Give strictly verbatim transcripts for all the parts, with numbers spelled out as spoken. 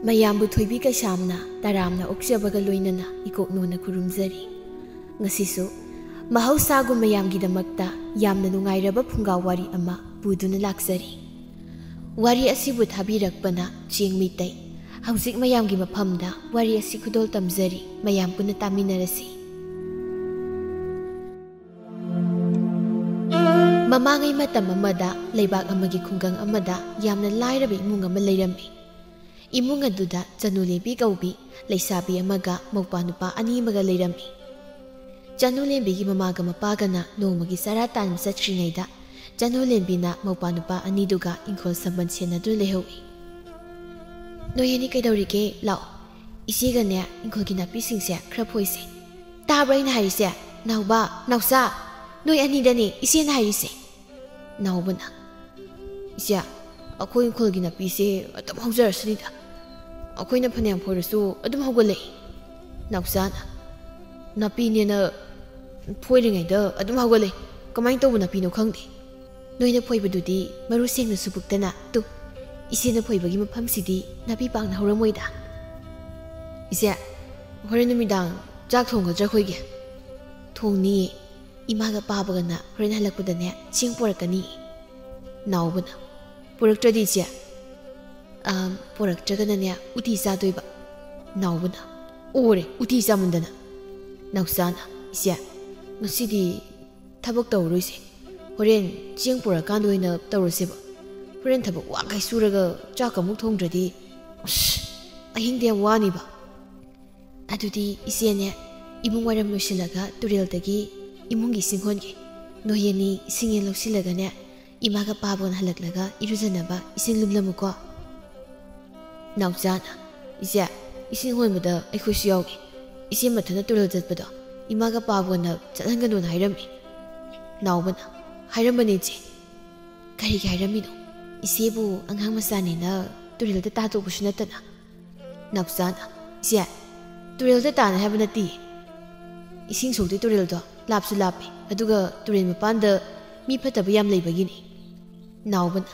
ꯃꯌꯥꯝꯕꯨ ꯊꯣꯏꯕꯤ ꯀꯩꯁꯥꯝꯅ ꯇꯔꯥꯝꯅ ꯑꯣꯛꯆꯕꯒ ꯂꯣꯏꯅꯅ ꯏꯀꯣꯛꯅꯣꯅ ꯈꯨꯔꯨꯝꯖꯔꯤ꯫ ꯉꯁꯤꯁꯨ ꯃꯍꯧꯁꯥꯒꯨꯝ ꯃꯌꯥꯝꯒꯤꯗꯃꯛꯇ ꯌꯥꯝꯅ ꯅꯨꯡꯉꯥꯏꯔꯕ ꯐꯨꯡꯒꯥ ꯋꯥꯔꯤ ꯑꯃ ꯄꯨꯗꯨꯅ ꯂꯥꯛꯆꯔꯤ꯫ ꯋꯥꯔꯤ ꯑꯁꯤꯕꯨ ꯊꯥꯕꯤꯔꯛꯄꯅ ꯆꯦꯡ ꯃꯤꯇꯩ꯫ ꯍꯧꯖꯤꯛ ꯃꯌꯥꯝꯒꯤ ꯃꯐꯝꯗ ꯋꯥꯔꯤ ꯑꯁꯤ ꯈꯨꯗꯣꯜ ꯇꯝꯖꯔꯤ, ꯃꯌꯥꯝ ꯄꯨꯟꯅ ꯇꯥꯃꯤꯟꯅꯔꯁꯤ꯫ ꯃꯃꯥꯡꯉꯩ ꯃꯇꯝ ꯑꯃꯗ ꯂꯩꯕꯥꯛ ꯑꯃꯒꯤ ꯈꯨꯡꯒꯪ ꯑꯃꯗ ꯌꯥꯝꯅ ꯂꯥꯏꯔꯕ ꯏꯃꯨꯡ ꯑꯃ ꯂꯩꯔꯝꯃꯤ꯫ ꯏꯃꯨꯡ ꯑꯗꯨꯗ ꯆꯅꯨꯂꯦꯝꯕꯤ ꯀꯧꯕꯤ ꯂꯩꯁꯥꯕꯤ ꯑꯃꯒ ꯃꯧꯄꯥ ꯅꯨꯄꯥ ꯑꯅꯤ ꯑꯃꯒ ꯂꯩꯔꯝꯃꯤ꯫ ꯆꯅꯨꯂꯦꯝꯕꯤꯒꯤ ꯃꯃꯥꯒ ꯃꯄꯥꯒꯅ ꯅꯣꯡꯃꯒꯤ ꯆꯔꯥ ꯇꯥꯟꯕ ꯆꯠꯈ꯭ꯔꯤꯉꯩꯗ, ꯆꯅꯨꯂꯦꯝꯕꯤꯅ ꯃꯧꯄꯥ ꯅꯨꯄꯥ ꯑꯅꯤꯗꯨꯒ ꯏꯪꯈꯣꯜ ꯁꯝꯕꯟ ꯁꯦꯟꯅꯗꯨꯅ ꯂꯩꯍꯧꯏ꯫ "ꯅꯣꯏ ꯑꯅꯤ ꯀꯩꯗꯧꯔꯤꯒꯦ? ꯂꯥꯛꯑꯣ, ꯏꯆꯦꯒꯅꯦ ꯏꯪꯈꯣꯜꯒꯤ ꯅꯥꯄꯤꯁꯤꯡꯁꯦ ꯈꯔ ꯐꯣꯏꯁꯦ꯫ ꯇꯥꯕ꯭ꯔꯥ ꯑꯩꯅ ꯍꯥꯏꯔꯤꯁꯦ? ꯅꯥꯎꯕ, ꯅꯥꯎꯆꯥ, ꯅꯣꯏ ꯑꯅꯤꯗꯅꯦ ꯏꯆꯦꯅ ꯍꯥꯏꯔꯤꯁꯦ꯫" ꯅꯥꯎꯕꯅ, "ꯏꯆꯦ, ꯑꯩꯈꯣꯏ ꯏꯪꯈꯣꯜꯒꯤ ꯅꯥꯄꯤꯁꯦ ꯑꯗꯨꯝ ꯍꯧꯖꯔꯁꯅꯤꯗ꯫ ꯑꯩꯈꯣꯏꯅ ꯐꯅꯌꯥꯝ ꯐꯣꯏꯔꯁꯨ ꯑꯗꯨꯝ ꯍꯧꯒꯠꯂꯛꯏ꯫" ꯅꯥꯎꯆꯥꯅ, "ꯅꯥꯄꯤꯅꯦꯅ ꯐꯣꯏꯔꯤꯉꯩꯗ ꯑꯗꯨꯝ ꯍꯧꯒꯠꯂꯛꯏ꯫ ꯀꯃꯥꯏꯅ ꯇꯧꯕ ꯅꯥꯄꯤꯅꯣ ꯈꯪꯗꯦ꯫ ꯅꯣꯏꯅ ꯐꯣꯏꯕꯗꯨꯗꯤ ꯃꯔꯨ ꯁꯦꯡꯅꯁꯨ ꯄꯨꯛꯇꯅ꯫ ꯇꯨ, ꯏꯆꯦꯅ ꯐꯣꯏꯕꯒꯤ ꯃꯐꯝꯁꯤꯗꯤ ꯅꯥꯄꯤ ꯄꯥꯛꯅ ꯍꯧꯔꯝꯃꯣꯏꯗ꯫" "ꯏꯆꯦ, ꯍꯣꯔꯦꯟ ꯅꯨꯃꯤꯗꯥꯡ ꯆꯥꯛ ꯊꯣꯡꯒꯗ꯭ꯔꯥ ꯑꯩꯈꯣꯏꯒꯤ?" "ꯊꯣꯡꯅꯤꯌꯦ꯫ ꯏꯃꯥꯒ ꯄꯥꯕꯒꯅ ꯍꯣꯔꯦꯟ ꯍꯜꯂꯛꯄꯗꯅꯦ ꯆꯦꯡ ꯄꯨꯔꯛꯀꯅꯤ꯫" ꯅꯥꯎꯕꯅ, "ꯄꯨꯔꯛꯇ꯭ꯔꯗꯤ ꯏꯆꯦ?" "ꯑꯥ, ꯄꯨꯔꯛꯇ꯭ꯔꯒꯅꯅꯦ ꯎꯇꯤ ꯆꯥꯗꯣꯏꯕ꯫" ꯅꯥꯎꯕꯅ, "ꯑꯣꯔꯦ, ꯎꯇꯤ ꯆꯥꯃꯟꯗꯅ꯫" ꯅꯥꯎꯆꯥꯅ, "ꯏꯆꯦ, ꯉꯁꯤꯗꯤ ꯊꯕꯛ ꯇꯧꯔꯔꯣꯏꯁꯦ꯫ ꯍꯣꯔꯦꯟ ꯆꯦꯡ ꯄꯨꯔꯛꯀꯥꯟꯗ ꯑꯣꯏꯅ ꯇꯧꯔꯁꯦꯕ꯫ ꯍꯣꯔꯦꯟ ꯊꯕꯛ ꯋꯥꯈꯩ ꯁꯨꯔꯒ ꯆꯥꯛꯀ ꯑꯃꯨꯛ ꯊꯣꯡꯗ꯭ꯔꯗꯤ, ꯑꯁ, ꯑꯍꯤꯡꯗꯤ ꯌꯥꯝ ꯋꯥꯅꯤꯕ꯫" "ꯑꯗꯨꯗꯤ ꯏꯆꯦꯅꯦ, ꯏꯃꯨꯡ ꯋꯥꯏꯔꯝ ꯂꯣꯏꯁꯤꯜꯂꯒ ꯇꯨꯔꯦꯜꯗꯒꯤ ꯏꯃꯨꯡꯒꯤ ꯏꯁꯤꯡ ꯍꯣꯟꯒꯦ꯫ ꯅꯣꯏ ꯑꯅꯤ ꯏꯁꯤꯡ ꯍꯦꯛ ꯂꯧꯁꯤꯜꯂꯒꯅꯦ, ꯏꯃꯥꯒ ꯄꯥꯕꯒꯅ ꯍꯜꯂꯛꯂꯒ ꯏꯔꯨꯖꯅꯕ ꯏꯁꯤꯡ ꯂꯨꯝꯂꯝꯃꯨꯀꯣ꯫" ꯅꯥꯎꯆꯥꯅ, "ꯏꯆꯦ, ꯏꯁꯤꯡ ꯍꯣꯟꯕꯗ ꯑꯩꯈꯣꯏꯁꯨ ꯌꯥꯎꯒꯦ꯫ ꯏꯆꯦ ꯃꯊꯟꯇ ꯇꯨꯔꯦꯜ ꯆꯠꯄꯗꯣ ꯏꯃꯥꯒ ꯄꯥꯕꯒꯅ ꯆꯠꯍꯟꯒꯅꯣꯅ ꯍꯥꯏꯔꯝꯃꯤ꯫" ꯅꯥꯎꯕꯅ, "ꯍꯥꯏꯔꯝꯕꯅꯤ ꯏꯆꯦ꯫ ꯀꯔꯤꯒꯤ ꯍꯥꯏꯔꯝꯃꯤꯅꯣ? ꯏꯆꯦꯕꯨ ꯑꯉꯥꯡ ꯃꯆꯥꯅꯦꯅ ꯇꯨꯔꯦꯜꯗ ꯇꯥꯊꯣꯛꯄꯁꯨ ꯅꯠꯇꯅ꯫" ꯅꯥꯎꯆꯥꯅ, "ꯏꯆꯦ, ꯇꯨꯔꯦꯜꯗ ꯇꯥꯅꯤ ꯍꯥꯏꯕ ꯅꯠꯇꯦ꯫ ꯏꯁꯤꯡ ꯁꯣꯛꯇꯣꯏ ꯇꯨꯔꯦꯜꯗꯣ ꯂꯥꯞꯁꯨ ꯂꯥꯞꯄꯦ, ꯑꯗꯨꯒ ꯇꯨꯔꯦꯜ ꯃꯄꯥꯟꯗ ꯃꯤ ꯐꯠꯇꯕ ꯌꯥꯝ ꯂꯩꯕꯒꯤꯅꯤ꯫" ꯅꯥꯎꯕꯅ,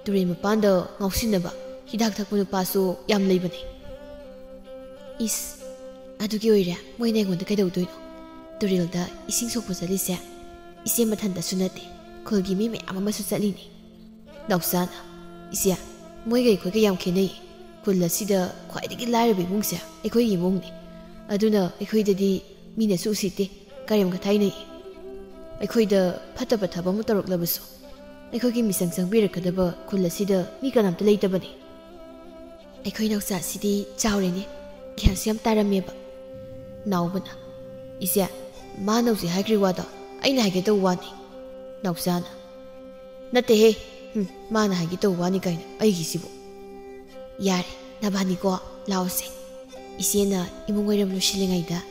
"ꯇꯨꯔꯦꯜ ꯃꯄꯥꯟꯗ ꯉꯥꯎꯁꯤꯟꯅꯕ? ꯍꯤꯗꯥꯛ ꯊꯛꯄ ꯅꯨꯄꯥꯁꯨ ꯌꯥꯝ ꯂꯩꯕꯅꯦ꯫ ꯏꯁ, ꯑꯗꯨꯒꯤ ꯑꯣꯏꯔꯦ ꯃꯣꯏꯅ ꯑꯩꯉꯣꯟꯗ ꯀꯩꯗꯧꯗꯣꯏꯅꯣ? ꯇꯨꯔꯦꯜꯗ ꯏꯁꯤꯡ ꯁꯣꯛꯄ ꯆꯠꯂꯤꯁꯦ ꯏꯆꯦ ꯃꯊꯟꯇꯁꯨ ꯅꯠꯇꯦ, ꯈꯨꯜꯒꯤ ꯃꯤ ꯃꯌꯥꯝ ꯑꯃꯁꯨ ꯆꯠꯂꯤꯅꯤ꯫ ꯅꯥꯎꯆꯥꯅ, "ꯏꯆꯦ, ꯃꯣꯏꯒ ꯑꯩꯈꯣꯏꯒ ꯌꯥꯝ ꯈꯦꯠꯅꯩ꯫ ꯈꯨꯜ ꯑꯁꯤꯗ ꯈ꯭ꯋꯥꯏꯗꯒꯤ ꯂꯥꯏꯔꯕ ꯏꯃꯨꯡꯁꯦ ꯑꯩꯈꯣꯏꯒꯤ ꯏꯃꯨꯡꯅꯤ꯫ ꯑꯗꯨꯅ ꯑꯩꯈꯣꯏꯗꯗꯤ ꯃꯤꯅꯁꯨ ꯎꯁꯤꯠꯇꯦ, ꯀꯔꯦꯝ ꯀꯊꯥꯏꯅꯩ꯫ ꯑꯩꯈꯣꯏꯗ ꯐꯠꯇꯕ ꯊꯕꯛ ꯑꯃ ꯇꯧꯔꯛꯂꯕꯁꯨ ꯑꯩꯈꯣꯏꯒꯤ ꯃꯤꯆꯪ ꯆꯪꯕꯤꯔꯛꯀꯗꯕ ꯈꯨꯜ ꯑꯁꯤꯗ ꯃꯤ ꯀꯅꯥꯝꯇ ꯂꯩꯇꯕꯅꯤ꯫ ꯑꯩꯈꯣꯏ ꯅꯥꯎꯆꯥꯁꯤꯗꯤ ꯆꯥꯎꯔꯦꯅꯦ, ꯒ꯭ꯌꯥꯟꯁꯨ ꯌꯥꯝ ꯇꯥꯔꯝꯃꯦꯕ꯫" ꯅꯥꯎꯕꯅ, "ꯏꯆꯦ, ꯃꯥꯅ ꯍꯧꯖꯤꯛ ꯍꯥꯏꯈ꯭ꯔꯤ ꯋꯥꯗꯣ ꯑꯩꯅ ꯍꯥꯏꯒꯦ ꯇꯧꯕ ꯋꯥꯅꯤ꯫" ꯅꯥꯎꯆꯥꯅ, "ꯅꯠꯇꯦꯍꯦ, ꯎꯝ, ꯃꯥꯅ ꯍꯥꯏꯒꯦ ꯇꯧꯕ ꯋꯥꯅꯤ ꯀꯥꯏꯅ ꯑꯩꯒꯤꯁꯤꯕꯨ꯫" "ꯌꯥꯔꯦ, ꯅꯕꯥꯅꯤꯀꯣ, ꯂꯥꯛꯑꯣꯁꯦ꯫ ꯏꯆꯦꯅ ꯏꯃꯨꯡ ꯋꯥꯏꯔꯝ ꯂꯣꯏꯁꯤꯜꯂꯤꯉꯩꯗ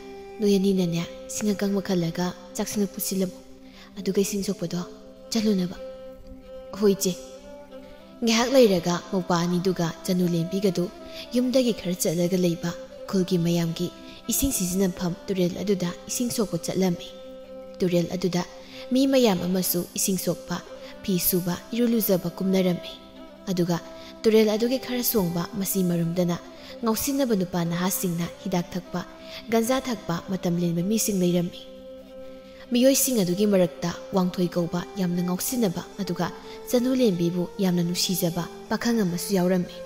ꯅꯣꯏ ꯑꯅꯤꯅꯅꯦ, ꯁꯤꯡ ꯑꯀꯪꯕ ꯈꯜꯂꯒ ꯆꯥꯛꯁꯪꯗ ꯄꯨꯁꯤꯜꯂꯝꯃꯨ꯫ ꯑꯗꯨꯒ ꯏꯁꯤꯡ ꯁꯣꯛꯄꯗꯣ ꯆꯠꯂꯨꯅꯕ꯫" "ꯍꯣꯏ, ꯏꯆꯦ꯫" ꯉꯥꯏꯍꯥꯛ ꯂꯩꯔꯒ ꯃꯧꯄꯥ ꯑꯅꯤꯗꯨꯒ ꯆꯅꯨ ꯂꯦꯝꯕꯤꯒꯗꯨ ꯌꯨꯝꯗꯒꯤ ꯈꯔ ꯆꯠꯂꯒ ꯂꯩꯕ ꯈꯨꯜꯒꯤ ꯃꯌꯥꯝꯒꯤ ꯏꯁꯤꯡ ꯁꯤꯖꯤꯟꯅꯐꯝ ꯇꯨꯔꯦꯜ ꯑꯗꯨꯗ ꯏꯁꯤꯡ ꯁꯣꯛꯄ ꯆꯠꯂꯝꯃꯤ꯫ ꯇꯨꯔꯦꯜ ꯑꯗꯨꯗ ꯃꯤ ꯃꯌꯥꯝ ꯑꯃꯁꯨ ꯏꯁꯤꯡ ꯁꯣꯛꯄ, ꯐꯤ ꯁꯨꯕ, ꯏꯔꯨ ꯂꯨꯖꯕ ꯀꯨꯝꯅꯔꯝꯃꯤ꯫ ꯑꯗꯨꯒ ꯇꯨꯔꯦꯜ ꯑꯗꯨꯒꯤ ꯈꯔ ꯁꯣꯡꯕ ꯃꯆꯤ ꯃꯔꯨꯝꯗꯅ ꯉꯥꯎꯁꯤꯟꯅꯕ ꯅꯨꯄꯥ ꯅꯍꯥꯁꯤꯡꯅ ꯍꯤꯗꯥꯛ ꯊꯛꯄ, ꯒꯟꯖꯥ ꯊꯛꯄ, ꯃꯇꯝ ꯂꯦꯟꯕ ꯃꯤꯁꯤꯡ ꯂꯩꯔꯝꯃꯤ꯫ ꯃꯤꯑꯣꯏꯁꯤꯡ ꯑꯗꯨꯒꯤ ꯃꯔꯛꯇ ꯋꯥꯡꯊꯣꯏ ꯀꯧꯕ ꯌꯥꯝꯅ ꯉꯥꯎꯁꯤꯟꯅꯕ ꯑꯗꯨꯒ ꯆꯅꯨ ꯂꯦꯝꯕꯤꯕꯨ ꯌꯥꯝꯅ ꯅꯨꯡꯁꯤꯖꯕ ꯄꯥꯈꯪ ꯑꯃꯁꯨ ꯌꯥꯎꯔꯝꯃꯤ꯫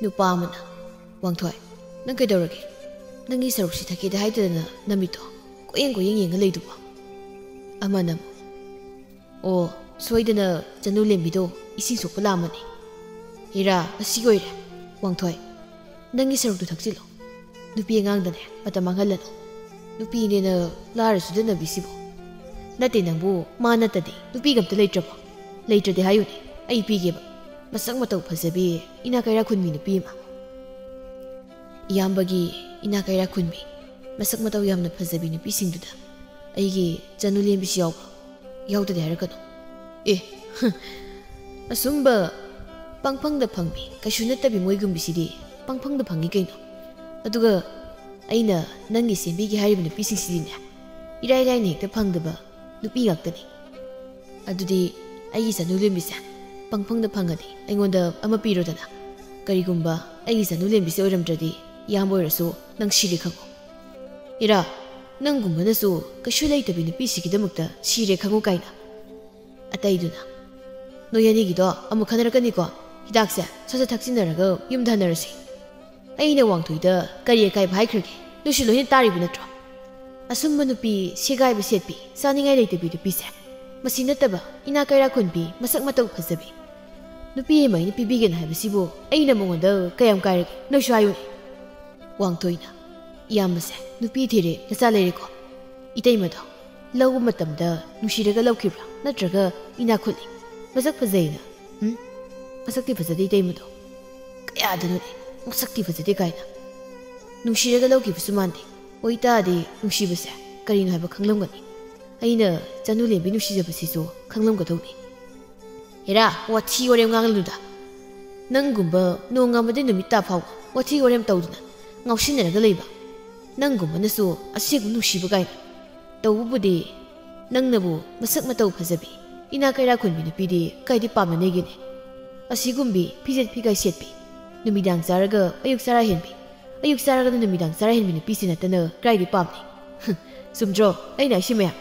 ꯅꯨꯄꯥ ꯑꯃꯅ, "ꯋꯥꯡꯊꯣꯏ, ꯅꯪ ꯀꯩꯗꯧꯔꯒꯦ? ꯅꯪꯒꯤ ꯁꯔꯨꯛꯁꯤ ꯊꯛꯀꯦꯗꯤ ꯍꯥꯏꯗꯗꯅ ꯅꯃꯤꯠꯇꯣ ꯀꯣꯏꯌꯦꯡ ꯀꯣꯏꯌꯦꯡ ꯌꯦꯡꯉ ꯂꯩꯗꯨꯕꯣ?" ꯑꯃꯅ ꯑꯃꯨꯛ, "ꯑꯣ, ꯁꯣꯏꯗꯅ ꯆꯅꯨ ꯂꯦꯝꯕꯤꯗꯣ ꯏꯁꯤꯡ ꯁꯣꯛꯄ ꯂꯥꯛꯑꯝꯃꯅꯤ꯫ ꯏꯔꯥ, ꯑꯁꯤ ꯑꯣꯏꯔꯦ꯫ ꯋꯥꯡꯊꯣꯏ, ꯅꯪꯒꯤ ꯁꯔꯨꯛꯇꯨ ꯊꯛꯆꯤꯜꯂꯣ꯫ ꯅꯨꯄꯤ ꯑꯉꯥꯡꯗꯅꯦ ꯃꯇꯝ ꯃꯥꯡꯍꯜꯂꯅꯨ꯫ ꯅꯨꯄꯤꯅꯦꯅ ꯂꯥꯏꯔ ꯁꯨꯗꯅꯕꯤꯁꯤꯕꯨ꯫ ꯅꯠꯇꯦ ꯅꯪꯕꯨ, ꯃꯥ ꯅꯠꯇꯗꯤ ꯅꯨꯄꯤꯒ ꯑꯝꯇ ꯂꯩꯇ꯭ꯔꯕꯣ? ꯂꯩꯇ꯭ꯔꯗꯤ ꯍꯥꯏꯌꯨꯅꯦ, ꯑꯩ ꯄꯤꯒꯦꯕ꯫ ꯃꯁꯛ ꯃꯇꯧ ꯐꯖꯕꯤ, ꯏꯅꯥ ꯀꯩꯔꯥ ꯈꯨꯟꯕꯤ ꯅꯨꯄꯤ ꯑꯃ꯫ ꯏꯌꯥꯝꯕꯒꯤ ꯏꯅꯥ ꯀꯩꯔꯥ ꯈꯨꯟꯕꯤ, ꯃꯁꯛ ꯃꯇꯧ ꯌꯥꯝꯅ ꯐꯖꯕꯤ ꯅꯨꯄꯤꯁꯤꯡꯗꯨꯗ ꯑꯩꯒꯤ ꯆꯅꯨ ꯂꯦꯝꯕꯤꯁꯤ ꯌꯥꯎꯕ꯭ꯔꯣ? ꯌꯥꯎꯗꯗꯤ ꯍꯥꯏꯔꯛꯀꯅꯨ꯫" "ꯑꯦ, ꯑꯁꯨꯝꯕ ꯄꯪꯐꯪꯗ ꯐꯪꯕꯤ, ꯀꯩꯁꯨ ꯅꯠꯇꯕꯤ ꯃꯣꯏꯒꯨꯝꯕꯤꯁꯤꯗꯤ ꯄꯪꯐꯪꯗ ꯐꯪꯉꯤ ꯀꯩꯅꯣ꯫ ꯑꯗꯨꯒ ꯑꯩꯅ ꯅꯪꯒꯤ ꯁꯦꯝꯕꯤꯒꯦ ꯍꯥꯏꯔꯤꯕ ꯅꯨꯄꯤꯁꯤꯡꯁꯤꯗꯤꯅꯦ, ꯏꯔꯥꯏ ꯂꯥꯏꯅ ꯍꯦꯛꯇ ꯐꯪꯗꯕ ꯅꯨꯄꯤ ꯉꯥꯛꯇꯅꯤ꯫ ꯑꯗꯨꯗꯤ ꯑꯩꯒꯤ ꯆꯅꯨ ꯂꯦꯝꯕꯤꯁꯦ ꯄꯪꯐꯪꯗ ꯐꯪꯉꯗꯤ ꯑꯩꯉꯣꯟꯗ ꯑꯃ ꯄꯤꯔꯣꯗꯅ꯫ ꯀꯔꯤꯒꯨꯝꯕ ꯑꯩꯒꯤ ꯆꯅꯨ ꯂꯦꯝꯕꯤꯁꯦ ꯑꯣꯏꯔꯝꯗ꯭ꯔꯗꯤ ꯏꯌꯥꯝꯕ ꯑꯣꯏꯔꯁꯨ ꯅꯪ ꯁꯤꯔꯦ ꯈꯪꯉꯨ꯫ ꯏꯔꯥ, ꯅꯪꯒꯨꯝꯕꯅꯁꯨ ꯀꯩꯁꯨ ꯂꯩꯇꯕꯤ ꯅꯨꯄꯤꯁꯤꯒꯤꯗꯃꯛꯇ ꯁꯤꯔꯦ ꯈꯪꯉꯨ ꯀꯥꯏꯅ꯫ ꯑꯇꯩꯗꯨꯅ, ꯅꯣꯏ ꯑꯅꯤꯒꯤꯗꯣ ꯑꯃꯨꯛ ꯈꯟꯅꯔꯛꯀꯅꯤꯀꯣ꯫ ꯍꯤꯗꯥꯛꯁꯦ ꯁꯠ ꯁꯠ ꯊꯛꯆꯤꯟꯅꯔꯒ ꯌꯨꯝꯗ ꯍꯟꯅꯔꯁꯤ꯫ ꯑꯩꯅ ꯋꯥꯡꯊꯣꯏꯗ ꯀꯔꯤ ꯑꯀꯥꯏꯕ ꯍꯥꯏꯈ꯭ꯔꯒꯦ? ꯅꯣꯏꯁꯨ ꯂꯣꯏꯅ ꯇꯥꯔꯤꯕ ꯅꯠꯇ꯭ꯔꯣ? ꯑꯁꯨꯝꯕ ꯅꯨꯄꯤ ꯁꯦꯒꯥꯏꯕ ꯁꯦꯠꯄꯤ, ꯆꯥꯅꯤꯡꯉꯥꯏ ꯂꯩꯇꯕꯤ ꯅꯨꯄꯤꯁꯦ, ꯃꯁꯤ ꯅꯠꯇꯕ ꯏꯅꯥ ꯀꯩꯔꯥꯛ ꯈꯨꯟꯕꯤ, ꯃꯁꯛ ꯃꯇꯧ ꯐꯖꯕꯤ ꯅꯨꯄꯤ ꯑꯃ ꯑꯩꯅ ꯄꯤꯕꯤꯒꯦꯅ ꯍꯥꯏꯕꯁꯤꯕꯨ ꯑꯩꯅ ꯃꯉꯣꯟꯗ ꯀꯌꯥꯝ ꯀꯥꯏꯔꯒꯦ? ꯅꯣꯏꯁꯨ ꯍꯥꯏꯌꯨꯅꯦ꯫ ꯋꯥꯡꯊꯣꯏꯅ, ꯏꯌꯥꯝꯕꯁꯦ ꯅꯨꯄꯤ ꯊꯤꯔꯦ, ꯅꯆꯥ ꯂꯩꯔꯦꯀꯣ? ꯏꯇꯩꯃꯗꯣ ꯂꯧꯕ ꯃꯇꯝꯗ ꯅꯨꯡꯁꯤꯔꯒ ꯂꯧꯈꯤꯕ꯭ꯔꯥ, ꯅꯠꯇ꯭ꯔꯒ ꯏꯅꯥꯛ ꯈꯨꯜꯂꯤ, ꯃꯁꯛ ꯐꯖꯩꯅ? ꯎꯝ? ꯃꯁꯛꯇꯤ ꯐꯖꯗꯦ ꯏꯇꯩꯃꯗꯣ꯫ ꯀꯌꯥꯗꯅꯣꯅꯦ, ꯃꯁꯛꯇꯤ ꯐꯖꯗꯦ ꯀꯥꯏꯅ꯫ ꯅꯨꯡꯁꯤꯔꯒ ꯂꯧꯈꯤꯕꯁꯨ ꯃꯥꯟꯗꯦ꯫ ꯑꯣꯏꯇꯥꯔꯗꯤ ꯅꯨꯡꯁꯤꯕꯁꯦ ꯀꯔꯤꯅꯣ ꯍꯥꯏꯕ ꯈꯪꯂꯝꯒꯅꯤ꯫ ꯑꯩꯅ ꯆꯅꯨ ꯂꯦꯝꯕꯤ ꯅꯨꯡꯁꯤꯖꯕꯁꯤꯁꯨ ꯈꯪꯂꯝꯒꯗꯧꯅꯤ꯫ ꯍꯦꯔꯥ, ꯋꯥꯊꯤ ꯋꯥꯔꯦꯝ ꯉꯥꯡꯂꯅꯨꯗ꯫ ꯅꯪꯒꯨꯝꯕ ꯅꯣꯡꯉꯥꯟꯕꯗꯩ ꯅꯨꯃꯤꯠ ꯇꯥ ꯐꯥꯎꯕ ꯋꯥꯊꯤ ꯋꯥꯔꯦꯝ ꯇꯧꯗꯨꯅ ꯉꯥꯎꯁꯤꯟꯅꯔꯒ ꯂꯩꯕ꯫ ꯅꯪꯒꯨꯝꯕꯅꯁꯨ ꯑꯁꯦꯡꯕ ꯅꯨꯡꯁꯤꯕ ꯀꯥꯏꯅ꯫ ꯇꯧꯕꯕꯨꯗꯤ ꯅꯪꯅꯕꯨ ꯃꯁꯛ ꯃꯇꯧ ꯐꯖꯕꯤ, ꯏꯅꯥ ꯀꯩꯔꯥꯛ ꯈꯨꯟꯕꯤ ꯅꯨꯄꯤꯗꯤ ꯀꯥꯏꯗꯤ ꯄꯥꯝꯅꯅꯦꯒꯦꯅꯦ? ꯑꯁꯤꯒꯨꯝꯕꯤ ꯐꯤꯖꯦꯠ ꯐꯤꯒꯥꯏ ꯁꯦꯠꯄꯤ, ꯅꯨꯃꯤꯗꯥꯡ ꯆꯥꯔꯒ ꯑꯌꯨꯛ ꯆꯔꯥ ꯍꯦꯟꯕꯤ, ꯑꯌꯨꯛ ꯆꯥꯔꯒꯅ ꯅꯨꯃꯤꯗꯥꯡ ꯆꯔꯥ ꯍꯦꯟꯕꯤ ꯅꯨꯄꯤꯁꯤ ꯅꯠꯇꯅ ꯀꯥꯏꯗꯤ ꯄꯥꯝꯅꯤ? ꯆꯨꯝꯗ꯭ꯔꯣ ꯑꯩꯅ ꯍꯥꯏꯁꯤ ꯃꯌꯥꯝ?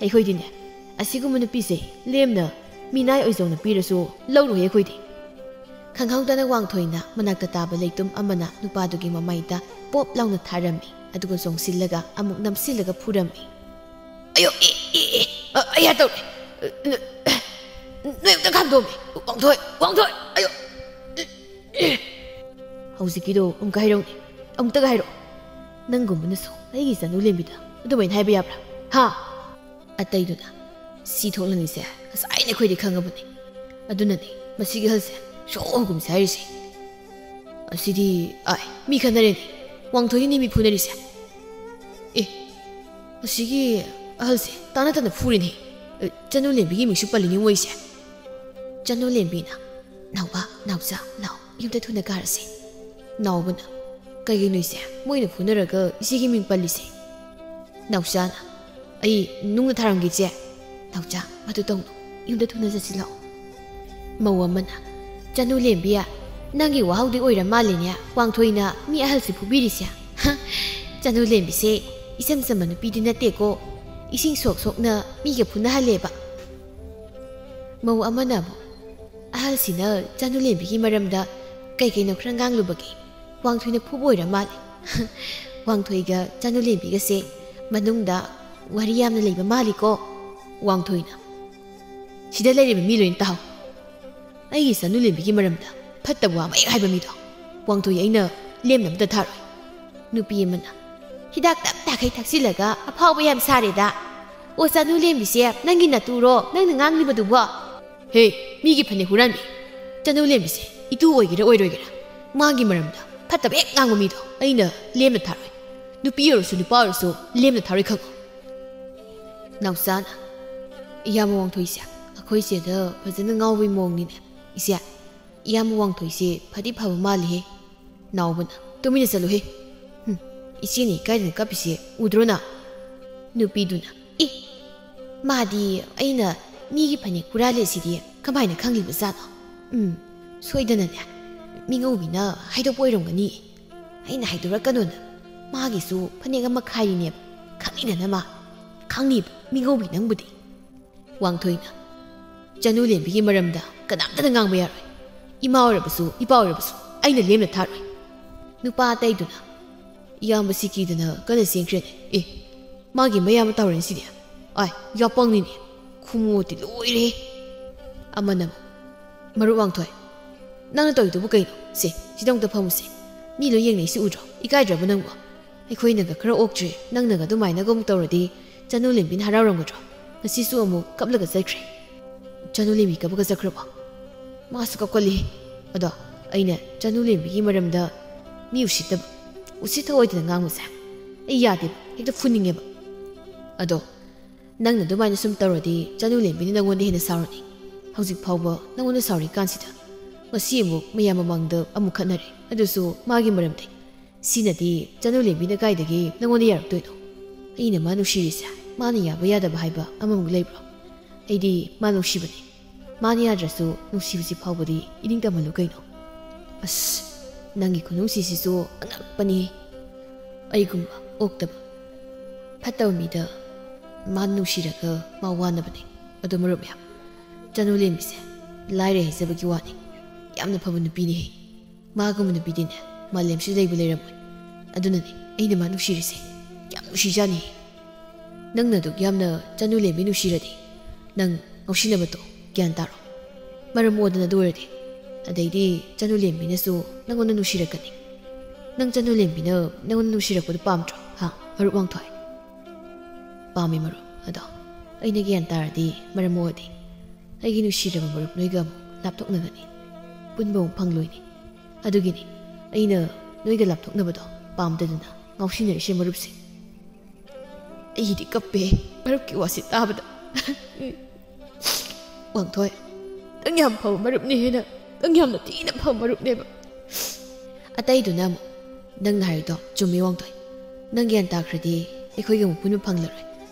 ꯑꯩꯈꯣꯏꯗꯤꯅꯦ, ꯑꯁꯤꯒꯨꯝꯕ ꯅꯨꯄꯤꯁꯦ ꯂꯦꯝꯅ ꯃꯤꯅꯥꯏ ꯑꯣꯏꯖꯧꯅ ꯄꯤꯔꯁꯨ ꯂꯧꯔꯣꯏ ꯑꯩꯈꯣꯏꯗꯤ꯫ ꯈꯪꯍꯧꯗꯅ ꯋꯥꯡꯊꯣꯏꯅ ꯃꯅꯥꯛꯇ ꯇꯥꯕ ꯂꯩꯇꯨꯝ ꯑꯃꯅ ꯅꯨꯄꯥꯗꯨꯒꯤ ꯃꯃꯥꯏꯗ ꯄꯣꯞ ꯂꯥꯎꯅ ꯊꯥꯔꯝꯃꯤ, ꯑꯗꯨꯒ ꯆꯣꯡꯁꯤꯜꯂꯒ ꯑꯃꯨꯛ ꯅꯝꯁꯤꯜꯂꯒ ꯐꯨꯔꯝꯃꯤ꯫ ꯑꯌꯣ, ꯑꯦ, ꯑꯦ, ꯑꯦ, ꯑ, ꯑꯩ ꯇꯧꯔꯦ꯫ ꯑ, ꯅ-, ꯅꯣꯏ ꯑꯝꯇ ꯈꯥꯝꯗꯣꯛꯑꯝꯃꯦ꯫ ꯋꯥꯡꯊꯣꯏ, ꯋꯥꯡꯊꯣꯏ, ꯑꯌꯣ꯫ ꯍꯧꯖꯤꯛꯀꯤꯗꯣ ꯑꯃꯨꯛꯀ ꯍꯥꯏꯔꯛꯎꯅꯦ, ꯑꯃꯨꯛꯇꯒ ꯍꯥꯏꯔꯛꯑꯣ꯫ ꯅꯪꯒꯨꯝꯕꯅꯁꯨ ꯑꯩꯒꯤ ꯆꯅꯨ ꯂꯦꯝꯕꯤꯗ ꯑꯗꯨꯃꯥꯏꯅ ꯍꯥꯏꯕ ꯌꯥꯕ꯭ꯔꯥ? ꯍꯥ? ꯑꯇꯩꯗꯨꯅ, ꯁꯤ ꯊꯣꯛꯂꯅꯤꯁꯦ ꯉꯁꯥꯏꯅ ꯑꯩꯈꯣꯏꯗꯤ ꯈꯪꯉꯕꯅꯤ꯫ ꯑꯗꯨꯅꯅꯦ ꯃꯁꯤꯒꯤ ꯑꯍꯜꯁꯦ ꯁꯣꯛꯍꯧꯒꯨꯝꯁꯦ ꯍꯥꯏꯔꯤꯁꯦ꯫ ꯑꯁꯤꯗꯤ, ꯑꯥꯏ, ꯃꯤ ꯈꯟꯅꯔꯦꯅꯦ꯫ ꯋꯥꯡꯊꯣꯏꯒꯤꯅꯤ ꯃꯤ ꯐꯨꯅꯔꯤꯁꯦ꯫ ꯑꯦ, ꯑꯁꯤꯒꯤ ꯑꯍꯜꯁꯦ ꯇꯥꯅ ꯇꯥꯅ ꯐꯨꯔꯤꯅꯦ꯫ ꯑꯦ, ꯆꯅꯨ ꯂꯦꯝꯕꯤꯒꯤ ꯃꯤꯡꯁꯨ ꯄꯜꯂꯤꯅꯤ ꯃꯣꯏꯁꯦ꯫ ꯆꯅꯨ ꯂꯦꯝꯕꯤꯅ, "ꯅꯥꯎꯕ, ꯅꯥꯎꯆꯥ, ꯂꯥꯎ, ꯌꯨꯝꯗ ꯊꯨꯅ ꯀꯥꯔꯁꯦ꯫" ꯅꯥꯎꯕꯅ, "ꯀꯩꯒꯤꯅꯣ ꯏꯆꯦ? ꯃꯣꯏꯅ ꯐꯨꯅꯔꯒ ꯏꯆꯦꯒꯤ ꯃꯤꯡ ꯄꯜꯂꯤꯁꯦ?" ꯅꯥꯎꯆꯥꯅ, "ꯑꯩ ꯅꯨꯡꯅ ꯊꯥꯔꯝꯒꯦ ꯏꯆꯦ꯫" "ꯅꯥꯎꯆꯥ, ꯃꯗꯨ ꯇꯧꯅꯨ, ꯌꯨꯝꯗ ꯊꯨꯅ ꯆꯠꯁꯤ ꯂꯥꯛꯑꯣ꯫" ꯃꯧ ꯑꯃꯅ, "ꯆꯅꯨ ꯂꯦꯝꯕꯤ, ꯅꯪꯒꯤ ꯋꯥꯍꯧꯗꯤ ꯑꯣꯏꯔ ꯃꯥꯜꯂꯦꯅꯦ ꯋꯥꯡꯊꯣꯏꯅ ꯃꯤ ꯑꯍꯜꯁꯤ ꯐꯨꯕꯤꯔꯤꯁꯦ꯫ ꯍ, ꯆꯅꯨ ꯂꯦꯝꯕꯤꯁꯦ ꯏꯆꯝ ꯆꯝꯕ ꯅꯨꯄꯤꯗꯤ ꯅꯠꯇꯦꯀꯣ꯫ ꯏꯁꯤꯡ ꯁꯣꯛ ꯁꯣꯛꯅ ꯃꯤꯒ ꯐꯨꯅꯍꯜꯂꯦꯕ꯫ ꯃꯧ ꯑꯃꯅ ꯑꯃꯨꯛ, "ꯑꯍꯜꯁꯤꯅ ꯆꯅꯨ ꯂꯦꯝꯕꯤꯒꯤ ꯃꯔꯝꯗ ꯀꯩ ꯀꯩꯅꯣ ꯈꯔ ꯉꯥꯡꯂꯨꯕꯒꯤ ꯋꯥꯡꯊꯣꯏꯅ ꯐꯨꯕ ꯑꯣꯏꯔ ꯃꯥꯜꯂꯦ꯫" ꯋꯥꯡꯊꯣꯏꯒ ꯆꯅꯨ ꯂꯦꯝꯕꯤꯒꯁꯦ ꯃꯅꯨꯡꯗ ꯋꯥꯔꯤ ꯌꯥꯝꯅ ꯂꯩꯕ ꯃꯥꯜꯂꯤꯀꯣ꯫ ꯋꯥꯡꯊꯣꯏꯅ, "ꯁꯤꯗ ꯂꯩꯔꯤꯕ ꯃꯤ ꯂꯣꯏꯅ ꯇꯥꯍꯧ꯫ ꯑꯩꯒꯤ ꯆꯅꯨ ꯂꯦꯝꯕꯤꯒꯤ ꯃꯔꯝꯗ ꯐꯠꯇꯕ ꯋꯥ ꯃꯌꯦꯛ ꯍꯥꯏꯕ ꯃꯤꯗꯣ ꯋꯥꯡꯊꯣꯏ ꯑꯩꯅ ꯂꯦꯝꯅ ꯑꯃꯇ ꯊꯥꯔꯣꯏ꯫" ꯅꯨꯄꯤ ꯑꯃꯅ, "ꯍꯤꯗꯥꯛ ꯇꯞ ꯇꯥꯈꯩ ꯊꯛꯆꯤꯜꯂꯒ ꯑꯐꯥꯎꯕ ꯌꯥꯝ ꯁꯥꯔꯦꯗ꯫ ꯑꯣ ꯆꯅꯨ ꯂꯦꯝꯕꯤꯁꯦ, ꯅꯪꯒꯤ ꯅꯇꯨꯔꯣ ꯅꯪꯅ ꯉꯥꯡꯂꯤꯕꯗꯨꯕꯣ?" "ꯍꯦ, ꯃꯤꯒꯤ ꯐꯅꯦꯛ ꯍꯨꯔꯥꯟꯕꯤ꯫ ꯆꯅꯨ ꯂꯦꯝꯕꯤꯁꯦ ꯏꯇꯨ ꯑꯣꯏꯒꯦꯔꯥ ꯑꯣꯏꯔꯣꯏꯒꯦꯔꯥ, ꯃꯥꯒꯤ ꯃꯔꯝꯗ ꯐꯠꯇꯕ ꯍꯦꯛ ꯉꯥꯡꯕ ꯃꯤꯗꯣ ꯑꯩꯅ ꯂꯦꯝꯅ ꯊꯥꯔꯣꯏ꯫ ꯅꯨꯄꯤ ꯑꯣꯏꯔꯁꯨ ꯅꯨꯄꯥ ꯑꯣꯏꯔꯁꯨ ꯂꯦꯝꯅ ꯊꯥꯔꯣꯏ ꯈꯪꯉꯨ꯫" ꯅꯥꯎꯆꯥꯅ, "ꯏꯌꯥꯝꯕ ꯋꯥꯡꯊꯣꯏꯁꯦ ꯑꯩꯈꯣꯏ ꯆꯦꯗ ꯐꯖꯅ ꯉꯥꯎꯕꯩ ꯃꯑꯣꯡꯅꯤꯅꯦ꯫ ꯏꯆꯦ, ꯏꯌꯥꯝꯕ ꯋꯥꯡꯊꯣꯏꯁꯦ ꯐꯗꯤ ꯐꯕ ꯃꯥꯜꯂꯤꯍꯦ꯫" ꯅꯥꯎꯕꯅ, "ꯇꯨꯃꯤꯟꯅ ꯆꯠꯂꯨꯍꯦ꯫ ꯍꯨꯝ, ꯏꯆꯦꯅ ꯏꯀꯥꯏꯗꯅ ꯀꯞꯄꯤꯁꯦ ꯎꯗ꯭ꯔꯣ ꯅꯪ?" ꯅꯨꯄꯤꯗꯨꯅ, "ꯑꯦ, ꯃꯥꯗꯤ ꯑꯩꯅ ꯃꯤꯒꯤ ꯐꯅꯦꯛ ꯍꯨꯔꯥꯜꯂꯦ ꯁꯤꯗꯤ ꯀꯃꯥꯏꯅ ꯈꯪꯂꯤꯕꯖꯥꯠꯅꯣ? ꯎꯝ, ꯁꯣꯏꯗꯅꯅꯦ ꯃꯤꯉꯧꯕꯤꯅ ꯍꯥꯏꯗꯣꯛꯄ ꯑꯣꯏꯔꯝꯒꯅꯤ꯫ ꯑꯩꯅ ꯍꯥꯏꯗꯣꯔꯛꯀꯅꯣꯅ꯫ ꯃꯥꯒꯤꯁꯨ ꯐꯅꯦꯛ ꯑꯃ ꯈꯥꯏꯔꯤꯅꯦꯕ꯫ ꯈꯪꯉꯤꯗꯅ ꯃꯥ꯫ ꯈꯪꯉꯤꯕ ꯃꯤꯉꯧꯕꯤ ꯅꯪꯕꯨꯗꯤ꯫" ꯋꯥꯡꯊꯣꯏꯅ, "ꯆꯅꯨ ꯂꯦꯝꯕꯤꯒꯤ ꯃꯔꯝꯗ ꯀꯅꯥꯝꯇꯅ ꯉꯥꯡꯕ ꯌꯥꯔꯣꯏ꯫ ꯏꯃꯥ ꯑꯣꯏꯔꯕꯁꯨ ꯏꯄꯥ ꯑꯣꯏꯔꯕꯁꯨ ꯑꯩꯅ ꯂꯦꯝꯅ ꯊꯥꯔꯣꯏ꯫" ꯅꯨꯄꯥ ꯑꯇꯩꯗꯨꯅ, "ꯏꯌꯥꯝꯕ ꯁꯤꯀꯤꯗꯨꯅ ꯀꯟꯅ ꯆꯦꯟꯈ꯭ꯔꯦꯅꯦ꯫ ꯑꯦ, ꯃꯥꯒꯤ ꯃꯌꯥꯝꯕ ꯇꯧꯔꯦꯅꯦ ꯁꯤꯗꯤ꯫ ꯑꯥꯏ, ꯌꯥꯄꯪꯅꯤꯅꯦ꯫ ꯈꯨꯃꯣꯠꯇꯤ ꯂꯣꯏꯔꯦ꯫" ꯑꯃꯅ ꯑꯃꯨꯛ, "ꯃꯔꯨꯞ ꯋꯥꯡꯊꯣꯏ, ꯅꯪꯅ ꯇꯧꯔꯤꯗꯨꯕꯨ ꯀꯩꯅꯣ? ꯁꯦ, ꯁꯤꯗ ꯑꯃꯨꯛꯇ ꯐꯝꯃꯨꯁꯦ꯫ ꯃꯤ ꯂꯣꯏ ꯌꯦꯡꯅꯩꯁꯤ ꯎꯗ꯭ꯔꯣ? ꯏꯀꯥꯏꯗ꯭ꯔꯕ ꯅꯪꯕꯣ? ꯑꯩꯈꯣꯏꯅꯒ ꯈꯔ ꯑꯣꯛꯇ꯭ꯔꯤ, ꯅꯪꯅꯒ ꯑꯗꯨꯃꯥꯏꯅꯒ ꯑꯃꯨꯛ ꯇꯧꯔꯗꯤ ꯆꯅꯨ ꯂꯦꯝꯕꯤꯅ ꯍꯔꯥꯎꯔꯝꯒꯗ꯭ꯔꯣ? ꯉꯁꯤꯁꯨ ꯑꯃꯨꯛ ꯀꯞꯂꯒ ꯆꯠꯈ꯭ꯔꯦ꯫" "ꯆꯅꯨ ꯂꯦꯝꯕꯤ ꯀꯞꯄꯒ ꯆꯠꯈ꯭ꯔꯕꯣ? ꯃꯥꯁꯨ ꯀꯞꯀꯜꯂꯤ꯫ ꯑꯗꯣ ꯑꯩꯅ ꯆꯅꯨ ꯂꯦꯝꯕꯤꯒꯤ ꯃꯔꯝꯗ ꯃꯤ ꯎꯁꯤꯠꯇꯕ, ꯎꯁꯤꯠ ꯊꯑꯣꯏꯗꯅ ꯉꯥꯡꯕꯁꯦ ꯑꯩ ꯌꯥꯗꯦꯕ, ꯍꯦꯛꯇ ꯐꯨꯅꯤꯡꯉꯦꯕ꯫ ꯑꯗꯣ ꯅꯪꯅ ꯑꯗꯨꯃꯥꯏꯅ ꯁꯨꯝ ꯇꯧꯔꯗꯤ ꯆꯅꯨ ꯂꯦꯝꯕꯤꯅ ꯅꯪꯉꯣꯟꯗ ꯍꯦꯟꯅ ꯁꯥꯎꯔꯅꯤ꯫ ꯍꯧꯖꯤꯛ ꯐꯥꯎꯕ ꯅꯪꯉꯣꯟꯗ ꯁꯥꯎꯔꯤꯀꯥꯟꯁꯤꯗ ꯉꯁꯤ ꯑꯃꯨꯛ ꯃꯌꯥꯝ ꯃꯃꯥꯡꯗ ꯑꯃꯨꯛ ꯈꯠꯅꯔꯦ, ꯑꯗꯨꯁꯨ ꯃꯥꯒꯤ ꯃꯔꯝꯗꯩ꯫ ꯁꯤꯅꯗꯤ ꯆꯅꯨ ꯂꯦꯝꯕꯤꯅ ꯀꯥꯏꯗꯒꯤ ꯅꯪꯉꯣꯟꯗ ꯌꯥꯔꯛꯇꯣꯏꯅꯣ? ꯑꯩꯅ ꯃꯥ ꯅꯨꯡꯁꯤꯔꯤꯁꯦ ꯃꯥꯅ ꯌꯥꯕ ꯌꯥꯗꯕ ꯍꯥꯏꯕ ꯑꯃꯃꯨꯛ ꯂꯩꯕ꯭ꯔꯣ? ꯑꯩꯗꯤ ꯃꯥ ꯅꯨꯡꯁꯤꯕꯅꯦ꯫ ꯃꯥꯅ ꯌꯥꯗ꯭ꯔꯁꯨ ꯅꯨꯡꯁꯤꯕꯁꯤ ꯐꯥꯎꯕꯗꯤ ꯏꯅꯤꯡ ꯇꯝꯍꯜꯂꯨ ꯀꯩꯅꯣ?" ꯑꯁ, ꯅꯪꯒꯤ ꯈꯨꯅꯨꯡꯁꯤꯁꯤꯁꯨ ꯑꯉꯛꯄꯅꯤ꯫ ꯑꯩꯒꯨꯝꯕ ꯑꯣꯛꯇꯕ, ꯐꯠꯇꯕ ꯃꯤꯗ ꯃꯥ ꯅꯨꯡꯁꯤꯔꯒ ꯃꯥ ꯋꯥꯅꯕꯅꯤ꯫ ꯑꯗꯣ ꯃꯔꯨꯞ ꯃꯌꯥꯝ, ꯆꯅꯨ ꯂꯦꯝꯕꯤꯁꯦ ꯂꯥꯏꯔꯩ ꯍꯥꯏꯖꯕꯒꯤ ꯋꯥꯅꯤ, ꯌꯥꯝꯅ ꯐꯕ ꯅꯨꯄꯤꯅꯤꯍꯦ꯫ ꯃꯥꯒꯨꯝꯕ ꯅꯨꯄꯤꯗꯤꯅꯦ ꯃꯥꯂꯦꯝꯁꯤꯗ ꯂꯩꯕ ꯂꯩꯔꯝꯃꯣꯏ꯫ ꯑꯗꯨꯅꯅꯦ ꯑꯩꯅ ꯃꯥ ꯅꯨꯡꯁꯤꯔꯤꯁꯦ꯫ ꯌꯥꯝ ꯅꯨꯡꯁꯤꯖꯥꯅꯤꯍꯦ꯫ ꯅꯪꯅ ꯑꯗꯨꯛ ꯌꯥꯝꯅ ꯆꯅꯨ ꯂꯦꯝꯕꯤ ꯅꯨꯡꯁꯤꯔꯗꯤ, ꯅꯪ ꯉꯥꯎꯁꯤꯟꯅꯕꯗꯣ ꯒ꯭ꯌꯥꯟ ꯇꯥꯔꯣ꯫ ꯃꯔꯝ ꯃꯣꯛꯑꯗꯅ ꯑꯗꯨ ꯑꯣꯏꯔꯗꯤ꯫ ꯑꯗꯩꯗꯤ ꯆꯅꯨ ꯂꯦꯝꯕꯤꯅꯁꯨ ꯅꯪꯉꯣꯟꯗ ꯅꯨꯡꯁꯤꯔꯛꯀꯅꯤ꯫ ꯅꯪ ꯆꯅꯨ ꯂꯦꯝꯕꯤꯅ ꯅꯪꯉꯣꯟꯗ ꯅꯨꯡꯁꯤꯔꯛꯄꯗꯨ ꯄꯥꯝꯗ꯭ꯔꯣ, ꯍꯥ, ꯃꯔꯨꯞ ꯋꯥꯡꯊꯣꯏ? ꯄꯥꯝꯃꯤ ꯃꯔꯨꯞ, ꯑꯗꯣ ꯑꯩꯅ ꯒ꯭ꯌꯥꯟ ꯇꯥꯔꯗꯤ, ꯃꯔꯝ ꯃꯣꯛꯑꯗꯤ ꯑꯩꯒꯤ ꯅꯨꯡꯁꯤꯔꯕ ꯃꯔꯨꯞ ꯅꯣꯏꯒ ꯑꯃꯨꯛ ꯂꯥꯞꯊꯣꯛꯅꯒꯅꯤ, ꯄꯨꯟꯕ ꯑꯃꯨꯛ ꯐꯪꯂꯣꯏꯅꯤ꯫ ꯑꯗꯨꯒꯤꯅꯤ ꯑꯩꯅ ꯅꯣꯏꯒ ꯂꯥꯞꯊꯣꯛꯅꯕꯗꯣ ꯄꯥꯝꯗꯗꯅ ꯉꯥꯎꯁꯤꯟꯅꯔꯤꯁꯦ ꯃꯔꯨꯞꯁꯦ꯫ ꯑꯩꯗꯤ ꯀꯞꯄꯦ ꯃꯔꯨꯞꯀꯤ ꯋꯥꯁꯤ ꯇꯥꯕꯗ꯫ ꯋꯥꯡꯊꯣꯏ, ꯅꯪ ꯌꯥꯝ ꯐꯕ ꯃꯔꯨꯞꯅꯤ ꯍꯦꯟꯅ, ꯅꯪ ꯌꯥꯝꯅ ꯊꯤꯅ ꯐꯕ ꯃꯔꯨꯞꯅꯦꯕ꯫ ꯑꯇꯩꯗꯨꯅ ꯑꯃꯨꯛ, "ꯅꯪꯅ ꯍꯥꯏꯔꯤꯗꯣ ꯆꯨꯝꯃꯤ ꯋꯥꯡꯊꯣꯏ꯫ ꯅꯪ ꯒ꯭ꯌꯥꯟ ꯇꯥꯈ꯭ꯔꯗꯤ ꯑꯩꯈꯣꯏꯒ ꯑꯃꯨꯛ ꯄꯨꯟꯕ ꯐꯪꯂꯔꯣꯏ꯫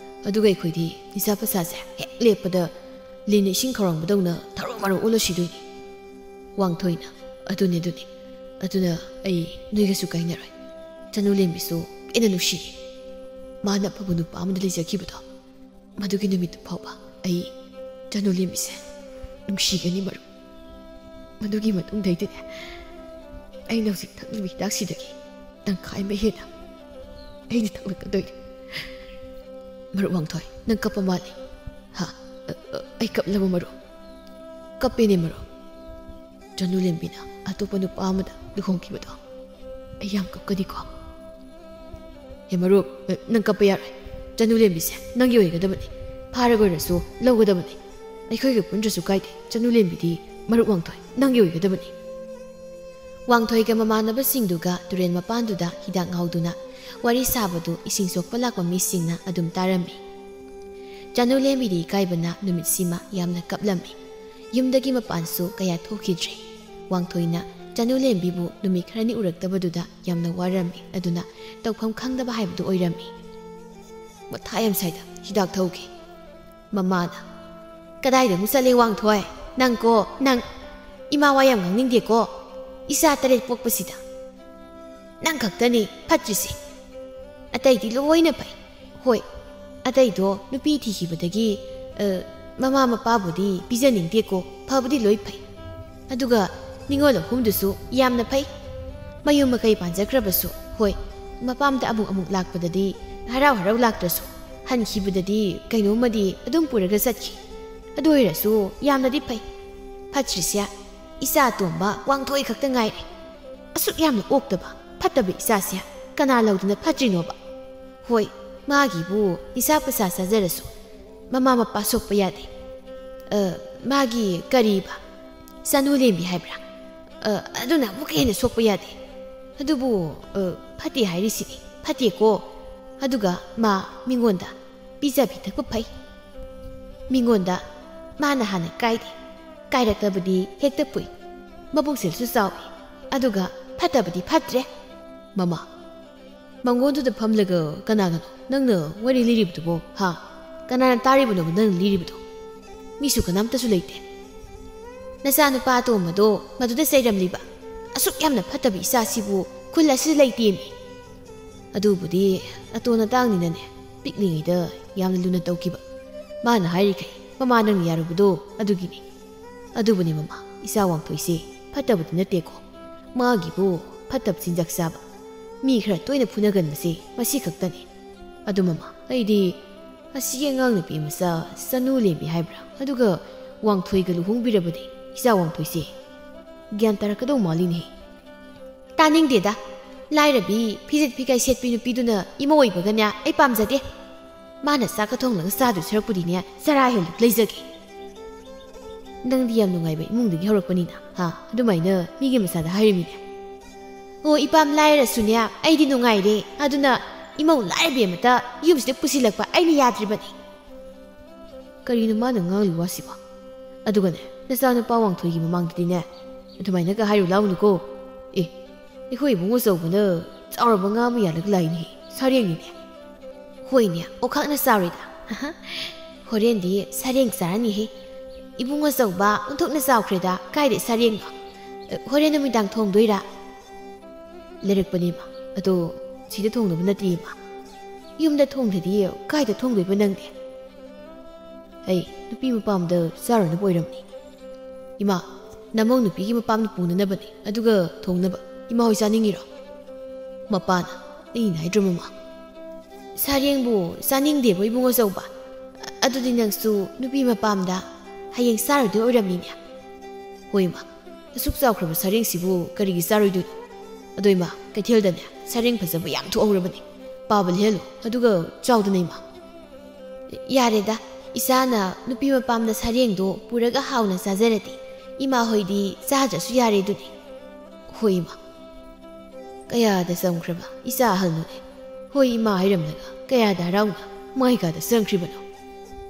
ꯑꯗꯨꯒ ꯑꯩꯈꯣꯏꯗꯤ ꯅꯤꯁꯥ ꯄꯁꯥꯁꯦ ꯍꯦꯛ ꯂꯦꯞꯄꯗ ꯂꯤꯟꯅ ꯏꯁꯤꯡ ꯈꯧꯔꯥꯡꯕꯗꯧꯅ ꯊꯔꯣ ꯃꯔꯣ ꯑꯣꯜꯂ ꯁꯤꯗꯣꯏꯅꯤ꯫" ꯋꯥꯡꯊꯣꯏꯅ, "ꯑꯗꯨꯅꯤ, ꯑꯗꯨꯅꯤ꯫ ꯑꯗꯨꯅ ꯑꯩ ꯅꯣꯏꯒꯁꯨ ꯀꯥꯏꯅꯔꯣꯏ꯫ ꯆꯅꯨ ꯂꯦꯝꯕꯤꯁꯨ ꯄꯦꯟꯅ ꯅꯨꯡꯁꯤꯔꯤ꯫ ꯃꯥꯅ ꯑꯐꯕ ꯅꯨꯄꯥ ꯑꯃꯗ ꯂꯩꯖꯈꯤꯕꯗꯣ, ꯃꯗꯨꯒꯤ ꯅꯨꯃꯤꯠꯇꯨ ꯐꯥꯎꯕ ꯑꯩ ꯆꯅꯨ ꯂꯦꯝꯕꯤꯁꯦ ꯅꯨꯡꯁꯤꯒꯅꯤ ꯃꯔꯨꯞ꯫ ꯃꯗꯨꯒꯤ ꯃꯇꯨꯡꯗꯩꯗꯤꯅꯦ, ꯑꯩꯅ ꯍꯧꯖꯤꯛ ꯊꯛꯂꯤꯕ ꯍꯤꯗꯥꯛꯁꯤꯗꯒꯤ ꯇꯪꯈꯥꯏ ꯑꯃ ꯍꯦꯟꯅ ꯑꯩꯅ ꯊꯛꯂꯛꯀꯗꯣꯏꯅꯤ꯫" "ꯃꯔꯨꯞ ꯋꯥꯡꯊꯣꯏ, ꯅꯪ ꯀꯞꯄ ꯃꯥꯜꯂꯤ꯫" "ꯍꯥ? ꯑ, ꯑ, ꯑꯩ ꯀꯞꯂꯕ ꯃꯔꯨꯞ?" "ꯀꯞꯄꯦꯅꯦ ꯃꯔꯨꯞ꯫ ꯆꯅꯨ ꯂꯦꯝꯕꯤꯅ ꯑꯇꯣꯞꯄ ꯅꯨꯄꯥ ꯑꯃꯗ ꯂꯨꯍꯣꯡꯈꯤꯕꯗꯣ ꯑꯩ ꯌꯥꯝ ꯀꯞꯀꯅꯤꯀꯣ꯫" "ꯍꯦ ꯃꯔꯨꯞ, ꯅꯪ ꯀꯞꯄ ꯌꯥꯔꯣꯏ꯫ ꯆꯅꯨ ꯂꯦꯝꯕꯤꯁꯦ ꯅꯪꯒꯤ ꯑꯣꯏꯒꯗꯕꯅꯤ꯫ ꯐꯥꯔꯒ ꯑꯣꯏꯔꯁꯨ ꯂꯧꯒꯗꯕꯅꯤ꯫ ꯑꯩꯈꯣꯏꯒ ꯄꯨꯟꯗ꯭ꯔꯁꯨ ꯀꯥꯏꯗꯦ, ꯆꯅꯨ ꯂꯦꯝꯕꯤꯗꯤ ꯃꯔꯨꯞ ꯋꯥꯡꯊꯣꯏ ꯅꯪꯒꯤ ꯑꯣꯏꯒꯗꯕꯅꯤ꯫" ꯋꯥꯡꯊꯣꯏꯒ ꯃꯃꯥꯟꯅꯕꯁꯤꯡꯗꯨꯒ ꯇꯨꯔꯦꯜ ꯃꯄꯥꯟꯗꯨꯗ ꯍꯤꯗꯥꯛ ꯉꯥꯎꯗꯨꯅ ꯋꯥꯔꯤ ꯁꯥꯕꯗꯨ ꯏꯁꯤꯡ ꯁꯣꯛꯄ ꯂꯥꯛꯄ ꯃꯤꯁꯤꯡꯅ ꯑꯗꯨꯝ ꯇꯥꯔꯝꯃꯤ꯫ ꯆꯅꯨ ꯂꯦꯝꯕꯤꯗꯤ ꯏꯀꯥꯏꯕꯅ ꯅꯨꯃꯤꯠꯁꯤꯃ ꯌꯥꯝꯅ ꯀꯞꯂꯝꯃꯤ꯫ ꯌꯨꯝꯗꯒꯤ ꯃꯄꯥꯟꯁꯨ ꯀꯌꯥ ꯊꯣꯛꯈꯤꯗ꯭ꯔꯦ꯫ ꯋꯥꯡꯊꯣꯏꯅ ꯆꯅꯨ ꯂꯦꯝꯕꯤꯕꯨ ꯅꯨꯃꯤꯠ ꯈꯔꯅꯤ ꯎꯔꯛꯇꯕꯗꯨꯗ ꯌꯥꯝꯅ ꯋꯥꯔꯝꯃꯤ, ꯑꯗꯨꯅ ꯇꯧꯐꯝ ꯈꯪꯗꯕ ꯍꯥꯏꯕꯗꯨ ꯑꯣꯏꯔꯝꯃꯤ꯫ "ꯃꯊꯥ ꯌꯥꯝ ꯁꯥꯏꯗ, ꯍꯤꯗꯥꯛ ꯊꯛꯎꯒꯦ꯫" ꯃꯃꯥꯅ, "ꯀꯗꯥꯏꯗ ꯑꯃꯨꯛ ꯆꯠꯂꯦ ꯋꯥꯡꯊꯣꯏ? ꯅꯪꯀꯣ, ꯅꯪ꯫ ꯏꯃꯥ ꯋꯥ ꯌꯥꯝ ꯉꯥꯡꯅꯤꯡꯗꯦꯀꯣ꯫" ꯏꯆꯥ ꯇꯔꯦꯠ ꯄꯣꯛꯄꯁꯤꯗ ꯅꯪ ꯈꯛꯇꯅꯤ ꯐꯠꯇ꯭ꯔꯤꯁꯦ꯫ ꯑꯇꯩꯗꯤ ꯂꯣꯏꯅ ꯐꯩ꯫ ꯍꯣꯏ, ꯑꯇꯩꯗꯣ ꯅꯨꯄꯤ ꯊꯤꯈꯤꯕꯗꯒꯤ, ꯑ, ꯃꯃꯥ ꯃꯄꯥꯕꯨꯗꯤ ꯄꯤꯖꯅꯤꯡꯗꯦꯀꯣ, ꯐꯕꯨꯗꯤ ꯂꯣꯏ ꯐꯩ꯫ ꯑꯗꯨꯒ ꯅꯤꯉꯣꯜ ꯑꯍꯨꯝꯗꯨꯁꯨ ꯌꯥꯝꯅ ꯐꯩ꯫ ꯃꯌꯨꯝ ꯃꯀꯩ ꯄꯥꯟꯖꯈ꯭ꯔꯕꯁꯨ, ꯍꯣꯏ, ꯃꯄꯥꯝꯗ ꯑꯃꯨꯛ ꯑꯃꯨꯛ ꯂꯥꯛꯄꯗꯗꯤ ꯍꯔꯥꯎ ꯍꯔꯥꯎ ꯂꯥꯛꯇ꯭ꯔꯁꯨ, ꯍꯟꯈꯤꯕꯗꯗꯤ ꯀꯩꯅꯣꯝꯃꯗꯤ ꯑꯗꯨꯝ ꯄꯨꯔꯒ ꯆꯠꯈꯤ꯫ ꯑꯗꯨ ꯑꯣꯏꯔꯁꯨ ꯌꯥꯝꯅꯗꯤ ꯐꯩ꯫ ꯐꯠꯇ꯭ꯔꯤꯁꯦ ꯏꯆꯥ ꯑꯇꯣꯝꯕ ꯋꯥꯡꯊꯣꯏ ꯈꯛꯇ ꯉꯥꯏꯔꯦ꯫ ꯑꯁꯨꯛ ꯌꯥꯝꯅ ꯑꯣꯛꯇꯕ, ꯐꯠꯇꯕ ꯏꯆꯥꯁꯦ ꯀꯅꯥ ꯂꯧꯗꯨꯅ ꯐꯠꯇ꯭ꯔꯤꯅꯣꯕ? ꯍꯣꯏ, ꯃꯥꯒꯤꯕꯨ ꯅꯤꯁꯥ ꯄꯁꯥ ꯆꯥꯖꯔꯁꯨ ꯃꯃꯥ ꯃꯄꯥ ꯁꯣꯛꯄ ꯌꯥꯗꯦ꯫ ꯑ, ꯃꯥꯒꯤ ꯀꯔꯤꯕ? ꯆꯅꯨ ꯂꯦꯝꯕꯤ ꯍꯥꯏꯕ꯭ꯔꯥ? ꯑ, ꯑꯗꯨꯅ ꯑꯃꯨꯛꯀ ꯍꯦꯟꯅ ꯁꯣꯛꯄ ꯌꯥꯗꯦ꯫ ꯑꯗꯨꯕꯨ, ꯑ, ꯐꯠꯇꯦ ꯍꯥꯏꯔꯤꯁꯤꯗꯤ ꯐꯠꯇꯦꯀꯣ꯫ ꯑꯗꯨꯒ ꯃꯥ ꯃꯤꯉꯣꯟꯗ ꯄꯤꯖ ꯄꯤꯊꯛꯄ ꯐꯩ꯫ ꯃꯤꯉꯣꯟꯗ ꯃꯥꯅ ꯍꯥꯟꯅ ꯀꯥꯏꯗꯦ꯫ ꯀꯥꯏꯔꯛꯇꯕꯗꯤ ꯍꯦꯛꯇ ꯄꯨꯏ꯫ ꯃꯕꯨꯛꯆꯦꯜꯁꯨ ꯆꯥꯎꯏ꯫ ꯑꯗꯨꯒ ꯐꯠꯇꯕꯗꯤ ꯐꯠꯇ꯭ꯔꯦ꯫ ꯃꯃꯥ, ꯃꯪꯒꯣꯟꯗꯨꯗ ꯐꯝꯂꯒ ꯀꯅꯥꯒꯅꯣ ꯅꯪꯅ ꯋꯥꯔꯤ ꯂꯤꯔꯤꯕꯗꯨꯕꯣ, ꯍꯥ? ꯀꯅꯥꯅ ꯇꯥꯔꯤꯕꯅꯣꯕ ꯅꯪꯅ ꯂꯤꯔꯤꯕꯗꯣ? ꯃꯤꯁꯨ ꯀꯅꯥꯝꯇꯁꯨ ꯂꯩꯇꯦ꯫ ꯅꯆꯥꯅꯨꯄꯥ ꯑꯇꯣꯝꯕꯗꯣ ꯃꯗꯨꯗ ꯆꯩꯔꯝꯂꯤꯕ꯫ ꯑꯁꯨꯛ ꯌꯥꯝꯅ ꯐꯠꯇꯕ ꯏꯆꯥꯁꯤꯕꯨ ꯈꯨꯜ ꯑꯁꯤꯗ ꯂꯩꯇꯦꯃꯤ꯫ ꯑꯗꯨꯕꯨꯗꯤ ꯑꯇꯣꯟ ꯑꯇꯥꯡꯅꯤꯅꯅꯦ, ꯄꯤꯛꯂꯤꯉꯩꯗ ꯌꯥꯝꯅ ꯂꯨꯅ ꯇꯧꯈꯤꯕ꯫ ꯃꯥꯅ ꯍꯥꯏꯔꯤꯈꯩ ꯃꯃꯥ ꯅꯪꯅ ꯌꯥꯔꯨꯕꯗꯣ ꯑꯗꯨꯒꯤꯅꯤ꯫ ꯑꯗꯨꯕꯨꯅꯦ ꯃꯃꯥ, ꯏꯆꯥ ꯋꯥꯡꯊꯣꯏꯁꯦ ꯐꯠꯇꯕꯗꯤ ꯅꯠꯇꯦꯀꯣ꯫ ꯃꯥꯒꯤꯕꯨ ꯐꯠꯇꯕ ꯆꯤꯟꯖꯥꯛ ꯆꯥꯕ, ꯃꯤ ꯈꯔ ꯇꯣꯏꯅ ꯐꯨꯅꯒꯟꯕꯁꯦ ꯃꯁꯤ ꯈꯛꯇꯅꯤ꯫ ꯑꯗꯨ ꯃꯃꯥ, ꯑꯩꯗꯤ ꯑꯁꯤꯒꯤ ꯑꯉꯥꯡ ꯅꯨꯄꯤ ꯃꯆꯥ ꯆꯅꯨ ꯂꯦꯝꯕꯤ ꯍꯥꯏꯕ꯭ꯔꯥ, ꯑꯗꯨꯒ ꯋꯥꯡꯊꯣꯏꯒ ꯂꯨꯍꯣꯡꯕꯤꯔꯕꯗꯤ ꯏꯆꯥ ꯋꯥꯡꯊꯣꯏꯁꯦ ꯒ꯭ꯌꯥꯟ ꯇꯥꯔꯛꯀꯗꯧ ꯃꯥꯜꯂꯤꯅꯦ꯫ ꯇꯥꯅꯤꯡꯗꯦꯗ꯫ ꯂꯥꯏꯔꯕꯤ ꯐꯤꯖꯦꯠ ꯐꯤꯒꯥꯏ ꯁꯦꯠꯄꯤ ꯅꯨꯄꯤꯗꯨꯅ ꯏꯃꯧ ꯑꯣꯏꯕꯒꯅꯦ ꯑꯩ ꯄꯥꯝꯖꯗꯦ꯫ ꯃꯥꯅ ꯆꯥꯛꯀ ꯊꯣꯡꯂꯒ ꯆꯥꯗꯣꯏ ꯁꯔꯨꯛꯄꯨꯗꯤꯅꯦ ꯆꯔꯥ ꯍꯦꯜꯂꯒ ꯂꯩꯖꯒꯦ꯫ ꯅꯪꯗꯤ ꯌꯥꯝ ꯅꯨꯡꯉꯥꯏꯕ ꯏꯃꯨꯡꯗꯒꯤ ꯍꯧꯔꯛꯄꯅꯤꯅ, ꯍꯥ? ꯑꯗꯨꯃꯥꯏꯅ ꯃꯤꯒꯤ ꯃꯆꯥꯗ ꯍꯥꯏꯔꯤꯃꯤꯅꯦ꯫ ꯑꯣ, ꯏꯄꯥꯝ ꯂꯥꯏꯔꯁꯨꯅꯦ ꯑꯩꯗꯤ ꯅꯨꯡꯉꯥꯏꯔꯦ꯫ ꯑꯗꯨꯅ ꯏꯃꯧ ꯂꯥꯏꯔꯕꯤ ꯑꯃꯇ ꯌꯨꯝꯁꯤꯗ ꯄꯨꯁꯤꯜꯂꯛꯄ ꯑꯩꯅ ꯌꯥꯗ꯭ꯔꯤꯕꯅꯤ꯫ ꯀꯔꯤꯅꯣ ꯃꯥꯅ ꯉꯥꯡꯂꯤ ꯋꯥꯁꯤꯕꯣ? ꯑꯗꯨꯒꯅꯦ, ꯅꯆꯥꯅꯨꯄꯥ ꯋꯥꯡꯊꯣꯏꯒꯤ ꯃꯃꯥꯡꯗꯗꯤꯅꯦ ꯑꯗꯨꯃꯥꯏꯅꯒ ꯍꯥꯏꯔꯨ ꯂꯥꯎꯅꯨꯀꯣ꯫ ꯑꯦ, ꯑꯩꯈꯣꯏ ꯏꯕꯨꯡ ꯑꯆꯧꯕꯅ ꯆꯥꯎꯔꯕ ꯉꯥ ꯑꯃ ꯌꯥꯜꯂꯒ ꯂꯥꯛꯏꯅꯦ, ꯁꯥꯔꯦꯡꯅꯤꯅꯦ꯫ ꯍꯣꯏꯅꯦ, ꯑꯣꯈꯥꯛꯅ ꯆꯥꯎꯔꯦꯗ꯫ ꯍꯣꯔꯦꯟꯗꯤ ꯁꯥꯔꯦꯡ ꯆꯥꯔꯅꯤꯍꯦ꯫ ꯏꯕꯨꯡ ꯑꯆꯧꯕ ꯑꯣꯟꯊꯣꯛꯅ ꯆꯥꯎꯈ꯭ꯔꯦꯗ, ꯀꯥꯏꯗꯩ ꯁꯥꯔꯦꯡꯅꯣ? ꯑ, ꯍꯣꯔꯦꯟ ꯅꯨꯃꯤꯗꯥꯡ ꯊꯣꯡꯗꯣꯏꯔꯥ? ꯂꯩꯔꯛꯄꯅꯦ, ꯏꯃꯥ꯫ ꯑꯗꯣ ꯁꯤꯗ ꯊꯣꯡꯅꯕ ꯅꯠꯇꯦ, ꯏꯃꯥ꯫ ꯌꯨꯝꯗ ꯊꯣꯡꯗ꯭ꯔꯗꯤ ꯀꯥꯏꯗ ꯊꯣꯡꯗꯣꯏꯕ ꯅꯪꯗꯤ? ꯑꯩ ꯅꯨꯄꯤ ꯃꯄꯥꯝꯗ ꯆꯥꯔꯨꯅꯕ ꯑꯣꯏꯔꯝꯅꯤ꯫ ꯏꯃꯥ, ꯅꯃꯧ ꯅꯨꯄꯤꯒꯤ ꯃꯄꯥꯝꯗ ꯄꯨꯅꯅꯕꯅꯤ, ꯑꯗꯨꯒ ꯊꯣꯡꯅꯕ꯫ ꯏꯃꯥ ꯍꯣꯏ ꯆꯥꯅꯤꯡꯉꯤꯔꯣ? ꯃꯄꯥꯅ, "ꯑꯩꯅ ꯍꯥꯏꯗ꯭ꯔꯣ, ꯃꯃꯥ?" "ꯁꯥꯔꯦꯡꯕꯨ ꯆꯥꯅꯤꯡꯗꯦꯕꯣ, ꯏꯕꯨꯡꯉꯣ ꯆꯧꯕ? ꯑꯗꯨꯗꯤ ꯅꯪꯁꯨ ꯅꯨꯄꯤ ꯃꯄꯥꯝꯗ ꯍꯌꯦꯡ ꯆꯥꯔꯨꯗꯣꯏ ꯑꯣꯏꯔꯝꯅꯤꯅꯦ?" "ꯍꯣꯏ, ꯏꯃꯥ꯫ ꯑꯁꯨꯛ ꯆꯥꯎꯈ꯭ꯔꯕ ꯁꯥꯔꯦꯡꯁꯤꯕꯨ ꯀꯔꯤꯒꯤ ꯆꯥꯔꯣꯏꯗꯣꯏꯅꯣ? ꯑꯗꯣ ꯏꯃꯥ, ꯀꯩꯊꯦꯜꯗꯅꯦ ꯁꯥꯔꯦꯡ ꯐꯖꯕ ꯌꯥꯝ ꯊꯣꯛꯍꯧꯔꯕꯅꯦ꯫ ꯄꯥꯕ ꯂꯩꯍꯜꯂꯨ, ꯑꯗꯨꯒ ꯆꯥꯎꯗꯅ, ꯏꯃꯥ꯫" "ꯌꯥꯔꯦꯗ, ꯏꯆꯥꯅ ꯅꯨꯄꯤ ꯃꯄꯥꯝꯗ ꯁꯥꯔꯦꯡꯗꯣ ꯄꯨꯔꯒ ꯍꯥꯎꯅ ꯆꯥꯖꯔꯗꯤ ꯏꯃꯥ ꯍꯣꯏꯗꯤ ꯆꯥꯗ꯭ꯔꯁꯨ ꯌꯥꯔꯦ ꯑꯗꯨꯅꯤ꯫" "ꯍꯣꯏ, ꯏꯃꯥ꯫" ꯀꯌꯥꯗ ꯆꯝꯈ꯭ꯔꯕ ꯏꯆꯥ ꯑꯍꯜꯅꯣꯅꯦ꯫ "ꯍꯣꯏ, ꯏꯃꯥ" ꯍꯥꯏꯔꯝꯂꯒ ꯀꯌꯥꯗ ꯍꯔꯥꯎꯅ ꯃꯥꯏꯒꯥꯗ ꯆꯪꯈ꯭ꯔꯤꯕꯅꯣ꯫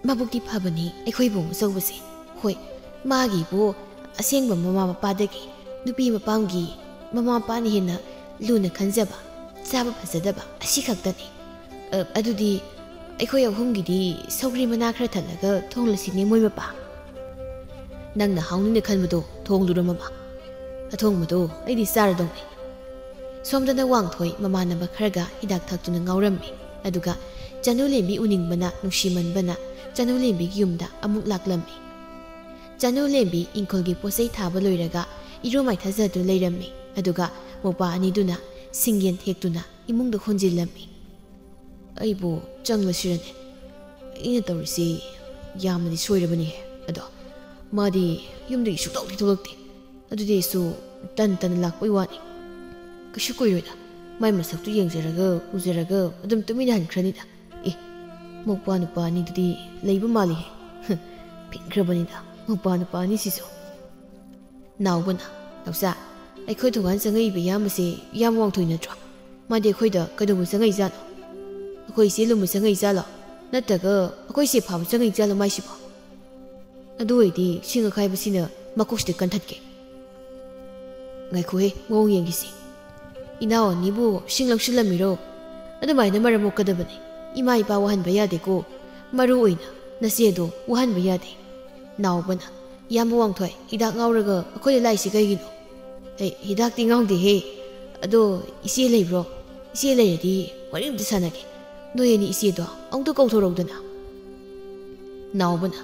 ꯃꯕꯨꯛꯇꯤ ꯐꯕꯅꯤ ꯑꯩꯈꯣꯏ ꯏꯕꯨꯡꯉꯣ ꯑꯆꯧꯕꯁꯦ꯫ ꯍꯣꯏ, ꯃꯥꯒꯤꯕꯨ ꯑꯁꯦꯡꯕ ꯃꯃꯥ ꯃꯄꯥꯗꯒꯤ ꯅꯨꯄꯤ ꯃꯄꯥꯝꯒꯤ ꯃꯃꯥ ꯃꯄꯥꯅ ꯍꯦꯟꯅ ꯂꯨꯅ ꯈꯟꯖꯕ, ꯆꯥꯕ ꯐꯖꯗꯕ ꯑꯁꯤ ꯈꯛꯇꯅꯤ꯫ ꯑ, ꯑꯗꯨꯗꯤ ꯑꯩꯈꯣꯏ ꯑꯍꯨꯝꯒꯤꯗꯤ ꯁꯧꯒ꯭ꯔꯤ ꯃꯅꯥ ꯈꯔ ꯊꯜꯂꯒ ꯊꯣꯡꯂꯁꯤꯅꯦ, ꯃꯣꯏ ꯃꯄꯥ꯫ "ꯅꯪꯅ ꯍꯥꯎꯅꯤꯅ ꯈꯟꯕꯗꯣ ꯊꯣꯡꯂꯨꯔꯣ, ꯃꯃꯥ꯫ ꯑꯊꯣꯡꯕꯗꯣ ꯑꯩꯗꯤ ꯆꯥꯔꯗꯧꯅꯤ꯫" ꯁꯣꯝꯗꯅ ꯋꯥꯡꯊꯣꯏ ꯃꯃꯥꯟꯅꯕ ꯈꯔꯒ ꯍꯤꯗꯥꯛ ꯊꯛꯇꯨꯅ ꯉꯥꯎꯔꯝꯃꯤ꯫ ꯑꯗꯨꯒ ꯆꯅꯨ ꯂꯦꯝꯕꯤ ꯎꯅꯤꯡꯕꯅ, ꯅꯨꯡꯁꯤꯃꯟꯕꯅ ꯆꯅꯨ ꯂꯦꯝꯕꯤꯒꯤ ꯌꯨꯝꯗ ꯑꯃꯨꯛ ꯂꯥꯛꯂꯝꯃꯤ꯫ ꯆꯅꯨ ꯂꯦꯝꯕꯤ ꯏꯪꯈꯣꯜꯒꯤ ꯄꯣꯠꯆꯩ ꯊꯥꯕ ꯂꯣꯏꯔꯒ ꯏꯔꯨ ꯃꯥꯏꯊꯖꯗꯨꯅ ꯂꯩꯔꯝꯃꯤ꯫ ꯑꯗꯨꯒ ꯃꯧꯄꯥ ꯑꯅꯤꯗꯨꯅ ꯁꯤꯡꯌꯦꯟ ꯍꯦꯛꯇꯨꯅ ꯏꯃꯨꯡꯗ ꯍꯣꯟꯖꯤꯜꯂꯝꯃꯤ꯫ "ꯑꯩꯕꯨ ꯆꯪꯂꯁꯤꯔꯅꯦ? ꯑꯩꯅ ꯇꯧꯔꯤꯁꯤ ꯌꯥꯝꯅꯗꯤ ꯁꯣꯏꯔꯕꯅꯤꯍꯦ꯫ ꯑꯗꯣ ꯃꯥꯗꯤ ꯌꯨꯝꯗꯒꯤ ꯁꯨꯛꯊꯣꯛꯇꯤ ꯊꯣꯛꯂꯛꯇꯦ꯫ ꯑꯗꯨꯗꯤ ꯑꯩꯁꯨ ꯇꯟ ꯇꯟꯅ ꯂꯥꯛꯄꯩ ꯋꯥꯅꯤ꯫ ꯀꯩꯁꯨ ꯀꯨꯏꯔꯣꯏꯗ꯫ ꯃꯥꯏ ꯃꯁꯛꯇꯨ ꯌꯦꯡꯖꯔꯒ ꯎꯖꯔꯒ ꯑꯗꯨꯝ ꯇꯨꯃꯤꯟꯅ ꯍꯟꯈ꯭ꯔꯅꯤꯗ꯫ ꯑꯦ, ꯃꯧꯄ꯭ꯋꯥ ꯅꯨꯄꯥ ꯑꯅꯤꯗꯨꯗꯤ ꯂꯩꯕ ꯃꯥꯜꯂꯤꯍꯦ꯫ ꯐꯤꯡꯈ꯭ꯔꯕꯅꯤꯗ ꯃꯧꯄ꯭ꯋꯥ ꯅꯨꯄꯥ ꯑꯅꯤꯁꯤꯁꯨ꯫" ꯅꯥꯎꯕꯅ, "ꯅꯥꯎꯆꯥ, ꯑꯩꯈꯣꯏ ꯊꯣꯡꯒꯥꯟ ꯆꯪꯉꯛꯏꯕ ꯏꯌꯥꯝꯕꯁꯦ ꯏꯌꯥꯝꯕ ꯋꯥꯡꯊꯣꯏ ꯅꯠꯇ꯭ꯔꯣ? ꯃꯥꯗꯤ ꯑꯩꯈꯣꯏꯗ ꯀꯩꯗꯧꯕ ꯆꯪꯉꯛꯏꯖꯥꯠꯅꯣ? ꯑꯩꯈꯣꯏ ꯏꯆꯦ ꯂꯨꯝꯕ ꯆꯪꯉꯛꯏꯖꯥꯠꯂꯣ? ꯅꯠꯇ꯭ꯔꯒ ꯑꯩꯈꯣꯏ ꯏꯆꯦ ꯐꯥꯕ ꯆꯪꯉꯛꯏꯖꯥꯠꯂꯣ ꯃꯥꯏꯁꯤꯕꯣ? ꯑꯗꯨ ꯑꯣꯏꯔꯗꯤ ꯁꯤꯡ ꯑꯈꯥꯏꯕꯁꯤꯅ ꯃꯀꯣꯛꯁꯤꯗ ꯀꯟꯊꯠꯀꯦ꯫" "ꯉꯥꯏꯈꯣꯍꯦ, ꯃꯑꯣꯡ ꯌꯦꯡꯈꯤꯁꯤ꯫ ꯏꯅꯥꯎ ꯑꯅꯤꯕꯨ ꯁꯤꯡ ꯂꯧꯁꯤꯜꯂꯝꯃꯤꯔꯣ? ꯑꯗꯨꯃꯥꯏꯅ ꯃꯔꯝ ꯃꯣꯛꯀꯗꯕꯅꯤ꯫ ꯏꯃꯥ ꯏꯄꯥ ꯋꯥꯍꯟꯕ ꯌꯥꯗꯦꯀꯣ꯫ ꯃꯔꯨ ꯑꯣꯏꯅ ꯅꯆꯦꯗꯣ ꯋꯥꯍꯟꯕ ꯌꯥꯗꯦ꯫" ꯅꯥꯎꯕꯅ, "ꯏꯌꯥꯝꯕ ꯋꯥꯡꯊꯣꯏ, ꯍꯤꯗꯥꯛ ꯉꯥꯎꯔꯒ ꯑꯩꯈꯣꯏꯗ ꯂꯥꯛꯏꯁꯤ ꯀꯩꯒꯤꯅꯣ?" "ꯑꯩ ꯍꯤꯗꯥꯛꯇꯤ ꯉꯥꯎꯗꯦꯍꯦ꯫ ꯑꯗꯣ ꯏꯆꯦ ꯂꯩꯕ꯭ꯔꯣ? ꯏꯆꯦ ꯂꯩꯔꯗꯤ ꯋꯥꯔꯤ ꯑꯝꯇ ꯁꯥꯟꯅꯒꯦ꯫ ꯅꯣꯏ ꯑꯅꯤ ꯏꯆꯦꯗꯣ ꯑꯃꯨꯛꯇ ꯀꯧꯊꯣꯔꯛꯎꯗꯅ꯫" ꯅꯥꯎꯕꯅ,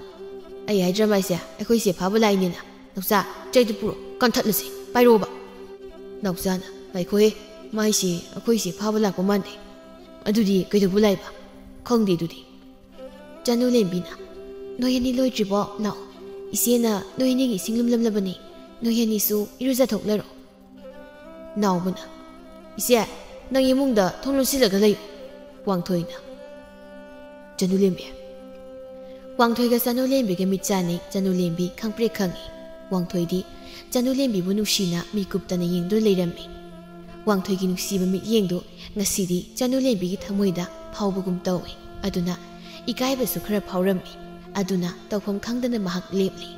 "ꯑꯩ ꯍꯥꯏꯗ꯭ꯔꯥ ꯃꯥꯏꯁꯦ, ꯑꯩꯈꯣꯏ ꯏꯆꯦ ꯐꯥꯕ ꯂꯥꯛꯏꯅꯦꯅ꯫ ꯅꯥꯎꯆꯥ, ꯆꯩꯗꯨ ꯄꯨꯔꯛꯑꯣ, ꯀꯟꯊꯠꯂꯁꯤ, ꯄꯥꯏꯔꯛꯑꯣꯕ꯫" ꯅꯥꯎꯆꯥꯅ, "ꯉꯥꯏꯈꯣꯍꯦ, ꯃꯥꯏꯁꯦ ꯑꯩꯈꯣꯏ ꯏꯆꯦ ꯐꯥꯕ ꯂꯥꯛꯄ ꯃꯥꯟꯗꯦ꯫ ꯑꯗꯨꯗꯤ ꯀꯩꯗꯧꯕ ꯂꯥꯛꯏꯕ? ꯈꯪꯗꯦ ꯑꯗꯨꯗꯤ꯫" ꯆꯅꯨꯂꯦꯝꯕꯤꯅ, "ꯅꯣꯏ ꯑꯅꯤ ꯂꯣꯏꯗ꯭ꯔꯤꯕꯣ? ꯂꯥꯛꯑꯣ, ꯏꯆꯦꯅ ꯅꯣꯏ ꯑꯅꯤꯒꯤ ꯏꯁꯤꯡ ꯂꯨꯝꯂꯝꯂꯕꯅꯤ꯫ ꯅꯣꯏ ꯑꯅꯤꯁꯨ ꯏꯔꯨꯖꯊꯣꯛꯅꯔꯣ꯫" ꯅꯥꯎꯕꯅ, "ꯏꯆꯦ, ꯅꯪ ꯏꯃꯨꯡꯗ ꯊꯣꯡ ꯂꯣꯟꯁꯤꯜꯂꯒ ꯂꯩꯌꯨ꯫" ꯋꯥꯡꯊꯣꯏꯅ, "ꯆꯅꯨꯂꯦꯝꯕꯤ꯫" ꯋꯥꯡꯊꯣꯏꯒ ꯆꯅꯨꯂꯦꯝꯕꯤꯒ ꯃꯤꯠ ꯆꯥꯟꯅꯩ꯫ ꯆꯅꯨꯂꯦꯝꯕꯤ ꯈꯪꯄ꯭ꯔꯦꯛ ꯈꯪꯉꯤ꯫ ꯋꯥꯡꯊꯣꯏꯗꯤ ꯆꯅꯨꯂꯦꯝꯕꯤꯕꯨ ꯅꯨꯡꯁꯤꯅ ꯃꯤꯀꯨꯞꯇꯅ ꯌꯦꯡꯗꯨꯅ ꯂꯩꯔꯝꯃꯤ꯫ ꯋꯥꯡꯊꯣꯏꯒꯤ ꯅꯨꯡꯁꯤꯕ ꯃꯤꯠꯌꯦꯡꯗꯨ ꯉꯁꯤꯗꯤ ꯆꯅꯨꯂꯦꯝꯕꯤꯒꯤ ꯊꯃꯣꯏꯗ ꯐꯥꯎꯕꯒꯨꯝ ꯇꯧꯏ꯫ ꯑꯗꯨꯅ ꯏꯀꯥꯏꯕꯁꯨ ꯈꯔ ꯐꯥꯎꯔꯝꯃꯤ꯫ ꯑꯗꯨꯅ ꯇꯧꯐꯝ ꯈꯪꯗꯅ ꯃꯍꯥꯛ ꯂꯦꯞꯂꯤ꯫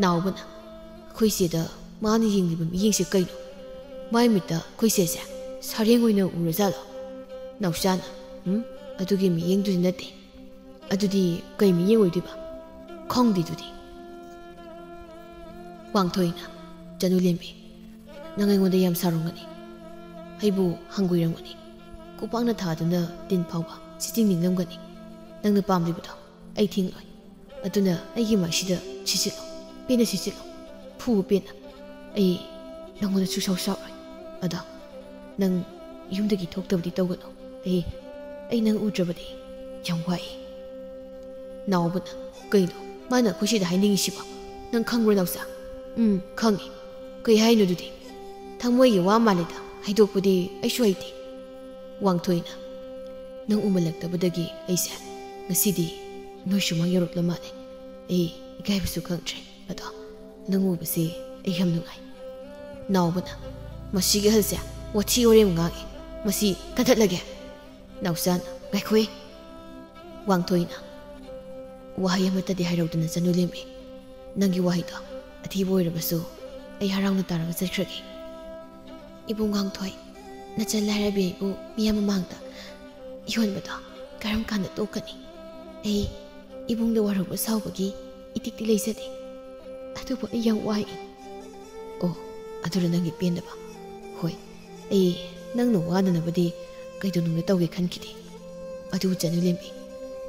ꯅꯥꯎꯕꯅ, "ꯑꯩꯈꯣꯏ ꯏꯆꯦꯗ ꯃꯥꯅ ꯌꯦꯡꯂꯤꯕ ꯃꯤꯠꯌꯦꯡꯁꯦ ꯀꯩꯅꯣ? ꯃꯥꯏ ꯃꯤꯠꯇ ꯑꯩꯈꯣꯏ ꯏꯆꯦꯁꯦ ꯁꯥꯔꯦꯡ ꯑꯣꯏꯅ ꯎꯔꯖꯥꯠꯂꯣ?" ꯅꯥꯎꯆꯥꯅ, "ꯎꯝ, ꯑꯗꯨꯒꯤ ꯃꯤꯠꯌꯦꯡꯗꯨꯗꯤ ꯅꯠꯇꯦ꯫" "ꯑꯗꯨꯗꯤ ꯀꯩ ꯃꯤꯠꯌꯦꯡ ꯑꯣꯏꯗꯣꯏꯕ? ꯈꯪꯗꯦ ꯑꯗꯨꯗꯤ꯫" ꯋꯥꯡꯊꯣꯏꯅ, "ꯆꯅꯨꯂꯦꯝꯕꯤ, ꯅꯪ ꯑꯩꯉꯣꯟꯗ ꯌꯥꯝ ꯁꯥꯎꯔꯝꯒꯅꯤ꯫ ꯑꯩꯕꯨ ꯍꯪꯒꯣꯏꯔꯝꯒꯅꯤ꯫ ꯈꯨꯄꯥꯛꯅ ꯊꯥꯗꯨꯅ ꯇꯤꯟ ꯐꯥꯎꯕ ꯁꯤꯠꯆꯤꯡ ꯅꯤꯡꯂꯝꯒꯅꯤ꯫ ꯅꯪꯅ ꯄꯥꯝꯂꯤꯕꯗꯣ ꯑꯩ ꯊꯤꯡꯂꯣꯏ꯫ ꯑꯗꯨꯅ ꯑꯩꯒꯤ ꯃꯥꯏꯁꯤꯗ ꯁꯤꯠꯆꯤꯜꯂꯣ, ꯄꯦꯟꯅ ꯁꯤꯠꯆꯤꯜꯂꯣ, ꯐꯨꯕ ꯄꯦꯟꯅ꯫ ꯑꯩ ꯅꯪꯉꯣꯟꯗ ꯁꯨꯛꯁꯥꯎ ꯁꯥꯎꯔꯣꯏ꯫ ꯑꯗꯣ ꯅꯪ ꯌꯨꯝꯗꯒꯤ ꯊꯣꯛꯇꯕꯗꯤ ꯇꯧꯒꯅꯨ꯫ ꯑꯩ, ꯑꯩ ꯅꯪ ꯎꯗ꯭ꯔꯕꯗꯤ ꯌꯥꯝ ꯋꯥꯏ꯫" ꯅꯥꯎꯕꯅ, "ꯀꯩꯅꯣ ꯃꯥꯅ ꯑꯩꯈꯣꯏ ꯁꯤꯗ ꯍꯥꯏꯅꯤꯡꯉꯤꯁꯤꯕꯣ? ꯅꯪ ꯈꯪꯕ꯭ꯔꯣ ꯅꯥꯎꯆꯥ?" "ꯎꯝ, ꯈꯪꯉꯤ꯫ ꯀꯩ ꯍꯥꯏꯅꯣ ꯑꯗꯨꯗꯤ? ꯊꯃꯣꯏꯒꯤ ꯋꯥ ꯃꯥꯜꯂꯦꯗ, ꯍꯥꯏꯗꯣꯛꯄꯗꯤ ꯑꯩꯁꯨ ꯍꯩꯇꯦ꯫" ꯋꯥꯡꯊꯣꯏꯅ, "ꯅꯪ ꯎꯃꯜꯂꯛꯇꯕꯗꯒꯤ ꯑꯩꯁꯦ ꯉꯁꯤꯗꯤ ꯅꯣꯏ ꯁꯨꯃꯥꯡ ꯌꯧꯔꯛꯂ ꯃꯥꯜꯂꯦ꯫ ꯑꯩ ꯏꯀꯥꯏꯕꯁꯨ ꯈꯪꯗ꯭ꯔꯦ꯫ ꯑꯗꯣ ꯅꯪ ꯎꯕꯁꯦ ꯑꯩ ꯌꯥꯝ ꯅꯨꯡꯉꯥꯏ꯫" ꯅꯥꯎꯕꯅ, "ꯃꯁꯤꯒꯤ ꯑꯍꯜꯁꯦ ꯋꯥꯊꯤ ꯋꯥꯔꯦꯝ ꯉꯥꯡꯉꯤ꯫ ꯃꯁꯤ ꯀꯟꯊꯠꯂꯒꯦ꯫" ꯅꯥꯎꯆꯥꯅ, "ꯉꯥꯏꯈꯣꯍꯦ꯫" ꯋꯥꯡꯊꯣꯏꯅ, "ꯋꯥꯍꯩ ꯑꯃꯠꯇꯗꯤ ꯍꯥꯏꯔꯧꯗꯅ ꯆꯅꯨꯂꯦꯝꯕꯤ꯫ ꯅꯪꯒꯤ ꯋꯥꯍꯩꯗꯣ ꯑꯊꯤꯕ ꯑꯣꯏꯔꯕꯁꯨ ꯑꯩ ꯍꯔꯥꯎꯅ ꯇꯥꯔꯒ ꯆꯠꯈ꯭ꯔꯒꯦ꯫" "ꯏꯕꯨꯡ ꯋꯥꯡꯊꯣꯏ, ꯅꯆꯜ ꯂꯥꯏꯔꯕꯤ ꯑꯩꯕꯨ ꯃꯤꯌꯥꯝ ꯃꯃꯥꯡꯗ ꯌꯣꯟꯕꯗꯣ ꯀꯔꯝ ꯀꯥꯟꯗ ꯇꯣꯛꯀꯅꯤ? ꯑꯩ ꯏꯕꯨꯡꯗ ꯋꯥꯔꯧꯕ ꯁꯥꯎꯕꯒꯤ ꯏꯇꯤꯛꯇꯤ ꯂꯩꯖꯗꯦ꯫ ꯑꯗꯨꯕꯨ ꯑꯩ ꯌꯥꯝ ꯋꯥꯏ꯫" "ꯑꯣ, ꯑꯗꯨꯅ ꯅꯪꯒꯤ ꯄꯦꯟꯗꯕ? ꯍꯣꯏ, ꯑꯩ ꯅꯪꯅ ꯋꯥꯅꯅꯕꯗꯤ ꯀꯩꯗꯧꯅꯨꯡꯗ ꯇꯧꯒꯦ ꯈꯟꯈꯤꯗꯦ꯫ ꯑꯗꯨꯕꯨ ꯆꯅꯨꯂꯦꯝꯕꯤ,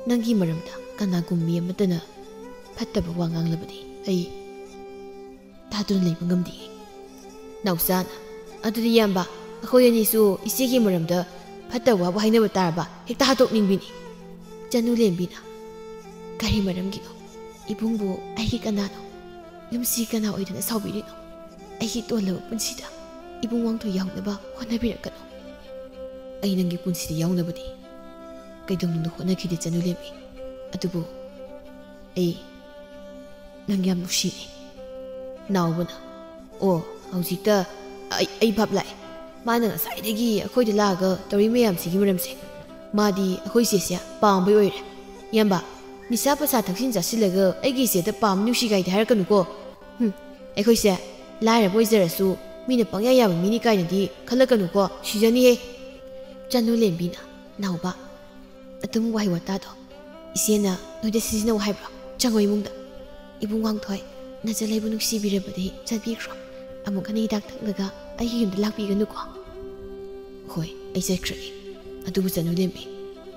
ꯅꯪꯒꯤ ꯃꯔꯝꯗ ꯀꯅꯥꯒꯨꯝꯕ ꯃꯤ ꯑꯃꯠꯇꯅ ꯐꯠꯇꯕ ꯋꯥ ꯉꯥꯡꯂꯕꯗꯤ ꯑꯩ ꯇꯥꯗꯨꯅ ꯂꯩꯕ ꯉꯝꯗꯦ꯫ ꯅꯥꯎꯆꯥꯅ, "ꯑꯗꯨꯗꯤ ꯏꯌꯥꯝꯕ, ꯑꯩꯈꯣꯏ ꯑꯅꯤꯁꯨ ꯏꯆꯦꯒꯤ ꯃꯔꯝꯗ ꯐꯠꯇꯕ ꯋꯥꯕꯨ ꯍꯥꯏꯅꯕ ꯇꯥꯔꯕ ꯍꯦꯛꯇ ꯍꯥꯠꯇꯣꯛꯅꯤꯡꯕꯤꯅꯤ?" ꯆꯅꯨꯂꯦꯝꯕꯤꯅ, "ꯀꯔꯤ ꯃꯔꯝꯒꯤꯅꯣ? ꯏꯕꯨꯡꯕꯨ ꯑꯩꯒꯤ ꯀꯅꯥꯅꯣ? ꯌꯨꯝꯁꯤ ꯀꯅꯥ ꯑꯣꯏꯗꯅ ꯁꯥꯎꯕꯤꯔꯤꯅꯣ? ꯑꯩꯒꯤ ꯇꯣꯜꯂꯕ ꯄꯨꯟꯁꯤꯗ ꯏꯕꯨꯡ ꯋꯥꯡꯊꯣꯏ ꯌꯥꯎꯅꯕ ꯍꯣꯠꯅꯕꯤꯔꯛꯀꯅꯨ꯫ ꯑꯩ ꯅꯪꯒꯤ ꯄꯨꯟꯁꯤꯗ ꯌꯥꯎꯅꯕꯗꯤ ꯀꯩꯗꯧꯅꯨꯡꯗ ꯍꯣꯠꯅꯈꯤꯗꯦ ꯆꯅꯨꯂꯦꯝꯕꯤ꯫ ꯑꯗꯨꯕꯨ ꯑꯩ ꯅꯪ ꯌꯥꯝ ꯅꯨꯡꯁꯤꯔꯦ꯫" ꯅꯥꯎꯕꯅ, "ꯑꯣ, ꯍꯧꯖꯤꯛꯇ ꯑꯩ, ꯑꯩ ꯚꯥꯞ ꯂꯥꯛꯑꯦ꯫ ꯃꯥꯅ ꯉꯁꯥꯏꯗꯒꯤ ꯑꯩꯈꯣꯏꯗ ꯂꯥꯛꯑꯒ ꯇꯧꯔꯤ ꯃꯌꯥꯝꯁꯤꯒꯤ ꯃꯔꯝꯁꯦ꯫ ꯃꯥꯗꯤ ꯑꯩꯈꯣꯏ ꯆꯦꯁꯦ ꯄꯥꯝꯕꯩ ꯑꯣꯏꯔꯦ꯫ ꯏꯌꯥꯝꯕ, ꯅꯤꯁꯥ ꯄꯁꯥ ꯊꯛꯆꯤꯟ ꯆꯥꯁꯤꯜꯂꯒ ꯑꯩꯒꯤ ꯏꯆꯦꯗ ꯄꯥꯝ ꯅꯨꯡꯁꯤ ꯀꯥꯏꯗꯤ ꯍꯥꯏꯔꯛꯀꯅꯨꯀꯣ꯫ ꯍꯨꯝ, ꯑꯩꯈꯣꯏꯁꯦ ꯂꯥꯏꯔꯕ ꯑꯣꯏꯖꯔꯁꯨ ꯃꯤꯅ ꯄꯪꯌꯥ ꯌꯥꯕ ꯃꯤꯅꯤ ꯀꯥꯏꯅꯗꯤ ꯈꯜꯂꯛꯀꯅꯨꯀꯣ, ꯁꯤꯖꯅꯤꯍꯦ꯫" ꯆꯅꯨꯂꯦꯝꯕꯤꯅ, "ꯅꯥꯎꯕ, ꯑꯗꯨꯝ ꯋꯥꯍꯩ ꯋꯥꯇꯥꯗꯣ ꯏꯆꯦꯅ ꯅꯣꯏꯗ ꯁꯤꯖꯤꯟꯅꯧ ꯍꯥꯏꯕ꯭ꯔꯣ? ꯆꯪꯉꯣ ꯏꯃꯨꯡꯗ꯫ ꯏꯕꯨꯡ ꯋꯥꯡꯊꯣꯏ, ꯅꯆꯜ ꯑꯩꯕꯨ ꯅꯨꯡꯁꯤꯕꯤꯔꯕꯗꯤ ꯆꯠꯄꯤꯈ꯭ꯔꯣ꯫ ꯑꯃꯨꯛ ꯍꯟꯅ ꯍꯤꯗꯥꯛ ꯊꯛꯂꯒ ꯑꯩꯒꯤ ꯌꯨꯝꯗ ꯂꯥꯛꯄꯤꯒꯅꯨꯀꯣ꯫" "ꯍꯣꯏ, ꯑꯩ ꯆꯠꯈ꯭ꯔꯒꯦ꯫ ꯑꯗꯨꯕꯨ ꯆꯅꯨꯂꯦꯝꯕꯤ,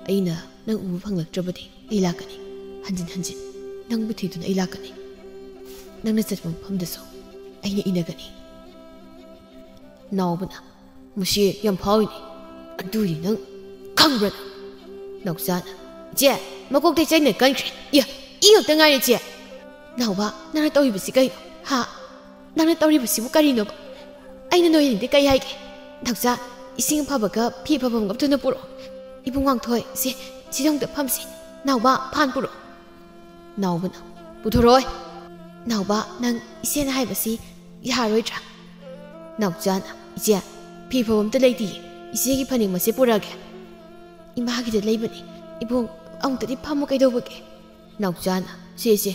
ꯑꯩꯅ ꯅꯪ ꯎꯕ ꯐꯪꯂꯛꯇ꯭ꯔꯕꯗꯤ ꯑꯩ ꯂꯥꯛꯀꯅꯤ꯫ ꯍꯟꯖꯤꯟ ꯍꯟꯖꯤꯟ ꯅꯪꯕꯨ ꯊꯤꯗꯨꯅ ꯑꯩ ꯂꯥꯛꯀꯅꯤ꯫ ꯅꯪꯅ ꯆꯠꯄ ꯃꯐꯝꯗꯁꯨ ꯑꯩꯅ ꯏꯟꯅꯒꯅꯤ꯫" ꯅꯥꯎꯕꯅ, "ꯃꯁꯤ ꯌꯥꯝ ꯐꯥꯎꯏꯅꯦ꯫ ꯑꯗꯨꯗꯤ ꯅꯪ ꯈꯪꯕ꯭ꯔꯥ ꯅꯪ?" ꯅꯥꯎꯆꯥꯅ, "ꯏꯆꯦ, ꯃꯀꯣꯛꯇꯩ ꯆꯩꯅ ꯀꯟꯈ꯭ꯔꯦ꯫ ꯏꯌꯥ, ꯏ ꯉꯛꯇ ꯉꯥꯏꯔꯦ ꯏꯆꯦ꯫" "ꯅꯥꯎꯕ, ꯅꯪꯅ ꯇꯧꯔꯤꯕꯁꯤ ꯀꯩꯅꯣ? ꯍꯥ? ꯅꯪꯅ ꯇꯧꯔꯤꯕꯁꯤꯕꯨ ꯀꯔꯤꯅꯣꯕ? ꯑꯩꯅ ꯅꯣꯏ ꯑꯅꯤꯗ ꯀꯩ ꯍꯥꯏꯒꯦ? ꯅꯥꯎꯆꯥ, ꯏꯁꯤꯡ ꯑꯐꯕꯒ ꯐꯤ ꯑꯐꯕ ꯑꯃꯒ ꯊꯨꯅ ꯄꯨꯔꯛꯑꯣ꯫ ꯏꯕꯨꯡ ꯋꯥꯡꯊꯣꯏ, ꯁꯦ, ꯁꯤꯗ ꯑꯃꯨꯛꯇ ꯐꯝꯁꯤ꯫ ꯅꯥꯎꯕ, ꯐꯥꯟ ꯄꯨꯔꯛꯑꯣ꯫" ꯅꯥꯎꯕꯅ, "ꯄꯨꯊꯣꯔꯛꯑꯣꯏ꯫" "ꯅꯥꯎꯕ, ꯅꯪ ꯏꯆꯦꯅ ꯍꯥꯏꯕꯁꯤ ꯌꯥꯔꯣꯏꯗ꯭ꯔꯥ?" ꯅꯥꯎꯆꯥꯅ, "ꯏꯆꯦ, ꯐꯤ ꯐꯥꯎꯕ ꯑꯝꯇ ꯂꯩꯇꯤꯌꯦ꯫ ꯏꯆꯦꯒꯤ ꯐꯅꯦꯛ ꯃꯆꯦꯠ ꯄꯨꯔꯛꯑꯒꯦ꯫" "ꯏꯃꯥꯒꯤꯗ ꯂꯩꯕꯅꯦ꯫ ꯏꯕꯨꯡ, ꯑꯃꯨꯛꯇꯗꯤ ꯐꯝꯃꯨ ꯀꯩꯗꯧꯕꯒꯦ?" ꯅꯥꯎꯆꯥꯅ, "ꯁꯦ, ꯁꯦ,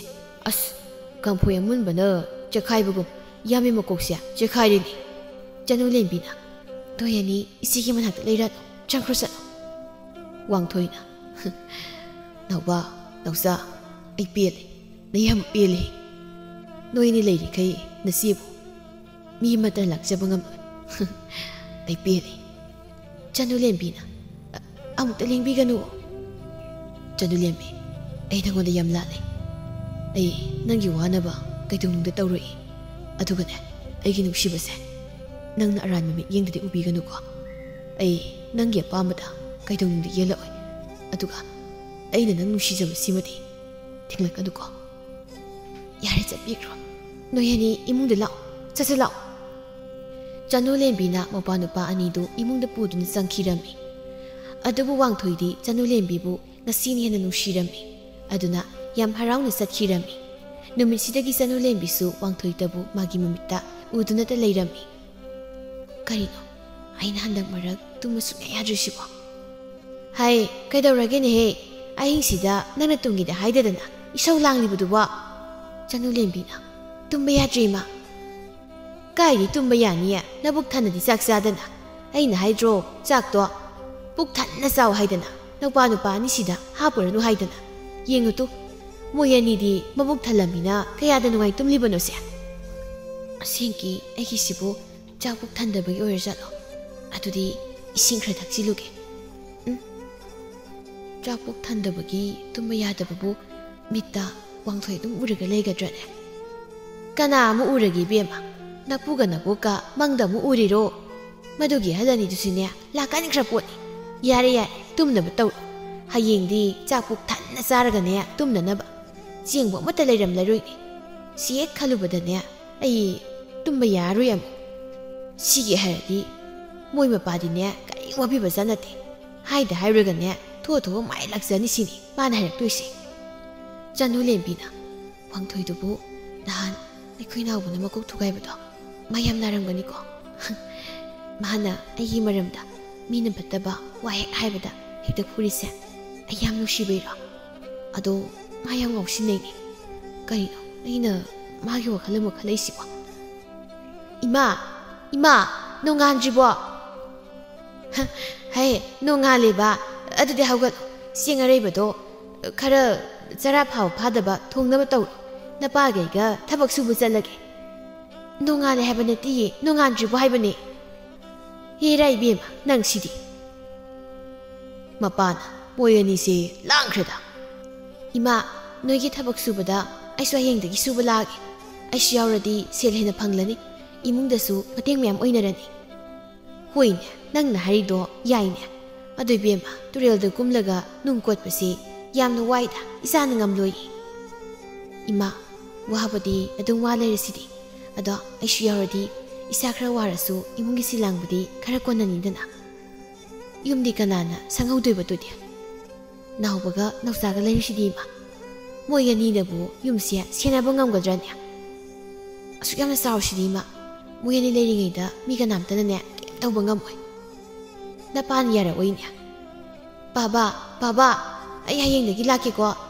ꯑꯁ, ꯀꯝꯐꯣꯏ ꯑꯃꯨꯟꯕꯅ ꯆꯦꯈꯥꯏꯕꯒꯨꯝ ꯌꯥꯝꯃꯤ ꯃꯀꯣꯛꯁꯦ ꯆꯦꯈꯥꯏꯔꯦꯅꯦ꯫" ꯆꯅꯨꯂꯦꯝꯕꯤꯅ, "ꯅꯣꯏ ꯑꯅꯤ ꯏꯆꯦꯒꯤ ꯃꯅꯥꯛꯇ ꯂꯩꯔꯅꯨ, ꯆꯪꯈ꯭ꯔꯣ ꯆꯠꯂꯣ꯫" ꯋꯥꯡꯊꯣꯏꯅ, "ꯅꯥꯎꯕ, ꯅꯥꯎꯆꯥ, ꯑꯩ ꯄꯦꯜꯂꯦ, ꯅꯌꯥꯝꯕ ꯄꯦꯜꯂꯦ꯫ ꯅꯣꯏ ꯑꯅꯤ ꯂꯩꯔꯤꯈꯩ ꯅꯆꯦꯕꯨ ꯃꯤ ꯑꯃꯠꯇꯅ ꯂꯥꯛꯆꯕ ꯉꯝꯂꯣꯏ꯫ ꯑꯩ ꯄꯦꯜꯂꯦ꯫ ꯆꯅꯨꯂꯦꯝꯕꯤꯅ, "ꯑ-, ꯑꯃꯨꯛꯇ ꯂꯦꯡꯕꯤꯒꯅꯨ꯫" "ꯆꯅꯨꯂꯦꯝꯕꯤ, ꯑꯩ ꯅꯉꯣꯟꯗ ꯌꯥꯝ ꯂꯥꯜꯂꯦ꯫ ꯑꯩ ꯅꯪꯒꯤ ꯋꯥꯅꯕ ꯀꯩꯗꯧꯅꯨꯡꯗ ꯇꯧꯔꯣꯏ꯫ ꯑꯗꯨꯒꯅꯦ, ꯑꯩꯒꯤ ꯅꯨꯡꯁꯤꯕꯁꯦ ꯅꯪꯅ ꯑꯔꯥꯟꯕ ꯃꯤꯠꯌꯦꯡꯗꯗꯤ ꯎꯕꯤꯒꯅꯨꯀꯣ꯫ ꯑꯩ ꯅꯪꯒꯤ ꯑꯄꯥꯝꯕꯗ ꯀꯩꯗꯧꯅꯨꯡꯗ ꯌꯦꯜꯂꯛꯑꯣꯏ꯫ ꯑꯗꯨꯒ ꯑꯩꯅ ꯅꯪ ꯅꯨꯡꯁꯤꯖꯕꯁꯤꯃꯗꯤ ꯊꯤꯡꯂꯛꯀꯅꯨꯀꯣ꯫ ꯌꯥꯔꯦ, ꯆꯠꯄꯤꯈ꯭ꯔꯣ꯫ ꯅꯣꯏ ꯑꯅꯤ ꯏꯃꯨꯡꯗ ꯂꯥꯛꯑꯣ, ꯆꯠꯁꯤ ꯂꯥꯛꯑꯣ꯫" ꯆꯅꯨꯂꯦꯝꯕꯤꯅ ꯃꯧꯄ꯭ꯋꯥ ꯅꯨꯄꯥ ꯑꯅꯤꯗꯨ ꯏꯃꯨꯡꯗ ꯄꯨꯗꯨꯅ ꯆꯪꯈꯤꯔꯝꯃꯤ꯫ ꯑꯗꯨꯕꯨ ꯋꯥꯡꯊꯣꯏꯗꯤ ꯆꯅꯨꯂꯦꯝꯕꯤꯕꯨ ꯉꯁꯤꯅ ꯍꯦꯟꯅ ꯅꯨꯡꯁꯤꯔꯝꯃꯤ꯫ ꯑꯗꯨꯅ ꯌꯥꯝ ꯍꯔꯥꯎꯅ ꯆꯠꯈꯤꯔꯝꯃꯤ꯫ ꯅꯨꯃꯤꯠꯁꯤꯗꯒꯤ ꯆꯅꯨꯂꯦꯝꯕꯤꯁꯨ ꯋꯥꯡꯊꯣꯏꯇꯕꯨ ꯃꯥꯒꯤ ꯃꯃꯤꯠꯇ ꯎꯗꯨꯅꯇ ꯂꯩꯔꯝꯃꯤ꯫ "ꯀꯔꯤꯅꯣ ꯑꯩꯅ ꯍꯟꯗꯛ ꯃꯔꯛ ꯇꯨꯝꯕ ꯁꯨꯡꯌꯥ ꯌꯥꯗ꯭ꯔꯤꯁꯤꯕꯣ?" "ꯍꯥꯏ, ꯀꯩꯗꯧꯔꯒꯦꯅꯦꯍꯦ? ꯑꯍꯤꯡꯁꯤꯗ ꯅꯪꯅ ꯇꯨꯝꯒꯦꯗ ꯍꯥꯏꯗꯗꯅ ꯏꯁꯧ ꯂꯥꯡꯂꯤꯕꯗꯨꯕꯣ?" ꯆꯅꯨꯂꯦꯝꯕꯤꯅ, "ꯇꯨꯝꯕ ꯌꯥꯗ꯭ꯔꯤ, ꯏꯃꯥ꯫" "ꯀꯥꯏꯗꯤ ꯇꯨꯝꯕ ꯌꯥꯅꯤꯌꯦ? ꯅꯕꯨꯛ ꯊꯟꯅꯗꯤ ꯆꯥꯛ ꯆꯥꯗꯅ꯫ ꯑꯩꯅ ꯍꯥꯏꯗ꯭ꯔꯣ, ꯆꯥꯛꯇꯣ ꯄꯨꯛ ꯊꯟꯅ ꯆꯥꯎ ꯍꯥꯏꯗꯅ, ꯅꯨꯄꯥ ꯅꯨꯄꯥ ꯑꯅꯤꯁꯤꯗ ꯍꯥꯞꯄꯨꯔꯅꯨ ꯍꯥꯏꯗꯅ꯫ ꯌꯦꯡꯉꯨ ꯇꯨ, ꯃꯣꯏ ꯑꯅꯤꯗꯤ ꯃꯕꯨꯛ ꯊꯜꯂꯝꯃꯤꯅ ꯀꯌꯥꯗ ꯅꯨꯡꯉꯥꯏ ꯇꯨꯝꯂꯤꯕꯅꯣꯁꯦ꯫ ꯑꯁꯦꯡꯀꯤ ꯑꯩꯒꯤꯁꯤꯕꯨ ꯆꯥꯛ ꯄꯨꯛ ꯊꯟꯗꯕꯒꯤ ꯑꯣꯏꯔꯖꯥꯠꯂꯣ? ꯑꯗꯨꯗꯤ ꯏꯁꯤꯡ ꯈꯔ ꯊꯛꯆꯤꯜꯂꯨꯒꯦ꯫ ꯎꯝ, ꯆꯥꯛ ꯄꯨꯛ ꯊꯟꯗꯕꯒꯤ ꯇꯨꯝꯕ ꯌꯥꯗꯕꯕꯨ ꯃꯤꯠꯇ ꯋꯥꯡꯊꯣꯏ ꯑꯗꯨꯝ ꯎꯔꯒ ꯂꯩꯒꯗ꯭ꯔꯅꯦ?" "ꯀꯅꯥ ꯑꯃꯨꯛ ꯎꯔꯒꯦ ꯏꯕꯦꯝꯃ? ꯅꯄꯨꯒ ꯅꯕꯣꯛꯀ ꯃꯪꯗ ꯑꯃꯨꯛ ꯎꯔꯤꯔꯣ? ꯃꯗꯨꯒꯤ ꯑꯍꯜ ꯑꯅꯤꯗꯨꯁꯨꯅꯦ ꯂꯥꯛꯀꯟꯈ꯭ꯔ ꯄꯣꯠꯅꯤ꯫ ꯌꯥꯔꯦ ꯌꯥꯔꯦ, ꯇꯨꯝꯅꯕ ꯇꯧꯔꯣ꯫ ꯍꯌꯦꯡꯗꯤ ꯆꯥꯛ ꯄꯨꯛ ꯊꯟꯅ ꯆꯥꯔꯒꯅꯦ ꯇꯨꯝꯅꯅꯕ꯫ ꯆꯦꯡꯕꯨ ꯑꯃꯠꯇ ꯂꯩꯔꯝꯂꯔꯣꯏꯅꯦ꯫ ꯁꯤ ꯍꯦꯛ ꯈꯜꯂꯨꯕꯗꯅꯦ ꯑꯩ ꯇꯨꯝꯕ ꯌꯥꯔꯔꯣꯏ ꯑꯃꯨꯛ꯫ ꯁꯤꯒꯤ ꯍꯥꯏꯔꯗꯤ ꯃꯣꯏ ꯃꯄꯥꯗꯤꯅꯦ ꯀꯔꯤ ꯋꯥꯕꯤꯕ ꯆꯠꯅꯗꯦ꯫ ꯍꯥꯏꯗ ꯍꯥꯏꯔꯨꯔꯒꯅꯦ ꯊꯣꯛꯑ ꯊꯣꯛꯑ ꯃꯥꯏ ꯂꯥꯛꯆꯅꯤ ꯁꯤꯅꯤ ꯃꯥꯅ ꯍꯥꯏꯔꯛꯇꯣꯏꯁꯦ꯫" ꯆꯅꯨꯂꯦꯝꯕꯤꯅ, "ꯋꯥꯡꯊꯣꯏꯗꯨꯕꯨ ꯅꯍꯥꯟ ꯑꯩꯈꯣꯏ ꯅꯥꯎꯕꯅ ꯃꯀꯣꯛ ꯊꯨꯒꯥꯏꯕꯗꯣ ꯃꯥ ꯌꯥꯝ ꯅꯥꯔꯝꯒꯅꯤꯀꯣ꯫ ꯃꯥꯅ ꯑꯩꯒꯤ ꯃꯔꯝꯗ ꯃꯤꯅ ꯐꯠꯇꯕ ꯋꯥ ꯍꯦꯛ ꯍꯥꯏꯕꯗ ꯍꯦꯛꯇ ꯐꯨꯔꯤꯁꯦ ꯑꯩ ꯌꯥꯝ ꯅꯨꯡꯁꯤꯕꯩꯔꯣ? ꯑꯗꯣ ꯃꯥ ꯌꯥꯝ ꯉꯥꯎꯁꯤꯟꯅꯩꯅꯦ꯫ ꯀꯔꯤꯅꯣ ꯑꯩꯅ ꯃꯥꯒꯤ ꯋꯥꯈꯜ ꯑꯃ ꯈꯜꯂꯛꯏꯁꯤꯕꯣ? ꯏꯃꯥ, ꯏꯃꯥ, ꯅꯣꯡꯉꯥꯟꯗ꯭ꯔꯤꯕꯣ?" "ꯍ, ꯍꯩ, ꯅꯣꯡꯉꯥꯜꯂꯦꯕ꯫ ꯑꯗꯨꯗꯤ ꯍꯧꯒꯠꯂꯣ꯫ ꯆꯦꯡ ꯑꯔꯩꯕꯗꯣ ꯈꯔ ꯆꯔꯥ ꯐꯥꯕ ꯐꯥꯗꯕ ꯊꯣꯡꯅꯕ ꯇꯧꯔꯣ꯫ ꯅꯄꯥꯒꯩꯒ ꯊꯕꯛ ꯁꯨꯕ ꯆꯠꯂꯒꯦ꯫" "ꯅꯣꯡꯉꯥꯜꯂꯦ ꯍꯥꯏꯕ ꯅꯠꯇꯤꯌꯦ, ꯅꯣꯡꯉꯥꯟꯗ꯭ꯔꯤꯕꯣ ꯍꯥꯏꯕꯅꯦ꯫ ꯍꯦꯔꯥ ꯏꯕꯦꯝꯃ, ꯅꯪ ꯁꯤꯗꯤ!" ꯃꯄꯥꯅ ꯃꯣꯏ ꯑꯅꯤꯁꯦ ꯂꯥꯡꯈ꯭ꯔꯦꯗ꯫ "ꯏꯃꯥ, ꯅꯣꯏꯒꯤ ꯊꯕꯛ ꯁꯨꯕꯗ ꯑꯩꯁꯨ ꯍꯌꯦꯡꯗꯒꯤ ꯁꯨꯕ ꯂꯥꯛꯑꯒꯦ꯫ ꯑꯩꯁꯨ ꯌꯥꯎꯔꯗꯤ ꯁꯦꯜ ꯍꯦꯟꯅ ꯐꯪꯂꯅꯤ, ꯏꯃꯨꯡꯗꯁꯨ ꯃꯇꯦꯡ ꯃꯌꯥꯝ ꯑꯣꯏꯅꯔꯅꯤ꯫" "ꯍꯣꯏꯅꯦ, ꯅꯪꯅ ꯍꯥꯏꯔꯤꯗꯣ ꯌꯥꯏꯅꯦ꯫ ꯑꯗꯨ ꯏꯕꯦꯝꯃ, ꯇꯨꯔꯦꯜꯗ ꯀꯨꯝꯂꯒ ꯅꯨꯡ ꯀꯣꯠꯄꯁꯦ ꯌꯥꯝꯅ ꯋꯥꯏꯗ, ꯏꯁꯥꯅ ꯉꯝꯂꯣꯏꯌꯦ꯫" "ꯏꯃꯥ, ꯋꯥꯕꯗꯤ ꯑꯗꯨꯝ ꯋꯥ ꯂꯩꯔꯁꯤꯗꯤ꯫ ꯑꯗꯣ ꯑꯩꯁꯨ ꯌꯥꯎꯔꯗꯤ ꯏꯁꯥ ꯈꯔ ꯋꯥꯔꯁꯨ ꯏꯃꯨꯡꯒꯤ ꯁꯤꯜ ꯂꯥꯡꯕꯗꯤ ꯈꯔ ꯀꯣꯟꯅꯅꯤꯗꯅ꯫ ꯌꯨꯝꯗꯤ ꯀꯅꯥꯅ ꯁꯪꯍꯧꯗꯣꯏꯕꯗꯨꯗꯤ? ꯅꯥꯎꯕꯒ ꯅꯥꯎꯆꯥꯒ ꯂꯩꯔꯤꯁꯤꯗꯤ ꯏꯃꯥ꯫ ꯃꯣꯏ ꯑꯅꯤꯅꯕꯨ ꯌꯨꯝꯁꯦ ꯁꯦꯟꯅꯕ ꯉꯝꯒꯗ꯭ꯔꯅꯦ? ꯑꯁꯨꯛ ꯌꯥꯝꯅ ꯆꯥꯎꯔꯤꯁꯤꯗꯤ ꯏꯃꯥ꯫ ꯃꯣꯏ ꯑꯅꯤ ꯂꯩꯔꯤꯉꯩꯗ ꯃꯤ ꯀꯅꯥꯝꯇꯅꯅꯦ ꯀꯩꯝ ꯇꯧꯕ ꯉꯝꯃꯣꯏ꯫ ꯅꯄꯥꯅ ꯌꯥꯔꯛꯑꯣꯏꯅꯦ꯫" "ꯄꯥꯕ, ꯄꯥꯕ, ꯑꯩ ꯍꯌꯦꯡꯗꯒꯤ ꯂꯥꯛꯀꯦꯀꯣ꯫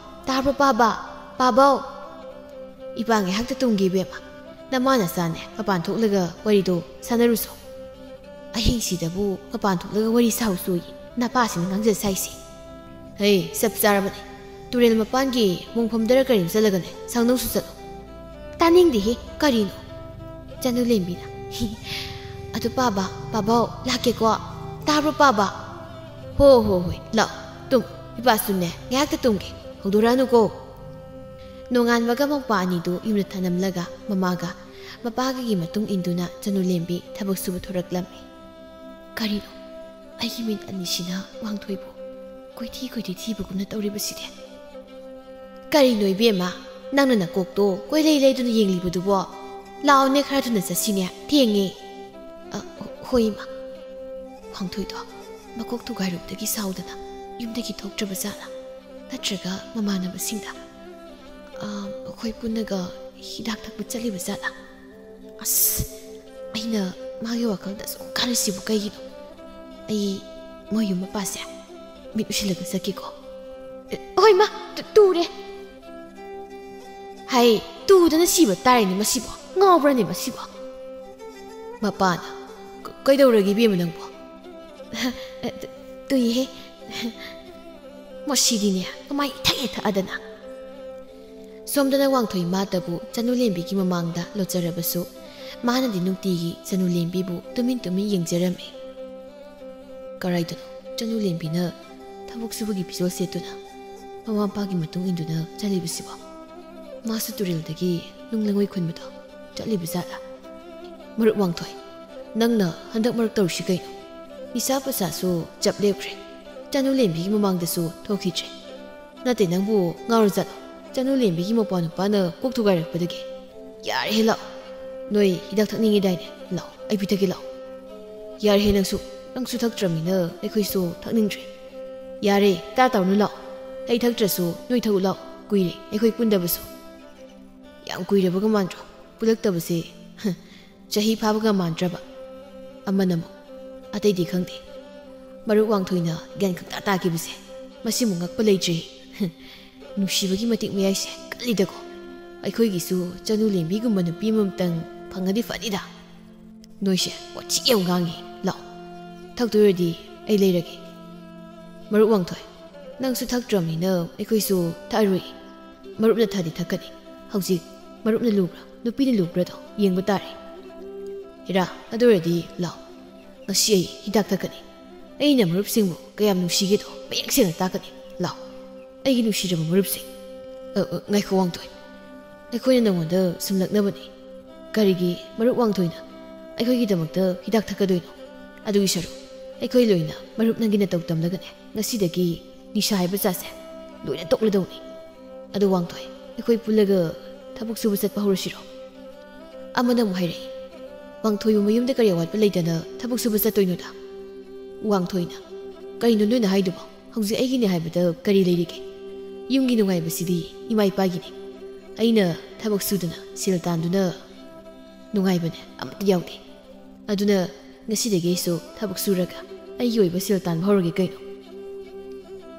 ꯇꯥꯕ꯭ꯔꯣ ꯄꯥꯕ? ꯄꯥꯕꯧ!" "ꯏꯄꯥ ꯉꯥꯏꯍꯥꯛꯇ ꯇꯨꯝꯒꯦ ꯏꯕꯦꯝꯃ꯫ ꯅꯃꯥ ꯅꯆꯥꯅꯦ ꯃꯄꯥꯟ ꯊꯣꯛꯂꯒ ꯋꯥꯔꯤꯗꯣ ꯁꯥꯟꯅꯔꯨꯁꯣ꯫ ꯑꯍꯤꯡꯁꯤꯗꯕꯨ ꯃꯄꯥꯟ ꯊꯣꯛꯂꯒ ꯋꯥꯔꯤ ꯁꯥꯎꯁꯣꯌꯦ ꯅꯄꯥꯁꯤꯅ ꯉꯥꯡꯖ ꯁꯥꯏꯁꯦ꯫ ꯍꯩ, ꯆꯞ ꯆꯥꯔꯕꯅꯤ꯫ ꯇꯨꯔꯦꯜ ꯃꯄꯥꯟꯒꯤ ꯃꯣꯡꯐꯝꯗꯔ ꯀꯔꯤꯅꯣ ꯆꯠꯂꯒꯅꯦ ꯁꯥꯎꯅꯧꯁꯨ ꯆꯠꯂꯣ꯫" "ꯇꯥꯅꯤꯡꯗꯦꯍꯦ, ꯀꯔꯤꯅꯣ?" ꯆꯅꯨꯂꯦꯝꯕꯤꯅ, "ꯑꯗꯨ ꯄꯥꯕ, ꯄꯥꯕꯧ, ꯂꯥꯛꯀꯦꯀꯣ꯫ ꯇꯥꯕ꯭ꯔꯣ ꯄꯥꯕ?" "ꯍꯣ, ꯍꯣ, ꯍꯣꯏ, ꯂꯥꯛꯑꯣ, ꯇꯨꯝ꯫ ꯏꯄꯥꯁꯨꯅꯦ ꯉꯥꯏꯍꯥꯛꯇ ꯇꯨꯝꯒꯦ, ꯍꯧꯗꯣꯔꯛꯑꯅꯨꯀꯣ꯫" ꯅꯣꯡꯉꯥꯟꯕꯒ ꯃꯧꯄꯥ ꯑꯅꯤꯗꯨ ꯌꯨꯝꯗ ꯊꯅꯝꯂꯒ ꯃꯃꯥꯒ ꯃꯄꯥꯒꯒꯤ ꯃꯇꯨꯡ ꯏꯟꯗꯨꯅ ꯆꯅꯨꯂꯦꯝꯕꯤ ꯊꯕꯛ ꯁꯨꯕ ꯊꯣꯔꯛꯂꯝꯃꯤ꯫ "ꯀꯔꯤꯅꯣ ꯑꯩꯒꯤ ꯃꯤꯠ ꯑꯅꯤꯁꯤꯅ ꯋꯥꯡꯊꯣꯏꯕꯨ ꯀꯣꯏꯊꯤ ꯀꯣꯏꯊꯤ ꯊꯤꯕꯒꯨꯝꯅ ꯇꯧꯔꯤꯕꯁꯤꯗꯤ? ꯀꯔꯤꯅꯣ ꯏꯕꯦꯝꯃ, ꯅꯪꯅ ꯅꯀꯣꯛꯇꯣ ꯀꯣꯏꯂꯩ ꯂꯩꯗꯨꯅ ꯌꯦꯡꯂꯤꯕꯗꯨꯕꯣ? ꯂꯥꯛꯑꯣꯅꯦ, ꯈꯔ ꯊꯨꯅ ꯆꯠꯁꯤꯅꯦ, ꯊꯦꯡꯉꯦ꯫" "ꯑ, ꯍꯣꯏ ꯏꯃꯥ꯫ ꯋꯥꯡꯊꯣꯏꯗꯣ ꯃꯀꯣꯛ ꯊꯨꯒꯥꯏꯔꯨꯕꯗꯒꯤ ꯁꯥꯎꯗꯅ ꯌꯨꯝꯗꯒꯤ ꯊꯣꯛꯇ꯭ꯔꯕ ꯖꯥꯠꯂꯥ? ꯅꯠꯇ꯭ꯔꯒ ꯃꯃꯥꯟꯅꯕꯁꯤꯡꯗ, ꯑ, ꯑꯩꯈꯣꯏ ꯄꯨꯟꯅꯒ ꯍꯤꯗꯥꯛ ꯊꯛꯄ ꯆꯠꯂꯤꯕ ꯖꯥꯠꯂꯥ? ꯑꯁ, ꯑꯩꯅ ꯃꯥꯒꯤ ꯋꯥꯈꯜꯗ ꯑꯁꯨꯛ ꯈꯜꯂꯤꯁꯤꯕꯨ ꯀꯩꯒꯤꯅꯣ? ꯑꯩ ꯃꯣꯏ ꯌꯨꯝ ꯃꯄꯥꯁꯦ ꯃꯤꯠ ꯎꯏꯁꯤꯜꯂꯒ ꯆꯠꯀꯦꯀꯣ꯫" "ꯍꯣꯏ ꯃꯥ, ꯇꯨ-, ꯇꯨꯔꯦ꯫" "ꯍꯩ, ꯇꯨꯗꯅ ꯁꯤꯕ ꯇꯥꯔꯦꯅꯦ ꯃꯁꯤꯕꯣ꯫ ꯉꯥꯎꯕ꯭ꯔꯅꯦ ꯃꯁꯤꯕꯣ?" ꯃꯄꯥꯅ, "ꯀ-, ꯀꯩꯗꯧꯔꯒꯦ ꯏꯕꯦꯝꯃ ꯅꯪꯕꯣ?" "ꯇꯨꯏꯍꯦ꯫ ꯃꯁꯤꯗꯤꯅꯦ ꯀꯃꯥꯏ ꯏꯊꯛ ꯍꯦꯛ ꯊꯛꯑꯗꯅ?" ꯁꯣꯝꯗꯅ ꯋꯥꯡꯊꯣꯏ ꯃꯥꯇꯕꯨ ꯆꯅꯨꯂꯦꯝꯕꯤꯒꯤ ꯃꯃꯥꯡꯗ ꯂꯣꯠꯆꯔꯕꯁꯨ, ꯃꯥꯅꯗꯤ ꯅꯨꯡꯇꯤꯒꯤ ꯆꯅꯨ ꯂꯦꯝꯕꯤꯕꯨ ꯇꯨꯃꯤꯟ ꯇꯨꯃꯤꯟ ꯌꯦꯡꯖꯔꯝꯃꯤ꯫ ꯀꯔꯥꯏꯗꯅꯣ ꯆꯅꯨ ꯂꯦꯝꯕꯤꯅ ꯊꯕꯛ ꯁꯨꯕꯒꯤ ꯐꯤꯖꯣꯜ ꯁꯦꯠꯇꯨꯅ ꯃꯃꯥ ꯃꯄꯥꯒꯤ ꯃꯇꯨꯡ ꯏꯟꯗꯨꯅ ꯆꯠꯂꯤꯕꯁꯤꯕꯣ? ꯃꯥꯁꯨ ꯇꯨꯔꯦꯜꯗꯒꯤ ꯅꯨꯡ ꯂꯩꯉꯣꯏ ꯈꯨꯟꯕꯗꯣ ꯆꯠꯂꯤꯕ ꯖꯥꯠꯂꯥ? ꯃꯔꯨꯞ ꯋꯥꯡꯊꯣꯏ, ꯅꯪꯅ ꯍꯟꯗꯛ ꯃꯔꯛ ꯇꯧꯔꯤꯁꯤ ꯀꯩꯅꯣ? ꯅꯤꯁꯥ ꯄꯁꯥꯁꯨ ꯆꯞ ꯂꯦꯞꯈ꯭ꯔꯦ, ꯆꯅꯨ ꯂꯦꯝꯕꯤꯒꯤ ꯃꯃꯥꯡꯗꯁꯨ ꯊꯣꯛꯈꯤꯗ꯭ꯔꯦ꯫ ꯅꯠꯇꯦ, ꯅꯪꯕꯨ ꯉꯥꯎꯔꯖꯥꯠꯂꯣ? ꯆꯅꯨ ꯂꯦꯝꯕꯤꯒꯤ ꯃꯄꯥ ꯅꯨꯄꯥꯅ ꯀꯣꯛ ꯊꯨꯒꯥꯏꯔꯛꯄꯗꯒꯤ꯫ ꯌꯥꯔꯦꯍꯦ, ꯂꯥꯛꯑꯣ꯫ ꯅꯣꯏ ꯍꯤꯗꯥꯛ ꯊꯛꯅꯤꯡꯉꯤꯗꯥꯏꯅꯦ? ꯂꯥꯛꯑꯣ, ꯑꯩ ꯄꯤꯊꯛꯀꯦ, ꯂꯥꯛꯑꯣ꯫ ꯌꯥꯔꯦꯍꯦ, ꯅꯪꯁꯨ, ꯅꯪꯁꯨ ꯊꯛꯇ꯭ꯔꯕꯅꯤꯅ ꯑꯩꯈꯣꯏꯁꯨ ꯊꯛꯅꯤꯡꯗ꯭ꯔꯦ꯫ ꯌꯥꯔꯦ, ꯇꯥ ꯇꯥꯎꯅꯨ, ꯂꯥꯛꯑꯣ꯫ ꯑꯩ ꯊꯛꯇ꯭ꯔꯁꯨ ꯅꯣꯏ ꯊꯛꯎ, ꯂꯥꯛꯑꯣ꯫ ꯀꯨꯏꯔꯦ ꯑꯩꯈꯣꯏ ꯄꯨꯟꯗꯕꯁꯨ꯫ ꯌꯥꯝ ꯀꯨꯏꯔꯕꯒ ꯃꯥꯟꯗ꯭ꯔꯣ ꯄꯨꯜꯂꯛꯇꯕꯁꯦ? ꯆꯍꯤ ꯐꯥꯕꯒ ꯃꯥꯟꯗ꯭ꯔꯕ? ꯑꯃꯅ ꯑꯃꯨꯛ, ꯑꯇꯩꯗꯤ ꯈꯪꯗꯦ꯫ ꯃꯔꯨꯞ ꯋꯥꯡꯊꯣꯏꯅ ꯒ꯭ꯌꯥꯟ ꯈꯪꯇꯥ ꯇꯥꯈꯤꯕꯁꯦ, ꯃꯁꯤꯃꯨꯛ ꯉꯛꯄ ꯂꯩꯇ꯭ꯔꯤ꯫ ꯅꯨꯡꯁꯤꯕꯒꯤ ꯃꯇꯤꯛ ꯃꯌꯥꯏꯁꯦ ꯀꯜꯂꯤꯗꯀꯣ꯫ ꯑꯩꯈꯣꯏꯒꯤꯁꯨ ꯆꯅꯨ ꯂꯦꯝꯕꯤꯒꯨꯝꯕ ꯅꯨꯄꯤ ꯑꯃꯃꯝꯇꯪ ꯐꯪꯉꯗꯤ ꯐꯅꯤꯗ꯫ ꯅꯣꯏꯁꯦ ꯋꯥꯊꯤ ꯌꯥꯝ ꯉꯥꯡꯉꯤ꯫ ꯂꯥꯛꯑꯣ, ꯊꯛꯇꯣꯏꯔꯗꯤ ꯑꯩ ꯂꯩꯔꯒꯦ꯫ ꯃꯔꯨꯞ ꯋꯥꯡꯊꯣꯏ, ꯅꯪꯁꯨ ꯊꯛꯇ꯭ꯔꯕꯅꯤꯅ ꯑꯩꯈꯣꯏꯁꯨ ꯊꯛꯑꯔꯣꯏ꯫ ꯃꯔꯨꯞꯅ ꯊꯛꯑꯗꯤ ꯊꯛꯀꯅꯤ꯫ ꯍꯧꯖꯤꯛ ꯃꯔꯨꯞꯅ ꯂꯨꯕ꯭ꯔꯥ, ꯅꯨꯄꯤꯅ ꯂꯨꯕ꯭ꯔꯥꯗꯣ ꯌꯦꯡꯕ ꯇꯥꯔꯦ꯫ ꯍꯦꯔꯥ, ꯑꯗꯨ ꯑꯣꯏꯔꯗꯤ ꯂꯥꯛꯑꯣ꯫ ꯉꯁꯤ ꯑꯩ ꯍꯤꯗꯥꯛ ꯊꯛꯀꯅꯤ꯫ ꯑꯩꯅ ꯃꯔꯨꯞꯁꯤꯡꯕꯨ ꯀꯌꯥꯝ ꯅꯨꯡꯁꯤꯒꯦꯗꯣ ꯃꯌꯦꯛ ꯁꯦꯡꯅ ꯇꯥꯛꯀꯅꯤ꯫ ꯂꯥꯛꯑꯣ, ꯑꯩꯒꯤ ꯅꯨꯡꯁꯤꯔꯕ ꯃꯔꯨꯞꯁꯤꯡ꯫ ꯑ, ꯑ, ꯉꯥꯏꯈꯣ ꯋꯥꯡꯊꯣꯏ, ꯑꯩꯈꯣꯏꯅ ꯅꯉꯣꯟꯗ ꯁꯨꯝꯂꯛꯅꯕꯅꯤ꯫ ꯀꯔꯤꯒꯤ ꯃꯔꯨꯞ ꯋꯥꯡꯊꯣꯏꯅ ꯑꯩꯈꯣꯏꯒꯤꯗꯃꯛꯇ ꯍꯤꯗꯥꯛ ꯊꯛꯀꯗꯣꯏꯅꯣ? ꯑꯗꯨꯒꯤ ꯁꯔꯨꯛ ꯑꯩꯈꯣꯏ ꯂꯣꯏꯅ ꯃꯔꯨꯞ ꯅꯪꯒꯤ ꯅꯇꯧ ꯇꯝꯂꯒꯅꯦ, ꯉꯁꯤꯗꯒꯤ ꯅꯤꯁꯥ ꯍꯥꯏꯕ ꯖꯥꯠꯁꯦ ꯂꯣꯏꯅ ꯇꯣꯛꯂꯗꯧꯅꯤ꯫ ꯑꯗꯣ ꯋꯥꯡꯊꯣꯏ, ꯑꯩꯈꯣꯏ ꯄꯨꯜꯂꯒ ꯊꯕꯛ ꯁꯨꯕ ꯆꯠꯄ ꯍꯧꯔꯁꯤꯔꯣ? ꯑꯃꯅ ꯑꯃꯨꯛ ꯍꯥꯏꯔꯛꯏ, "ꯋꯥꯡꯊꯣꯏꯕꯨ ꯃꯌꯨꯝꯗ ꯀꯔꯤ ꯑꯋꯥꯠꯄ ꯂꯩꯗꯅ ꯊꯕꯛ ꯁꯨꯕ ꯆꯠꯇꯣꯏꯅꯣꯗ?" ꯋꯥꯡꯊꯣꯏꯅ, "ꯀꯩꯅꯣ ꯅꯣꯏꯅ ꯍꯥꯏꯗꯨꯕꯣ? ꯍꯧꯖꯤꯛ ꯑꯩꯒꯤꯅꯦ ꯍꯥꯏꯕꯗ ꯀꯔꯤ ꯂꯩꯔꯤꯒꯦ? ꯌꯨꯝꯒꯤ ꯅꯨꯡꯉꯥꯏꯕꯁꯤꯗꯤ ꯏꯃꯥ ꯏꯄꯥꯒꯤꯅꯤ꯫ ꯑꯩꯅ ꯊꯕꯛ ꯁꯨꯗꯅ ꯁꯦꯜ ꯇꯥꯟꯗꯨꯅ ꯅꯨꯡꯉꯥꯏꯕꯅꯦ ꯑꯃꯠꯇ ꯌꯥꯎꯗꯦ꯫ ꯑꯗꯨꯅ ꯉꯁꯤꯗꯒꯤ ꯑꯩꯁꯨ ꯊꯕꯛ ꯁꯨꯔꯒ ꯑꯩꯒꯤ ꯑꯣꯏꯕ ꯁꯦꯜ ꯇꯥꯟꯕ ꯍꯧꯔꯒꯦ ꯀꯩꯅꯣ?"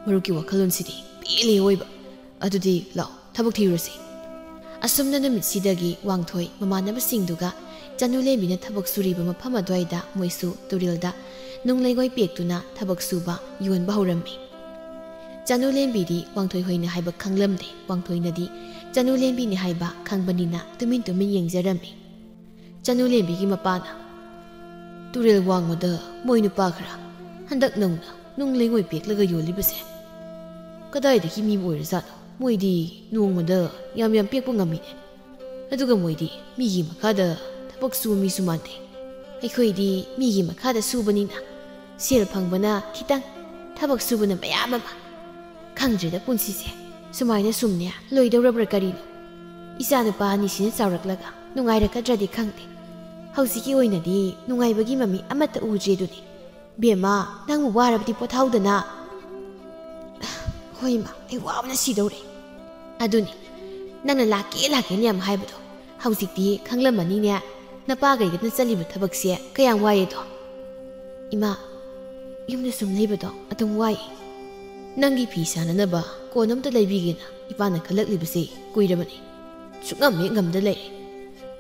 ꯃꯔꯨꯞꯀꯤ ꯋꯥꯈꯜꯂꯣꯟꯁꯤꯗꯤ ꯄꯦꯜꯂꯦ ꯑꯣꯏꯕ꯫ ꯑꯗꯨꯗꯤ ꯂꯥꯛꯑꯣ, ꯊꯕꯛ ꯊꯤꯔꯨꯔꯁꯤ꯫ ꯑꯁꯨꯝꯅ ꯅꯨꯃꯤꯠꯁꯤꯗꯒꯤ ꯋꯥꯡꯊꯣꯏ ꯃꯃꯥꯟꯅꯕꯁꯤꯡꯗꯨꯒ ꯆꯅꯨ ꯂꯦꯝꯕꯤꯅ ꯊꯕꯛ ꯁꯨꯔꯤꯕ ꯃꯐꯝ ꯑꯗꯨꯋꯥꯏꯗ ꯃꯣꯏꯁꯨ ꯇꯨꯔꯦꯜꯗ ꯅꯨꯡ ꯂꯩꯉꯣꯏ ꯄꯦꯛꯇꯨꯅ ꯊꯕꯛ ꯁꯨꯕ, ꯌꯣꯟꯕ ꯍꯧꯔꯝꯃꯤ꯫ ꯆꯅꯨ ꯂꯦꯝꯕꯤꯗꯤ ꯋꯥꯡꯊꯣꯏ ꯍꯣꯏꯅ ꯍꯥꯏꯕ ꯈꯪꯂꯝꯗꯦ꯫ ꯋꯥꯡꯊꯣꯏꯅꯗꯤ ꯆꯅꯨ ꯂꯦꯝꯕꯤꯅꯤ ꯍꯥꯏꯕ ꯈꯪꯕꯅꯤꯅ ꯇꯨꯃꯤꯟ ꯇꯨꯃꯤꯟ ꯌꯦꯡꯖꯔꯝꯃꯤ꯫ ꯆꯅꯨ ꯂꯦꯝꯕꯤꯒꯤ ꯃꯄꯥꯅ, "ꯇꯨꯔꯦꯜ ꯋꯥꯡꯃꯗ ꯃꯣꯏ ꯅꯨꯄꯥ ꯈꯔ ꯍꯟꯗꯛ ꯅꯧꯅ ꯅꯨꯡ ꯂꯩꯉꯣꯏ ꯄꯦꯛꯂꯒ ꯌꯣꯜꯂꯤꯕꯁꯦ ꯀꯗꯥꯏꯗꯒꯤ ꯃꯤꯕꯨ ꯑꯣꯏꯔꯖꯥꯠꯅꯣ? ꯃꯣꯏꯗꯤ ꯅꯣꯡꯃꯗ ꯌꯥꯝ ꯌꯥꯝ ꯄꯦꯛꯄ ꯉꯝꯃꯤꯅꯦ꯫ ꯑꯗꯨꯒ ꯃꯣꯏꯗꯤ ꯃꯤꯒꯤ ꯃꯈꯥꯗ ꯊꯕꯛ ꯁꯨꯕ ꯃꯤꯁꯨ ꯃꯥꯟꯗꯦ꯫ ꯑꯩꯈꯣꯏꯗꯤ ꯃꯤꯒꯤ ꯃꯈꯥꯗ ꯁꯨꯕꯅꯤꯅ ꯁꯦꯜ ꯐꯪꯕꯅ ꯈꯤꯇꯪ, ꯊꯕꯛ ꯁꯨꯕꯅ ꯃꯌꯥꯝ ꯑꯃ꯫ ꯈꯪꯗ꯭ꯔꯦꯗ ꯄꯨꯟꯁꯤꯁꯦ꯫ ꯁꯨꯃꯥꯏꯅ ꯁꯨꯝꯅꯦ ꯂꯣꯏꯗꯧꯔꯕ꯭ꯔꯥ ꯀꯔꯤꯅꯣ? ꯏꯆꯥ ꯅꯨꯄꯥ ꯑꯅꯤꯁꯤꯅ ꯆꯥꯎꯔꯛꯂꯒ ꯅꯨꯡꯉꯥꯏꯔꯛꯀꯗ꯭ꯔꯗꯤ ꯈꯪꯗꯦ꯫ ꯍꯧꯖꯤꯛꯀꯤ ꯑꯣꯏꯅꯗꯤ ꯅꯨꯡꯉꯥꯏꯕꯒꯤ ꯃꯃꯤ ꯑꯃꯠꯇ ꯎꯗ꯭ꯔꯦꯗꯨꯅꯤ꯫ ꯕꯦꯝꯃ, ꯅꯪꯕꯨ ꯋꯥꯔꯕꯗꯤ ꯄꯣꯊꯥꯎꯗꯅ꯫" "ꯍꯣꯏ ꯏꯃꯥ, ꯑꯩ ꯋꯥꯕꯅ ꯁꯤꯗꯧꯔꯦ꯫" "ꯑꯗꯨꯅꯤ, ꯅꯪꯅ ꯂꯥꯛꯀꯦ ꯂꯥꯛꯀꯦꯅ ꯌꯥꯝ ꯍꯥꯏꯕꯗꯣ, ꯍꯧꯖꯤꯛꯇꯤ ꯈꯪꯂꯝꯃꯅꯤꯅꯦ, ꯅꯄꯥꯒꯩꯒꯅ ꯆꯠꯂꯤꯕ ꯊꯕꯛꯁꯦ ꯀꯌꯥꯝ ꯋꯥꯏꯌꯦꯗꯣ꯫" "ꯏꯃꯥ, ꯌꯨꯝꯗ ꯁꯨꯝ ꯂꯩꯕꯗꯣ ꯑꯗꯨꯝ ꯋꯥꯏ꯫ ꯅꯪꯒꯤ ꯐꯤ ꯁꯥꯅꯅꯕ ꯀꯣꯟ ꯑꯝꯇ ꯂꯩꯕꯤꯒꯦꯅ ꯏꯄꯥꯅ ꯈꯜꯂꯛꯂꯤꯕꯁꯦ ꯀꯨꯏꯔꯕꯅꯤ꯫ ꯁꯨꯛꯉꯝ ꯍꯦꯛ ꯉꯝꯗ ꯂꯩꯔꯦ꯫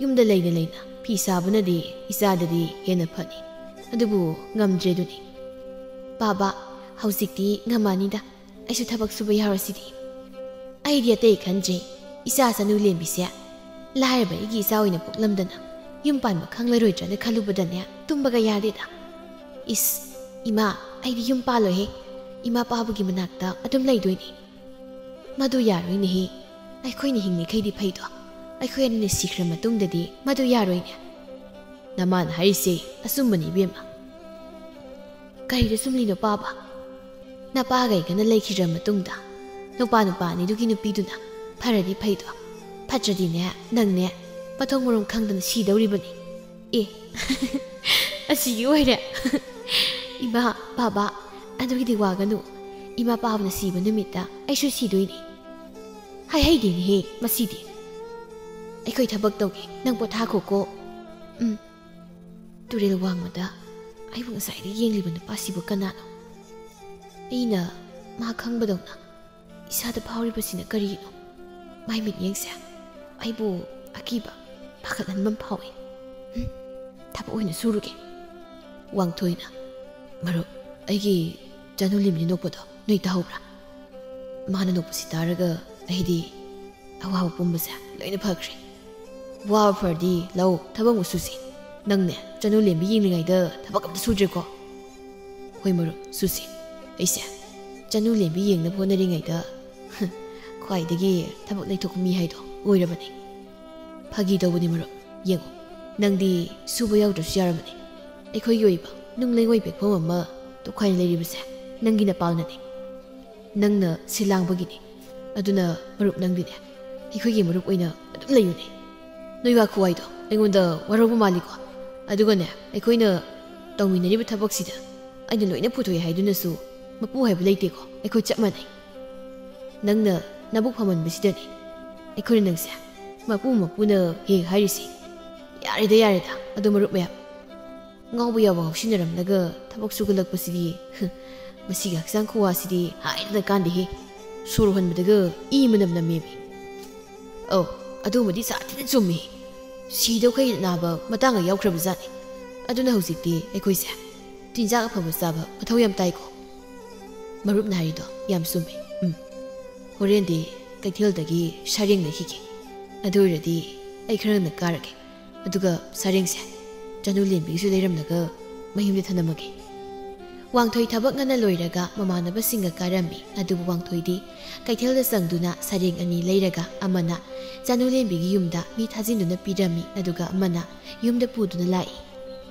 ꯌꯨꯝꯗ ꯂꯩꯅ ꯂꯩꯅ ꯐꯤ ꯁꯥꯕꯅꯗꯤ ꯏꯆꯥꯗꯗꯤ ꯍꯦꯟꯅ ꯐꯅꯤ꯫ ꯑꯗꯨꯕꯨ ꯉꯝꯗ꯭ꯔꯦꯗꯨꯅꯤ꯫" "ꯕꯥꯕꯥ, ꯍꯧꯖꯤꯛꯇꯤ ꯉꯝꯃꯅꯤꯗ꯫ ꯑꯩꯁꯨ ꯊꯕꯛ ꯁꯨꯕ ꯌꯥꯎꯔꯁꯤꯗꯤ꯫" "ꯑꯩꯗꯤ ꯑꯇꯩ ꯈꯟꯗ꯭ꯔꯦ꯫ ꯏꯆꯥ ꯆꯅꯨ ꯂꯦꯝꯕꯤꯁꯦ ꯂꯥꯏꯔꯕ ꯑꯩꯒꯤ ꯏꯆꯥ ꯑꯣꯏꯅ ꯄꯣꯛꯂꯝꯗꯅ ꯌꯨꯝ ꯄꯥꯟꯕ ꯈꯪꯂꯔꯣꯏꯗ꯭ꯔꯅ ꯈꯜꯂꯨꯕꯗꯅꯦ ꯇꯨꯝꯕꯒ ꯌꯥꯗꯦꯗ꯫ ꯏꯁ, ꯏꯃꯥ, ꯑꯩꯗꯤ ꯌꯨꯝ ꯄꯥꯜꯂꯣꯏꯍꯦ꯫ ꯏꯃꯥ ꯄꯥꯕꯒꯤ ꯃꯅꯥꯛꯇ ꯑꯗꯨꯝ ꯂꯩꯗꯣꯏꯅꯦ꯫" "ꯃꯗꯨ ꯌꯥꯔꯣꯏꯅꯦꯍꯦ꯫ ꯑꯩꯈꯣꯏꯅ ꯍꯤꯡꯂꯤꯈꯩꯗꯤ ꯐꯩꯗꯣ꯫ ꯑꯩꯈꯣꯏ ꯑꯅꯤꯅ ꯁꯤꯈ꯭ꯔ ꯃꯇꯨꯡꯗꯗꯤ ꯃꯗꯨ ꯌꯥꯔꯣꯏꯅꯦ꯫" "ꯅꯃꯥꯅ ꯍꯥꯏꯔꯤꯁꯦ ꯑꯆꯨꯝꯕꯅꯤ ꯏꯕꯦꯝꯃ꯫" "ꯀꯔꯤꯗ ꯆꯨꯝꯂꯤꯅꯣ ꯄꯥꯕ? ꯅꯄꯥꯒꯩꯒꯅ ꯂꯩꯈꯤꯗ꯭ꯔ ꯃꯇꯨꯡꯗ ꯅꯨꯄꯥ ꯅꯨꯄꯥ ꯑꯅꯤꯗꯨꯒꯤ ꯅꯨꯄꯤꯗꯨꯅ ꯐꯔꯗꯤ ꯐꯩꯗꯣ, ꯐꯠꯇ꯭ꯔꯗꯤꯅꯦ ꯅꯪꯅꯦ ꯃꯊꯣꯡ ꯃꯔꯝ ꯈꯪꯗꯅ ꯁꯤꯗꯧꯔꯤꯕꯅꯤ꯫" "ꯑꯦ, ꯑꯁꯤꯒꯤ ꯑꯣꯏꯔꯦ꯫" "ꯏꯃꯥ, ꯕꯥꯕꯥ, ꯑꯗꯨꯒꯤꯗꯤ ꯋꯥꯒꯅꯨ꯫ ꯏꯃꯥ ꯄꯥꯕꯅ ꯁꯤꯕ ꯅꯨꯃꯤꯠꯇ ꯑꯩꯁꯨ ꯁꯤꯗꯣꯏꯅꯤ꯫" "ꯍꯥꯏꯍꯩꯗꯦꯅꯦꯍꯦ ꯃꯁꯤꯗꯤ꯫ ꯑꯩꯈꯣꯏ ꯊꯕꯛ ꯇꯧꯒꯦ, ꯅꯪ ꯄꯣꯊꯥꯈꯣꯀꯣ꯫" "ꯎꯝ꯫" ꯇꯨꯔꯦꯜ ꯋꯥꯡꯃꯗ ꯑꯩꯕꯨ ꯉꯁꯥꯏꯗꯒꯤ ꯌꯦꯡꯂꯤꯕ ꯅꯨꯄꯥꯁꯤꯕꯨ ꯀꯅꯥꯅꯣ? ꯑꯩꯅ ꯃꯥ ꯈꯪꯕꯗꯧꯅ ꯏꯁꯥꯗ ꯐꯥꯎꯔꯤꯕꯁꯤꯅ ꯀꯔꯤꯅꯣ? ꯃꯥꯏ ꯃꯤꯠꯌꯦꯡꯁꯦ ꯑꯩꯕꯨ ꯑꯀꯤꯕ, ꯄꯥꯈꯠꯍꯟꯕ ꯑꯃ ꯐꯥꯎꯏ꯫ ꯍꯨꯝ, ꯊꯕꯛ ꯑꯣꯏꯅ ꯁꯨꯔꯨꯒꯦ꯫ ꯋꯥꯡꯊꯣꯏꯅ, "ꯃꯔꯨꯞ, ꯑꯩꯒꯤ ꯆꯅꯨ ꯂꯤꯝꯂꯤ ꯅꯣꯛꯄꯗꯣ ꯅꯣꯏ ꯇꯥꯍꯧꯕ꯭ꯔꯥ? ꯃꯥꯅ ꯅꯣꯛꯄꯁꯤ ꯇꯥꯔꯒ ꯑꯩꯗꯤ ꯑꯋꯥꯕ ꯄꯨꯝꯕꯁꯦ ꯂꯣꯏꯅ ꯐꯈ꯭ꯔꯦ꯫ ꯋꯥꯕ ꯐꯔꯗꯤ ꯂꯧ, ꯊꯕꯛ ꯑꯃꯨꯛ ꯁꯨꯁꯤ꯫ ꯅꯪꯅꯦ, ꯆꯅꯨ ꯂꯦꯝꯕꯤ ꯌꯦꯡꯂꯤꯉꯩꯗ ꯊꯕꯛ ꯑꯝꯇ ꯁꯨꯗ꯭ꯔꯦꯀꯣ꯫ ꯍꯣꯏ ꯃꯔꯨꯞ, ꯁꯨꯁꯤ꯫ ꯑꯩꯁꯦ ꯆꯅꯨ ꯂꯦꯝꯕꯤ ꯌꯦꯡꯅꯕ ꯍꯣꯠꯅꯔꯤꯉꯩꯗ ꯈ꯭ꯋꯥꯏꯗꯒꯤ ꯊꯕꯛ ꯂꯩꯊꯣꯛꯄ ꯃꯤ ꯍꯥꯏꯗꯣ ꯑꯣꯏꯔꯕꯅꯤ꯫ ꯐꯥꯒꯤ ꯇꯧꯕꯅꯤ ꯃꯔꯨꯞ, ꯌꯦꯡꯉꯨ, ꯅꯪꯗꯤ ꯁꯨꯕ ꯌꯥꯎꯗ꯭ꯔꯁꯨ ꯌꯥꯔꯕꯅꯤ꯫ ꯑꯩꯈꯣꯏꯒꯤ ꯑꯣꯏꯕ ꯅꯨꯡ ꯂꯩꯉꯣꯏ ꯄꯦꯛꯐꯝ ꯑꯃ ꯇꯣꯈꯥꯏꯅ ꯂꯩꯔꯤꯕꯁꯦ ꯅꯪꯒꯤ ꯅꯄꯥꯜꯅꯅꯤ꯫ ꯅꯪꯅ ꯁꯤꯜ ꯂꯥꯡꯕꯒꯤꯅꯤ꯫ ꯑꯗꯨꯅ ꯃꯔꯨꯞ ꯅꯪꯗꯤꯅꯦ, ꯑꯩꯈꯣꯏꯒꯤ ꯃꯔꯨꯞ ꯑꯣꯏꯅ ꯑꯗꯨꯝ ꯂꯩꯌꯨꯅꯦ꯫ ꯅꯣꯏ ꯋꯥ ꯈꯨꯋꯥꯏꯗꯣ ꯑꯩꯉꯣꯟꯗ ꯋꯥꯔꯧꯕ ꯃꯥꯜꯂꯤꯀꯣ꯫ ꯑꯗꯨꯒꯅꯦ, ꯑꯩꯈꯣꯏꯅ ꯇꯧꯃꯤꯟꯅꯔꯤꯕ ꯊꯕꯛꯁꯤꯗ ꯑꯩꯅ ꯂꯣꯏꯅ ꯄꯨꯊꯣꯛꯑꯦ ꯍꯥꯏꯗꯨꯅꯁꯨ ꯃꯄꯨ ꯍꯥꯏꯕ ꯂꯩꯇꯦꯀꯣ꯫ ꯑꯩꯈꯣꯏ ꯆꯞ ꯃꯥꯟꯅꯩ꯫ ꯅꯪꯅ ꯅꯕꯨꯛ ꯐꯃꯟꯕꯁꯤꯗꯅꯤ ꯑꯩꯈꯣꯏꯅ ꯅꯪꯁꯦ ꯃꯄꯨ ꯃꯄꯨꯅ ꯍꯦꯛ ꯍꯥꯏꯔꯤꯁꯤ꯫ ꯌꯥꯔꯦꯗ, ꯌꯥꯔꯦꯗ, ꯑꯗꯣ ꯃꯔꯨꯞ ꯃꯌꯥꯝ, ꯉꯥꯎꯕ ꯌꯥꯕ ꯉꯥꯎꯁꯤꯟꯅꯔꯝꯂꯒ ꯊꯕꯛ ꯁꯨꯒꯠꯂꯛꯄꯁꯤꯗꯤ, ꯃꯁꯤꯒꯤ ꯍꯛꯆꯥꯡ ꯈꯨꯋꯥꯁꯤꯗꯤ ꯍꯥꯏꯗꯅ ꯀꯥꯟꯗꯦꯍꯦ꯫ ꯁꯣꯔ ꯍꯣꯟꯕꯗꯒ ꯏ ꯃꯅꯝ ꯅꯝꯃꯦꯃꯤ꯫ ꯑꯧ, ꯑꯗꯨꯃꯗꯤ ꯁꯥꯊꯤꯅ ꯆꯨꯝꯃꯤ꯫ ꯁꯤꯗꯧꯈꯩ ꯅꯥꯕ ꯃꯇꯥꯡꯒ ꯌꯥꯎꯈ꯭ꯔꯕꯖꯥꯠꯅꯤ꯫ ꯑꯗꯨꯅ ꯍꯧꯖꯤꯛꯇꯤ ꯑꯩꯈꯣꯏꯁꯦ ꯆꯤꯟꯖꯥꯛ ꯑꯐꯕ ꯆꯥꯕ ꯃꯊꯧ ꯌꯥꯝ ꯇꯥꯏꯀꯣ꯫ ꯃꯔꯨꯞꯅ ꯍꯥꯏꯔꯤꯗꯣ ꯌꯥꯝ ꯆꯨꯝꯃꯤ꯫ ꯎꯝ꯫ ꯍꯣꯔꯦꯟꯗꯤ ꯀꯩꯊꯦꯜꯗꯒꯤ ꯁꯔꯦꯡ ꯂꯩꯈꯤꯒꯦ꯫ ꯑꯗꯨ ꯑꯣꯏꯔꯗꯤ ꯑꯩ ꯈꯔ ꯉꯟꯅ ꯀꯥꯔꯒꯦ꯫ ꯑꯗꯨꯒ ꯁꯔꯦꯡꯁꯦ ꯆꯅꯨ ꯂꯦꯝꯕꯤꯒꯤꯁꯨ ꯂꯩꯔꯝꯂꯒ ꯃꯌꯨꯝꯗ ꯊꯅꯝꯃꯒꯦ꯫ ꯋꯥꯡꯊꯣꯏ ꯊꯕꯛ ꯉꯟꯅ ꯂꯣꯏꯔꯒ ꯃꯃꯥꯟꯅꯕꯁꯤꯡꯒ ꯀꯥꯔꯝꯃꯤ꯫ ꯑꯗꯨꯕꯨ ꯋꯥꯡꯊꯣꯏꯗꯤ ꯀꯩꯊꯦꯜꯗ ꯆꯪꯗꯨꯅ ꯁꯔꯦꯡ ꯑꯅꯤ ꯂꯩꯔꯒ ꯑꯃꯅ ꯆꯅꯨ ꯂꯦꯝꯕꯤꯒꯤ ꯌꯨꯝꯗ ꯃꯤ ꯊꯥꯖꯤꯟꯗꯨꯅ ꯄꯤꯔꯝꯃꯤ, ꯑꯗꯨꯒ ꯑꯃꯅ ꯌꯨꯝꯗ ꯄꯨꯗꯨꯅ ꯂꯥꯛꯏ꯫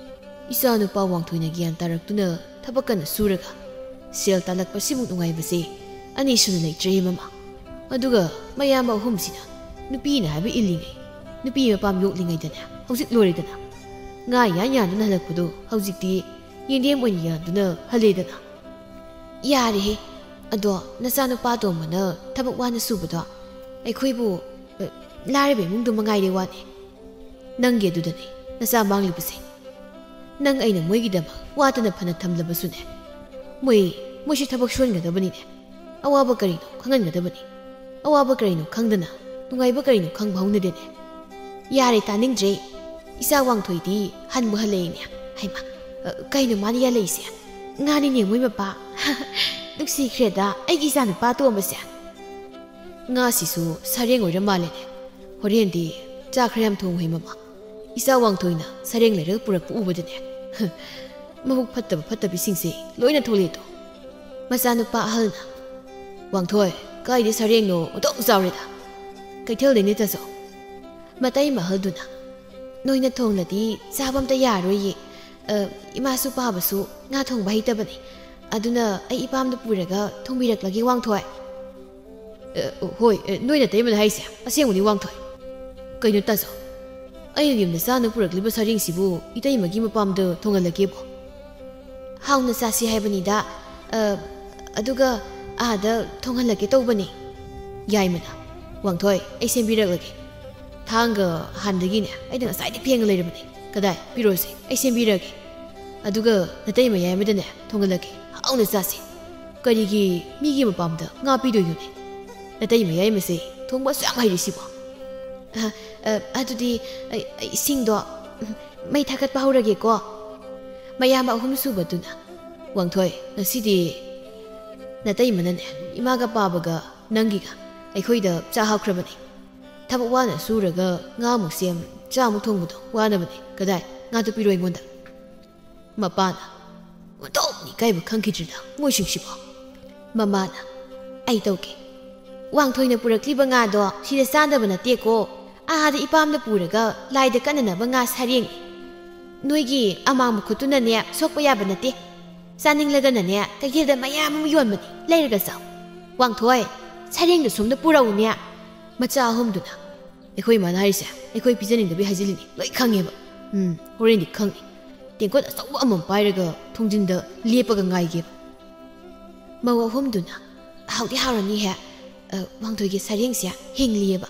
ꯏꯆꯥꯅꯨꯄꯥ ꯋꯥꯡꯊꯣꯏꯅ ꯒ꯭ꯌꯥꯟ ꯇꯥꯔꯛꯇꯨꯅ ꯊꯕꯛ ꯀꯟꯅ ꯁꯨꯔꯒ ꯁꯦꯜ ꯇꯥꯜꯂꯛꯄꯁꯤꯃꯨꯛ ꯅꯨꯡꯉꯥꯏꯕꯁꯦ ꯑꯅꯤꯁꯨꯅ ꯂꯩꯇ꯭ꯔꯦ ꯃꯃꯥ꯫ ꯑꯗꯨꯒ ꯃꯌꯥꯝꯕ ꯑꯍꯨꯝꯁꯤꯅ ꯅꯨꯄꯤꯅ ꯍꯥꯏꯕ ꯏꯜꯂꯤꯉꯩ, ꯅꯨꯄꯤ ꯃꯄꯥꯝ ꯌꯣꯛꯂꯤꯉꯩꯗꯅꯦ ꯍꯧꯖꯤꯛ ꯂꯣꯏꯔꯦꯗꯅ꯫ ꯉꯥ ꯌꯥꯟ ꯌꯥꯟꯗꯨꯅ ꯍꯜꯂꯛꯄꯗꯣ ꯍꯧꯖꯤꯛꯇꯤ ꯌꯦꯟꯗꯦꯝ ꯑꯣꯏꯅ ꯌꯥꯟꯗꯨꯅ ꯍꯜꯂꯦꯗꯅ꯫ ꯌꯥꯔꯦꯍꯦ꯫ ꯑꯗꯣ ꯅꯆꯥꯅꯨꯄꯥ ꯑꯇꯣꯝꯕꯅ ꯊꯕꯛ ꯋꯥꯅ ꯁꯨꯕꯗꯣ ꯑꯩꯈꯣꯏꯕꯨ, ꯑ, ꯂꯥꯏꯔꯕ ꯏꯃꯨꯡꯗꯨ ꯃꯉꯥꯏꯔꯦ ꯋꯥꯅꯦ꯫ ꯅꯪꯒꯤ ꯑꯗꯨꯗꯅꯦ ꯅꯆꯥ ꯃꯥꯡꯂꯤꯕꯁꯦ꯫ ꯅꯪ ꯑꯩꯅ ꯃꯣꯏꯒꯤꯗꯃꯛ ꯋꯥꯠꯇꯅ ꯐꯅ ꯊꯝꯂꯕꯁꯨꯅꯦ, ꯃꯣꯏ, ꯃꯣꯏꯁꯨ ꯊꯕꯛ ꯁꯨꯍꯟꯒꯗꯕꯅꯤꯅꯦ꯫ ꯑꯋꯥꯕ ꯀꯔꯤꯅꯣ ꯈꯪꯍꯟꯒꯗꯕꯅꯤ꯫ ꯑꯋꯥꯕ ꯀꯔꯤꯅꯣ ꯈꯪꯗꯅ ꯅꯨꯡꯉꯥꯏꯕ ꯀꯔꯤꯅꯣ ꯈꯪꯕ ꯍꯧꯅꯗꯦꯅꯦ꯫ ꯌꯥꯔꯦ, ꯇꯥꯅꯤꯡꯗ꯭ꯔꯦ꯫ ꯏꯆꯥ ꯋꯥꯡꯊꯣꯏꯗꯤ ꯍꯟꯕꯨ ꯍꯜꯂꯛꯏꯅꯦ꯫ ꯍꯩꯃꯥ, ꯑ, ꯀꯩꯅꯣ ꯃꯥꯅ ꯌꯥꯜꯂꯛꯏꯁꯦ? ꯉꯥꯅꯤꯅꯦ ꯃꯣꯏ ꯃꯄꯥ꯫ ꯅꯨꯡꯁꯤꯈ꯭ꯔꯦꯗ ꯑꯩꯒꯤ ꯏꯆꯥꯅꯨꯄꯥ ꯑꯇꯣꯝꯕꯁꯦ꯫ ꯉꯥꯁꯤꯁꯨ ꯁꯔꯦꯡ ꯑꯣꯏꯔ ꯃꯥꯜꯂꯦꯅꯦ꯫ ꯍꯣꯔꯦꯟꯗꯤ ꯆꯥꯛ ꯈꯔ ꯌꯥꯝ ꯊꯣꯡꯉꯨꯍꯦ ꯃꯃꯥ꯫ ꯏꯆꯥ ꯋꯥꯡꯊꯣꯏꯅ ꯁꯔꯦꯡ ꯂꯩꯔꯒ ꯄꯨꯔꯛꯄ ꯎꯕꯗꯅꯦ, ꯃꯕꯨꯛ ꯐꯠꯇꯕ ꯐꯠꯇꯕꯤꯁꯤꯡꯁꯦ ꯂꯣꯏꯅ ꯊꯣꯛꯂꯛꯑꯦꯗꯣ꯫ ꯃꯆꯥꯅꯨꯄꯥ ꯑꯍꯜꯅ, "ꯋꯥꯡꯊꯣꯏ, ꯀꯥꯏꯗꯩ ꯁꯔꯦꯡꯅꯣ, ꯑꯣꯟꯊꯣꯛ ꯆꯥꯎꯔꯦꯗ꯫ ꯀꯩꯊꯦꯜꯗꯩꯅꯦ ꯇꯥꯆꯧ꯫" ꯃꯇꯩꯃ ꯑꯍꯜꯗꯨꯅ, "ꯅꯣꯏꯅ ꯊꯣꯡꯂꯗꯤ ꯆꯥꯕ ꯑꯝꯇ ꯌꯥꯔꯣꯏꯌꯦ꯫ ꯑ, ꯏꯃꯥꯁꯨ ꯄꯥꯕꯁꯨ ꯉꯥ ꯊꯣꯡꯕ ꯍꯩꯇꯕꯅꯦ꯫ ꯑꯗꯨꯅ ꯑꯩ ꯏꯄꯥꯝꯗ ꯄꯨꯔꯒ ꯊꯣꯡꯕꯤꯔꯛꯂꯒꯦ ꯋꯥꯡꯊꯣꯏ꯫" "ꯑ, ꯍꯣꯏ, ꯑ, ꯅꯣꯏ ꯅꯇꯩꯃꯅ ꯍꯥꯏꯁꯦ ꯑꯁꯦꯡꯕꯅꯤ ꯋꯥꯡꯊꯣꯏ꯫ ꯀꯩꯅꯣ ꯇꯥꯆꯧ, ꯑꯩꯅ ꯌꯨꯝꯗ ꯆꯥꯅ ꯄꯨꯔꯛꯂꯤꯕ ꯁꯔꯦꯡꯁꯤꯕꯨ ꯏꯇꯩꯃꯒꯤ ꯃꯄꯥꯝꯗ ꯊꯣꯡꯍꯜꯂꯒꯦꯕꯣ?" "ꯍꯥꯎꯅ ꯆꯥꯁꯤ ꯍꯥꯏꯕꯅꯤꯗ꯫ ꯑ, ꯑꯗꯨꯒ ꯑꯥꯗ ꯊꯣꯡꯍꯜꯂꯛꯀꯦ ꯇꯧꯕꯅꯦ꯫" ꯌꯥꯏꯃꯅ, "ꯋꯥꯡꯊꯣꯏ, ꯑꯩ ꯁꯦꯝꯕꯤꯔꯛꯂꯒꯦ꯫ ꯊꯥꯡꯒ ꯍꯥꯟꯗꯒꯤꯅꯦ ꯑꯩꯅ ꯉꯁꯥꯏꯗꯤ ꯐꯦꯡꯉ ꯂꯩꯔꯕꯅꯦ꯫ ꯀꯗꯥꯏ? ꯄꯤꯔꯣꯁꯦ, ꯑꯩ ꯁꯦꯝꯕꯤꯔꯒꯦ꯫ ꯑꯗꯨꯒ ꯅꯇꯩꯃ ꯌꯥꯏꯃꯗꯅꯦ ꯊꯣꯡꯍꯜꯂꯛꯀꯦ꯫ ꯍꯥꯎꯅ ꯆꯥꯁꯦ꯫ ꯀꯔꯤꯒꯤ ꯃꯤꯒꯤ ꯃꯄꯥꯝꯗ ꯉꯥ ꯄꯤꯗꯣꯏꯅꯣꯅꯦ? ꯅꯇꯩꯃ ꯌꯥꯏꯃꯁꯦ ꯊꯣꯡꯕ ꯑꯁꯨꯛ ꯌꯥꯝ ꯍꯩꯔꯤꯁꯤꯕꯣ?" "ꯑ, ꯑ, ꯑꯗꯨꯗꯤ ꯑꯩ, ꯑꯩ ꯏꯁꯤꯡꯗꯣ, ꯎꯝ, ꯃꯩ ꯊꯥꯒꯠꯄ ꯍꯧꯔꯒꯦꯀꯣ꯫" ꯃꯌꯥꯝꯕ ꯑꯍꯨꯝ ꯁꯨꯕꯗꯨꯅ, "ꯋꯥꯡꯊꯣꯏ, ꯉꯁꯤꯗꯤ ꯅꯇꯩꯃꯅꯅꯦ ꯏꯃꯥꯒ ꯄꯥꯕꯒ ꯅꯪꯒꯤꯒ ꯑꯩꯈꯣꯏꯗ ꯆꯥ ꯍꯥꯞꯈ꯭ꯔꯕꯅꯦ꯫ ꯊꯕꯛ ꯋꯥꯅ ꯁꯨꯔꯒ ꯉꯥ ꯑꯃꯨꯛ ꯁꯦꯝ, ꯆꯥ ꯑꯃꯨꯛ ꯊꯣꯡꯕꯗꯣ ꯋꯥꯅꯕꯅꯦ꯫ ꯀꯗꯥꯏ? ꯉꯥꯗꯨ ꯄꯤꯔꯣ ꯑꯩꯉꯣꯟꯗ꯫" ꯃꯄꯥꯅ, "ꯑꯣꯟꯊꯣꯛꯅ ꯏꯀꯥꯏꯕ ꯈꯪꯈꯤꯗ꯭ꯔꯤꯗ ꯃꯣꯏꯁꯤꯡꯁꯤꯕꯣ꯫" ꯃꯃꯥꯅ, "ꯑꯩ ꯇꯧꯒꯦ꯫ ꯋꯥꯡꯊꯣꯏꯅ ꯄꯨꯔꯛꯂꯤꯕ ꯉꯥꯗꯣ ꯁꯤꯗ ꯆꯥꯗꯕ ꯅꯠꯇꯦꯀꯣ꯫ ꯑꯥꯗ ꯏꯄꯥꯝꯗ ꯄꯨꯔꯒ ꯂꯥꯏꯗ ꯀꯠꯅꯅꯕ ꯉꯥ ꯁꯔꯦꯡꯅꯤ꯫ ꯅꯣꯏꯒꯤ ꯑꯃꯥꯡꯕ ꯈꯨꯠꯇꯨꯅꯅꯦ ꯁꯣꯛꯄ ꯌꯥꯕ ꯅꯠꯇꯦ꯫ ꯆꯥꯅꯤꯡꯂꯒꯅꯅꯦ ꯀꯩꯊꯦꯜꯗ ꯃꯌꯥꯝ ꯑꯃ ꯌꯣꯟꯕꯅꯤ, ꯂꯩꯔꯒ ꯆꯥꯎ꯫ ꯋꯥꯡꯊꯣꯏ, ꯁꯔꯦꯡꯗꯣ ꯁꯣꯝꯗ ꯄꯨꯔꯛꯎꯅꯦ꯫" ꯃꯆꯥ ꯑꯍꯨꯝꯗꯨꯅ, "ꯑꯩꯈꯣꯏ ꯏꯃꯥꯅ ꯍꯥꯏꯔꯤꯁꯦ ꯑꯩꯈꯣꯏ ꯄꯤꯖꯅꯤꯡꯗꯕꯩ ꯍꯥꯏꯖꯤꯜꯂꯤꯅꯤ꯫ ꯂꯣꯏ ꯈꯪꯉꯦꯕ꯫ ꯎꯝ, ꯍꯣꯔꯦꯟꯗꯤ ꯈꯪꯅꯤ꯫" ꯇꯦꯡꯀꯣꯠ ꯑꯆꯧꯕ ꯑꯃꯃꯝ ꯄꯥꯏꯔꯒ ꯊꯣꯡꯖꯤꯟꯗ ꯂꯦꯞꯄꯒ ꯉꯥꯏꯒꯦꯕ꯫ ꯃꯧ ꯑꯍꯨꯝꯗꯨꯅ, "ꯍꯥꯎꯗꯤ ꯍꯥꯎꯔꯅꯤꯍꯦ꯫ ꯑ, ꯋꯥꯡꯊꯣꯏꯒꯤ ꯁꯔꯦꯡꯁꯦ ꯍꯤꯡꯂꯤꯑꯕ꯫"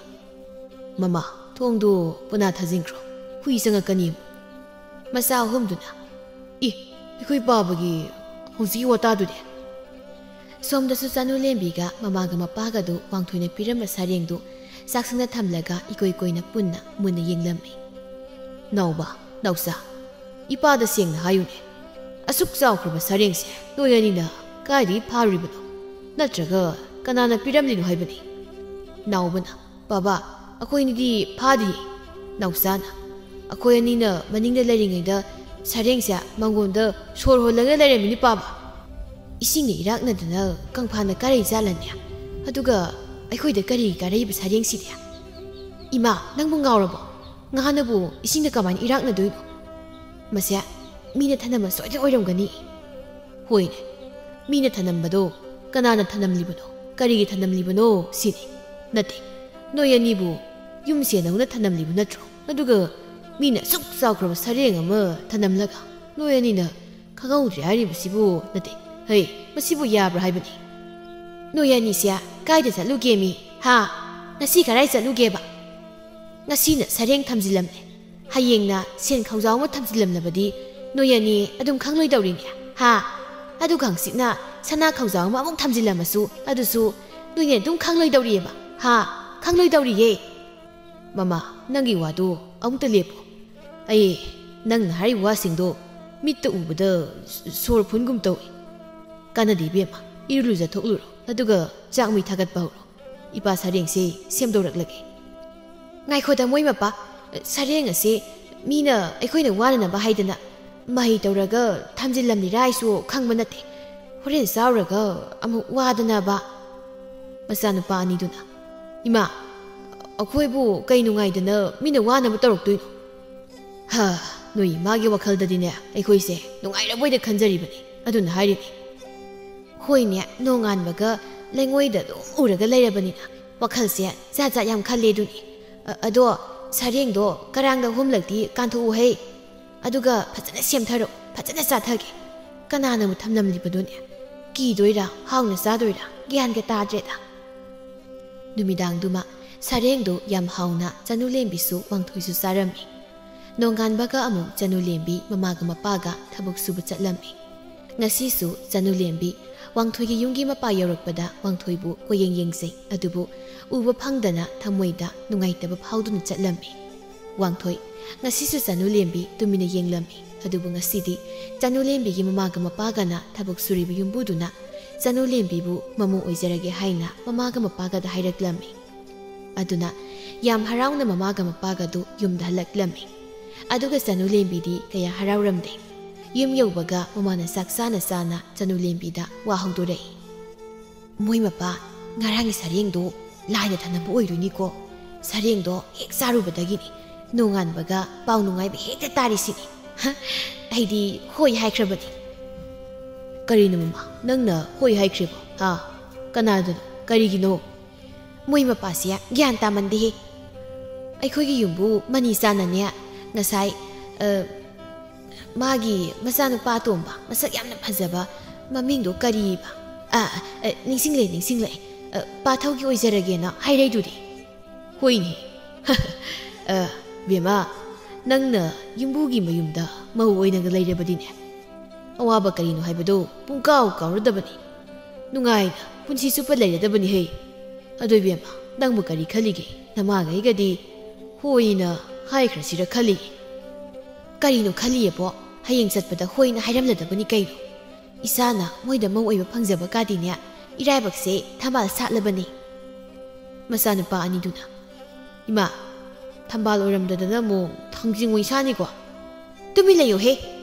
"ꯃꯃꯥ, ꯊꯣꯡꯗꯣ ꯄꯨꯅꯥ ꯊꯥꯖꯤꯟꯈ꯭ꯔꯣ꯫ ꯍꯨꯏ ꯆꯪꯉꯛꯀꯅꯤ꯫" ꯃꯆꯥ ꯑꯍꯨꯝꯗꯨꯅ, "ꯏ, ꯑꯩꯈꯣꯏ ꯄꯥꯕꯒꯤ ꯍꯧꯖꯤꯛꯀꯤ ꯋꯥꯇꯥꯗꯨꯗꯤ?" ꯁꯣꯝꯗꯁꯨ ꯆꯥꯅꯨ ꯂꯦꯝꯕꯤꯒ ꯃꯃꯥꯒ ꯃꯄꯥꯒꯗꯨ ꯋꯥꯡꯊꯣꯏꯅ ꯄꯤꯔꯝꯕ ꯁꯔꯦꯡꯗꯨ ꯆꯥꯛꯁꯪꯗ ꯊꯝꯂꯒ ꯏꯀꯣꯏ ꯀꯣꯏꯅ ꯄꯨꯟꯅ ꯃꯨꯟꯅ ꯌꯦꯡꯂꯝꯃꯤ꯫ "ꯅꯥꯎꯕ, ꯅꯥꯎꯆꯥ, ꯏꯄꯥꯗ ꯁꯦꯡꯅ ꯍꯥꯏꯌꯨꯅꯦ꯫ ꯑꯁꯨꯛ ꯆꯥꯎꯈ꯭ꯔꯕ ꯁꯔꯦꯡꯁꯦ ꯅꯣꯏ ꯑꯅꯤꯅ ꯀꯥꯏꯗꯒꯤ ꯐꯥꯔꯨꯔꯤꯕꯅꯣ? ꯅꯠꯇ꯭ꯔꯒ ꯀꯅꯥꯅ ꯄꯤꯔꯝꯂꯤꯅꯣ ꯍꯥꯏꯕꯅꯤ?" ꯅꯥꯎꯕꯅ, "ꯕꯥꯕꯥ, ꯑꯩꯈꯣꯏꯅꯤꯗꯤ ꯐꯥꯗꯤꯌꯦ꯫ ꯅꯥꯎꯆꯥꯅ, "ꯑꯩꯈꯣꯏ ꯑꯅꯤꯅ ꯃꯅꯤꯡꯗ ꯂꯩꯔꯤꯉꯩꯗ ꯁꯔꯦꯡꯁꯦ ꯃꯉꯣꯟꯗ ꯁꯣꯔ ꯍꯣꯜꯂꯒ ꯂꯩꯔꯝꯃꯤꯅꯤ ꯄꯥꯕ꯫ ꯏꯁꯤꯡꯅ ꯏꯔꯥꯛꯅꯗꯅ ꯀꯪꯐꯥꯅ ꯀꯥꯔꯛꯏ ꯖꯥꯠꯂꯅꯦ? ꯑꯗꯨꯒ ꯑꯩꯈꯣꯏꯗ ꯀꯔꯤ ꯀꯥꯔꯛꯏꯕ ꯁꯔꯦꯡꯁꯤꯗꯤ? ꯏꯃꯥ, ꯅꯪꯕꯨ ꯉꯥꯎꯔꯕꯣ? ꯉꯥꯅꯕꯨ ꯏꯁꯤꯡꯗ ꯀꯃꯥꯏꯅ ꯏꯔꯥꯛꯅꯗꯣꯏꯅꯣ? ꯃꯁꯦ ꯃꯤꯅ ꯊꯅꯝꯕ ꯁꯣꯏꯗꯅ ꯑꯣꯏꯔꯝꯒꯅꯤ꯫ ꯍꯣꯏꯅꯦ, ꯃꯤꯅ ꯊꯅꯝꯕꯗꯣ ꯀꯅꯥꯅ ꯊꯅꯝꯂꯤꯕꯅꯣ, ꯀꯔꯤꯒꯤ ꯊꯅꯝꯂꯤꯕꯅꯣ ꯁꯤꯅꯤ꯫ ꯅꯠꯇꯦ, ꯅꯣꯏ ꯑꯅꯤꯕꯨ ꯌꯨꯝ ꯁꯦꯟꯅꯧꯅ ꯊꯅꯝꯂꯤꯕ ꯅꯠꯇ꯭ꯔꯣ? ꯑꯗꯨꯒ ꯃꯤꯅ ꯑꯁꯨꯛ ꯆꯥꯎꯈ꯭ꯔꯕ ꯁꯔꯦꯡ ꯑꯃ ꯊꯅꯝꯂꯒ ꯅꯣꯏ ꯑꯅꯤꯅ ꯈꯪꯍꯧꯗ꯭ꯔꯦ ꯍꯥꯏꯔꯤꯕꯁꯤꯕꯨ? ꯅꯠꯇꯦ, ꯍꯩ, ꯃꯁꯤꯕꯨ ꯌꯥꯕ꯭ꯔꯥ ꯍꯥꯏꯕꯅꯤ? ꯅꯣꯏ ꯑꯅꯤꯁꯦ ꯀꯥꯏꯗ ꯆꯠꯂꯨꯒꯦꯃꯤ? ꯍꯥ? ꯉꯁꯤ ꯀꯗꯥꯏ ꯆꯠꯂꯨꯒꯦꯕ? ꯉꯁꯤꯅ ꯁꯔꯦꯡ ꯊꯝꯖꯤꯜꯂꯝꯂꯦ, ꯍꯌꯦꯡꯅ ꯁꯦꯟ ꯈꯧꯖꯥꯎ ꯑꯃ ꯊꯝꯖꯤꯜꯂꯝꯂꯕꯗꯤ ꯅꯣꯏ ꯑꯅꯤ ꯑꯗꯨꯝ ꯈꯪꯂꯣꯏꯗꯧꯔꯤꯅꯦ꯫ ꯍꯥ? ꯑꯗꯨꯒ ꯍꯪꯆꯤꯠꯅ ꯁꯅꯥ ꯈꯧꯖꯥꯎ ꯑꯃ ꯑꯃꯨꯛ ꯊꯝꯖꯤꯜꯂꯝꯃꯁꯨ, ꯑꯗꯨꯁꯨ ꯅꯣꯏꯅ ꯑꯗꯨꯝ ꯈꯪꯂꯣꯏꯗꯧꯔꯤꯑꯕ꯫ ꯍꯥ? ꯈꯪꯂꯣꯏꯗꯧꯔꯤꯌꯦ꯫ ꯃꯃꯥ, ꯅꯪꯒꯤ ꯋꯥꯗꯣ ꯑꯃꯨꯛꯇ ꯂꯦꯞꯄꯣ꯫ ꯑꯩ ꯅꯪꯅ ꯍꯥꯏꯔꯤꯕ ꯋꯥꯁꯤꯡꯗꯣ ꯃꯤꯠꯇ ꯎꯕꯗ ꯁꯣꯔ ꯐꯨꯟꯒꯨꯝ ꯇꯧꯏ꯫ ꯀꯥꯟꯅꯗꯦ ꯏꯕꯦꯝꯃ, ꯏꯔꯨ ꯂꯨꯖꯊꯣꯛꯂꯨꯔꯣ, ꯑꯗꯨꯒ ꯆꯥꯛ ꯃꯩ ꯊꯥꯒꯠꯄ ꯍꯧꯔꯣ꯫ ꯏꯄꯥ ꯁꯔꯦꯡꯁꯦ ꯁꯦꯝꯗꯣꯔꯛꯂꯒꯦ꯫ ꯉꯥꯏꯈꯣꯗ ꯃꯣꯏ ꯃꯄꯥ, ꯁꯔꯦꯡ ꯑꯁꯦ ꯃꯤꯅ ꯑꯩꯈꯣꯏꯅ ꯋꯥꯅꯅꯕ ꯍꯥꯏꯗꯅ ꯃꯍꯩ ꯇꯧꯔꯒ ꯊꯝꯖꯤꯜꯂꯝꯂꯤꯔꯥ ꯍꯥꯏꯁꯨ ꯈꯪꯕ ꯅꯠꯇꯦ꯫ ꯍꯣꯔꯦꯟ ꯆꯥꯎꯔꯒ ꯑꯃꯨꯛ ꯋꯥꯗꯅꯕ꯫ ꯃꯆꯥꯅꯨꯄꯥ ꯑꯅꯤꯗꯨꯅ, "ꯏꯃꯥ, ꯑꯩꯈꯣꯏꯕꯨ ꯀꯩ ꯅꯨꯡꯉꯥꯏꯗꯅ ꯃꯤꯅ ꯋꯥꯅꯕ ꯇꯧꯔꯛꯇꯣꯏꯅꯣ?" ꯍꯥ, ꯅꯣꯏ ꯏꯃꯥꯒꯤ ꯋꯥꯈꯜꯗꯗꯤꯅꯦ, ꯑꯩꯈꯣꯏꯁꯦ ꯅꯨꯡꯉꯥꯏꯔꯕꯣꯏꯗ ꯈꯟꯖꯔꯤꯕꯅꯤ꯫ ꯑꯗꯨꯅ ꯍꯥꯏꯔꯤꯅꯤ꯫ ꯍꯣꯏꯅꯦ, ꯅꯣꯡꯉꯥꯟꯕꯒ ꯂꯩꯉꯣꯏꯗ ꯑꯗꯨꯝ ꯎꯔꯒ ꯂꯩꯔꯕꯅꯤꯅ ꯋꯥꯈꯜꯁꯦ ꯖꯥꯠ ꯖꯥꯠ ꯌꯥꯝ ꯈꯜꯂꯦ ꯑꯗꯨꯅꯤ꯫ ꯑ-, ꯑꯗꯣ ꯁꯔꯦꯡꯗꯣ ꯀꯔꯥꯡꯗ ꯑꯍꯨꯝꯂꯛꯇꯤ ꯀꯥꯟꯊꯣꯛꯎꯍꯦ꯫ ꯑꯗꯨꯒ ꯐꯖꯅ ꯁꯦꯝꯊꯔꯣ, ꯐꯖꯅ ꯆꯥꯊꯒꯦ꯫ ꯀꯅꯥꯅꯕꯨ ꯊꯝꯂꯝꯂꯤꯕꯅꯣꯅꯦ? ꯀꯤꯗꯣꯏꯔꯥ, ꯍꯥꯎꯅ ꯆꯥꯗꯣꯏꯔꯥ, ꯒ꯭ꯌꯥꯟꯒ ꯇꯥꯗ꯭ꯔꯦꯗ꯫ ꯅꯨꯃꯤꯗꯥꯡꯗꯨꯃ ꯁꯔꯦꯡꯗꯣ ꯌꯥꯝ ꯍꯥꯎꯅ ꯆꯅꯨꯂꯦꯝꯕꯤꯁꯨ ꯋꯥꯡꯊꯣꯏꯁꯨ ꯆꯥꯔꯝꯃꯤ꯫ ꯅꯣꯡꯉꯥꯟꯕꯒ ꯑꯃꯨꯛ ꯆꯅꯨꯂꯦꯝꯕꯤ ꯃꯃꯥꯒ ꯃꯄꯥꯒ ꯊꯕꯛ ꯁꯨꯕ ꯆꯠꯂꯝꯃꯤ꯫ ꯉꯁꯤꯁꯨ ꯆꯅꯨꯂꯦꯝꯕꯤ ꯋꯥꯡꯊꯣꯏꯒꯤ ꯌꯨꯝꯒꯤ ꯃꯄꯥ ꯌꯧꯔꯛꯄꯗ ꯋꯥꯡꯊꯣꯏꯕꯨ ꯀꯣꯏꯌꯦꯡ ꯌꯦꯡꯖꯩ, ꯑꯗꯨꯕꯨ ꯎꯕ ꯐꯪꯗꯅ ꯊꯃꯣꯏꯗ ꯅꯨꯡꯉꯥꯏꯇꯕ ꯐꯥꯎꯗꯨꯅ ꯆꯠꯂꯝꯃꯤ꯫ ꯋꯥꯡꯊꯣꯏ ꯉꯁꯤꯁꯨ ꯆꯅꯨꯂꯦꯝꯕꯤ ꯇꯨꯃꯤꯟꯅ ꯌꯦꯡꯂꯝꯃꯤ, ꯑꯗꯨꯕꯨ ꯉꯁꯤꯗꯤ ꯆꯅꯨꯂꯦꯝꯕꯤꯒꯤ ꯃꯃꯥꯒ ꯃꯄꯥꯒꯅ ꯊꯕꯛ ꯁꯨꯔꯤꯕ ꯌꯨꯝꯕꯨꯗꯨꯅ ꯆꯅꯨꯂꯦꯝꯕꯤꯕꯨ ꯃꯃꯧ ꯑꯣꯏꯖꯔꯒꯦ ꯍꯥꯏꯅ ꯃꯃꯥꯒ ꯃꯄꯥꯒꯗ ꯍꯥꯏꯔꯛꯂꯝꯃꯤ꯫ ꯑꯗꯨꯅ ꯌꯥꯝ ꯍꯔꯥꯎꯅ ꯃꯃꯥꯒ ꯃꯄꯥꯒꯗꯨ ꯌꯨꯝꯗ ꯍꯜꯂꯛꯂꯝꯃꯤ꯫ ꯑꯗꯨꯒ ꯆꯅꯨ ꯂꯦꯝꯕꯤꯗꯤ ꯀꯌꯥ ꯍꯔꯥꯎꯔꯝꯗꯦ꯫ ꯌꯨꯝ ꯌꯧꯕꯒ ꯃꯃꯥꯅ ꯆꯥꯛ ꯆꯥꯅ ꯆꯥꯅ ꯆꯅꯨ ꯂꯦꯝꯕꯤꯗ ꯋꯥ ꯍꯧꯗꯣꯔꯛꯏ꯫ "ꯃꯣꯏ ꯃꯄꯥ, ꯉꯔꯥꯡꯒꯤ ꯁꯔꯦꯡꯗꯣ ꯂꯥꯏꯅ ꯊꯅꯝꯕ ꯑꯣꯏꯗꯣꯏꯅꯤꯀꯣ꯫ ꯁꯔꯦꯡꯗꯣ ꯍꯦꯛ ꯆꯥꯔꯨꯕꯗꯒꯤꯅꯤ ꯅꯣꯡꯉꯥꯟꯕꯒ ꯄꯥꯎ ꯅꯨꯡꯉꯥꯏꯕ ꯍꯦꯛꯇ ꯇꯥꯔꯤꯁꯤꯅꯤ꯫ ꯍ, ꯑꯩꯗꯤ ꯍꯣꯏ ꯍꯥꯏꯈ꯭ꯔꯕꯅꯤ꯫" "ꯀꯔꯤꯅꯣ ꯃꯃꯥ, ꯅꯪꯅ ꯍꯣꯏ ꯍꯥꯏꯈ꯭ꯔꯤꯕꯣ? ꯍꯥ? ꯀꯅꯥꯗꯅꯣ? ꯀꯔꯤꯒꯤꯅꯣ?" "ꯃꯣꯏ ꯃꯄꯥꯁꯦ ꯒ꯭ꯌꯥꯟ ꯇꯥꯃꯟꯗꯦꯍꯦ꯫ ꯑꯩꯈꯣꯏꯒꯤ ꯌꯨꯝꯕꯨ ꯃꯅꯤ ꯆꯥꯅꯅꯦ ꯉꯁꯥꯏ, ꯑ, ꯃꯥꯒꯤ ꯃꯆꯥꯅꯨꯄꯥ ꯑꯇꯣꯝꯕ, ꯃꯁꯛ ꯌꯥꯝꯅ ꯐꯖꯕ, ꯃꯃꯤꯡꯗꯣ ꯀꯔꯤꯕ? ꯑ, ꯑ, ꯅꯤꯡꯁꯤꯡꯂꯦ, ꯅꯤꯡꯁꯤꯡꯂꯦ꯫ ꯑ, ꯄꯥꯊꯧꯒꯤ ꯑꯣꯏꯖꯔꯒꯦꯅ ꯍꯥꯏꯔꯩꯗꯨꯗꯤ꯫" "ꯍꯣꯏꯅꯦ꯫" "ꯑ, ꯕꯦꯝꯃ, ꯅꯪꯅ ꯌꯨꯝꯕꯨꯒꯤ ꯃꯌꯨꯝꯗ ꯃꯧ ꯑꯣꯏꯅꯒ ꯂꯩꯔꯕꯗꯤꯅꯦ, ꯑꯋꯥꯕ ꯀꯔꯤꯅꯣ ꯍꯥꯏꯕꯗꯣ ꯄꯨꯡꯀꯥꯎ ꯀꯥꯎꯔꯗꯕꯅꯤ꯫ ꯅꯨꯡꯉꯥꯏꯅ ꯄꯨꯟꯁꯤ ꯆꯨꯞꯄ ꯂꯩꯔꯗꯕꯅꯤ ꯍꯦ꯫ ꯑꯗꯣ ꯏꯕꯦꯝꯃ, ꯅꯪꯕꯨ ꯀꯔꯤ ꯈꯜꯂꯤꯒꯦ? ꯅꯃꯥꯒꯩꯒꯗꯤ ꯍꯣꯏꯅ ꯍꯥꯏꯈ꯭ꯔꯁꯤꯔ ꯈꯜꯂꯤ꯫" "ꯀꯔꯤꯅꯣ ꯈꯜꯂꯤꯑꯕꯣ? ꯍꯌꯦꯡ ꯆꯠꯄꯗ ꯍꯣꯏꯅ ꯍꯥꯏꯔꯝꯂꯗꯕꯅꯤ ꯀꯩꯅꯣ꯫ ꯏꯆꯥꯅ ꯃꯣꯏꯗ ꯃꯧ ꯑꯣꯏꯕ ꯐꯪꯖꯕ ꯀꯥꯗꯤꯅꯦ, ꯏꯔꯥꯏꯕꯛꯁꯦ ꯊꯝꯕꯥꯜ ꯁꯥꯠꯂꯕꯅꯤ꯫" ꯃꯆꯥꯅꯨꯄꯥ ꯑꯅꯤꯗꯨꯅ, "ꯏꯃꯥ, ꯊꯝꯕꯥꯜ ꯑꯣꯏꯔꯝꯗꯗꯅ ꯑꯃꯨꯛ ꯊꯥꯡꯖꯤꯡ ꯑꯣꯏ ꯁꯥꯠꯅꯤꯀꯣ? ꯇꯨꯃꯤꯟ ꯂꯩꯌꯨꯍꯦ꯫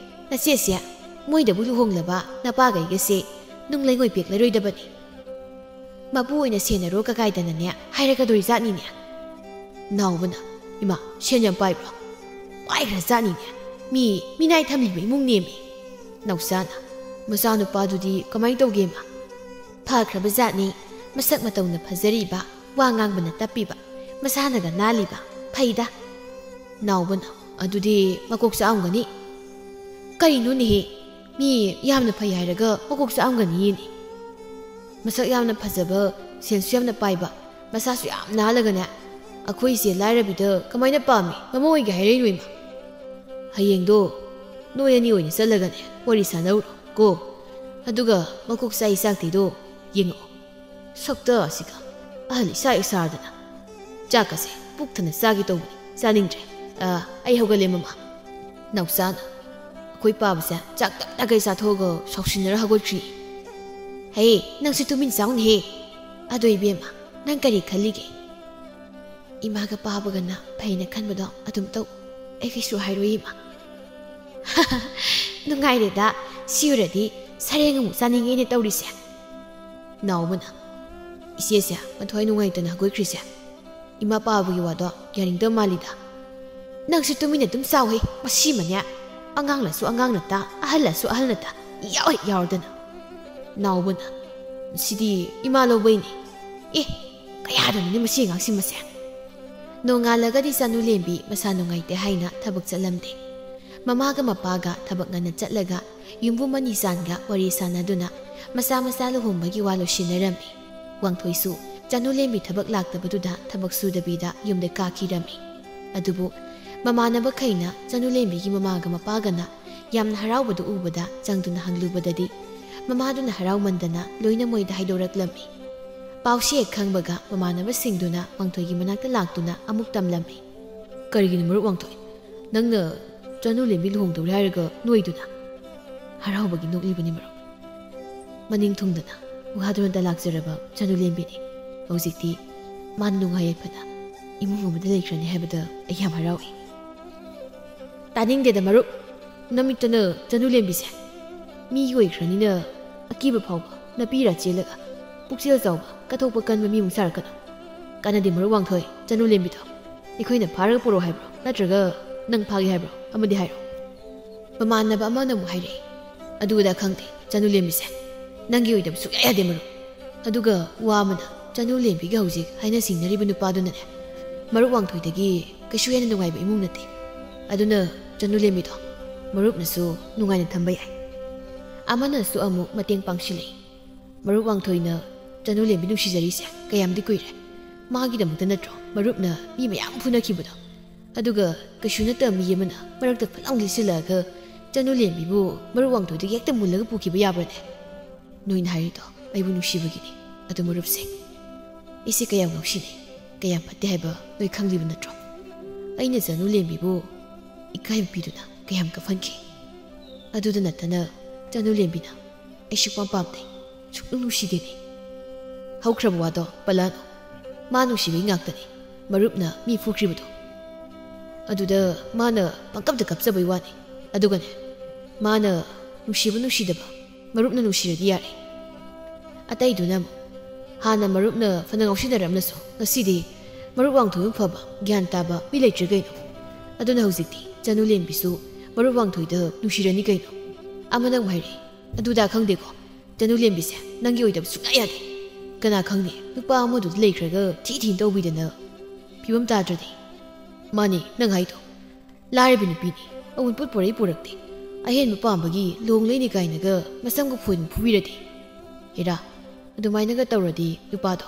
ꯅꯆꯦꯁꯦ ꯃꯣꯏꯗꯕꯨ ꯂꯨꯍꯣꯡꯂꯕ ꯅꯄꯥꯒꯩꯒꯁꯦ ꯅꯨꯡ ꯂꯩꯉꯣꯏ ꯄꯦꯛꯂꯔꯣꯏꯗꯕꯅꯤ꯫ ꯃꯄꯨ ꯑꯣꯏꯅ ꯁꯦꯟꯅꯔꯣ ꯀꯀꯥꯏꯗꯅꯅꯦ ꯍꯥꯏꯔꯛꯀꯗꯣꯔꯤ ꯖꯥꯠꯅꯤꯅꯦ꯫" ꯅꯥꯎꯕꯅ, "ꯏꯃꯥ, ꯁꯦꯟ ꯌꯥꯝ ꯄꯥꯏꯕ꯭ꯔꯣ?" "ꯄꯥꯏꯈ꯭ꯔ ꯖꯥꯠꯅꯤꯅꯦ꯫ ꯃꯤ ꯃꯤꯅꯥꯏ ꯊꯝꯂꯤꯕ ꯏꯃꯨꯡ ꯅꯦꯝꯃꯤ꯫" ꯅꯥꯎꯆꯥꯅ, "ꯃꯆꯥꯅꯨꯄꯥꯗꯨꯗꯤ ꯀꯃꯥꯏꯅ ꯇꯧꯒꯦ, ꯏꯃꯥ?" "ꯐꯈ꯭ꯔꯕ ꯖꯥꯠꯅꯤ꯫ ꯃꯁꯛ ꯃꯇꯧꯅ ꯐꯖꯔꯤꯕ, ꯋꯥ ꯉꯥꯡꯕꯅ ꯇꯞꯄꯤꯕ, ꯃꯁꯥꯅꯒ ꯅꯥꯜꯂꯤꯕ, ꯐꯩꯗ꯫" ꯅꯥꯎꯕꯅ, "ꯑꯗꯨꯗꯤ ꯃꯀꯣꯛ ꯆꯥꯛꯑꯝꯒꯅꯤ꯫" "ꯀꯔꯤꯅꯣꯅꯦꯍꯦ? ꯃꯤ ꯌꯥꯝꯅ ꯐꯩ ꯍꯥꯏꯔꯒ ꯃꯀꯣꯛ ꯆꯥꯛꯑꯝꯒꯅꯤꯌꯦꯅꯦ꯫ ꯃꯁꯛ ꯌꯥꯝꯅ ꯐꯖꯕ, ꯁꯦꯜꯁꯨ ꯌꯥꯝꯅ ꯄꯥꯏꯕ, ꯃꯁꯥꯁꯨ ꯌꯥꯝ ꯅꯥꯜꯂꯒꯅꯦ, ꯑꯩꯈꯣꯏꯁꯦ ꯂꯥꯏꯔꯕꯤꯗ ꯀꯃꯥꯏꯅ ꯄꯥꯝꯃꯤ ꯃꯃꯧ ꯑꯣꯏꯒꯦ ꯍꯥꯏꯔꯛꯏꯅꯣ, ꯏꯃꯥ?" "ꯍꯌꯦꯡꯗꯣ ꯅꯣꯏ ꯑꯅꯤ ꯑꯣꯏꯅ ꯆꯠꯂꯒꯅꯦ ꯋꯥꯔꯤ ꯁꯥꯟꯅꯧꯔꯣ ꯀꯣ꯫ ꯑꯗꯨꯒ ꯃꯀꯣꯛ ꯆꯥꯛꯏ ꯆꯥꯛꯇꯦꯗꯣ ꯌꯦꯡꯉꯛꯑꯣ꯫ ꯁꯛꯇ ꯑꯁꯤꯒ ꯑꯍꯜ ꯏꯁꯥ ꯍꯦꯛ ꯁꯥꯗꯅ꯫ ꯆꯥꯛꯀꯁꯦ ꯄꯨꯛ ꯊꯟꯅ ꯆꯥꯒꯦ ꯇꯧꯕꯅꯤ, ꯆꯥꯅꯤꯡꯗ꯭ꯔꯦ꯫ ꯑ, ꯑꯩ ꯍꯧꯒꯠꯂꯦ, ꯃꯃꯥ꯫" ꯅꯥꯎꯆꯥꯅ ꯑꯩꯈꯣꯏ ꯄꯥꯕꯁꯦ ꯆꯥꯛ ꯇꯞ ꯇꯈꯩ ꯆꯥꯊꯣꯛꯑꯒ ꯁꯥꯎꯁꯤꯟꯅꯔ ꯍꯧꯒꯠꯈ꯭ꯔꯤ꯫ "ꯍꯦ, ꯅꯪꯁꯨ ꯇꯨꯃꯤꯟ ꯆꯥꯎꯅꯦꯍꯦ꯫ ꯑꯗꯣ ꯏꯕꯦꯝꯃ, ꯅꯪ ꯀꯔꯤ ꯈꯜꯂꯤꯒꯦ?" ꯏꯃꯥꯒ ꯄꯥꯕꯒꯅ ꯐꯩꯅ ꯈꯟꯕꯗꯣ ꯑꯗꯨꯝ ꯇꯧ꯫ ꯑꯩ ꯀꯩꯁꯨ ꯍꯥꯏꯔꯣꯏ, ꯏꯃꯥ꯫ ꯅꯨꯡꯉꯥꯏꯔꯦꯗ, ꯁꯤ ꯑꯣꯏꯔꯗꯤ ꯁꯔꯦꯡ ꯑꯃꯨꯛ ꯆꯥꯅꯤꯡꯉꯦꯅꯦ ꯇꯧꯔꯤꯁꯦ꯫ ꯅꯥꯎꯕꯅ, "ꯏꯆꯦꯁꯦ ꯃꯊ꯭ꯋꯥꯏ ꯅꯨꯡꯉꯥꯏꯇꯅ ꯍꯧꯒꯠꯈ꯭ꯔꯤꯁꯦ ꯏꯃꯥ ꯄꯥꯕꯒꯤ ꯋꯥꯗꯣ ꯌꯥꯅꯤꯡꯗꯕ ꯃꯥꯜꯂꯤꯗ꯫ ꯅꯪꯁꯨ ꯇꯨꯃꯤꯟꯅ ꯑꯗꯨꯝ ꯆꯥꯎꯍꯦ, ꯃꯁꯤꯃꯅꯦ ꯑꯉꯥꯡꯂꯁꯨ ꯑꯉꯥꯡ ꯅꯠꯇ, ꯑꯍꯜꯂꯁꯨ ꯑꯍꯜ ꯅꯠꯇ, ꯏꯌꯥꯎ ꯍꯦꯛ ꯌꯥꯎꯔꯗꯅ꯫" ꯅꯥꯎꯕꯅ, "ꯁꯤꯗꯤ ꯏꯃꯥ ꯂꯧꯕꯩꯅꯦ꯫ ꯑꯦ, ꯀꯌꯥꯗꯅꯣꯅꯦ ꯃꯁꯤ ꯑꯉꯥꯡꯁꯤ ꯃꯁꯦ꯫" ꯅꯣꯡꯉꯥꯜꯂꯒꯗꯤ ꯆꯅꯨ ꯂꯦꯝꯕꯤ ꯃꯁꯥ ꯅꯨꯡꯉꯥꯏꯇꯦ ꯍꯥꯏꯅ ꯊꯕꯛ ꯆꯠꯂꯝꯗꯦ꯫ ꯃꯃꯥꯒ ꯃꯄꯥꯒ ꯊꯕꯛ ꯉꯟꯅ ꯆꯠꯂꯒ ꯌꯨꯝꯕꯨ ꯃꯅꯤꯆꯥꯟꯒ ꯋꯥꯔꯤ ꯁꯥꯟꯅꯗꯨꯅ ꯃꯆꯥ ꯃꯆꯥ ꯂꯨꯍꯣꯡꯕꯒꯤ ꯋꯥ ꯂꯣꯏꯁꯤꯟꯅꯔꯝꯃꯤ꯫ ꯋꯥꯡꯊꯣꯏꯁꯨ ꯆꯅꯨ ꯂꯦꯝꯕꯤ ꯊꯕꯛ ꯂꯥꯛꯇꯕꯗꯨꯗ ꯊꯕꯛ ꯁꯨꯗꯕꯤꯗ ꯌꯨꯝꯗ ꯀꯥꯈꯤꯔꯝꯃꯤ꯫ ꯑꯗꯨꯕꯨ ꯃꯃꯥꯟꯅꯕꯈꯩꯅ ꯆꯅꯨ ꯂꯦꯝꯕꯤꯒꯤ ꯃꯃꯥꯒ ꯃꯄꯥꯒꯅ ꯌꯥꯝꯅ ꯍꯔꯥꯎꯕꯗꯨ ꯎꯕꯗ ꯆꯪꯗꯨꯅ ꯍꯪꯂꯨꯕꯗꯗꯤ ꯃꯃꯥꯗꯨꯅ ꯍꯔꯥꯎꯃꯟꯗꯅ ꯂꯣꯏꯅ ꯃꯣꯏꯗ ꯍꯥꯏꯗꯣꯔꯛꯂꯝꯃꯤ꯫ ꯄꯥꯎꯁꯤ ꯍꯦꯛ ꯈꯪꯕꯒ ꯃꯃꯥꯟꯅꯕꯁꯤꯡꯗꯨꯅ ꯋꯥꯡꯊꯣꯏꯒꯤ ꯃꯅꯥꯛꯇ ꯂꯥꯛꯇꯨꯅ ꯑꯃꯨꯛ ꯇꯝꯂꯝꯃꯤ꯫ "ꯀꯔꯤꯒꯤꯅꯣ ꯃꯔꯨꯞ ꯋꯥꯡꯊꯣꯏ? ꯅꯪꯅ ꯆꯅꯨ ꯂꯦꯝꯕꯤ ꯂꯨꯍꯣꯡꯗꯧꯔꯦ ꯍꯥꯏꯔꯒ ꯅꯣꯏꯗꯨꯅ?" "ꯍꯔꯥꯎꯕꯒꯤ ꯅꯣꯛꯂꯤꯕꯅꯤ ꯃꯔꯨꯞ꯫ ꯃꯅꯤꯡ ꯊꯨꯡꯗꯅ ꯋꯥꯗꯨꯅꯇ ꯂꯥꯛꯆꯔꯕ ꯆꯅꯨ ꯂꯦꯝꯕꯤꯅꯤ꯫ ꯍꯧꯖꯤꯛꯇꯤ ꯃꯥꯅ ꯅꯨꯡꯉꯥꯏ ꯌꯥꯏꯐꯅ ꯏꯃꯨꯡ ꯑꯃꯗ ꯂꯩꯈ꯭ꯔꯅꯤ ꯍꯥꯏꯕꯗ ꯑꯩ ꯌꯥꯝ ꯍꯔꯥꯎꯏ꯫" "ꯇꯥꯅꯤꯡꯗꯦꯗ ꯃꯔꯨꯞ, ꯅꯃꯤꯠꯇꯅ ꯆꯅꯨ ꯂꯦꯝꯕꯤꯁꯦ꯫ ꯃꯤꯒꯤ ꯑꯣꯏꯈ꯭ꯔꯅꯤꯅ ꯑꯀꯤꯕ ꯐꯥꯎꯕ ꯅꯄꯤꯔꯥ ꯆꯦꯜꯂꯒ ꯄꯨꯛꯆꯦꯜ ꯆꯥꯎꯕ ꯀꯠꯊꯣꯛꯄ ꯀꯟꯕ ꯃꯤꯃꯨꯛ ꯁꯥꯔꯛꯀꯅꯨ꯫ ꯀꯥꯟꯅꯗꯦ ꯃꯔꯨꯞ ꯋꯥꯡꯊꯣꯏ, ꯆꯅꯨ ꯂꯦꯝꯕꯤꯗꯣ꯫ ꯑꯩꯈꯣꯏꯅ ꯐꯥꯔꯒ ꯄꯨꯔꯛꯑꯣ ꯍꯥꯏꯕ꯭ꯔꯣ? ꯅꯠꯇ꯭ꯔꯒ ꯅꯪ ꯐꯥꯒꯦ ꯍꯥꯏꯕ꯭ꯔꯣ? ꯑꯃꯗꯤ ꯍꯥꯏꯔꯣ꯫" ꯃꯃꯥꯟꯅꯕ ꯑꯃꯅ ꯑꯃꯨꯛ ꯍꯥꯏꯔꯛꯏ, "ꯑꯗꯨꯗ ꯈꯪꯗꯦ, ꯆꯅꯨ ꯂꯦꯝꯕꯤꯁꯦ꯫ ꯅꯪꯒꯤ ꯑꯣꯏꯗꯕ ꯁꯨꯛꯌꯥ ꯌꯥꯗꯦ ꯃꯔꯨꯞ꯫ ꯑꯗꯨꯒ ꯋꯥ ꯑꯃꯅ, ꯆꯅꯨ ꯂꯦꯝꯕꯤꯒ ꯍꯧꯖꯤꯛ ꯍꯥꯏꯅ ꯁꯤꯡꯅꯔꯤꯕ ꯅꯨꯄꯥꯗꯨꯅꯅꯦ, ꯃꯔꯨꯞ ꯋꯥꯡꯊꯣꯏꯗꯒꯤ ꯀꯩꯁꯨ ꯍꯦꯟꯅ ꯅꯨꯡꯉꯥꯏꯕ ꯏꯃꯨꯡ ꯅꯠꯇꯦ꯫ ꯑꯗꯨꯅ ꯆꯅꯨ ꯂꯦꯝꯕꯤꯗꯣ ꯃꯔꯨꯞꯅꯁꯨ ꯅꯨꯡꯉꯥꯏꯅ ꯊꯝꯕ ꯌꯥꯏ꯫" ꯑꯃꯅꯁꯨ ꯑꯃꯨꯛ ꯃꯇꯦꯡ ꯄꯥꯡꯁꯤꯜꯂꯛꯏ꯫ "ꯃꯔꯨꯞ ꯋꯥꯡꯊꯣꯏꯅ ꯆꯅꯨ ꯂꯦꯝꯕꯤ ꯅꯨꯡꯁꯤꯖꯔꯤꯁꯦ ꯀꯌꯥꯝꯗꯤ ꯀꯨꯏꯔꯦ꯫ ꯃꯥꯒꯤꯗꯃꯛꯇ ꯅꯠꯇ꯭ꯔꯣ ꯃꯔꯨꯞꯅ ꯃꯤ ꯃꯌꯥꯝ ꯐꯨꯅꯈꯤꯕꯗꯣ? ꯑꯗꯨꯒ ꯀꯩꯁꯨ ꯅꯠꯇꯕ ꯃꯤ ꯑꯃꯅ ꯃꯔꯛꯇ ꯐꯠ ꯂꯥꯎꯅ ꯂꯤꯠꯁꯤꯜꯂꯛꯑꯒ ꯆꯅꯨ ꯂꯦꯝꯕꯤꯕꯨ ꯃꯔꯨꯞ ꯋꯥꯡꯊꯣꯏꯗꯒꯤ ꯍꯦꯛꯇ ꯃꯨꯜꯂꯒ ꯄꯨꯈꯤꯕ ꯌꯥꯕ꯭ꯔꯅꯦ? ꯅꯣꯏꯅ ꯍꯥꯏꯔꯤꯗꯣ ꯑꯩꯕꯨ ꯅꯨꯡꯁꯤꯕꯒꯤꯅꯤ꯫ ꯑꯗꯨ ꯃꯔꯨꯞꯁꯤꯡ, ꯑꯩꯁꯦ ꯀꯌꯥꯝ ꯉꯥꯎꯁꯤꯟꯅꯩ, ꯀꯌꯥꯝ ꯐꯠꯇꯦ ꯍꯥꯏꯕ ꯅꯣꯏ ꯈꯪꯂꯤꯕ ꯅꯠꯇ꯭ꯔꯣ? ꯑꯩꯅ ꯆꯅꯨ ꯂꯦꯝꯕꯤꯕꯨ ꯏꯀꯥꯏꯕ ꯄꯤꯗꯨꯅ ꯀꯌꯥꯝ ꯀꯞꯍꯟꯈꯤ꯫ ꯑꯗꯨꯗ ꯅꯠꯇꯅ ꯆꯅꯨ ꯂꯦꯝꯕꯤꯅ ꯑꯩ ꯁꯨꯛꯄꯥꯝ ꯄꯥꯝꯗꯦ, ꯁꯨꯛꯅꯨꯡ ꯅꯨꯡꯁꯤꯗꯦꯅꯦ꯫" "ꯍꯧꯈ꯭ꯔꯕ ꯋꯥꯗꯣ ꯄꯜꯂꯛꯑꯅꯨ꯫ ꯃꯥ ꯅꯨꯡꯁꯤꯕꯒꯤ ꯉꯥꯛꯇꯅꯤ꯫ ꯃꯔꯨꯞꯅ ꯃꯤ ꯐꯨꯈ꯭ꯔꯤꯕꯗꯣ꯫ ꯑꯗꯨꯗ ꯃꯥꯅ ꯄꯪꯀꯞꯇ ꯀꯞꯆꯕꯩ ꯋꯥꯅꯤ꯫ ꯑꯗꯨꯒꯅꯦ, ꯃꯥꯅ ꯅꯨꯡꯁꯤꯕ ꯅꯨꯡꯁꯤꯗꯕ ꯃꯔꯨꯞꯅ ꯅꯨꯡꯁꯤꯔꯗꯤ ꯌꯥꯔꯦ꯫ ꯑꯇꯩꯗꯨꯅ ꯑꯃꯨꯛ, ꯍꯥꯟꯅ ꯃꯔꯨꯞꯅ ꯐꯅ ꯉꯥꯎꯁꯤꯟꯅꯔꯝꯅꯁꯨ, ꯉꯁꯤꯗꯤ ꯃꯔꯨꯞ ꯋꯥꯡꯊꯣꯏꯃꯨꯛ ꯐꯕ, ꯒ꯭ꯌꯥꯟ ꯇꯥꯕ ꯃꯤ ꯂꯩꯇ꯭ꯔꯦ ꯀꯩꯅꯣ꯫ ꯑꯗꯨꯅ ꯍꯧꯖꯤꯛꯇꯤ ꯆꯅꯨ ꯂꯦꯝꯕꯤꯁꯨ ꯃꯔꯨꯞ ꯋꯥꯡꯊꯣꯏꯗ ꯅꯨꯡꯁꯤꯔꯅꯤ ꯀꯩꯅꯣ꯫ ꯑꯃꯅ ꯑꯃꯨꯛ ꯍꯥꯏꯔꯛꯏ, "ꯑꯗꯨꯗ ꯈꯪꯗꯦꯀꯣ, ꯆꯅꯨ ꯂꯦꯝꯕꯤꯁꯦ ꯅꯪꯒꯤ ꯑꯣꯏꯗꯕ ꯁꯨꯡꯌꯥ ꯌꯥꯗꯦ꯫ ꯀꯅꯥ ꯈꯪꯅꯤ, ꯅꯨꯄꯥ ꯑꯃꯗꯨꯗ ꯂꯩꯈ꯭ꯔꯒ ꯊꯤ ꯊꯤꯅ ꯇꯧꯕꯤꯗꯅ ꯐꯤꯕꯝ ꯇꯥꯗ꯭ꯔꯗꯤ꯫" ꯃꯥꯅꯤ ꯅꯪ ꯍꯥꯏꯗꯣ, ꯂꯥꯏꯔꯕꯤ ꯅꯨꯄꯤꯅꯤ, ꯑꯋꯨꯟꯄꯣꯠ ꯄꯨꯔꯛꯏ ꯄꯨꯔꯛꯇꯦ, ꯑꯍꯦꯟꯕ ꯄꯥꯝꯕꯒꯤ ꯂꯨꯍꯣꯡ ꯂꯩꯅꯤ ꯀꯥꯏꯅꯒ ꯃꯁꯝꯒ ꯐꯣꯏꯅ ꯐꯨꯕꯤꯔꯗꯤ꯫ ꯍꯦꯔꯥ, ꯑꯗꯨꯃꯥꯏꯅꯒ ꯇꯧꯔꯗꯤ ꯅꯨꯄꯥꯗꯣ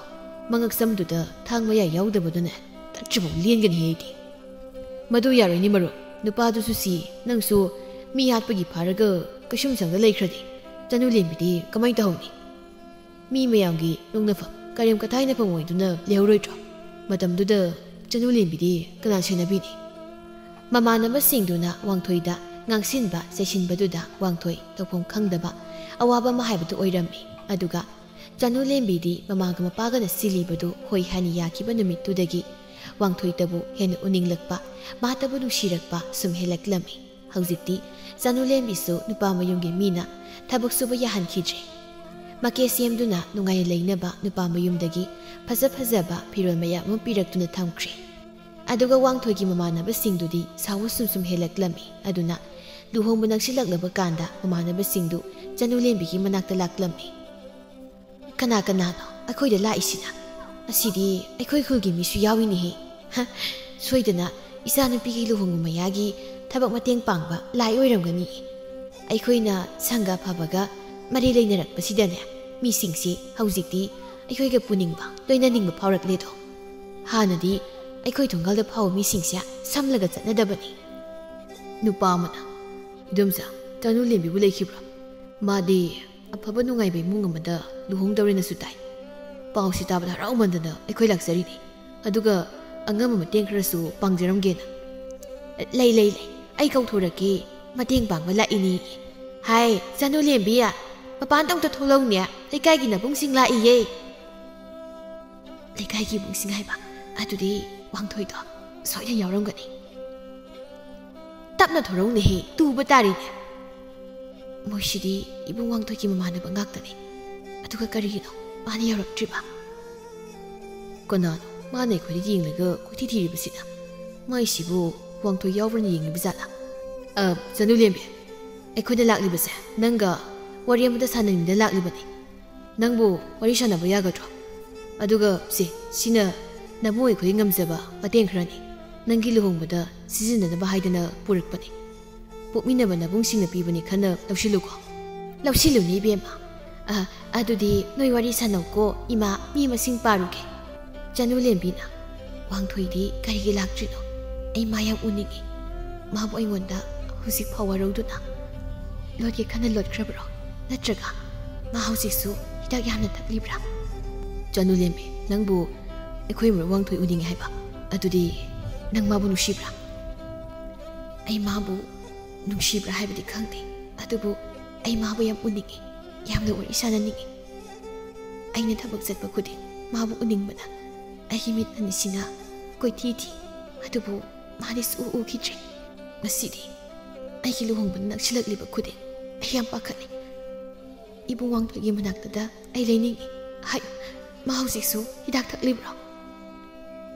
ꯃꯉꯛꯁꯝꯗꯨꯗ ꯊꯥꯡ ꯃꯌꯥ ꯌꯥꯎꯗꯕꯗꯨꯅ ꯇꯠꯇ꯭ꯔꯤꯐꯥꯎ ꯂꯦꯟꯒꯅꯤ ꯑꯩꯗꯤ꯫ ꯃꯗꯨ ꯌꯥꯔꯣꯏꯅꯤ ꯃꯔꯨꯞ, ꯅꯨꯄꯥꯗꯨꯁꯨ ꯁꯤ, ꯅꯪꯁꯨ ꯃꯤ ꯍꯥꯠꯄꯒꯤ ꯐꯥꯔꯒ ꯀꯩꯁꯨꯝꯁꯪꯗ ꯂꯩꯈ꯭ꯔꯗꯤ ꯆꯅꯨ ꯂꯦꯝꯕꯤꯗꯤ ꯀꯃꯥꯏꯅ ꯇꯧꯍꯧꯅꯤ? ꯃꯤ ꯃꯌꯥꯝꯒꯤ ꯅꯣꯡꯅꯐꯝ, ꯀꯔꯦꯝ ꯀꯊꯥꯏꯅꯐꯝ ꯑꯣꯏꯗꯨꯅ ꯂꯩꯍꯧꯔꯣꯏꯗ꯭ꯔꯣ? ꯃꯇꯝꯗꯨꯗ ꯆꯅꯨ ꯂꯦꯝꯕꯤꯗꯤ ꯀꯅꯥ ꯁꯦꯟꯅꯕꯤꯅꯤ? ꯃꯃꯥꯟꯅꯕꯁꯤꯡꯗꯨꯅ ꯋꯥꯡꯊꯣꯏꯗ ꯉꯥꯡꯁꯤꯟꯕ ꯆꯩꯁꯤꯟꯕꯗꯨꯗ ꯋꯥꯡꯊꯣꯏ ꯇꯧꯐꯝ ꯈꯪꯗꯕ ꯑꯋꯥꯕ ꯑꯃ ꯍꯥꯏꯕꯗꯨ ꯑꯣꯏꯔꯝꯃꯤ꯫ ꯑꯗꯨꯒ ꯆꯅꯨ ꯂꯦꯝꯕꯤꯗꯤ ꯃꯃꯥꯒ ꯃꯄꯥꯒꯅ ꯁꯤꯜꯂꯤꯕꯗꯨ ꯍꯣꯏ ꯍꯥꯏꯅ ꯌꯥꯈꯤꯕ ꯅꯨꯃꯤꯠꯇꯨꯗꯒꯤ ꯋꯥꯡꯊꯣꯏꯇꯕꯨ ꯍꯦꯟꯅ ꯎꯅꯤꯡꯂꯛꯄ, ꯃꯥꯇꯕꯨ ꯅꯨꯡꯁꯤꯔꯛꯄ ꯁꯨꯝ ꯍꯦꯜꯂꯛꯂꯝꯃꯤ꯫ ꯍꯧꯖꯤꯛꯇꯤ ꯆꯅꯨ ꯂꯦꯝꯕꯤꯁꯨ ꯅꯨꯄꯥ ꯃꯌꯨꯝꯒꯤ ꯃꯤꯅ ꯊꯕꯛ ꯁꯨꯕ ꯌꯥꯍꯟꯈꯤꯗ꯭ꯔꯦ꯫ ꯃꯀꯦ ꯁꯦꯝꯗꯨꯅ ꯅꯨꯡꯉꯥꯏꯅ ꯂꯩꯅꯕ ꯅꯨꯄꯥ ꯃꯌꯨꯝꯗꯒꯤ ꯐꯖ ꯐꯖꯕ ꯐꯤꯔꯣꯜ ꯃꯌꯥꯝ ꯑꯃ ꯄꯤꯔꯛꯇꯨꯅ ꯊꯝꯈ꯭ꯔꯦ꯫ ꯑꯗꯨꯒ ꯋꯥꯡꯊꯣꯏꯒꯤ ꯃꯃꯥꯟꯅꯕꯁꯤꯡꯗꯨꯗꯤ ꯁꯥꯎꯕ ꯁꯨꯝ ꯁꯨꯝ ꯍꯦꯜꯂꯛꯂꯝꯃꯤ꯫ ꯑꯗꯨꯅ ꯂꯨꯍꯣꯡꯕ ꯅꯛꯁꯤꯜꯂꯛꯂꯕ ꯀꯥꯟꯗ ꯃꯃꯥꯟꯅꯕꯁꯤꯡꯗꯨ ꯆꯅꯨ ꯂꯦꯝꯕꯤꯒꯤ ꯃꯅꯥꯛꯇ ꯂꯥꯛꯂꯝꯃꯤ꯫ "ꯀꯅꯥ ꯀꯅꯥꯅꯣ ꯑꯩꯈꯣꯏꯗ ꯂꯥꯛꯏꯁꯤꯅ? ꯑꯁꯤꯗꯤ ꯑꯩꯈꯣꯏ ꯈꯨꯜꯒꯤ ꯃꯤꯁꯨ ꯌꯥꯎꯏꯅꯦꯍꯦ꯫ ꯍ, ꯁꯣꯏꯗꯅ ꯏꯆꯥꯅꯨꯄꯤꯒꯤ ꯂꯨꯍꯣꯡꯕ ꯃꯌꯥꯒꯤ ꯊꯕꯛ ꯃꯇꯦꯡ ꯄꯥꯡꯕ ꯂꯥꯛꯏ ꯑꯣꯏꯔꯝꯒꯅꯤ꯫ ꯑꯩꯈꯣꯏꯅ ꯁꯪꯒ ꯐꯕꯒ ꯃꯔꯤ ꯂꯩꯅꯔꯛꯄꯁꯤꯗꯅꯦ, ꯃꯤꯁꯤꯡꯁꯤ ꯍꯧꯖꯤꯛꯇꯤ ꯑꯩꯈꯣꯏꯒ ꯄꯨꯅꯤꯡꯕ, ꯂꯣꯏꯅꯅꯤꯡꯕ ꯐꯥꯎꯔꯛꯂꯦꯗꯣ꯫ ꯍꯥꯟꯅꯗꯤ ꯑꯩꯈꯣꯏ ꯊꯣꯡꯒꯥꯜꯗ ꯐꯥꯎꯕ ꯃꯤꯁꯤꯡꯁꯦ ꯁꯝꯂꯒ ꯆꯠꯅꯗꯕꯅꯤ꯫" ꯅꯨꯄꯥ ꯑꯃꯅ, "ꯏꯗꯣꯝꯆꯥ, ꯆꯅꯨ ꯂꯦꯝꯕꯤꯕꯨ ꯂꯩꯈꯤꯕ꯭ꯔꯣ? ꯃꯥꯗꯤ ꯑꯐꯕ ꯅꯨꯡꯉꯥꯏꯕ ꯏꯃꯨꯡ ꯑꯃꯗ ꯂꯨꯍꯣꯡꯗꯧꯔꯦꯅꯁꯨ ꯇꯥꯏ꯫ ꯄꯥꯎꯁꯤ ꯇꯥꯕꯗ ꯍꯔꯥꯎꯃꯟꯗꯅ ꯑꯩꯈꯣꯏ ꯂꯥꯛꯆꯔꯤꯅꯤ꯫ ꯑꯗꯨꯒ ꯑꯉꯝꯕ ꯃꯇꯦꯡ ꯈꯔꯁꯨ ꯄꯥꯡꯖꯔꯝꯒꯦꯅ꯫" "ꯂꯩ, ꯂꯩ, ꯂꯩ꯫ ꯑꯩ ꯀꯧꯊꯣꯔꯛꯀꯦ꯫ ꯃꯇꯦꯡ ꯄꯥꯡꯕ ꯂꯥꯛꯏꯅꯤ꯫ ꯍꯥꯏ, ꯆꯅꯨ ꯂꯦꯝꯕꯤ, ꯃꯄꯥꯟꯗ ꯑꯝꯇ ꯊꯣꯛꯂꯛꯎꯅꯦ꯫ ꯂꯩꯀꯥꯏꯒꯤ ꯅꯕꯨꯡꯁꯤꯡ ꯂꯥꯛꯏꯌꯦ꯫" ꯂꯩꯀꯥꯏꯒꯤ ꯏꯕꯨꯡꯁꯤꯡ ꯍꯥꯏꯕ, ꯑꯗꯨꯗꯤ ꯋꯥꯡꯊꯣꯏꯗꯣ ꯁꯣꯏꯗꯅ ꯌꯥꯎꯔꯝꯒꯅꯤ꯫ ꯇꯞꯅ ꯊꯣꯔꯧꯅꯦꯍꯦ, ꯇꯨꯕ ꯇꯥꯔꯤꯅꯦ꯫ ꯃꯣꯏꯁꯤꯗꯤ ꯏꯕꯨꯡ ꯋꯥꯡꯊꯣꯏꯒꯤ ꯃꯃꯥꯟꯅꯕ ꯉꯥꯛꯇꯅꯦ꯫ ꯑꯗꯨꯒ ꯀꯔꯤꯒꯤꯅꯣ ꯃꯥꯅ ꯌꯧꯔꯛꯇ꯭ꯔꯤꯕ? ꯀꯅꯥꯅꯣ ꯃꯥꯅ ꯑꯩꯈꯣꯏꯗ ꯌꯦꯡꯂꯒ ꯀꯣꯏꯊꯤ ꯊꯤꯔꯤꯕꯁꯤꯅ? ꯃꯥꯏꯁꯤꯕꯨ ꯋꯥꯡꯊꯣꯏ ꯌꯥꯎꯕ꯭ꯔꯅ ꯌꯦꯡꯉꯤꯕ ꯖꯥꯠꯂꯥ? ꯑ, ꯆꯅꯨꯂꯦꯝꯕꯤ, ꯑꯩꯈꯣꯏꯗ ꯂꯥꯛꯂꯤꯕꯁꯦ ꯅꯪꯒ ꯋꯥꯔꯤ ꯑꯃꯇ ꯁꯥꯟꯅꯅꯤꯡꯗꯅ ꯂꯥꯛꯂꯤꯕꯅꯤ꯫ ꯅꯪꯕꯨ ꯋꯥꯔꯤ ꯁꯥꯟꯅꯕ ꯌꯥꯒꯗ꯭ꯔꯣ? ꯑꯗꯨꯒ ꯁꯦ, ꯁꯤꯅ ꯅꯕꯨꯡ ꯑꯩꯈꯣꯏꯒꯤ ꯉꯝꯖꯕ ꯃꯇꯦꯡ ꯈꯔꯅꯤ꯫ ꯅꯪꯒꯤ ꯂꯨꯍꯣꯡꯕꯗ ꯁꯤꯖꯤꯟꯅꯅꯕ ꯍꯥꯏꯗꯅ ꯄꯨꯔꯛꯄꯅꯤ꯫ ꯄꯣꯛꯃꯤꯟꯅꯕ ꯅꯕꯨꯡꯁꯤꯡꯅ ꯄꯤꯕꯅꯤ ꯈꯟꯅ ꯂꯧꯁꯤꯜꯂꯨꯀꯣ꯫ ꯂꯧꯁꯤꯜꯂꯨꯅꯤ ꯏꯕꯦꯝꯃ꯫ ꯑ, ꯑꯗꯨꯗꯤ ꯅꯣꯏ ꯋꯥꯔꯤ ꯁꯥꯟꯅꯧꯀꯣ ꯏꯃꯥ, ꯃꯤ ꯃꯁꯤꯡ ꯄꯥꯔꯨꯒꯦ꯫ ꯆꯅꯨꯂꯦꯝꯕꯤꯅ, ꯋꯥꯡꯊꯣꯏꯗꯤ ꯀꯔꯤꯒꯤ ꯂꯥꯛꯇ꯭ꯔꯤꯅꯣ? ꯑꯩ ꯃꯥ ꯌꯥꯝ ꯎꯅꯤꯡꯉꯤ꯫ ꯃꯥꯕꯨ ꯑꯩꯉꯣꯟꯗ ꯍꯧꯖꯤꯛ ꯐꯥꯎ ꯋꯥꯔꯧꯗꯨꯅ ꯂꯣꯠꯀꯦ ꯈꯟꯅ ꯂꯣꯠꯈ꯭ꯔꯕ꯭ꯔꯣ? ꯅꯠꯇ꯭ꯔꯒ ꯃꯥ ꯍꯧꯖꯤꯛꯁꯨ ꯍꯤꯗꯥꯛ ꯌꯥꯝꯅ ꯊꯛꯂꯤꯕ꯭ꯔꯥ? ꯆꯅꯨꯂꯦꯝꯕꯤ, ꯅꯪꯕꯨ ꯑꯩꯈꯣꯏ ꯃꯔꯨꯞ ꯋꯥꯡꯊꯣꯏ ꯎꯅꯤꯡꯉꯤ ꯍꯥꯏꯕ? ꯑꯗꯨꯗꯤ ꯅꯪ ꯃꯥꯕꯨ ꯅꯨꯡꯁꯤꯕ꯭ꯔꯥ? ꯑꯩ ꯃꯥꯕꯨ ꯅꯨꯡꯁꯤꯕ꯭ꯔꯥ ꯍꯥꯏꯕꯗꯤ ꯈꯪꯗꯦ, ꯑꯗꯨꯕꯨ ꯑꯩ ꯃꯥꯕꯨ ꯌꯥꯝ ꯎꯅꯤꯡꯉꯤ, ꯌꯥꯝꯅ ꯋꯥꯔꯤ ꯁꯥꯟꯅꯅꯤꯡꯉꯤ꯫ ꯑꯩꯅ ꯊꯕꯛ ꯆꯠꯄ ꯈꯨꯗꯤꯡ ꯃꯥꯕꯨ ꯎꯅꯤꯡꯕꯅ ꯑꯩꯒꯤ ꯃꯤꯠ ꯑꯅꯤꯁꯤꯅ ꯀꯣꯏꯊꯤ ꯊꯤ, ꯑꯗꯨꯕꯨ ꯃꯥꯗꯤ ꯁꯨꯛꯎ ꯎꯈꯤꯗ꯭ꯔꯦ꯫ ꯉꯁꯤꯗꯤ ꯑꯩꯒꯤ ꯂꯨꯍꯣꯡꯕ ꯅꯛꯁꯤꯜꯂꯛꯂꯤꯕ ꯈꯨꯗꯤꯡ ꯑꯩ ꯌꯥꯝ ꯄꯥꯈꯠꯂꯤ꯫ ꯏꯕꯨꯡ ꯋꯥꯡꯊꯣꯏꯒꯤ ꯃꯅꯥꯛꯇꯗ ꯑꯩ ꯂꯩꯅꯤꯡꯉꯤ꯫ ꯍꯥꯏꯌꯨ, ꯃꯥ ꯍꯧꯖꯤꯛꯁꯨ ꯍꯤꯗꯥꯛ ꯊꯛꯂꯤꯕ꯭ꯔꯣ?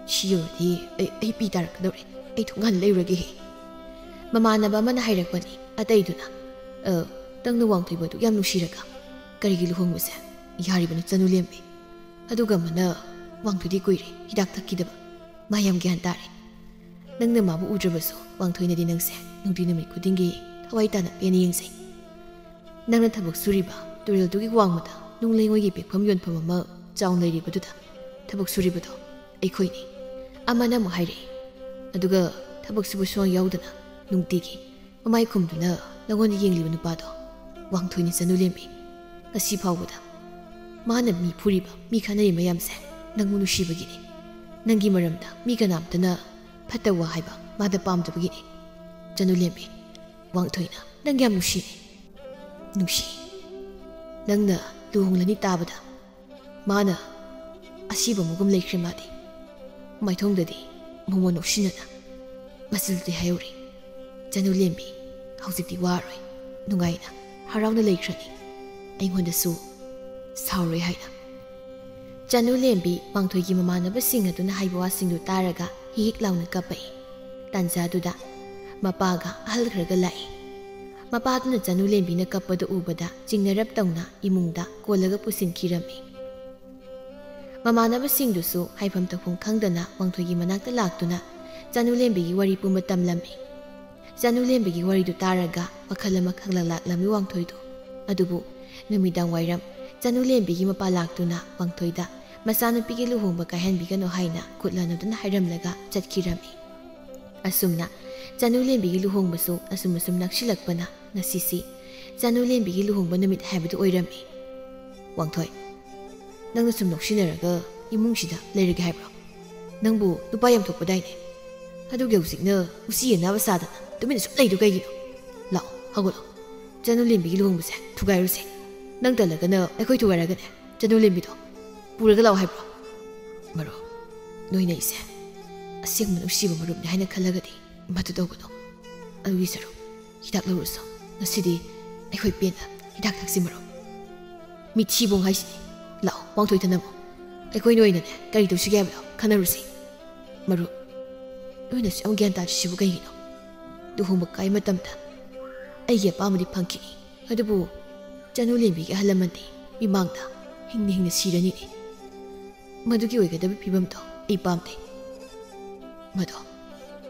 ꯁꯤ ꯌꯧꯔꯗꯤ ꯑꯩ, ꯑꯩ ꯄꯤ ꯇꯥꯔꯛꯀꯗꯧꯔꯦ꯫ ꯑꯩ ꯊꯣꯡꯒꯥꯟ ꯂꯩꯔꯨꯔꯒꯦꯍꯦ꯫ ꯃꯃꯥꯟꯅꯕ ꯑꯃꯅ ꯍꯥꯏꯔꯛꯄꯅꯤ ꯑꯇꯩꯗꯨꯅ, "ꯑ, ꯅꯪꯅ ꯋꯥꯡꯊꯣꯏꯕꯗꯨ ꯌꯥꯝ ꯅꯨꯡꯁꯤꯔꯒ ꯀꯔꯤꯒꯤ ꯂꯨꯍꯣꯡꯕꯁꯦ ꯌꯥꯔꯤꯕꯅꯣ ꯆꯅꯨꯂꯦꯝꯕꯤ? ꯑꯗꯨꯒ ꯑꯃꯅ ꯋꯥꯡꯊꯣꯏꯗꯤ ꯀꯨꯏꯔꯦ ꯍꯤꯗꯥꯛ ꯊꯛꯈꯤꯗꯕ꯫ ꯃꯥ ꯌꯥꯝ ꯒ꯭ꯌꯥꯟ ꯇꯥꯔꯦ꯫ ꯅꯪꯅ ꯃꯥꯕꯨ ꯎꯗ꯭ꯔꯕꯁꯨ ꯋꯥꯡꯊꯣꯏꯅꯗꯤ ꯅꯪꯁꯦ ꯅꯨꯡꯇꯤ ꯅꯨꯃꯤꯠ ꯈꯨꯗꯤꯡꯒꯤ ꯊꯋꯥꯏ ꯇꯥꯅ ꯄꯦꯟꯅ ꯌꯦꯡꯖꯩ꯫ ꯅꯪꯅ ꯊꯕꯛ ꯁꯨꯔꯤꯕ ꯇꯨꯔꯦꯜꯗꯨꯒꯤ ꯋꯥꯡꯃꯗ ꯅꯨꯡ ꯂꯩꯉꯣꯏꯒꯤ ꯄꯦꯛꯐꯝ ꯌꯣꯟꯐꯝ ꯑꯃ ꯆꯥꯎꯅ ꯂꯩꯔꯤꯕꯗꯨꯗ ꯊꯕꯛ ꯁꯨꯔꯤꯕꯗꯣ ꯑꯩꯈꯣꯏꯅꯤ꯫" ꯑꯃꯅ ꯑꯃꯨꯛ ꯍꯥꯏꯔꯛꯏ, "ꯑꯗꯨꯒ ꯊꯕꯛ ꯁꯨꯕ ꯁꯨꯡꯌꯥꯎ ꯌꯥꯎꯗꯅ ꯅꯨꯡꯇꯤꯒꯤ ꯃꯃꯥꯏ ꯈꯨꯝꯗꯨꯅ ꯅꯪꯉꯣꯟꯗ ꯌꯦꯡꯂꯤꯕ ꯅꯨꯄꯥꯗꯣ ꯋꯥꯡꯊꯣꯏꯅꯤ ꯆꯅꯨꯂꯦꯝꯕꯤ꯫ ꯉꯁꯤ ꯐꯥꯎꯕꯗ ꯃꯥꯅ ꯃꯤ ꯐꯨꯔꯤꯕ, ꯃꯤ ꯈꯠꯅꯔꯤ ꯃꯌꯥꯝꯁꯦ ꯅꯪꯕꯨ ꯅꯨꯡꯁꯤꯕꯒꯤꯅꯤ꯫ ꯅꯪꯒꯤ ꯃꯔꯝꯗ ꯃꯤ ꯀꯅꯥꯝꯇꯅ ꯐꯠꯇ ꯋꯥ ꯍꯥꯏꯕ ꯃꯥꯗ ꯄꯥꯝꯗꯕꯒꯤꯅꯤ꯫ ꯆꯅꯨꯂꯦꯝꯕꯤ, ꯋꯥꯡꯊꯣꯏꯅ ꯅꯪ ꯌꯥꯝ ꯅꯨꯡꯁꯤꯔꯦ꯫ ꯅꯨꯡꯁꯤ꯫ ꯅꯪꯅ ꯂꯨꯍꯣꯡꯂꯅꯤ ꯇꯥꯕꯗ ꯃꯥꯅ ꯑꯁꯤꯕ ꯃꯒꯨꯝ ꯂꯩꯈ꯭ꯔꯦ ꯃꯥꯗꯤ꯫ ꯃꯥꯏꯊꯣꯡꯗꯗꯤ ꯃꯣꯃꯣꯟ ꯅꯣꯛꯁꯤꯟꯅꯅ ꯃꯆꯤꯜꯗꯨꯗꯤ ꯍꯥꯏꯍꯧꯔꯤ, "ꯆꯅꯨ ꯂꯦꯝꯕꯤ, ꯍꯧꯖꯤꯛꯇꯤ ꯋꯥꯔꯣꯏ, ꯅꯨꯡꯉꯥꯏꯅ ꯍꯔꯥꯎꯅ ꯂꯩꯈ꯭ꯔꯅꯤ꯫ ꯑꯩꯉꯣꯟꯗꯁꯨ ꯁꯥꯎꯔꯣꯏ" ꯍꯥꯏꯅ꯫ ꯆꯅꯨ ꯂꯦꯝꯕꯤ ꯋꯥꯡꯊꯣꯏꯒꯤ ꯃꯃꯥꯟꯅꯕꯁꯤꯡ ꯑꯗꯨꯅ ꯍꯥꯏꯕ ꯋꯥꯁꯤꯡꯗꯨ ꯇꯥꯔꯒ ꯍꯤꯛ ꯍꯤꯛ ꯂꯥꯎꯅ ꯀꯞꯄꯛꯏ꯫ ꯇꯥꯟꯖꯥꯗꯨꯗ ꯃꯄꯥꯒ ꯑꯍꯜ ꯈꯔꯒ ꯂꯥꯛꯏ꯫ ꯃꯄꯥꯗꯨꯅ ꯆꯅꯨ ꯂꯦꯝꯕꯤꯅ ꯀꯞꯄꯗꯨ ꯎꯕꯗ ꯆꯤꯡꯅꯔꯞ ꯇꯧꯅ ꯏꯃꯨꯡꯗ ꯀꯣꯜꯂꯒ ꯄꯨꯁꯤꯟꯈꯤꯔꯝꯃꯤ꯫ ꯃꯃꯥꯟꯅꯕꯁꯤꯡꯗꯨꯁꯨ ꯍꯥꯏꯐꯝ ꯇꯧꯐꯝ ꯈꯪꯗꯅ ꯋꯥꯡꯊꯣꯏꯒꯤ ꯃꯅꯥꯛꯇ ꯂꯥꯛꯇꯨꯅ ꯆꯅꯨ ꯂꯦꯝꯕꯤꯒꯤ ꯋꯥꯔꯤ ꯄꯨꯝꯕ ꯇꯝꯂꯝꯃꯤ꯫ ꯆꯅꯨ ꯂꯦꯝꯕꯤꯒꯤ ꯋꯥꯔꯤꯗꯨ ꯇꯥꯔꯒ ꯋꯥꯈꯜ ꯑꯃ ꯈꯪꯂꯛ ꯂꯥꯛꯂꯝꯃꯤ ꯋꯥꯡꯊꯣꯏꯗꯨ꯫ ꯑꯗꯨꯕꯨ ꯅꯨꯃꯤꯗꯥꯡ ꯋꯥꯏꯔꯝ ꯆꯅꯨ ꯂꯦꯝꯕꯤꯒꯤ ꯃꯄꯥ ꯂꯥꯛꯇꯨꯅ ꯋꯥꯡꯊꯣꯏꯗ ꯃꯆꯥꯅꯨꯄꯤꯒꯤ ꯂꯨꯍꯣꯡꯕ ꯀꯥꯏꯍꯟꯕꯤꯒꯅꯨ ꯍꯥꯏꯅ ꯈꯨꯠ ꯂꯥꯟꯅꯗꯨꯅ ꯍꯥꯏꯔꯝꯂꯒ ꯆꯠꯈꯤꯔꯝꯃꯤ꯫ ꯑꯁꯨꯝꯅ ꯆꯅꯨ ꯂꯦꯝꯕꯤꯒꯤ ꯂꯨꯍꯣꯡꯕꯁꯨ ꯑꯁꯨꯝ ꯑꯁꯨꯝ ꯅꯛꯁꯤꯜꯂꯛꯄꯅ ꯉꯁꯤꯁꯤ ꯆꯅꯨ ꯂꯦꯝꯕꯤꯒꯤ ꯂꯨꯍꯣꯡꯕ ꯅꯨꯃꯤꯠ ꯍꯥꯏꯕꯗꯨ ꯑꯣꯏꯔꯝꯃꯤ꯫ "ꯋꯥꯡꯊꯣꯏ, ꯅꯪꯅ ꯁꯨꯝ ꯅꯣꯛꯁꯤꯟꯅꯔꯒ ꯏꯃꯨꯡꯁꯤꯗ ꯂꯩꯔꯒꯦ ꯍꯥꯏꯕ꯭ꯔꯣ? ꯅꯪꯕꯨ ꯅꯨꯄꯥ ꯌꯥꯝ ꯊꯣꯛꯄꯗꯥꯏꯅꯦ? ꯑꯗꯨꯒꯤ ꯍꯧꯖꯤꯛꯅ ꯎꯆꯤ ꯑꯅꯥꯕ ꯁꯥꯗꯅ ꯇꯨꯃꯤꯟꯅ ꯁꯨꯝ ꯂꯩꯗꯨ ꯀꯩꯒꯤꯅꯣ? ꯂꯥꯛꯑꯣ, ꯍꯧꯒꯠꯂꯣ꯫ ꯆꯅꯨ ꯂꯦꯝꯕꯤꯒꯤ ꯂꯨꯍꯣꯡꯕꯁꯦ ꯊꯨꯒꯥꯏꯔꯨꯁꯦ꯫ ꯅꯪ ꯇꯜꯂꯒꯅ ꯑꯩꯈꯣꯏ ꯊꯨꯒꯥꯏꯔꯒꯅꯦ ꯆꯅꯨ ꯂꯦꯝꯕꯤꯗꯣ ꯄꯨꯔꯒ ꯂꯥꯛꯑꯣ ꯍꯥꯏꯕ꯭ꯔꯣ?" "ꯃꯔꯨꯞ, ꯅꯣꯏꯅ ꯑꯩꯁꯦ ꯑꯁꯦꯡꯕ ꯅꯨꯡꯁꯤꯕ ꯃꯔꯨꯞꯅꯤ ꯍꯥꯏꯅ ꯈꯜꯂꯒꯗꯤ ꯃꯗꯨ ꯇꯧꯒꯅꯨ꯫ ꯑꯗꯨꯒꯤ ꯁꯔꯨꯛ ꯍꯤꯗꯥꯛ ꯂꯧꯔꯨꯁꯣ꯫ ꯉꯁꯤꯗꯤ ꯑꯩꯈꯣꯏ ꯄꯦꯟꯅ ꯍꯤꯗꯥꯛ ꯊꯛꯁꯤ ꯃꯔꯨꯞ꯫ ꯃꯤꯊꯤꯕꯣꯡ ꯍꯥꯏꯁꯤꯅꯤ꯫ ꯂꯥꯛꯑꯣ, ꯋꯥꯡꯊꯣꯏ ꯊꯅꯝꯃꯣ꯫ ꯑꯩꯈꯣꯏ ꯅꯣꯏꯅꯅꯦ ꯀꯔꯤ ꯇꯧꯁꯤꯒꯦ ꯍꯥꯏꯕꯗꯣ ꯈꯟꯅꯔꯨꯁꯤ꯫ ꯃꯔꯨꯞ, ꯅꯣꯏꯅꯁꯨ ꯌꯥꯝ ꯒ꯭ꯌꯥꯟ ꯇꯥꯗ꯭ꯔꯤꯁꯤꯕꯨ ꯀꯩꯒꯤꯅꯣ? ꯂꯨꯍꯣꯡꯕ ꯀꯥꯏ ꯃꯇꯝꯗ ꯑꯩꯒꯤ ꯑꯄꯥꯝꯕꯗꯤ ꯐꯪꯈꯤꯅꯤ, ꯑꯗꯨꯕꯨ ꯆꯅꯨ ꯂꯦꯝꯕꯤꯒꯤ ꯑꯍꯜ ꯂꯃꯟꯗꯤ ꯃꯤꯃꯥꯡꯗ ꯍꯤꯡꯅ ꯍꯤꯡꯅ ꯁꯤꯔꯅꯤꯅꯦ꯫ ꯃꯗꯨꯒꯤ ꯑꯣꯏꯒꯗꯕ ꯐꯤꯕꯝꯗꯣ ꯑꯩ ꯄꯥꯝꯗꯦ꯫ ꯃꯗꯣ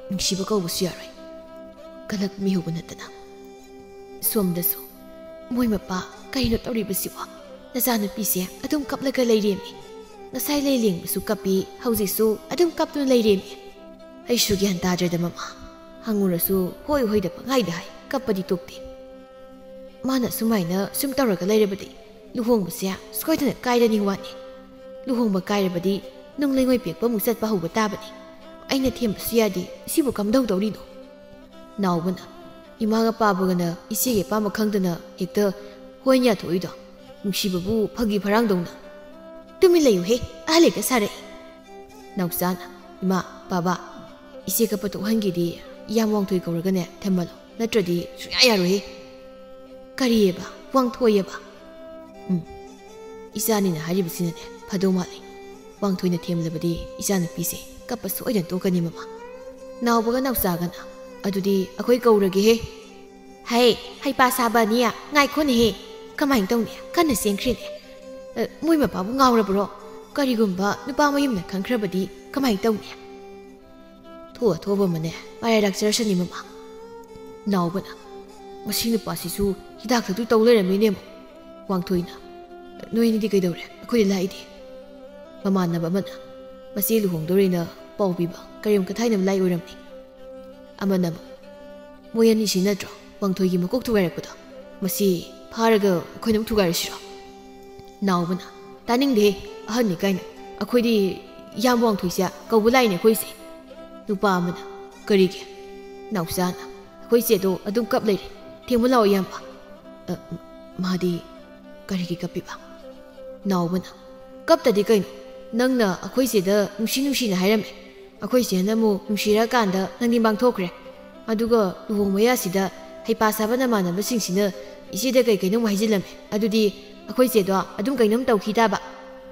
ꯅꯨꯡꯁꯤꯕ ꯀꯧꯕꯁꯨ ꯌꯥꯔꯣꯏ, ꯀꯂꯛ ꯃꯤꯍꯧꯕ ꯅꯠꯇꯅ꯫" ꯁꯣꯝꯗꯁꯨ, "ꯃꯣꯏ ꯃꯄꯥ, ꯀꯩꯅꯣ ꯇꯧꯔꯤꯕꯁꯤꯕꯣ? ꯅꯆꯥꯅꯨꯄꯤꯁꯦ ꯑꯗꯨꯝ ꯀꯞꯂꯒ ꯂꯩꯔꯦꯝꯃꯤ꯫ ꯉꯁꯥꯏ ꯂꯩ ꯂꯦꯡꯕꯁꯨ ꯀꯞꯄꯤ, ꯍꯧꯖꯤꯛꯁꯨ ꯑꯗꯨꯝ ꯀꯞꯇꯨꯅ ꯂꯩꯔꯦꯝꯃꯤ꯫ ꯑꯩꯁꯨ ꯒ꯭ꯌꯥꯟ ꯇꯥꯗ꯭ꯔꯦꯗ ꯃꯃꯥ꯫ ꯍꯪꯉꯨꯔꯁꯨ ꯍꯣꯏ ꯍꯣꯏꯗ ꯄꯪꯍꯥꯏꯗ ꯍꯥꯏ, ꯀꯞꯄꯗꯤ ꯇꯣꯛꯇꯦ꯫ ꯃꯥꯅ ꯁꯨꯃꯥꯏꯅ ꯁꯨꯝ ꯇꯧꯔꯒ ꯂꯩꯔꯕꯗꯤ ꯂꯨꯍꯣꯡꯕꯁꯦ ꯁꯣꯏꯗꯅ ꯀꯥꯏꯔꯅꯤ ꯋꯥꯅꯤ꯫ ꯂꯨꯍꯣꯡꯕ ꯀꯥꯏꯔꯕꯗꯤ ꯅꯨꯡ ꯂꯩꯉꯣꯏ ꯄꯦꯛꯄ ꯑꯃꯨꯛ ꯆꯠꯄ ꯍꯧꯕ ꯇꯥꯕꯅꯤ꯫ ꯑꯩꯅ ꯊꯦꯝꯕꯁꯨ ꯌꯥꯗꯦ, ꯁꯤꯕꯨ ꯀꯝꯗꯧꯗꯧꯔꯤꯅꯣ?" ꯅꯥꯎꯕꯅ, "ꯏꯃꯥꯒ ꯄꯥꯕꯒꯅ ꯏꯆꯦꯒꯤ ꯑꯄꯥꯝꯕ ꯈꯪꯗꯅ ꯍꯦꯛꯇ ꯍꯣꯏꯅ ꯌꯥꯊꯣꯛꯏꯗꯣ? ꯅꯨꯡꯁꯤꯕꯕꯨ ꯐꯥꯒꯤ ꯐꯔꯥꯡꯗꯧꯅ꯫ ꯇꯨꯃꯤꯟ ꯂꯩꯌꯨꯍꯦ, ꯑꯍꯜ ꯍꯦꯛꯇ ꯁꯥꯔꯛꯏ꯫" ꯅꯥꯎꯆꯥꯅ, ꯏꯃꯥ, ꯕꯥꯕꯥ, ꯏꯆꯦ ꯀꯞꯄ ꯇꯣꯛꯍꯟꯒꯦꯗꯤ ꯏꯌꯥꯝ ꯋꯥꯡꯊꯣꯏ ꯀꯧꯔꯒꯅꯦ ꯊꯦꯝꯍꯜꯂꯣ, ꯅꯠꯇ꯭ꯔꯗꯤ ꯁꯨꯡꯌꯥ ꯌꯥꯔꯣꯏꯍꯦ꯫ ꯀꯔꯤꯑꯕ? ꯋꯥꯡꯊꯣꯏꯑꯕ? ꯎꯝ, ꯏꯆꯥꯅꯤꯅ ꯍꯥꯏꯔꯤꯕꯁꯤꯅꯅꯦ ꯐꯗꯧ ꯃꯥꯜꯂꯤ꯫ ꯋꯥꯡꯊꯣꯏꯅ ꯊꯦꯝꯂꯕꯗꯤ ꯏꯆꯥꯅꯨꯄꯤꯁꯦ ꯀꯞꯄ ꯁꯣꯏꯗꯅ ꯇꯣꯛꯀꯅꯤ ꯃꯃꯥ꯫ ꯅꯥꯎꯕꯒ ꯅꯥꯎꯆꯥꯒꯅ, "ꯑꯗꯨꯗꯤ ꯑꯩꯈꯣꯏ ꯀꯧꯔꯒꯦꯍꯦ"꯫ "ꯍꯩ, ꯍꯩꯄꯥ ꯁꯥꯕ ꯑꯅꯤꯌꯥ, ꯉꯥꯏꯈꯣꯅꯦꯍꯦ꯫ ꯀꯃꯥꯏꯅ ꯇꯧꯅꯤ? ꯀꯟꯅ ꯆꯦꯟꯈ꯭ꯔꯦꯅꯦ꯫ ꯑ, ꯃꯣꯏ ꯃꯄꯥꯕꯨ ꯉꯥꯎꯔꯕ꯭ꯔꯣ? ꯀꯔꯤꯒꯨꯝꯕ ꯅꯨꯄꯥ ꯃꯌꯨꯝꯅ ꯈꯪꯈ꯭ꯔꯕꯗꯤ ꯀꯃꯥꯏꯅ ꯇꯧꯅꯤ?" ꯊꯣꯛꯑ ꯊꯣꯛꯑꯕ ꯑꯃꯅꯦ ꯃꯔꯥꯏ ꯂꯥꯛꯆꯔꯁꯅꯤ ꯃꯃꯥ꯫ ꯅꯥꯎꯕꯅ, "ꯃꯁꯤ ꯅꯨꯄꯥꯁꯤꯁꯨ ꯍꯤꯗꯥꯛ ꯊꯛꯇꯨ ꯇꯧ ꯂꯩꯔꯝꯃꯤꯅꯦ ꯑꯃꯨꯛ"꯫ ꯋꯥꯡꯊꯣꯏꯅ, "ꯅꯣꯏ ꯑꯅꯤꯗꯤ ꯀꯩꯗꯧꯔꯦ? ꯑꯩꯈꯣꯏꯗ ꯂꯥꯛꯏꯗꯤ?" ꯃꯃꯥꯟꯅꯕ ꯑꯃꯅ, "ꯃꯆꯦ ꯂꯨꯍꯣꯡꯗꯣꯔꯦꯅ ꯄꯥꯎ ꯄꯤꯕ ꯀꯔꯦꯝ ꯀꯊꯥꯏꯅꯕ ꯂꯥꯛꯏ ꯑꯣꯏꯔꯝꯅꯤ"꯫ ꯑꯃꯅ ꯑꯃꯨꯛ, "ꯃꯣꯏ ꯑꯅꯤꯁꯤ ꯅꯠꯇ꯭ꯔꯣ ꯋꯥꯡꯊꯣꯏꯒꯤ ꯃꯀꯣꯛ ꯊꯨꯒꯥꯏꯔꯛꯄꯗꯣ? ꯃꯁꯤ ꯐꯥꯔꯒ ꯑꯩꯈꯣꯏꯅ ꯑꯃꯨꯛ ꯊꯨꯒꯥꯏꯔꯁꯤꯔꯣ?" ꯅꯥꯎꯕꯅ, "ꯇꯥꯅꯤꯡꯗꯦꯍꯦ, ꯑꯍꯟꯅꯤ ꯀꯥꯏꯅ꯫ ꯑꯩꯈꯣꯏꯗꯤ ꯏꯌꯥꯝꯕ ꯋꯥꯡꯊꯣꯏꯁꯦ ꯀꯧꯕ ꯂꯥꯛꯏꯅꯦ ꯑꯩꯈꯣꯏꯁꯦ"꯫ ꯅꯨꯄꯥ ꯑꯃꯅ, "ꯀꯔꯤꯒꯤ?" ꯅꯥꯎꯆꯥꯅ, "ꯑꯩꯈꯣꯏ ꯆꯦꯗꯣ ꯑꯗꯨꯝ ꯀꯞ ꯂꯩꯔꯦ꯫ ꯊꯦꯝꯃꯨ ꯂꯥꯛꯑꯣ ꯏꯌꯥꯝꯕ"꯫ "ꯑ, ꯃꯥꯗꯤ ꯀꯔꯤꯒꯤ ꯀꯞꯄꯤꯕ?" ꯅꯥꯎꯕꯅ, "ꯀꯞꯇꯗꯤ ꯀꯩꯅꯣ? ꯅꯪꯅ ꯑꯩꯈꯣꯏ ꯆꯦꯗ ꯅꯨꯡꯁꯤ ꯅꯨꯡꯁꯤꯅ ꯍꯥꯏꯔꯝꯃꯦ꯫ ꯑꯩꯈꯣꯏ ꯆꯦꯅ ꯑꯃꯨꯛ ꯅꯨꯡꯁꯤꯔꯀꯥꯟꯗ ꯅꯪꯗꯤ ꯃꯥꯡꯊꯣꯛꯈ꯭ꯔꯦ꯫ ꯑꯗꯨꯒ ꯂꯨꯍꯣꯡ ꯃꯌꯥꯁꯤꯗ ꯍꯩꯄꯥ ꯁꯥꯕ ꯅꯃꯥꯟꯅꯕꯁꯤꯡꯁꯤꯅ ꯏꯆꯦꯗ ꯀꯩ ꯀꯩꯅꯣ ꯑꯃꯨꯛ ꯍꯥꯏꯖꯤꯜꯂꯝꯃꯦ꯫ ꯑꯗꯨꯗꯤ ꯑꯩꯈꯣꯏ ꯆꯦꯗꯣ ꯑꯗꯨꯝ ꯀꯩꯅꯣꯝ ꯇꯧꯈꯤ ꯇꯥꯕ"꯫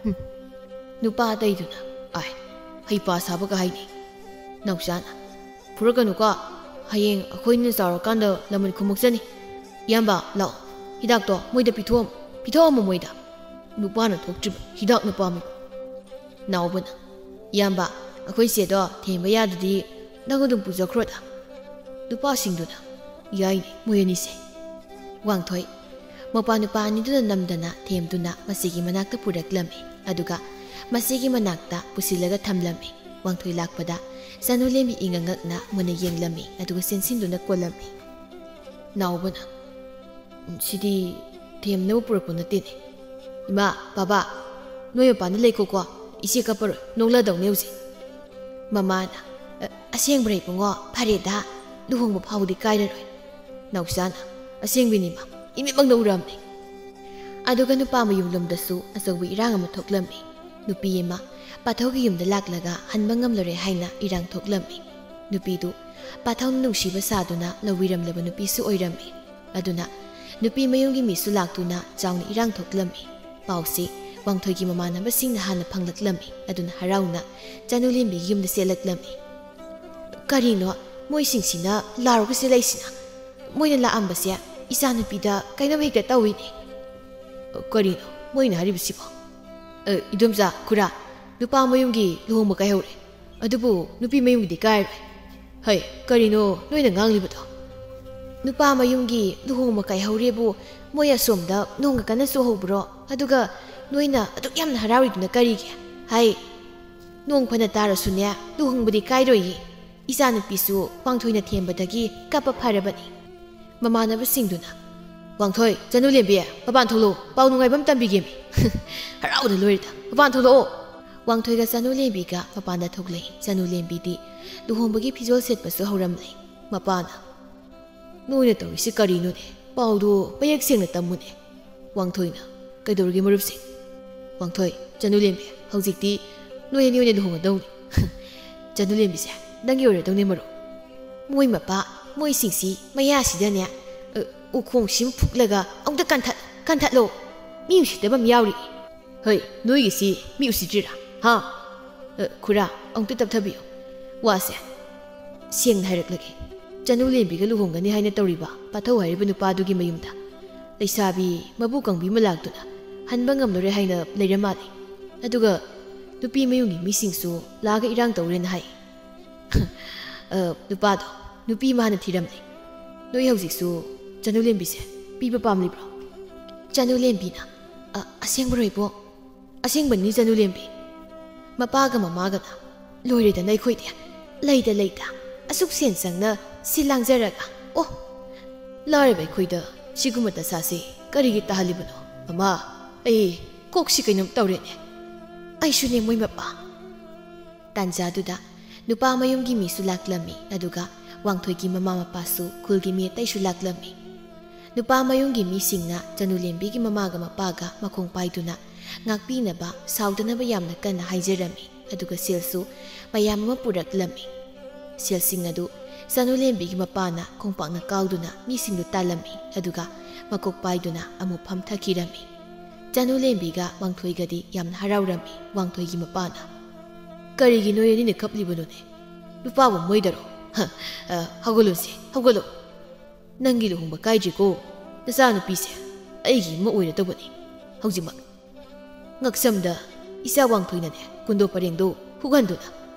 ꯍꯨꯝ꯫ ꯅꯨꯄꯥ ꯑꯇꯩꯗꯨꯅ, "ꯑꯥꯏ, ꯍꯩꯄꯥ ꯁꯥꯕꯒ ꯍꯥꯏꯅꯤ"꯫ ꯅꯥꯎꯆꯥꯅ, "ꯐꯨꯔꯛꯀꯅꯨꯀꯣ, ꯍꯌꯦꯡ ꯑꯩꯈꯣꯏꯅ ꯆꯥꯎꯔꯀꯥꯟꯗ ꯂꯃꯟ ꯈꯨꯝꯃꯛꯆꯅꯤ꯫ ꯏꯌꯥꯝꯕ, ꯂꯥꯛꯑꯣ, ꯍꯤꯗꯥꯛꯇꯣ ꯃꯣꯏꯗ ꯄꯤꯊꯣꯛꯑꯝꯃꯣ, ꯄꯤꯊꯣꯛꯑꯝꯃꯣ ꯃꯣꯏꯗ"꯫ ꯅꯨꯄꯥꯅ ꯊꯣꯛꯇ꯭ꯔꯤꯕ ꯍꯤꯗꯥꯛ ꯅꯨꯄꯥ ꯑꯃ꯫ ꯅꯥꯎꯕꯅ, "ꯏꯌꯥꯝꯕ, ꯑꯩꯈꯣꯏ ꯆꯦꯗꯣ ꯊꯦꯝꯕ ꯌꯥꯗꯗꯤ ꯅꯪ ꯑꯗꯨꯝ ꯄꯨꯖꯈ꯭ꯔꯣꯗ"꯫ ꯅꯨꯄꯥꯁꯤꯡꯗꯨꯅ, "ꯌꯥꯏꯅꯦ ꯃꯣꯏ ꯑꯅꯤꯁꯦ"꯫ ꯋꯥꯡꯊꯣꯏ, ꯃꯄꯥ ꯅꯨꯄꯥ ꯑꯅꯤꯗꯨꯅ ꯅꯝꯗꯅ ꯊꯦꯝꯗꯨꯅ ꯃꯁꯤꯒꯤ ꯃꯅꯥꯛꯇ ꯄꯨꯔꯛꯂꯝꯃꯤ, ꯑꯗꯨꯒ ꯃꯁꯤꯒꯤ ꯃꯅꯥꯛꯇ ꯄꯨꯁꯤꯜꯂꯒ ꯊꯝꯂꯝꯃꯤ꯫ ꯋꯥꯡꯊꯣꯏ ꯂꯥꯛꯄꯗ ꯆꯅꯨ ꯂꯦꯝꯕꯤ ꯏꯉꯛ ꯉꯛꯅ ꯃꯨꯟꯅ ꯌꯦꯡꯂꯝꯃꯤ, ꯑꯗꯨꯒ ꯆꯦꯟꯁꯤꯟꯗꯨꯅ ꯀꯣꯜꯂꯝꯃꯤ꯫ ꯅꯥꯎꯕꯅ, "ꯁꯤꯗꯤ ꯊꯦꯝꯅꯕ ꯄꯨꯔꯛꯄ ꯅꯠꯇꯦꯅꯦ꯫ ꯏꯃꯥ, ꯕꯥꯕꯥ, ꯅꯣꯏ ꯃꯄꯥꯟꯗ ꯂꯩꯈꯣꯀꯣ, ꯏꯆꯦ ꯀꯞꯄꯔꯣꯏ, ꯅꯣꯛꯂꯗꯧꯅꯦ ꯍꯧꯖꯤꯛ"꯫ ꯃꯃꯥꯅ, "ꯑ, ꯑꯁꯦꯡꯕ꯭ꯔꯥ ꯏꯕꯨꯡꯉꯣ? ꯐꯔꯦꯗ, ꯂꯨꯍꯣꯡꯕ ꯐꯥꯎꯕꯗꯤ ꯀꯥꯏꯔꯔꯣꯏ"꯫ ꯅꯥꯎꯆꯥꯅ, "ꯑꯁꯦꯡꯕꯤꯅꯤ ꯏꯃꯥ, ꯏꯃꯤꯠꯃꯛꯅ ꯎꯔꯝꯃꯦ"꯫ ꯑꯗꯨꯒ ꯅꯨꯄꯥ ꯃꯌꯨꯝꯂꯣꯝꯗꯁꯨ ꯑꯆꯧꯕ ꯏꯔꯥꯡ ꯑꯃ ꯊꯣꯛꯂꯝꯃꯤ꯫ ꯅꯨꯄꯤ ꯑꯃ ꯄꯥꯊꯧꯒꯤ ꯌꯨꯝꯗ ꯂꯥꯛꯂꯒ ꯍꯟꯕ ꯉꯝꯂꯔꯦ ꯍꯥꯏꯅ ꯏꯔꯥꯡ ꯊꯣꯛꯂꯝꯃꯤ꯫ ꯅꯨꯄꯤꯗꯨ ꯄꯥꯊꯧꯅ ꯅꯨꯡꯁꯤꯕ ꯁꯥꯗꯨꯅ ꯂꯧꯕꯤꯔꯝꯂꯕ ꯅꯨꯄꯤꯁꯨ ꯑꯣꯏꯔꯝꯃꯤ꯫ ꯑꯗꯨꯅ ꯅꯨꯄꯤ ꯃꯌꯨꯝꯒꯤ ꯃꯤꯁꯨ ꯂꯥꯛꯇꯨꯅ ꯆꯥꯎꯅ ꯏꯔꯥꯡ ꯊꯣꯛꯂꯝꯃꯤ꯫ ꯄꯥꯎꯁꯤ ꯋꯥꯡꯊꯣꯏꯒꯤ ꯃꯃꯥꯟꯅꯕꯁꯤꯡꯅ ꯍꯥꯟꯅ ꯐꯪꯂꯛꯂꯝꯃꯤ꯫ ꯑꯗꯨꯅ ꯍꯔꯥꯎꯅ ꯆꯅꯨꯂꯦꯝꯕꯤꯒꯤ ꯌꯨꯝꯗ ꯆꯦꯜꯂꯛꯂꯝꯃꯤ꯫ "ꯀꯔꯤꯅꯣ ꯃꯣꯏꯁꯤꯡꯁꯤꯅ ꯂꯥꯎꯔꯒ ꯆꯦꯜꯂꯛꯏꯁꯤꯅ? ꯃꯣꯏꯅ ꯂꯥꯛꯑꯝꯕꯁꯦ ꯏꯆꯥꯅꯨꯄꯤꯗ ꯀꯩꯅꯣꯝ ꯍꯦꯛꯇ ꯇꯧꯏꯅꯦ꯫ ꯀꯔꯤꯅꯣ ꯃꯣꯏꯅ ꯍꯥꯏꯔꯤꯕꯁꯤꯕꯣ? ꯑ, ꯏꯗꯣꯝꯆꯥ, ꯈꯨꯔꯥ, ꯅꯨꯄꯥ ꯃꯌꯨꯝꯒꯤ ꯂꯨꯍꯣꯡꯕ ꯀꯥꯏꯍꯧꯔꯦ, ꯑꯗꯨꯕꯨ ꯅꯨꯄꯤ ꯃꯌꯨꯝꯒꯤꯗꯤ ꯀꯥꯏꯔꯣꯏ꯫ ꯍꯩ, ꯀꯔꯤꯅꯣ ꯅꯣꯏꯅ ꯉꯥꯡꯂꯤꯕꯗꯣ? ꯅꯨꯄꯥ ꯃꯌꯨꯝꯒꯤ ꯂꯨꯍꯣꯡꯕ ꯀꯥꯏꯍꯧꯔꯦꯕꯨ ꯃꯣꯏ ꯑꯁꯣꯝꯗ ꯅꯣꯡꯒ ꯀꯟꯅ ꯆꯨꯍꯧꯕ꯭ꯔꯣ? ꯑꯗꯨꯒ ꯅꯣꯏꯅ ꯑꯗꯨꯛ ꯌꯥꯝꯅ ꯍꯔꯥꯎꯔꯤꯗꯨꯅ ꯀꯔꯤꯒꯤ? ꯍꯥꯏ, ꯅꯣꯡ ꯐꯅ ꯇꯥꯔꯁꯨꯅꯦ, ꯂꯨꯍꯣꯡꯕꯗꯤ ꯀꯥꯏꯔꯣꯏꯌꯦ꯫ ꯏꯆꯥꯅꯨꯄꯤꯁꯨ ꯋꯥꯡꯊꯣꯏꯅ ꯊꯦꯝꯕꯗꯒꯤ ꯀꯞꯄ ꯐꯔꯕꯅꯤ꯫" ꯃꯃꯥꯟꯅꯕꯁꯤꯡꯗꯨꯅ, "ꯋꯥꯡꯊꯣꯏ, ꯆꯅꯨꯂꯦꯝꯕꯤ, ꯃꯄꯥꯟ ꯊꯣꯛꯂꯛꯑꯣ, ꯄꯥꯎ ꯅꯨꯡꯉꯥꯏꯕ ꯑꯃ ꯇꯝꯕꯤꯒꯦꯃꯤ꯫" "ꯍꯔꯥꯎꯗ ꯂꯣꯏꯔꯦꯗ, ꯃꯄꯥꯟ ꯊꯣꯛꯂꯛꯑꯣ꯫" ꯋꯥꯡꯊꯣꯏꯒ ꯆꯅꯨꯂꯦꯝꯕꯤꯒ ꯃꯄꯥꯟꯗ ꯊꯣꯛꯂꯛꯏ꯫ ꯆꯅꯨꯂꯦꯝꯕꯤꯗꯤ ꯂꯨꯍꯣꯡꯕꯒꯤ ꯐꯤꯖꯣꯜ ꯁꯦꯠꯄꯁꯨ ꯍꯧꯔꯝꯂꯦ꯫ ꯃꯄꯥꯅ, "ꯅꯣꯏꯅ ꯇꯧꯔꯤꯁꯤ ꯀꯔꯤꯅꯣꯅꯦ? ꯄꯥꯎꯗꯨ ꯃꯌꯦꯛ ꯁꯦꯡꯅ ꯇꯝꯃꯨꯅꯦ꯫" ꯋꯥꯡꯊꯣꯏꯅ, "ꯀꯩꯗꯧꯔꯒꯦ ꯃꯔꯨꯞꯁꯤꯡ?" ꯋꯥꯡꯊꯣꯏ, "ꯆꯅꯨꯂꯦꯝꯕꯤ, ꯍꯧꯖꯤꯛꯇꯤ ꯅꯣꯏ ꯑꯅꯤ ꯑꯣꯏꯅ ꯂꯨꯍꯣꯡꯒꯗꯧꯅꯤ꯫" "ꯆꯅꯨꯂꯦꯝꯕꯤꯁꯦ ꯅꯪꯒꯤ ꯑꯣꯏꯔꯗꯧꯅꯦ ꯃꯔꯨꯞ꯫ ꯃꯣꯏ ꯃꯄꯥ, ꯃꯣꯏꯁꯤꯡꯁꯤ ꯃꯌꯥꯁꯤꯗꯅꯦ, ꯑ, ꯎꯈꯣꯡꯁꯤꯝ ꯐꯨꯛꯂꯒ ꯑꯃꯨꯛꯇ ꯀꯟꯊꯠ-, ꯀꯟꯊꯠꯂꯣ꯫ ꯃꯤ ꯎꯁꯤꯠꯇꯕ ꯑꯃ ꯌꯥꯎꯔꯤ꯫" "ꯍꯣꯏ, ꯅꯣꯏꯒꯤꯁꯤ ꯃꯤ ꯎꯁꯤꯠꯇ꯭ꯔꯤꯔꯥ? ꯍꯥ?" "ꯑ, ꯈꯨꯔꯥ, ꯑꯃꯨꯛꯇ ꯇꯞꯊꯕꯤꯌꯨ꯫ ꯋꯥꯁꯦ ꯁꯦꯡꯅ ꯍꯥꯏꯔꯛꯂꯒꯦ꯫ ꯆꯅꯨꯂꯦꯝꯕꯤꯒ ꯂꯨꯍꯣꯡꯒꯅꯤ ꯍꯥꯏꯅ ꯇꯧꯔꯤꯕ ꯄꯥꯊꯧ ꯍꯥꯏꯔꯤꯕ ꯅꯨꯄꯥꯗꯨꯒꯤ ꯃꯌꯨꯝꯗ ꯂꯩꯁꯥꯕꯤ ꯃꯕꯨ ꯀꯪꯕꯤ ꯑꯃ ꯂꯥꯛꯇꯨꯅ ꯍꯟꯕ ꯉꯝꯂꯔꯣꯏ ꯍꯥꯏꯅ ꯂꯩꯔ ꯃꯥꯜꯂꯦ꯫ ꯑꯗꯨꯒ ꯅꯨꯄꯤ ꯃꯌꯨꯝꯒꯤ ꯃꯤꯁꯤꯡꯁꯨ ꯂꯥꯛꯑꯒ ꯏꯔꯥꯡ ꯇꯧꯔꯦꯅ ꯍꯥꯏ꯫" "ꯑ, ꯅꯨꯄꯥꯗꯣ, ꯅꯨꯄꯤ ꯑꯃ ꯍꯥꯟꯅ ꯊꯤꯔꯝꯂꯦ꯫ ꯅꯣꯏ ꯍꯧꯖꯤꯛꯁꯨ ꯆꯅꯨꯂꯦꯝꯕꯤꯁꯦ ꯄꯤꯕ ꯄꯥꯝꯂꯤꯕ꯭ꯔꯣ?" ꯆꯅꯨꯂꯦꯝꯕꯤꯅ, "ꯑ, ꯑꯁꯦꯡꯕꯔꯣ ꯏꯕꯣꯛ? ꯑꯁꯦꯡꯕꯅꯤ ꯆꯅꯨꯂꯦꯝꯕꯤ꯫ ꯃꯄꯥꯒ ꯃꯃꯥꯒꯅ ꯂꯣꯏꯔꯦꯗꯅ ꯑꯩꯈꯣꯏꯗꯤ꯫ ꯂꯩꯇ ꯂꯩꯇ ꯑꯁꯨꯛ ꯁꯦꯟ ꯆꯪꯅ ꯁꯤꯜ ꯂꯥꯡꯖꯔꯒ꯫ ꯑꯣ, ꯂꯥꯏꯔꯕ ꯑꯩꯈꯣꯏꯗ ꯁꯤꯒꯨꯝꯕ ꯗꯁꯥꯁꯤ ꯀꯔꯤꯒꯤ ꯇꯥꯍꯜꯂꯤꯕꯅꯣ? ꯃꯃꯥ, ꯑꯩ ꯀꯣꯛꯁꯤ ꯀꯩꯅꯣꯝ ꯇꯧꯔꯦꯅꯦ꯫ ꯑꯩꯁꯨꯅꯦ ꯃꯣꯏ ꯃꯄꯥ꯫" ꯇꯥꯟꯖꯥꯗꯨꯗ ꯅꯨꯄꯥ ꯃꯌꯨꯝꯒꯤ ꯃꯤꯁꯨ ꯂꯥꯛꯂꯝꯃꯤ, ꯑꯗꯨꯒ ꯋꯥꯡꯊꯣꯏꯒꯤ ꯃꯃꯥ ꯃꯄꯥꯁꯨ, ꯈꯨꯜꯒꯤ ꯃꯤ ꯑꯇꯩꯁꯨ ꯂꯥꯛꯂꯝꯃꯤ꯫ ꯅꯨꯄꯥ ꯃꯌꯨꯝꯒꯤ ꯃꯤꯁꯤꯡꯅ ꯆꯅꯨꯂꯦꯝꯕꯤꯒꯤ ꯃꯃꯥꯒ ꯃꯄꯥꯒ ꯃꯈꯣꯡ ꯄꯥꯏꯗꯨꯅ ꯉꯥꯛꯄꯤꯅꯕ, ꯁꯥꯎꯗꯅꯕ ꯌꯥꯝꯅ ꯀꯟꯅ ꯍꯥꯏꯖꯔꯝꯃꯤ꯫ ꯑꯗꯨꯒ ꯁꯦꯜꯁꯨ ꯃꯌꯥꯝ ꯑꯃ ꯄꯨꯔꯛꯂꯝꯃꯤ꯫ ꯁꯦꯜꯁꯤꯡ ꯑꯗꯨ ꯆꯅꯨꯂꯦꯝꯕꯤꯒꯤ ꯃꯄꯥꯅ ꯈꯣꯡꯄꯥꯛꯅ ꯀꯥꯎꯗꯨꯅ ꯃꯤꯁꯤꯡꯗꯨ ꯇꯥꯜꯂꯝꯃꯤ꯫ ꯑꯗꯨꯒ ꯃꯀꯣꯛ ꯄꯥꯏꯗꯨꯅ ꯑꯃꯨꯛ ꯐꯝꯊꯈꯤꯔꯝꯃꯤ꯫ ꯆꯅꯨꯂꯦꯝꯕꯤꯒ ꯋꯥꯡꯊꯣꯏꯒꯗꯤ ꯌꯥꯝꯅ ꯍꯔꯥꯎꯔꯝꯃꯤ꯫ ꯋꯥꯡꯊꯣꯏꯒꯤ ꯃꯄꯥꯅ, "ꯀꯔꯤꯒꯤꯅꯣ ꯅꯣꯏ ꯑꯅꯤꯅ ꯀꯞꯂꯤꯕꯅꯣꯅꯦ? ꯅꯨꯄꯥꯕꯨ ꯃꯣꯏꯗꯔꯣ? ꯍ, ꯑ, ꯍꯧꯒꯠꯂꯨꯁꯦ, ꯍꯧꯒꯠꯂꯨ꯫ ꯅꯪꯒꯤ ꯂꯨꯍꯣꯡꯕ ꯀꯥꯏꯗ꯭ꯔꯤꯀꯣ꯫ ꯅꯆꯥꯅꯨꯄꯤꯁꯦ ꯑꯩꯒꯤ ꯑꯃ ꯑꯣꯏꯔꯗꯧꯕꯅꯤ ꯍꯧꯖꯤꯛꯃꯛ꯫ ꯉꯛꯁꯝꯗ ꯏꯆꯥ ꯋꯥꯡꯊꯣꯏꯅꯅꯦ ꯀꯨꯟꯗꯣ ꯄꯔꯦꯡꯗꯣ ꯍꯨꯛꯍꯟꯗꯨꯅ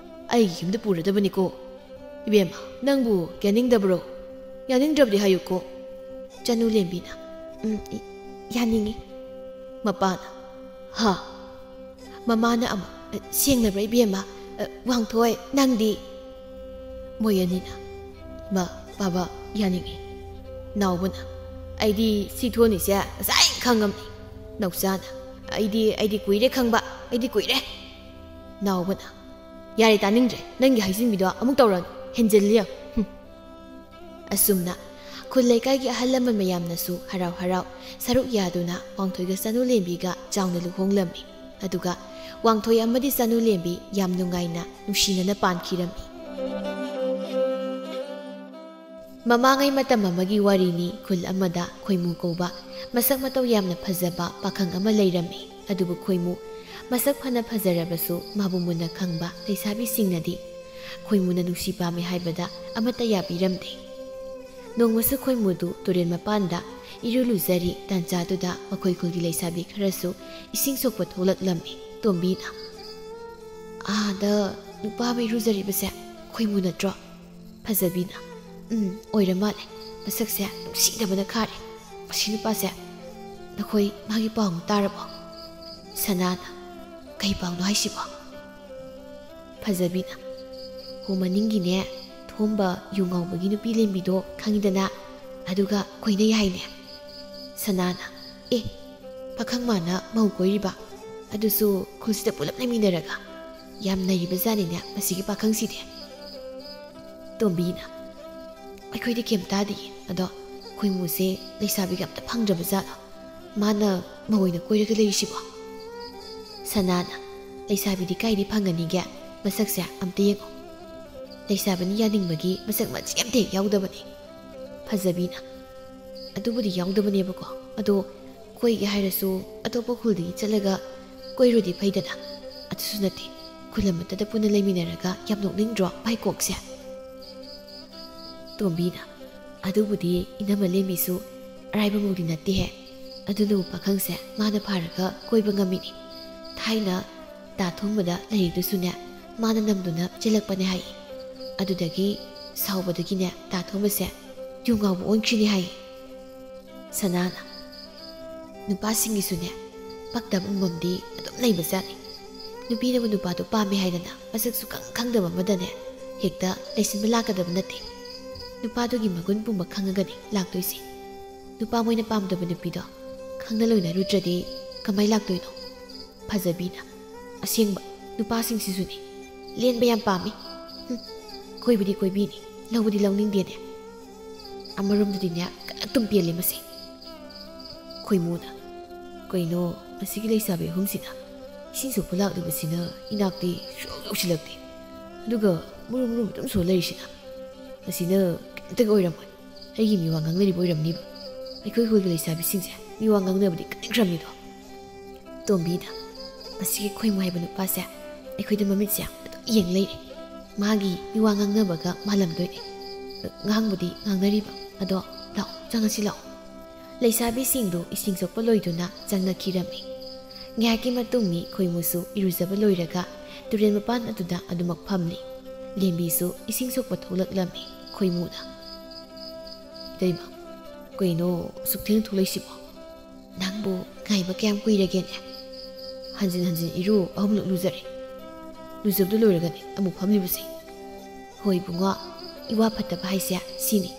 ꯑꯩꯒꯤ ꯌꯨꯝꯗ ꯄꯨꯔꯗꯕꯅꯤꯀꯣ꯫ ꯏꯕꯦꯝꯃ, ꯅꯪꯕꯨ ꯌꯥꯅꯤꯡꯗꯕ꯭ꯔꯣ? ꯌꯥꯅꯤꯡꯗ꯭ꯔꯕꯗꯤ ꯍꯥꯏꯌꯨꯀꯣ꯫" ꯆꯅꯨ ꯂꯦꯝꯕꯤꯅ, "ꯎꯝ, ꯏ-, ꯌꯥꯅꯤꯡꯉꯤ꯫" ꯃꯄꯥꯅ, "ꯍꯥ?" ꯃꯃꯥꯅ ꯑꯃꯨꯛ, "ꯑ, ꯁꯦꯡꯂꯕ꯭ꯔꯥ ꯏꯕꯦꯝꯃ? ꯑ, ꯋꯥꯡꯊꯣꯏ, ꯅꯪꯗꯤ?" ꯃꯣꯏ ꯑꯅꯤꯅ, "ꯃꯥ, ꯕꯥꯕꯥ, ꯌꯥꯅꯤꯡꯉꯤ꯫" ꯅꯥꯎꯕꯅ, "ꯑꯩꯗꯤ ꯁꯤ ꯊꯣꯛꯑꯅꯤꯁꯦ ꯉꯁꯥꯏ ꯈꯪꯉꯝꯅꯤ꯫" ꯅꯧꯆꯥꯅ, "ꯑꯩꯗꯤ, ꯑꯩꯗꯤ ꯀꯨꯏꯔꯦ ꯈꯪꯕ, ꯑꯩꯗꯤ ꯀꯨꯏꯔꯦ꯫" ꯅꯥꯎꯕꯅ, "ꯌꯥꯔꯦ, ꯇꯥꯅꯤꯡꯗ꯭ꯔꯦ, ꯅꯪꯒꯤ ꯍꯥꯏꯖꯤꯟꯕꯤꯗꯣ ꯑꯃꯨꯛ ꯇꯧꯔꯅꯨ, ꯍꯦꯟꯖꯤꯜꯂꯤ ꯌꯥꯝ꯫" ꯍꯨꯝ꯫ ꯑꯁꯨꯝꯅ ꯈꯨꯜ ꯂꯩꯀꯥꯏꯒꯤ ꯑꯍꯜ ꯂꯃꯟ ꯃꯌꯥꯝꯅꯁꯨ ꯍꯔꯥꯎ ꯍꯔꯥꯎ ꯁꯔꯨꯛ ꯌꯥꯗꯨꯅ ꯋꯥꯡꯊꯣꯏꯒ ꯆꯅꯨ ꯂꯦꯝꯕꯤꯒ ꯆꯥꯎꯅ ꯂꯨꯍꯣꯡꯂꯝꯃꯤ꯫ ꯑꯗꯨꯒ ꯋꯥꯡꯊꯣꯏ ꯑꯃꯗꯤ ꯆꯅꯨ ꯂꯦꯝꯕꯤ ꯌꯥꯝ ꯅꯨꯡꯉꯥꯏꯅ ꯅꯨꯡꯁꯤꯅꯅ ꯄꯥꯟꯈꯤꯔꯝꯃꯤ꯫ ꯃꯃꯥꯡꯉꯩ ꯃꯇꯝ ꯑꯃꯒꯤ ꯋꯥꯔꯤꯅꯤ꯫ ꯈꯨꯜ ꯑꯃꯗ ꯈꯣꯏꯃꯨ ꯀꯧꯕ ꯃꯁꯛ ꯃꯇꯧ ꯌꯥꯝꯅ ꯐꯖꯕ ꯄꯥꯈꯪ ꯑꯃ ꯂꯩꯔꯝꯃꯤ꯫ ꯑꯗꯨꯕꯨ ꯈꯣꯏꯃꯨ ꯃꯁꯛ ꯐꯅ ꯐꯖꯔꯕꯁꯨ ꯃꯥꯕꯨ ꯃꯨꯟꯅ ꯈꯪꯕ ꯂꯩꯁꯥꯕꯤꯁꯤꯡꯅꯗꯤ ꯈꯣꯏꯃꯨꯅ ꯅꯨꯡꯁꯤ ꯄꯥꯝꯃꯤ ꯍꯥꯏꯕꯗ ꯑꯃꯠꯇ ꯌꯥꯕꯤꯔꯝꯗꯦ꯫ ꯅꯣꯡꯃꯁꯨ ꯈꯣꯏꯃꯨꯗꯨ ꯇꯨꯔꯦꯜ ꯃꯄꯥꯟꯗ ꯏꯔꯨ ꯂꯨꯖꯔꯤ꯫ ꯇꯥꯟꯖꯥꯗꯨꯗ ꯃꯈꯣꯏ ꯈꯨꯜꯒꯤ ꯂꯩꯁꯥꯕꯤ ꯈꯔꯁꯨ ꯏꯁꯤꯡ ꯁꯣꯛꯄ ꯊꯣꯛꯂꯛꯂꯝꯃꯤ꯫ ꯇꯣꯝꯕꯤꯅ, "ꯑꯥꯗ ꯅꯨꯄꯥ ꯑꯃ ꯏꯔꯨꯖꯔꯤꯕꯁꯦ ꯈꯣꯏꯃꯨ ꯅꯠꯇ꯭ꯔꯣ?" ꯐꯖꯕꯤꯅ, "ꯎꯝ, ꯑꯣꯏꯔ ꯃꯥꯜꯂꯦ꯫ ꯃꯁꯛꯁꯦ ꯅꯨꯡꯁꯤꯗꯕꯅ ꯈꯥꯔꯦ꯫ ꯑꯁꯤ ꯅꯨꯄꯥꯁꯦ ꯅꯈꯣꯏ ꯃꯥꯒꯤ ꯄꯥꯎ ꯑꯃ ꯇꯥꯔꯕꯣ?" ꯁꯅꯥꯅ, "ꯀꯩ ꯄꯥꯎꯅꯣ ꯍꯥꯏꯁꯤꯕꯣ?" ꯐꯖꯕꯤꯅ, "ꯍꯣ, ꯃꯅꯤꯡꯒꯤꯅꯦ, ꯊꯣꯝꯕ ꯌꯨ ꯉꯥꯎꯕꯒꯤ ꯅꯨꯄꯤ ꯂꯦꯝꯕꯤꯗꯣ ꯈꯪꯉꯤꯗꯅ? ꯑꯗꯨꯒ ꯀꯣꯏꯅꯩ ꯍꯥꯏꯅꯦ꯫" ꯁꯅꯥꯅ, "ꯑꯦ, ꯄꯥꯈꯪ ꯃꯥꯅ ꯃꯧ ꯀꯣꯏꯔꯤꯕ? ꯑꯗꯨꯁꯨ ꯈꯨꯜꯁꯤꯗ ꯄꯨꯂꯞ ꯂꯩꯃꯤꯟꯅꯔꯒ? ꯌꯥꯝ ꯅꯩꯔꯤꯕ ꯖꯥꯠꯅꯤꯅꯦ ꯃꯁꯤꯒꯤ ꯄꯥꯈꯪꯁꯤꯗꯤ꯫" ꯇꯣꯝꯕꯤꯅ, "ꯑꯩꯈꯣꯏꯗꯤ ꯀꯩꯝ ꯇꯥꯗꯤꯌꯦ꯫ ꯑꯗꯣ ꯈꯣꯏꯃꯨꯁꯦ ꯂꯩꯁꯥꯕꯤꯒ ꯑꯝꯇ ꯐꯪꯗ꯭ꯔꯕ ꯖꯥꯠꯂꯣ? ꯃꯥꯅ ꯃꯧ ꯑꯣꯏꯅ ꯀꯣꯏꯔꯒ ꯂꯩꯔꯤꯁꯤꯕꯣ?" ꯁꯅꯥꯅ, "ꯂꯩꯁꯥꯕꯤꯗꯤ ꯀꯥꯏꯗꯤ ꯐꯪꯒꯅꯤꯒꯦ? ꯃꯁꯛꯁꯦ ꯑꯝꯇ ꯌꯦꯡꯉꯣ꯫ ꯂꯩꯁꯥꯕꯤꯅ ꯌꯥꯅꯤꯡꯕꯒꯤ ꯃꯁꯛ ꯃꯆꯤ ꯑꯝꯇ ꯍꯦꯛ ꯌꯥꯎꯗꯕꯅꯤ꯫" ꯐꯖꯕꯤꯅ, "ꯑꯗꯨꯕꯨꯗꯤ ꯌꯥꯎꯗꯕꯅꯦꯕꯀꯣ, ꯑꯗꯣ ꯀꯣꯏꯒꯦ ꯍꯥꯏꯔꯁꯨ ꯑꯇꯣꯞꯄ ꯈꯨꯜꯗꯒꯤ ꯆꯠꯂꯒ ꯀꯣꯏꯔꯨꯗꯤ ꯐꯩꯗꯅ꯫ ꯑꯗꯨꯁꯨ ꯅꯠꯇꯦ, ꯈꯨꯜ ꯑꯃꯠꯇꯗ ꯄꯨꯟꯅ ꯂꯩꯃꯤꯟꯅꯔꯒ ꯌꯥꯝ ꯅꯣꯛꯅꯤꯡꯗ꯭ꯔꯣ ꯚꯥꯏ ꯀꯣꯛꯁꯦ?" ꯇꯣꯝꯕꯤꯅ, "ꯑꯗꯨꯕꯨꯗꯤ ꯏꯅꯝꯃ ꯂꯦꯝꯕꯤꯁꯨ ꯑꯔꯥꯏꯕ ꯃꯧꯗꯤ ꯅꯠꯇꯦꯍꯦ꯫ ꯑꯗꯨꯅꯕꯨ ꯄꯥꯈꯪꯁꯦ ꯃꯥꯅ ꯐꯥꯔꯒ ꯀꯣꯏꯕ ꯉꯝꯃꯤꯅꯤ꯫ ꯊꯥꯏꯅ ꯇꯥ ꯊꯣꯡꯕꯗ ꯂꯥꯏꯔꯤꯛꯇꯨꯁꯨꯅꯦ ꯃꯥꯅ ꯅꯝꯗꯨꯅ ꯆꯦꯜꯂꯛꯄꯅꯦ ꯍꯥꯏꯌꯦ꯫ ꯑꯗꯨꯗꯒꯤ ꯁꯥꯎꯕꯗꯒꯤꯅꯦ ꯇꯥ ꯊꯣꯡꯕꯁꯦ ꯌꯨ ꯉꯥꯎꯕ ꯑꯣꯟꯈ꯭ꯔꯤꯅꯦ ꯍꯥꯏꯌꯦ꯫" ꯁꯅꯥꯅ, "ꯅꯨꯄꯥꯁꯤꯡꯒꯤꯁꯨꯅꯦ ꯄꯛꯇꯕ ꯑꯃꯃꯝꯗꯤ ꯑꯗꯨꯝ ꯂꯩꯕꯖꯥꯠꯅꯤ꯫ ꯅꯨꯄꯤꯅꯕꯨ ꯅꯨꯄꯥꯗꯣ ꯄꯥꯝꯃꯦ ꯍꯥꯏꯗꯅ ꯃꯁꯛꯁꯨ ꯈꯪ ꯈꯪꯗꯕ ꯑꯃꯗꯅꯦ ꯍꯦꯛꯇ ꯂꯩꯁꯤꯟꯕ ꯂꯥꯛꯀꯗꯕ ꯅꯠꯇꯦ꯫ ꯅꯨꯄꯥꯗꯨꯒꯤ ꯃꯒꯨꯟ ꯄꯨꯝꯕ ꯈꯪꯉꯒꯅꯤ ꯂꯥꯛꯇꯣꯏꯁꯦ꯫ ꯅꯨꯄꯥ ꯃꯣꯏꯅ ꯄꯥꯝꯗꯕ ꯅꯨꯄꯤꯗꯣ ꯈꯪꯅ ꯂꯣꯏꯅꯔꯨꯗ꯭ꯔꯗꯤ ꯀꯃꯥꯏ ꯂꯥꯛꯇꯣꯏꯅꯣ?" ꯐꯖꯕꯤꯅ, "ꯑꯁꯦꯡꯕ, ꯅꯨꯄꯥꯁꯤꯡꯁꯤꯁꯨꯅꯦ ꯂꯦꯟꯕ ꯌꯥꯝ ꯄꯥꯝꯃꯤ꯫ ꯍꯨꯝ, ꯀꯣꯏꯕꯗꯤ ꯀꯣꯏꯕꯤꯅꯤ, ꯂꯧꯕꯗꯤ ꯂꯧꯅꯤꯡꯗꯦꯅꯦ꯫ ꯑꯃꯔꯣꯝꯗꯗꯤꯅꯦ ꯀꯅꯛꯇꯨꯝ ꯄꯦꯜꯂꯦ ꯃꯁꯤ꯫" ꯈꯣꯏꯃꯨꯅ, "ꯀꯩꯅꯣ, ꯑꯁꯤꯒꯤ ꯂꯩꯁꯥꯕꯤ ꯑꯍꯨꯝꯁꯤꯅ ꯏꯁꯤꯡ ꯁꯣꯛꯄ ꯂꯥꯛꯂꯤꯕꯁꯤꯅ ꯏꯅꯥꯛꯇꯤ ꯁꯨꯡꯌꯧ ꯌꯧꯁꯤꯜꯂꯛꯇꯦ꯫ ꯑꯗꯨꯒ ꯃꯨꯔꯨꯝ ꯃꯨꯔꯨꯝ ꯑꯗꯨꯝ ꯁꯣ ꯂꯩꯔꯤꯁꯤꯅ? ꯑꯁꯤꯅ ꯀꯩꯝꯇꯒ ꯑꯣꯏꯔꯝꯃꯣꯏ꯫ ꯑꯩꯒꯤ ꯃꯤꯋꯥ ꯉꯥꯡꯅꯔꯤꯕ ꯑꯣꯏꯔꯝꯅꯤꯕ꯫ ꯑꯩꯈꯣꯏ ꯈꯨꯜꯒꯤ ꯂꯩꯁꯥꯕꯤꯁꯤꯡꯁꯦ ꯃꯤꯋꯥ ꯉꯥꯡꯅꯕꯗꯤ ꯀꯟꯈ꯭ꯔꯕꯅꯤꯗꯣ꯫" ꯇꯣꯝꯕꯤꯅ, "ꯑꯁꯤꯒꯤ ꯈꯣꯏꯃꯨ ꯍꯥꯏꯕ ꯅꯨꯄꯥꯁꯦ ꯑꯩꯈꯣꯏꯗ ꯃꯃꯤꯠꯁꯦ ꯑꯗꯨꯝ ꯌꯦꯡ ꯂꯩꯔꯦ꯫ ꯃꯥꯒꯤ ꯃꯤꯋꯥ ꯉꯥꯡꯅꯕꯒ ꯃꯥꯜꯂꯝꯗꯣꯏꯅꯦ꯫ ꯉꯥꯡꯕꯨꯗꯤ ꯉꯥꯡꯅꯔꯤꯕ, ꯑꯗꯣ ꯂꯥꯛꯑꯣ, ꯆꯪꯉꯁꯤ ꯂꯥꯛꯑꯣ꯫" ꯂꯩꯁꯥꯕꯤꯁꯤꯡꯗꯨ ꯏꯁꯤꯡ ꯁꯣꯛꯄ ꯂꯣꯏꯗꯨꯅ ꯆꯪꯅꯈꯤꯔꯝꯃꯤ꯫ ꯉꯥꯏꯍꯥꯛꯀꯤ ꯃꯇꯨꯡ ꯃꯤ ꯈꯣꯏꯃꯨꯁꯨ ꯏꯔꯨꯖꯕ ꯂꯣꯏꯔꯒ ꯇꯨꯔꯦꯜ ꯃꯄꯥꯟ ꯑꯗꯨꯗ ꯑꯗꯨꯃꯛ ꯐꯝꯂꯤ꯫ ꯂꯦꯝꯕꯤꯁꯨ ꯏꯁꯤꯡ ꯁꯣꯛꯄ ꯊꯣꯛꯂꯛꯂꯝꯃꯤ꯫ ꯈꯣꯏꯃꯨꯅ, "ꯏꯇꯩꯃ, ꯀꯩꯅꯣ ꯑꯁꯨꯛ ꯊꯦꯡꯅ ꯊꯣꯛꯂꯛꯏꯁꯤꯕꯣ? ꯅꯪꯕꯨ ꯉꯥꯏꯕ ꯀꯌꯥꯝ ꯀꯨꯏꯔꯒꯦꯅꯦ? ꯍꯟꯖꯤꯟ ꯍꯟꯖꯤꯟ ꯏꯔꯨ ꯑꯍꯨꯝꯂꯛ ꯂꯨꯖꯔꯦ꯫ ꯂꯨꯖꯕꯗꯨ ꯂꯣꯏꯔꯒꯅꯦ ꯑꯃꯨꯛ ꯐꯝꯂꯤꯕꯁꯦ꯫" "ꯍꯣꯏ ꯏꯕꯨꯡꯉꯣ, ꯏꯋꯥ ꯐꯠꯇꯕ ꯍꯥꯏꯁꯦ ꯁꯤꯅꯤ꯫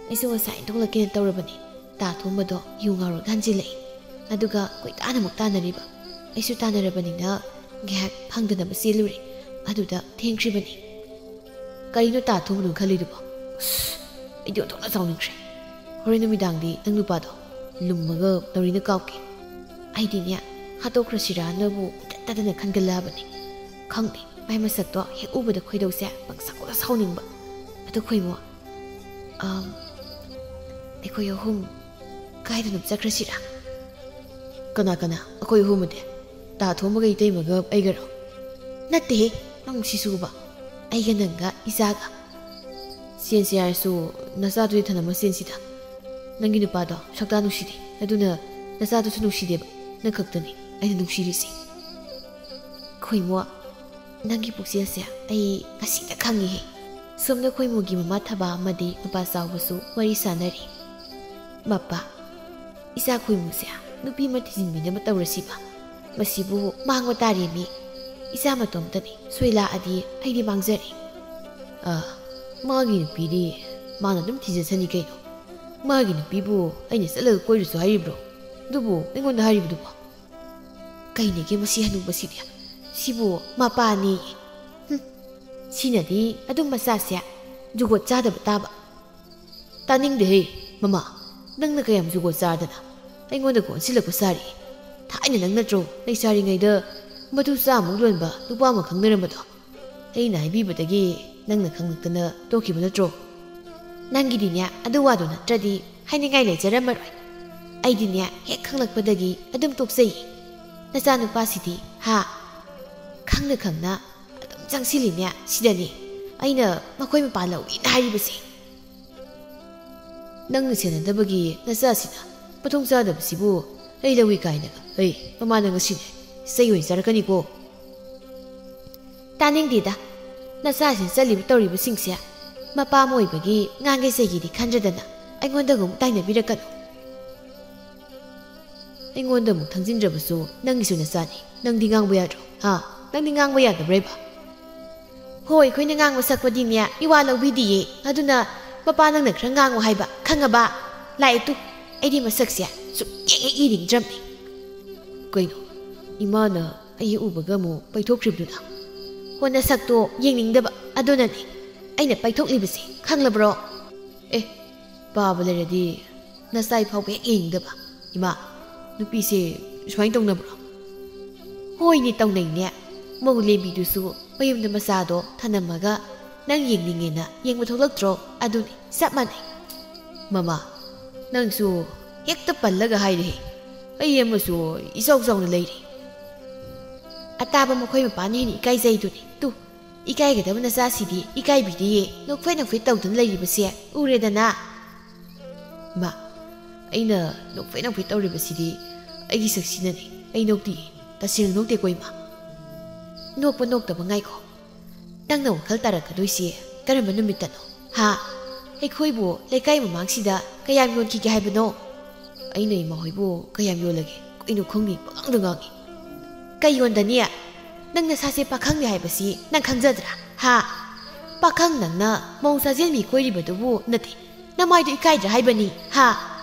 ꯑꯩꯁꯨ ꯉꯁꯥꯏꯅ ꯊꯣꯛꯂꯛꯀꯦꯅ ꯇꯧꯔꯕꯅꯤ꯫ ꯇꯥ ꯊꯣꯡꯕꯗꯣ ꯌꯨ ꯉꯥꯎꯔꯒ ꯍꯟꯖꯤꯜꯂꯛꯏ꯫ ꯑꯗꯨꯒ ꯀꯣꯏꯇꯥꯅ ꯑꯃꯨꯛ ꯇꯥꯟꯅꯔꯤꯕ꯫ ꯑꯩꯁꯨ ꯇꯥꯟꯅꯔꯕꯅꯤꯅ ꯉꯥꯏꯍꯥꯛ ꯐꯪꯗꯅꯕ ꯆꯦꯜꯂꯨꯔꯦ꯫ ꯑꯗꯨꯗ ꯊꯦꯡꯈ꯭ꯔꯤꯕꯅꯤ꯫" "ꯀꯩꯅꯣ ꯇꯥ ꯊꯣꯡꯕꯅꯣ ꯈꯜꯂꯤꯗꯨꯕꯣ? ꯑꯁ, ꯑꯩꯗꯤ ꯑꯣꯟꯊꯣꯛꯅ ꯁꯥꯎꯅꯤꯡꯈ꯭ꯔꯦ꯫ ꯍꯣꯔꯦꯟ ꯅꯨꯃꯤꯗꯥꯡꯗꯤ ꯅꯪ ꯅꯨꯄꯥꯗꯣ ꯂꯨꯝꯃꯒ ꯅꯥꯎꯔꯤꯅ ꯀꯥꯎꯒꯦ꯫ ꯑꯩꯗꯤꯅꯦ, ꯍꯥꯠꯇꯣꯛꯈ꯭ꯔꯁꯤꯔꯥꯅꯕꯨ ꯏꯇꯟ ꯇꯗꯅ ꯈꯟꯒꯠꯂꯛꯑꯕꯅꯤ꯫ ꯈꯪꯗꯦ, ꯃꯥꯏ ꯃꯁꯛꯇꯣ ꯍꯦꯛ ꯎꯕꯗ ꯈꯣꯏꯗꯧꯁꯦ ꯄꯪꯁꯥꯎꯗ ꯁꯥꯎꯅꯤꯡꯕ꯫ ꯑꯗꯨ ꯈꯣꯏꯃꯣ, ꯑꯝ, ꯑꯩꯈꯣꯏ ꯑꯍꯨꯝ ꯀꯥꯏꯗꯅꯣ ꯆꯠꯈ꯭ꯔꯁꯤꯔꯥ? ꯀꯅꯥ ꯀꯅꯥ? ꯑꯩꯈꯣꯏ ꯑꯍꯨꯝ ꯑꯗꯤ? ꯇꯥ ꯊꯣꯝꯕꯒ ꯏꯇꯩꯃꯒ ꯑꯩꯒꯔꯣ? ꯅꯠꯇꯦꯍꯦ, ꯅꯪ ꯁꯤꯁꯨꯕ꯫ ꯑꯩꯒ ꯅꯪꯒ ꯏꯆꯥꯒ꯫ ꯆꯦꯟꯁꯤ ꯍꯥꯏꯔꯁꯨ ꯅꯆꯥꯗꯨꯗꯤ ꯊꯅꯝꯃ ꯆꯦꯟꯁꯤꯗ꯫ ꯅꯪꯒꯤ ꯅꯨꯄꯥꯗꯣ ꯁꯛꯇꯥ ꯅꯨꯡꯁꯤꯗꯦ, ꯑꯗꯨꯅ ꯅꯆꯥꯗꯨꯁꯨ ꯅꯨꯡꯁꯤꯗꯦꯕ꯫ ꯅꯪ ꯈꯛꯇꯅꯤ ꯑꯩꯅ ꯅꯨꯡꯁꯤꯔꯤꯁꯦ꯫ ꯈꯣꯏꯃꯣ, ꯅꯪꯒꯤ ꯄꯨꯛꯆꯦꯜꯁꯦ ꯑꯩ ꯉꯁꯤꯗ ꯈꯪꯉꯤꯍꯦ꯫ ꯁꯣꯝꯗ ꯈꯣꯏꯃꯣꯒꯤ ꯃꯃꯥ ꯊꯕꯥ ꯑꯃꯗꯤ ꯃꯄꯥ ꯆꯥꯎꯕꯁꯨ ꯋꯥꯔꯤ ꯁꯥꯟꯅꯔꯤ꯫ ꯃꯄꯥ, ꯏꯆꯥ ꯈꯣꯏꯃꯨꯁꯦ ꯅꯨꯄꯤ ꯑꯃ ꯊꯤꯖꯤꯟꯕꯤꯅꯕ ꯇꯧꯔꯁꯤꯕ꯫ ꯃꯁꯤꯕꯨ ꯃꯥꯡꯕ ꯇꯥꯔꯦꯃꯤ꯫ ꯏꯆꯥ ꯃꯇꯣꯝꯇꯅꯤ, ꯁꯣꯏ ꯂꯥꯛꯑꯗꯤ ꯑꯩꯗꯤ ꯃꯥꯡꯖꯔꯦ꯫ ꯑ, ꯃꯥꯒꯤ ꯅꯨꯄꯤꯗꯤ ꯃꯥꯅ ꯑꯗꯨꯝ ꯊꯤꯖꯁꯅꯤ ꯀꯩꯅꯣ꯫ ꯃꯥꯒꯤ ꯅꯨꯄꯤꯕꯨ ꯑꯩꯅ ꯆꯠꯂꯒ ꯀꯣꯏꯔꯨꯁꯨ ꯍꯥꯏꯔꯤꯕ꯭ꯔꯣ? ꯑꯗꯨꯕꯨ ꯑꯩꯉꯣꯟꯗ ꯍꯥꯏꯔꯤꯕꯗꯨꯕꯣ? ꯀꯩꯅꯦꯒꯦ ꯃꯁꯤ ꯍꯅꯨꯕꯁꯤꯗꯤ? ꯁꯤꯕꯨ ꯃꯄꯥꯅꯦꯌꯦ꯫ ꯍꯨꯝ, ꯁꯤꯅꯗꯤ ꯑꯗꯨꯝ ꯃꯆꯥꯁꯦ ꯖꯨꯒꯣꯠ ꯆꯥꯗꯕ ꯇꯥꯕ꯫ ꯇꯥꯅꯤꯡꯗꯦꯍꯦ, ꯃꯃꯥ, ꯅꯪꯅ ꯀꯌꯥꯝ ꯖꯨꯒꯣꯠ ꯆꯥꯗꯅ ꯑꯩꯉꯣꯟꯗ ꯀꯣꯟꯁꯤꯜꯂꯛꯄ ꯁꯥꯔꯤ? ꯊꯥꯏꯅ ꯅꯪ ꯅꯠꯇ꯭ꯔꯣ ꯂꯩꯁꯥꯔꯤꯉꯩꯗ ꯃꯇꯨ ꯆꯥꯃꯨꯛ ꯂꯣꯟꯕ ꯅꯨꯄꯥ ꯑꯃ ꯈꯪꯅꯔꯝꯕꯗꯣ? ꯑꯩꯅ ꯍꯥꯏꯕꯤꯕꯗꯒꯤ ꯅꯪꯅ ꯈꯪꯂꯛꯇꯅ ꯇꯣꯛꯈꯤꯕ ꯅꯠꯇ꯭ꯔꯣ? ꯅꯪꯒꯤꯗꯤꯅꯦ, ꯑꯗꯨ ꯋꯥꯗꯣ ꯅꯠꯇ꯭ꯔꯗꯤ ꯍꯥꯏꯅꯤꯡꯉꯥꯏ ꯂꯩꯖꯔꯝꯃꯔꯣꯏ꯫ ꯑꯩꯗꯤꯅꯦ, ꯍꯦꯛ ꯈꯪꯂꯛꯄꯗꯒꯤ ꯑꯗꯨꯝ ꯇꯣꯛꯆꯩꯌꯦ꯫ ꯅꯆꯥꯅꯨꯄꯥꯁꯤꯗꯤ, ꯍꯥ? ꯈꯪꯅ ꯈꯪꯅ ꯑꯗꯨꯝ ꯆꯪꯁꯤꯜꯂꯤꯅꯦ꯫ ꯁꯤꯗꯅꯦ ꯑꯩꯅ ꯃꯈꯣꯏ ꯃꯄꯥꯟ ꯂꯧꯏꯅ ꯍꯥꯏꯔꯤꯕꯁꯦ꯫ ꯅꯪꯅ ꯁꯦꯟꯅꯗꯕꯒꯤ ꯅꯆꯥꯁꯤꯅ ꯃꯊꯣꯡ ꯆꯥꯗꯕꯁꯤꯕꯨ ꯑꯩ ꯂꯧꯏ ꯀꯥꯏꯅꯒ꯫ ꯍꯩ, ꯃꯃꯥꯅ ꯉꯁꯤꯅꯦ ꯆꯩ ꯑꯣꯏꯅ ꯆꯥꯔꯛꯀꯅꯤꯀꯣ꯫ ꯇꯥꯅꯤꯡꯗꯦꯗ, ꯅꯆꯥꯁꯤꯅ ꯆꯠꯂꯤꯕ ꯇꯧꯔꯤꯕꯁꯤꯡꯁꯦ ꯃꯄꯥ ꯑꯃ ꯑꯣꯏꯕꯒꯤ ꯉꯥꯡꯒꯦ ꯆꯩꯒꯦꯗꯤ ꯈꯟꯗ꯭ꯔꯗꯅ ꯑꯩꯉꯣꯟꯗꯒ ꯑꯃꯨꯛ ꯇꯥꯏꯅꯕꯤꯔꯛꯀꯅꯨ꯫ ꯑꯩꯉꯣꯟꯗ ꯑꯃꯨꯛ ꯊꯪꯖꯤꯟꯗ꯭ꯔꯕꯁꯨ ꯅꯪꯒꯤꯁꯨ ꯅꯆꯥꯅꯤ, ꯅꯪꯗꯤ ꯉꯥꯡꯕ ꯌꯥꯗ꯭ꯔꯣ? ꯍꯥ? ꯅꯪꯗꯤ ꯉꯥꯡꯕ ꯌꯥꯗꯕ꯭ꯔꯦꯕ? ꯍꯣꯏ, ꯑꯩꯈꯣꯏꯅ ꯉꯥꯡꯕ ꯁꯛꯄꯗꯤꯅꯦ ꯏꯋꯥ ꯂꯧꯕꯤꯗꯤꯌꯦ꯫ ꯑꯗꯨꯅ ꯃꯄꯥ ꯅꯪꯅ ꯈꯔ ꯉꯥꯡꯉꯨ ꯍꯥꯏꯕ, ꯈꯪꯉꯕ? ꯂꯥꯛꯑꯦ ꯇꯨ, ꯑꯩꯗꯤ ꯃꯁꯛꯁꯦ ꯁꯨꯛꯌꯦꯡ ꯍꯦꯛ ꯌꯦꯡꯅꯤꯡꯗ꯭ꯔꯕꯅꯦ꯫ ꯀꯩꯅꯣ, ꯏꯃꯥꯅ ꯑꯩ ꯎꯕꯒ ꯑꯃꯨꯛ ꯄꯩꯊꯣꯛꯈ꯭ꯔꯤꯕꯗꯨꯅ? ꯍꯣ, ꯅꯁꯛꯇꯣ ꯌꯦꯡꯅꯤꯡꯗꯕ, ꯑꯗꯨꯅꯅꯦ ꯑꯩꯅ ꯄꯩꯊꯣꯛꯂꯤꯕꯁꯦ, ꯈꯪꯂꯕ꯭ꯔꯣ? ꯑꯦ, ꯄꯥꯕ ꯂꯩꯔꯗꯤ ꯅꯆꯥꯏ ꯐꯥꯎꯕ ꯍꯦꯛ ꯌꯦꯡꯅꯤꯡꯗꯕ꯫ ꯏꯃꯥ, ꯅꯨꯄꯤꯁꯦ ꯁꯨꯃꯥꯏꯅ ꯇꯧꯅꯕ꯭ꯔꯣ? ꯍꯣꯏꯅꯦ, ꯇꯧꯅꯩꯅꯦ꯫ ꯃꯧ ꯂꯦꯝꯕꯤꯗꯨꯁꯨ ꯃꯌꯨꯝꯗ ꯃꯆꯥꯗꯣ ꯊꯅꯝꯃꯒ ꯅꯪ ꯌꯦꯡꯅꯤꯡꯉꯦꯅ ꯌꯦꯡꯕ ꯊꯣꯛꯂꯛꯇ꯭ꯔꯣ? ꯑꯗꯨꯅꯤ, ꯆꯞ ꯃꯥꯟꯅꯩ꯫ ꯃꯃꯥ, ꯅꯪꯁꯨ ꯍꯦꯛꯇ ꯄꯜꯂꯒ ꯍꯥꯏꯔꯦꯍꯦ꯫ ꯑꯩ ꯑꯃꯁꯨ ꯏꯆꯥꯎ ꯆꯥꯎꯅ ꯂꯩꯔꯤ꯫ ꯑꯇꯥꯕ ꯃꯈꯣꯏ ꯃꯄꯥꯅ ꯍꯦꯟꯅ ꯏꯀꯥꯏꯖꯩꯗꯨꯅꯤ꯫ ꯇꯨ, ꯏꯀꯥꯏꯒꯗꯕ ꯅꯆꯥꯁꯤꯗꯤ ꯏꯀꯥꯏꯕꯤꯗꯦꯌꯦ, ꯅꯣꯛꯐꯦꯠ ꯅꯣꯛꯐꯦꯠ ꯇꯧꯗꯨꯅ ꯂꯩꯔꯤꯕꯁꯦ ꯎꯔꯦꯗꯅ꯫ ꯃꯥ, ꯑꯩꯅ ꯅꯣꯛꯐꯦꯠ ꯅꯣꯛꯐꯦꯠ ꯇꯧꯔꯤꯕꯁꯤꯗꯤ ꯑꯩꯒꯤ ꯁꯛꯁꯤꯅꯅꯤ꯫ ꯑꯩ ꯅꯣꯛꯇꯤꯌꯦ, ꯇꯁꯦꯡꯅ ꯅꯣꯛꯇꯦꯀꯣ ꯏꯃꯥ꯫ ꯅꯣꯛꯄ ꯅꯣꯛꯇꯕ ꯉꯥꯏꯈꯣ꯫ ꯅꯪꯅ ꯋꯥꯈꯜ ꯇꯥꯔꯛꯀꯗꯣꯏꯁꯤ ꯀꯔꯝꯕ ꯅꯨꯃꯤꯠꯇꯅꯣ? ꯍꯥ? ꯑꯩꯈꯣꯏꯕꯨ ꯂꯩꯀꯥꯏ ꯃꯃꯥꯡꯁꯤꯗ ꯀꯌꯥꯝ ꯌꯣꯟꯈꯤꯒꯦ ꯍꯥꯏꯕꯅꯣ? ꯑꯩꯅ ꯏꯃꯥ ꯍꯣꯏꯕꯨ ꯀꯌꯥꯝ ꯌꯣꯜꯂꯒꯦ? ꯀꯩꯅꯣ ꯈꯪꯗꯦ, ꯄꯉꯥꯡꯗ ꯉꯥꯡꯉꯤ꯫ ꯀꯩ ꯌꯣꯟꯗꯅꯤ? ꯅꯪ ꯅꯁꯥꯁꯦ ꯄꯥꯈꯪꯅꯤ ꯍꯥꯏꯕꯁꯤ ꯅꯪ ꯈꯪꯖꯗ꯭ꯔꯥ? ꯍꯥ? ꯄꯥꯈꯪ ꯅꯪꯅ ꯃꯧ ꯆꯥꯖꯦꯜ ꯃꯤ ꯀꯣꯏꯔꯤꯕꯗꯨꯕꯨ ꯅꯠꯇꯦ, ꯅꯃꯥꯏꯗꯨ ꯏꯀꯥꯏꯗ꯭ꯔꯥ ꯍꯥꯏꯕꯅꯤ? ꯍꯥ?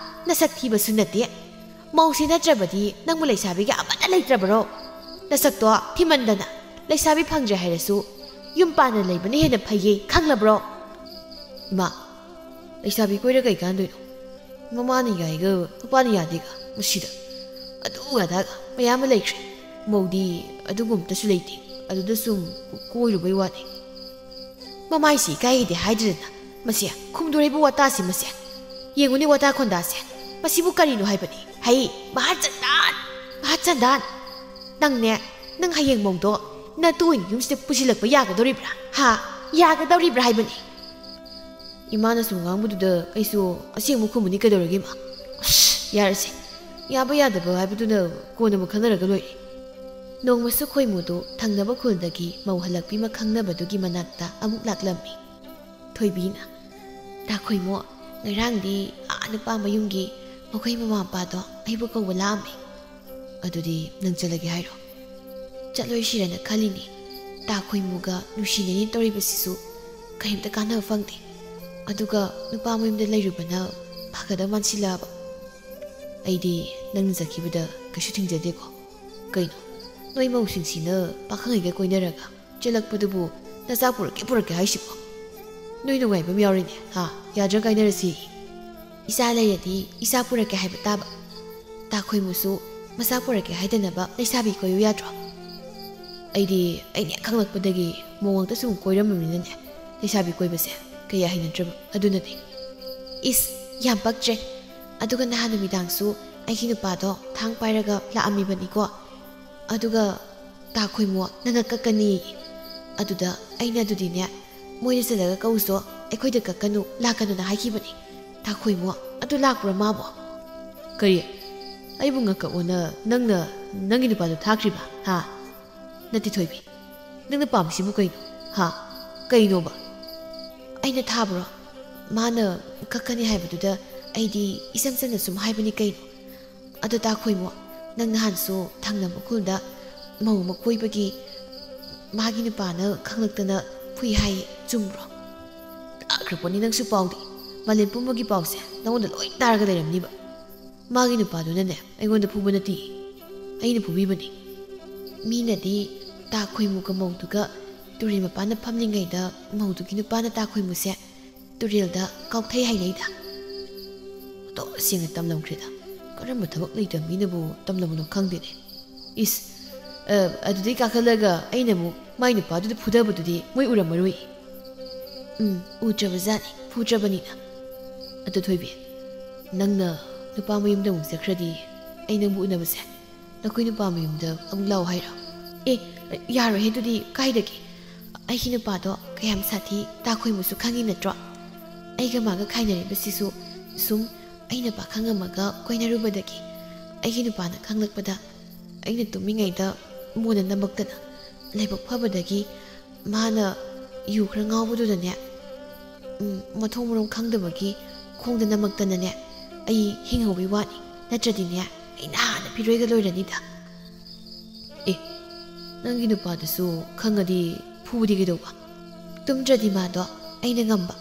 ꯅꯁꯛ ꯊꯤꯕꯁꯨ ꯅꯠꯇꯦ꯫ ꯃꯧꯁꯤ ꯅꯠꯇ꯭ꯔꯕꯗꯤ ꯅꯪꯕꯨ ꯂꯩꯁꯥꯕꯤꯒ ꯑꯃꯠꯇ ꯂꯩꯇ꯭ꯔꯕꯔꯣ? ꯅꯁꯛꯇꯣ ꯊꯤꯃꯟꯗꯅ ꯂꯩꯁꯥꯕꯤ ꯐꯪꯗ꯭ꯔꯦ ꯍꯥꯏꯔꯁꯨ ꯌꯨꯝ ꯄꯥꯟꯅ ꯂꯩꯕꯅ ꯍꯦꯟꯅ ꯐꯩꯌꯦ, ꯈꯪꯂꯕ꯭ꯔꯣ? ꯏꯃꯥ, ꯂꯩꯁꯥꯕꯤ ꯀꯣꯏꯔ ꯀꯩ ꯀꯥꯟꯗꯣꯏꯅꯣ? ꯃꯃꯥꯅ ꯌꯥꯏꯒ ꯅꯨꯄꯥꯅ ꯌꯥꯗꯦꯒ, ꯃꯁꯤꯗ ꯑꯗꯨ ꯑꯗꯥꯒ ꯃꯌꯥꯝ ꯑꯃ ꯂꯩꯈ꯭ꯔꯦ꯫ ꯃꯧꯗꯤ ꯑꯗꯨꯒꯨꯝꯕꯇꯁꯨ ꯂꯩꯇꯦ, ꯑꯗꯨꯗ ꯁꯨꯝ ꯀꯣꯏꯔꯨꯕꯩ ꯋꯥꯅꯤ꯫ ꯃꯃꯥꯏꯁꯤ ꯏꯀꯥꯏꯒꯤꯗꯦ ꯍꯥꯏꯗ꯭ꯔꯗꯅ, ꯃꯁꯤ ꯈꯨꯝꯗꯣꯔꯛꯏꯕ ꯋꯥꯇꯥꯁꯤ, ꯃꯁꯤ ꯌꯦꯡꯉꯨꯅꯦ, ꯋꯥꯇꯥ ꯈꯣꯟꯗꯥꯁꯦ꯫ ꯃꯁꯤꯕꯨ ꯀꯔꯤꯅꯣ ꯍꯥꯏꯕꯅꯤ? ꯍꯩ, ꯃꯍꯥꯆꯟꯗꯥꯟ! ꯃꯍꯥꯆꯟꯗꯥꯟ! ꯅꯪꯅꯦ, ꯅꯪ ꯍꯌꯦꯡ ꯃꯧꯗꯣ ꯅꯇꯨ ꯑꯣꯏꯅ ꯌꯨꯝꯁꯤꯗ ꯄꯨꯁꯤꯜꯂꯛꯄ ꯌꯥꯒꯗꯧꯔꯤꯕ꯭ꯔꯥ? ꯍꯥ? ꯌꯥꯒꯗꯧꯔꯤꯕ꯭ꯔꯥ ꯍꯥꯏꯕꯅꯤ? ꯏꯃꯥꯅ ꯁꯨꯝ ꯉꯥꯡꯕꯗꯨꯗ ꯑꯩꯁꯨ ꯑꯁꯦꯡꯕ ꯈꯨꯝꯕꯅꯤ ꯀꯩꯗꯧꯔꯒꯦ, ꯏꯃꯥ? ꯑꯁ, ꯌꯥꯔꯁꯦ꯫ ꯌꯥꯕ ꯌꯥꯗꯕ ꯍꯥꯏꯕꯗꯨꯅ ꯀꯣꯟꯅ ꯑꯃꯨꯛ ꯈꯟꯅꯔꯒ ꯂꯣꯏꯔꯦ꯫ ꯅꯣꯡꯃꯁꯨ ꯈꯣꯏꯃꯨꯗꯨ ꯊꯪꯅꯕ ꯈꯨꯜꯗꯒꯤ ꯃꯧ ꯍꯜꯂꯛꯄꯤ ꯑꯃ ꯈꯪꯅꯕꯗꯨꯒꯤ ꯃꯅꯥꯛꯇ ꯑꯃꯨꯛ ꯂꯥꯛꯂꯝꯃꯤ꯫ ꯊꯣꯏꯕꯤꯅ, "ꯇꯥ ꯈꯣꯏꯃꯨ, ꯉꯔꯥꯡꯗꯤ ꯑꯥ ꯅꯨꯄꯥ ꯃꯌꯨꯝꯒꯤ ꯃꯈꯣꯏ ꯃꯃꯥ ꯃꯄꯥꯗꯣ ꯑꯩꯕꯨ ꯀꯧꯕ ꯂꯥꯛꯑꯝꯃꯤ꯫ ꯑꯗꯨꯗꯤ ꯅꯪ ꯆꯠꯂꯒꯦ ꯍꯥꯏꯔꯣ?" ꯆꯠꯂꯣꯏꯁꯤꯔꯅ ꯈꯜꯂꯤꯅꯤ꯫ ꯇꯥ ꯈꯣꯏꯃꯨꯒ ꯅꯨꯡꯁꯤꯅꯩꯅ ꯇꯧꯔꯤꯕꯁꯤꯁꯨ ꯀꯔꯤꯝꯇ ꯀꯥꯟꯅꯕ ꯐꯪꯗꯦ꯫ ꯑꯗꯨꯒ ꯅꯨꯄꯥ ꯃꯌꯨꯝꯗ ꯂꯩꯔꯨꯕꯅ ꯐꯒꯗꯕ ꯃꯥꯟꯁꯤꯜꯂꯛꯑꯕ꯫ ꯑꯩꯗꯤ ꯅꯪꯅ ꯆꯠꯈꯤꯕꯗ ꯀꯩꯁꯨ ꯊꯤꯡꯖꯗꯦꯀꯣ꯫ ꯀꯩꯅꯣ, ꯅꯣꯏ ꯃꯧꯁꯤꯡꯁꯤꯅ ꯄꯥꯈꯪꯉꯩꯒ ꯀꯣꯏꯅꯔꯒ ꯆꯦꯜꯂꯛꯄꯗꯨꯕꯨ ꯅꯆꯥ ꯄꯨꯔꯛꯀꯦ ꯄꯨꯔꯛꯀꯦ ꯍꯥꯏꯁꯤꯕꯣ? ꯅꯣꯏ ꯅꯨꯡꯉꯥꯏꯕ ꯑꯃ ꯌꯥꯎꯔꯤꯅꯦ, ꯍꯥ? ꯌꯥꯗ꯭ꯔꯥ ꯀꯥꯏꯅꯔꯁꯤ? ꯏꯆꯥ ꯂꯩꯔꯗꯤ ꯏꯆꯥ ꯄꯨꯔꯛꯀꯦ ꯍꯥꯏꯕ ꯇꯥꯕ꯫ ꯇꯥ ꯈꯣꯏꯃꯨꯁꯨ ꯃꯆꯥ ꯄꯨꯔꯛꯀꯦ ꯍꯥꯏꯗꯅꯕ ꯂꯩꯁꯥꯕꯤ ꯀꯣꯏꯌꯨ ꯌꯥꯗ꯭ꯔꯣ? ꯑꯩꯗꯤ ꯑꯩꯅ ꯍꯦꯛ ꯈꯪꯂꯛꯄꯗꯒꯤ ꯃꯧ ꯉꯥꯛꯇ ꯁꯨꯝ ꯀꯣꯏꯔꯝꯃꯕꯅꯤꯅꯅꯦ, ꯂꯩꯁꯥꯕꯤ ꯀꯣꯏꯕꯁꯦ ꯀꯌꯥ ꯍꯩꯅꯗ꯭ꯔꯕ꯫ ꯑꯗꯨꯅꯅꯦ꯫ ꯏꯁ, ꯌꯥꯝ ꯄꯛꯇ꯭ꯔꯦ꯫ ꯑꯗꯨꯒ ꯅꯍꯥꯟ ꯅꯨꯃꯤꯗꯥꯡꯁꯨ ꯑꯩꯒꯤ ꯅꯨꯄꯥꯗꯣ ꯊꯥꯡ ꯄꯥꯏꯔꯒ ꯂꯥꯛꯑꯝꯃꯤꯕꯅꯤꯀꯣ꯫ ꯑꯗꯨꯒ ꯇꯥ ꯈꯣꯏꯃꯣ, ꯅꯪꯅ ꯀꯛꯀꯅꯤ꯫ ꯑꯗꯨꯗ ꯑꯩꯅ, "ꯑꯗꯨꯗꯤꯅꯦ, ꯃꯣꯏꯗ ꯆꯠꯂꯒ ꯀꯛꯎꯁꯣ, ꯑꯩꯈꯣꯏꯗ ꯀꯛꯀꯅꯨ, ꯂꯥꯛꯀꯅꯨꯅ ꯍꯥꯏꯈꯤꯕꯅꯤ꯫ ꯇꯥ ꯈꯣꯏꯃꯣ, ꯑꯗꯨ ꯂꯥꯛꯄ꯭ꯔꯥ ꯃꯥꯕꯣ?" "ꯀꯔꯤ? ꯑꯩꯕꯨ ꯉꯛꯀꯛꯑꯣꯅ ꯅꯪꯅ ꯅꯪꯒꯤ ꯅꯨꯄꯥꯗꯣ ꯊꯥꯈ꯭ꯔꯤꯕ? ꯍꯥ? ꯅꯠꯇꯦ ꯊꯣꯏꯕꯤ, ꯅꯪꯅ ꯄꯥꯝꯃꯤꯁꯤꯕꯨ ꯀꯩꯅꯣ? ꯍꯥ? ꯀꯩꯅꯣꯕ?" "ꯑꯩꯅ ꯊꯥꯕ꯭ꯔꯣ? ꯃꯥꯅ ꯀꯛꯀꯅꯤ ꯍꯥꯏꯕꯗꯨꯗ ꯑꯩꯗꯤ ꯏꯆꯝ ꯆꯝꯅ ꯁꯨꯝ ꯍꯥꯏꯕꯅꯤ ꯀꯩꯅꯣ꯫ ꯑꯗꯣ ꯇꯥ ꯈꯣꯏꯃꯣ, ꯅꯪ ꯅꯍꯥꯟꯁꯨ ꯊꯪꯅꯕ ꯈꯨꯜꯗ ꯃꯧ ꯑꯃ ꯀꯣꯏꯕꯒꯤ ꯃꯥꯒꯤ ꯅꯨꯄꯥꯅ ꯈꯪꯂꯛꯇꯅ ꯐꯨꯏ ꯍꯥꯏꯌꯦ, ꯆꯨꯝꯕ꯭ꯔꯣ?" "ꯇꯥꯈ꯭ꯔꯄꯣꯠꯅꯤ ꯅꯪꯁꯨ ꯄꯥꯎꯗꯤ꯫ ꯃꯥꯂꯦꯝ ꯄꯨꯝꯕꯒꯤ ꯄꯥꯎꯁꯦ ꯅꯉꯣꯟꯗ ꯂꯣꯏ ꯇꯥꯔꯒ ꯂꯩꯔꯝꯅꯤꯕ꯫ ꯃꯥꯒꯤ ꯅꯨꯄꯥꯗꯨꯅꯅꯦ ꯑꯩꯉꯣꯟꯗ ꯐꯨꯕ ꯅꯠꯇꯦ, ꯑꯩꯅ ꯐꯨꯕꯤꯕꯅꯤ꯫ ꯃꯤꯅꯗꯤ ꯇꯥ ꯈꯣꯏꯃꯨꯒ ꯃꯧꯗꯨꯒ ꯇꯨꯔꯦꯜ ꯃꯄꯥꯟꯗ ꯐꯝꯂꯤꯉꯩꯗ ꯃꯧꯗꯨꯒꯤ ꯅꯨꯄꯥꯅ ꯇꯥ ꯈꯣꯏꯃꯨꯁꯦ ꯇꯨꯔꯦꯜꯗ ꯀꯥꯎꯊꯩ ꯍꯥꯏꯅꯩꯗ꯫ ꯑꯣꯟꯊꯣꯛꯅ ꯁꯦꯡꯅ ꯇꯝꯂꯝꯈ꯭ꯔꯦꯗ꯫ ꯀꯔꯝꯕ ꯊꯕꯛ ꯂꯩꯇꯕ ꯃꯤꯅꯕꯨ ꯇꯝꯂꯝꯕꯅꯣ ꯈꯪꯗꯦꯅꯦ꯫ ꯏꯁ, ꯑ, ꯑꯗꯨꯗꯩ ꯀꯥꯈꯠꯂꯒ ꯑꯩꯅ ꯑꯃꯨꯛ ꯃꯥꯏ ꯅꯨꯄꯥꯗꯨꯗ ꯐꯨꯗꯕꯗꯨꯗꯤ ꯃꯣꯏ ꯎꯔꯝꯃꯔꯣꯏ꯫ ꯎꯝ, ꯎꯗ꯭ꯔꯕꯖꯥꯠꯅꯤ, ꯐꯨꯗ꯭ꯔꯕꯅꯤꯅ꯫ ꯑꯗꯨ ꯊꯣꯏꯕꯤ, ꯅꯪꯅ ꯅꯨꯄꯥ ꯃꯌꯨꯝꯗ ꯑꯃꯨꯛ ꯆꯠꯈ꯭ꯔꯗꯤ ꯑꯩ ꯅꯪꯕꯨ ꯎꯅꯕꯁꯦ ꯅꯈꯣꯏ ꯅꯨꯄꯥ ꯃꯌꯨꯝꯗ ꯑꯃꯨꯛ ꯂꯥꯛꯑꯣ ꯍꯥꯏꯔꯣ?" "ꯑꯦ, ꯌꯥꯔꯣꯏꯍꯦ, ꯑꯗꯨꯗꯤ ꯀꯥꯏꯗꯒꯤ? ꯑꯩꯒꯤ ꯅꯨꯄꯥꯗꯣ ꯀꯌꯥꯝ ꯁꯥꯊꯤ ꯇꯥ ꯈꯣꯏꯃꯨꯁꯨ ꯈꯪꯉꯤ ꯅꯠꯇ꯭ꯔꯣ? ꯑꯩꯒ ꯃꯥꯒ ꯈꯥꯏꯅꯔꯤꯕꯁꯤꯁꯨ ꯁꯨꯝ ꯑꯩꯅ ꯄꯥꯈꯪ ꯑꯃꯒ ꯀꯣꯏꯅꯔꯨꯕꯗꯒꯤ꯫ ꯑꯩꯒꯤ ꯅꯨꯄꯥꯅ ꯈꯪꯂꯛꯄꯗ ꯑꯩꯅ ꯇꯨꯝꯃꯤꯉꯩꯗ ꯃꯣꯟꯅ ꯅꯝꯃꯛꯇꯅ ꯂꯥꯏꯕꯛ ꯐꯕꯗꯒꯤ ꯃꯥꯅ ꯌꯨ ꯈꯔ ꯉꯥꯎꯕꯗꯨꯗꯅꯦ, ꯎꯝ, ꯃꯊꯣꯡ ꯃꯔꯝ ꯈꯪꯗꯕꯒꯤ ꯈꯣꯡꯗ ꯅꯝꯃꯛꯇꯅꯅꯦ, ꯑꯩ ꯍꯤꯡꯍꯧꯕꯩ ꯋꯥꯅꯤ꯫ ꯅꯠꯇ꯭ꯔꯗꯤꯅꯦ, ꯑꯩ ꯅꯍꯥꯟꯅ ꯐꯤꯔꯣꯏꯒ ꯂꯣꯏꯔꯅꯤꯗ꯫" "ꯑꯦ, ꯅꯪꯒꯤ ꯅꯨꯄꯥꯗꯨꯁꯨ ꯈꯪꯉꯗꯤ ꯐꯨꯕꯗꯤ ꯀꯩꯗꯧꯕ?" "ꯇꯨꯝꯗ꯭ꯔꯗꯤ ꯃꯥꯗꯣ ꯑꯩꯅ ꯉꯝꯕ꯫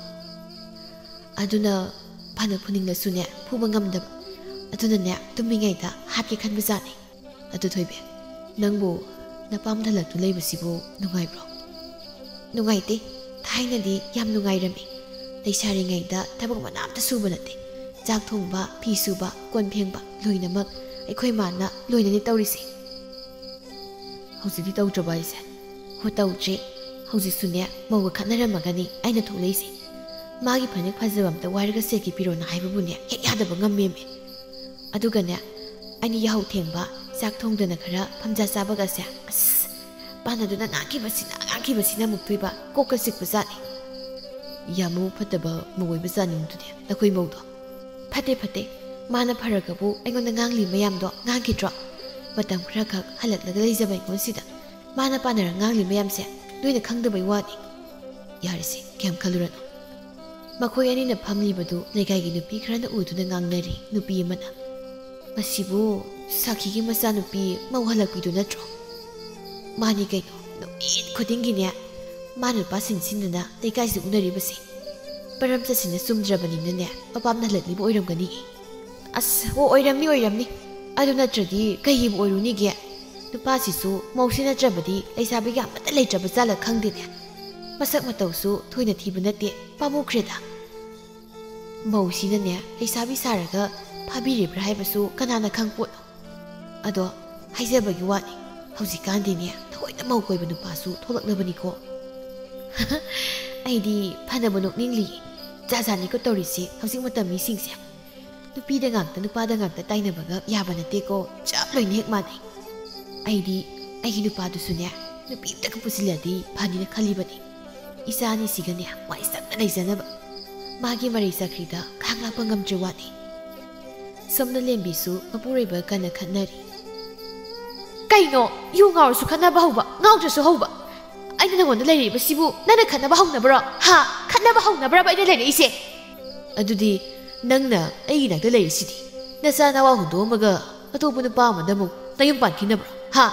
ꯑꯗꯨꯅ ꯐꯅ ꯐꯨꯅꯤꯡꯂꯁꯨꯅꯦ, ꯐꯨꯕ ꯉꯝꯗꯕ꯫ ꯑꯗꯨꯅꯅꯦ, ꯇꯨꯝꯃꯤꯉꯩꯗ ꯍꯥꯠꯀꯦ ꯈꯟꯕꯖꯥꯠꯅꯤ꯫" "ꯑꯗꯨ ꯊꯣꯏꯕꯤ, ꯅꯪꯕꯨ ꯅꯄꯥꯝ ꯙꯂꯛꯇꯨ ꯂꯩꯕꯁꯤꯕꯨ ꯅꯨꯡꯉꯥꯏꯕ꯭ꯔꯣ?" "ꯅꯨꯡꯉꯥꯏꯇꯦ꯫ ꯊꯥꯏꯅꯗꯤ ꯌꯥꯝ ꯅꯨꯡꯉꯥꯏꯔꯝꯃꯤ꯫ ꯂꯩꯁꯥꯔꯤꯉꯩꯗ ꯊꯕꯛ ꯃꯅꯥ ꯑꯝꯇ ꯁꯨꯕ ꯅꯠꯇꯦ꯫ ꯆꯥꯛ ꯊꯣꯡꯕ, ꯐꯤ ꯁꯨꯕ, ꯀꯣꯟ ꯐꯦꯡꯕ ꯂꯣꯏꯅꯃꯛ ꯑꯩꯈꯣꯏ ꯃꯥꯅ ꯂꯣꯏꯅꯅꯤ ꯇꯧꯔꯤꯁꯦ꯫" ꯍꯧꯖꯤꯛꯇꯤ ꯇꯧꯗ꯭ꯔꯕ ꯑꯩꯁꯦ? ꯍꯣ, ꯇꯧꯗ꯭ꯔꯤ꯫ ꯍꯧꯖꯤꯛꯁꯨꯅꯦ, ꯃꯧꯒ ꯈꯠꯅꯔꯝꯃꯒꯅꯤ ꯑꯩꯅ ꯊꯣꯛꯂꯛꯏꯁꯦ꯫ ꯃꯥꯒꯤ ꯐꯅꯦꯛ ꯐꯖꯕ ꯑꯝꯇ ꯋꯥꯏꯔꯒ ꯁꯦꯠꯀꯦ ꯄꯤꯔꯣꯅ ꯍꯥꯏꯕꯕꯨꯅꯦ, ꯍꯦꯛ ꯌꯥꯗꯕ ꯉꯝꯃꯦꯃꯦ꯫ ꯑꯗꯨꯒꯅꯦ, ꯑꯩꯅ ꯌꯥꯍꯧ ꯊꯦꯡꯕ, ꯆꯥꯛ ꯊꯣꯡꯗꯅ ꯈꯔ ꯐꯝꯖꯥ ꯆꯥꯕꯒꯁꯦ, ꯑꯁ, ꯄꯥꯟꯅꯗꯨꯅ ꯉꯥꯡꯈꯤꯕꯁꯤꯅ, ꯉꯥꯡꯈꯤꯕꯁꯤꯅ ꯑꯃꯨꯛꯇꯣꯏꯕ, ꯀꯣꯛꯀ ꯆꯤꯛꯄꯖꯥꯠꯅꯤ꯫ ꯌꯥꯝ ꯃꯕꯨꯛ ꯐꯠꯇꯕ ꯃꯧ ꯑꯣꯏꯕꯖꯥꯠꯅꯤꯡꯗꯨꯅꯦ, ꯅꯈꯣꯏ ꯃꯧꯗꯣ꯫ ꯐꯠꯇꯦ, ꯐꯠꯇꯦ꯫ ꯃꯥꯅ ꯐꯔꯒꯕꯨ ꯑꯩꯉꯣꯟꯗ ꯉꯥꯡꯂꯤ ꯃꯌꯥꯝꯗꯣ ꯉꯥꯡꯈꯤꯗ꯭ꯔꯣ? ꯃꯇꯝ ꯈꯔꯈꯛ ꯍꯜꯂꯛꯂꯒ ꯂꯩꯖꯕ ꯑꯩꯉꯣꯟꯁꯤꯗ ꯃꯥꯅ ꯄꯥꯟꯅꯔ ꯉꯥꯡꯂꯤ ꯃꯌꯥꯝꯁꯦ ꯅꯣꯏꯅ ꯈꯪꯗꯕꯩ ꯋꯥꯅꯤ꯫ ꯌꯥꯔꯦꯁꯦ, ꯀꯌꯥꯝ ꯈꯜꯂꯨꯔꯅꯨ꯫ ꯃꯈꯣꯏ ꯑꯅꯤꯅ ꯐꯝꯂꯤꯕꯗꯨ ꯂꯩꯀꯥꯏꯒꯤ ꯅꯨꯄꯤ ꯈꯔꯅ ꯎꯗꯨꯅ ꯉꯥꯡꯅꯔꯤ꯫ ꯅꯨꯄꯤ ꯑꯃꯅ, "ꯃꯁꯤꯕꯨ ꯁꯥꯈꯤꯒꯤ ꯃꯆꯥꯅꯨꯄꯤ ꯃꯧ ꯍꯜꯂꯛꯄꯤꯗꯨ ꯅꯠꯇ꯭ꯔꯣ?" "ꯃꯥꯅꯤ ꯀꯩꯅꯣ, ꯅꯨꯃꯤꯠ ꯈꯨꯗꯤꯡꯒꯤꯅꯦ ꯃꯥꯅ ꯅꯨꯄꯥ ꯁꯤꯟ ꯁꯤꯟꯗꯅ ꯂꯩꯀꯥꯏꯁꯤ ꯎꯅꯔꯤꯕꯁꯦ꯫ ꯃꯔꯝ ꯆꯠꯁꯤꯟꯅ ꯆꯨꯝꯗ꯭ꯔꯕꯅꯤꯅꯅꯦ ꯃꯄꯥꯝꯅ ꯍꯜꯂꯛꯂꯤꯕ ꯑꯣꯏꯔꯝꯒꯅꯤ꯫" "ꯑꯁ, ꯑꯣ, ꯑꯣꯏꯔꯝꯅꯤ, ꯑꯣꯏꯔꯝꯅꯤ꯫ ꯑꯗꯨ ꯅꯠꯇ꯭ꯔꯗꯤ ꯀꯩꯒꯤꯕꯨ ꯑꯣꯏꯔꯨꯅꯤꯒꯦ? ꯅꯨꯄꯥꯁꯤꯁꯨ ꯃꯧꯁꯤ ꯅꯠꯇ꯭ꯔꯕꯗꯤ ꯂꯩꯁꯥꯕꯤꯒ ꯑꯃꯠꯇ ꯂꯩꯇ꯭ꯔꯕ ꯖꯥꯠꯂ ꯈꯪꯗꯦꯅꯦ꯫ ꯃꯁꯛ ꯃꯇꯧꯁꯨ ꯊꯣꯏꯅ ꯊꯤꯕ ꯅꯠꯇꯦ, ꯄꯥꯝꯃꯨꯈ꯭ꯔꯦꯗ꯫ ꯃꯧꯁꯤꯅꯅꯦ ꯂꯩꯁꯥꯕꯤ ꯁꯥꯔꯒ ꯐꯥꯕꯤꯔꯤꯕ꯭ꯔꯥ ꯍꯥꯏꯕꯁꯨ ꯀꯅꯥꯅ ꯈꯪꯄꯣꯠꯅꯣ꯫ ꯑꯗꯣ ꯍꯥꯏꯖꯕꯒꯤ ꯋꯥꯅꯤ, ꯍꯧꯖꯤꯛꯀꯥꯟꯗꯤꯅꯦ ꯊꯑꯣꯏꯅ ꯃꯧ ꯀꯣꯏꯕ ꯅꯨꯄꯥꯁꯨ ꯊꯣꯛꯂꯛꯂꯕꯅꯤꯀꯣ꯫" "ꯑꯩꯗꯤ ꯐꯅꯕ ꯅꯣꯛꯅꯤꯡꯂꯤꯌꯦ꯫ ꯖꯥꯠ ꯖꯥꯠꯅꯤꯀꯣ ꯇꯧꯔꯤꯁꯦ ꯍꯧꯖꯤꯛ ꯃꯇꯝ ꯃꯤꯁꯤꯡꯁꯦ꯫ ꯅꯨꯄꯤꯗ ꯉꯥꯛꯇ, ꯅꯨꯄꯥꯗ ꯉꯥꯛꯇ ꯇꯥꯏꯅꯕꯒ ꯌꯥꯕ ꯅꯠꯇꯦꯀꯣ꯫ ꯆꯞ ꯂꯣꯏꯅ ꯍꯦꯛ ꯃꯥꯟꯅꯩ꯫ ꯑꯩꯗꯤ ꯑꯩꯒꯤ ꯅꯨꯄꯥꯗꯨꯁꯨꯅꯦ ꯅꯨꯄꯤ ꯑꯝꯇꯒ ꯄꯨꯁꯤꯜꯂꯗꯤ ꯐꯅꯤꯅ ꯈꯜꯂꯤꯕꯅꯤ꯫ ꯏꯆꯥ ꯑꯅꯤꯁꯤꯒꯅꯦ ꯋꯥꯏ ꯁꯪꯅ ꯂꯩꯖꯅꯕ꯫ ꯃꯥꯒꯤ ꯃꯔꯩ ꯆꯀ꯭ꯔꯤꯗ ꯈꯥꯡ ꯂꯥꯛꯄ ꯉꯝꯗ꯭ꯔꯦ ꯋꯥꯅꯤ꯫" ꯁꯣꯝꯗ ꯂꯦꯝꯕꯤꯁꯨ ꯃꯄꯨꯔꯣꯏꯕ ꯀꯟꯅ ꯈꯠꯅꯔꯤ꯫ "ꯀꯩꯅꯣ? ꯌꯨ ꯉꯥꯎꯔꯁꯨ ꯈꯠꯅꯕ ꯍꯧꯕ, ꯉꯥꯎꯗ꯭ꯔꯁꯨ ꯍꯧꯕ? ꯑꯩꯅ ꯅꯉꯣꯟꯗ ꯂꯩꯔꯤꯕꯁꯤꯕꯨ ꯅꯪꯅ ꯈꯠꯅꯕ ꯍꯧꯅꯕ꯭ꯔꯣ? ꯍꯥ? ꯈꯠꯅꯕ ꯍꯧꯅꯕ꯭ꯔꯕ ꯑꯩꯅ ꯂꯩꯔꯛꯏꯁꯦ?" "ꯑꯗꯨꯗꯤ ꯅꯪꯅ ꯑꯩꯒꯤ ꯅꯥꯛꯇ ꯂꯩꯔꯤꯁꯤꯗꯤ ꯅꯆꯥ ꯅꯋꯥ ꯍꯨꯟꯗꯣꯛꯑꯝꯃꯒ ꯑꯇꯣꯞꯄ ꯅꯨꯄꯥ ꯑꯃꯗ ꯑꯃꯨꯛ ꯅꯌꯨꯝ ꯄꯥꯟꯈꯤꯅꯕ꯭ꯔꯣ? ꯍꯥ?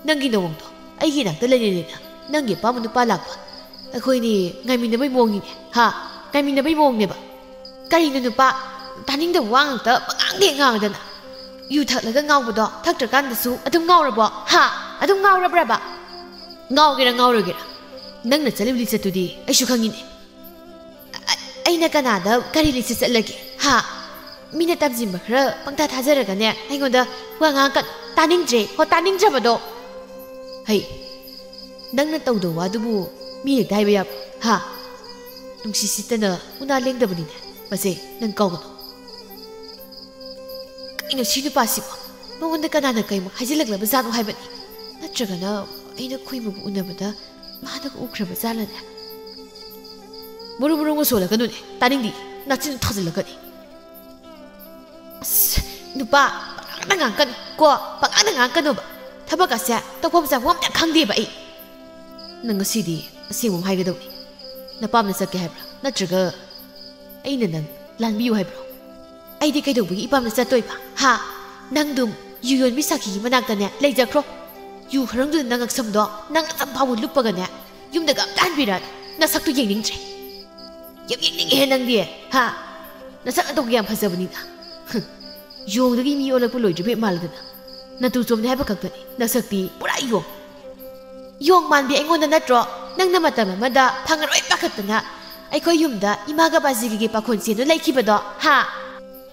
ꯅꯪꯒꯤ ꯅꯑꯣꯡꯗꯣ ꯑꯩꯒꯤ ꯅꯥꯛꯇ ꯂꯩꯅ ꯂꯩꯅ ꯅꯪꯒꯤ ꯑꯄꯥꯝꯕ ꯅꯨꯄꯥ ꯂꯥꯛꯄ ꯑꯩꯈꯣꯏꯅꯤ ꯉꯥꯏꯃꯤꯟꯅꯕꯩ ꯃꯑꯣꯡꯅꯤꯅꯦ, ꯍꯥ? ꯉꯥꯏꯃꯤꯟꯅꯕꯩ ꯃꯑꯣꯡꯅꯦꯕ꯫" "ꯀꯔꯤꯅꯣ ꯅꯨꯄꯥ? ꯇꯥꯅꯤꯡꯗꯕ ꯋꯥ ꯉꯥꯛꯇ ꯄꯉꯥꯡꯗ ꯉꯥꯡꯗꯅ꯫ ꯌꯨ ꯊꯛꯂꯒ ꯉꯥꯎꯕꯗꯣ ꯊꯛꯇ꯭ꯔꯀꯥꯟꯗꯁꯨ ꯑꯗꯨꯝ ꯉꯥꯎꯔꯕꯣ? ꯍꯥ? ꯑꯗꯨꯝ ꯉꯥꯎꯔꯕ꯭ꯔꯕ?" "ꯉꯥꯎꯒꯦꯔꯥ ꯉꯥꯎꯔꯣꯏꯒꯦꯔꯥ, ꯅꯪꯅ ꯆꯠꯂꯤꯕ ꯂꯤꯆꯠꯇꯨꯗꯤ ꯑꯩꯁꯨ ꯈꯪꯉꯤꯅꯦ꯫" "ꯑ-, ꯑꯩꯅ ꯀꯅꯥꯗ ꯀꯔꯤ ꯂꯤꯆꯠ ꯆꯠꯂꯒꯦ? ꯍꯥ? ꯃꯤꯅ ꯇꯝꯁꯤꯟꯕ ꯈꯔ ꯄꯪꯊꯥ ꯊꯥꯖꯔꯒꯅꯦ ꯑꯩꯉꯣꯟꯗ ꯋꯥ ꯉꯥꯡꯉꯛꯀꯅꯨ꯫ ꯇꯥꯅꯤꯡꯗ꯭ꯔꯦ ꯍꯣ, ꯇꯥꯅꯤꯡꯗ꯭ꯔꯕꯗꯣ꯫ ꯍꯩ, ꯅꯪꯅ ꯇꯧꯗꯕ ꯋꯥꯗꯨꯕꯨ ꯃꯤ ꯍꯦꯛꯇ ꯍꯥꯏꯕ ꯌꯥꯕ꯭ꯔꯣ? ꯍꯥ? ꯅꯨꯡꯁꯤ ꯁꯤꯠꯇꯅ ꯎꯅꯥ ꯂꯦꯡꯗꯕꯅꯤꯅꯦ꯫ ꯃꯁꯦ ꯅꯪ ꯀꯥꯎꯒꯅꯨ꯫ ꯀꯩꯅꯣ ꯁꯤ ꯅꯨꯄꯥꯁꯤꯕꯣ? ꯃꯉꯣꯟꯗ ꯀꯅꯥꯅ ꯀꯩꯃꯨꯛ ꯍꯥꯏꯖꯤꯜꯂꯛꯂꯕ ꯖꯥꯠꯅꯣ ꯍꯥꯏꯕꯅꯤ? ꯅꯠꯇ꯭ꯔꯒꯅ ꯑꯩꯅ ꯈꯣꯏꯃꯨꯕꯨ ꯎꯅꯕꯗ ꯃꯥꯅꯒ ꯎꯈ꯭ꯔꯕ ꯖꯥꯠꯂꯅꯦ? ꯃꯔꯨ ꯃꯔꯨ ꯁꯣꯜꯂꯛꯀꯅꯨꯅꯦ, ꯇꯥꯅꯤꯡꯗꯦ꯫ ꯅꯆꯤꯟ ꯊꯥꯖꯤꯜꯂꯛꯀꯅꯤ꯫ ꯑꯁ, ꯅꯨꯄꯥ, ꯄꯉꯥꯡꯗ ꯉꯥꯡꯀꯅꯨ ꯀꯣ, ꯄꯉꯥꯡꯗ ꯉꯥꯡꯀꯅꯣꯕ꯫ ꯊꯕꯛ ꯑꯁꯦ ꯇꯧꯐꯝ ꯆꯥꯐꯝ ꯑꯝꯇ ꯈꯪꯗꯦꯕ ꯑꯩ꯫ ꯅꯪ ꯉꯁꯤꯗꯤ ꯑꯁꯦꯡꯕ ꯑꯃ ꯍꯥꯏꯒꯗꯧꯅꯤ꯫ ꯅꯄꯥꯝꯗ ꯆꯠꯀꯦ ꯍꯥꯏꯕ꯭ꯔꯥ? ꯅꯠꯇ꯭ꯔꯒ ꯑꯩꯅ ꯅꯪ ꯂꯥꯟꯕꯤꯌꯨ ꯍꯥꯏꯕ꯭ꯔꯣ? ꯑꯩꯗꯤ ꯀꯩꯗꯧꯕꯒꯤ ꯏꯄꯥꯝꯗ ꯆꯠꯇꯣꯏꯕ? ꯍꯥ? ꯅꯪꯗꯨꯝ ꯌꯨ ꯌꯣꯟꯕꯤ ꯁꯥꯈꯤꯒꯤ ꯃꯅꯥꯛꯇꯅꯦ ꯂꯩꯖꯈ꯭ꯔꯣ꯫ ꯌꯨ ꯍꯔꯪꯗꯨꯅ ꯅꯪ ꯉꯛꯁꯝꯗꯣ ꯅꯪ ꯉꯛꯁꯝ ꯐꯥꯎꯕ ꯂꯨꯞꯄꯒꯅꯦ, ꯌꯨꯝꯗꯒ ꯑꯝꯇ ꯍꯟꯕꯤꯔꯛꯑꯅꯨ꯫ ꯅꯁꯛꯇꯨ ꯌꯦꯡꯅꯤꯡꯗ꯭ꯔꯦ꯫ ꯌꯥꯝ ꯌꯦꯡꯅꯤꯡꯉꯦꯍꯦ ꯅꯪꯗꯤ, ꯍꯥ? ꯅꯁꯛ ꯅꯇꯧꯒ ꯌꯥꯝ ꯐꯖꯕꯅꯤꯅ꯫ ꯍꯨꯝ, ꯌꯣꯡꯗꯒꯤ ꯃꯤ ꯑꯣꯜꯂꯛꯄ ꯂꯣꯏꯗ꯭ꯔꯤꯕ ꯍꯦꯛ ꯃꯥꯜꯂꯗꯅ꯫ ꯅꯇꯨ ꯆꯣꯝꯗꯦ ꯍꯥꯏꯕ ꯈꯛꯇꯅꯤ, ꯅꯁꯛꯇꯤ ꯄꯨꯔꯥ ꯌꯣꯡ꯫ ꯌꯣꯡ ꯃꯥꯟꯕꯤ ꯑꯩꯉꯣꯟꯗ ꯅꯠꯇ꯭ꯔꯣ ꯅꯪꯅ ꯃꯇꯝ ꯑꯃꯗ ꯐꯪꯉꯔꯣꯏ ꯄꯥꯈꯠꯇꯅ ꯑꯩꯈꯣꯏ ꯌꯨꯝꯗ ꯏꯃꯥꯒ ꯕꯥꯖꯤꯒꯒꯤ ꯄꯥꯈꯣꯟ ꯆꯦꯗꯨ ꯂꯩꯈꯤꯕꯗꯣ, ꯍꯥ?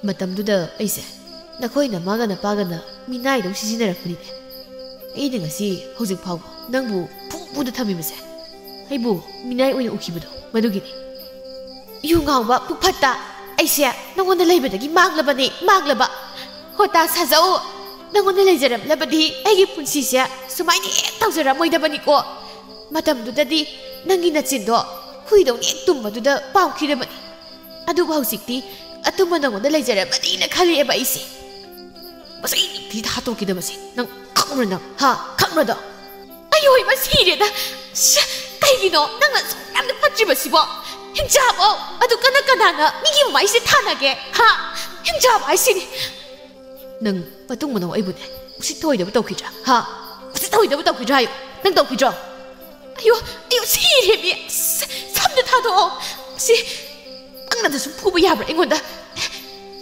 ꯃꯇꯝꯗꯨꯗ ꯑꯩꯁꯦ ꯅꯈꯣꯏ ꯅꯃꯥꯒ ꯅꯄꯥꯒꯅ ꯃꯤꯅꯥꯏꯗꯧ ꯁꯤꯖꯤꯟꯅꯔꯛꯄꯅꯤꯅꯦ꯫ ꯑꯩꯅ ꯉꯁꯤ ꯍꯧꯖꯤꯛ ꯐꯥꯎꯕ ꯅꯪꯕꯨ ꯐꯨ ꯐꯨꯗ ꯊꯝꯃꯤꯕꯁꯦ ꯑꯩꯕꯨ ꯃꯤꯅꯥꯏ ꯑꯣꯏꯅ ꯎꯈꯤꯕꯗꯣ ꯃꯗꯨꯒꯤꯅꯤ꯫ ꯌꯨ ꯉꯥꯎꯕ ꯄꯨꯛꯐꯠꯇ, ꯑꯩꯁꯦ ꯅꯉꯣꯟꯗ ꯂꯩꯕꯗꯒꯤ ꯃꯥꯡꯂꯕꯅꯤ, ꯃꯥꯡꯂꯕ꯫ ꯍꯣꯇꯥ ꯁꯥꯖꯧ, ꯅꯉꯣꯟꯗ ꯂꯩꯖꯔꯝꯂꯕꯗꯤ ꯑꯩꯒꯤ ꯄꯨꯟꯁꯤꯁꯦ ꯁꯨꯃꯥꯏꯅ ꯍꯦꯛ ꯇꯧꯖꯔꯝꯃꯣꯏꯗꯕꯅꯤꯀꯣ꯫ ꯃꯇꯝꯗꯨꯗꯗꯤ ꯅꯪꯒꯤ ꯅꯆꯤꯟꯗꯣ ꯍꯨꯏꯗꯧꯅ ꯍꯦꯛ ꯇꯨꯝꯕꯗꯨꯗ ꯄꯥꯎꯈꯤꯗꯕꯅꯤ꯫ ꯑꯗꯨꯕꯨ ꯍꯧꯖꯤꯛꯇꯤ ꯑꯇꯨꯝꯕ ꯅꯉꯣꯟꯗ ꯂꯩꯖꯔꯝꯃꯅꯤꯅ ꯈꯜꯂꯛꯑꯦꯕ ꯑꯩꯁꯦ꯫ ꯃꯁꯤ ꯅꯨꯄꯤ ꯊꯥꯗꯣꯛꯈꯤꯗꯕꯁꯦ ꯅꯪ ꯈꯪꯕ꯭ꯔꯥ ꯅꯪ? ꯍꯥ? ꯈꯪꯕ꯭ꯔꯥꯗꯣ? ꯑꯩ ꯍꯣꯏꯕ ꯁꯤꯔꯦꯗ꯫ ꯁ, ꯀꯩꯒꯤꯅꯣ ꯅꯪꯅ ꯑꯁꯨꯛ ꯌꯥꯝꯅ ꯐꯠꯇ꯭ꯔꯤꯕꯁꯤꯕꯣ? ꯍꯤꯡꯆꯥꯕꯣ! ꯑꯗꯨ ꯀꯅꯥ ꯀꯅꯥꯅ ꯃꯤꯒꯤ ꯃꯃꯥꯏꯁꯦ ꯊꯥꯅꯒꯦ? ꯍꯥ? ꯍꯤꯡꯆꯥꯕ ꯍꯥꯏꯁꯤꯅꯤ꯫ ꯅꯪ ꯃꯇꯨꯡ ꯃꯅꯥꯎ ꯑꯩꯕꯨꯅꯦ ꯎꯁꯤꯠ ꯊꯑꯣꯏꯗꯕ ꯇꯧꯈꯤꯗ꯭ꯔꯥ? ꯍꯥ? ꯎꯁꯤꯠ ꯊꯑꯣꯏꯗꯕ ꯇꯧꯈꯤꯗ꯭ꯔꯥ ꯍꯥꯏꯌꯣ꯫ ꯅꯪ ꯇꯧꯈꯤꯗ꯭ꯔꯣ? ꯑꯌꯣ, ꯑꯌꯣ, ꯁꯤꯔꯦꯃꯤ꯫ ꯑꯁ, ꯁꯝꯗ ꯊꯥꯗꯣꯛꯑꯣ꯫ ꯁꯤ ꯑꯉꯥꯡꯗ ꯁꯨꯝ ꯐꯨꯕ ꯌꯥꯕ꯭ꯔꯥ ꯑꯩꯉꯣꯟꯗ?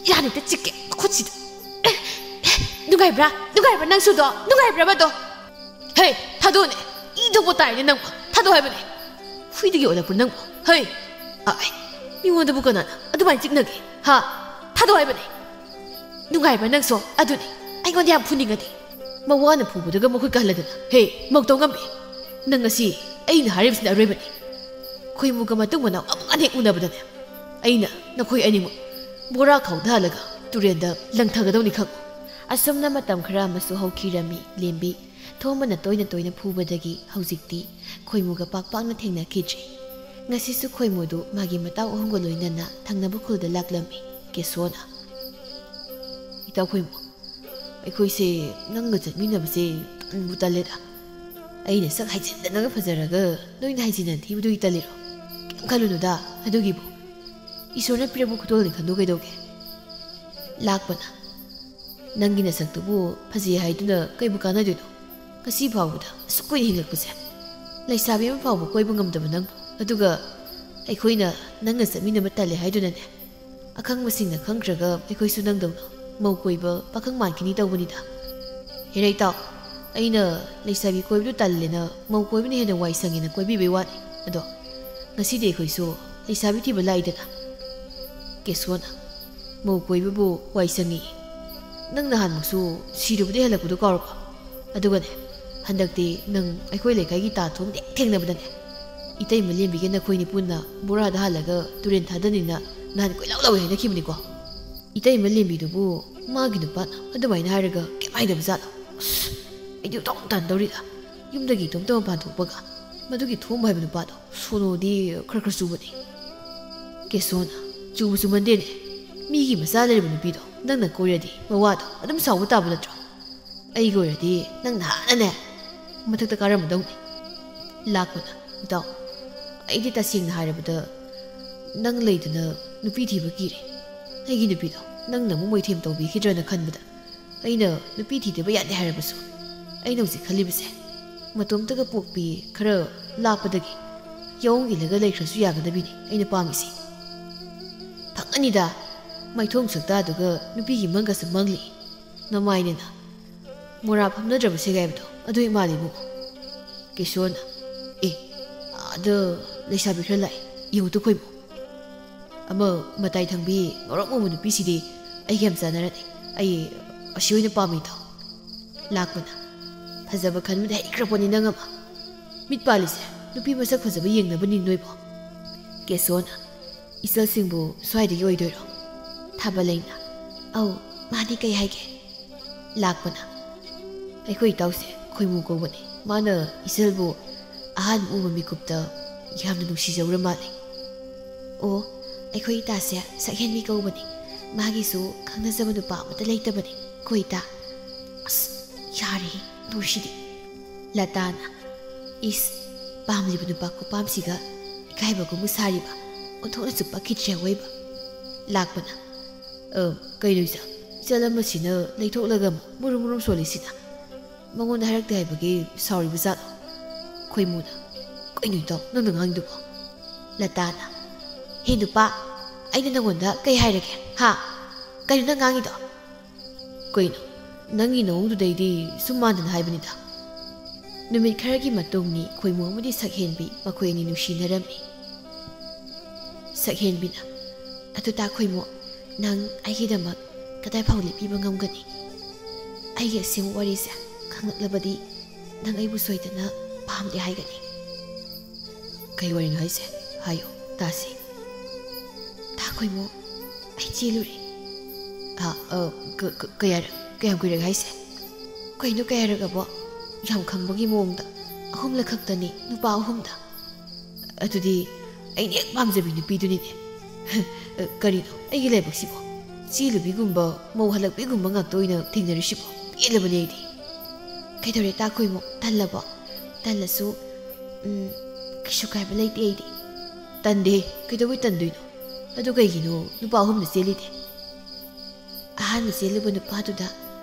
ꯏꯔꯥꯟ ꯍꯦꯛꯇ ꯆꯤꯛꯀꯦ ꯃꯈꯨꯠꯁꯤꯗ꯫ ꯅꯨꯡꯉꯥꯏꯕ꯭ꯔꯥ? ꯅꯨꯡꯉꯥꯏꯕ꯭ꯔꯥ ꯅꯪꯁꯨꯗꯣ? ꯅꯨꯡꯉꯥꯏꯕ꯭ꯔꯕꯗꯣ? ꯍꯦ, ꯊꯥꯗꯣꯛꯑꯣꯅꯦ꯫ ꯏ ꯊꯣꯛꯄ ꯇꯥꯏꯅꯦ ꯅꯪꯕꯨ꯫ ꯊꯥꯗꯣꯛꯑꯣ ꯍꯥꯏꯕꯅꯦ꯫ ꯍꯨꯏꯗꯒꯤ ꯑꯣꯜꯂꯛꯄ꯭ꯔꯥ ꯅꯪꯕꯨ? ꯍꯩ! ꯑꯥꯏ, ꯃꯤꯉꯣꯟꯗꯕꯨ ꯀꯅꯥꯅ ꯑꯗꯨꯃꯥꯏꯅ ꯆꯤꯛꯅꯒꯦ? ꯍꯥ? ꯊꯥꯗꯣꯛꯑꯣ ꯍꯥꯏꯕꯅꯦ꯫ ꯅꯨꯡꯉꯥꯏꯕ꯭ꯔꯥ ꯅꯪꯁꯨ? ꯑꯗꯨꯅꯦ꯫ ꯑꯩꯉꯣꯟꯗ ꯌꯥꯝ ꯐꯨꯅꯤꯡꯉꯗꯤ꯫ ꯃꯋꯥꯅ ꯐꯨꯕꯗꯒ ꯃꯈꯨꯠ ꯀꯜꯂꯗꯅ꯫ ꯍꯦ, ꯃꯧꯇꯧ ꯉꯝꯕꯤ, ꯅꯪ ꯉꯁꯤ ꯑꯩꯅ ꯍꯥꯏꯔꯤꯕꯁꯤꯅ ꯑꯔꯣꯏꯕꯅꯤ꯫ ꯈꯣꯏꯃꯨꯒ ꯃꯇꯨꯡ ꯃꯅꯥꯎ ꯑꯃꯨꯛ ꯍꯦꯛ ꯎꯅꯕꯗꯅꯦ, ꯑꯩꯅ ꯅꯈꯣꯏ ꯑꯅꯤꯃꯛ ꯕꯣꯔꯥ ꯈꯥꯎꯗꯍꯜꯂꯒ ꯇꯨꯔꯦꯟꯗ ꯂꯪꯊꯒꯗꯧꯅꯤ ꯈꯪꯉꯨ꯫ ꯑꯁꯨꯝꯅ ꯃꯇꯝ ꯈꯔ ꯑꯃꯁꯨ ꯍꯧꯈꯤꯔꯝꯃꯤ꯫ ꯂꯦꯝꯕꯤ ꯊꯣꯝꯕꯅ ꯇꯣꯏꯅ ꯇꯣꯏꯅ ꯐꯨꯕꯗꯒꯤ ꯍꯧꯖꯤꯛꯇꯤ ꯈꯣꯏꯃꯨꯒ ꯄꯥꯛ ꯄꯥꯛꯅ ꯊꯦꯡꯅꯈꯤꯗ꯭ꯔꯦ꯫ ꯉꯁꯤꯁꯨ ꯈꯣꯏꯃꯨꯗꯨ ꯃꯥꯒꯤ ꯃꯇꯥꯎ ꯑꯍꯨꯝꯒ ꯂꯣꯏꯅꯅ ꯊꯪꯅꯕ ꯈꯨꯜꯗ ꯂꯥꯛꯂꯝꯃꯤ꯫ ꯀꯦꯁꯣꯅ, "ꯏꯇꯥꯎ ꯈꯣꯏꯃꯨ, ꯑꯩꯈꯣꯏꯁꯦ ꯅꯪꯒ ꯆꯠꯃꯤꯟꯅꯕꯁꯦ ꯇꯟꯕꯨ ꯇꯜꯂꯦꯗ꯫ ꯑꯩꯅ ꯁꯛ ꯍꯥꯏꯖꯤꯟꯗꯅꯒ ꯐꯖꯔꯒ ꯅꯣꯏꯅ ꯍꯥꯏꯖꯤꯟꯅ ꯊꯤꯕꯗꯨꯒꯤ ꯇꯜꯂꯤꯔꯣ? ꯀꯩꯝ ꯈꯜꯂꯨꯅꯨꯗ ꯑꯗꯨꯒꯤꯕꯨ꯫ ꯏꯁꯣꯔꯅ ꯄꯤꯔꯛꯄ ꯈꯨꯗꯣꯜꯅꯤ ꯈꯟꯗꯣꯛ ꯀꯩꯗꯧꯒꯦ?" ꯂꯥꯛꯄꯅ, "ꯅꯪꯒꯤ ꯅꯁꯛꯇꯨꯕꯨ ꯐꯖꯩ ꯍꯥꯏꯗꯨꯅ ꯀꯩꯕꯨ ꯀꯥꯟꯅꯗꯣꯏꯅꯣ? ꯉꯁꯤ ꯐꯥꯎꯕꯗ ꯑꯁꯨꯛ ꯀꯨꯏꯅ ꯍꯤꯡꯂꯛꯄꯁꯦ ꯂꯩꯁꯥꯕꯤ ꯑꯃ ꯐꯥꯎꯕ ꯀꯣꯏꯕ ꯉꯝꯗꯕ ꯅꯪꯕꯨ, ꯑꯗꯨꯒ ꯑꯩꯈꯣꯏꯅ ꯅꯪꯒ ꯆꯠꯃꯤꯟꯅꯕ ꯇꯜꯂꯦ ꯍꯥꯏꯗꯨꯅꯅꯦ, ꯑꯈꯪꯕꯁꯤꯡꯅ ꯈꯪꯈ꯭ꯔꯒ ꯑꯩꯈꯣꯏꯁꯨ ꯅꯪꯗꯧꯅ ꯃꯧ ꯀꯣꯏꯕ ꯄꯥꯈꯪ ꯃꯥꯟꯈꯤꯅꯤ ꯇꯧꯕꯅꯤꯗ꯫ ꯍꯦꯔꯥ ꯏꯇꯥꯎ, ꯑꯩꯅ ꯂꯩꯁꯥꯕꯤ ꯀꯣꯏꯕꯗꯨ ꯇꯜꯂꯦꯅ ꯃꯧ ꯀꯣꯏꯕꯅ ꯍꯦꯟꯅ ꯋꯥꯏ ꯁꯪꯉꯦꯅ ꯀꯣꯏꯕꯤꯕꯩ ꯋꯥꯅꯤ꯫ ꯑꯗꯣ ꯉꯁꯤꯗꯤ ꯑꯩꯈꯣꯏꯁꯨ ꯂꯩꯁꯥꯕꯤ ꯊꯤꯕ ꯂꯥꯛꯏꯗꯅ꯫" ꯀꯦꯁꯣꯅ, "ꯃꯧ ꯀꯣꯏꯕꯕꯨ ꯋꯥꯏ ꯁꯪꯉꯤ? ꯅꯪ ꯅꯍꯥꯟꯃꯨꯛꯁꯨ ꯁꯤꯔꯨꯕꯗꯩ ꯍꯜꯂꯛꯄꯗꯣ ꯀꯥꯎꯔꯕꯣ? ꯑꯗꯨꯒꯅꯦ, ꯍꯟꯗꯛꯇꯤ ꯅꯪ ꯑꯩꯈꯣꯏ ꯂꯩꯀꯥꯏꯒꯤ ꯇꯥ ꯊꯣꯝꯗ ꯍꯦꯛ ꯊꯦꯡꯅꯕꯗꯅꯦ, ꯏꯇꯩꯃ ꯂꯦꯝꯕꯤꯒ ꯅꯈꯣꯏꯅꯤ ꯄꯨꯟꯅ ꯕꯣꯔꯥꯗ ꯍꯥꯜꯂꯒ ꯇꯨꯔꯦꯟ ꯊꯥꯗꯅꯤꯅ ꯅꯍꯥꯟ ꯀꯣꯏꯂꯥꯎ ꯂꯥꯎꯏ ꯍꯥꯏꯅꯈꯤꯕꯅꯤꯀꯣ꯫ ꯏꯇꯩꯃ ꯂꯦꯝꯕꯤꯗꯨꯕꯨ ꯃꯥꯒꯤ ꯅꯨꯄꯥꯅ ꯑꯗꯨꯃꯥꯏꯅ ꯍꯥꯏꯔꯒ ꯀꯩꯝ ꯍꯥꯏꯗꯕ ꯖꯥꯠꯂꯣ? ꯑꯁ, ꯑꯩꯗꯤ ꯇꯧ ꯇꯟꯗꯧꯔꯤꯗ꯫ ꯌꯨꯝꯗꯒꯤ ꯏꯇꯣꯝꯇ ꯃꯄꯥꯟ ꯊꯣꯛꯄꯒ ꯃꯗꯨꯒꯤ ꯊꯣꯝꯕ ꯍꯥꯏꯕ ꯅꯨꯄꯥꯗꯣ ꯁꯣꯅꯣꯗꯤ ꯈꯔ ꯈꯔ ꯆꯨꯕꯅꯤ꯫" ꯀꯦꯁꯣꯅ, "ꯆꯨꯕ ꯆꯨꯃꯟꯗꯦꯅꯦ, ꯃꯤꯒꯤ ꯃꯆꯥ ꯂꯩꯔꯕ ꯅꯨꯄꯤꯗꯣ ꯅꯪꯅ ꯀꯣꯏꯔꯗꯤ ꯃꯋꯥꯗꯣ ꯑꯗꯨꯝ ꯁꯥꯎꯕ ꯇꯥꯕ ꯅꯠꯇ꯭ꯔꯣ? ꯑꯩꯒ ꯑꯣꯏꯔꯗꯤ ꯅꯪ ꯅꯍꯥꯟꯅꯅꯦ ꯃꯊꯛꯇ ꯀꯥꯔꯝꯃꯗꯧꯅꯤ꯫" ꯂꯥꯛꯄꯅ, "ꯏꯇꯥꯎ, ꯑꯩꯗꯤ ꯇꯁꯦꯡꯅ ꯍꯥꯏꯔꯕꯗ ꯅꯪ ꯂꯩꯗꯅ ꯅꯨꯄꯤ ꯊꯤꯕ ꯀꯤꯔꯦ꯫ ꯑꯩꯒꯤ ꯅꯨꯄꯤꯗꯣ ꯅꯪꯅ ꯑꯃꯨꯛ ꯃꯣꯏꯊꯦꯝ ꯇꯧꯕꯤꯈꯤꯗ꯭ꯔꯅ ꯈꯟꯕꯗ ꯑꯩꯅ ꯅꯨꯄꯤ ꯊꯤꯗꯕ ꯌꯥꯗꯦ ꯍꯥꯏꯔꯕꯁꯨ, ꯑꯩꯅ ꯍꯧꯖꯤꯛ ꯈꯜꯂꯤꯕꯁꯦ ꯃꯇꯣꯝꯇꯒ ꯄꯣꯛꯄꯤ ꯈꯔ ꯂꯥꯞꯄꯗꯒꯤ ꯌꯥꯑꯣꯡ ꯏꯜꯂꯒ ꯂꯩꯈ꯭ꯔꯁꯨ ꯌꯥꯒꯗꯕꯤꯅꯤ ꯑꯩꯅ ꯄꯥꯝꯃꯤꯁꯤ꯫ ꯐꯪꯉꯅꯤꯗ, ꯃꯥꯏꯊꯣꯡ ꯁꯛꯇꯥꯗꯨꯒ ꯅꯨꯄꯤꯒꯤ ꯃꯪꯒꯁꯨ ꯃꯪꯂꯤ꯫ ꯅꯃꯥꯏꯅꯦꯅ ꯃꯣꯔꯥ ꯐꯝꯅꯗ꯭ꯔꯕ ꯁꯦꯒꯥꯏꯕꯗꯣ ꯑꯗꯨ ꯏꯃꯥꯅꯤ ꯏꯕꯨꯡꯉꯣ꯫" ꯀꯦꯁꯣꯅ, "ꯑꯦ, ꯑꯥꯗ ꯂꯩꯁꯥꯕꯤ ꯈꯔ ꯂꯥꯛꯑꯦ, ꯌꯦꯡꯉꯨꯇꯣ ꯈꯣꯏꯃꯨ꯫ ꯑꯃ ꯃꯇꯥꯏ ꯊꯪꯕꯤ ꯉꯧꯔꯣꯛ ꯉꯧꯕ ꯅꯨꯄꯤꯁꯤꯗꯤ ꯑꯩꯒ ꯌꯥꯝ ꯆꯥꯟꯅꯔꯅꯤ꯫ ꯑꯩ ꯑꯁꯤ ꯑꯣꯏꯅ ꯄꯥꯝꯃꯤ ꯏꯇꯥꯎ꯫" ꯂꯥꯛꯄꯅ, "ꯐꯖꯕ ꯈꯟꯕꯗ ꯍꯩꯈ꯭ꯔꯕꯅꯤ ꯅꯪ ꯑꯃ꯫ ꯃꯤꯠ ꯄꯥꯜꯂꯤꯁꯦ ꯅꯨꯄꯤ ꯃꯁꯛ ꯐꯖꯕ ꯌꯦꯡꯅꯕꯅꯤ ꯅꯣꯏꯕꯣ?" ꯀꯦꯁꯣꯅ, "ꯏꯆꯜꯁꯤꯡꯕꯨ ꯁ꯭ꯋꯥꯏꯗꯒꯤ ꯑꯣꯏꯗꯣꯏꯔꯣ?" ꯊꯥꯕꯂꯩꯅ, "ꯑꯧ, ꯃꯥꯗꯤ ꯀꯩ ꯍꯥꯏꯒꯦ?" ꯂꯥꯛꯄꯅ, "ꯑꯩꯈꯣꯏ ꯏꯇꯥꯎꯁꯦ ꯈꯣꯏꯃꯨ ꯀꯧꯕꯅꯤ꯫ ꯃꯥꯅ ꯏꯆꯜꯕꯨ ꯑꯍꯥꯟꯕ ꯎꯕ ꯃꯤꯀꯨꯞꯇ ꯌꯥꯝꯅ ꯅꯨꯡꯁꯤꯖꯧꯔ ꯃꯥꯜꯂꯦ꯫" "ꯑꯣ, ꯑꯩꯈꯣꯏ ꯏꯇꯥꯁꯦ ꯁꯛꯍꯦꯟꯕꯤ ꯀꯧꯕꯅꯤ꯫ ꯃꯥꯒꯤꯁꯨ ꯈꯪꯅꯖꯕ ꯅꯨꯄꯥ ꯑꯃꯠꯇ ꯂꯩꯇꯕꯅꯤ ꯑꯩꯈꯣꯏ ꯏꯇꯥ꯫" "ꯑꯁ, ꯌꯥꯔꯦꯍꯦ, ꯅꯨꯡꯁꯤꯗꯤ꯫" ꯂꯇꯥꯅ, "ꯏꯁ, ꯄꯥꯝꯂꯤꯕ ꯅꯨꯄꯥ ꯈꯨꯄꯥꯝꯁꯤꯒ ꯏꯀꯥꯏꯕꯒꯨꯝꯕ ꯁꯥꯔꯤꯕ, ꯑꯣꯟꯊꯣꯛꯅꯁꯨ ꯄꯛꯈꯤꯗ꯭ꯔꯦ ꯑꯋꯣꯏꯕ꯫" ꯂꯥꯛꯄꯅ, "ꯑ, ꯀꯩꯅꯣ ꯏꯆꯜ, ꯏꯆꯜ ꯑꯃꯁꯤꯅ ꯂꯩꯊꯣꯛꯂꯒ ꯃꯨꯔꯨꯝ ꯃꯨꯔꯨꯝ ꯁꯣꯜꯂꯤꯁꯤꯅ? ꯃꯉꯣꯟꯗ ꯍꯥꯏꯔꯛꯇꯦ ꯍꯥꯏꯕꯒꯤ ꯁꯥꯎꯔꯤꯕ ꯖꯥꯠꯂꯣ?" ꯈꯣꯏꯃꯨꯅ, "ꯀꯩꯅꯣ ꯏꯇꯥꯎ ꯅꯪꯅ ꯉꯥꯡꯉꯤꯗꯨꯕꯣ?" ꯂꯇꯥꯅ, "ꯍꯦ ꯅꯨꯄꯥ, ꯑꯩꯅ ꯅꯪꯉꯣꯟꯗ ꯀꯩ ꯍꯥꯏꯔꯒꯦ, ꯍꯥ? ꯀꯩꯅꯣ ꯅꯪ ꯉꯥꯡꯉꯤꯗꯣ?" "ꯀꯩꯅꯣ, ꯅꯪꯒꯤ ꯅꯑꯣꯡꯗꯨꯗꯩꯗꯤ ꯁꯨꯝ ꯃꯥꯟꯗꯅ ꯍꯥꯏꯕꯅꯤꯗ꯫" ꯅꯨꯃꯤꯠ ꯈꯔꯒꯤ ꯃꯇꯨꯡꯅꯤ ꯈꯣꯏꯃꯨ ꯑꯃꯗꯤ ꯁꯛꯍꯦꯟꯕꯤ ꯃꯈꯣꯏ ꯑꯅꯤ ꯅꯨꯡꯁꯤꯅꯔꯝꯃꯤ꯫ ꯁꯛꯍꯦꯟꯕꯤꯅ, "ꯑꯗꯨ ꯇꯥ ꯈꯣꯏꯃꯨ, ꯅꯪ ꯑꯩꯒꯤꯗꯃꯛ ꯀꯗꯥꯏ ꯐꯥꯎ ꯂꯦꯞꯄꯤꯕ ꯉꯝꯒꯅꯤ? ꯑꯩꯒꯤ ꯑꯁꯦꯡꯕ ꯋꯥꯔꯤꯁꯦ ꯈꯪꯂꯛꯂꯕꯗꯤ ꯅꯪ ꯑꯩꯕꯨ ꯁꯣꯏꯗꯅ ꯄꯥꯝꯗꯦ ꯍꯥꯏꯒꯅꯤ꯫" "ꯀꯩ ꯋꯥꯔꯤꯅꯣ ꯍꯥꯏꯁꯦ? ꯍꯥꯏꯌꯣ, ꯇꯥꯁꯤ꯫" "ꯇꯥ ꯈꯣꯏꯃꯨ, ꯑꯩ ꯆꯦꯜꯂꯨꯔꯦ꯫" "ꯑ, ꯑ, ꯀ-, ꯀ-, ꯀꯌꯥꯔꯛ, ꯀꯌꯥꯝ ꯀꯨꯏꯔꯒꯦ ꯍꯥꯏꯁꯦ?" "ꯀꯩꯅꯣ ꯀꯌꯥꯔꯛ ꯑꯕꯣ? ꯌꯥꯝ ꯈꯪꯕꯒꯤ ꯃꯑꯣꯡꯗ꯫ ꯑꯍꯨꯝꯂꯛ ꯈꯛꯇꯅꯤ, ꯅꯨꯄꯥ ꯑꯍꯨꯝꯗ꯫" "ꯑꯗꯨꯗꯤ ꯑꯩꯅ ꯍꯦꯛ ꯄꯥꯝꯖꯕꯤ ꯅꯨꯄꯤꯗꯨꯅꯤꯅꯦ꯫" "ꯀꯔꯤꯅꯣ, ꯑꯩꯒꯤ ꯂꯥꯏꯕꯛꯁꯤꯕꯣ? ꯆꯦꯜꯂꯨꯕꯤꯒꯨꯝꯕ, ꯃꯧ ꯍꯜꯂꯛꯄꯤꯒꯨꯝꯕ ꯉꯥꯛꯇ ꯑꯣꯏꯅ ꯊꯦꯡꯅꯔꯤꯁꯤꯕꯣ? ꯄꯦꯜꯂꯕꯅꯤ ꯑꯩꯗꯤ꯫" "ꯀꯩꯗꯧꯔꯦ ꯇꯥ ꯈꯣꯏꯃꯨ, ꯇꯜꯂꯕꯣ?" "ꯇꯜꯂꯁꯨ, ꯎꯝ, ꯀꯩꯁꯨ ꯀꯥꯏꯕ ꯂꯩꯇꯦ ꯑꯩꯗꯤ꯫" "ꯇꯟꯗꯦ, ꯀꯩꯗꯧꯕꯩ ꯇꯟꯗꯣꯏꯅꯣ? ꯑꯗꯨ ꯀꯩꯒꯤꯅꯣ ꯅꯨꯄꯥ ꯑꯍꯨꯝꯗ ꯆꯦꯜꯂꯤꯗꯤ?" "ꯑꯍꯥꯟꯕ ꯆꯦꯜꯂꯨꯕ ꯅꯨꯄꯥꯗꯨꯗ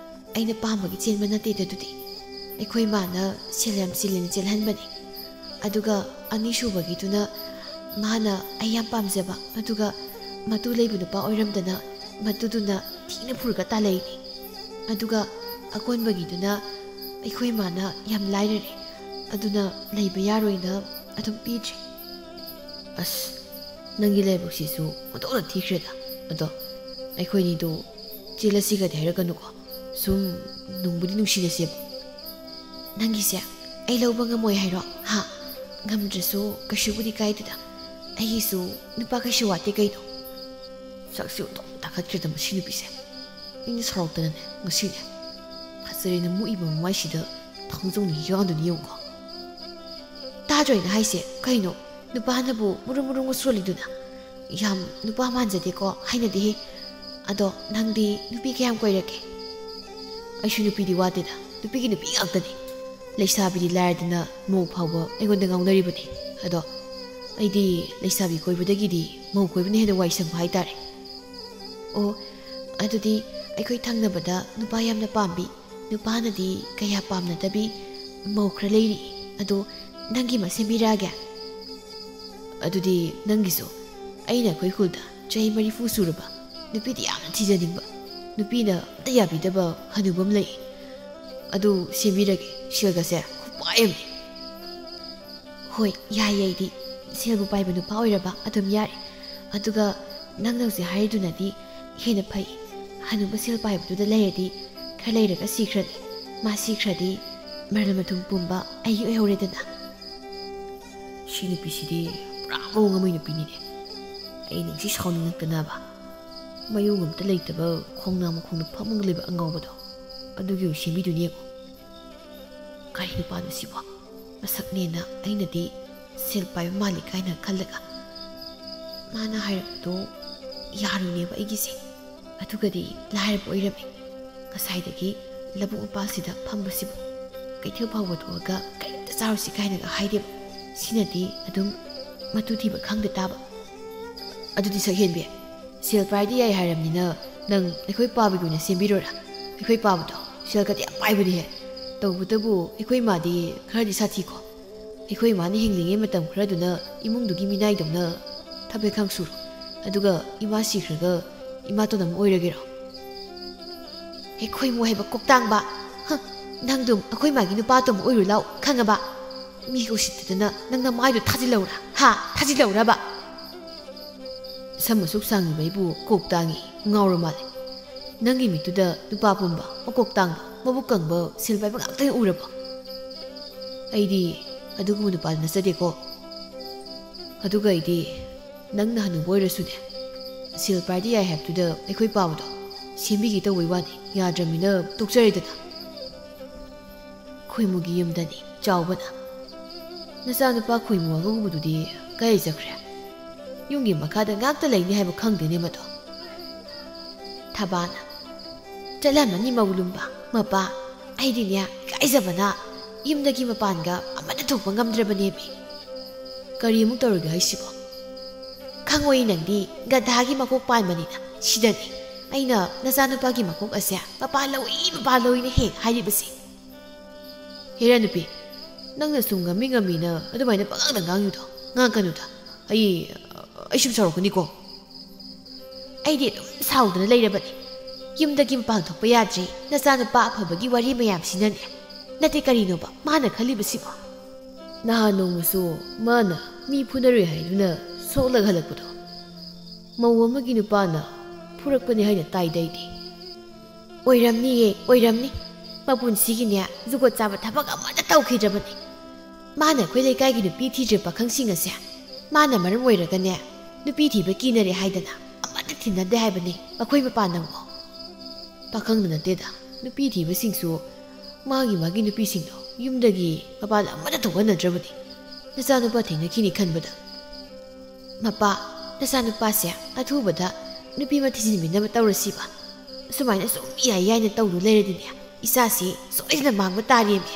ꯑꯩꯅ ꯄꯥꯝꯕꯒꯤ ꯆꯦꯟꯕ ꯅꯠꯇꯦꯗ ꯑꯗꯨꯗꯤ꯫ ꯑꯩꯈꯣꯏ ꯃꯥꯅ ꯁꯦꯜ ꯌꯥꯝ ꯆꯤꯜꯂꯦꯅ ꯆꯦꯜꯍꯟꯕꯅꯤ꯫ ꯑꯗꯨꯒ ꯑꯅꯤꯁꯨꯕꯒꯤꯗꯨꯅ ꯃꯥꯅ ꯑꯩ ꯌꯥꯝ ꯄꯥꯝꯖꯕ, ꯑꯗꯨꯒ ꯃꯇꯨ ꯂꯩꯕ ꯅꯨꯄꯥ ꯑꯣꯏꯔꯝꯗꯅ ꯃꯇꯨꯗꯨꯅ ꯊꯤꯅ ꯐꯨꯔꯒ ꯇꯥꯜꯂꯛꯏꯅꯤ꯫ ꯑꯗꯨꯒ ꯑꯀꯣꯟꯕꯒꯤꯗꯨꯅ ꯑꯩꯈꯣꯏ ꯃꯥꯅ ꯌꯥꯝ ꯂꯥꯏꯔꯔꯦ, ꯑꯗꯨꯅ ꯂꯩꯕ ꯌꯥꯔꯣꯏꯅ ꯑꯗꯨꯝ ꯄꯤꯗ꯭ꯔꯦ꯫" "ꯑꯁ, ꯅꯪꯒꯤ ꯂꯥꯏꯕꯛꯁꯤꯁꯨ ꯑꯣꯟꯊꯣꯛꯅ ꯊꯤꯈ꯭ꯔꯦꯗ꯫ ꯑꯗꯣ ꯑꯩꯈꯣꯏꯅꯤꯗꯨ ꯆꯦꯜꯂꯁꯤꯒꯗꯤ ꯍꯥꯏꯔꯛꯀꯅꯨꯀꯣ꯫ ꯁꯨꯝ ꯅꯨꯡꯕꯨꯗꯤ ꯅꯨꯡꯁꯤꯅꯁꯦꯕ꯫ ꯅꯪꯒꯤꯁꯦ ꯑꯩ ꯂꯧꯕ ꯉꯝꯃꯣꯏ ꯍꯥꯏꯔꯣ? ꯍꯥ? ꯉꯝꯗ꯭ꯔꯁꯨ ꯀꯩꯁꯨꯕꯨꯗꯤ ꯀꯥꯏꯗꯦꯗ꯫ ꯑꯩꯒꯤꯁꯨ ꯅꯨꯄꯥ ꯀꯩꯁꯨ ꯋꯥꯠꯇꯦ ꯀꯩꯅꯣ꯫ ꯁꯛꯁꯤ ꯑꯣꯟꯊꯣꯛꯅ ꯇꯥꯈꯠꯈ꯭ꯔꯦꯗ ꯃꯁꯤ ꯅꯨꯄꯤꯁꯦ꯫ ꯑꯩꯅ ꯁꯥꯎꯔꯛꯇꯅꯅꯦ ꯉꯁꯤꯅꯦ꯫ ꯐꯖꯔꯦꯅ ꯃꯨꯛꯏꯕ ꯃꯃꯥꯏꯁꯤꯗ ꯊꯥꯡꯖꯧꯅ ꯌꯥꯟꯗꯨꯅ ꯌꯦꯡꯉꯨꯀꯣ꯫ ꯇꯥꯗ꯭ꯔꯣ ꯑꯩꯅ ꯍꯥꯏꯁꯦ? ꯀꯩꯅꯣ ꯅꯨꯄꯥꯅꯕꯨ ꯃꯨꯔꯨꯝ ꯃꯨꯔꯨꯝꯒ ꯁꯣꯜꯂꯤꯗꯨꯅ? ꯌꯥꯝ ꯅꯨꯄꯥ ꯃꯥꯟꯖꯗꯦꯀꯣ, ꯍꯩꯅꯗꯦꯍꯦ꯫ ꯑꯗꯣ ꯅꯪꯗꯤ ꯅꯨꯄꯤ ꯀꯌꯥꯝ ꯀꯣꯏꯔꯒꯦ? ꯑꯩꯁꯨ ꯅꯨꯄꯤꯗꯤ ꯋꯥꯠꯇꯦꯗ, ꯅꯨꯄꯤꯒꯤ ꯅꯨꯄꯤ ꯉꯥꯛꯇꯅꯤ꯫ ꯂꯩꯁꯥꯕꯤꯗꯤ ꯂꯥꯏꯔꯗꯅ ꯃꯧ ꯐꯥꯎꯕ ꯑꯩꯉꯣꯟꯗ ꯉꯥꯎꯅꯔꯤꯕꯅꯤ꯫ ꯑꯗꯣ ꯑꯩꯗꯤ ꯂꯩꯁꯥꯕꯤ ꯀꯣꯏꯕꯗꯒꯤꯗꯤ ꯃꯧ ꯀꯣꯏꯕꯅ ꯍꯦꯟꯅ ꯋꯥꯏ ꯁꯪꯕ ꯍꯥꯏꯇꯥꯔꯦ꯫ ꯑꯣ, ꯑꯗꯨꯗꯤ ꯑꯩꯈꯣꯏ ꯊꯪꯅꯕꯗ ꯅꯨꯄꯥ ꯌꯥꯝꯅ ꯄꯥꯝꯕꯤ, ꯅꯨꯄꯥꯅꯗꯤ ꯀꯌꯥ ꯄꯥꯝꯅꯗꯕꯤ ꯃꯧ ꯈꯔ ꯂꯩꯔꯤ꯫ ꯑꯗꯣ ꯅꯪꯒꯤ ꯑꯃ ꯁꯦꯝꯕꯤꯔꯛꯑꯒꯦ꯫ ꯑꯗꯨꯗꯤ ꯅꯪꯒꯤꯁꯨ꯫ ꯑꯩꯅ ꯑꯩꯈꯣꯏ ꯈꯨꯜꯗ ꯆꯍꯤ ꯃꯔꯤꯐꯨ ꯁꯨꯔꯕ ꯅꯨꯄꯤꯗꯤ ꯌꯥꯝꯅ ꯊꯤꯖꯅꯤꯡꯕ, ꯅꯨꯄꯤꯅ ꯑꯝꯇ ꯌꯥꯕꯤꯗꯕ ꯍꯅꯨꯕ ꯑꯃ ꯂꯩ꯫ ꯑꯗꯨ ꯁꯦꯝꯕꯤꯔꯒꯦ꯫ ꯁꯦꯜꯒꯁꯦ ꯈꯨꯄꯥꯏ ꯑꯃꯅꯤ꯫ ꯍꯣꯏ, ꯌꯥꯏꯌꯦ꯫ ꯑꯩꯗꯤ ꯁꯦꯜꯕꯨ ꯄꯥꯏꯕ ꯅꯨꯄꯥ ꯑꯣꯏꯔꯕ ꯑꯗꯨꯝ ꯌꯥꯔꯦ꯫ ꯑꯗꯨꯒ ꯅꯪꯅ ꯍꯧꯖꯤꯛ ꯍꯥꯏꯔꯤꯗꯨꯅꯗꯤ ꯍꯦꯟꯅ ꯐꯩ꯫ ꯍꯅꯨꯕ ꯁꯦꯜ ꯄꯥꯏꯕꯗꯨꯗ ꯂꯩꯔꯗꯤ ꯈꯔ ꯂꯩꯔꯒ ꯁꯤꯈ꯭ꯔꯅꯤ꯫ ꯃꯥ ꯁꯤꯈ꯭ꯔꯗꯤ ꯃꯔꯜ ꯃꯊꯨꯝ ꯄꯨꯝꯕ ꯑꯩꯒꯤ ꯑꯣꯏꯍꯧꯔꯦꯗꯅ꯫ ꯁꯤ ꯅꯨꯄꯤꯁꯤꯗꯤ ꯄꯨꯔꯥ ꯃꯑꯣꯡ ꯑꯃꯒꯤ ꯅꯨꯄꯤꯅꯤꯅꯦ꯫ ꯑꯩ ꯅꯪꯁꯤ ꯁꯥꯎꯅꯤꯡꯉꯛꯇꯅꯕ꯫ ꯃꯌꯣꯡ ꯑꯝꯇ ꯂꯩꯇꯕ ꯈꯣꯡꯅꯥꯡ ꯃꯈꯣꯡꯗ ꯐꯝꯃꯒ ꯂꯩꯕ ꯑꯉꯥꯎꯕꯗꯣ ꯑꯗꯨꯒꯤ ꯑꯣꯏ ꯁꯦꯝꯕꯤꯗꯨꯅꯤ ꯌꯦꯡꯉꯣ꯫ ꯀꯔꯤ ꯅꯨꯄꯥꯅꯣ ꯁꯤꯕꯣ? ꯃꯁꯛꯅꯦꯅ ꯑꯩꯅꯗꯤ ꯁꯦꯜ ꯄꯥꯏꯕ ꯃꯥꯜꯂꯤ ꯀꯥꯏꯅ ꯈꯜꯂꯒ ꯃꯥꯅ ꯍꯥꯏꯔꯛꯄꯗꯣ ꯌꯥꯔꯨꯅꯦꯕ ꯑꯩꯒꯤꯁꯦ꯫ ꯑꯗꯨꯒꯗꯤ ꯂꯥꯏꯔꯕ ꯑꯣꯏꯔꯝꯃꯦ꯫ ꯉꯁꯥꯏꯗꯒꯤ ꯂꯧꯕꯨꯛ ꯃꯄꯥꯜꯁꯤꯗ ꯐꯝꯕꯁꯤꯕꯨ ꯀꯩꯊꯦꯜ ꯐꯥꯎꯕ ꯊꯣꯛꯑꯒ ꯀꯔꯤꯝꯇ ꯆꯥꯔꯨꯁꯤ ꯀꯥꯏꯅꯒ ꯍꯥꯏꯗꯦꯕ꯫ ꯁꯤꯅꯗꯤ ꯑꯗꯨꯝ ꯃꯇꯨ ꯊꯤꯕ ꯈꯪꯗ ꯇꯥꯕ꯫ ꯑꯗꯨꯗꯤ ꯁꯛꯍꯦꯟꯕꯤ, ꯁꯦꯜ ꯄꯥꯏꯔꯗꯤ ꯌꯥꯏ ꯍꯥꯏꯔꯕꯅꯤꯅ ꯅꯪ ꯑꯩꯈꯣꯏ ꯄꯥꯕꯒꯤ ꯑꯣꯏꯅ ꯁꯦꯝꯕꯤꯔꯣꯔꯥ? ꯑꯩꯈꯣꯏ ꯄꯥꯕꯗꯣ ꯁꯦꯜꯒꯗꯤ ꯌꯥꯝ ꯄꯥꯏꯕꯅꯤꯍꯦ꯫ ꯇꯧꯕꯇꯕꯨ ꯑꯩꯈꯣꯏ ꯏꯃꯥꯗꯤ ꯈꯔꯗꯤ ꯁꯥꯊꯤꯀꯣ꯫ ꯑꯩꯈꯣꯏ ꯏꯃꯥꯅ ꯍꯤꯡꯂꯤꯉꯩ ꯃꯇꯝ ꯈꯔꯗꯨꯅ ꯏꯃꯨꯡꯗꯨꯒꯤ ꯃꯤꯅꯥꯏꯗꯧꯅ ꯊꯕꯛ ꯏꯪꯈꯥꯡ ꯁꯨꯔꯣ꯫ ꯑꯗꯨꯒ ꯏꯃꯥ ꯁꯤꯈ꯭ꯔꯒ ꯏꯃꯥꯇꯣꯟ ꯑꯃ ꯑꯣꯏꯔꯒꯦꯔꯣ? ꯑꯩꯈꯣꯏ ꯃꯣꯏ ꯍꯥꯏꯕ ꯀꯣꯛꯇꯥꯡꯕ꯫ ꯍ, ꯅꯪꯗꯨꯝ ꯑꯩꯈꯣꯏ ꯃꯥꯒꯤ ꯅꯨꯄꯥ ꯑꯇꯣꯝꯕ ꯑꯣꯏꯔꯨ ꯂꯥꯎ, ꯈꯪꯉꯕ? ꯃꯤꯒ ꯎꯁꯤꯠꯇꯗꯅ ꯅꯪ ꯅꯃꯥꯏꯗꯣ ꯊꯥꯖꯤꯜꯂꯧꯔꯥ? ꯍꯥ? ꯊꯥꯖꯤꯜꯂꯧꯔꯕ? ꯁꯝ ꯑꯁꯨꯛ ꯁꯥꯡꯉꯤꯕ ꯑꯩꯕꯨ ꯀꯣꯛ ꯇꯥꯡꯉꯤ, ꯉꯥꯎꯔ ꯃꯥꯜꯂꯦ꯫ ꯅꯪꯒꯤ ꯃꯤꯠꯇꯨꯗ ꯅꯨꯄꯥ ꯄꯨꯝꯕ, ꯃꯀꯣꯛ ꯇꯥꯡꯕ, ꯃꯕꯨꯛ ꯀꯪꯕ, ꯁꯦꯜ ꯄꯥꯏꯕ ꯉꯥꯛꯇ ꯑꯣꯏꯅ ꯎꯔꯕꯣ? ꯑꯩꯗꯤ ꯑꯗꯨꯒꯨꯝꯕ ꯅꯨꯄꯥꯗꯨ ꯅꯠꯆꯗꯦꯀꯣ꯫ ꯑꯗꯨꯒ ꯑꯩꯗꯤ ꯅꯪꯅ ꯍꯅꯨꯕ ꯑꯣꯏꯔꯁꯨꯅꯦ, ꯁꯦꯜ ꯄꯥꯏꯔꯗꯤ ꯌꯥꯏ ꯍꯥꯏꯕꯗꯨꯗ ꯑꯩꯈꯣꯏ ꯄꯥꯕꯗꯣ ꯁꯦꯝꯕꯤꯒꯦ ꯇꯧꯕꯩ ꯋꯥꯅꯤ, ꯌꯥꯗ꯭ꯔꯃꯤꯅ ꯇꯣꯛꯆꯔꯦꯗꯅ꯫ ꯈꯣꯏꯃꯨꯒꯤ ꯌꯨꯝꯗꯅꯤ ꯆꯥꯎꯕꯅ꯫ "ꯅꯆꯥꯅꯨꯄꯥ ꯈꯣꯏꯃꯨ ꯑꯉꯧꯕꯗꯨꯗꯤ ꯀꯥꯏ ꯆꯠꯈ꯭ꯔꯦ? ꯌꯨꯝꯒꯤ ꯃꯈꯥꯗ ꯉꯥꯛꯇ ꯂꯩꯅꯤ ꯍꯥꯏꯕ ꯈꯪꯗꯦꯅꯦ ꯃꯗꯣ?" ꯊꯕꯥꯅ, "ꯆꯠꯂꯝꯃꯅꯤ ꯃꯧ ꯂꯨꯝꯕ꯫ ꯃꯄꯥ, ꯑꯩꯗꯤꯅꯦ ꯏꯀꯥꯏꯖꯕꯅ ꯌꯨꯝꯗꯒꯤ ꯃꯄꯥꯟꯒ ꯑꯃꯠꯇ ꯊꯣꯛꯄ ꯉꯝꯗ꯭ꯔꯕꯅꯦꯃꯤ꯫ ꯀꯔꯤ ꯑꯃꯨꯛ ꯇꯧꯔꯒꯦ ꯍꯥꯏꯁꯤꯕꯣ?" "ꯈꯪꯉꯣꯏ ꯅꯪꯗꯤ, ꯒꯙꯥꯒꯤ ꯃꯀꯣꯛ ꯄꯥꯟꯕꯅꯤꯅ꯫ ꯁꯤꯗꯅꯤ ꯑꯩꯅ ꯅꯆꯥꯅꯨꯄꯥꯒꯤ ꯃꯀꯣꯛ ꯑꯁꯦ ꯃꯄꯥ ꯂꯧꯏ, ꯃꯄꯥ ꯂꯧꯏꯅ ꯍꯦꯛ ꯍꯥꯏꯔꯤꯕꯁꯦ꯫ ꯍꯦꯔꯥ ꯅꯨꯄꯤ, ꯅꯪꯅ ꯁꯨꯝ ꯉꯝꯃꯤ ꯉꯝꯃꯤꯅ ꯑꯗꯨꯃꯥꯏꯅ ꯄꯉꯥꯡꯗ ꯉꯥꯡꯉꯤꯗꯣ ꯉꯥꯡꯀꯅꯨꯗ꯫ ꯑꯩ, ꯑꯩ ꯁꯨꯝ ꯁꯥꯎꯔꯛꯀꯅꯤꯀꯣ꯫ ꯑꯩꯗꯤ ꯑꯗꯨꯝ ꯁꯥꯎꯗꯅ ꯂꯩꯔꯕꯅꯤ꯫ ꯌꯨꯝꯗꯒꯤ ꯃꯄꯥꯟ ꯊꯣꯛꯄ ꯌꯥꯗ꯭ꯔꯤ, ꯅꯆꯥꯅꯨꯄꯥ ꯑꯐꯕꯒꯤ ꯋꯥꯔꯤ ꯃꯌꯥꯝꯁꯤꯅꯅꯦ꯫ ꯅꯠꯇꯦ, ꯀꯔꯤꯅꯣꯕ ꯃꯥꯅ ꯈꯜꯂꯤꯕꯁꯤꯕꯣ?" ꯅꯍꯥꯟ ꯅꯣꯡꯃꯁꯨ ꯃꯥꯅ ꯃꯤ ꯐꯨꯅꯔꯨꯏ ꯍꯥꯏꯗꯨꯅ ꯁꯣꯛꯂꯒ ꯍꯜꯂꯛꯄꯗꯣ, ꯃꯧ ꯑꯃꯒꯤ ꯅꯨꯄꯥꯅ ꯐꯨꯔꯛꯄꯅꯤ ꯍꯥꯏꯅ ꯇꯥꯏꯗ ꯑꯩꯗꯤ꯫ "ꯑꯣꯏꯔꯝꯅꯤꯌꯦ, ꯑꯣꯏꯔꯝꯅꯤ꯫ ꯃꯄꯨꯟꯁꯤꯒꯤꯅꯦ ꯖꯨꯒꯣꯠ ꯆꯥꯕ ꯊꯕꯛ ꯑꯃꯠꯇ ꯇꯧꯈꯤꯗ꯭ꯔꯕꯅꯤ꯫ ꯃꯥꯅ ꯑꯩꯈꯣꯏ ꯂꯩꯀꯥꯏꯒꯤ ꯅꯨꯄꯤ ꯊꯤꯗ꯭ꯔꯤꯕ ꯄꯥꯈꯪꯁꯤꯡ ꯑꯁꯦ ꯃꯥꯅ ꯃꯔꯝ ꯑꯣꯏꯔꯒꯅꯦ ꯅꯨꯄꯤ ꯊꯤꯕ ꯀꯤꯅꯔꯦ ꯍꯥꯏꯗꯅ ꯑꯃꯠꯇ ꯊꯤꯅꯗꯦ ꯍꯥꯏꯕꯅꯤ ꯑꯩꯈꯣꯏ ꯃꯄꯥꯟ ꯅꯪꯕꯨ꯫" "ꯄꯥꯈꯪꯗ ꯅꯠꯇꯦꯗ, ꯅꯨꯄꯤ ꯊꯤꯕꯁꯤꯡꯁꯨ ꯃꯥꯒꯤ ꯃꯥꯒꯤ ꯅꯨꯄꯤꯁꯤꯡꯗꯣ ꯌꯨꯝꯗꯒꯤ ꯃꯄꯥꯟ ꯑꯃꯠꯇ ꯊꯣꯛꯍꯟꯅꯗ꯭ꯔꯕꯅꯤ꯫ ꯅꯆꯥꯅꯨꯄꯥ ꯊꯦꯡꯅꯈꯤꯅꯤ ꯈꯟꯕꯗ꯫" "ꯃꯄꯥ, ꯅꯆꯥꯅꯨꯄꯥꯁꯦ ꯑꯊꯨꯕꯗ ꯅꯨꯄꯤ ꯑꯃ ꯊꯤꯖꯤꯟꯕꯤꯅꯕ ꯇꯧꯔꯁꯤꯕ꯫ ꯑꯁꯨꯃꯥꯏꯅ ꯁꯨꯝ ꯌꯥꯏ ꯌꯥꯏꯅ ꯇꯧꯗꯨ ꯂꯩꯔꯗꯤꯅꯦ, ꯏꯆꯥꯁꯤ ꯁꯣꯏꯗꯅ ꯃꯥꯡꯕ ꯇꯥꯔꯦꯃꯦ꯫"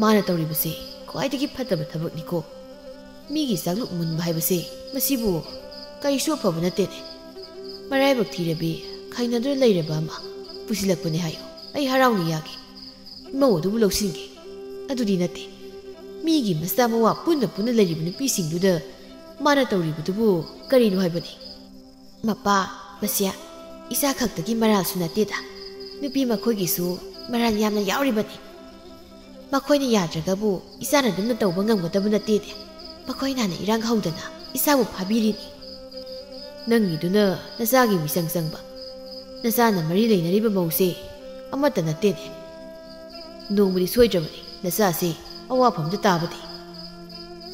"ꯃꯥꯅ ꯇꯧꯔꯤꯕꯁꯦ ꯈ꯭ꯋꯥꯏꯗꯒꯤ ꯐꯠꯇꯕ ꯊꯕꯛꯅꯤꯀꯣ꯫ ꯃꯤꯒꯤ ꯆꯥꯛꯂꯨꯛ ꯃꯨꯟꯕ ꯍꯥꯏꯕꯁꯦ, ꯃꯁꯤꯕꯨ ꯀꯔꯤꯁꯨ ꯑꯐꯕ ꯅꯠꯇꯦꯅꯦ꯫ ꯃꯔꯥꯏꯕꯛ ꯊꯤꯔꯕꯤ, ꯈꯥꯏꯅꯗꯨꯅ ꯂꯩꯔꯕ ꯑꯃ ꯄꯨꯁꯤꯜꯂꯛꯄꯅꯦ ꯍꯥꯏꯌꯨ, ꯑꯩ ꯍꯔꯥꯎꯅ ꯌꯥꯒꯦ꯫ ꯏꯃꯧ ꯑꯗꯨꯕꯨ ꯂꯧꯁꯤꯟꯒꯦ꯫ ꯑꯗꯨꯗꯤ ꯅꯠꯇꯦ꯫ ꯃꯤꯒꯤ ꯃꯆꯥ ꯃꯋꯥ ꯄꯨꯟꯅ ꯄꯨꯟꯅ ꯂꯩꯔꯤꯕ ꯅꯨꯄꯤꯁꯤꯡꯗꯨꯗ ꯃꯥꯅ ꯇꯧꯔꯤꯕꯗꯨꯕꯨ ꯀꯔꯤꯅꯣ ꯍꯥꯏꯕꯅꯤ?" "ꯃꯄꯥ, ꯃꯁꯦ ꯏꯆꯥ ꯈꯛꯇꯒꯤ ꯃꯔꯥꯜꯁꯨ ꯅꯠꯇꯦꯗ꯫ ꯅꯨꯄꯤ ꯃꯈꯣꯏꯒꯤꯁꯨ ꯃꯔꯥꯜ ꯌꯥꯝꯅ ꯌꯥꯎꯔꯤꯕꯅꯤ꯫ ꯃꯈꯣꯏꯅ ꯌꯥꯗ꯭ꯔꯒꯕꯨ ꯏꯆꯥꯅ ꯑꯗꯨꯝꯅ ꯇꯧꯕ ꯉꯝꯒꯗꯕ ꯅꯠꯇꯦꯅꯦ꯫ ꯃꯈꯣꯏꯅ ꯍꯥꯟꯅ ꯏꯔꯥꯡ ꯍꯧꯗꯅ ꯏꯆꯥꯕꯨ ꯐꯥꯕꯤꯔꯤꯅꯤ꯫" "ꯅꯪꯒꯤꯗꯨꯅ ꯅꯆꯥꯒꯤ ꯃꯤꯆꯪ ꯆꯪꯕ, ꯅꯆꯥꯅ ꯃꯔꯤ ꯂꯩꯅꯔꯤꯕ ꯃꯧꯁꯦ ꯑꯃꯠꯇ ꯅꯠꯇꯦꯅꯦ꯫ ꯅꯣꯡꯃꯗꯤ ꯁꯣꯏꯗ꯭ꯔꯕꯅꯤ ꯅꯆꯥꯁꯦ ꯑꯋꯥꯐꯝꯗ ꯇꯥꯕꯗꯤ꯫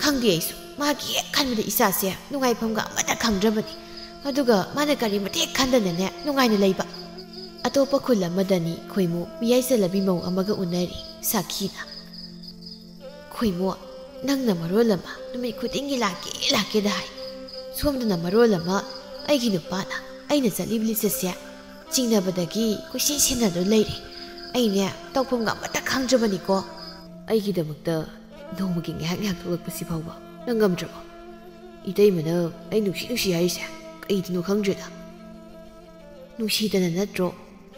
ꯈꯪꯗꯦ ꯑꯩꯁꯨ, ꯃꯥꯒꯤ ꯍꯦꯛ ꯈꯟꯕꯗ ꯏꯆꯥꯁꯦ ꯅꯨꯡꯉꯥꯏꯐꯝꯒ ꯑꯃꯠꯇ ꯈꯪꯗ꯭ꯔꯕꯅꯤ꯫ ꯑꯗꯨꯒ ꯃꯥꯅ ꯀꯔꯤꯃꯇ ꯍꯦꯛ ꯈꯟꯗꯅꯅꯦ ꯅꯨꯡꯉꯥꯏꯅ ꯂꯩꯕ꯫ ꯑꯇꯣꯞꯄ ꯈꯨꯜ ꯑꯃꯗꯅꯤ ꯈꯣꯏꯃꯨ ꯃꯤꯌꯥꯏ ꯆꯜꯂꯕꯤ ꯃꯧ ꯑꯃꯒ ꯎꯅꯔꯤ ꯁꯥꯈꯤꯅ꯫ "ꯈꯣꯏꯃꯨ, ꯅꯪꯅ ꯃꯔꯣꯜ ꯑꯃ ꯅꯨꯃꯤꯠ ꯈꯨꯗꯤꯡꯒꯤ ꯂꯥꯛꯀꯦ ꯂꯥꯛꯀꯦꯗ ꯍꯥꯏ꯫ ꯁꯣꯝꯗꯅ ꯃꯔꯣꯜ ꯑꯃ ꯑꯩꯒꯤ ꯅꯨꯄꯥꯅ ꯑꯩꯅ ꯆꯠꯂꯤꯕ ꯂꯤꯆꯠꯁꯦ ꯆꯤꯡꯅꯕꯗꯒꯤ ꯀꯣꯏꯁꯦꯟ ꯁꯦꯟꯅꯗꯨꯅ ꯂꯩꯔꯦ꯫ ꯑꯩꯅꯦ ꯇꯧꯐꯝꯒ ꯑꯃꯠꯇ ꯈꯪꯗ꯭ꯔꯕꯅꯤꯀꯣ꯫ ꯑꯩꯒꯤꯗꯃꯛꯇ ꯅꯣꯡꯃꯒꯤ ꯉꯥꯏꯍꯥꯛ ꯉꯥꯏꯍꯥꯛ ꯊꯣꯛꯂꯛꯄꯁꯤ ꯐꯥꯎꯕ ꯅꯪ ꯉꯝꯗ꯭ꯔꯕꯣ? ꯏꯇꯩꯃꯅ ꯑꯩ ꯅꯨꯡꯁꯤ ꯅꯨꯡꯁꯤ ꯍꯥꯏꯔꯤꯁꯦ ꯀꯩꯗꯅꯣ ꯈꯪꯗ꯭ꯔꯦꯗ꯫ ꯅꯨꯡꯁꯤꯗꯅ ꯅꯠꯇ꯭ꯔꯣ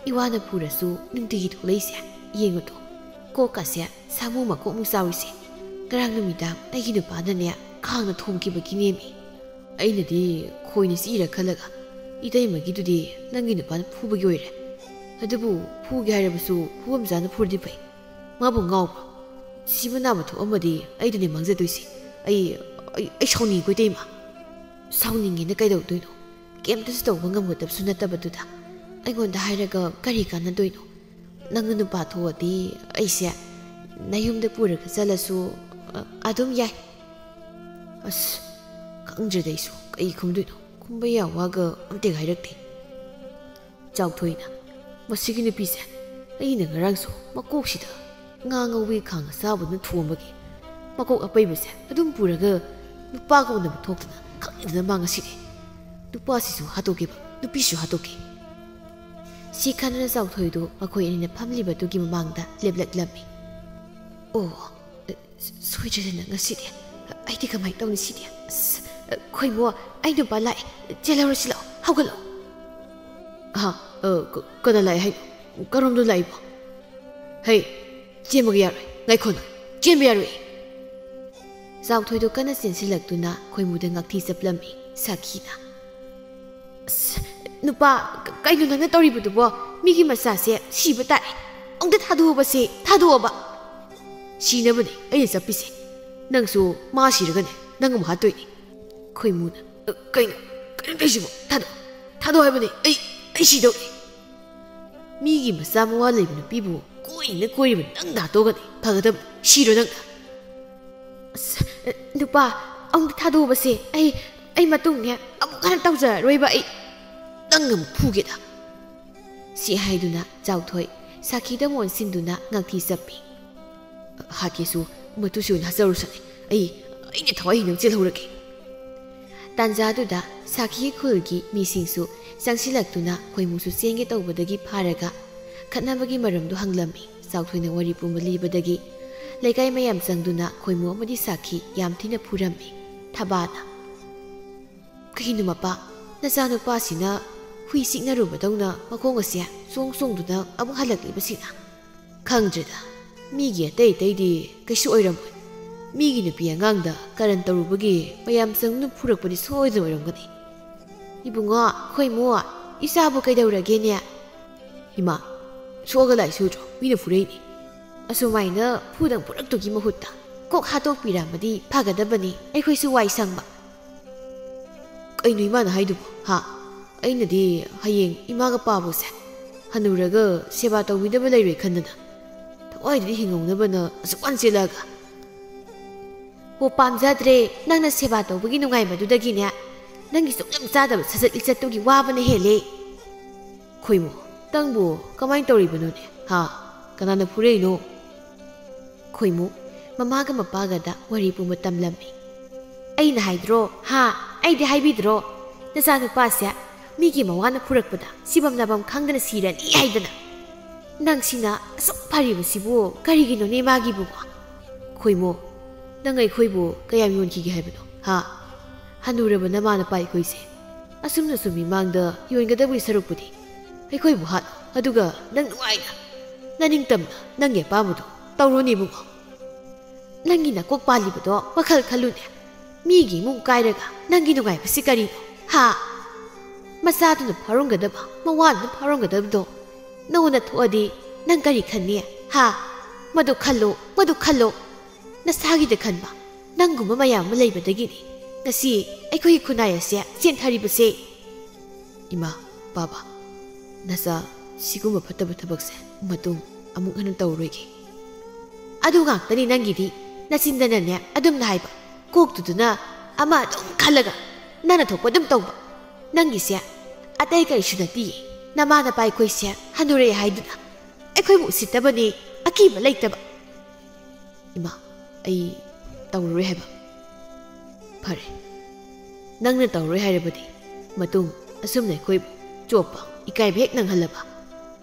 ꯏꯋꯥꯅ ꯐꯨꯔꯁꯨ ꯅꯨꯡꯇꯤꯒꯤ ꯊꯣꯛꯂꯛꯏꯁꯦ? ꯌꯦꯡꯉꯨꯗꯣ, ꯀꯣꯛꯀꯁꯦ ꯁꯥꯃꯨ ꯃꯀꯣꯛꯃꯨꯛ ꯆꯥꯎꯔꯤꯁꯦ꯫ ꯉꯔꯥꯡ ꯅꯨꯃꯤꯗꯥꯡ ꯑꯩꯒꯤ ꯅꯨꯄꯥꯅꯅꯦ ꯈꯥꯡꯅ ꯊꯣꯝꯈꯤꯕꯒꯤꯅꯦꯃꯤ꯫ ꯑꯩꯅꯗꯤ ꯈꯣꯏꯅ ꯆꯤꯛꯏꯔ ꯈꯜꯂꯒ, ꯏꯇꯩꯃꯒꯤꯗꯨꯗꯤ ꯅꯪꯒꯤ ꯅꯨꯄꯥꯅ ꯐꯨꯕꯒꯤ ꯑꯣꯏꯔꯦ꯫ ꯑꯗꯨꯕꯨ ꯐꯨꯒꯦ ꯍꯥꯏꯔꯕꯁꯨ ꯐꯨꯐꯝ ꯆꯥꯅ ꯐꯨꯔꯗꯤ ꯐꯩ꯫ ꯃꯥꯕꯨ ꯉꯥꯎꯕ꯭ꯔꯣ? ꯁꯤꯕ ꯅꯥꯕ ꯊꯣꯛꯑꯝꯃꯗꯤ ꯑꯩꯗꯅꯦ ꯃꯥꯡꯖꯗꯣꯏꯁꯦ꯫ ꯑꯩ, ꯑꯩ, ꯑꯩ ꯁꯥꯎꯅꯤꯡꯉꯤꯀꯣ ꯏꯇꯩꯃ꯫ ꯁꯥꯎꯅꯤꯡꯉꯦꯅ ꯀꯩꯗꯧꯗꯣꯏꯅꯣ? ꯀꯩꯝꯇꯁꯨ ꯇꯧꯕ ꯉꯝꯒꯗꯕꯁꯨ ꯅꯠꯇꯕꯗꯨꯗ ꯑꯩꯉꯣꯟꯗ ꯍꯥꯏꯔꯒ ꯀꯔꯤ ꯀꯥꯟꯅꯗꯣꯏꯅꯣ? ꯅꯪꯅ ꯅꯨꯄꯥ ꯊꯣꯛꯑꯗꯤ ꯑꯩꯁꯦ ꯅꯌꯨꯝꯗ ꯄꯨꯔꯒ ꯆꯠꯂꯁꯨ, ꯑ, ꯑꯗꯨꯝ ꯌꯥꯏ꯫ ꯑꯁ, ꯈꯪꯗ꯭ꯔꯦꯗ ꯑꯩꯁꯨ ꯀꯩ ꯈꯨꯝꯗꯣꯏꯅꯣ꯫ ꯈꯨꯝꯕ ꯌꯥ ꯋꯥꯒ ꯑꯝꯇ ꯍꯥꯏꯔꯛꯇꯦ꯫ ꯆꯥꯎꯊꯣꯏꯅ, "ꯃꯁꯤꯒꯤ ꯅꯨꯄꯤꯁꯦ, ꯑꯩꯅ ꯉꯔꯥꯡꯁꯨ ꯃꯀꯣꯛꯁꯤꯗ ꯉꯥ ꯉꯧꯕꯒꯤ ꯈꯥꯡ ꯑꯁꯥꯕꯗꯨꯅ ꯊꯣꯝꯕꯒꯤ ꯃꯀꯣꯛ ꯑꯄꯩꯕꯁꯦ ꯑꯗꯨꯝ ꯄꯨꯔꯒ ꯅꯨꯄꯥꯒ ꯎꯅꯕ ꯊꯣꯛꯇꯅ ꯈꯪꯗꯅ ꯃꯥ ꯉꯁꯤꯗꯤ ꯅꯨꯄꯥꯁꯤꯁꯨ ꯍꯥꯠꯇꯣꯛꯀꯦꯕ, ꯅꯨꯄꯤꯁꯨ ꯍꯥꯠꯇꯣꯛꯀꯦ"꯫ ꯁꯤ ꯈꯟꯗꯨꯅ ꯆꯥꯎꯊꯣꯏꯗꯨ ꯃꯈꯣꯏ ꯑꯅꯤꯅ ꯐꯝꯂꯤꯕꯗꯨꯒꯤ ꯃꯃꯥꯡꯗ ꯂꯦꯞꯂꯛꯂꯝꯃꯤ꯫ "ꯑꯣ, ꯁꯣꯏꯗ꯭ꯔꯦꯗꯅ ꯉꯁꯤꯗꯤ꯫ ꯑꯩꯗꯤ ꯀꯃꯥꯏꯅ ꯇꯧꯅꯤ ꯁꯤꯗꯤ? ꯑꯁ, ꯈꯣꯏꯃꯨ, ꯑꯩ ꯅꯨꯄꯥ ꯂꯥꯛꯑꯦ꯫ ꯆꯦꯜꯍꯧꯔꯁꯤ ꯂꯥꯛꯑꯣ, ꯍꯧꯒꯠꯂꯛꯑꯣ"꯫ "ꯍꯥ? ꯑ, ꯀ-, ꯀꯅꯥ ꯂꯥꯛꯑꯦ ꯍꯥꯏꯅꯣ? ꯀꯔꯣꯝꯗ ꯂꯥꯛꯏꯕꯣ? ꯍꯩ, ꯆꯦꯟꯕꯒ ꯌꯥꯔꯣꯏ꯫ ꯉꯥꯏꯈꯣ ꯅꯪ꯫ ꯆꯦꯟꯕ ꯌꯥꯔꯣꯏ"꯫ ꯆꯥꯎꯊꯣꯏꯗꯣ ꯀꯟꯅ ꯆꯦꯟꯁꯤꯜꯂꯛꯇꯨꯅ ꯈꯣꯏꯃꯨꯗ ꯉꯥꯛꯊꯤ ꯆꯞꯂꯝꯃꯤ ꯁꯥꯈꯤꯅ꯫ "ꯑꯁ, ꯅꯨꯄꯥ, ꯀ-, ꯀꯩꯅꯣ ꯅꯪꯅ ꯇꯧꯔꯤꯕꯗꯨꯕꯣ? ꯃꯤꯒꯤ ꯃꯆꯥꯁꯦ ꯁꯤꯕ ꯇꯥꯔꯦ꯫ ꯑꯃꯨꯛꯇ ꯊꯥꯗꯣꯛꯑꯕꯁꯦ, ꯊꯥꯗꯣꯛꯑꯕ"꯫ "ꯁꯤꯅꯕꯅꯦ ꯑꯩꯅ ꯆꯞꯄꯤꯁꯦ꯫ ꯅꯪꯁꯨ ꯃꯥ ꯁꯤꯔꯒꯅꯦ ꯅꯪ ꯑꯃꯨꯛ ꯍꯥꯠꯇꯣꯏꯅꯦ"꯫ ꯈꯣꯏꯃꯨꯅ, "ꯑ, ꯀꯩꯅꯣ? ꯀꯩꯅꯣ ꯇꯧꯔꯤꯁꯤꯕꯣ? ꯊꯥꯗꯣꯛ, ꯊꯥꯗꯣꯛ ꯍꯥꯏꯕꯅꯦ꯫ ꯑꯩ, ꯑꯩ ꯁꯤꯗꯧꯔꯦ"꯫ ꯃꯤꯒꯤ ꯃꯆꯥ ꯃꯋꯥ ꯂꯩꯕ ꯅꯨꯄꯤꯕꯨ ꯀꯣꯏꯅ ꯀꯣꯏꯔꯤꯕ ꯅꯪ ꯗꯥꯇꯣꯒꯅꯤ ꯐꯒꯗꯕ꯫ ꯁꯤꯔꯣ ꯅꯪ꯫ ꯑꯁ, ꯅꯨꯄꯥ, ꯑꯃꯨꯛ ꯊꯥꯗꯣꯛꯑꯕꯁꯦ꯫ ꯑꯩ, ꯑꯩ ꯃꯇꯨꯡꯅꯦ ꯑꯃꯨꯛ ꯍꯟꯅ ꯇꯧꯖꯔꯔꯣꯏꯕ ꯑꯩ꯫ ꯅꯪ ꯑꯃꯨꯛ ꯐꯨꯒꯦꯗ꯫ ꯁꯤ ꯍꯥꯏꯗꯨꯅ ꯆꯥꯎꯊꯣꯏ ꯁꯥꯈꯤꯗ ꯑꯃꯨꯛ ꯑꯣꯟꯁꯤꯟꯗꯨꯅ ꯉꯛꯊꯤ ꯆꯞꯄꯤ꯫ ꯍꯥꯠꯀꯦꯁꯨ ꯃꯇꯨꯁꯨ ꯑꯣꯏꯅ ꯍꯥꯠꯆꯔꯨꯁꯅꯦ꯫ ꯑꯩ, ꯑꯩꯅ ꯊꯋꯥꯏ ꯍꯤꯡꯅ ꯆꯦꯜꯍꯧꯔꯒꯦ꯫ ꯇꯥꯟꯖꯥꯗꯨꯗ ꯁꯥꯈꯤ ꯈꯨꯜꯒꯤ ꯃꯤꯁꯤꯡꯁꯨ ꯆꯪꯁꯤꯜꯂꯛꯇꯨꯅ ꯈꯣꯏꯃꯨꯁꯨ ꯆꯦꯟꯒꯦ ꯇꯧꯕꯗꯒꯤ ꯐꯥꯔꯒ ꯈꯠꯅꯕꯒꯤ ꯃꯔꯝꯗꯨ ꯍꯪꯂꯝꯃꯤ꯫ ꯆꯥꯎꯊꯣꯏꯅ ꯋꯥꯔꯤ ꯄꯨꯝꯕ ꯂꯤꯕꯗꯒꯤ ꯂꯩꯀꯥꯏ ꯃꯌꯥꯝ ꯆꯪꯗꯨꯅ ꯈꯣꯏꯃꯨ ꯑꯃꯗꯤ ꯁꯥꯈꯤ ꯌꯥꯝ ꯊꯤꯅ ꯐꯨꯔꯝꯃꯤ꯫ ꯊꯕꯥꯅ, "ꯀꯩꯅꯣ ꯃꯄꯥ, ꯅꯆꯥꯅꯨꯄꯥꯁꯤꯅ ꯍꯨꯏ ꯆꯤꯛꯅꯔꯨꯕꯗꯧꯅ ꯃꯈꯣꯡ ꯑꯁꯦ ꯆꯣꯡ ꯆꯣꯡꯗꯨꯅ ꯑꯃꯨꯛ ꯍꯜꯂꯛꯂꯤꯕꯁꯤꯅ?" "ꯈꯪꯗ꯭ꯔꯦꯗ, ꯃꯤꯒꯤ ꯑꯇꯩ ꯑꯇꯩꯗꯤ ꯀꯩꯁꯨ ꯑꯣꯏꯔꯝꯃꯣꯏ꯫ ꯃꯤꯒꯤ ꯅꯨꯄꯤ ꯑꯉꯥꯡꯗ ꯀꯔꯟ ꯇꯧꯔꯨꯕꯒꯤ ꯃꯌꯥꯝ ꯆꯪꯗꯨꯅ ꯐꯨꯔꯛꯄꯗꯤ ꯁꯣꯏꯗꯅ ꯑꯣꯏꯔꯝꯒꯅꯤ꯫" "ꯏꯕꯨꯡꯉꯣ, ꯈꯣꯏꯃꯨ, ꯏꯆꯥꯕꯨ ꯀꯩꯗꯧꯔꯒꯦꯅꯦ?" "ꯏꯃꯥ, ꯁꯣꯛꯑꯒ ꯂꯥꯏ ꯁꯨꯗ꯭ꯔꯣ? ꯃꯤꯅ ꯐꯨꯔꯛꯏꯅꯤ꯫" "ꯑꯁꯨꯃꯥꯏꯅ ꯐꯨꯗꯪ ꯐꯨꯔꯛꯇꯨꯒꯤ ꯃꯍꯨꯠꯇ ꯀꯣꯛ ꯍꯥꯠꯇꯣꯛꯄꯤꯔꯝꯃꯗꯤ ꯐꯒꯗꯕꯅꯤ, ꯑꯩꯈꯣꯏꯁꯨ ꯋꯥꯏ ꯁꯪꯕ꯫" "ꯀꯩꯅꯣ ꯏꯃꯥꯅ ꯍꯥꯏꯗꯨꯕꯨ, ꯍꯥ? ꯑꯩꯅꯗꯤ ꯍꯌꯦꯡ ꯏꯃꯥꯒ ꯄꯥꯕꯨꯁꯦ ꯍꯅꯨꯔꯒ ꯁꯦꯕꯥ ꯇꯧꯕꯤꯗꯕ ꯂꯩꯔꯣꯏ ꯈꯟꯗꯅ ꯊꯋꯥꯏꯗꯨꯗꯤ ꯍꯤꯡꯍꯧꯅꯕꯅ ꯑꯁꯨꯛ ꯋꯥꯅ ꯆꯦꯜꯂꯛꯑꯒ꯫" "ꯍꯣ, ꯄꯥꯝꯖꯗ꯭ꯔꯦ꯫ ꯅꯪꯅ ꯁꯦꯕꯥ ꯇꯧꯕꯒꯤ ꯅꯨꯡꯉꯥꯏꯕꯗꯨꯗꯒꯤꯅꯦ ꯅꯪꯒꯤ ꯁꯨꯛꯂꯝ ꯆꯥꯗꯕ ꯁꯖꯠ ꯂꯤꯆꯠꯇꯨꯒꯤ ꯋꯥꯕꯅ ꯍꯦꯜꯂꯦ꯫" "ꯈꯣꯏꯃꯨ, ꯅꯪꯕꯨ ꯀꯃꯥꯏꯅ ꯇꯧꯔꯤꯕꯅꯣꯅꯦ? ꯍꯥ? ꯀꯅꯥꯅ ꯐꯨꯔꯛꯏꯅꯣ?" ꯈꯣꯏꯃꯨ ꯃꯃꯥꯒ ꯃꯄꯥꯒꯗ ꯋꯥꯔꯤ ꯄꯨꯝꯕ ꯇꯝꯂꯝꯃꯤ꯫ "ꯑꯩꯅ ꯍꯥꯏꯗ꯭ꯔꯣ? ꯍꯥ? ꯑꯩꯗꯤ ꯍꯥꯏꯕꯤꯗ꯭ꯔꯣ? ꯅꯆꯥꯅꯨꯄꯥꯁꯦ ꯃꯤꯒꯤ ꯃꯋꯥꯅ ꯐꯨꯔꯛꯄꯗ ꯁꯤꯐꯝ ꯅꯥꯐꯝ ꯈꯪꯗꯅ ꯁꯤꯔꯅꯤ ꯍꯥꯏꯗꯅ꯫ ꯅꯪꯁꯤꯅ ꯑꯁꯨꯛ ꯐꯔꯤꯕꯁꯤꯕꯨ ꯀꯔꯤꯒꯤꯅꯣꯅꯦ ꯃꯥꯒꯤꯕꯨ?" "ꯈꯣꯏꯃꯨ, ꯅꯪ ꯑꯩꯈꯣꯏꯕꯨ ꯀꯌꯥꯝ ꯌꯣꯟꯈꯤꯒꯦ ꯍꯥꯏꯕꯅꯣ? ꯍꯥ? ꯍꯅꯨꯔꯕ ꯅꯃꯥ ꯅꯄꯥ ꯑꯩꯈꯣꯏꯁꯦ ꯑꯁꯨꯝꯅ ꯁꯨꯝ ꯃꯤꯃꯥꯡꯗ ꯌꯣꯟꯒꯗꯕꯒꯤ ꯁꯔꯨꯛꯄꯨꯗꯤ ꯑꯩꯈꯣꯏꯕꯨ ꯍꯥꯠꯂꯣ, ꯑꯗꯨꯒ ꯅꯪ ꯅꯨꯡꯉꯥꯏꯅ, ꯅꯅꯤꯡꯇꯝꯅ ꯅꯪꯒꯤ ꯑꯄꯥꯝꯕꯗꯣ ꯇꯧꯔꯣꯅꯦ ꯏꯕꯨꯡꯉꯣ꯫ ꯅꯪꯒꯤ ꯅꯀꯣꯛ ꯄꯥꯜꯂꯤꯕꯗꯣ ꯋꯥꯈꯜ ꯈꯜꯂꯨꯅꯦ꯫ ꯃꯤꯒꯤ ꯏꯃꯨꯡ ꯀꯥꯏꯔꯒ ꯅꯪꯒꯤ ꯅꯨꯡꯉꯥꯏꯕꯁꯤ ꯀꯔꯤꯅꯣ? ꯍꯥ? ꯃꯆꯥꯗꯨꯅ ꯐꯥꯎꯔꯝꯒꯗꯕ, ꯃꯋꯥꯗꯨꯅ ꯐꯥꯎꯔꯝꯒꯗꯕꯗꯣ ꯅꯉꯣꯟꯗ ꯊꯣꯛꯑꯗꯤ ꯅꯪ ꯀꯔꯤ ꯈꯟꯅꯤ? ꯍꯥ? ꯃꯗꯨ ꯈꯜꯂꯣ, ꯃꯗꯨ ꯈꯜꯂꯣ꯫ ꯅꯁꯥꯒꯤꯗ ꯈꯟꯕ ꯅꯪꯒꯨꯝꯕ ꯃꯌꯥꯝ ꯑꯃ ꯂꯩꯕꯗꯒꯤꯅꯤ ꯉꯁꯤ ꯑꯩꯈꯣꯏꯒꯤ ꯈꯨꯟꯅꯥꯏ ꯑꯁꯦ ꯆꯦꯟꯊꯔꯤꯕꯁꯦ꯫" "ꯏꯃꯥ, ꯄꯥꯕ, ꯅꯆꯥ ꯁꯤꯒꯨꯝꯕ ꯐꯠꯇꯕ ꯊꯕꯛꯁꯦ ꯃꯇꯨꯡ ꯑꯃꯨꯛ ꯍꯟꯅ ꯇꯧꯔꯣꯏꯒꯦ꯫ ꯑꯗꯨ ꯉꯥꯛꯇꯅꯤ ꯅꯪꯒꯤꯗꯤ꯫ ꯅꯆꯤꯟꯗꯅꯅꯦ ꯑꯗꯨꯝꯅ ꯍꯥꯏꯕ, ꯀꯣꯛꯇꯨꯗꯨꯅ ꯑꯃ ꯑꯗꯨꯝ ꯈꯜꯂꯒ ꯅꯪꯅ ꯊꯣꯛꯄ ꯑꯗꯨꯝ ꯇꯧꯕ꯫ ꯅꯪꯒꯤꯁꯦ ꯑꯇꯩ ꯀꯔꯤꯁꯨ ꯅꯠꯇꯤꯌꯦ꯫ ꯅꯃꯥ ꯅꯄꯥ ꯑꯩꯈꯣꯏꯁꯦ ꯍꯟꯅꯨꯔꯦ ꯍꯥꯏꯗꯨꯅ ꯑꯩꯈꯣꯏꯕꯨ ꯎꯁꯤꯠꯇꯕꯅꯤ, ꯑꯀꯤꯕ ꯂꯩꯇꯕ꯫ ꯏꯃꯥ, ꯑꯩ ꯇꯧꯔꯔꯣꯏ ꯍꯥꯏꯕ꯫ ꯐꯔꯦ, ꯅꯪꯅ ꯇꯧꯔꯔꯣꯏ ꯍꯥꯏꯔꯕꯗꯤ ꯃꯇꯨꯡ ꯑꯁꯨꯝꯅ ꯑꯩꯈꯣꯏꯕꯨ ꯆꯣꯞꯄ, ꯏꯀꯥꯏꯕ ꯍꯦꯛ ꯅꯪꯍꯜꯂꯕ?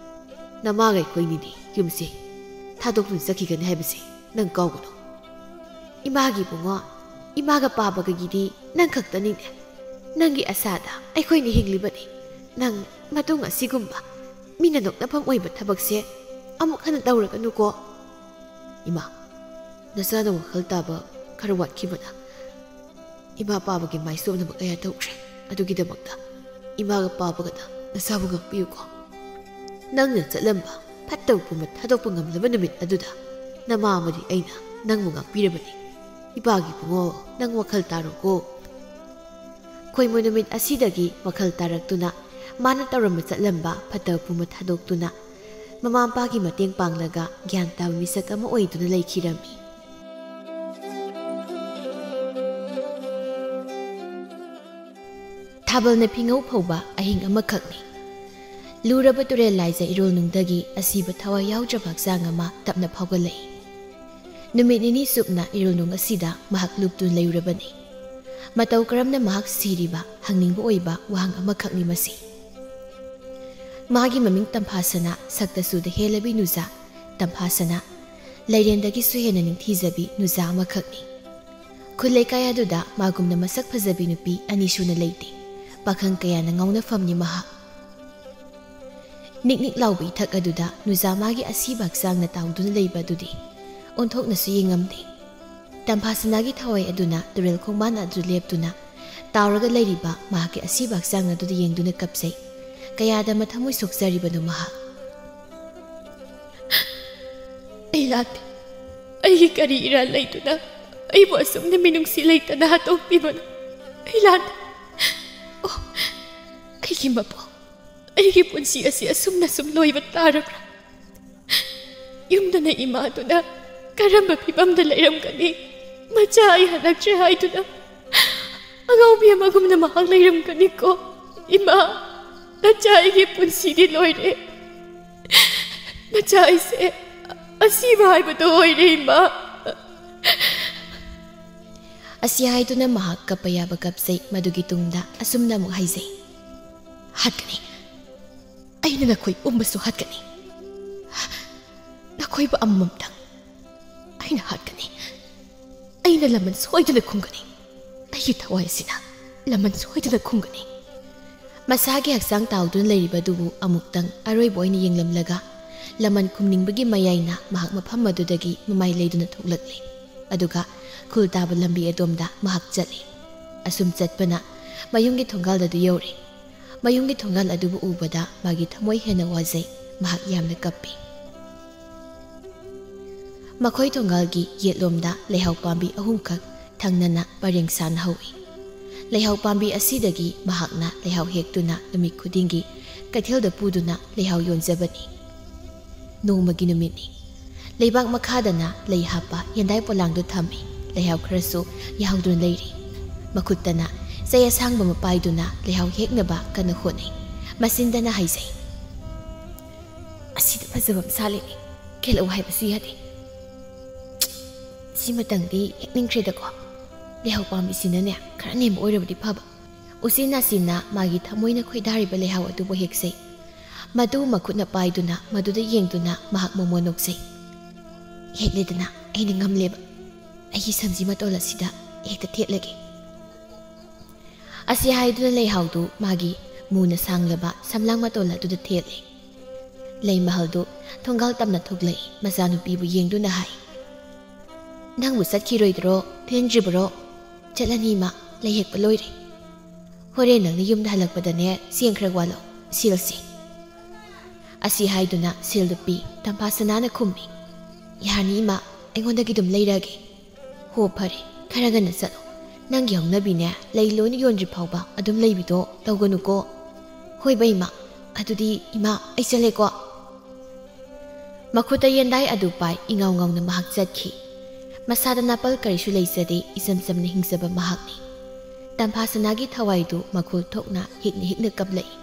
ꯅꯃꯥꯒ ꯑꯩꯈꯣꯏꯅꯤꯗꯤ ꯌꯨꯝꯁꯦ ꯊꯥꯗꯣꯛꯇꯨꯅ ꯆꯠꯈꯤꯒꯅꯤ ꯍꯥꯏꯕꯁꯦ ꯅꯪ ꯀꯥꯎꯒꯅꯨ꯫ ꯏꯃꯥꯒꯤ ꯏꯕꯨꯡꯉꯣ, ꯏꯃꯥꯒ ꯄꯥꯕꯒꯒꯤꯗꯤ ꯅꯪ ꯈꯛꯇꯅꯤꯅꯦ꯫ ꯅꯪꯒꯤ ꯑꯁꯥꯗ ꯑꯩꯈꯣꯏꯅ ꯍꯤꯡꯂꯤꯕꯅꯤ꯫ ꯅꯪ ꯃꯇꯨꯡ ꯑꯁꯤꯒꯨꯝꯕ ꯃꯤꯅ ꯅꯣꯛꯅꯐꯝ ꯑꯣꯏꯕ ꯊꯕꯛꯁꯦ ꯑꯃꯨꯛ ꯍꯟꯅ ꯇꯧꯔꯒꯅꯨꯀꯣ꯫ ꯏꯃꯥ, ꯅꯆꯥꯅ ꯋꯥꯈꯜ ꯇꯥꯕ ꯈꯔ ꯋꯥꯠꯈꯤꯕꯅ ꯏꯃꯥ ꯄꯥꯕꯒꯤ ꯃꯥꯏꯁꯣꯝꯅꯕ ꯀꯌꯥ ꯇꯧꯈ꯭ꯔꯦ꯫ ꯑꯗꯨꯒꯤꯗꯃꯛꯇ ꯏꯃꯥꯒ ꯄꯥꯕꯒꯅ ꯅꯆꯥꯕꯨ ꯉꯥꯛꯄꯤꯌꯨꯀꯣ꯫ ꯅꯪꯅ ꯆꯠꯂꯝꯕ ꯐꯠꯇꯕ ꯄꯨꯝꯕ ꯊꯥꯗꯣꯛꯄ ꯉꯝꯂꯕ ꯅꯨꯃꯤꯠ ꯑꯗꯨꯗ ꯅꯃꯥ ꯑꯃꯗꯤ ꯑꯩꯅ ꯅꯪꯕꯨ ꯉꯥꯛꯄꯤꯔꯕꯅꯤ꯫ ꯏꯄꯥꯒꯤ ꯏꯕꯨꯡꯉꯣ, ꯅꯪ ꯋꯥꯈꯜ ꯇꯥꯔꯣꯀꯣ꯫ ꯈꯣꯏꯃꯨ ꯅꯨꯃꯤꯠ ꯑꯁꯤꯗꯒꯤ ꯋꯥꯈꯜ ꯇꯥꯔꯛꯇꯨꯅ ꯃꯥꯅ ꯇꯧꯔꯝꯕ ꯆꯠꯂꯝꯕ ꯐꯠꯇꯕ ꯄꯨꯝꯕ ꯊꯥꯗꯣꯛꯇꯨꯅ ꯃꯃꯥ ꯃꯄꯥꯒꯤ ꯃꯇꯦꯡ ꯄꯥꯡꯂꯒ ꯒ꯭ꯌꯥꯟ ꯇꯥꯕ ꯃꯤꯁꯛ ꯑꯃ ꯑꯣꯏꯗꯨꯅ ꯂꯩꯈꯤꯔꯝꯃꯤ꯫ ꯊꯥꯕꯜꯅ ꯐꯤꯉꯧ ꯐꯧꯕ ꯑꯍꯤꯡ ꯑꯃꯈꯛꯅꯤ꯫ ꯂꯨꯔꯕ ꯇꯨꯔꯦꯜ ꯂꯥꯏꯖ ꯏꯔꯣꯜꯅꯨꯡꯗꯒꯤ ꯑꯁꯤꯕ ꯊꯋꯥꯏ ꯌꯥꯎꯗ꯭ꯔꯕ ꯍꯛꯆꯥꯡ ꯑꯃ ꯇꯞꯅ ꯐꯥꯎꯒꯠꯂꯛꯏ꯫ ꯅꯨꯃꯤꯠ ꯅꯤꯅꯤ ꯆꯨꯞꯅ ꯏꯔꯣꯜꯅꯨꯡ ꯑꯁꯤꯗ ꯃꯍꯥꯛ ꯂꯨꯞꯇꯨꯅ ꯂꯩꯔꯨꯔꯕꯅꯤ꯫ ꯃꯇꯧ ꯀꯔꯝꯅ ꯃꯍꯥꯛ ꯁꯤꯔꯤꯕ ꯍꯪꯅꯤꯡꯕ ꯑꯣꯏꯕ ꯋꯥꯍꯪ ꯑꯃꯈꯛꯅꯤ ꯃꯁꯤ꯫ ꯃꯥꯒꯤ ꯃꯃꯤꯡ ꯇꯝꯐꯥꯁꯅꯥ, ꯁꯛꯇ ꯆꯨꯗ ꯍꯦꯜꯂꯕꯤ ꯅꯨꯖꯥ ꯇꯝꯐꯥꯁꯅꯥ, ꯂꯩꯔꯦꯟꯗꯒꯤꯁꯨ ꯍꯦꯟꯅ ꯅꯤꯡꯊꯤꯖꯕꯤ ꯅꯨꯖꯥ ꯑꯃꯈꯛꯅꯤ꯫ ꯈꯨꯜ ꯂꯩꯀꯥꯏ ꯑꯗꯨꯗ ꯃꯥꯒꯨꯝꯅ ꯃꯁꯛ ꯐꯖꯕꯤ ꯅꯨꯄꯤ ꯑꯅꯤ ꯁꯨꯅ ꯂꯩꯇꯦ꯫ ꯄꯥꯈꯪ ꯀꯌꯥꯅ ꯉꯥꯎꯅꯐꯝꯅꯤ ꯃꯍꯥꯛ꯫ ꯅꯤꯛ ꯅꯤꯛ ꯂꯥꯎꯕ ꯏꯊꯛ ꯑꯗꯨꯗ ꯅꯨꯖꯥ ꯃꯥꯒꯤ ꯑꯁꯤꯕ ꯍꯛꯆꯥꯡꯅ ꯇꯥꯎꯗꯨꯅ ꯂꯩꯕ ꯑꯗꯨꯗꯤ ꯑꯣꯟꯊꯣꯛꯅꯁꯨ ꯌꯦꯡꯉꯝꯗꯦ꯫ ꯇꯝꯐꯥꯁꯅꯥꯒꯤ ꯊꯋꯥꯏ ꯑꯗꯨꯅ ꯇꯨꯔꯦꯜ ꯈꯣꯡꯕꯥꯟ ꯑꯗꯨ ꯂꯦꯞꯇꯨꯅ ꯇꯥꯎꯔꯒ ꯂꯩꯔꯤꯕ ꯃꯍꯥꯛꯀꯤ ꯑꯁꯤꯕ ꯍꯛꯆꯥꯡ ꯑꯗꯨꯗ ꯌꯦꯡꯗꯨꯅ ꯀꯞꯆꯩ꯫ ꯀꯌꯥꯗ ꯃꯊꯃꯣꯏ ꯁꯣꯛꯆꯔꯤꯕꯅꯣ ꯃꯍꯥꯛ꯫ "ꯑꯩ ꯂꯥꯟꯗꯦ꯫ ꯑꯩꯒꯤ ꯀꯔꯤ ꯏꯔꯥꯜ ꯂꯩꯗꯨꯅ ꯑꯩꯕꯨ ꯑꯁꯨꯝꯅ ꯃꯤꯅꯨꯡꯁꯤ ꯂꯩꯇꯅ ꯍꯥꯠꯇꯣꯛꯄꯤꯕꯅꯣ? ꯑꯩ ꯂꯥꯟꯗꯦ꯫ ꯑꯣ, ꯑꯩꯒꯤ ꯃꯄꯣꯛ, ꯑꯩꯒꯤ ꯄꯨꯟꯁꯤ ꯑꯁꯤ ꯑꯁꯨꯝꯅ ꯁꯨꯝ ꯂꯣꯏꯕ ꯇꯥꯔꯕ꯭ꯔꯥ? ꯌꯨꯝꯗꯅ ꯏꯃꯥꯗꯨꯅ ꯀꯔꯝꯕ ꯐꯤꯕꯝꯗ ꯂꯩꯔꯝꯒꯅꯤ? ꯃꯆꯥ ꯑꯩ ꯍꯜꯂꯛꯇ꯭ꯔꯦ ꯍꯥꯏꯗꯨꯅ ꯑꯉꯥꯎꯕꯤ ꯑꯃꯒꯨꯝꯅ ꯃꯍꯥꯛ ꯂꯩꯔꯝꯒꯅꯤꯀꯣ꯫ ꯏꯃꯥ, ꯅꯆꯥ ꯑꯩꯒꯤ ꯄꯨꯟꯁꯤꯗꯤ ꯂꯣꯏꯔꯦ꯫ ꯅꯆꯥ ꯑꯩꯁꯦ ꯑꯁꯤꯕ ꯍꯥꯏꯕꯗꯣ ꯑꯣꯏꯔꯦ, ꯏꯃꯥ꯫ ꯑꯁꯤ ꯍꯥꯏꯗꯨꯅ ꯃꯍꯥꯛ ꯀꯞꯄ ꯌꯥꯕ ꯀꯞꯆꯩ꯫ ꯃꯗꯨꯒꯤ ꯇꯨꯡꯗ ꯑꯁꯨꯝꯅ ꯑꯃꯨꯛ ꯍꯥꯏꯖꯩ, "ꯍꯥꯠꯀꯅꯤ꯫ ꯑꯩꯅ ꯅꯈꯣꯏ ꯄꯨꯝꯕꯁꯨ ꯍꯥꯠꯀꯅꯤ꯫ ꯅꯈꯣꯏꯕꯨ ꯑꯃꯃꯝꯇꯪ ꯑꯩꯅ ꯍꯥꯠꯀꯅꯤ꯫ ꯑꯩꯅ ꯂꯃꯟ ꯁꯣꯏꯗꯅ ꯈꯨꯝꯒꯅꯤ꯫ ꯑꯩꯒꯤ ꯊꯋꯥꯏ ꯑꯁꯤꯅ ꯂꯃꯟ ꯁꯣꯏꯗꯅ ꯈꯨꯝꯒꯅꯤ꯫" ꯃꯁꯥꯒꯤ ꯍꯛꯆꯥꯡ ꯇꯥꯎꯗꯨꯅ ꯂꯩꯔꯤꯕ ꯑꯗꯨꯕꯨ ꯑꯃꯨꯛꯇꯪ ꯑꯔꯣꯏꯕ ꯑꯣꯏꯅ ꯌꯦꯡꯂꯝꯂꯒ, ꯂꯃꯟ ꯈꯨꯝꯅꯤꯡꯕꯒꯤ ꯃꯌꯥꯏꯅ ꯃꯍꯥꯛ ꯃꯐꯝ ꯑꯗꯨꯗꯒꯤ ꯃꯃꯥꯏ ꯂꯩꯗꯨꯅ ꯊꯣꯛꯂꯛꯂꯦ꯫ ꯑꯗꯨꯒ ꯈꯨꯜ ꯇꯥꯕ ꯂꯝꯕꯤ ꯑꯗꯣꯝꯗ ꯃꯍꯥꯛ ꯆꯠꯂꯦ꯫ ꯑꯁꯨꯝ ꯆꯠꯄꯅ ꯃꯌꯨꯝꯒꯤ ꯊꯣꯡꯒꯥꯜ ꯑꯗꯨ ꯌꯧꯔꯦ꯫ ꯃꯌꯨꯝꯒꯤ ꯊꯣꯡꯒꯥꯜ ꯑꯗꯨꯕꯨ ꯎꯕꯗ ꯃꯥꯒꯤ ꯊꯃꯣꯏ ꯍꯦꯟꯅ ꯋꯥꯖꯩ꯫ ꯃꯍꯥꯛ ꯌꯥꯝꯅ ꯀꯞꯄꯤ꯫ ꯃꯈꯣꯏ ꯊꯣꯡꯒꯥꯜꯒꯤ ꯌꯦꯠꯂꯣꯝꯗ ꯂꯩꯍꯥꯎ ꯄꯥꯝꯕꯤ ꯑꯍꯨꯝꯈꯛ ꯊꯪꯅꯅ ꯄꯔꯦꯡ ꯁꯥꯅ ꯍꯧꯏ꯫ ꯂꯩꯍꯥꯎ ꯄꯥꯝꯕꯤ ꯑꯁꯤꯗꯒꯤ ꯃꯍꯥꯛꯅ ꯂꯩꯍꯥꯎ ꯍꯦꯛꯇꯨꯅ ꯅꯨꯃꯤꯠ ꯈꯨꯗꯤꯡꯒꯤ ꯀꯩꯊꯦꯜꯗ ꯄꯨꯗꯨꯅ ꯂꯩꯍꯥꯎ ꯌꯣꯟꯖꯕꯅꯤ꯫ ꯅꯣꯡꯃꯒꯤ ꯅꯨꯃꯤꯠꯅꯤ꯫ ꯂꯩꯕꯥꯛ ꯃꯈꯥꯗꯅ ꯂꯩ ꯍꯥꯞꯄ ꯌꯦꯟꯗꯥꯏ ꯄꯣꯂꯥꯡꯗꯨ ꯊꯝꯃꯤ꯫ ꯂꯩꯍꯥꯎ ꯈꯔꯁꯨ ꯌꯥꯍꯧꯗꯨꯅ ꯂꯩꯔꯤ꯫ ꯃꯈꯨꯠꯇꯅ ꯆꯩ ꯑꯁꯥꯡꯕ ꯑꯃ ꯄꯥꯏꯗꯨꯅ ꯂꯩꯍꯥꯎ ꯍꯦꯛꯅꯕ ꯀꯟꯅ ꯍꯣꯠꯅꯩ꯫ ꯃꯆꯤꯟꯗꯅ ꯍꯥꯏꯖꯩ, "ꯑꯁꯤꯗ ꯐꯖꯕ ꯑꯃ ꯁꯥꯠꯂꯤꯅꯦ, ꯀꯦꯜꯂꯛꯎ ꯍꯥꯏꯕꯁꯨ ꯌꯥꯗꯦ꯫ ꯁꯤꯃꯇꯪꯗꯤ ꯍꯦꯛꯅꯤꯡꯈ꯭ꯔꯦꯗꯀꯣ꯫ ꯂꯩꯍꯥꯎ ꯄꯥꯝꯕꯤꯁꯤꯅꯅꯦ ꯈꯔ ꯅꯦꯝꯕ ꯑꯣꯏꯔꯕꯗꯤ ꯐꯕ꯫" ꯎꯆꯤꯟ ꯅꯥꯆꯤꯟꯅ ꯃꯥꯒꯤ ꯊꯃꯣꯏꯅ ꯈꯣꯏꯗꯥꯔꯤꯕ ꯂꯩꯍꯥꯎ ꯑꯗꯨꯕꯨ ꯍꯦꯛꯆꯩ꯫ ꯃꯗꯨ ꯃꯈꯨꯠꯅ ꯄꯥꯏꯗꯨꯅ ꯃꯗꯨꯗ ꯌꯦꯡꯗꯨꯅ ꯃꯍꯥꯛ ꯃꯣꯃꯣꯟ ꯅꯣꯛꯆꯩ꯫ "ꯍꯦꯛꯂꯦꯗꯅ, ꯑꯩꯅ ꯉꯝꯂꯦꯕ꯫ ꯑꯩꯒꯤ ꯁꯝꯖꯤ ꯃꯇꯣꯜ ꯑꯁꯤꯗ ꯍꯦꯛꯇ ꯊꯦꯠꯂꯒꯦ꯫" ꯑꯁꯤ ꯍꯥꯏꯗꯨꯅ ꯂꯩꯍꯥꯎꯗꯨ ꯃꯥꯒꯤ ꯃꯨꯅ ꯁꯥꯡꯂꯕ ꯁꯝꯂꯥꯡ ꯃꯇꯣꯜ ꯑꯗꯨꯗ ꯊꯦꯠꯂꯦ꯫ ꯂꯩꯃꯍꯜꯗꯨ ꯊꯣꯡꯒꯥꯜ ꯇꯝꯅ ꯊꯣꯛꯂꯛꯏ꯫ ꯃꯆꯥꯅꯨꯄꯤꯕꯨ ꯌꯦꯡꯗꯨꯅ ꯍꯥꯏ, "ꯅꯪꯕꯨ ꯆꯠꯈꯤꯔꯣꯏꯗ꯭ꯔꯣ? ꯊꯦꯡꯗ꯭ꯔꯤꯕꯔꯣ?" "ꯆꯠꯂꯅꯤ, ꯏꯃꯥ꯫ ꯂꯩ ꯍꯦꯛꯄ ꯂꯣꯏꯔꯦ꯫ ꯍꯣꯔꯦꯟ ꯅꯪꯅ ꯌꯨꯝꯗ ꯍꯜꯂꯛꯄꯗꯅꯦ, ꯆꯦꯡ ꯈꯔ ꯋꯥꯠꯂꯣ, ꯁꯤꯜꯁꯤ꯫" ꯑꯁꯤ ꯍꯥꯏꯗꯨꯅ ꯁꯤꯜꯗꯨ ꯄꯤ꯫ ꯇꯝꯐꯥ ꯁꯅꯥꯅ ꯈꯨꯝꯃꯤ, "ꯌꯥꯔꯅꯤ, ꯏꯃꯥ꯫ ꯑꯩꯉꯣꯟꯗꯒꯤ ꯑꯗꯨꯝ ꯂꯩꯔꯛꯑꯒꯦ꯫" "ꯍꯣ, ꯐꯔꯦ, ꯈꯔ ꯉꯟꯅ ꯆꯠꯂꯣ꯫ ꯅꯪꯒꯤ ꯍꯧꯅꯕꯤꯅꯦ, ꯂꯩ ꯂꯣꯏꯅ ꯌꯣꯟꯗ꯭ꯔꯤ ꯐꯥꯎꯕ ꯑꯗꯨꯝ ꯂꯩꯕꯤꯗꯣ ꯇꯧꯒꯅꯨꯀꯣ꯫" "ꯍꯣꯏ, ꯕꯦꯝꯃ, "ꯑꯗꯨꯗꯤ ꯏꯃꯥ, ꯑꯩ ꯆꯠꯂꯦꯀꯣ꯫" ꯃꯈꯨꯠꯇ ꯌꯦꯟꯗꯥꯏ ꯑꯗꯨ ꯄꯥꯏ ꯏꯉꯥꯎ ꯉꯥꯎꯅ ꯃꯍꯥꯛ ꯆꯠꯈꯤ꯫ ꯃꯁꯥꯗ ꯅꯥꯄꯜ ꯀꯔꯤꯁꯨ ꯂꯩꯖꯗꯦ, ꯏꯆꯝ ꯆꯝꯅ ꯍꯤꯡꯖꯕ ꯃꯍꯥꯛꯅꯤ꯫ ꯇꯝꯐꯥꯁꯅꯥꯒꯤ ꯊꯋꯥꯏꯗꯨ ꯃꯈꯣꯜ ꯊꯣꯛꯅ ꯍꯤꯛꯅ ꯍꯤꯛꯅ ꯀꯞꯂꯛꯏ꯫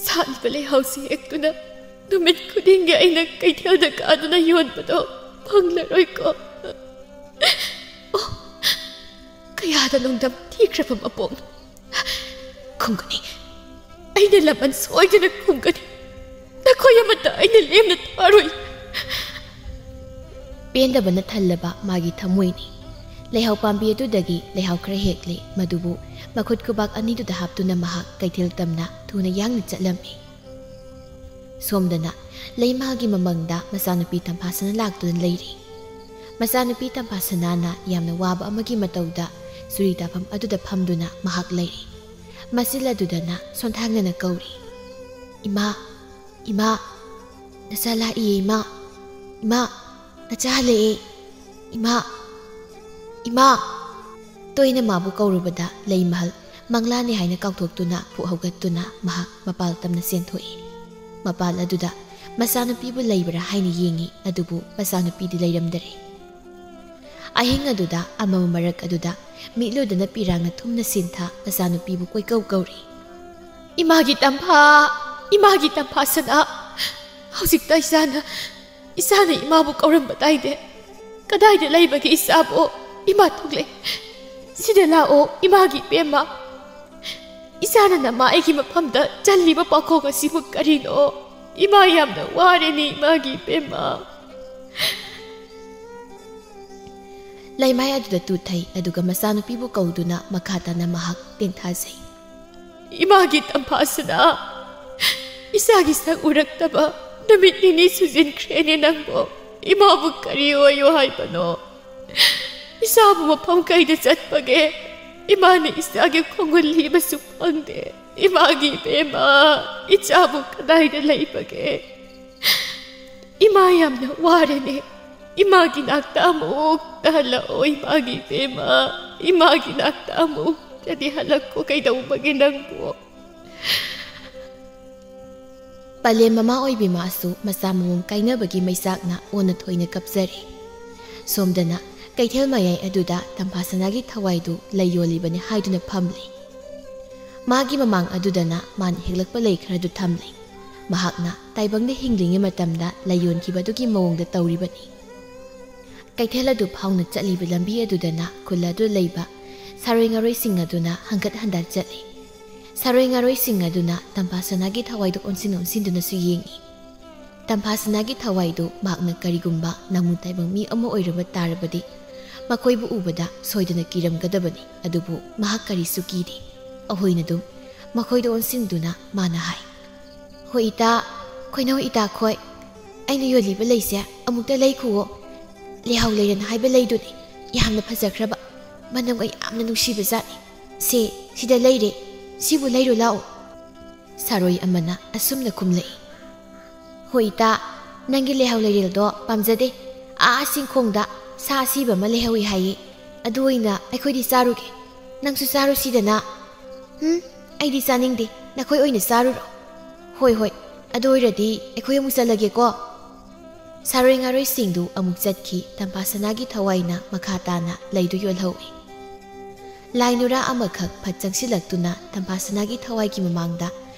"ꯁꯥꯠꯂꯤꯕ ꯂꯩꯍꯥꯎꯁꯤ ꯍꯦꯛꯇꯨꯅ ꯅꯨꯃꯤꯠ ꯈꯨꯗꯤꯡꯒꯤ ꯑꯩꯅ ꯀꯩꯊꯦꯜꯗ ꯀꯥꯗꯨꯅ ꯌꯣꯟꯕꯗꯣ ꯐꯪꯂꯔꯣꯏꯀꯣ꯫ ꯑꯣ, ꯀꯌꯥꯗ ꯅꯨꯡꯗꯝ ꯊꯤꯈ꯭ꯔꯕ ꯃꯄꯣꯛꯅꯣ꯫ ꯈꯨꯝꯒꯅꯤ, ꯑꯩꯅ ꯂꯃꯟ ꯁꯣꯏꯗꯅ ꯈꯨꯝꯒꯅꯤ꯫ ꯅꯈꯣꯏ ꯑꯃꯠꯇ ꯑꯩꯅ ꯂꯦꯝꯅ ꯊꯥꯔꯣꯏ꯫" ꯄꯦꯟꯗꯕꯅ ꯊꯜꯂꯕ ꯃꯥꯒꯤ ꯊꯃꯣꯏꯅꯤ꯫ ꯂꯩꯍꯥꯎ ꯄꯥꯝꯕꯤ ꯑꯗꯨꯗꯒꯤ ꯂꯩꯍꯥꯎ ꯈꯔ ꯍꯦꯛꯂꯦ, ꯃꯗꯨꯕꯨ ꯃꯈꯨꯠ ꯈꯨꯕꯥꯛ ꯑꯅꯤꯗꯨꯗ ꯍꯥꯞꯇꯨꯅ ꯃꯍꯥꯛ ꯀꯩꯊꯦꯜ ꯇꯝꯅ ꯊꯨꯅ ꯌꯥꯡꯅ ꯆꯠꯂꯝꯃꯤ꯫ ꯁꯣꯝꯗꯅ ꯂꯩꯃꯥꯒꯤ ꯃꯃꯪꯗ ꯃꯆꯥꯅꯨꯄꯤ ꯇꯝꯐꯥꯁꯅꯥ ꯂꯥꯛꯇꯨꯅ ꯂꯩꯔꯤ꯫ ꯃꯆꯥꯅꯨꯄꯤ ꯇꯝꯐꯥꯁꯅꯥꯅ ꯌꯥꯝꯅ ꯋꯥꯕ ꯑꯃꯒꯤ ꯃꯇꯧꯗ ꯆꯨꯔꯤ ꯇꯥꯐꯝ ꯑꯗꯨꯗ ꯐꯝꯗꯨꯅ ꯃꯍꯥꯛ ꯂꯩꯔꯤ꯫ ꯃꯆꯤꯜ ꯑꯗꯨꯗꯅ ꯁꯣꯟꯊꯥꯡꯅꯅ ꯀꯧꯔꯤ, "ꯏꯃꯥ, ꯏꯃꯥ, ꯅꯆꯥ ꯂꯥꯛꯏꯌꯦ ꯏꯃꯥ, ꯏꯃꯥ, ꯅꯆꯥ ꯍꯜꯂꯛꯑꯦ, ꯏꯃꯥ, ꯏꯃꯥ꯫" ꯇꯣꯏꯅ ꯃꯥꯕꯨ ꯀꯧꯔꯨꯕꯗ ꯂꯩꯃꯍꯜ ꯃꯪꯂꯥꯅꯤ ꯍꯥꯏꯅ ꯀꯥꯎꯊꯣꯛꯇꯨꯅ ꯐꯨꯛ ꯍꯧꯒꯠꯇꯨꯅ ꯃꯍꯥꯛ ꯃꯄꯥꯜ ꯇꯝꯅ ꯆꯦꯟꯊꯣꯛꯏ꯫ ꯃꯄꯥꯜ ꯑꯗꯨꯗ ꯃꯆꯥꯅꯨꯄꯤꯕꯨ ꯂꯩꯕ꯭ꯔꯥ ꯍꯥꯏꯅ ꯌꯦꯡꯏ, ꯑꯗꯨꯕꯨ ꯃꯆꯥꯅꯨꯄꯤꯗꯤ ꯂꯩꯔꯝꯗꯔꯦ꯫ ꯑꯍꯤꯡ ꯑꯗꯨꯗ ꯑꯃꯝꯕ ꯃꯔꯛ ꯑꯗꯨꯗ ꯃꯤꯠꯂꯨꯗꯅ ꯄꯤꯔꯥꯡꯅ ꯊꯨꯝꯅ ꯁꯤꯟꯊ ꯃꯆꯥꯅꯨꯄꯤꯕꯨ ꯀꯣꯏꯀꯧ ꯀꯧꯔꯤ꯫ "ꯏꯃꯥꯒꯤ ꯇꯝꯐꯥ, ꯏꯃꯥꯒꯤ ꯇꯝꯐꯥ ꯁꯅꯥ, ꯍꯧꯖꯤꯛꯇ ꯏꯆꯥꯅ, ꯏꯆꯥꯅ ꯏꯃꯥꯕꯨ ꯀꯧꯔꯝꯕ ꯇꯥꯏꯗꯦ꯫ ꯀꯗꯥꯏꯗ ꯂꯩꯕꯒꯦ ꯏꯆꯥꯕꯨ? ꯏꯃꯥ ꯊꯣꯛꯂꯦ, ꯁꯤꯗ ꯂꯥꯛꯑꯣ ꯏꯃꯥꯒꯤ ꯏꯕꯦꯝꯃ꯫ ꯏꯆꯥꯅ ꯅꯃꯥ ꯑꯩꯒꯤ ꯃꯐꯝꯗ ꯆꯜꯂꯤꯕ ꯄꯥꯈꯣꯡ ꯑꯁꯤꯕꯨ ꯀꯔꯤꯅꯣ? ꯏꯃꯥ ꯌꯥꯝꯅ ꯋꯥꯔꯦꯅꯦ ꯏꯃꯥꯒꯤ ꯏꯕꯦꯝꯃ꯫" ꯂꯩꯃꯥꯏ ꯑꯗꯨꯗ ꯇꯨꯊꯩ, ꯑꯗꯨꯒ ꯃꯆꯥꯅꯨꯄꯤꯕꯨ ꯀꯧꯗꯨꯅ ꯃꯈꯥ ꯇꯥꯅ ꯃꯍꯥꯛ ꯇꯦꯡꯊꯥꯖꯩ꯫ "ꯏꯃꯥꯒꯤ ꯇꯝꯐꯥꯁꯅꯥ, ꯏꯆꯥꯒꯤ ꯁꯛ ꯎꯔꯛꯇꯕ ꯅꯨꯃꯤꯠ ꯅꯤꯅꯤ ꯁꯨꯖꯤꯟꯈ꯭ꯔꯦꯅꯦ ꯅꯪꯕꯨ꯫ ꯏꯃꯥꯕꯨ ꯀꯔꯤ ꯑꯣꯏꯌꯣ ꯍꯥꯏꯕꯅꯣ? ꯏꯆꯥꯕꯨ ꯃꯐꯝ ꯀꯩꯗ ꯆꯠꯄꯒꯦ? ꯏꯃꯥꯅ ꯏꯆꯥꯒꯤ ꯈꯣꯡꯒꯨꯜ ꯂꯤꯕꯁꯨ ꯐꯪꯗꯦ꯫ ꯏꯃꯥꯒꯤ ꯏꯕꯦꯝꯃ, ꯏꯆꯥꯕꯨ ꯀꯗꯥꯏꯗ ꯂꯩꯕꯒꯦ? ꯏꯃꯥ ꯌꯥꯝꯅ ꯋꯥꯔꯦꯅꯦ꯫ ꯏꯃꯥꯒꯤ ꯅꯥꯛꯇ ꯑꯃꯨꯛꯇ ꯍꯜꯂꯛꯑꯣ, ꯏꯃꯥꯒꯤ ꯏꯕꯦꯝꯃ꯫" ꯏꯃꯥꯒꯤ ꯅꯥꯛꯇ ꯑꯃꯨꯛꯇꯗꯤ ꯍꯜꯂꯛꯈꯣ꯫ ꯀꯩꯗꯧꯕꯒꯤ ꯅꯪꯕꯨ? ꯄꯂꯦꯝ ꯃꯃꯥ ꯑꯣꯏꯕꯤ ꯃꯥꯁꯨ ꯃꯆꯥ ꯃꯑꯣꯡ ꯀꯥꯏꯅꯕꯒꯤ ꯃꯩꯆꯥꯛꯅ ꯑꯣꯟꯅ ꯊꯣꯏꯅ ꯀꯞꯆꯔꯦ꯫ ꯁꯣꯝꯗꯅ ꯀꯩꯊꯦꯜ ꯃꯌꯥꯏ ꯑꯗꯨꯗ ꯇꯝꯐꯥꯁꯅꯥꯒꯤ ꯊꯋꯥꯏꯗꯨ ꯂꯩ ꯌꯣꯜꯂꯤꯕꯅꯤ ꯍꯥꯏꯗꯨꯅ ꯐꯝꯂꯤ꯫ ꯃꯥꯒꯤ ꯃꯃꯥꯡ ꯑꯗꯨꯗꯅ ꯃꯥꯅ ꯍꯦꯛꯂꯛꯄ ꯂꯩ ꯈꯔꯗꯨ ꯊꯝꯂꯤ꯫ ꯃꯍꯥꯛꯅ ꯇꯥꯏꯕꯪꯗ ꯍꯤꯡꯂꯤꯉꯩ ꯃꯇꯝꯗ ꯂꯩ ꯌꯣꯟꯈꯤꯕꯗꯨꯒꯤ ꯃꯑꯣꯡꯗ ꯇꯧꯔꯤꯕꯅꯤ꯫ ꯀꯩꯊꯦꯜ ꯑꯗꯨ ꯐꯥꯎꯅ ꯆꯠꯂꯤꯕ ꯂꯝꯕꯤ ꯑꯗꯨꯗꯅ ꯈꯨꯜ ꯑꯗꯨ ꯂꯩꯕ ꯁꯥꯔꯣꯏ ꯉꯥꯔꯣꯏꯁꯤꯡ ꯑꯗꯨꯅ ꯍꯪꯒꯠ ꯍꯟꯗ ꯆꯠꯂꯤ꯫ ꯁꯥꯔꯣꯏ ꯉꯥꯔꯣꯏꯁꯤꯡ ꯑꯗꯨꯅ ꯇꯝꯐꯥꯁꯅꯥꯒꯤ ꯊꯋꯥꯏꯗꯨ ꯑꯣꯟꯁꯤꯟ ꯑꯣꯟꯁꯤꯟꯗꯨꯅꯁꯨ ꯌꯦꯡꯏ꯫ ꯇꯝꯐꯥꯁꯅꯥꯒꯤ ꯊꯋꯥꯏꯗꯨ ꯃꯍꯥꯛꯅ ꯀꯔꯤꯒꯨꯝꯕ ꯅꯥꯃꯨ ꯇꯥꯏꯕꯪ ꯃꯤ ꯑꯃ ꯑꯣꯏꯔꯝꯕ ꯇꯥꯔꯕꯗꯤ ꯃꯈꯣꯏꯕꯨ ꯎꯕꯗ ꯁꯣꯏꯗꯅ ꯀꯤꯔꯝꯒꯗꯕꯅꯤ꯫ ꯑꯗꯨꯕꯨ ꯃꯍꯥꯛ ꯀꯔꯤꯁꯨ ꯀꯤꯗꯦ꯫ ꯑꯍꯣꯏꯅ ꯑꯗꯨꯝ ꯃꯈꯣꯏꯗ ꯑꯣꯟꯁꯤꯟꯗꯨꯅ ꯃꯥꯅ ꯍꯥꯏ, "ꯍꯣꯏ ꯏꯇꯥ, ꯈꯣꯏꯅꯧ ꯏꯇꯥ ꯈꯣꯏ, ꯑꯩꯅ ꯌꯣꯜꯂꯤꯕ ꯂꯩꯁꯦ ꯑꯃꯨꯛꯇ ꯂꯩꯈꯨꯋꯣ꯫ ꯂꯩꯍꯥꯎ ꯂꯩꯔꯟ ꯍꯥꯏꯕ ꯂꯩꯗꯨꯅꯤ, ꯌꯥꯝꯅ ꯐꯖꯈ꯭ꯔꯕ, ꯃꯅꯝꯒ ꯌꯥꯝꯅ ꯅꯨꯡꯁꯤꯕ ꯖꯥꯠꯅꯤ꯫ ꯁꯦ, ꯁꯤꯗ ꯂꯩꯔꯦ, ꯁꯤꯕꯨ ꯂꯩꯔꯨ ꯂꯥꯛꯑꯣ꯫" ꯁꯥꯔꯣꯏ ꯑꯃꯅ ꯑꯁꯨꯝꯅ ꯈꯨꯝꯂꯛꯏ, "ꯍꯣꯏ ꯏꯇꯥ, ꯅꯪꯒꯤ ꯂꯩꯍꯥꯎ ꯂꯩꯔꯦꯜꯗꯣ ꯄꯥꯝꯖꯗꯦ꯫ ꯑꯥ ꯆꯤꯡꯈꯣꯡꯗ ꯁꯥ ꯑꯁꯤꯕ ꯑꯃ ꯂꯩꯍꯧꯏ ꯍꯥꯏꯌꯦ, ꯑꯗꯨ ꯑꯣꯏꯅ ꯑꯩꯈꯣꯏꯗꯤ ꯆꯥꯔꯨꯒꯦ꯫ ꯅꯪꯁꯨ ꯆꯥꯔꯨꯁꯤꯗꯅ꯫" "ꯍꯨꯝ, ꯑꯩꯗꯤ ꯆꯥꯅꯤꯡꯗꯦ, ꯅꯈꯣꯏ ꯑꯣꯏꯅ ꯆꯥꯔꯨꯔꯣ꯫" "ꯍꯣꯏ, ꯍꯣꯏ, ꯑꯗꯨ ꯑꯣꯏꯔꯗꯤ ꯑꯩꯈꯣꯏ ꯑꯃꯨꯛ ꯆꯠꯂꯒꯦꯀꯣ꯫" ꯁꯥꯔꯣꯏ ꯉꯥꯔꯣꯏꯁꯤꯡꯗꯨ ꯑꯃꯨꯛ ꯆꯠꯈꯤ꯫ ꯇꯝꯐꯥꯁꯅꯥꯒꯤ ꯊꯋꯥꯏꯅ ꯃꯈꯥ ꯇꯥꯅ ꯂꯩꯗꯨ ꯌꯣꯜꯍꯧꯏ꯫ ꯂꯥꯏ ꯅꯨꯔꯥ ꯑꯃꯈꯛ ꯐꯠ ꯆꯪꯁꯤꯜꯂꯛꯇꯨꯅ ꯇꯝꯐꯥꯁꯅꯥꯒꯤ ꯊꯋꯥꯏꯒꯤ ꯃꯃꯥꯡꯗ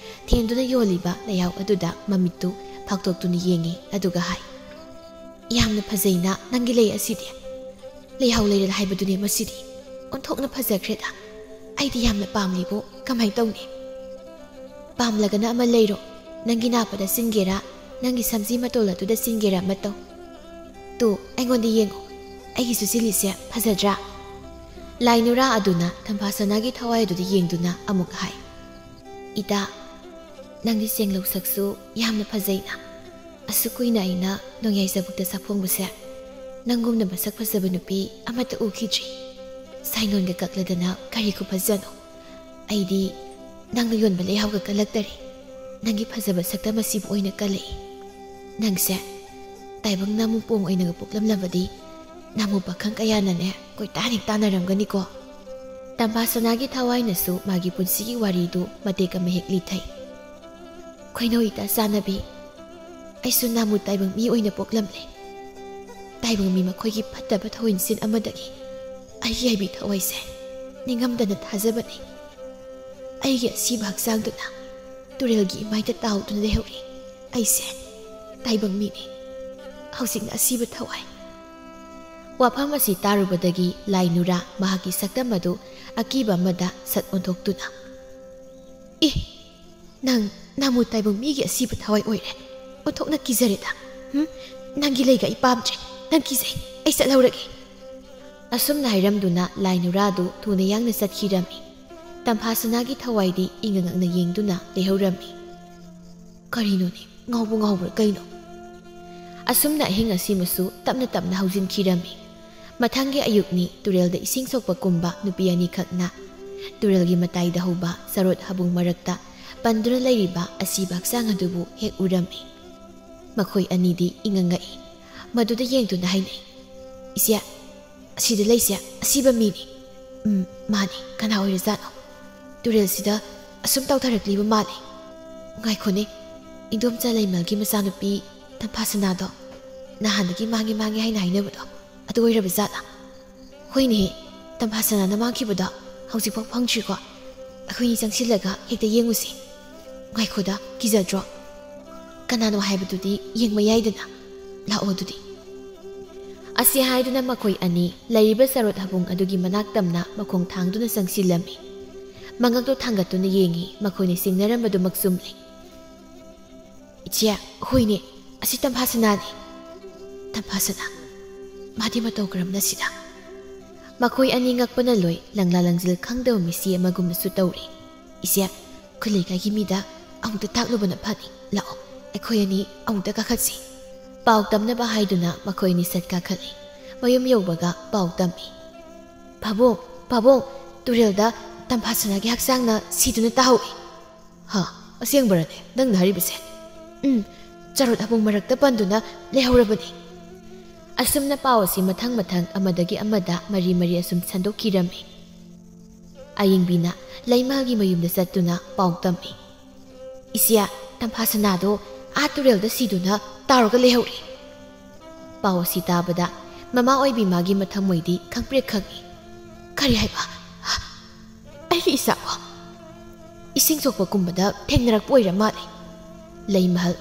ꯊꯦꯟꯗꯨꯅ ꯌꯣꯜꯂꯤꯕ ꯂꯩꯍꯥꯎ ꯑꯗꯨꯗ ꯃꯃꯤꯠꯇꯨ ꯐꯥꯛꯇꯣꯛꯇꯨꯅ ꯌꯦꯡꯉꯤ, ꯑꯗꯨꯒ ꯍꯥꯏ, "ꯌꯥꯝꯅ ꯐꯖꯩꯅ ꯅꯪꯒꯤ ꯂꯩ ꯑꯁꯤꯗꯤ꯫ ꯂꯩꯍꯥꯎ ꯂꯩꯔꯦꯜ ꯍꯥꯏꯕꯗꯨꯅꯦ ꯃꯁꯤꯗꯤ꯫ ꯑꯣꯟꯊꯣꯛꯅ ꯐꯖꯈ꯭ꯔꯦꯗ꯫ ꯑꯩꯗꯤ ꯌꯥꯝꯅ ꯄꯥꯝꯂꯤꯕꯨ, ꯀꯃꯥꯏ ꯇꯧꯅꯤ?" "ꯄꯥꯝꯂꯒꯅ ꯑꯃ ꯂꯩꯔꯣ꯫ ꯅꯪꯒꯤ ꯅꯥꯄꯗ ꯁꯤꯟꯒꯦꯔꯥ, ꯅꯪꯒꯤ ꯁꯝꯖꯤ ꯃꯇꯣꯜ ꯑꯗꯨꯗ ꯁꯤꯟꯒꯦꯔꯥ ꯑꯃ ꯇꯧ꯫ ꯇꯨ, ꯑꯩꯉꯣꯟꯗ ꯌꯦꯡꯉꯣ꯫ ꯑꯩꯒꯤ ꯆꯨꯁꯤꯂꯤꯁꯦ ꯐꯖꯗ꯭ꯔꯥ?" ꯂꯥꯏ ꯅꯨꯔꯥ ꯑꯗꯨꯅ ꯇꯝꯐꯥꯁꯅꯥꯒꯤ ꯊꯋꯥꯏ ꯑꯗꯨꯗ ꯌꯦꯡꯗꯨꯅ ꯑꯃꯨꯛ ꯍꯥꯏ, "ꯏꯇꯥ, ꯅꯪꯗꯤ ꯆꯦꯡꯂꯧ ꯁꯛꯁꯨ ꯌꯥꯝꯅ ꯐꯖꯩꯅ꯫ ꯑꯁꯨꯛ ꯀꯨꯏꯅ ꯑꯩꯅ ꯅꯣꯡꯌꯥꯏ ꯆꯕꯨꯛꯇ ꯁꯥꯐꯣꯡꯕꯁꯦ ꯅꯪꯒꯨꯝꯅ ꯃꯁꯛ ꯐꯖꯕ ꯅꯨꯄꯤ ꯑꯃꯠꯇ ꯎꯈꯤꯗ꯭ꯔꯤ꯫ ꯁꯥꯏꯅꯣꯟꯒ ꯀꯛꯂꯗꯅ ꯀꯔꯤ ꯈꯨꯐꯖꯅꯣ꯫ ꯑꯩꯗꯤ ꯅꯪꯅ ꯌꯣꯟꯕ ꯂꯩꯍꯥꯎꯒ ꯀꯜꯂꯛꯇꯔꯦ꯫ ꯅꯪꯒꯤ ꯐꯖꯕ ꯁꯛꯇꯝ ꯑꯁꯤꯕꯨ ꯑꯣꯏꯅ ꯀꯜꯂꯛꯏ꯫ ꯅꯪꯁꯦ ꯇꯥꯏꯕꯪ ꯅꯥꯃꯨꯄꯣꯡ ꯑꯣꯏꯅꯒ ꯄꯣꯛꯂꯝꯂꯕꯗꯤ ꯅꯥꯃꯨ ꯄꯥꯈꯪ ꯀꯌꯥꯅꯅꯦ ꯀꯣꯏꯇꯥꯟ ꯍꯦꯛ ꯇꯥꯟꯅꯔꯝꯒꯅꯤꯀꯣ꯫ ꯇꯝꯐꯥ ꯁꯅꯥꯒꯤ ꯊꯋꯥꯏꯅꯁꯨ ꯃꯥꯒꯤ ꯄꯨꯟꯁꯤꯒꯤ ꯋꯥꯔꯤꯗꯨ ꯃꯇꯦꯛ ꯑꯃ ꯍꯦꯛ ꯂꯤꯊꯩ꯫ "ꯈꯣꯏꯅꯧ ꯏꯇꯥ ꯆꯥꯟꯅꯕꯤ, ꯑꯩꯁꯨ ꯅꯥꯃꯨ ꯇꯥꯏꯕꯪ ꯃꯤ ꯑꯣꯏꯅ ꯄꯣꯛꯂꯝꯂꯦ꯫ ꯇꯥꯏꯕꯪ ꯃꯤ ꯃꯈꯣꯏꯒꯤ ꯐꯠꯇꯕ ꯊꯧꯑꯣꯏꯟꯁꯤꯟ ꯑꯃꯗꯒꯤ ꯑꯩꯒꯤ ꯍꯥꯏꯕꯤ ꯊꯋꯥꯏꯁꯦ ꯅꯤꯡꯉꯝꯗꯅ ꯊꯥꯖꯕꯅꯤ꯫ ꯑꯩꯒꯤ ꯑꯁꯤꯕ ꯍꯛꯆꯥꯡꯗꯨꯅ ꯇꯨꯔꯦꯜꯒꯤ ꯏꯃꯥꯏꯗ ꯇꯥꯎꯗꯨꯅ ꯂꯩꯍꯧꯔꯤ꯫ ꯑꯩꯁꯦ ꯇꯥꯏꯕꯪ ꯃꯤꯅꯤ꯫ ꯍꯧꯖꯤꯛꯅ ꯑꯁꯤꯕ ꯊꯋꯥꯏ꯫" ꯋꯥꯐꯝ ꯑꯁꯤ ꯇꯥꯔꯨꯕꯗꯒꯤ ꯂꯥꯏ ꯅꯨꯔꯥ ꯃꯍꯥꯛꯀꯤ ꯁꯛꯇꯝ ꯑꯗꯨ ꯑꯀꯤꯕ ꯑꯃꯗ ꯁꯠ ꯑꯣꯟꯊꯣꯛꯇꯨꯅ, "ꯏ, ꯅꯪ ꯅꯥꯃꯨ ꯇꯥꯏꯕꯪ ꯃꯤꯒꯤ ꯑꯁꯤꯕ ꯊꯋꯥꯏ ꯑꯣꯏꯔꯦ꯫ ꯑꯣꯟꯊꯣꯛꯅ ꯀꯤꯖꯔꯦꯗ꯫ ꯍꯨꯝ? ꯅꯪꯒꯤ ꯂꯩꯒ ꯑꯩ ꯄꯥꯝꯗ꯭ꯔꯦ꯫ ꯅꯪ ꯀꯤꯖꯩ꯫ ꯑꯩ ꯆꯠꯍꯧꯔꯒꯦ꯫" ꯑꯁꯨꯝꯅ ꯍꯥꯏꯔꯝꯗꯨꯅ ꯂꯥꯏ ꯅꯨꯔꯥꯗꯨ ꯊꯨꯅ ꯌꯥꯡꯅ ꯆꯠꯈꯤꯔꯝꯃꯤ꯫ ꯇꯝꯐꯥ ꯁꯅꯥꯒꯤ ꯊꯋꯥꯏꯗꯤ ꯏꯉꯛ ꯉꯛꯅ ꯌꯦꯡꯗꯨꯅ ꯂꯩꯍꯧꯔꯝꯃꯤ꯫ "ꯀꯔꯤꯅꯣꯅꯦ? ꯉꯥꯎꯕ ꯉꯥꯎꯕ꯭ꯔꯥ ꯀꯩꯅꯣ?" ꯑꯁꯨꯝꯅ ꯑꯍꯤꯡ ꯑꯁꯤꯃꯁꯨ ꯇꯞꯅ ꯇꯞꯅ ꯍꯧꯖꯤꯟꯈꯤꯔꯝꯃꯤ꯫ ꯃꯊꯪꯒꯤ ꯑꯌꯨꯛꯅꯤ꯫ ꯇꯨꯔꯦꯜꯗ ꯏꯁꯤꯡ ꯁꯣꯛꯄ ꯀꯨꯝꯕ ꯅꯨꯄꯤ ꯑꯅꯤꯈꯛꯅ ꯇꯨꯔꯦꯜꯒꯤ ꯃꯇꯥꯏꯗ ꯍꯧꯕ ꯆꯔꯣꯠ ꯍꯥꯕꯨꯡ ꯃꯔꯛꯇ ꯄꯟꯗꯨꯅ ꯂꯩꯔꯤꯕ ꯑꯁꯤꯕ ꯍꯛꯆꯥꯡ ꯑꯗꯨꯕꯨ ꯍꯦꯛ ꯎꯔꯝꯃꯤ꯫ ꯃꯈꯣꯏ ꯑꯅꯤꯗꯤ ꯏꯉꯛ ꯉꯛꯏ꯫ ꯃꯗꯨꯗ ꯌꯦꯡꯗꯨꯅ ꯍꯥꯏꯅꯩ, "ꯏꯆꯦ, ꯑꯁꯤꯗ ꯂꯩꯁꯦ ꯑꯁꯤꯕ ꯃꯤꯅꯤ꯫" "ꯎꯝ, ꯃꯥꯅꯤ꯫ ꯀꯅꯥ ꯑꯣꯏꯔꯖꯥꯠꯅꯣ? ꯇꯨꯔꯦꯜꯁꯤꯗ ꯑꯁꯨꯝ ꯇꯥꯎꯊꯔꯛꯂꯤꯕ ꯃꯥꯜꯂꯤ꯫ ꯉꯥꯏꯈꯣꯅꯦ, ꯏꯟꯗꯣꯝꯆꯥ ꯂꯩꯃꯜꯒꯤ ꯃꯆꯥꯅꯨꯄꯤ ꯇꯝꯐꯥꯁꯅꯥꯗꯣ, ꯅꯍꯥꯟꯗꯒꯤ ꯃꯥꯡꯉꯦ ꯃꯥꯡꯉꯦ ꯍꯥꯏꯅ ꯍꯥꯏꯅꯕꯗꯣ, ꯑꯗꯨ ꯑꯣꯏꯔꯕ ꯖꯥꯠꯂꯥ?" "ꯍꯣꯏꯅꯦꯍꯦ, ꯇꯝꯐꯥꯁꯅꯥꯅ ꯃꯥꯡꯈꯤꯕꯗꯣ ꯍꯧꯖꯤꯛꯐꯥꯎ ꯐꯪꯗ꯭ꯔꯤꯀꯣ꯫ ꯑꯩꯈꯣꯏꯅꯤ ꯆꯪꯁꯤꯜꯂꯒ ꯍꯦꯛꯇ ꯌꯦꯡꯉꯨꯁꯤ꯫ ꯉꯥꯏꯈꯣꯗ, ꯀꯤꯖꯗ꯭ꯔꯣ? ꯀꯅꯥꯅꯣ ꯍꯥꯏꯕꯗꯨꯗꯤ ꯌꯦꯡꯕ ꯌꯥꯏꯗꯅ꯫ ꯂꯥꯛꯑꯣ ꯑꯗꯨꯗꯤ꯫" ꯑꯁꯤ ꯍꯥꯏꯗꯨꯅ ꯃꯈꯣꯏ ꯑꯅꯤ ꯂꯩꯔꯤꯕ ꯆꯔꯣꯠ ꯍꯥꯕꯨꯡ ꯑꯗꯨꯒꯤ ꯃꯅꯥꯛ ꯇꯝꯅ ꯃꯈꯣꯡ ꯊꯥꯡꯗꯨꯅ ꯆꯪꯁꯤꯜꯂꯝꯃꯤ꯫ ꯃꯉꯛꯇꯣ ꯊꯥꯡꯒꯠꯇꯨꯅ ꯌꯦꯡꯉꯤ꯫ ꯃꯈꯣꯏꯅ ꯆꯤꯡꯅꯔꯝꯕꯗꯨꯃꯛ ꯆꯨꯝꯂꯦ꯫ "ꯏꯆꯦ, ꯍꯣꯏꯅꯦ, ꯑꯁꯤ ꯇꯝꯐꯥꯁꯅꯥꯅꯤ꯫" "ꯇꯝꯐꯥꯁꯅꯥ? ꯃꯥꯗꯤ ꯃꯇꯧ ꯀꯔꯝꯅ ꯁꯤꯗ?" ꯃꯈꯣꯏ ꯑꯅꯤ ꯉꯛꯄꯅ ꯂꯣꯏ꯫ ꯂꯪꯂꯥ ꯂꯪꯖꯤꯜ ꯈꯪꯗꯕ ꯃꯤꯁꯤ ꯑꯃꯒꯨꯝꯅꯁꯨ ꯇꯧꯔꯤ꯫ "ꯏꯆꯦ, ꯑꯩꯈꯣꯏ ꯂꯩꯀꯥꯏꯒꯤ ꯃꯤꯗ ꯑꯃꯨꯛꯇ ꯇꯥꯛꯂꯨꯕꯅ ꯐꯅꯤ꯫ ꯂꯥꯛꯑꯣ, ꯑꯩꯈꯣꯏ ꯑꯅꯤ ꯑꯃꯨꯛꯇ ꯀꯥꯈꯠꯁꯤ꯫" ꯄꯥꯎ ꯇꯝꯅꯕ ꯍꯥꯏꯗꯨꯅ ꯃꯈꯣꯏ ꯑꯅꯤ ꯁꯠ ꯀꯥꯈꯠꯂꯤ꯫ ꯃꯌꯨꯝ ꯌꯧꯕꯒ ꯄꯥꯎ ꯇꯝꯃꯤ꯫ "ꯄꯥꯕꯨꯡ, ꯄꯥꯕꯨꯡ, ꯇꯨꯔꯦꯜꯗ ꯇꯝꯐꯥꯁꯅꯥꯒꯤ ꯍꯛꯆꯥꯡꯅ ꯁꯤꯗꯨꯅ ꯇꯥꯍꯧꯏ꯫" "ꯍꯥ? ꯑꯁꯦꯡꯕꯔꯅꯦ ꯅꯪꯅ ꯍꯥꯏꯔꯤꯕꯁꯦ?" "ꯎꯝ, ꯆꯔꯣꯠ ꯍꯥꯕꯨꯡ ꯃꯔꯛꯇ ꯄꯟꯗꯨꯅ ꯂꯩꯍꯧꯔꯕꯅꯤ꯫" ꯑꯁꯨꯝꯅ ꯄꯥꯎ ꯑꯁꯤ ꯃꯊꯪ ꯃꯊꯪ ꯑꯃꯗꯒꯤ ꯑꯃꯗ ꯃꯔꯤ ꯃꯔꯤ ꯑꯁꯨꯝ ꯁꯟꯗꯣꯛꯈꯤꯔꯝꯃꯤ꯫ ꯑꯌꯤꯡꯕꯤꯅ ꯂꯩꯃꯍꯜꯒꯤ ꯃꯌꯨꯝꯗ ꯆꯠꯇꯨꯅ ꯄꯥꯎ ꯇꯝꯃꯤ꯫ "ꯏꯆꯦ, ꯇꯝꯐꯥ ꯁꯅꯥꯗꯣ ꯑꯥ ꯇꯨꯔꯦꯜꯗ ꯁꯤꯗꯨꯅ ꯇꯥꯎꯔꯒ ꯂꯩꯍꯧꯔꯦ꯫" ꯄꯥꯎ ꯑꯁꯤ ꯇꯥꯕꯗ ꯃꯃꯥ ꯑꯣꯏꯕꯤ ꯃꯥꯒꯤ ꯃꯊꯃꯣꯏꯗꯤ ꯈꯪꯄ꯭ꯔꯦꯛ ꯈꯪꯏ꯫ "ꯀꯔꯤ ꯍꯥꯏꯕ? ꯑꯩꯒꯤ ꯏꯆꯥꯕꯣ?" ꯏꯁꯤꯡ ꯁꯣꯛꯄ ꯀꯨꯝꯕꯗ ꯊꯦꯡꯅꯔꯛꯄ ꯑꯣꯏꯔ ꯃꯥꯜꯂꯦ꯫ ꯂꯩꯃꯍꯜ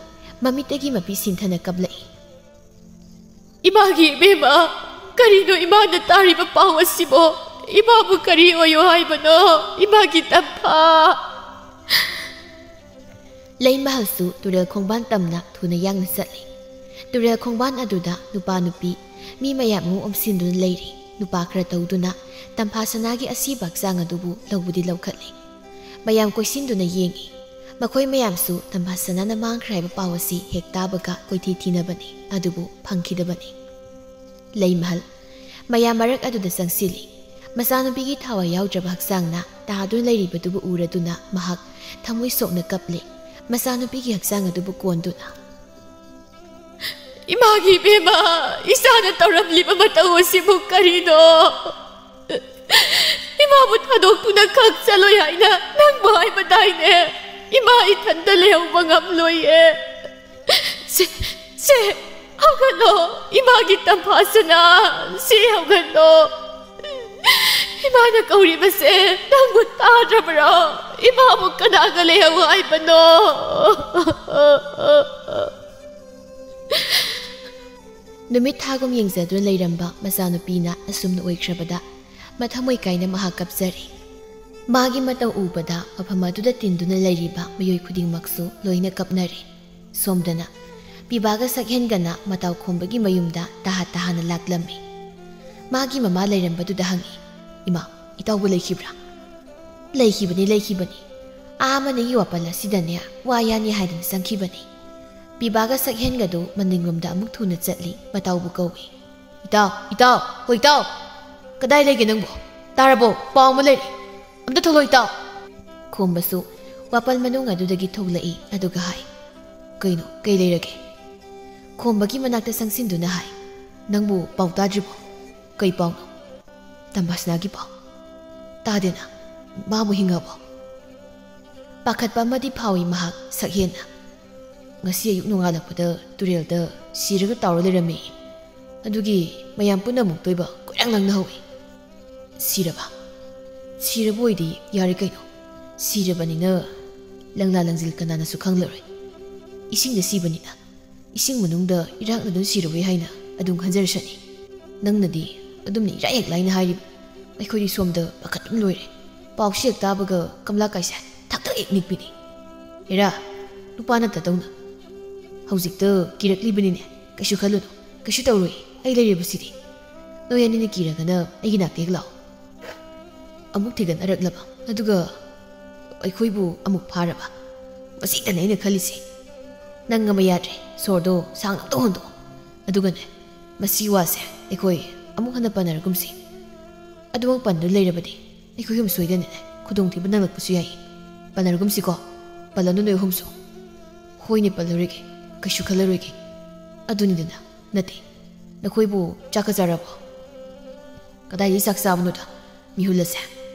ꯃꯃꯤꯠꯇꯒꯤ ꯃꯄꯤ ꯁꯤꯟꯊꯅ ꯀꯞꯂꯛꯏ꯫ "ꯏꯃꯥꯒꯤ ꯏꯕꯦꯝꯃ, ꯀꯔꯤꯅꯣ ꯏꯃꯥꯅ ꯇꯥꯔꯤꯕ ꯄꯥꯎ ꯑꯁꯤꯕꯣ? ꯏꯃꯥꯕꯨ ꯀꯔꯤ ꯑꯣꯏꯌꯣ ꯍꯥꯏꯕꯅꯣ? ꯏꯃꯥꯒꯤ ꯇꯝꯐꯥ!" ꯂꯩꯃꯍꯜꯁꯨ ꯇꯨꯔꯦꯜ ꯈꯣꯡꯕꯥꯟ ꯇꯝꯅ ꯊꯨꯅ ꯌꯥꯡꯅ ꯆꯠꯂꯤ꯫ ꯇꯨꯔꯦꯜ ꯈꯣꯡꯕꯥꯟ ꯑꯗꯨꯗ ꯅꯨꯄꯥ ꯅꯨꯄꯤ ꯃꯤ ꯃꯌꯥꯝ ꯑꯃ ꯑꯣꯝꯁꯤꯟꯗꯨꯅ ꯂꯩꯔꯤ꯫ ꯅꯨꯄꯥ ꯈꯔ ꯇꯧꯗꯨꯅ ꯇꯝꯐꯥ ꯁꯅꯥꯒꯤ ꯑꯁꯤꯕ ꯍꯛꯆꯥꯡ ꯑꯗꯨꯕꯨ ꯂꯧꯕꯗꯤ ꯂꯧꯈꯠꯂꯤ꯫ ꯃꯌꯥꯝ ꯀꯣꯏꯁꯤꯟꯗꯨꯅ ꯌꯦꯡꯏ꯫ ꯃꯈꯣꯏ ꯃꯌꯥꯝꯁꯨ ꯇꯝꯐꯥ ꯁꯅꯥꯅ ꯃꯥꯡꯈ꯭ꯔꯦ ꯍꯥꯏꯕ ꯄꯥꯎ ꯑꯁꯤ ꯍꯦꯛ ꯇꯥꯕꯒ ꯀꯣꯏꯊꯤ ꯊꯤꯅꯕꯅꯤ, ꯑꯗꯨꯕꯨ ꯐꯪꯈꯤꯗꯕꯅꯤ꯫ ꯂꯩꯃꯍꯜ ꯃꯌꯥꯝ ꯃꯔꯛ ꯑꯗꯨꯗ ꯆꯪꯁꯤꯜꯂꯤ꯫ ꯃꯆꯥꯅꯨꯄꯤꯒꯤ ꯊꯋꯥꯏ ꯌꯥꯎꯗ꯭ꯔꯕ ꯍꯛꯆꯥꯡꯅ ꯇꯥꯗꯨꯅ ꯂꯩꯔꯤꯕꯗꯨꯕꯨ ꯎꯔꯗꯨꯅ ꯃꯍꯥꯛ ꯊꯃꯣꯏ ꯁꯣꯛꯅ ꯀꯞꯂꯤ꯫ ꯃꯆꯥꯅꯨꯄꯤꯒꯤ ꯍꯛꯆꯥꯡ ꯑꯗꯨꯕꯨ ꯀꯣꯟꯗꯨꯅ, "ꯏꯃꯥꯒꯤ ꯏꯕꯦꯝꯃ, ꯏꯆꯥꯅ ꯇꯧꯔꯝꯂꯤꯕ ꯃꯇꯧ ꯑꯁꯤꯕꯨ ꯀꯔꯤꯅꯣ? ꯏꯃꯥꯕꯨ ꯊꯥꯗꯣꯛꯇꯨꯅ ꯈꯛ ꯆꯠꯂꯣꯏ ꯍꯥꯏꯅ ꯅꯪꯕꯨ ꯍꯥꯏꯕꯗꯥꯏꯅꯦ? ꯏꯃꯥ ꯏꯊꯟꯇ ꯂꯩꯍꯧꯕ ꯉꯝꯂꯣꯏꯌꯦ꯫ ꯁꯦ, ꯁꯦ, ꯍꯧꯒꯠꯂꯣ, ꯏꯃꯥꯒꯤ ꯇꯝꯐꯥ ꯁꯅꯥ, ꯁꯤ ꯍꯧꯒꯠꯂꯣ꯫ ꯏꯃꯥꯅ ꯀꯧꯔꯤꯕꯁꯦ ꯅꯪꯕꯨ ꯇꯥꯗ꯭ꯔꯕ꯭ꯔꯣ? ꯏꯃꯥꯕꯨ ꯀꯅꯥꯒ ꯂꯩꯍꯧ ꯍꯥꯏꯕꯅꯣ?" ꯅꯨꯃꯤꯠ ꯊꯥꯒꯨꯝ ꯌꯦꯡꯖꯗꯨꯅ ꯂꯩꯔꯝꯕ ꯃꯆꯥꯅꯨꯄꯤꯅ ꯑꯁꯨꯝꯅ ꯑꯣꯏꯈ꯭ꯔꯕꯗ ꯃꯊꯃꯣꯏ ꯀꯥꯏꯅ ꯃꯍꯥꯛ ꯀꯞꯆꯔꯤ꯫ ꯃꯥꯒꯤ ꯃꯇꯧ ꯎꯕꯗ ꯃꯐꯝ ꯑꯗꯨꯗ ꯇꯤꯟꯗꯨꯅ ꯂꯩꯔꯤꯕ ꯃꯤꯑꯣꯏ ꯈꯨꯗꯤꯡꯃꯛꯁꯨ ꯂꯣꯏꯅ ꯀꯞꯅꯔꯦ꯫ ꯁꯣꯝꯗꯅ ꯄꯤꯕꯥꯒ ꯁꯛꯍꯦꯟꯒꯅ ꯃꯇꯥꯎ ꯈꯣꯝꯕꯒꯤ ꯃꯌꯨꯝꯗ ꯇꯍꯥ ꯇꯍꯥꯅ ꯂꯥꯛꯂꯝꯃꯤ꯫ ꯃꯥꯒꯤ ꯃꯃꯥ ꯂꯩꯔꯝꯕꯗꯨꯗ ꯍꯪꯉꯤ, "ꯏꯃꯥ, ꯏꯇꯥꯎꯕꯨ ꯂꯩꯈꯤꯕ꯭ꯔꯥ?" "ꯂꯩꯈꯤꯕꯅꯤ, ꯂꯩꯈꯤꯕꯅꯤ꯫ ꯑꯥ ꯃꯅꯤꯡꯒꯤ ꯋꯥꯄꯜ ꯑꯁꯤꯗꯅꯦ ꯋꯥ ꯌꯥꯅꯤ ꯍꯥꯏꯗꯅ ꯆꯪꯈꯤꯕꯅꯤ꯫" ꯄꯤꯕꯥꯒ ꯁꯛꯍꯦꯟꯒꯗꯨ ꯃꯅꯤꯡꯂꯣꯝꯗ ꯑꯃꯨꯛ ꯊꯨꯅ ꯆꯠꯂꯤ, ꯃꯇꯥꯎꯕꯨ ꯀꯧꯏ꯫ "ꯏꯇꯥꯎ, ꯏꯇꯥꯎ, ꯍꯣ ꯏꯇꯥꯎ! ꯀꯗꯥꯏ ꯂꯩꯒꯦ ꯅꯪꯕꯨ? ꯇꯥꯔꯕꯣ? ꯄꯥꯎ ꯑꯃ ꯂꯩꯔꯦ꯫ ꯑꯝꯇ ꯊꯣꯛꯂꯛꯑꯣ ꯏꯇꯥꯎ!" ꯈꯣꯝꯕꯁꯨ ꯋꯥꯄꯜ ꯃꯅꯨꯡ ꯑꯗꯨꯗꯒꯤ ꯊꯣꯛꯂꯛꯏ, ꯑꯗꯨꯒ ꯍꯥꯏ, "ꯀꯩꯅꯣ, ꯀꯩ ꯂꯩꯔꯒꯦ?" ꯈꯣꯝꯕꯒꯤ ꯃꯅꯥꯛꯇ ꯆꯪꯁꯤꯟꯗꯨꯅ ꯍꯥꯏ, "ꯅꯪꯕꯨ ꯄꯥꯎ ꯇꯥꯗ꯭ꯔꯤꯕꯣ?" "ꯀꯩ ꯄꯥꯎꯅꯣ?" "ꯇꯝꯕꯥꯁꯅꯥꯒꯤ ꯄꯥꯎ ꯇꯥꯗꯦꯅ? ꯃꯥꯕꯨ ꯍꯤꯡꯉꯕꯣ?" ꯄꯥꯈꯠꯄ ꯑꯃꯗꯤ ꯐꯥꯎꯏ ꯃꯍꯥꯛ ꯁꯛꯍꯦꯟꯅ꯫ "ꯉꯁꯤ ꯑꯌꯨꯛ ꯅꯣꯡꯉꯥꯜꯂꯛꯄꯗ ꯇꯨꯔꯦꯜꯗ ꯁꯤꯔꯒ ꯇꯥꯎꯔ ꯂꯩꯔꯝꯃꯤ꯫ ꯑꯗꯨꯒꯤ ꯃꯌꯥꯝ ꯄꯨꯟꯅ ꯑꯃꯨꯛꯇꯣꯏꯕ ꯀꯣꯏꯔꯥꯡ ꯂꯥꯡꯅꯍꯧꯏ꯫" "ꯁꯤꯔꯕ? ꯁꯤꯔꯕ ꯑꯣꯏꯗꯤ ꯌꯥꯔꯦ ꯀꯩꯅꯣ꯫ ꯁꯤꯔꯕꯅꯤꯅ ꯂꯪꯂꯥ ꯂꯪꯖꯤꯜ ꯀꯅꯥꯅꯁꯨ ꯈꯪꯂꯔꯣꯏ꯫ ꯏꯁꯤꯡꯗ ꯁꯤꯕꯅꯤꯅ ꯏꯁꯤꯡ ꯃꯅꯨꯡꯗ ꯏꯔꯥꯛꯅꯗꯨꯅ ꯁꯤꯔꯕꯣꯏ ꯍꯥꯏꯅ ꯑꯗꯨꯝ ꯈꯟꯖꯔꯁꯅꯤ꯫ ꯅꯪꯅꯗꯤ ꯑꯗꯨꯝꯅ ꯏꯔꯥꯏ ꯍꯦꯛ ꯂꯥꯏꯅ ꯍꯥꯏꯔꯤꯕ꯫ ꯑꯩꯈꯣꯏꯗꯤ ꯁꯣꯝꯗ ꯄꯥꯈꯠꯄꯅ ꯂꯣꯏꯔꯦ꯫ ꯄꯥꯎꯁꯤ ꯍꯦꯛ ꯇꯥꯕꯒ ꯀꯝꯂꯥ ꯀꯥꯏꯁꯦ ꯊꯛ ꯊꯛ ꯍꯦꯛ ꯅꯤꯛꯄꯤꯅꯤ꯫ ꯍꯦꯔꯥ, ꯅꯨꯄꯥ ꯅꯠꯇꯗꯧꯅ ꯍꯧꯖꯤꯛꯇ ꯀꯤꯔꯛꯂꯤꯕꯅꯤꯅꯦ꯫ ꯀꯩꯁꯨ ꯈꯜꯂꯨꯅꯨ, ꯀꯩꯁꯨ ꯇꯧꯔꯣꯏ꯫ ꯑꯩ ꯂꯩꯔꯤꯕꯁꯤꯗꯤ꯫ ꯅꯣꯏ ꯑꯅꯤꯅ ꯀꯤꯔꯒꯅ ꯑꯩꯒꯤ ꯅꯥꯛꯇ ꯍꯦꯛ ꯂꯥꯛꯑꯣ꯫" ꯑꯃꯨꯛ ꯊꯤꯒꯠꯅꯔꯛꯂꯕ, ꯑꯗꯨꯒ ꯑꯩꯈꯣꯏꯕꯨ ꯑꯃꯨꯛ ꯐꯥꯔꯕ꯫ ꯃꯁꯤꯗꯅꯦ ꯑꯩꯅ ꯈꯜꯂꯤꯁꯦ꯫ "ꯅꯪ ꯑꯃ ꯌꯥꯗ꯭ꯔꯦ, ꯁꯣꯔꯗꯣ ꯁꯥꯡꯅ ꯑꯝꯇ ꯍꯣꯟꯗꯣꯛꯑꯣ꯫ ꯑꯗꯨꯒꯅꯦ, ꯃꯁꯤ ꯋꯥꯁꯦ ꯑꯩꯈꯣꯏ ꯑꯃꯨꯛ ꯍꯟꯅ ꯄꯟꯅꯔꯒꯨꯝꯁꯤ꯫ ꯑꯗꯨꯃꯛ ꯄꯟꯗꯨꯅ ꯂꯩꯔꯕꯗꯤ ꯑꯩꯈꯣꯏ ꯑꯍꯨꯝ ꯁꯣꯏꯗꯅꯅꯦ ꯈꯨꯗꯣꯡꯊꯤꯕ ꯅꯪꯂꯛꯄꯁꯨ ꯌꯥꯏ꯫ ꯄꯟꯅꯔꯒꯨꯝꯁꯤꯀꯣ? ꯄꯜꯂꯅꯨ ꯅꯣꯏ ꯑꯍꯨꯝꯁꯨ꯫" "ꯍꯣꯏꯅꯦ, ꯄꯜꯂꯔꯣꯏꯒꯦ, ꯀꯩꯁꯨ ꯈꯜꯂꯔꯣꯏꯒꯦ꯫" "ꯑꯗꯨꯅꯤꯗꯅ, ꯅꯠꯇꯦ, ꯅꯈꯣꯏꯕꯨ ꯆꯥꯛꯀ ꯆꯥꯔꯕꯣ?" "ꯀꯗꯥꯏꯗꯒꯤ ꯆꯥꯛ ꯆꯥꯕꯅꯣꯗ, ꯃꯤꯍꯨꯜ ꯑꯁꯦ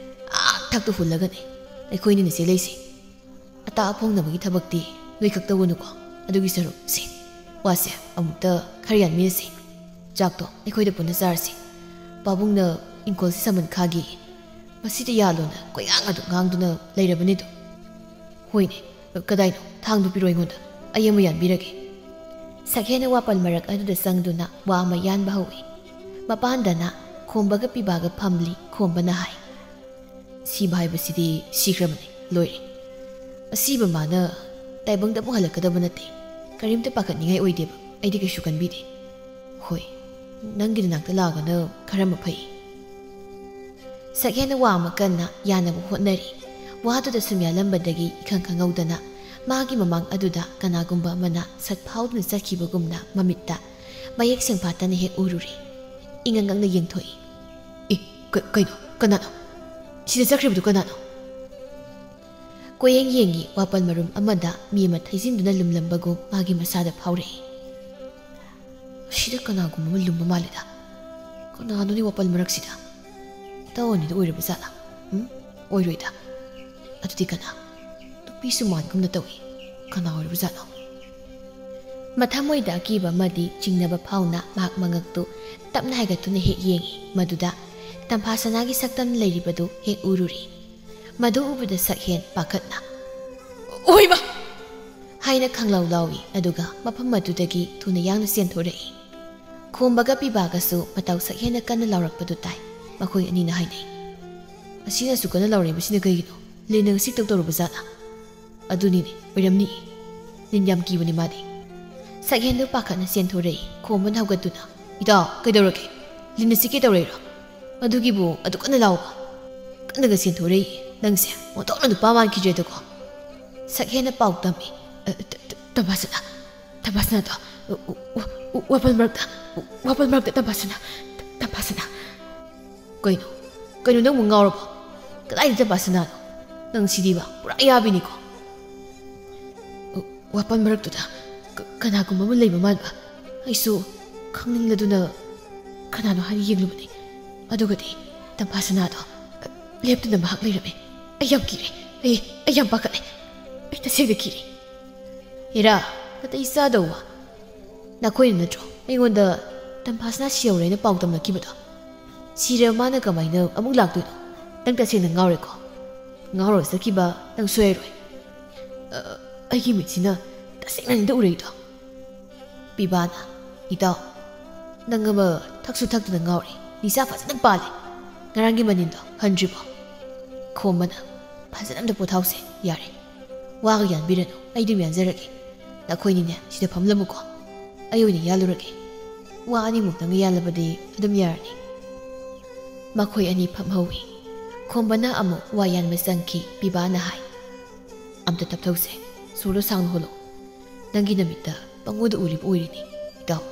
ꯑꯥ ꯊꯛꯇ ꯍꯨꯜꯂꯒꯅꯦ ꯑꯩꯈꯣꯏꯅꯤꯅ ꯆꯦꯜꯂꯛꯏꯁꯦ꯫ ꯑꯇꯥ ꯑꯐꯣꯡꯅꯕꯒꯤ ꯊꯕꯛꯇꯤ ꯅꯣꯏꯈꯛ ꯇꯧꯒꯅꯨꯀꯣ꯫ ꯑꯗꯨꯒꯤ ꯁꯔꯨꯛ ꯁꯦ, ꯋꯥꯁꯦ ꯑꯃꯨꯛꯇ ꯈꯔ ꯌꯥꯟꯃꯤꯟꯅꯁꯤ꯫ ꯆꯥꯛꯇꯣ ꯑꯩꯈꯣꯏꯗ ꯄꯨꯟꯅ ꯆꯥꯔꯁꯤ꯫ ꯄꯥꯕꯨꯡꯅ ꯏꯪꯈꯣꯜꯁꯤ ꯁꯝꯕꯟ ꯈꯥꯒꯤ, ꯃꯁꯤꯗ ꯌꯥꯜꯂꯣꯅ ꯀꯣꯏꯉꯥꯡ ꯑꯗꯨꯝ ꯉꯥꯡꯗꯨꯅ ꯂꯩꯔꯕꯅꯤꯗꯣ꯫" "ꯍꯣꯏꯅꯦ, ꯀꯗꯥꯏꯅꯣ? ꯊꯥꯡꯗꯨ ꯄꯤꯔꯣ ꯑꯩꯉꯣꯟꯗ, ꯑꯩ ꯑꯃ ꯌꯥꯟꯕꯤꯔꯒꯦ꯫" ꯁꯛꯍꯦꯟꯅ ꯋꯥꯄꯜ ꯃꯔꯛ ꯑꯗꯨꯗ ꯆꯪꯗꯨꯅ ꯋꯥ ꯑꯃ ꯌꯥꯟꯕ ꯍꯧꯏ꯫ ꯃꯄꯥꯟꯗꯅ ꯈꯣꯝꯕꯒ ꯄꯤꯕꯥꯒ ꯐꯝꯂꯤ꯫ ꯈꯣꯝꯕꯅ ꯍꯥꯏ, "ꯁꯤꯕ ꯍꯥꯏꯕꯁꯤꯗꯤ ꯁꯤꯈ꯭ꯔꯕꯅꯤ, ꯂꯣꯏꯔꯦ꯫ ꯑꯁꯤꯕ ꯃꯥꯅ ꯇꯥꯏꯕꯪꯗ ꯑꯃꯨꯛ ꯍꯜꯂꯛꯀꯗꯕ ꯅꯠꯇꯦ꯫ ꯀꯔꯤꯝꯇ ꯄꯥꯈꯠꯅꯤꯡꯉꯥꯏ ꯑꯣꯏꯗꯦꯕ, ꯑꯩꯗꯤ ꯀꯩꯁꯨ ꯈꯟꯕꯤꯗꯦ꯫ ꯍꯣꯏ, ꯅꯪꯒꯤ ꯅꯅꯥꯛꯇ ꯂꯥꯛꯑꯒꯅ ꯈꯔ ꯃꯈꯩ꯫" ꯁꯛꯍꯦꯟꯅ ꯋꯥ ꯑꯃ ꯀꯟꯅ ꯌꯥꯅꯕ ꯍꯣꯠꯅꯔꯤ꯫ ꯋꯥꯗꯨꯗ ꯁꯨꯝ ꯌꯥꯜꯂꯝꯕꯗꯒꯤ ꯏꯈꯪ ꯈꯪꯍꯧꯗꯅ ꯃꯥꯒꯤ ꯃꯃꯥꯡ ꯑꯗꯨꯗ ꯀꯅꯥꯒꯨꯝꯕ ꯑꯃꯅ ꯁꯠ ꯐꯥꯎꯗꯨꯅ ꯆꯠꯈꯤꯕꯒꯨꯝꯅ ꯃꯃꯤꯠꯇ ꯃꯌꯦꯛ ꯁꯦꯡꯐꯥꯠꯇꯅ ꯍꯦꯛ ꯎꯔꯨꯔꯦ꯫ ꯏꯉꯪ ꯉꯪꯅ ꯌꯦꯡꯊꯣꯛꯏ꯫ "ꯑꯦ, ꯀ-, ꯀꯩꯅꯣ? ꯀꯅꯥꯅꯣ? ꯁꯤꯗ ꯆꯠꯈ꯭ꯔꯤꯕꯗꯨ ꯀꯅꯥꯅꯣ?" ꯀꯣꯏꯌꯦꯡ ꯌꯦꯡꯉꯤ꯫ ꯋꯥꯄꯜ ꯃꯔꯨꯝ ꯑꯃꯗ ꯃꯤ ꯑꯃ ꯊꯩꯖꯤꯟꯗꯨꯅ ꯂꯨꯝꯂꯝꯕꯒꯨꯝ ꯃꯥꯒꯤ ꯃꯁꯥꯗ ꯐꯥꯎꯔꯛꯏ꯫ ꯁꯤꯗ ꯀꯅꯥꯒꯨꯝꯕ ꯑꯃ ꯂꯨꯝꯕ ꯃꯥꯜꯂꯤꯗ꯫ ꯀꯅꯥꯅꯣꯅꯦ ꯋꯥꯄꯜ ꯃꯔꯛꯁꯤꯗ? ꯏꯇꯥꯎ ꯑꯅꯤꯗ ꯑꯣꯏꯔꯕ ꯖꯥꯠꯂꯥ? ꯎꯝ? ꯑꯣꯏꯔꯣꯏꯗ꯫ ꯑꯗꯨꯗꯤ ꯀꯅꯥ? ꯅꯨꯄꯤꯁꯨ ꯃꯥꯟꯒꯨꯝꯅ ꯇꯧꯏ꯫ ꯀꯅꯥ ꯑꯣꯏꯔꯕ ꯖꯥꯠꯅꯣ? ꯃꯊꯃꯣꯏꯗ ꯑꯀꯤꯕ ꯑꯃꯗꯤ ꯆꯤꯡꯅꯕ ꯐꯥꯎꯅ ꯃꯍꯥꯛ ꯃꯉꯛꯇꯨ ꯇꯞꯅ ꯍꯥꯏꯒꯠꯇꯨꯅ ꯍꯦꯛ ꯌꯦꯡꯏ꯫ ꯃꯗꯨꯗ ꯇꯝꯐꯥ ꯁꯅꯥꯒꯤ ꯁꯛꯇꯝ ꯂꯩꯔꯤꯕꯗꯨ ꯍꯦꯛ ꯎꯔꯨꯔꯤ꯫ ꯃꯗꯨ ꯎꯕꯗ ꯁꯛꯍꯦꯟ ꯄꯥꯈꯠꯅ, "ꯑꯣꯏꯃ!" ꯍꯥꯏꯅ ꯈꯪꯂꯥꯎ ꯂꯥꯎꯏ, ꯑꯗꯨꯒ ꯃꯐꯝ ꯑꯗꯨꯗꯒꯤ ꯊꯨꯅ ꯌꯥꯡꯅ ꯆꯦꯟꯊꯣꯔꯛꯏ꯫ ꯈꯣꯝꯕꯒ ꯄꯤꯕꯥꯒꯁꯨ ꯃꯇꯧ ꯁꯛꯍꯦꯟꯅ ꯀꯟꯅ ꯂꯥꯎꯔꯛꯄꯗꯨ ꯇꯥꯏ꯫ ꯃꯈꯣꯏ ꯑꯅꯤꯅ ꯍꯥꯏꯅꯩ, "ꯑꯁꯤꯅꯁꯨ ꯀꯟꯅ ꯂꯥꯎꯔꯛꯏꯕꯁꯤꯅ ꯀꯩꯒꯤꯅꯣ? ꯂꯤꯟꯅ ꯉꯁꯤ ꯇꯧ ꯇꯧꯔꯨꯕ ꯖꯥꯠꯂꯥ?" "ꯑꯗꯨꯅꯤꯅꯦ, ꯑꯣꯏꯔꯝꯅꯤ꯫ ꯂꯤꯟ ꯌꯥꯝ ꯀꯤꯕꯅꯤ ꯃꯥꯗꯤ꯫" ꯁꯛꯍꯦꯟꯗꯨ ꯄꯥꯈꯠꯅ ꯆꯦꯟꯊꯣꯔꯛꯏ꯫ ꯈꯣꯝꯕꯅ ꯍꯧꯒꯠꯇꯨꯅ, "ꯏꯇꯥꯎ, ꯀꯩꯗꯧꯔꯒꯦ? ꯂꯤꯟ ꯑꯁꯤ ꯀꯩꯗꯧꯔꯛꯏꯔꯣ? ꯑꯗꯨꯒꯤꯕꯨ ꯑꯗꯨꯛ ꯀꯟꯅ ꯂꯥꯎꯕ?" "ꯀꯟꯅꯒ ꯆꯦꯟꯊꯣꯔꯛꯏ꯫ ꯅꯪꯁꯦ ꯑꯣꯟꯊꯣꯛꯅ ꯅꯨꯄꯥ ꯃꯥꯟꯈꯤꯗ꯭ꯔꯦꯗꯀꯣ꯫" ꯁꯛꯍꯦꯟꯅ ꯄꯥꯎ ꯇꯝꯃꯤ꯫ "ꯑ, ꯇ-, ꯇ-, ꯇꯝꯐꯥꯁꯅꯥ, ꯇꯝꯐꯥꯁꯅꯥꯗꯣ, ꯎ-, ꯎ-, ꯎ-, ꯎ-, ꯋꯥꯄꯜ ꯃꯔꯛꯇ, ꯎ-, ꯋꯥꯄꯜ ꯃꯔꯛꯇ ꯇꯝꯐꯥꯁꯅꯥ, ꯇꯝꯐꯥꯁꯅꯥ꯫" "ꯀꯩꯅꯣ? ꯀꯩꯅꯣ, ꯅꯪꯕꯨ ꯉꯥꯎꯔꯕꯣ? ꯀꯗꯥꯏꯗ ꯇꯝꯐꯥꯁꯅꯥꯅꯣ? ꯅꯪ ꯁꯤꯗꯤꯕ ꯄꯨꯔꯥ ꯌꯥꯕꯤꯅꯤꯀꯣ꯫" "ꯎ-, ꯋꯥꯄꯜ ꯃꯔꯛꯇꯨꯗ ꯀ-, ꯀꯅꯥꯒꯨꯝꯕ ꯑꯃ ꯂꯩꯕ ꯃꯥꯟꯕ꯫ ꯑꯩꯁꯨ ꯈꯪꯅꯤꯡꯂꯗꯨꯅ ꯀꯅꯥꯅꯣ ꯍꯥꯏꯅ ꯌꯦꯡꯂꯨꯕꯅꯤ꯫ ꯑꯗꯨꯒꯗꯤ ꯇꯝꯐꯥꯁꯅꯥꯗꯣ, ꯑ, ꯂꯦꯞꯇꯨꯅ ꯃꯍꯥꯛ ꯂꯩꯔꯝꯃꯦ꯫ ꯑꯩ ꯌꯥꯝ ꯀꯤꯔꯦ꯫ ꯑꯩ, ꯑꯩ ꯌꯥꯝ ꯄꯥꯈꯠꯂꯦ꯫ ꯑꯩ ꯇꯁꯦꯡꯅ ꯀꯤꯔꯦ꯫" "ꯍꯦꯔꯥ, ꯅꯥꯇꯩ ꯆꯥꯗꯧꯕ꯫ ꯅꯈꯣꯏꯅ ꯅꯠꯇ꯭ꯔꯣ ꯑꯩꯉꯣꯟꯗ ꯇꯝꯐꯥꯁꯅꯥ ꯁꯤꯍꯧꯔꯦꯅ ꯄꯥꯎ ꯇꯝꯂꯛꯈꯤꯕꯗꯣ? ꯁꯤꯔꯕ ꯃꯥꯅ ꯀꯃꯥꯏꯅ ꯑꯃꯨꯛ ꯂꯥꯛꯇꯣꯏꯅꯣ? ꯅꯪ ꯇꯁꯦꯡꯅ ꯉꯥꯎꯔꯦꯀꯣ꯫ ꯉꯥꯎꯔꯒ ꯆꯠꯈꯤꯕ ꯅꯪ ꯁꯣꯏꯔꯣꯏ꯫" "ꯑ, ꯑꯩꯒꯤ ꯃꯤꯠꯁꯤꯅ ꯇꯁꯦꯡꯅꯅꯤꯗ ꯎꯔꯛꯏꯗꯣ꯫" ꯄꯤꯕꯥꯅ, "ꯏꯇꯥꯎ, ꯅꯪ ꯑꯃ ꯊꯛꯁꯨ ꯊꯛꯇꯅ ꯉꯥꯎꯔꯦ꯫ ꯅꯤꯁꯥ ꯐꯖꯅ ꯄꯥꯜꯂꯦ꯫ ꯉꯔꯥꯡꯒꯤ ꯃꯅꯤꯟꯗꯣ ꯍꯟꯗ꯭ꯔꯤꯕꯣ?" ꯈꯣꯝꯕꯅ, "ꯐꯖꯅ ꯑꯝꯇ ꯄꯣꯊꯥꯎꯁꯦ, ꯌꯥꯔꯦ꯫ ꯋꯥꯒ ꯌꯥꯟꯕꯤꯔꯅꯨ, ꯑꯩ ꯑꯗꯨꯝ ꯌꯥꯟꯖꯔꯒꯦ꯫ ꯅꯈꯣꯏꯅꯤꯅꯦ ꯁꯤꯗ ꯐꯝꯂꯝꯃꯨꯀꯣ꯫ ꯑꯩ ꯑꯣꯏꯅ ꯌꯥꯜꯂꯨꯔꯒꯦ꯫ ꯋꯥ ꯑꯅꯤꯃꯨꯛꯇꯪꯒ ꯌꯥꯜꯂꯕꯗꯤ ꯑꯗꯨꯝ ꯌꯥꯔꯅꯤ꯫" ꯃꯈꯣꯏ ꯑꯅꯤ ꯐꯝꯍꯧꯏ꯫ ꯈꯣꯝꯕꯅ ꯑꯃꯨꯛ ꯋꯥ ꯌꯥꯟꯕ ꯆꯪꯈꯤ꯫ ꯄꯤꯕꯥꯅ ꯍꯥꯏ, "ꯑꯝꯇ ꯇꯞꯊꯧꯁꯦ, ꯁꯣꯔꯗꯣ ꯁꯥꯡꯅ ꯍꯣꯜꯂꯣ꯫ ꯅꯪꯒꯤ ꯅꯃꯤꯠꯇ ꯄꯪꯎꯗ ꯎꯔꯤꯕ ꯑꯣꯏꯔꯤꯅꯤ, ꯏꯇꯥꯎ꯫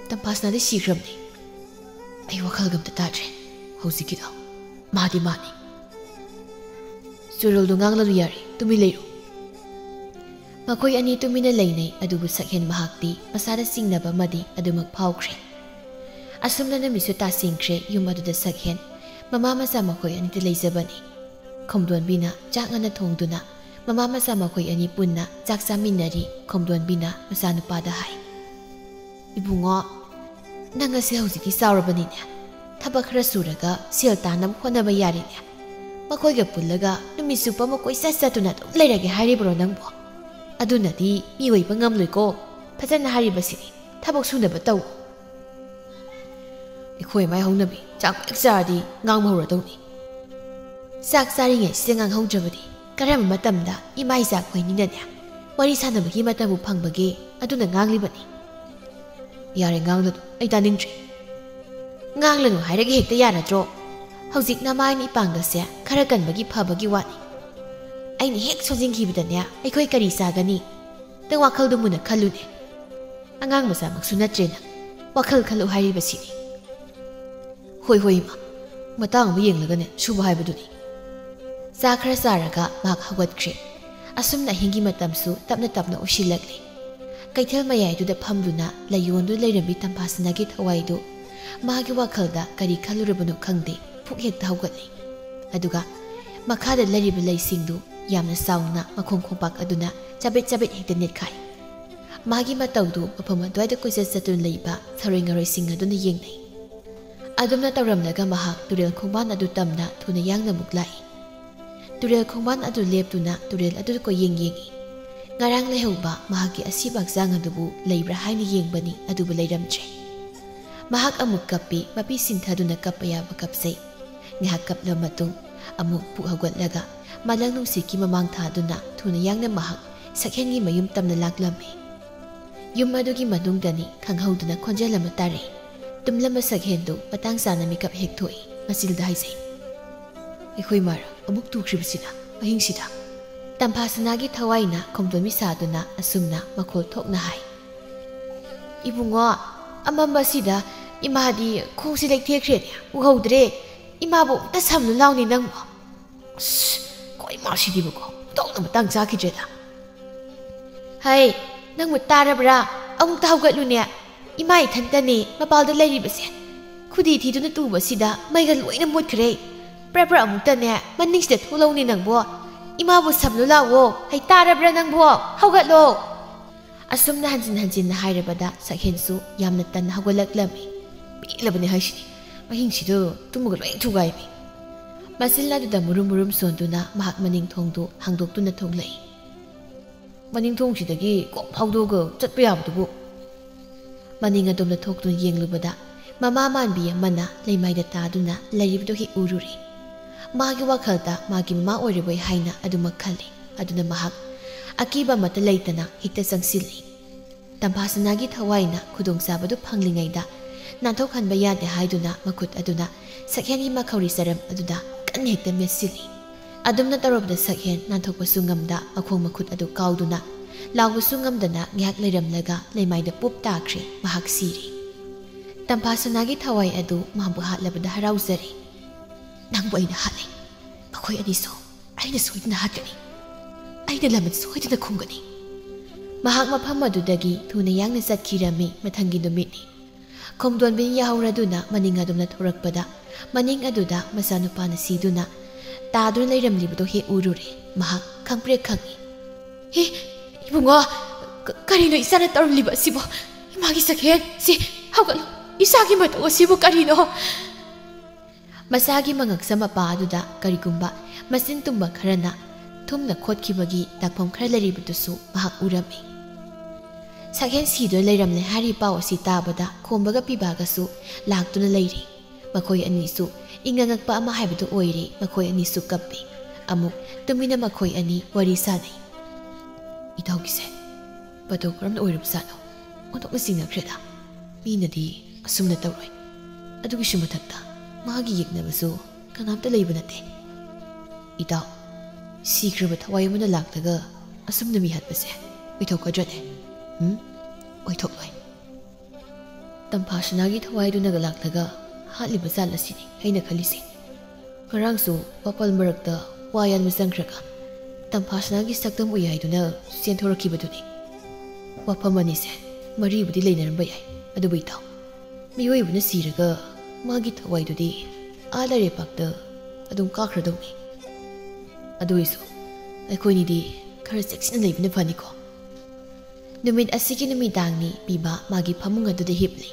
ꯇꯝꯐꯥꯁꯅꯥꯗꯤ ꯁꯤꯈ꯭ꯔꯕꯅꯤ꯫ ꯑꯩ ꯋꯥꯈꯜꯒ ꯑꯝꯇ ꯇꯥꯗ꯭ꯔꯦ ꯍꯧꯖꯤꯛꯀꯤꯗꯣ꯫ ꯃꯥꯗꯤ ꯃꯥꯅꯤ꯫" "ꯆꯨꯔꯨꯜꯗꯣ ꯉꯥꯡꯂꯅꯨ, ꯌꯥꯔꯦ, ꯇꯨꯃꯤꯟ ꯂꯩꯔꯣ꯫" ꯃꯈꯣꯏ ꯑꯅꯤ ꯇꯨꯃꯤꯟꯅ ꯂꯩꯅꯩ, ꯑꯗꯨꯕꯨ ꯁꯛꯍꯦꯟ ꯃꯍꯥꯛꯇꯤ ꯃꯁꯥꯗ ꯆꯤꯡꯅꯕ ꯑꯃꯗꯤ ꯑꯗꯨꯃꯛ ꯐꯥꯎꯈ꯭ꯔꯦ꯫ ꯑꯁꯨꯝꯅ ꯅꯨꯃꯤꯠꯁꯨ ꯇꯥꯁꯤꯟꯈ꯭ꯔꯦ꯫ ꯌꯨꯝ ꯑꯗꯨꯗ ꯁꯛꯍꯦꯟ ꯃꯃꯥ ꯃꯆꯥ ꯃꯈꯣꯏ ꯑꯅꯤꯗ ꯂꯩꯖꯕꯅꯤ꯫ ꯈꯣꯝꯗꯣꯟꯕꯤꯅ ꯆꯥꯛ ꯉꯟꯅ ꯊꯣꯡꯗꯨꯅ ꯃꯃꯥ ꯃꯆꯥ ꯃꯈꯣꯏ ꯑꯅꯤ ꯄꯨꯟꯅ ꯆꯥꯛ ꯆꯥꯃꯤꯟꯅꯔꯤ꯫ ꯈꯣꯝꯗꯣꯟꯕꯤꯅ ꯃꯆꯥꯅꯨꯄꯥꯗ ꯍꯥꯏ, "ꯏꯕꯨꯡꯉꯣ, ꯅꯪ ꯑꯁꯤ ꯍꯧꯖꯤꯛꯇꯤ ꯆꯥꯎꯔꯕꯅꯤꯅꯦ꯫ ꯊꯕꯛ ꯈꯔ ꯁꯨꯔꯒ ꯁꯦꯜ ꯇꯥꯟꯅꯕ ꯍꯣꯠꯅꯕ ꯌꯥꯔꯦꯅꯦ꯫ ꯃꯈꯣꯏꯒ ꯄꯨꯜꯂꯒ ꯅꯨꯃꯤꯠ ꯆꯨꯞꯄ ꯑꯃ ꯀꯣꯏꯆꯠ ꯆꯠꯇꯨꯅ ꯑꯗꯨꯝ ꯂꯩꯔꯒꯦ ꯍꯥꯏꯔꯤꯕ꯭ꯔꯣ ꯅꯪꯕꯣ? ꯑꯗꯨꯅꯗꯤ ꯃꯤ ꯑꯣꯏꯕ ꯉꯝꯂꯣꯏꯀꯣ꯫ ꯐꯖꯅ ꯍꯥꯏꯔꯤꯕꯁꯤꯅꯤ, ꯊꯕꯛ ꯁꯨꯅꯕ ꯇꯧ꯫" ꯑꯩꯈꯣꯏ ꯃꯥꯏ ꯍꯧꯅꯕꯤ ꯆꯥꯛ ꯍꯦꯛ ꯆꯥꯔꯗꯤ ꯉꯥꯡꯕ ꯍꯧꯔꯗꯧꯅꯤ꯫ ꯆꯥꯛ ꯆꯥꯔꯤꯉꯩꯁꯤꯗ ꯉꯥꯡꯍꯧꯗ꯭ꯔꯕꯗꯤ ꯀꯔꯝꯕ ꯃꯇꯝꯗ ꯏꯃꯥ ꯏꯆꯥ ꯑꯩꯈꯣꯏꯅꯤꯅꯅꯦ ꯋꯥꯔꯤ ꯁꯥꯟꯅꯕꯒꯤ ꯃꯇꯝꯕꯨ ꯐꯪꯕꯒꯦ? ꯑꯗꯨꯅ ꯉꯥꯡꯂꯤꯕꯅꯤ꯫ ꯌꯥꯔꯦ, ꯉꯥꯡꯂꯅꯨ, ꯑꯩ ꯇꯥꯅꯤꯡꯗ꯭ꯔꯦ꯫ ꯉꯥꯡꯂꯅꯨ ꯍꯥꯏꯔꯒ ꯍꯦꯛꯇ ꯌꯥꯔꯗ꯭ꯔꯣ? ꯍꯧꯖꯤꯛ ꯅꯃꯥꯏ ꯏꯄꯥꯡꯒꯜꯁꯦ ꯈꯔ ꯀꯟꯕꯒꯤ ꯐꯕꯒꯤ ꯋꯥꯅꯤ꯫ ꯑꯩꯅ ꯍꯦꯛ ꯁꯣꯟꯖꯤꯟꯈꯤꯕꯗꯅꯦ ꯑꯩꯈꯣꯏ ꯀꯔꯤ ꯆꯥꯒꯅꯤ? ꯅꯪ ꯋꯥꯈꯜꯗꯣ ꯃꯨꯟꯅ ꯈꯜꯂꯨꯅꯦ꯫ ꯑꯉꯥꯡ ꯃꯆꯥꯃꯛꯁꯨ ꯅꯠꯇ꯭ꯔꯦꯅ ꯋꯥꯈꯜ ꯈꯜꯂꯨ ꯍꯥꯏꯔꯤꯕꯁꯤꯅꯤ꯫ ꯍꯣꯏ, ꯍꯣꯏ, ꯏꯃꯥ, ꯃꯇꯥꯡ ꯑꯃ ꯌꯦꯡꯂꯒꯅꯦ ꯁꯨꯕ ꯍꯥꯏꯕꯗꯨꯅꯤ꯫ ꯆꯥ ꯈꯔ ꯆꯥꯔꯒ ꯃꯍꯥꯛ ꯍꯧꯒꯠꯈ꯭ꯔꯦ꯫ ꯑꯁꯨꯝꯅ ꯑꯍꯤꯡꯒꯤ ꯃꯇꯝꯁꯨ ꯇꯞꯅ ꯇꯞꯅ ꯑꯣꯏꯁꯤꯜꯂꯛꯂꯦ꯫ ꯀꯩꯊꯦꯜ ꯃꯌꯥꯏꯗꯨꯗ ꯐꯝꯗꯨꯅ ꯂꯩꯌꯣꯟꯗꯨ ꯂꯩꯔꯝꯕꯤ ꯇꯝꯐꯥꯁꯅꯥꯒꯤ ꯊꯋꯥꯏꯗꯨ ꯃꯥꯒꯤ ꯋꯥꯈꯜꯗ ꯀꯔꯤ ꯈꯜꯂꯨꯔꯕꯅꯣ ꯈꯪꯗꯦ, ꯐꯨꯛ ꯍꯦꯛꯇ ꯍꯧꯒꯠꯂꯦ꯫ ꯑꯗꯨꯒ ꯃꯈꯥꯗ ꯂꯩꯔꯤꯕ ꯂꯩꯁꯤꯡꯗꯨ ꯌꯥꯝꯅ ꯆꯥꯎꯅ ꯃꯈꯣꯡ ꯈꯣꯡꯄꯥꯛ ꯑꯗꯨꯅ ꯆꯕꯦꯠ ꯆꯕꯦꯠ ꯍꯦꯛꯇ ꯅꯦꯠꯈꯥꯏ꯫ ꯃꯥꯒꯤ ꯃꯇꯧꯗꯨ ꯃꯐꯝ ꯑꯗꯨꯋꯥꯏꯗ ꯀꯣꯏꯆꯠ ꯆꯠꯇꯨꯅ ꯂꯩꯕ ꯊꯔꯣꯏ ꯉꯥꯔꯣꯏꯁꯤꯡ ꯑꯗꯨꯅ ꯌꯦꯡꯅꯩ꯫ ꯑꯗꯨꯝꯅ ꯇꯧꯔꯝꯂꯒ ꯃꯍꯥꯛ ꯇꯨꯔꯦꯜ ꯈꯣꯡꯕꯥꯟ ꯑꯗꯨ ꯇꯝꯅ ꯊꯨꯅ ꯌꯥꯡꯅ ꯑꯃꯨꯛ ꯂꯥꯛꯏ꯫ ꯇꯨꯔꯦꯜ ꯈꯣꯡꯕꯥꯟ ꯑꯗꯨ ꯂꯦꯞꯇꯨꯅ ꯇꯨꯔꯦꯜ ꯑꯗꯨꯗ ꯀꯣꯏꯌꯦꯡ ꯌꯦꯡꯏ꯫ ꯉꯔꯥꯡ ꯂꯩꯍꯧꯕ ꯃꯍꯥꯛꯀꯤ ꯑꯁꯤꯕ ꯍꯛꯆꯥꯡ ꯑꯗꯨꯕꯨ ꯂꯩꯕ꯭ꯔꯥ ꯍꯥꯏꯅ ꯌꯦꯡꯕꯅꯤ, ꯑꯗꯨꯕꯨ ꯂꯩꯔꯝꯗ꯭ꯔꯦ꯫ ꯃꯍꯥꯛ ꯑꯃꯨꯛ ꯀꯞꯄꯤ, ꯃꯄꯤ ꯁꯤꯟꯊꯗꯨꯅ ꯀꯞꯄ ꯌꯥꯕ ꯀꯞꯆꯩ꯫ ꯉꯥꯏꯍꯥꯛ ꯀꯞꯂꯕ ꯃꯇꯨꯡ ꯑꯃꯨꯛ ꯄꯨꯛ ꯍꯧꯒꯠꯂꯒ ꯃꯥꯂꯪ ꯅꯨꯡꯁꯤꯠꯀꯤ ꯃꯃꯥꯡ ꯊꯥꯗꯨꯅ ꯊꯨꯅ ꯌꯥꯡꯅ ꯃꯍꯥꯛ ꯁꯛꯍꯦꯟꯒꯤ ꯃꯌꯨꯝ ꯇꯝꯅ ꯂꯥꯛꯂꯝꯃꯤ꯫ ꯌꯨꯝ ꯑꯗꯨꯒꯤ ꯃꯅꯨꯡꯗꯅꯤ ꯈꯪꯍꯧꯗꯅ ꯈꯣꯟꯖꯦꯜ ꯑꯃ ꯇꯥꯔꯛꯏ꯫ ꯇꯨꯝꯂꯝꯕ ꯁꯛꯍꯦꯟꯗꯨ ꯃꯇꯥꯡ ꯆꯥꯅ ꯃꯤꯀꯞ ꯍꯦꯛ ꯊꯣꯛꯏ꯫ ꯃꯆꯤꯜꯗ ꯍꯥꯏꯖꯩ, "ꯑꯩꯈꯣꯏ ꯃꯥꯔ ꯑꯃꯨꯛ ꯇꯨꯈ꯭ꯔꯤꯕꯁꯤꯅ ꯑꯍꯤꯡꯁꯤꯗ?" ꯇꯝꯐꯥꯁꯅꯥꯒꯤ ꯊꯋꯥꯏꯅ ꯈꯣꯝꯗꯣꯟꯕꯤ ꯁꯥꯗꯨꯅ ꯑꯁꯨꯝꯅ ꯃꯈꯣꯜ ꯊꯣꯛꯅ ꯍꯥꯏ, "ꯏꯕꯨꯡꯉꯣ, ꯑꯃꯝꯕꯁꯤꯗ ꯏꯃꯥꯗꯤ ꯈꯣꯡꯁꯤ ꯂꯩꯊꯦꯛꯈ꯭ꯔꯦꯅꯦ, ꯎꯍꯧꯗ꯭ꯔꯦ꯫ ꯏꯃꯥꯕꯨ ꯑꯃꯨꯛꯇ ꯁꯝꯂꯨ ꯂꯥꯎꯅꯦ ꯅꯪꯕꯨ꯫" ꯑꯁ, ꯀꯣꯏ ꯃꯥꯁꯤꯗꯤꯕꯀꯣ, ꯇꯧꯅ ꯃꯇꯥꯡ ꯆꯥꯈꯤꯗ꯭ꯔꯦꯗ꯫ "ꯍꯩ, ꯅꯪꯕꯨ ꯇꯥꯔꯕ꯭ꯔꯥ? ꯑꯃꯨꯛꯇ ꯍꯧꯒꯠꯂꯨꯅꯦ꯫ ꯏꯃꯥ ꯏꯊꯟꯇꯅꯤ ꯃꯄꯥꯜꯗ ꯂꯩꯔꯤꯕꯁꯦ꯫ ꯈꯨꯗꯤ ꯊꯤꯗꯨꯅ ꯇꯨꯕꯁꯤꯗ ꯃꯩꯒ ꯂꯣꯏꯅ ꯃꯨꯠꯈ꯭ꯔꯦ꯫ ꯄ꯭ꯔꯞ ꯄ꯭ꯔꯞ ꯑꯃꯨꯛꯇꯅꯦ ꯃꯅꯤꯡꯁꯤꯗ ꯊꯣꯛꯂꯛꯎꯅꯦ ꯅꯪꯕꯣ꯫ ꯏꯃꯥꯕꯨ ꯁꯝꯂꯨ ꯂꯥꯛꯑꯣ꯫ ꯍꯩ, ꯇꯥꯔꯕ꯭ꯔꯥ ꯅꯪꯕꯣ? ꯍꯧꯒꯠꯂꯣ!" ꯑꯁꯨꯝꯅ ꯍꯟꯖꯤꯟ ꯍꯟꯖꯤꯟꯅ ꯍꯥꯏꯔꯕꯗ ꯁꯛꯍꯦꯟꯁꯨ ꯌꯥꯝꯅ ꯇꯟꯅ ꯍꯧꯒꯠꯂꯛꯂꯝꯃꯤ꯫ "ꯄꯦꯜꯂꯕꯅꯦ ꯍꯥꯏꯁꯤꯅꯤ, ꯑꯍꯤꯡꯁꯤꯗ ꯇꯨꯝꯃꯒ ꯂꯣꯏ ꯊꯨꯒꯥꯏꯕꯤ꯫" ꯃꯆꯤꯟ ꯑꯗꯨꯗ ꯃꯨꯔꯨꯝ ꯃꯨꯔꯨꯝ ꯁꯣꯟꯗꯨꯅ ꯃꯍꯥꯛ ꯃꯅꯤꯡ ꯊꯣꯡꯗꯨ ꯍꯥꯡꯗꯣꯛꯇꯨꯅ ꯊꯣꯛꯂꯛꯏ꯫ "ꯃꯅꯤꯡ ꯊꯣꯡꯁꯤꯗꯒꯤ ꯀꯣꯛ ꯐꯥꯎꯗꯣꯛꯑꯒ ꯆꯠꯄ ꯌꯥꯕꯗꯨꯕꯨ꯫" ꯃꯅꯤꯡ ꯑꯗꯣꯝꯗ ꯊꯣꯛꯇꯨꯅ ꯌꯦꯡꯂꯨꯕꯗ ꯃꯃꯥ ꯃꯥꯟꯕꯤ ꯑꯃꯅ ꯂꯩꯃꯥꯏꯗ ꯇꯥꯗꯨꯅ ꯂꯩꯔꯤꯕꯗꯨ ꯍꯦꯛ ꯎꯔꯨꯔꯦ꯫ ꯃꯥꯒꯤ ꯋꯥꯈꯜꯗ ꯃꯥꯒꯤ ꯃꯃꯥ ꯑꯣꯏꯔꯕꯣꯏ ꯍꯥꯏꯅ ꯑꯗꯨꯃꯛ ꯈꯜꯂꯤ꯫ ꯑꯗꯨꯅ ꯃꯍꯥꯛ ꯑꯀꯤꯕ ꯑꯃꯠꯇ ꯂꯩꯇꯅ ꯍꯦꯛꯇ ꯆꯪꯁꯤꯜꯂꯤ꯫ ꯇꯝꯐꯥꯁꯅꯥꯒꯤ ꯊꯋꯥꯏꯅ ꯈꯨꯗꯣꯡꯆꯥꯕꯗꯨ ꯐꯪꯂꯤꯉꯩꯗ ꯅꯥꯟꯊꯣꯛꯍꯟꯕ ꯌꯥꯗꯦ ꯍꯥꯏꯗꯨꯅ ꯃꯈꯨꯠ ꯑꯗꯨꯅ ꯁꯛꯍꯦꯟꯒꯤ ꯃꯈꯧꯔꯤ ꯆꯔꯝ ꯑꯗꯨꯗ ꯀꯟꯅ ꯍꯦꯛꯇ ꯃꯦꯠꯁꯤꯜꯂꯤ꯫ ꯑꯗꯨꯝꯅ ꯇꯧꯔꯕꯗ ꯁꯛꯍꯦꯟ ꯅꯥꯟꯊꯣꯛꯄꯁꯨ ꯉꯝꯗ ꯃꯈꯣꯡ ꯃꯈꯨꯠ ꯑꯗꯨ ꯀꯥꯎꯗꯨꯅ ꯂꯥꯎꯕꯁꯨ ꯉꯝꯗꯅ ꯉꯥꯏꯍꯥꯛ ꯂꯩꯔꯝꯂꯒ ꯂꯩꯃꯥꯏꯗ ꯄꯨꯞ ꯇꯥꯈ꯭ꯔꯦ꯫ ꯃꯍꯥꯛ ꯁꯤꯔꯦ꯫ ꯇꯝꯐꯥꯁꯅꯥꯒꯤ ꯊꯋꯥꯏ ꯑꯗꯨ ꯃꯥꯕꯨ ꯍꯥꯠꯂꯕꯗ ꯍꯔꯥꯎꯖꯔꯦ꯫ "ꯅꯪꯕꯨ ꯑꯩꯅ ꯍꯥꯠꯂꯦ꯫ ꯃꯈꯣꯏ ꯑꯅꯤꯁꯨ ꯑꯩꯅ ꯁꯣꯏꯗꯅ ꯍꯥꯠꯀꯅꯤ꯫ ꯑꯩꯅ ꯂꯃꯟ ꯁꯣꯏꯗꯅ ꯈꯨꯝꯒꯅꯤ꯫" ꯃꯍꯥꯛ ꯃꯐꯝ ꯑꯗꯨꯗꯒꯤ ꯊꯨꯅ ꯌꯥꯡꯅ ꯆꯠꯈꯤꯔꯝꯃꯤ꯫ ꯃꯊꯪꯒꯤ ꯅꯨꯃꯤꯠꯅꯤ꯫ ꯈꯣꯡꯗꯣꯟꯕꯤꯅ ꯌꯥꯍꯧꯔꯗꯨꯅ ꯃꯅꯤꯡ ꯑꯗꯣꯝꯗ ꯊꯣꯔꯛꯄꯗ ꯃꯅꯤꯡ ꯑꯗꯨꯗ ꯃꯆꯥꯅꯨꯄꯥꯅ ꯁꯤꯗꯨꯅ ꯇꯥꯗꯨꯅ ꯂꯩꯔꯝꯂꯤꯕꯗꯨ ꯍꯦꯛ ꯎꯔꯨꯔꯦ꯫ ꯃꯍꯥꯛ ꯈꯪꯄ꯭ꯔꯦꯛ ꯈꯪꯉꯤ꯫ "ꯍꯦ, ꯏꯕꯨꯡꯉꯣ, ꯀ-, ꯀꯔꯤꯅꯣ ꯏꯆꯥꯅ ꯇꯧꯔꯝꯂꯤꯕ ꯑꯁꯤꯕꯣ? ꯏꯃꯥꯒꯤ ꯁꯛꯍꯦꯟ, ꯁꯤ ꯍꯧꯒꯠꯂꯣ, ꯏꯆꯥꯒꯤ ꯃꯇꯧ ꯑꯁꯤꯕꯨ ꯀꯔꯤꯅꯣ?" ꯃꯆꯥꯒꯤ ꯃꯉꯛꯁꯝ ꯃꯄꯥ ꯑꯗꯨꯗ ꯀꯔꯤꯒꯨꯝꯕ ꯃꯆꯤꯟ ꯇꯨꯝꯕ ꯈꯔꯅ ꯊꯨꯝꯅ ꯈꯣꯠꯈꯤꯕꯒꯤ ꯗꯥꯛꯐꯝ ꯈꯔ ꯂꯩꯔꯤꯕꯗꯨꯁꯨ ꯃꯍꯥꯛ ꯎꯔꯝꯃꯤ꯫ ꯁꯛꯍꯦꯟ ꯁꯤꯗꯨꯅ ꯂꯩꯔꯝꯂꯦ ꯍꯥꯏꯔꯤꯕ ꯄꯥꯎ ꯑꯁꯤ ꯇꯥꯕꯗ ꯈꯣꯝꯕꯒ ꯄꯤꯕꯥꯒꯁꯨ ꯂꯥꯛꯇꯨꯅ ꯂꯩꯔꯤ꯫ ꯃꯈꯣꯏ ꯑꯅꯤꯁꯨ ꯏꯪꯉꯉꯛꯄ ꯑꯃ ꯍꯥꯏꯕꯗꯨ ꯑꯣꯏꯔꯦ꯫ ꯃꯈꯣꯏ ꯑꯅꯤꯁꯨ ꯀꯞꯄꯤ꯫ ꯑꯃꯨꯛ ꯇꯨꯃꯤꯟꯅ ꯃꯈꯣꯏ ꯑꯅꯤ ꯋꯥꯔꯤ ꯁꯥꯅꯩ꯫ "ꯏꯇꯥꯎꯒꯤꯁꯦ ꯃꯇꯧ ꯀꯔꯝꯅ ꯑꯣꯏꯔꯕꯖꯥꯠꯅꯣ? ꯑꯣꯟꯊꯣꯛꯅ ꯆꯤꯡꯅꯈ꯭ꯔꯦꯗ꯫ ꯃꯤꯅꯗꯤ ꯑꯁꯨꯝꯅ ꯇꯧꯔꯣꯏ꯫ ꯑꯗꯨꯒꯤꯁꯨ ꯃꯊꯛꯇ ꯃꯥꯒꯤ ꯌꯦꯛꯅꯕꯁꯨ ꯀꯅꯥꯝꯇ ꯂꯩꯕ ꯅꯠꯇꯦ꯫ ꯏꯇꯥꯎ, ꯁꯤꯈ꯭ꯔꯕ ꯊꯋꯥꯏ ꯑꯃꯅ ꯂꯥꯛꯂꯒ ꯑꯁꯨꯝꯅ ꯃꯤ ꯍꯥꯠꯄꯁꯦ ꯑꯣꯏꯊꯣꯛꯀꯗ꯭ꯔꯅꯦ? ꯎꯝ? ꯑꯣꯏꯊꯣꯛꯂꯣꯏ꯫ ꯇꯝꯐꯥꯁꯅꯥꯒꯤ ꯊꯋꯥꯏꯗꯨꯅꯒ ꯂꯥꯛꯂꯒ ꯍꯥꯠꯂꯤꯕ ꯖꯥꯠꯂ ꯁꯤꯅꯤ ꯑꯩꯅ ꯈꯜꯂꯤꯁꯦ꯫ ꯉꯔꯥꯡꯁꯨ ꯋꯥꯄꯜ ꯃꯔꯛꯇ ꯋꯥ ꯌꯥꯟꯕ ꯆꯪꯈ꯭ꯔꯒ ꯇꯝꯐꯥꯁꯅꯥꯒꯤ ꯁꯛꯇꯝ ꯎꯏ ꯍꯥꯏꯗꯨꯅ ꯆꯦꯟꯊꯣꯔꯛꯈꯤꯕꯗꯨꯅꯤ꯫ ꯋꯥꯐꯝ ꯑꯅꯤꯁꯦ ꯃꯔꯤꯕꯨꯗꯤ ꯂꯩꯅꯔꯝꯕ ꯌꯥꯏ, ꯑꯗꯨꯕꯨ ꯏꯇꯥꯎ, ꯃꯤꯑꯣꯏꯕꯅ ꯁꯤꯔꯒ ꯃꯥꯒꯤ ꯊꯋꯥꯏꯗꯨꯗꯤ ꯑꯥ ꯂꯩꯔꯦꯄꯥꯛꯇ ꯑꯗꯨꯝ ꯀꯥꯈ꯭ꯔꯗꯧꯅꯤ꯫ ꯑꯗꯨ ꯑꯣꯏꯁꯨ ꯑꯩꯈꯣꯏꯅꯤꯗꯤ ꯈꯔ ꯆꯦꯛꯁꯤꯟꯅ ꯂꯩꯕꯅ ꯐꯅꯤꯀꯣ꯫ ꯅꯨꯃꯤꯠ ꯑꯁꯤꯒꯤ ꯅꯨꯃꯤꯗꯥꯡꯅꯤ ꯄꯤꯕꯥ ꯃꯥꯒꯤ ꯐꯃꯨꯡ ꯑꯗꯨꯗ ꯍꯤꯞꯂꯤ꯫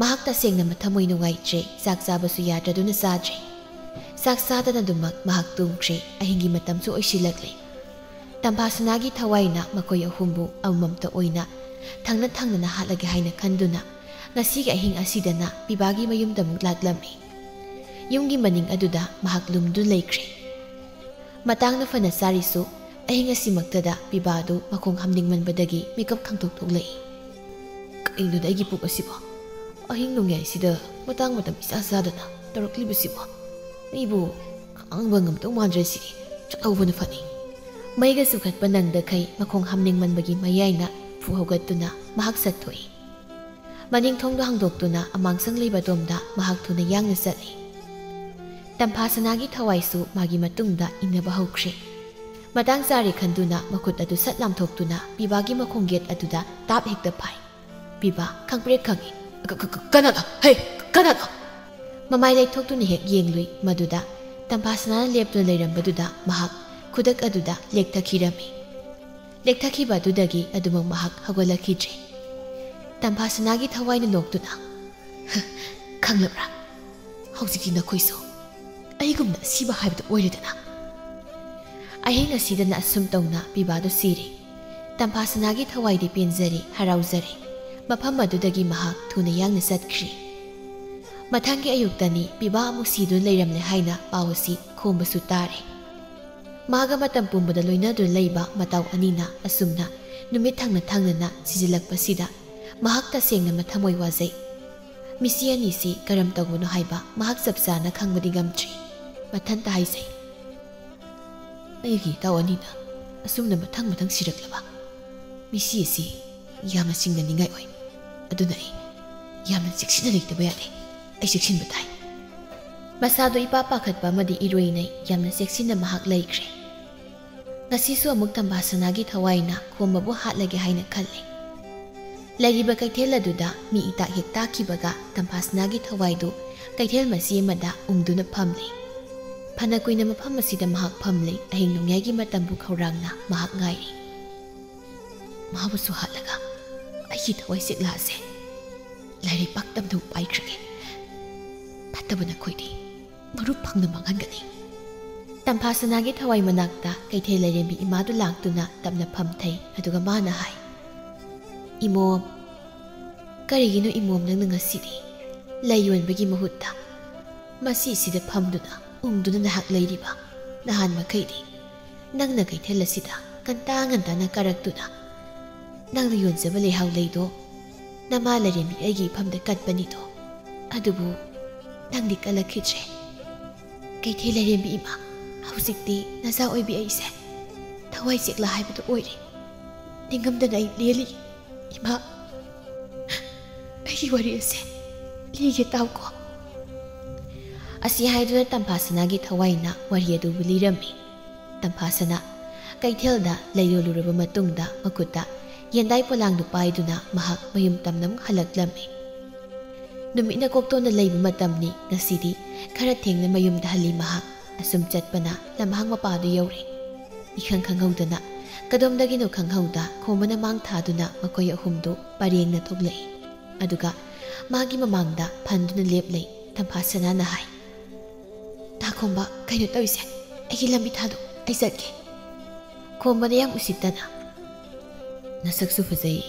ꯃꯍꯥꯛ ꯇꯁꯦꯡꯅ ꯃꯊꯃꯣꯏ ꯅꯨꯡꯉꯥꯏꯇ꯭ꯔꯦ, ꯆꯥꯛ ꯆꯥꯕꯁꯨ ꯌꯥꯗ꯭ꯔꯗꯨꯅ ꯆꯥꯗ꯭ꯔꯦ꯫ ꯆꯥꯛ ꯆꯥꯗꯅ ꯑꯗꯨꯃꯛ ꯃꯍꯥꯛ ꯇꯨꯝꯈ꯭ꯔꯦ꯫ ꯑꯍꯤꯡꯒꯤ ꯃꯇꯝꯁꯨ ꯑꯣꯏꯁꯤꯜꯂꯛꯂꯦ꯫ ꯇꯝꯐꯥꯁꯅꯥꯒꯤ ꯊꯋꯥꯏꯅ ꯃꯈꯣꯏ ꯑꯍꯨꯝꯕꯨ ꯑꯃꯃꯝꯇ ꯑꯣꯏꯅ ꯊꯪꯅ ꯊꯪꯅꯅ ꯍꯥꯠꯂꯒꯦ ꯍꯥꯏꯅ ꯈꯟꯗꯨꯅ ꯉꯁꯤꯒꯤ ꯑꯍꯤꯡ ꯑꯁꯤꯗꯅ ꯄꯤꯕꯥꯒꯤ ꯃꯌꯨꯝꯗ ꯑꯃꯨꯛ ꯂꯥꯛꯂꯝꯃꯤ꯫ ꯌꯨꯝꯒꯤ ꯃꯅꯤꯡ ꯑꯗꯨꯗ ꯃꯍꯥꯛ ꯂꯨꯝꯗꯨꯅ ꯂꯩꯈ꯭ꯔꯦ꯫ ꯃꯇꯥꯡꯅ ꯐꯅ ꯆꯥꯔꯤꯁꯨ ꯑꯍꯤꯡ ꯑꯁꯤꯃꯛꯇꯗ ꯄꯤꯕꯥꯗꯨ ꯃꯈꯣꯡ ꯍꯥꯝꯅꯤꯡꯃꯟꯕꯗꯒꯤ ꯃꯤꯀꯞ ꯈꯪꯊꯣꯛ ꯊꯣꯛꯂꯛꯏ꯫ ꯀꯩꯅꯣꯗ ꯑꯩꯒꯤ ꯄꯨꯛ ꯑꯁꯤꯕꯣ? ꯑꯍꯤꯡ ꯅꯣꯡꯌꯥꯏꯁꯤꯗ ꯃꯇꯥꯡ ꯃꯇꯝ ꯏꯆꯥ ꯆꯥꯗꯅ ꯇꯧꯔꯛꯂꯤꯕꯁꯤꯕꯣ? ꯑꯩꯕꯨ ꯈꯥꯡꯕ ꯉꯝꯗꯧ ꯃꯥꯟꯗ꯭ꯔꯦ ꯁꯤꯗꯤ꯫ ꯆꯠꯍꯧꯕꯅ ꯐꯅꯤ꯫ ꯃꯩꯒ ꯆꯨꯈꯠꯄ ꯅꯪꯗꯈꯩ ꯃꯈꯣꯡ ꯍꯥꯝꯅꯤꯡꯃꯟꯕꯒꯤ ꯃꯌꯥꯏꯅ ꯐꯨ ꯍꯧꯒꯠꯇꯨꯅ ꯃꯍꯥꯛ ꯆꯠꯊꯣꯛꯏ꯫ ꯃꯅꯤꯡ ꯊꯣꯡꯗꯣ ꯍꯥꯡꯗꯣꯛꯇꯨꯅ ꯑꯃꯥꯡꯁꯪ ꯂꯩꯕ ꯑꯗꯣꯝꯗ ꯃꯍꯥꯛ ꯊꯨꯅ ꯌꯥꯡꯅ ꯆꯠꯂꯤ꯫ ꯇꯝꯐꯥ ꯁꯅꯥꯒꯤ ꯊꯋꯥꯏꯁꯨ ꯃꯥꯒꯤ ꯃꯇꯨꯡꯗ ꯏꯟꯅꯕ ꯍꯧꯈ꯭ꯔꯦ꯫ ꯃꯇꯥꯡ ꯆꯥꯔꯦ ꯈꯟꯗꯨꯅ ꯃꯈꯨꯠ ꯑꯗꯨ ꯁꯠ ꯂꯥꯝꯊꯣꯛꯇꯨꯅ ꯄꯤꯕꯥꯒꯤ ꯃꯈꯣꯡ ꯒꯦꯠ ꯑꯗꯨꯗ ꯇꯥꯞ ꯍꯦꯛꯇ ꯐꯥꯏ꯫ ꯄꯤꯕꯥ ꯈꯪꯄ꯭ꯔꯦꯛ ꯈꯪꯏ꯫ "ꯀ-, ꯀ-, ꯀ-, ꯀꯅꯥꯅꯣ? ꯍꯦ, ꯀꯅꯥꯅꯣ?" ꯃꯃꯥꯏ ꯂꯩꯊꯣꯛꯇꯨꯅ ꯍꯦꯛ ꯌꯦꯡꯂꯨꯏ꯫ ꯃꯗꯨꯗ ꯇꯝꯐꯥ ꯁꯅꯥꯅ ꯂꯦꯞꯇꯨꯅ ꯂꯩꯔꯝꯕꯗꯨꯗ ꯃꯍꯥꯛ ꯈꯨꯗꯛ ꯑꯗꯨꯗ ꯂꯦꯛꯊꯈꯤꯔꯝꯃꯤ꯫ ꯂꯦꯛꯊꯈꯤꯕ ꯑꯗꯨꯗꯒꯤ ꯑꯗꯨꯃꯛ ꯃꯍꯥꯛ ꯍꯧꯒꯠꯂꯛꯈꯤꯗ꯭ꯔꯦ꯫ ꯇꯝꯐꯥ ꯁꯅꯥꯒꯤ ꯊꯋꯥꯏꯅ ꯅꯣꯛꯇꯨꯅ, "ꯈꯪꯂꯕ꯭ꯔꯥ? ꯍꯧꯖꯤꯛꯇꯤ ꯅꯈꯣꯏꯁꯨ ꯑꯩꯒꯨꯝꯅ ꯑꯁꯤꯕ ꯍꯥꯏꯕꯗꯨ ꯑꯣꯏꯔꯦꯗꯅ꯫" ꯑꯍꯤꯡ ꯑꯁꯤꯗꯅ ꯑꯁꯨꯝ ꯇꯧꯅ ꯄꯤꯕꯥꯗꯨ ꯁꯤꯔꯦ꯫ ꯇꯝꯐꯥ ꯁꯅꯥꯒꯤ ꯊꯋꯥꯏꯗꯤ ꯄꯦꯟꯖꯔꯦ, ꯍꯔꯥꯎꯖꯔꯦ꯫ ꯃꯐꯝ ꯑꯗꯨꯗꯒꯤ ꯃꯍꯥꯛ ꯊꯨꯅ ꯌꯥꯡꯅ ꯆꯠꯈ꯭ꯔꯦ꯫ ꯃꯊꯪꯒꯤ ꯑꯌꯨꯛꯇꯅꯤ ꯄꯤꯕꯥ ꯑꯃꯨꯛ ꯁꯤꯗꯨꯅ ꯂꯩꯔꯝꯂꯦ ꯍꯥꯏꯅ ꯄꯥꯎ ꯑꯁꯤ ꯈꯣꯝꯕꯁꯨ ꯇꯥꯔꯦ꯫ ꯃꯥꯒ ꯃꯇꯝ ꯄꯨꯝꯕꯗ ꯂꯣꯏꯅꯗꯨꯅ ꯂꯩꯕ ꯃꯇꯥꯎ ꯑꯅꯤꯅ ꯑꯁꯨꯝꯅ ꯅꯨꯃꯤꯠ ꯊꯪꯅ ꯊꯪꯅꯅ ꯁꯤꯖꯤꯜꯂꯛꯄꯁꯤꯗ ꯃꯍꯥꯛ ꯇꯁꯦꯡꯅ ꯃꯊꯃꯣꯏ ꯋꯥꯖꯩ꯫ ꯃꯤꯁꯤ ꯑꯅꯤꯁꯤ ꯀꯔꯝ ꯇꯧꯕꯅꯣ ꯍꯥꯏꯕ ꯃꯍꯥꯛ ꯆꯞ ꯆꯥꯅ ꯈꯪꯕꯗꯤ ꯉꯝꯗ꯭ꯔꯤ꯫ ꯃꯊꯟꯇ ꯍꯥꯏꯖꯩ, "ꯑꯩꯒꯤ ꯏꯇꯥꯎ ꯑꯅꯤꯅ ꯑꯁꯨꯝꯅ ꯃꯊꯪ ꯃꯊꯪ ꯁꯤꯔꯛꯂꯕ? ꯃꯤꯁꯤ ꯑꯁꯤ ꯌꯥꯝꯅ ꯆꯤꯡꯅꯅꯤꯡꯉꯥꯏ ꯑꯣꯏ꯫ ꯑꯗꯨꯅ ꯑꯩ ꯌꯥꯝꯅ ꯆꯦꯛꯁꯤꯟꯅ ꯂꯩꯇꯕ ꯌꯥꯗꯦ꯫ ꯑꯩ ꯆꯦꯛꯁꯤꯟꯕ ꯇꯥꯏ꯫" ꯃꯁꯥꯗꯣ ꯏꯄꯥ ꯄꯥꯈꯠꯄ ꯑꯃꯗꯤ ꯏꯔꯣꯏꯅꯩ ꯌꯥꯝꯅ ꯆꯦꯛꯁꯤꯟꯅ ꯃꯍꯥꯛ ꯂꯩꯈ꯭ꯔꯦ꯫ ꯉꯁꯤꯁꯨ ꯑꯃꯨꯛ ꯇꯝꯕꯥꯁꯅꯥꯒꯤ ꯊꯋꯥꯏꯅ ꯈꯣꯝꯕꯕꯨ ꯍꯥꯠꯂꯒꯦ ꯍꯥꯏꯅ ꯈꯜꯂꯤ꯫ ꯂꯩꯔꯤꯕ ꯀꯩꯊꯦꯜ ꯑꯗꯨꯗ ꯃꯤ ꯏꯇꯥꯛ ꯍꯦꯛ ꯇꯥꯛꯈꯤꯕꯒ ꯇꯝꯐꯥꯁꯅꯥꯒꯤ ꯊꯋꯥꯏꯗꯨ ꯀꯩꯊꯦꯜ ꯃꯆꯤ ꯑꯃꯗ ꯎꯪꯗꯨꯅ ꯐꯝꯂꯤ꯫ ꯐꯅ ꯀꯨꯏꯅ ꯃꯐꯝ ꯑꯁꯤꯗ ꯃꯍꯥꯛ ꯐꯝꯂꯤ꯫ ꯑꯍꯤꯡ ꯅꯣꯡꯌꯥꯏꯒꯤ ꯃꯇꯝꯕꯨ ꯈꯧꯔꯥꯡꯅ ꯃꯍꯥꯛ ꯉꯥꯏꯔꯤ꯫ ꯃꯍꯥꯛꯄꯨꯁꯨ ꯍꯥꯠꯂꯒ ꯑꯩꯒꯤ ꯊꯋꯥꯏ ꯆꯦꯛꯂꯥꯁꯦ ꯂꯥꯏꯔꯩ ꯄꯥꯛꯇꯝꯗ ꯄꯥꯏꯈ꯭ꯔꯒꯦ꯫ ꯐꯠꯇꯕ ꯅꯈꯣꯏꯗꯤ ꯃꯔꯨꯞ ꯐꯪꯅ ꯃꯥꯡꯍꯟꯒꯅꯤ꯫ ꯇꯝꯐꯥꯁꯅꯥꯒꯤ ꯊꯋꯥꯏ ꯃꯅꯥꯛꯇ ꯀꯩꯊꯦꯜ ꯂꯥꯏꯔꯦꯝꯕꯤ ꯏꯃꯥꯗꯨ ꯂꯥꯛꯇꯨꯅ ꯇꯞꯅ ꯐꯝꯊꯩ, ꯑꯗꯨꯒ ꯃꯥꯅ ꯍꯥꯏ, "ꯏꯃꯣꯝ, ꯀꯔꯤꯒꯤꯅꯣ ꯏꯃꯣꯝ ꯅꯪꯅ ꯉꯁꯤꯗꯤ ꯂꯩ ꯌꯣꯟꯕꯒꯤ ꯃꯍꯨꯠꯇ ꯃꯁꯤꯁꯤꯗ ꯐꯝꯗꯨꯅ ꯎꯪꯗꯨꯅ ꯅꯍꯥꯛ ꯂꯩꯔꯤꯕ? ꯅꯍꯥꯟ ꯃꯈꯩꯗꯤ ꯅꯪꯅ ꯀꯩꯊꯦꯜ ꯑꯁꯤꯗ ꯉꯟꯇꯥ ꯉꯟꯇꯥꯅ ꯀꯥꯔꯛꯇꯨꯅ ꯅꯪꯅ ꯌꯣꯟꯖꯕ ꯂꯩꯍꯥꯎ ꯂꯩꯗꯣ ꯅꯃꯥ ꯂꯥꯏꯔꯦꯝꯕꯤ ꯑꯩꯒꯤ ꯏꯐꯝꯗ ꯀꯠꯄꯅꯤꯗꯣ꯫ ꯑꯗꯨꯕꯨ ꯅꯪꯗꯤ ꯀꯜꯂꯛꯈꯤꯗ꯭ꯔꯦ꯫ ꯀꯩꯊꯦꯜ ꯂꯥꯏꯔꯦꯝꯕꯤ ꯏꯃꯥ, ꯍꯧꯖꯤꯛꯇꯤ ꯅꯆꯥ ꯑꯣꯏꯕꯤ ꯑꯩꯁꯦ ꯊꯋꯥꯏ ꯆꯦꯛꯂꯥ ꯍꯥꯏꯕꯗꯨ ꯑꯣꯏꯔꯦ꯫ ꯅꯤꯡꯉꯝꯗꯅ ꯑꯩ ꯂꯦꯜꯂꯤ꯫ ꯏꯃꯥ, ꯑꯩꯒꯤ ꯋꯥꯔꯤ ꯑꯁꯦ ꯂꯤꯒꯦ ꯇꯥꯎꯀꯣ꯫" ꯑꯁꯤ ꯍꯥꯏꯗꯨꯅ ꯇꯝꯐꯥꯁꯅꯥꯒꯤ ꯊꯋꯥꯏꯅ ꯋꯥꯔꯤ ꯑꯗꯨꯕꯨ ꯂꯤꯔꯝꯃꯤ꯫ ꯇꯝꯐꯥꯁꯅꯥ ꯀꯩꯊꯦꯜꯗ ꯂꯩ ꯌꯣꯜꯂꯨꯔꯕ ꯃꯇꯨꯡꯗ ꯃꯈꯨꯠꯇ ꯌꯦꯟꯗꯥꯏ ꯄꯣꯂꯥꯡꯗꯨ ꯄꯥꯏꯗꯨꯅ ꯃꯍꯥꯛ ꯃꯌꯨꯝ ꯇꯝꯅ ꯑꯃꯨꯛ ꯍꯜꯂꯛꯂꯝꯃꯤ꯫ ꯅꯨꯃꯤꯠꯅ ꯀꯣꯛꯇꯣꯟꯅ ꯂꯩꯕ ꯃꯇꯝꯅꯤ ꯉꯁꯤꯗꯤ꯫ ꯈꯔ ꯊꯦꯡꯅ ꯃꯌꯨꯝꯗ ꯍꯜꯂꯤ ꯃꯍꯥꯛ꯫ ꯑꯁꯨꯝ ꯆꯠꯄꯅ ꯂꯝꯍꯥꯡ ꯃꯄꯥꯗꯨ ꯌꯧꯔꯦ꯫ ꯏꯈꯪ ꯈꯪꯍꯧꯗꯅ ꯀꯗꯣꯝꯗꯒꯤꯅꯣ ꯈꯪꯍꯧꯗ ꯈꯣꯝꯕꯅ ꯃꯥꯡ ꯊꯥꯗꯨꯅ ꯃꯈꯣꯏ ꯑꯍꯨꯝꯗꯨ ꯄꯔꯦꯡꯅ ꯊꯣꯛꯂꯛꯏ꯫ ꯑꯗꯨꯒ ꯃꯥꯒꯤ ꯃꯃꯥꯡꯗ ꯐꯟꯗꯨꯅ ꯂꯦꯞꯂꯩ꯫ ꯇꯝꯐꯥꯁꯅꯥꯅ ꯍꯥꯏ, "ꯇꯥꯈꯣꯝꯕ, ꯀꯩꯅꯣ ꯇꯧꯔꯤꯁꯦ? ꯑꯩꯒꯤ ꯂꯝꯕꯤ ꯊꯥꯗꯣꯛ, ꯑꯩ ꯆꯠꯀꯦ꯫" ꯈꯣꯝꯕꯅ ꯌꯥꯝ ꯎꯁꯤꯠꯇꯅ, "ꯅꯁꯛꯁꯨ ꯐꯖꯩ,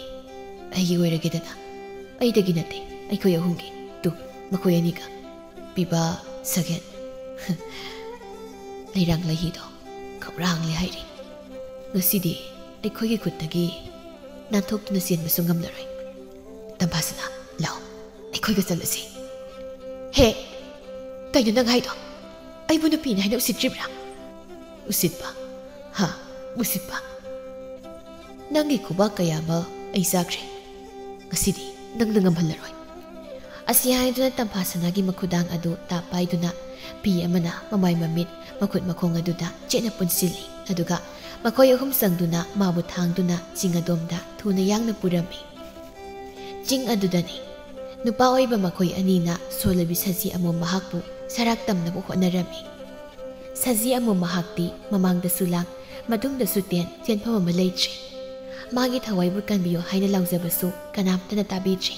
ꯑꯩꯒꯤ ꯑꯣꯏꯔꯒꯦꯗꯅ꯫" "ꯑꯩꯗꯒꯤ ꯅꯠꯇꯦ, ꯑꯩꯈꯣꯏ ꯑꯍꯨꯝꯒꯤ꯫ ꯇꯨ, ꯃꯈꯣꯏ ꯑꯅꯤꯒ ꯄꯤꯕ ꯁꯒꯦꯟ ꯂꯩꯔꯥꯡ ꯂꯩꯍꯤꯗꯣ ꯈꯧꯔꯥꯡꯂꯦ ꯍꯥꯏꯔꯤ꯫ ꯉꯁꯤꯗꯤ ꯑꯩꯈꯣꯏꯒꯤ ꯈꯨꯠꯇꯒꯤ ꯅꯥꯟꯊꯣꯛꯇꯨꯅ ꯆꯦꯟꯕꯁꯨ ꯉꯝꯂꯔꯣꯏ꯫ ꯇꯝꯐꯥꯁꯅꯥ, ꯂꯥꯛꯑꯣ, ꯑꯩꯈꯣꯏꯒ ꯆꯠꯂꯁꯤ꯫" "ꯍꯦ, ꯀꯩꯅꯣ ꯅꯪ ꯍꯥꯏꯗꯣ? ꯑꯩꯕꯨ ꯅꯨꯄꯤꯅꯤ ꯍꯥꯏꯅ ꯎꯁꯤꯠꯇ꯭ꯔꯤꯕ꯭ꯔꯥ?" "ꯎꯁꯤꯠꯄ? ꯍꯥ, ꯎꯁꯤꯠꯄ? ꯅꯪꯒꯤ ꯈꯨꯕꯥꯛ ꯀꯌꯥ ꯑꯃ ꯑꯩ ꯆꯥꯈ꯭ꯔꯦ꯫ ꯉꯁꯤꯗꯤ ꯅꯪꯅ ꯉꯝꯍꯜꯂꯔꯣꯏ꯫" ꯑꯁꯤ ꯍꯥꯏꯗꯨꯅ ꯇꯝꯐꯥꯁꯅꯥꯒꯤ ꯃꯈꯨꯗꯥꯡ ꯑꯗꯨ ꯇꯥꯞ ꯄꯥꯏꯗꯨꯅ ꯐꯤ ꯑꯃꯅ ꯃꯃꯥꯏ ꯃꯃꯤꯠ, ꯃꯈꯨꯠ ꯃꯈꯣꯡ ꯑꯗꯨꯗ ꯆꯦꯠꯅ ꯄꯨꯟꯁꯤꯜꯂꯤ꯫ ꯑꯗꯨꯒ ꯃꯈꯣꯏ ꯑꯍꯨꯝ ꯆꯪꯗꯨꯅ ꯃꯥꯕꯨ ꯊꯥꯡꯗꯨꯅ ꯆꯤꯡ ꯑꯗꯣꯝꯗ ꯊꯨꯅ ꯌꯥꯡꯅ ꯄꯨꯔꯝꯃꯤ꯫ ꯆꯤꯡ ꯑꯗꯨꯗꯅꯤ꯫ ꯅꯨꯄꯥ ꯑꯣꯏꯕ ꯃꯈꯣꯏ ꯑꯅꯤꯅ ꯁꯣꯜꯂꯕꯤ ꯁꯖꯤ ꯑꯃꯣꯝ ꯃꯍꯥꯛꯄꯨ ꯁꯔꯥꯛ ꯇꯝꯅꯕ ꯍꯣꯠꯅꯔꯝꯃꯤ꯫ ꯁꯖꯤ ꯑꯃꯣꯝ ꯃꯍꯥꯛꯇꯤ ꯃꯃꯥꯡꯗꯁꯨ ꯂꯥꯡ, ꯃꯇꯨꯡꯗꯁꯨ ꯇꯦꯟ, ꯆꯦꯟꯐꯝ ꯑꯃ ꯂꯩꯇ꯭ꯔꯦ꯫ ꯃꯥꯒꯤ ꯊꯋꯥꯏꯕꯨ ꯀꯟꯕꯤꯌꯨ ꯍꯥꯏꯅ ꯂꯥꯎꯖꯕꯁꯨ ꯀꯅꯥꯝꯇꯅ ꯇꯥꯕꯤꯗ꯭ꯔꯦ꯫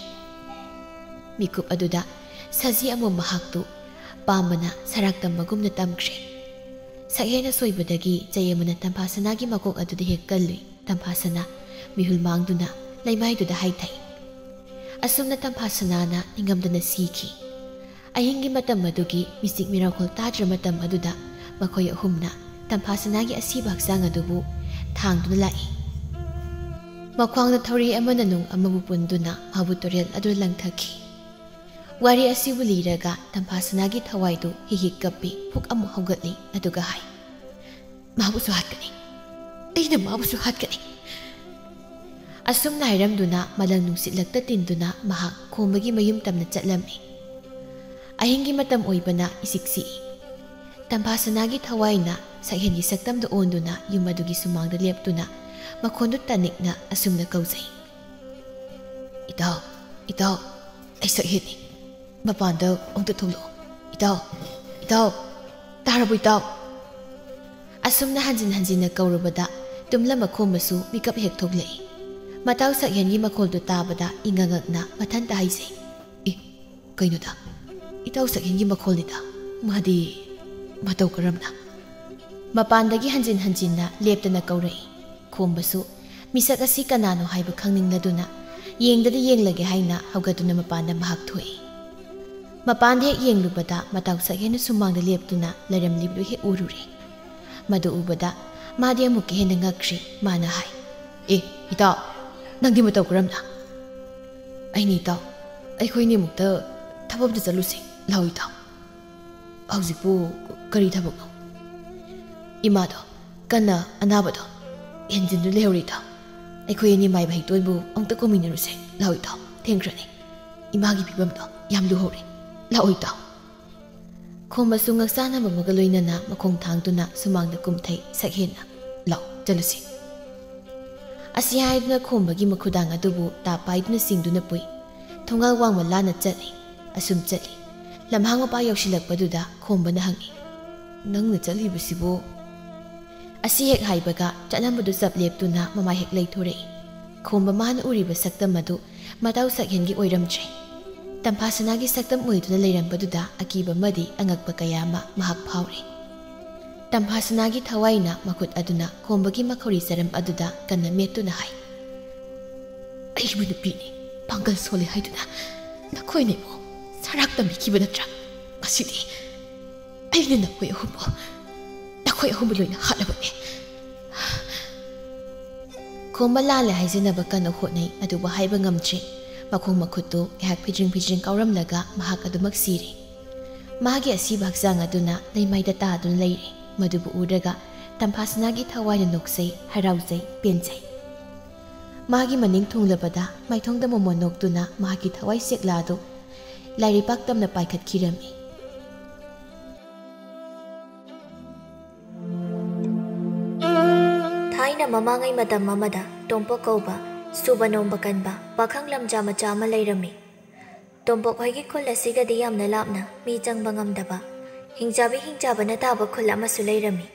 ꯃꯤꯀꯨꯞ ꯑꯗꯨꯗ ꯁꯖꯤ ꯑꯃꯣꯝ ꯃꯍꯥꯛꯇꯨ ꯄꯥꯝꯕꯅ ꯁꯔꯥꯛ ꯇꯝꯕꯒꯨꯝꯅ ꯇꯝꯈ꯭ꯔꯦ꯫ ꯁꯛꯍꯦꯟ ꯑꯁꯣꯏꯕꯗꯒꯤ ꯆꯩ ꯑꯃꯅ ꯇꯝꯐꯥ ꯁꯅꯥꯒꯤ ꯃꯀꯣꯛ ꯑꯗꯨꯗ ꯍꯦꯛ ꯀꯜꯂꯨꯏ꯫ ꯇꯝꯐꯥ ꯁꯅꯥ ꯃꯤꯍꯨꯜ ꯃꯥꯡꯗꯨꯅ ꯂꯩꯃꯥꯏꯗꯨꯗ ꯍꯥꯏꯊꯩ꯫ ꯑꯁꯨꯝꯅ ꯇꯝꯐꯥ ꯁꯅꯥꯅ ꯅꯤꯡꯉꯝꯗꯅ ꯁꯤꯈꯤ꯫ ꯑꯍꯤꯡꯒꯤ ꯃꯇꯝ ꯑꯗꯨꯒꯤ ꯃꯤꯆꯤꯛ ꯃꯤꯔꯥꯎꯈꯣꯜ ꯇꯥꯗ꯭ꯔ ꯃꯇꯝ ꯑꯗꯨꯗ ꯃꯈꯣꯏ ꯑꯍꯨꯝꯅ ꯇꯝꯐꯥ ꯁꯅꯥꯒꯤ ꯑꯁꯤꯕ ꯍꯛꯆꯥꯡ ꯑꯗꯨꯕꯨ ꯊꯥꯡꯗꯨꯅ ꯂꯥꯛꯏ꯫ ꯃꯈ꯭ꯋꯥꯡꯗ ꯊꯧꯔꯤ ꯑꯃꯅ ꯅꯨꯡ ꯑꯃꯕꯨ ꯄꯨꯟꯗꯨꯅ ꯃꯍꯥꯛꯄꯨ ꯇꯨꯔꯦꯜ ꯑꯗꯨꯗ ꯂꯪꯊꯈꯤ꯫ ꯋꯥꯔꯤ ꯑꯁꯤꯕꯨ ꯂꯤꯔꯒ ꯇꯝꯐꯥ ꯁꯅꯥꯒꯤ ꯊꯋꯥꯏꯗꯨ ꯍꯤꯛ ꯍꯤꯛ ꯀꯞꯄꯤ, ꯐꯨꯛ ꯑꯃꯨꯛ ꯍꯧꯒꯠꯂꯤ, ꯑꯗꯨꯒ ꯍꯥꯏ, "ꯃꯥꯕꯨꯁꯨ ꯍꯥꯠꯀꯅꯤ, ꯑꯩꯅ ꯃꯥꯕꯨꯁꯨ ꯍꯥꯠꯀꯅꯤ!" ꯑꯁꯨꯝꯅ ꯍꯥꯏꯔꯝꯗꯨꯅ ꯃꯂꯪ ꯅꯨꯡꯁꯤꯠꯂꯛꯇ ꯇꯤꯟꯗꯨꯅ ꯃꯍꯥꯛ ꯈꯣꯝꯕꯒꯤ ꯃꯌꯨꯝ ꯇꯝꯅ ꯆꯠꯂꯝꯃꯤ꯫ ꯑꯍꯤꯡꯒꯤ ꯃꯇꯝ ꯑꯣꯏꯕꯅ ꯏꯆꯤꯛ ꯆꯤꯛꯏ꯫ ꯇꯝꯐꯥ ꯁꯅꯥꯒꯤ ꯊꯋꯥꯏꯅ ꯁꯛꯍꯦꯟꯒꯤ ꯁꯛꯇꯝꯗ ꯑꯣꯟꯗꯨꯅ ꯌꯨꯝ ꯑꯗꯨꯒꯤ ꯁꯨꯃꯥꯡꯗ ꯂꯦꯞꯇꯨꯅ ꯃꯈꯣꯟꯗꯨ ꯇꯥꯅꯤꯡꯅ ꯑꯁꯨꯝꯅ ꯀꯧꯖꯩ, "ꯏꯇꯥꯎ, ꯏꯇꯥꯎ, ꯑꯩ ꯁꯛꯍꯦꯟꯅꯤ꯫ ꯃꯄꯥꯟꯗ ꯑꯃꯨꯛꯇ ꯊꯣꯛꯂꯛꯑꯣ꯫ ꯏꯇꯥꯎ, ꯏꯇꯥꯎ, ꯇꯥꯔꯕꯣ ꯏꯇꯥꯎ?" ꯑꯁꯨꯝꯅ ꯍꯟꯖꯤꯟ ꯍꯟꯖꯤꯟꯅ ꯀꯧꯔꯨꯕꯗ ꯇꯨꯝꯂꯝꯕ ꯈꯣꯝꯕꯁꯨ ꯃꯤꯀꯞ ꯍꯦꯛ ꯊꯣꯛꯂꯛꯏ꯫ ꯃꯇꯥꯎ ꯁꯛꯍꯦꯟꯒꯤ ꯃꯈꯣꯜꯗꯨ ꯇꯥꯕꯗ ꯏꯉꯛ ꯉꯛꯅ ꯃꯊꯟꯇ ꯍꯥꯏꯖꯩ, "ꯑꯦ, ꯀꯩꯅꯣꯗ? ꯏꯇꯥꯎ ꯁꯛꯍꯦꯟꯒꯤ ꯃꯈꯣꯜꯅꯤꯗ꯫ ꯃꯥꯗꯤ ꯃꯇꯧ ꯀꯔꯝꯅ?" ꯃꯄꯥꯟꯗꯒꯤ ꯍꯟꯖꯤꯟ ꯍꯟꯖꯤꯟꯅ ꯂꯦꯞꯇꯅ ꯀꯧꯔꯛꯏ꯫ ꯈꯣꯝꯕꯁꯨ ꯃꯤꯁꯛ ꯑꯁꯤ ꯀꯅꯥꯅꯣ ꯍꯥꯏꯕ ꯈꯪꯅꯤꯡꯂꯗꯨꯅ ꯌꯦꯡꯗꯗꯤ ꯌꯦꯡꯂꯒꯦ ꯍꯥꯏꯅ ꯍꯧꯒꯠꯇꯨꯅ ꯃꯄꯥꯟꯗ ꯃꯍꯥꯛ ꯊꯣꯛꯏ꯫ ꯃꯄꯥꯟꯗ ꯍꯦꯛ ꯌꯦꯡꯂꯨꯕꯗ ꯃꯇꯥꯎ ꯁꯛꯍꯦꯟꯅ ꯁꯨꯃꯥꯡꯗ ꯂꯦꯞꯇꯨꯅ ꯂꯩꯔꯝꯂꯤꯕꯗꯨ ꯍꯦꯛ ꯎꯔꯨꯔꯦ꯫ ꯃꯗꯨ ꯎꯕꯗ ꯃꯥꯗꯤ ꯑꯃꯨꯛꯀ ꯍꯦꯟꯅ ꯉꯛꯈ꯭ꯔꯦ꯫ ꯃꯥꯅ ꯍꯥꯏ, "ꯑꯦ, ꯏꯇꯥꯎ, ꯅꯪꯗꯤ ꯃꯇꯧ ꯀꯔꯝꯅ?" "ꯑꯩꯅꯤ ꯏꯇꯥꯎ, ꯑꯩꯈꯣꯏꯅꯤꯃꯨꯛꯇ ꯊꯕꯛ ꯑꯝꯇ ꯆꯠꯂꯨꯁꯦ꯫ ꯂꯥꯛꯑꯣ ꯏꯇꯥꯎ꯫" "ꯍꯧꯖꯤꯛꯄꯨ ꯀꯔꯤ ꯊꯕꯛꯅꯣ?" "ꯏꯃꯥꯗꯣ ꯀꯟꯅ ꯑꯅꯥꯕꯗꯣ ꯍꯦꯟꯖꯤꯟꯗꯨꯅ ꯂꯩꯍꯧꯔꯦ ꯏꯇꯥꯎ꯫ ꯑꯩꯈꯣꯏ ꯑꯅꯤ ꯃꯥꯏꯕ ꯍꯤꯇꯣꯟꯕꯨ ꯑꯃꯨꯛꯇ ꯀꯣꯝꯃꯤꯟꯅꯔꯨꯁꯦ꯫ ꯂꯥꯛꯑꯣ ꯏꯇꯥꯎ, ꯊꯦꯡꯈ꯭ꯔꯅꯤ꯫ ꯏꯃꯥꯒꯤ ꯐꯤꯕꯝꯗꯣ ꯌꯥꯝ ꯂꯨꯍꯧꯔꯦ꯫ ꯂꯥꯛꯑꯣ ꯏꯇꯥꯎ꯫" ꯈꯣꯝꯕꯁꯨ ꯉꯛꯆꯥꯟꯅꯕ ꯑꯃꯒ ꯂꯣꯏꯅꯅ ꯃꯈꯣꯡ ꯊꯥꯡꯗꯨꯅ ꯁꯨꯃꯥꯡꯗ ꯀꯨꯝꯊꯩ꯫ ꯁꯛꯍꯦꯟꯅ, "ꯂꯥꯛꯑꯣ, ꯆꯠꯂꯁꯤ꯫" ꯑꯁꯤ ꯍꯥꯏꯗꯨꯅ ꯈꯣꯝꯕꯒꯤ ꯃꯈꯨꯗꯥꯡ ꯑꯗꯨꯕꯨ ꯇꯥꯞ ꯄꯥꯏꯗꯨꯅ ꯆꯤꯡꯗꯨꯅ ꯄꯨꯏ꯫ ꯊꯣꯡꯒꯥꯜ ꯋꯥꯡꯃ ꯂꯥꯟꯅ ꯆꯠꯂꯤ꯫ ꯑꯁꯨꯝ ꯆꯠꯂꯤ꯫ ꯂꯝꯍꯥꯡ ꯃꯄꯥ ꯌꯧꯁꯤꯜꯂꯛꯄꯗꯨꯗ ꯈꯣꯝꯕꯅ ꯍꯪꯉꯤ, "ꯅꯪꯅ ꯆꯠꯂꯤꯕꯁꯤꯕꯨ?" ꯑꯁꯤ ꯍꯦꯛ ꯍꯥꯏꯕꯒ ꯆꯠꯂꯝꯕꯗꯨ ꯆꯞ ꯂꯦꯞꯇꯨꯅ ꯃꯃꯥꯏ ꯍꯦꯛ ꯂꯩꯊꯣꯔꯛꯏ꯫ ꯈꯣꯝꯕ ꯃꯥꯅ ꯎꯔꯤꯕ ꯁꯛꯇꯝ ꯑꯗꯨ ꯃꯇꯥꯎ ꯁꯛꯍꯦꯟꯒꯤ ꯑꯣꯏꯔꯝꯗ꯭ꯔꯦ꯫ ꯇꯝꯐꯥꯁꯅꯥꯒꯤ ꯁꯛꯇꯝ ꯑꯣꯏꯗꯨꯅ ꯂꯩꯔꯝꯕꯗꯨꯗ ꯑꯀꯤꯕ ꯑꯃꯗꯤ ꯑꯉꯛꯄ ꯀꯌꯥ ꯑꯃ ꯃꯍꯥꯛ ꯐꯥꯎꯔꯤ꯫ ꯇꯝꯐꯥꯁꯅꯥꯒꯤ ꯊꯋꯥꯏꯅ ꯃꯈꯨꯠ ꯑꯗꯨꯅ ꯈꯣꯝꯕꯒꯤ ꯃꯈꯧꯔꯤ ꯆꯔꯝ ꯑꯗꯨꯗ ꯀꯟꯅ ꯃꯦꯠꯇꯨꯅ ꯍꯥꯏ, "ꯑꯩꯕꯨ ꯅꯨꯄꯤꯅꯤ, ꯄꯥꯡꯒꯜ ꯁꯣꯜꯂꯤ ꯍꯥꯏꯗꯨꯅ ꯅꯈꯣꯏꯅ ꯑꯩꯕꯨ ꯁꯔꯥꯛ ꯇꯝꯕꯤꯈꯤꯕ ꯅꯠꯇ꯭ꯔꯥ? ꯉꯁꯤꯗꯤ ꯑꯩꯅ ꯅꯈꯣꯏ ꯑꯍꯨꯝꯕꯨ, ꯅꯈꯣꯏ ꯑꯍꯨꯝꯕꯨ ꯂꯣꯏꯅ ꯍꯥꯠꯂꯕꯅꯦ꯫" ꯈꯣꯝꯕ ꯂꯥꯜꯂꯦ ꯍꯥꯏꯖꯅꯕ ꯀꯟꯅ ꯍꯣꯠꯅꯩ, ꯑꯗꯨꯕꯨ ꯍꯥꯏꯕ ꯉꯝꯗ꯭ꯔꯤ꯫ ꯃꯈꯣꯡ ꯃꯈꯨꯠꯇꯨ ꯉꯥꯏꯍꯥꯛ ꯐꯤꯗ꯭ꯔꯤꯡ ꯐꯤꯗ꯭ꯔꯤꯡ ꯀꯥꯎꯔꯝꯂꯒ ꯃꯍꯥꯛ ꯑꯗꯨꯃꯛ ꯁꯤꯔꯦ꯫ ꯃꯥꯒꯤ ꯑꯁꯤꯕ ꯍꯛꯆꯥꯡ ꯑꯗꯨꯅ ꯂꯩꯃꯥꯏꯗ ꯇꯥꯗꯨꯅ ꯂꯩꯔꯦ꯫ ꯃꯗꯨꯕꯨ ꯎꯔꯒ ꯇꯝꯐꯥꯁꯅꯥꯒꯤ ꯊꯋꯥꯏꯅ ꯅꯣꯛꯆꯩ, ꯍꯔꯥꯎꯖꯩ, ꯄꯦꯟꯖꯩ꯫ ꯃꯥꯒꯤ ꯃꯅꯤꯡ ꯊꯨꯡꯂꯕꯗ ꯃꯥꯏꯊꯣꯡꯗ ꯃꯣꯃꯣꯟ ꯅꯣꯛꯇꯨꯅ ꯃꯍꯥꯛꯀꯤ ꯊꯋꯥꯏ ꯆꯦꯛꯂꯥ ꯑꯗꯨ ꯂꯥꯏꯔꯩꯄꯥꯛ ꯇꯝꯅ ꯄꯥꯏꯈꯠꯈꯤꯔꯝꯃꯤ꯫ ꯊꯥꯏꯅ ꯃꯃꯥꯡꯉꯩ ꯃꯇꯝ ꯑꯃꯗ ꯇꯣꯝꯄꯣꯛ ꯀꯧꯕ ꯁꯨꯕ ꯅꯣꯝꯕ ꯀꯟꯕ ꯄꯥꯈꯪ ꯂꯝꯖꯥ ꯃꯆꯥ ꯑꯃ ꯂꯩꯔꯝꯃꯤ꯫ ꯇꯣꯝꯄꯣꯛ ꯍꯣꯏꯒꯤ ꯈꯨꯜ ꯑꯁꯤꯒꯗꯤ ꯌꯥꯝꯅ ꯂꯥꯞꯅ ꯃꯤ ꯆꯪꯕ ꯉꯝꯗꯕ ꯍꯤꯡꯆꯥꯕꯤ ꯍꯤꯡꯆꯥꯕꯅ ꯇꯥꯕ ꯈꯨꯜ ꯑꯃꯁꯨ ꯂꯩꯔꯝꯃꯤ꯫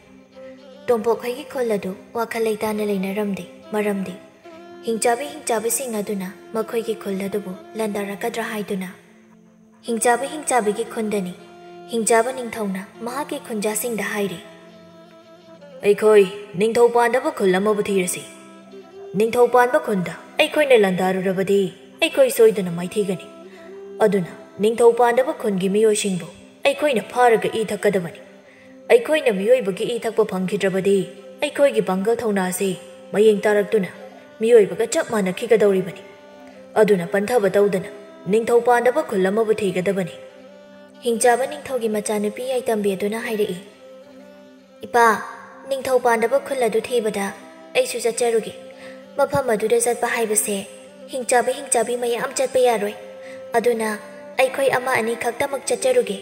ꯇꯣꯝꯄꯣꯛ ꯍꯣꯏꯒꯤ ꯈꯨꯜ ꯑꯗꯨ ꯋꯥꯈꯜ ꯂꯩꯇꯥꯅ ꯂꯩꯅꯔꯝꯗꯦ꯫ ꯃꯔꯝꯗꯤ ꯍꯤꯡꯆꯥꯕꯤ ꯍꯤꯡꯆꯥꯕꯤꯁꯤꯡ ꯑꯗꯨꯅ ꯃꯈꯣꯏꯒꯤ ꯈꯨꯜ ꯑꯗꯨꯕꯨ ꯂꯥꯟꯗꯥꯔꯛꯀꯗ꯭ꯔꯥ ꯍꯥꯏꯗꯨꯅ꯫ ꯍꯤꯡꯆꯥꯕꯤ ꯍꯤꯡꯆꯥꯕꯤꯒꯤ ꯈꯨꯟꯗꯅꯤ꯫ ꯍꯤꯡꯆꯥꯕ ꯅꯤꯡꯊꯧꯅ ꯃꯍꯥꯛꯀꯤ ꯈꯨꯟꯖꯥꯁꯤꯡꯗ ꯍꯥꯏꯔꯤ, "ꯑꯩꯈꯣꯏ ꯅꯤꯡꯊꯧ ꯄꯥꯟꯗꯕ ꯈꯨꯜ ꯑꯃꯕꯨ ꯊꯤꯔꯁꯤ꯫ ꯅꯤꯡꯊꯧ ꯄꯥꯟꯕ ꯈꯨꯟꯗ ꯑꯩꯈꯣꯏꯅ ꯂꯥꯟꯗꯥꯔꯨꯔꯕꯗꯤ ꯑꯩꯈꯣꯏ ꯁꯣꯏꯗꯅ ꯃꯥꯏꯊꯤꯒꯅꯤ꯫ ꯑꯗꯨꯅ ꯅꯤꯡꯊꯧ ꯄꯥꯟꯗꯕ ꯈꯨꯟꯒꯤ ꯃꯤꯑꯣꯏꯁꯤꯡꯕꯨ ꯑꯩꯈꯣꯏꯅ ꯐꯥꯔꯒ ꯏ ꯊꯛꯀꯗꯕꯅꯤ꯫ ꯑꯩꯈꯣꯏꯅ ꯃꯤꯑꯣꯏꯕꯒꯤ ꯏ ꯊꯛꯄ ꯐꯪꯈꯤꯗ꯭ꯔꯕꯗꯤ ꯑꯩꯈꯣꯏꯒꯤ ꯄꯥꯡꯒꯜ ꯊꯧꯅꯥ ꯑꯁꯤ ꯃꯌꯦꯡ ꯇꯥꯔꯛꯇꯨꯅ ꯃꯤꯑꯣꯏꯕꯒ ꯆꯞ ꯃꯥꯟꯅꯈꯤꯒꯗꯧꯔꯤꯕꯅꯤ꯫ ꯑꯗꯨꯅ ꯄꯟꯊꯕ ꯇꯧꯗꯅ ꯅꯤꯡꯊꯧ ꯄꯥꯟꯗꯕ ꯈꯨꯜ ꯑꯃꯕꯨ ꯊꯤꯒꯗꯕꯅꯤ꯫" ꯍꯤꯡꯆꯥꯕ ꯅꯤꯡꯊꯧꯒꯤ ꯃꯆꯥꯅꯨꯄꯤ ꯌꯥꯏꯇꯝꯕꯤ ꯑꯗꯨꯅ ꯍꯥꯏꯔꯛꯏ, "ꯏꯄꯥ, ꯅꯤꯡꯊꯧ ꯄꯥꯟꯗꯕ ꯈꯨꯜ ꯑꯗꯨ ꯊꯤꯕꯗ ꯑꯩꯁꯨ ꯆꯠꯆꯔꯨꯒꯦ꯫ ꯃꯐꯝ ꯑꯗꯨꯗ ꯆꯠꯄ ꯍꯥꯏꯕꯁꯦ ꯍꯤꯡꯆꯥꯕꯤ ꯍꯤꯡꯆꯥꯕꯤ ꯃꯌꯥꯝ ꯆꯠꯄ ꯌꯥꯔꯣꯏ꯫ ꯑꯗꯨꯅ ꯑꯩꯈꯣꯏ ꯑꯃ ꯑꯅꯤ ꯈꯛꯇꯃꯛ ꯆꯠꯆꯔꯨꯒꯦ꯫"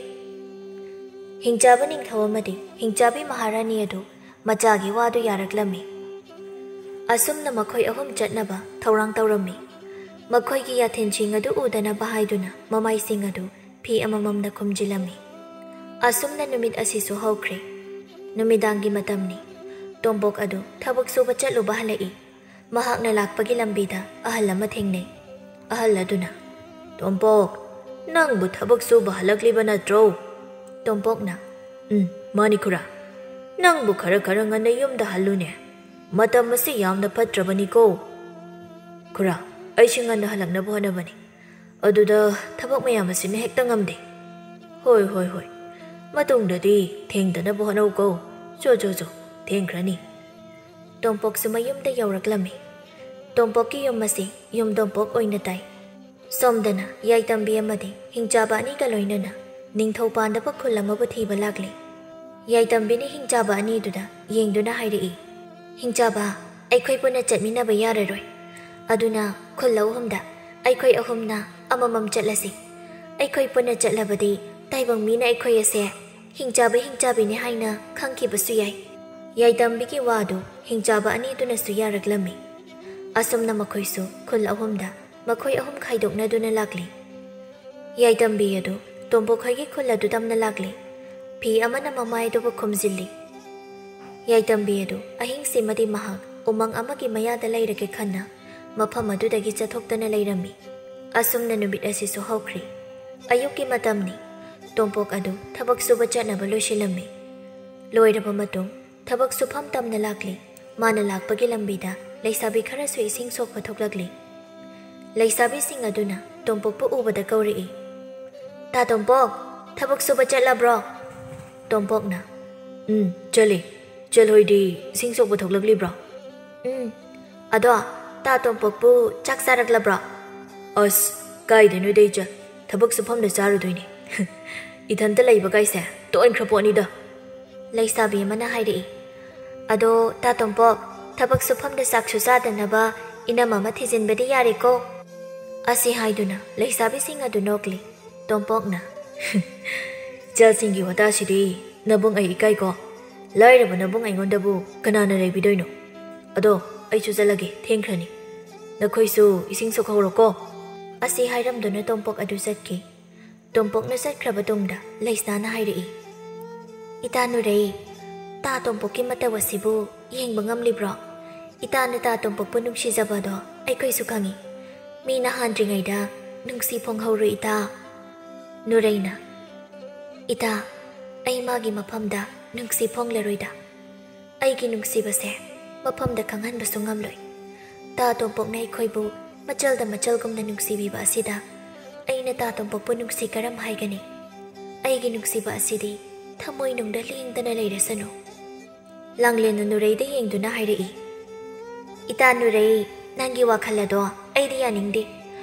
ꯍꯤꯡꯆꯥꯕ ꯅꯤꯡꯊꯧ ꯑꯃꯗꯤ ꯍꯤꯡꯆꯥꯕꯤ ꯃꯍꯥꯔꯥꯅꯤ ꯑꯗꯨ ꯃꯆꯥꯒꯤ ꯋꯥꯗꯨ ꯌꯥꯔꯛꯂꯝꯃꯤ꯫ ꯑꯁꯨꯝꯅ ꯃꯈꯣꯏ ꯑꯍꯨꯝ ꯆꯠꯅꯕ ꯊꯧꯔꯥꯡ ꯇꯧꯔꯝꯃꯤ꯫ ꯃꯈꯣꯏꯒꯤ ꯌꯥꯊꯦꯟꯁꯤꯡ ꯑꯗꯨ ꯎꯗꯅꯕ ꯍꯥꯏꯗꯨꯅ ꯃꯃꯥꯏꯁꯤꯡ ꯑꯗꯨ ꯐꯤ ꯑꯃꯃꯝꯅ ꯈꯨꯝꯖꯤꯜꯂꯝꯃꯤ꯫ ꯑꯁꯨꯝꯅ ꯅꯨꯃꯤꯠ ꯑꯁꯤꯁꯨ ꯍꯧꯈ꯭ꯔꯦ꯫ ꯅꯨꯃꯤꯗꯥꯡꯒꯤ ꯃꯇꯝꯅꯤ꯫ ꯇꯣꯝꯄꯣꯛ ꯑꯗꯨ ꯊꯕꯛ ꯁꯨꯕ ꯆꯠꯂꯨꯕ ꯍꯜꯂꯛꯏ꯫ ꯃꯍꯥꯛꯅ ꯂꯥꯛꯄꯒꯤ ꯂꯝꯕꯤꯗ ꯑꯍꯜ ꯑꯃ ꯊꯦꯡꯅꯩ꯫ ꯑꯍꯜ ꯑꯗꯨꯅ, "ꯇꯣꯝꯄꯣꯛ, ꯅꯪꯕꯨ ꯊꯕꯛ ꯁꯨꯕ ꯍꯜꯂꯛꯂꯤꯕ ꯅꯠꯇ꯭ꯔꯣ?" ꯇꯣꯝꯄꯣꯛꯅ, "ꯎꯝ, ꯃꯥꯅꯤ ꯈꯨꯔꯥ꯫ ꯅꯪꯕꯨ ꯈꯔ ꯈꯔ ꯉꯟꯅ ꯌꯨꯝꯗ ꯍꯜꯂꯨꯅꯦ꯫ ꯃꯇꯝ ꯑꯁꯤ ꯌꯥꯝꯅ ꯐꯠꯇ꯭ꯔꯕꯅꯤꯀꯣ꯫" "ꯈꯨꯔꯥ, ꯑꯩꯁꯤ ꯉꯟꯅ ꯍꯜꯂꯛꯅꯕ ꯍꯣꯠꯅꯕꯅꯤ꯫ ꯑꯗꯨꯗ ꯊꯕꯛ ꯃꯌꯥꯝ ꯑꯁꯤꯅ ꯍꯦꯛꯇ ꯉꯝꯗꯦ꯫" "ꯍꯣꯏ, ꯍꯣꯏ, ꯍꯣꯏ꯫ ꯃꯇꯨꯡꯗꯗꯤ ꯊꯦꯡꯗꯅꯕ ꯍꯣꯠꯅꯧꯀꯣ꯫ ꯆꯣ, ꯆꯣ, ꯆꯣ, ꯊꯦꯡꯈ꯭ꯔꯅꯤ꯫" ꯇꯣꯝꯄꯣꯛꯁꯨ ꯃꯌꯨꯝꯗ ꯌꯧꯔꯛꯂꯝꯃꯤ꯫ ꯇꯣꯝꯄꯣꯛꯀꯤ ꯌꯨꯝ ꯑꯁꯤ ꯌꯨꯝ ꯇꯣꯝꯄꯣꯛ ꯑꯣꯏꯅ ꯇꯥꯏ꯫ ꯁꯣꯝꯗꯅ ꯌꯥꯏꯇꯝꯕꯤ ꯑꯃꯗꯤ ꯍꯤꯡꯆꯥꯕ ꯑꯅꯤꯒ ꯂꯣꯏꯅꯅ ꯅꯤꯡꯊꯧ ꯄꯥꯟꯗꯕ ꯈꯨꯜ ꯑꯃꯕꯨ ꯊꯤꯕ ꯂꯥꯛꯂꯤ꯫ ꯌꯥꯏꯇꯝꯕꯤꯅ ꯍꯤꯡꯆꯥꯕ ꯑꯅꯤꯗꯨꯗ ꯌꯦꯡꯗꯨꯅ ꯍꯥꯏꯔꯛꯏ, "ꯍꯤꯡꯆꯥꯕ, ꯑꯩꯈꯣꯏ ꯄꯨꯟꯅ ꯆꯠꯃꯤꯟꯅꯕ ꯌꯥꯔꯔꯣꯏ꯫ ꯑꯗꯨꯅ ꯈꯨꯜ ꯑꯍꯨꯝꯗ ꯑꯩꯈꯣꯏ ꯑꯍꯨꯝꯅ ꯑꯃꯃꯝ ꯆꯠꯂꯁꯤ꯫ ꯑꯩꯈꯣꯏ ꯄꯨꯟꯅ ꯆꯠꯂꯕꯗꯤ ꯇꯥꯏꯕꯪ ꯃꯤꯅ ꯑꯩꯈꯣꯏ ꯑꯁꯦ ꯍꯤꯡꯆꯥꯕ ꯍꯤꯡꯆꯥꯕꯤꯅꯤ ꯍꯥꯏꯅ ꯈꯪꯈꯤꯕꯁꯨ ꯌꯥꯏ꯫" ꯌꯥꯏꯇꯝꯕꯤꯒꯤ ꯋꯥꯗꯨ ꯍꯤꯡꯆꯥꯕ ꯑꯅꯤꯗꯨꯅꯁꯨ ꯌꯥꯔꯛꯂꯝꯃꯤ꯫ ꯑꯁꯨꯝꯅ ꯃꯈꯣꯏꯁꯨ ꯈꯨꯜ ꯑꯍꯨꯝꯗ ꯃꯈꯣꯏ ꯑꯍꯨꯝ ꯈꯥꯏꯗꯣꯛꯅꯗꯨꯅ ꯂꯥꯛꯂꯤ꯫ ꯌꯥꯏꯇꯝꯕꯤ ꯑꯗꯨ ꯇꯣꯝꯄꯣꯛ ꯈꯣꯏꯒꯤ ꯈꯨꯜ ꯑꯗꯨ ꯇꯝꯅ ꯂꯥꯛꯂꯤ꯫ ꯐꯤ ꯑꯃꯅ ꯃꯃꯥꯏ ꯑꯗꯨꯕꯨ ꯈꯨꯝꯖꯤꯜꯂꯤ꯫ ꯌꯥꯏꯇꯝꯕꯤ ꯑꯗꯨ ꯑꯍꯤꯡꯁꯤꯃꯗꯤ ꯃꯍꯥꯛ ꯎꯃꯪ ꯑꯃꯒꯤ ꯃꯌꯥꯗ ꯂꯩꯔꯒꯦ ꯈꯟꯅ ꯃꯐꯝ ꯑꯗꯨꯗꯒꯤ ꯆꯠꯊꯣꯛꯇꯅ ꯂꯩꯔꯝꯃꯤ꯫ ꯑꯁꯨꯝꯅ ꯅꯨꯃꯤꯠ ꯑꯁꯤꯁꯨ ꯍꯧꯈ꯭ꯔꯤ꯫ ꯑꯌꯨꯛꯀꯤ ꯃꯇꯝꯅꯤ꯫ ꯇꯣꯝꯄꯣꯛ ꯑꯗꯨ ꯊꯕꯛ ꯁꯨꯕ ꯆꯠꯅꯕ ꯂꯣꯏꯁꯤꯜꯂꯝꯃꯤ꯫ ꯂꯣꯏꯔꯕ ꯃꯇꯨꯡ ꯊꯕꯛ ꯁꯨꯐꯝ ꯇꯝꯅ ꯂꯥꯛꯂꯤ꯫ ꯃꯥꯅ ꯂꯥꯛꯄꯒꯤ ꯂꯝꯕꯤꯗ ꯂꯩꯁꯥꯕꯤ ꯈꯔꯁꯨ ꯏꯁꯤꯡ ꯁꯣꯛꯄ ꯊꯣꯛꯂꯛꯂꯤ꯫ ꯂꯩꯁꯥꯕꯤꯁꯤꯡ ꯑꯗꯨꯅ ꯇꯣꯝꯄꯣꯛꯄꯨ ꯎꯕꯗ ꯀꯧꯔꯛꯏ, "ꯇꯥ ꯇꯣꯝꯄꯣꯛ, ꯊꯕꯛ ꯁꯨꯕ ꯆꯠꯂꯕ꯭ꯔꯣ?" ꯇꯣꯝꯄꯣꯛꯅ, "ꯎꯝ, ꯆꯠꯂꯤ꯫ ꯆꯦꯜꯍꯣꯏꯗꯤ ꯏꯁꯤꯡ ꯁꯣꯛꯄ ꯊꯣꯛꯂꯛꯂꯤꯕ꯭ꯔꯣ?" "ꯎꯝ꯫ ꯑꯗꯣ, ꯇꯥ ꯇꯣꯝꯄꯣꯛꯄꯨ ꯆꯥꯛ ꯆꯥꯔꯛꯂꯕ꯭ꯔꯣ?" "ꯑꯁ, ꯀꯥꯏꯗꯩꯅꯣꯗ ꯏꯆꯦ, ꯊꯕꯛ ꯁꯨꯐꯝꯗ ꯆꯥꯔꯨꯗꯣꯏꯅꯤ꯫ ꯏꯊꯟꯇ ꯂꯩꯕ ꯀꯥꯏꯁꯦ ꯇꯣꯛꯍꯟꯈ꯭ꯔ ꯄꯣꯠꯅꯤꯗ꯫" ꯂꯩꯁꯥꯕꯤ ꯑꯃꯅ ꯍꯥꯏꯔꯛꯏ, "ꯑꯗꯣ, ꯇꯥ ꯇꯣꯝꯄꯣꯛ, ꯊꯕꯛ ꯁꯨꯐꯝꯗ ꯆꯥꯛꯁꯨ ꯆꯥꯗꯅꯕ ꯏꯅꯝ ꯑꯃ ꯊꯤꯖꯤꯟꯕꯗꯤ ꯌꯥꯔꯦꯀꯣ?" ꯑꯁꯤ ꯍꯥꯏꯗꯨꯅ ꯂꯩꯁꯥꯕꯤꯁꯤꯡ ꯑꯗꯨ ꯅꯣꯛꯂꯤ꯫ ꯇꯣꯝꯄꯣꯛꯅ, "ꯏꯆꯥꯁꯤꯡꯒꯤ ꯋꯥꯇꯥꯁꯤꯗꯤ ꯅꯕꯨꯡ ꯑꯩ ꯏꯀꯥꯏꯀꯣ꯫ ꯂꯥꯏꯔꯕ ꯅꯕꯨꯡ ꯑꯩꯉꯣꯟꯗꯕꯨ ꯀꯅꯥꯅ ꯂꯩꯕꯤꯗꯣꯏꯅꯣ? ꯑꯗꯣ, ꯑꯩꯁꯨ ꯆꯠꯂꯒꯦ, ꯊꯦꯡꯈ꯭ꯔꯅꯤ꯫ ꯅꯈꯣꯏꯁꯨ ꯏꯁꯤꯡ ꯁꯣꯛꯍꯧꯔꯣꯀꯣ꯫" ꯑꯁꯤ ꯍꯥꯏꯔꯝꯗꯨꯅ ꯇꯣꯝꯄꯣꯛ ꯑꯗꯨ ꯆꯠꯈꯤ꯫ ꯇꯣꯝꯄꯣꯛꯅ ꯆꯠꯈ꯭ꯔꯕ ꯇꯨꯡꯗ ꯂꯩꯁꯅꯥꯅ ꯍꯥꯏꯔꯛꯏ, "ꯏꯇꯥ ꯅꯨꯔꯩ, ꯇꯥ ꯇꯣꯝꯄꯣꯛꯀꯤ ꯃꯇꯧ ꯑꯁꯤꯕꯨ ꯌꯦꯡꯕ ꯉꯝꯂꯤꯕ꯭ꯔꯣ? ꯏꯇꯥꯅ ꯇꯥ ꯇꯣꯝꯄꯣꯛꯄꯨ ꯅꯨꯡꯁꯤꯖꯕꯗꯣ ꯑꯩꯈꯣꯏꯁꯨ ꯈꯪꯏ꯫ ꯃꯤꯅ ꯍꯥꯟꯗ꯭ꯔꯤꯉꯩꯗ ꯅꯨꯡꯁꯤ ꯐꯣꯡꯍꯧꯔꯣ ꯏꯇꯥ꯫" ꯅꯨꯔꯩꯅ, "ꯏꯇꯥ, ꯑꯩ ꯃꯥꯒꯤ ꯃꯐꯝꯗ ꯅꯨꯡꯁꯤ ꯐꯣꯡꯂꯔꯣꯏꯗ꯫ ꯑꯩꯒꯤ ꯅꯨꯡꯁꯤꯕꯁꯦ ꯃꯐꯝꯗ ꯈꯪꯍꯟꯕꯁꯨ ꯉꯝꯂꯣꯏ꯫ ꯇꯥ ꯇꯣꯝꯄꯣꯛꯅ ꯑꯩꯈꯣꯏꯕꯨ ꯃꯆꯜꯗ ꯃꯆꯜꯒꯨꯝꯅ ꯅꯨꯡꯁꯤꯕꯤꯕ ꯑꯁꯤꯗ ꯑꯩꯅ ꯇꯥ ꯇꯣꯝꯄꯣꯛꯄꯨ ꯅꯨꯡꯁꯤ ꯀꯔꯝ ꯍꯥꯏꯒꯅꯤ? ꯑꯩꯒꯤ ꯅꯨꯡꯁꯤꯕ ꯑꯁꯤꯗꯤ ꯊꯃꯣꯏꯅꯨꯡꯗ ꯂꯦꯡꯗꯅ ꯂꯩꯔꯁꯅꯨ꯫" ꯂꯥꯡꯂꯦꯟꯅ ꯅꯨꯔꯩꯗ ꯌꯦꯡꯗꯨꯅ ꯍꯥꯏꯔꯛꯏ, "ꯏꯇꯥ ꯅꯨꯔꯩ, ꯅꯪꯒꯤ ꯋꯥꯈꯜ ꯑꯗꯣ ꯑꯩꯗꯤ ꯌꯥꯅꯤꯡꯗꯦ꯫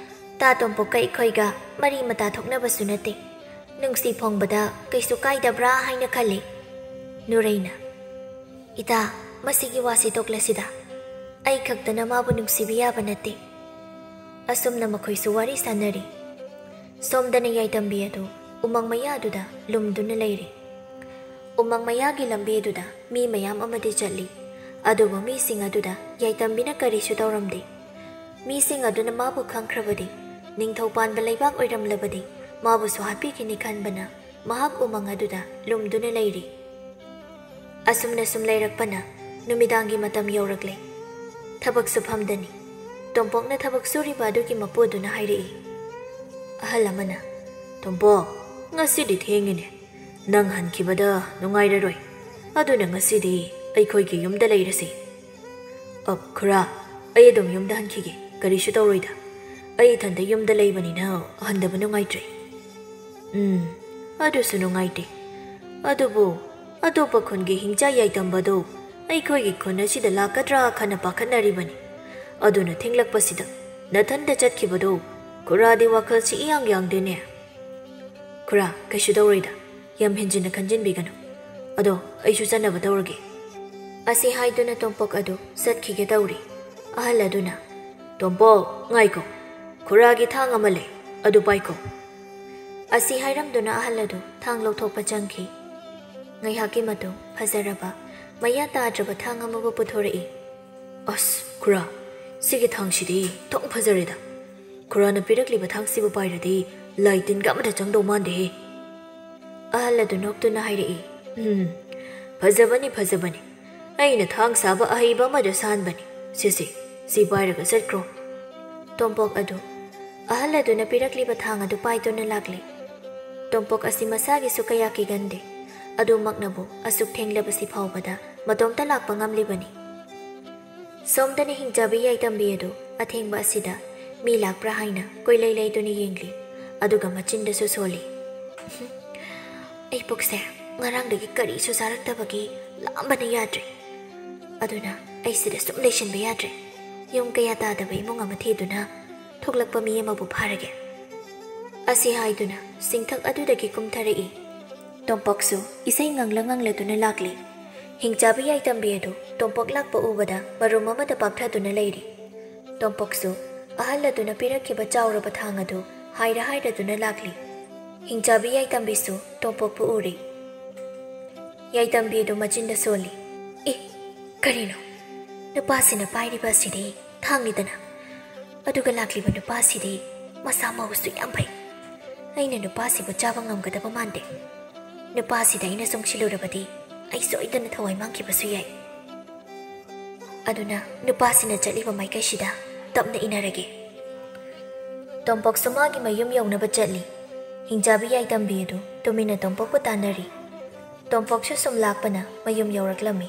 ꯇꯥ ꯇꯣꯝꯄꯣꯛꯀ ꯑꯩꯈꯣꯏꯒ ꯃꯔꯤ ꯃꯇꯥ ꯊꯣꯛꯅꯕꯁꯨ ꯅꯠꯇꯦ꯫ ꯅꯨꯡꯁꯤ ꯐꯣꯡꯕꯗ ꯀꯩꯁꯨ ꯀꯥꯏꯗꯕ꯭ꯔꯥ ꯍꯥꯏꯅ ꯈꯜꯂꯤ꯫" ꯅꯨꯔꯩꯅ, "ꯏꯇꯥ, ꯃꯁꯤꯒꯤ ꯋꯥꯁꯤ ꯇꯣꯛꯂꯁꯤꯗ꯫ ꯑꯩ ꯈꯛꯇꯅ ꯃꯥꯕꯨ ꯅꯨꯡꯁꯤꯕ ꯌꯥꯕ ꯅꯠꯇꯦ꯫" ꯑꯁꯨꯝꯅ ꯃꯈꯣꯏꯁꯨ ꯋꯥꯔꯤ ꯁꯥꯟꯅꯔꯤ꯫ ꯁꯣꯝꯗꯅ ꯌꯥꯏꯇꯝꯕꯤ ꯑꯗꯨ ꯎꯃꯪ ꯃꯌꯥꯗꯨꯗ ꯂꯨꯝꯗꯨꯅ ꯂꯩꯔꯤ꯫ ꯎꯃꯪ ꯃꯌꯥꯒꯤ ꯂꯝꯕꯤ ꯑꯗꯨꯗ ꯃꯤ ꯃꯌꯥꯝ ꯑꯃꯗꯤ ꯆꯠꯂꯤ꯫ ꯑꯗꯨꯕꯨ ꯃꯤꯁꯤꯡ ꯑꯗꯨꯗ ꯌꯥꯏꯇꯝꯕꯤꯅ ꯀꯔꯤꯁꯨ ꯇꯧꯔꯝꯗꯦ꯫ ꯃꯤꯁꯤꯡ ꯑꯗꯨꯅ ꯃꯥꯕꯨ ꯈꯪꯈ꯭ꯔꯕꯗꯤ ꯅꯤꯡꯊꯧ ꯄꯥꯟꯕ ꯂꯩꯕꯥꯛ ꯑꯣꯏꯔꯝꯂꯕꯗꯤ ꯃꯥꯕꯨꯁꯨ ꯍꯥꯠꯄꯤꯈꯤꯅꯤ ꯈꯟꯕꯅ ꯃꯍꯥꯛ ꯎꯃꯪ ꯑꯗꯨꯗ ꯂꯨꯝꯗꯨꯅ ꯂꯩꯔꯤ꯫ ꯑꯁꯨꯝꯅ ꯁꯨꯝ ꯂꯩꯔꯛꯄꯅ ꯅꯨꯃꯤꯗꯥꯡꯒꯤ ꯃꯇꯝ ꯌꯧꯔꯛꯂꯦ꯫ ꯊꯕꯛ ꯁꯨꯐꯝꯗꯅꯤ꯫ ꯇꯣꯝꯄꯣꯛꯅ ꯊꯕꯛ ꯁꯨꯔꯤꯕ ꯑꯗꯨꯒꯤ ꯃꯄꯨꯗꯨꯅ ꯍꯥꯏꯔꯛꯏ꯫ ꯑꯍꯜ ꯑꯃꯅ, "ꯇꯣꯝꯄꯣꯛ, ꯉꯁꯤꯗꯤ ꯊꯦꯡꯉꯤꯅꯦ꯫ ꯅꯪ ꯍꯟꯈꯤꯕꯗ ꯅꯨꯡꯉꯥꯏꯔꯔꯣꯏ꯫ ꯑꯗꯨꯅ ꯉꯁꯤꯗꯤ ꯑꯩꯈꯣꯏꯒꯤ ꯌꯨꯝꯗ ꯂꯩꯔꯁꯤ꯫" "ꯑ, ꯈꯨꯔꯥ, ꯑꯩ ꯑꯗꯨꯝ ꯌꯨꯝꯗ ꯍꯟꯈꯤꯒꯦ꯫ ꯀꯔꯤꯁꯨ ꯇꯧꯔꯣꯏꯗ꯫ ꯑꯩ ꯏꯊꯟꯇ ꯌꯨꯝꯗ ꯂꯩꯕꯅꯤꯅ ꯍꯟꯗꯕ ꯅꯨꯡꯉꯥꯏꯇ꯭ꯔꯦ꯫" "ꯎꯝ, ꯑꯗꯨꯁꯨ ꯅꯨꯡꯉꯥꯏꯇꯦ꯫ ꯑꯗꯨꯕꯨ ꯑꯇꯣꯞꯄ ꯈꯨꯟꯒꯤ ꯍꯤꯡꯆꯥ ꯌꯥꯏꯇꯝꯕꯗꯨ ꯑꯩꯈꯣꯏꯒꯤ ꯈꯨꯟ ꯑꯁꯤꯗ ꯂꯥꯛꯀꯗ꯭ꯔꯥ ꯈꯟꯅ ꯄꯥꯈꯠꯅꯔꯤꯕꯅꯤ꯫ ꯑꯗꯨꯅ ꯊꯦꯡꯂꯛꯄꯁꯤꯗ ꯅꯊꯟꯇ ꯆꯠꯈꯤꯕꯗꯨ ꯈꯨꯔꯥꯗꯤ ꯋꯥꯈꯜꯁꯤ ꯏꯌꯥꯡ ꯌꯥꯡꯗꯦꯅꯦ꯫" "ꯈꯨꯔꯥ, ꯀꯩꯁꯨ ꯇꯧꯔꯣꯏꯗ꯫ ꯌꯥꯝ ꯍꯦꯟꯖꯤꯟꯅ ꯈꯟꯖꯤꯟꯕꯤꯒꯅꯨ꯫ ꯑꯗꯣ ꯑꯩꯁꯨ ꯆꯠꯅꯕ ꯇꯧꯔꯒꯦ꯫" ꯑꯁꯤ ꯍꯥꯏꯗꯨꯅ ꯇꯣꯝꯄꯣꯛ ꯑꯗꯨ ꯆꯠꯈꯤꯒꯦ ꯇꯧꯔꯤ꯫ ꯑꯍꯜ ꯑꯗꯨꯅ, "ꯇꯣꯝꯄꯣꯛ, ꯉꯥꯏꯈꯣ꯫ ꯈꯨꯔꯥꯒꯤ ꯊꯥꯡ ꯑꯃ ꯂꯩ, ꯑꯗꯨ ꯄꯥꯏꯈꯣ꯫" ꯑꯁꯤ ꯍꯥꯏꯔꯝꯗꯨꯅ ꯑꯍꯜ ꯑꯗꯨ ꯊꯥꯡ ꯂꯧꯊꯣꯛꯄ ꯆꯪꯈꯤ꯫ ꯉꯥꯏꯍꯥꯛꯀꯤ ꯃꯇꯨꯡ ꯐꯖꯔꯕ, ꯃꯌꯥ ꯇꯥꯗ꯭ꯔꯕ ꯊꯥꯡ ꯑꯃꯕꯨ ꯄꯨꯊꯣꯔꯛꯏ꯫ ꯑꯁ, ꯈꯨꯔꯥ, ꯁꯤꯒꯤ ꯊꯥꯡꯁꯤꯗꯤ ꯊꯣꯡ ꯐꯖꯔꯦꯗ꯫ ꯈꯨꯔꯥꯅ ꯄꯤꯔꯛꯂꯤꯕ ꯊꯥꯡꯁꯤꯕꯨ ꯄꯥꯏꯔꯗꯤ ꯂꯥꯏ ꯇꯤꯟꯒ ꯑꯃꯠꯇ ꯆꯪꯗꯧ ꯃꯥꯟꯗꯦꯍꯦ꯫ ꯑꯍꯜ ꯑꯗꯨ ꯅꯣꯛꯇꯨꯅ ꯍꯥꯏꯔꯛꯏ, "ꯎꯝ, ꯐꯖꯕꯅꯤ, ꯐꯖꯕꯅꯤ꯫ ꯑꯩꯅ ꯊꯥꯡ ꯁꯥꯕ ꯑꯍꯩꯕ ꯑꯃꯗ ꯁꯥꯍꯟꯕꯅꯤ꯫ ꯁꯤꯁꯤ, ꯁꯤ ꯄꯥꯏꯔꯒ ꯆꯠꯈ꯭ꯔꯣ꯫" ꯇꯣꯝꯄꯣꯛ ꯑꯗꯨ ꯑꯍꯜ ꯑꯗꯨꯅ ꯄꯤꯔꯛꯂꯤꯕ ꯊꯥꯡ ꯑꯗꯨ ꯄꯥꯏꯗꯨꯅ ꯂꯥꯛꯂꯤ꯫ ꯇꯣꯝꯄꯣꯛ ꯑꯁꯤ ꯃꯁꯥꯒꯤꯁꯨ ꯀꯌꯥ ꯀꯤꯒꯟꯗꯦ꯫ ꯑꯗꯨꯃꯛꯅꯕꯨ ꯑꯁꯨꯛ ꯊꯦꯡꯂꯕꯁꯤ ꯐꯥꯎꯕꯗ ꯃꯇꯣꯝꯇ ꯂꯥꯛꯄ ꯉꯝꯂꯤꯕꯅꯤ꯫ ꯁꯣꯝꯗꯅ ꯍꯤꯡꯆꯥꯕꯤ ꯌꯥꯏꯇꯝꯕꯤ ꯑꯗꯨ ꯑꯊꯦꯡꯕ ꯑꯁꯤꯗ ꯃꯤ ꯂꯥꯛꯄ꯭ꯔꯥ ꯍꯥꯏꯅ ꯀꯣꯏꯂꯩ ꯂꯩꯗꯨꯅ ꯌꯦꯡꯂꯤ꯫ ꯑꯗꯨꯒ ꯃꯆꯤꯟꯗꯁꯨ ꯁꯣꯜꯂꯤ, "ꯑꯩ ꯄꯨꯛꯁꯦ ꯉꯔꯥꯡꯗꯒꯤ ꯀꯔꯤꯁꯨ ꯆꯥꯔꯛꯇꯕꯒꯤ ꯂꯥꯝꯕꯅ ꯌꯥꯗ꯭ꯔꯦ꯫ ꯑꯗꯨꯅ ꯑꯩ ꯁꯤꯗ ꯁꯨꯝ ꯂꯩꯁꯤꯟꯕ ꯌꯥꯗ꯭ꯔꯦ꯫ ꯌꯨꯝ ꯀꯌꯥ ꯇꯥꯗꯕ ꯏꯃꯨꯡ ꯑꯃ ꯊꯤꯗꯨꯅ ꯊꯣꯛꯂꯛꯄ ꯃꯤ ꯑꯃꯕꯨ ꯐꯥꯔꯒꯦ꯫" ꯑꯁꯤ ꯍꯥꯏꯗꯨꯅ ꯁꯤꯡꯊꯛ ꯑꯗꯨꯗꯒꯤ ꯀꯨꯝꯊꯔꯛꯏ꯫ ꯇꯣꯝꯄꯣꯛꯁꯨ ꯏꯁꯩ ꯉꯪꯂ ꯉꯪꯂꯗꯨꯅ ꯂꯥꯛꯂꯤ꯫ ꯍꯤꯡꯆꯥꯕꯤ ꯌꯥꯏꯇꯝꯕꯤ ꯑꯗꯨ ꯇꯣꯝꯄꯣꯛ ꯂꯥꯛꯄ ꯎꯕꯗ ꯃꯔꯨꯝ ꯑꯃꯗ ꯄꯥꯛꯊꯗꯨꯅ ꯂꯩꯔꯤ꯫ ꯇꯣꯝꯄꯣꯛꯁꯨ ꯑꯍꯜ ꯑꯗꯨꯅ ꯄꯤꯔꯛꯈꯤꯕ ꯆꯥꯎꯔꯕ ꯊꯥꯡ ꯑꯗꯨ ꯍꯥꯏꯔ ꯍꯥꯏꯔꯗꯨꯅ ꯂꯥꯛꯂꯤ꯫ ꯍꯤꯡꯆꯥꯕꯤ ꯌꯥꯏꯇꯝꯕꯤꯁꯨ ꯇꯣꯝꯄꯣꯛꯄꯨ ꯎꯔꯤ꯫ ꯌꯥꯏꯇꯝꯕꯤ ꯑꯗꯨ ꯃꯆꯤꯟꯗ ꯁꯣꯜꯂꯤ, "ꯑꯦ, ꯀꯔꯤꯅꯣ? ꯅꯨꯄꯥꯁꯤꯅ ꯄꯥꯏꯔꯤꯕ ꯑꯁꯤꯗꯤ ꯊꯥꯡꯅꯤꯗꯅ꯫ ꯑꯗꯨꯒ ꯂꯥꯛꯂꯤꯕ ꯅꯨꯄꯥꯁꯤꯗꯤ ꯃꯁꯥ ꯃꯎꯁꯨ ꯌꯥꯝ ꯐꯩ꯫ ꯑꯩꯅ ꯅꯨꯄꯥꯁꯤꯕꯨ ꯆꯥꯕ ꯉꯝꯒꯗꯕ ꯃꯥꯟꯗꯦ꯫ ꯅꯨꯄꯥꯁꯤꯗ ꯑꯩꯅ ꯆꯪꯁꯤꯜꯂꯨꯔꯕꯗꯤ ꯑꯩ ꯁꯣꯏꯗꯅ ꯊꯋꯥꯏ ꯃꯥꯡꯈꯤꯕꯁꯨ ꯌꯥꯏ꯫ ꯑꯗꯨꯅ ꯅꯨꯄꯥꯁꯤꯅ ꯆꯠꯂꯤꯕ ꯃꯥꯏꯀꯩꯁꯤꯗ ꯇꯞꯅ ꯏꯟꯅꯔꯒꯦ꯫" ꯇꯣꯝꯄꯣꯛꯁꯨ ꯃꯥꯒꯤ ꯃꯌꯨꯝ ꯌꯧꯅꯕ ꯆꯠꯂꯤ꯫ ꯍꯤꯡꯆꯥꯕꯤ ꯌꯥꯏꯇꯝꯕꯤ ꯑꯗꯨ ꯇꯨꯃꯤꯟꯅ ꯇꯣꯝꯄꯣꯛꯄꯨ ꯇꯥꯟꯅꯔꯤ꯫ ꯇꯣꯝꯄꯣꯛꯁꯨ ꯁꯨꯝ ꯂꯥꯛꯄꯅ ꯃꯌꯨꯝ ꯌꯧꯔꯛꯂꯝꯃꯤ꯫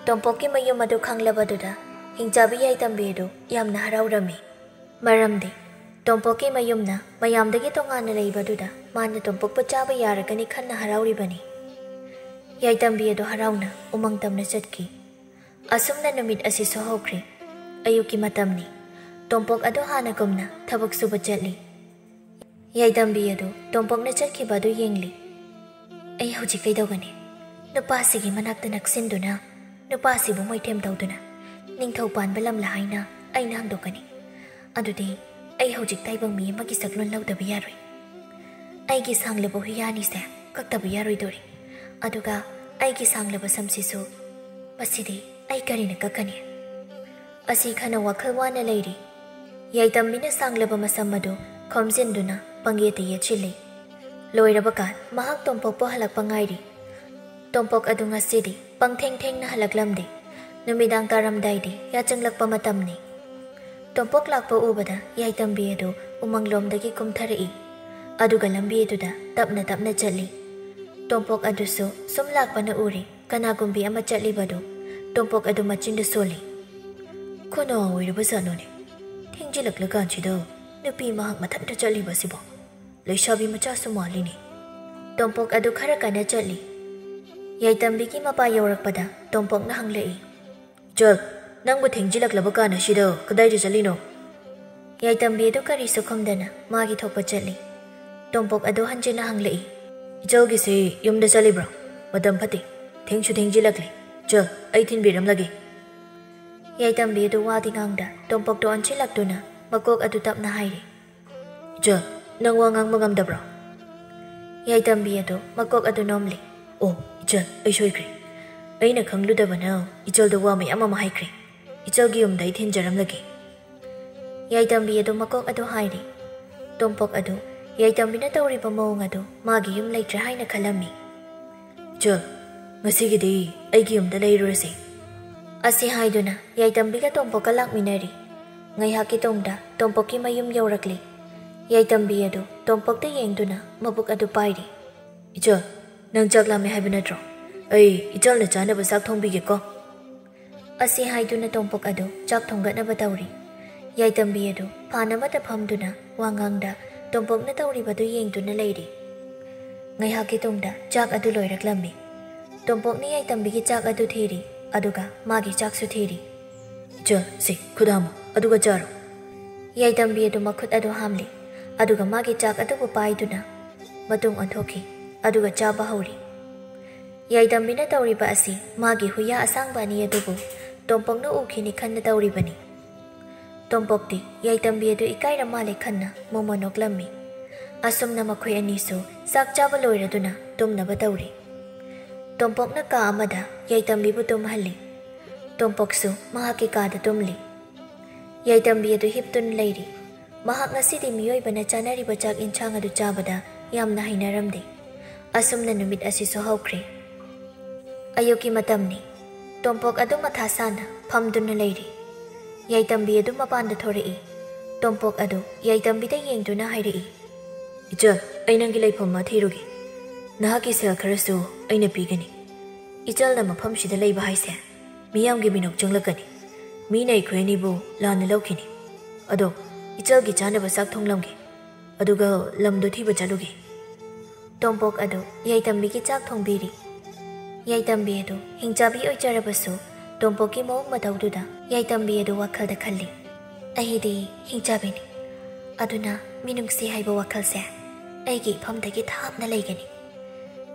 ꯇꯣꯝꯄꯣꯛꯀꯤ ꯃꯌꯨꯝ ꯑꯗꯨ ꯈꯪꯂꯕꯗꯨꯗ ꯍꯤꯡꯆꯥꯕꯤ ꯌꯥꯏꯇꯝꯕꯤ ꯑꯗꯨ ꯌꯥꯝꯅ ꯍꯔꯥꯎꯔꯝꯃꯤ꯫ ꯃꯔꯝꯗꯤ ꯇꯣꯝꯄꯣꯛꯀꯤ ꯃꯌꯨꯝꯅ ꯃꯌꯥꯝꯗꯒꯤ ꯇꯣꯉꯥꯟꯅ ꯂꯩꯕꯗꯨꯗ ꯃꯥꯅ ꯇꯣꯝꯄꯣꯛꯄꯨ ꯆꯥꯕ ꯌꯥꯔꯒꯅꯤ ꯈꯟꯅ ꯍꯔꯥꯎꯔꯤꯕꯅꯤ꯫ ꯌꯥꯏꯇꯝꯕꯤ ꯑꯗꯨ ꯍꯔꯥꯎꯅ ꯎꯃꯪ ꯇꯝꯅ ꯆꯠꯈꯤ꯫ ꯑꯁꯨꯝꯅ ꯅꯨꯃꯤꯠ ꯑꯁꯤꯁꯨ ꯍꯧꯈ꯭ꯔꯦ꯫ ꯑꯌꯨꯛꯀꯤ ꯃꯇꯝꯅꯤ꯫ ꯇꯣꯝꯄꯣꯛ ꯑꯗꯨ ꯍꯥꯟꯅꯒꯨꯝꯅ ꯊꯕꯛ ꯁꯨꯕ ꯆꯠꯂꯤ꯫ ꯌꯥꯏꯗꯝꯕꯤ ꯑꯗꯨ ꯇꯣꯝꯄꯣꯛꯅ ꯆꯠꯈꯤꯕ ꯑꯗꯨ ꯌꯦꯡꯂꯤ꯫ "ꯑꯩ ꯍꯧꯖꯤꯛ ꯀꯩꯗꯧꯒꯅꯤ? ꯅꯨꯄꯥꯁꯤꯒꯤ ꯃꯅꯥꯛꯇ ꯅꯛꯁꯤꯟꯗꯨꯅ, ꯅꯨꯄꯥꯁꯤꯕꯨ ꯃꯣꯏꯊꯦꯝ ꯇꯧꯗꯨꯅ, ꯅꯤꯡꯊꯧ ꯄꯥꯟꯕ ꯂꯝꯂꯥ ꯍꯥꯏꯅ ꯑꯩꯅ ꯍꯪꯗꯣꯛꯀꯅꯤ꯫ ꯑꯗꯨꯗꯤ ꯑꯩ ꯍꯧꯖꯤꯛ ꯇꯥꯏꯕꯪ ꯃꯤ ꯑꯃꯒꯤ ꯁꯛꯂꯣꯟ ꯂꯧꯗꯕ ꯌꯥꯔꯣꯏ꯫ ꯑꯩꯒꯤ ꯁꯥꯡꯂꯕ ꯍꯨꯏꯌꯥꯅꯤꯁꯦ ꯀꯛꯇꯕ ꯌꯥꯔꯣꯏꯗꯣꯔꯤ꯫ ꯑꯗꯨꯒ ꯑꯩꯒꯤ ꯁꯥꯡꯂꯕ ꯁꯝꯁꯤꯁꯨ, ꯃꯁꯤꯗꯤ ꯑꯩ ꯀꯔꯤꯅ ꯀꯛꯀꯅꯤ?" ꯑꯁꯤ ꯈꯟꯅ ꯋꯥꯈꯜ ꯋꯥꯅ ꯂꯩꯔꯤ꯫ ꯌꯥꯏꯇꯝꯕꯤꯅ ꯁꯥꯡꯂꯕ ꯃꯁꯝ ꯑꯗꯨ ꯈꯣꯝꯖꯤꯟꯗꯨꯅ ꯄꯪꯌꯦꯠꯇ ꯌꯦꯠꯁꯤꯜꯂꯤ꯫ ꯂꯣꯏꯔꯕ ꯀꯥꯟ ꯃꯍꯥꯛ ꯇꯣꯝꯄꯣꯛꯄꯨ ꯍꯜꯂꯛꯄ ꯉꯥꯏꯔꯤ꯫ ꯇꯣꯝꯄꯣꯛ ꯑꯗꯨ ꯉꯁꯤꯗꯤ ꯄꯪꯊꯦꯡ ꯊꯦꯡꯅ ꯍꯜꯂꯛꯂꯝꯗꯦ꯫ ꯅꯨꯃꯤꯗꯥꯡ ꯇꯥꯔꯝꯗꯥꯏꯗꯤ ꯌꯥꯆꯪꯂꯛꯄ ꯃꯇꯝꯅꯤ꯫ ꯇꯣꯝꯄꯣꯛ ꯂꯥꯛꯄ ꯎꯕꯗ ꯌꯥꯏꯇꯝꯕꯤ ꯑꯗꯨ ꯎꯃꯪꯂꯣꯝꯗꯒꯤ ꯀꯨꯝꯊꯔꯛꯏ꯫ ꯑꯗꯨꯒ ꯂꯝꯕꯤ ꯑꯗꯨꯗ ꯇꯞꯅ ꯇꯞꯅ ꯆꯠꯂꯤ꯫ ꯇꯣꯝꯄꯣꯛ ꯑꯗꯨꯁꯨ ꯁꯨꯝ ꯂꯥꯛꯄꯅ ꯎꯔꯦ꯫ ꯀꯅꯥꯒꯨꯝꯕꯤ ꯑꯃ ꯆꯠꯂꯤꯕꯗꯨ ꯇꯣꯝꯄꯣꯛ ꯑꯗꯨ ꯃꯆꯤꯟꯗ ꯁꯣꯜꯂꯤ꯫ "ꯀꯅꯥ ꯑꯣꯏꯔꯕ ꯖꯥꯠꯅꯣꯅꯦ? ꯊꯦꯡꯖꯤꯜꯂꯛꯂꯀꯥꯟꯁꯤꯗ ꯅꯨꯄꯤ ꯃꯍꯥꯛ ꯃꯊꯟꯇ ꯆꯠꯂꯤꯕꯁꯤꯕꯣ? ꯂꯩꯁꯥꯕꯤ ꯃꯆꯥꯁꯨ ꯃꯥꯜꯂꯤꯅꯦ꯫" ꯇꯣꯝꯄꯣꯛ ꯑꯗꯨ ꯈꯔ ꯀꯟꯅ ꯆꯠꯂꯤ꯫ ꯌꯥꯏꯇꯝꯕꯤꯒꯤ ꯃꯄꯥ ꯌꯧꯔꯛꯄꯗ ꯇꯣꯝꯄꯣꯛꯅ ꯍꯪꯂꯛꯏ, "ꯏꯆꯜ, ꯅꯪꯕꯨ ꯊꯦꯡꯖꯤꯜꯂꯛꯂꯕ ꯀꯥꯟ ꯑꯁꯤꯗ ꯀꯗꯥꯏꯗ ꯆꯠꯂꯤꯅꯣ?" ꯌꯥꯏꯇꯝꯕꯤ ꯑꯗꯨ ꯀꯔꯤꯁꯨ ꯈꯨꯝꯗꯅ ꯃꯥꯒꯤ ꯊꯣꯛꯄ ꯆꯠꯂꯤ꯫ ꯇꯣꯝꯄꯣꯛ ꯑꯗꯨ ꯍꯟꯖꯤꯟꯅ ꯍꯪꯂꯛꯏ, "ꯏꯆꯜꯒꯤꯁꯤ ꯌꯨꯝꯗ ꯆꯠꯂꯤꯕ꯭ꯔꯣ? ꯃꯇꯝ ꯐꯠꯇꯦ, ꯊꯦꯡꯁꯨ ꯊꯦꯡꯖꯤꯜꯂꯛꯂꯦ꯫ ꯏꯆꯜ, ꯑꯩ ꯊꯤꯟꯕꯤꯔꯝꯂꯒꯦ꯫" ꯌꯥꯏꯇꯝꯕꯤ ꯑꯗꯨ ꯋꯥꯗꯤ ꯉꯥꯡꯗ ꯇꯣꯝꯄꯣꯛꯇ ꯑꯣꯟꯁꯤꯜꯂꯛꯇꯨꯅ ꯃꯀꯣꯛ ꯑꯗꯨ ꯇꯞꯅ ꯍꯥꯏꯔꯤ, "ꯏꯆꯜ, ꯅꯪ ꯋꯥ ꯉꯥꯡꯕ ꯉꯝꯗꯕ꯭ꯔꯣ?" ꯌꯥꯏꯇꯝꯕꯤ ꯑꯗꯨ ꯃꯀꯣꯛ ꯑꯗꯨ ꯅꯣꯝꯂꯤ꯫ "ꯑꯣ, ꯏꯆꯜ, ꯑꯩ ꯁꯣꯏꯈ꯭ꯔꯦ꯫ ꯑꯩꯅ ꯈꯪꯂꯨꯗꯕꯅ ꯏꯆꯜꯗ ꯋꯥ ꯃꯌꯥꯝ ꯑꯃ ꯍꯥꯏꯈ꯭ꯔꯦ꯫ ꯏꯆꯜꯒꯤ ꯌꯨꯝꯗ ꯑꯩ ꯊꯤꯟꯖꯔꯝꯂꯒꯦ꯫" ꯌꯥꯏꯇꯝꯕꯤ ꯑꯗꯨ ꯃꯀꯣꯛ ꯑꯗꯨ ꯍꯥꯏꯔꯤ꯫ ꯇꯣꯝꯄꯣꯛ ꯑꯗꯨ ꯌꯥꯏꯇꯝꯕꯤꯅ ꯇꯧꯔꯤꯕ ꯃꯑꯣꯡ ꯑꯗꯨ ꯃꯥꯒꯤ ꯌꯨꯝ ꯂꯩꯇ꯭ꯔꯦ ꯍꯥꯏꯅ ꯈꯜꯂꯝꯃꯤ꯫ "ꯏꯆꯜ, ꯉꯁꯤꯒꯤꯗꯤ ꯑꯩꯒꯤ ꯌꯨꯝꯗ ꯂꯩꯔꯨꯔꯁꯤ꯫" ꯑꯁꯤ ꯍꯥꯏꯗꯨꯅ ꯌꯥꯏꯇꯝꯕꯤꯒ ꯇꯣꯝꯄꯣꯛꯀ ꯂꯥꯛꯃꯤꯟꯅꯔꯤ꯫ ꯉꯥꯏꯍꯥꯛꯀꯤ ꯇꯨꯡꯗ ꯇꯣꯝꯄꯣꯛꯀꯤ ꯃꯌꯨꯝ ꯌꯧꯔꯛꯂꯤ꯫ ꯌꯥꯏꯇꯝꯕꯤ ꯑꯗꯨ ꯇꯣꯝꯄꯣꯛꯇ ꯌꯦꯡꯗꯨꯅ ꯃꯕꯨꯛ ꯑꯗꯨ ꯄꯥꯏꯔꯤ꯫ "ꯏꯆꯜ, ꯅꯪ ꯆꯥꯛ ꯂꯥꯝꯃꯦ ꯍꯥꯏꯕ ꯅꯠꯇ꯭ꯔꯣ? ꯑꯩ ꯏꯆꯜꯅ ꯆꯥꯅꯕ ꯆꯥꯛ ꯊꯣꯡꯕꯤꯒꯦꯀꯣ꯫" ꯑꯁꯤ ꯍꯥꯏꯗꯨꯅ ꯇꯣꯝꯄꯣꯛ ꯑꯗꯨ ꯆꯥꯛ ꯊꯣꯡꯒꯠꯅꯕ ꯇꯧꯔꯤ꯫ ꯌꯥꯏꯇꯝꯕꯤ ꯑꯗꯨ ꯐꯥꯟ ꯑꯃꯗ ꯐꯝꯗꯨꯅ ꯋꯥ ꯉꯥꯡꯗ ꯇꯣꯝꯄꯣꯛꯅ ꯇꯧꯔꯤꯕꯗꯨ ꯌꯦꯡꯗꯨꯅ ꯂꯩꯔꯤ꯫ ꯉꯥꯏꯍꯥꯛꯀꯤ ꯇꯨꯡꯗ ꯆꯥꯛ ꯑꯗꯨ ꯂꯣꯏꯔꯛꯂꯝꯃꯤ꯫ ꯇꯣꯝꯄꯣꯛꯅ ꯌꯥꯏꯇꯝꯕꯤꯒꯤ ꯆꯥꯛ ꯑꯗꯨ ꯊꯤꯔꯤ, ꯑꯗꯨꯒ ꯃꯥꯒꯤ ꯆꯥꯛꯁꯨ ꯊꯤꯔꯤ꯫ "ꯏꯆꯜ, ꯁꯤ ꯈꯨꯠ ꯍꯥꯝꯃꯨ, ꯑꯗꯨꯒ ꯆꯥꯔꯣ꯫" ꯌꯥꯏꯇꯝꯕꯤ ꯑꯗꯨ ꯃꯈꯨꯠ ꯑꯗꯨ ꯍꯥꯝꯂꯤ, ꯑꯗꯨꯒ ꯃꯥꯒꯤ ꯆꯥꯛ ꯑꯗꯨꯕꯨ ꯄꯥꯏꯗꯨꯅ ꯃꯇꯨꯡ ꯑꯣꯟꯊꯣꯛꯈꯤ, ꯑꯗꯨꯒ ꯆꯥꯕ ꯍꯧꯔꯤ꯫ ꯌꯥꯏꯇꯝꯕꯤꯅ ꯇꯧꯔꯤꯕ ꯑꯁꯤ ꯃꯥꯒꯤ ꯍꯨꯏꯌꯥ ꯑꯁꯥꯡꯕ ꯑꯅꯤ ꯑꯗꯨꯕꯨ ꯇꯣꯝꯄꯣꯛꯅ ꯎꯈꯤꯅꯤ ꯈꯟꯅ ꯇꯧꯔꯤꯕꯅꯤ꯫ ꯇꯣꯝꯄꯣꯛꯇꯤ ꯌꯥꯏꯇꯝꯕꯤ ꯑꯗꯨ ꯏꯀꯥꯏꯔ ꯃꯥꯜꯂꯦ ꯈꯟꯅ ꯃꯣꯃꯣꯟ ꯅꯣꯛꯂꯝꯃꯤ꯫ ꯑꯁꯨꯝꯅ ꯃꯈꯣꯏ ꯑꯅꯤꯁꯨ ꯆꯥꯛ ꯆꯥꯕ ꯂꯣꯏꯔꯗꯨꯅ ꯇꯨꯝꯅꯕ ꯇꯧꯔꯤ꯫ ꯇꯣꯝꯄꯣꯛꯅ ꯀꯥ ꯑꯃꯗ ꯌꯥꯏꯇꯝꯕꯤꯕꯨ ꯇꯨꯝꯍꯜꯂꯤ꯫ ꯇꯣꯝꯄꯣꯛꯁꯨ ꯃꯍꯥꯛꯀꯤ ꯀꯥꯗ ꯇꯨꯝꯂꯤ꯫ ꯌꯥꯏꯇꯝꯕꯤ ꯑꯗꯨ ꯍꯤꯞꯇꯨꯅ ꯂꯩꯔꯤ꯫ ꯃꯍꯥꯛ ꯉꯁꯤꯗꯤ ꯃꯤꯑꯣꯏꯕꯅ ꯆꯥꯅꯔꯤꯕ ꯆꯥꯛ ꯏꯟꯁꯥꯡ ꯑꯗꯨ ꯆꯥꯕꯗ ꯌꯥꯝꯅ ꯍꯩꯅꯔꯝꯗꯦ꯫ ꯑꯁꯨꯝꯅ ꯅꯨꯃꯤꯠ ꯑꯁꯤꯁꯨ ꯍꯧꯈ꯭ꯔꯦ꯫ ꯑꯌꯨꯛꯀꯤ ꯃꯇꯝꯅꯤ꯫ ꯇꯣꯝꯄꯣꯛ ꯑꯗꯨ ꯃꯊꯥ ꯁꯥꯅ ꯐꯝꯗꯨꯅ ꯂꯩꯔꯤ꯫ ꯌꯥꯏꯇꯝꯕꯤ ꯑꯗꯨ ꯃꯄꯥꯟꯗ ꯊꯣꯔꯛꯏ꯫ ꯇꯣꯝꯄꯣꯛ ꯑꯗꯨ ꯌꯥꯏꯇꯝꯕꯤꯗ ꯌꯦꯡꯗꯨꯅ ꯍꯥꯏꯔꯛꯏ, "ꯏꯆꯜ, ꯑꯩ ꯅꯪꯒꯤ ꯂꯩꯐꯝ ꯑꯃ ꯊꯤꯔꯨꯒꯦ꯫ ꯅꯍꯥꯛꯀꯤ ꯁꯦꯜ ꯈꯔꯁꯨ ꯑꯩꯅ ꯄꯤꯒꯅꯤ꯫ ꯏꯆꯜꯅ ꯃꯐꯝꯁꯤꯗ ꯂꯩꯕ ꯍꯥꯏꯁꯦ ꯃꯤꯌꯥꯝꯒꯤ ꯃꯤꯅꯣꯛ ꯆꯪꯂꯛꯀꯅꯤ꯫ ꯃꯤꯅ ꯑꯩꯈꯣꯏ ꯑꯅꯤꯕꯨ ꯂꯥꯟꯅ ꯂꯧꯈꯤꯅꯤ꯫ ꯑꯗꯣ ꯏꯆꯜꯒꯤ ꯆꯥꯅꯕ ꯆꯥꯛ ꯊꯣꯡꯂꯝꯒꯦ, ꯑꯗꯨꯒ ꯂꯝꯗꯣ ꯊꯤꯕ ꯆꯠꯂꯨꯒꯦ꯫" ꯇꯣꯝꯄꯣꯛ ꯑꯗꯨ ꯌꯥꯏꯇꯝꯕꯤꯒꯤ ꯆꯥꯛ ꯊꯣꯡꯕꯤꯔꯤ꯫ ꯌꯥꯏꯇꯝꯕꯤ ꯑꯗꯨ ꯍꯤꯡꯆꯥꯕꯤ ꯑꯣꯏꯖꯔꯕꯁꯨ, ꯇꯣꯝꯄꯣꯛꯀꯤ ꯃꯑꯣꯡ ꯃꯇꯧꯗꯨꯗ ꯌꯥꯏꯇꯝꯕꯤ ꯑꯗꯨ ꯋꯥꯈꯜꯗ ꯈꯜꯂꯤ, "ꯑꯩꯗꯤ ꯍꯤꯡꯆꯥꯕꯤꯅꯤ, ꯑꯗꯨꯅ ꯃꯤꯅꯨꯡꯁꯤ ꯍꯥꯏꯕ ꯋꯥꯈꯜꯁꯦ ꯑꯩꯒꯤ ꯏꯐꯝꯗꯒꯤ ꯊꯥꯞꯅ ꯂꯩꯒꯅꯤ꯫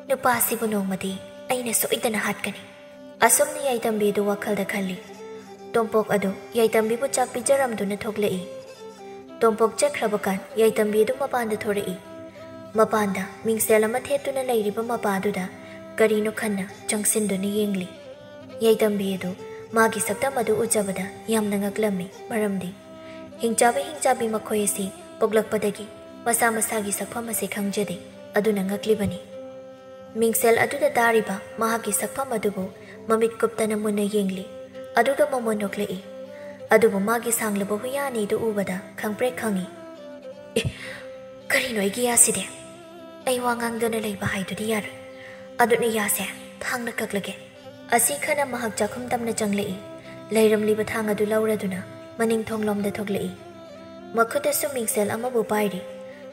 ꯅꯨꯄꯥꯁꯤꯕꯨ ꯅꯣꯡꯃꯗꯤ ꯑꯩꯅ ꯁꯣꯏꯗꯅ ꯍꯥꯠꯀꯅꯤ꯫" ꯑꯁꯨꯝꯅ ꯌꯥꯏꯇꯝꯕꯤ ꯑꯗꯨ ꯋꯥꯈꯜꯗ ꯈꯜꯂꯤ꯫ ꯇꯣꯝꯄꯣꯛ ꯑꯗꯨ ꯌꯥꯏꯇꯝꯕꯤꯕꯨ ꯆꯥꯛ ꯄꯤꯖꯔꯝꯗꯨꯅ ꯊꯣꯛꯂꯛꯏ꯫ ꯇꯣꯝꯄꯣꯛ ꯆꯠꯈ꯭ꯔꯕ ꯀꯥꯟ ꯌꯥꯏꯇꯝꯕꯤ ꯑꯗꯨ ꯃꯄꯥꯟꯗ ꯊꯣꯔꯛꯏ꯫ ꯃꯄꯥꯟꯗ ꯃꯤꯡꯁꯦꯜ ꯑꯃ ꯊꯦꯠꯇꯨꯅ ꯂꯩꯔꯤꯕ ꯃꯄꯥꯗꯨꯗ ꯀꯔꯤꯅꯣ ꯈꯟꯅ ꯆꯪꯁꯤꯟꯗꯨꯅ ꯌꯦꯡꯂꯤ꯫ ꯌꯥꯏꯇꯝꯕꯤ ꯑꯗꯨ ꯃꯥꯒꯤ ꯁꯛꯇꯝ ꯑꯗꯨ ꯎꯖꯕꯗ ꯌꯥꯝꯅ ꯉꯛꯂꯝꯃꯤ, ꯃꯔꯝꯗꯤ ꯍꯤꯡꯆꯥꯕꯤ ꯍꯤꯡꯆꯥꯕꯤ ꯃꯈꯣꯏ ꯑꯁꯤ ꯄꯣꯛꯂꯛꯄꯗꯒꯤ ꯃꯁꯥ ꯃꯁꯥꯒꯤ ꯁꯛꯐꯝ ꯑꯁꯤ ꯈꯪꯖꯗꯦ, ꯑꯗꯨꯅ ꯉꯛꯂꯤꯕꯅꯤ꯫ ꯃꯤꯡꯁꯦꯜ ꯑꯗꯨꯗ ꯇꯥꯔꯤꯕ ꯃꯍꯥꯛꯀꯤ ꯁꯛꯐꯝ ꯑꯗꯨꯕꯨ ꯃꯃꯤꯠ ꯀꯨꯞꯇꯅ ꯃꯨꯟꯅ ꯌꯦꯡꯂꯤ, ꯑꯗꯨꯒ ꯃꯃꯣꯟ ꯅꯣꯛꯂꯛꯏ꯫ ꯑꯗꯨꯕꯨ ꯃꯥꯒꯤ ꯁꯥꯡꯂꯕ ꯍꯨꯌꯥ ꯑꯅꯤꯗꯨ ꯎꯕꯗ ꯈꯪꯄ꯭ꯔꯦꯛ ꯈꯪꯏ꯫ "ꯑꯦ, ꯀꯔꯤꯅꯣ ꯑꯩꯒꯤ ꯌꯥꯁꯤꯗꯤ? ꯑꯩ ꯋꯥ ꯉꯥꯡꯗꯨꯅ ꯂꯩꯕ ꯍꯥꯏꯗꯨꯗꯤ ꯌꯥꯔꯣꯏ꯫ ꯑꯗꯨꯅ ꯌꯥꯁꯦ ꯊꯥꯡꯅ ꯀꯛꯂꯒꯦ꯫" ꯑꯁꯤ ꯈꯟꯅ ꯃꯍꯥꯛ ꯆꯥꯛꯈꯨꯝ ꯇꯝꯅ ꯆꯪꯂꯛꯏ꯫ ꯂꯩꯔꯝꯂꯤꯕ ꯊꯥꯡ ꯑꯗꯨ ꯂꯧꯔꯗꯨꯅ ꯃꯅꯤꯡ ꯊꯣꯡꯂꯣꯝꯗ ꯊꯣꯛꯂꯛꯏ꯫ ꯃꯈꯨꯠꯇꯁꯨ ꯃꯤꯡꯁꯦꯜ ꯑꯃꯕꯨ ꯄꯥꯏꯔꯤ꯫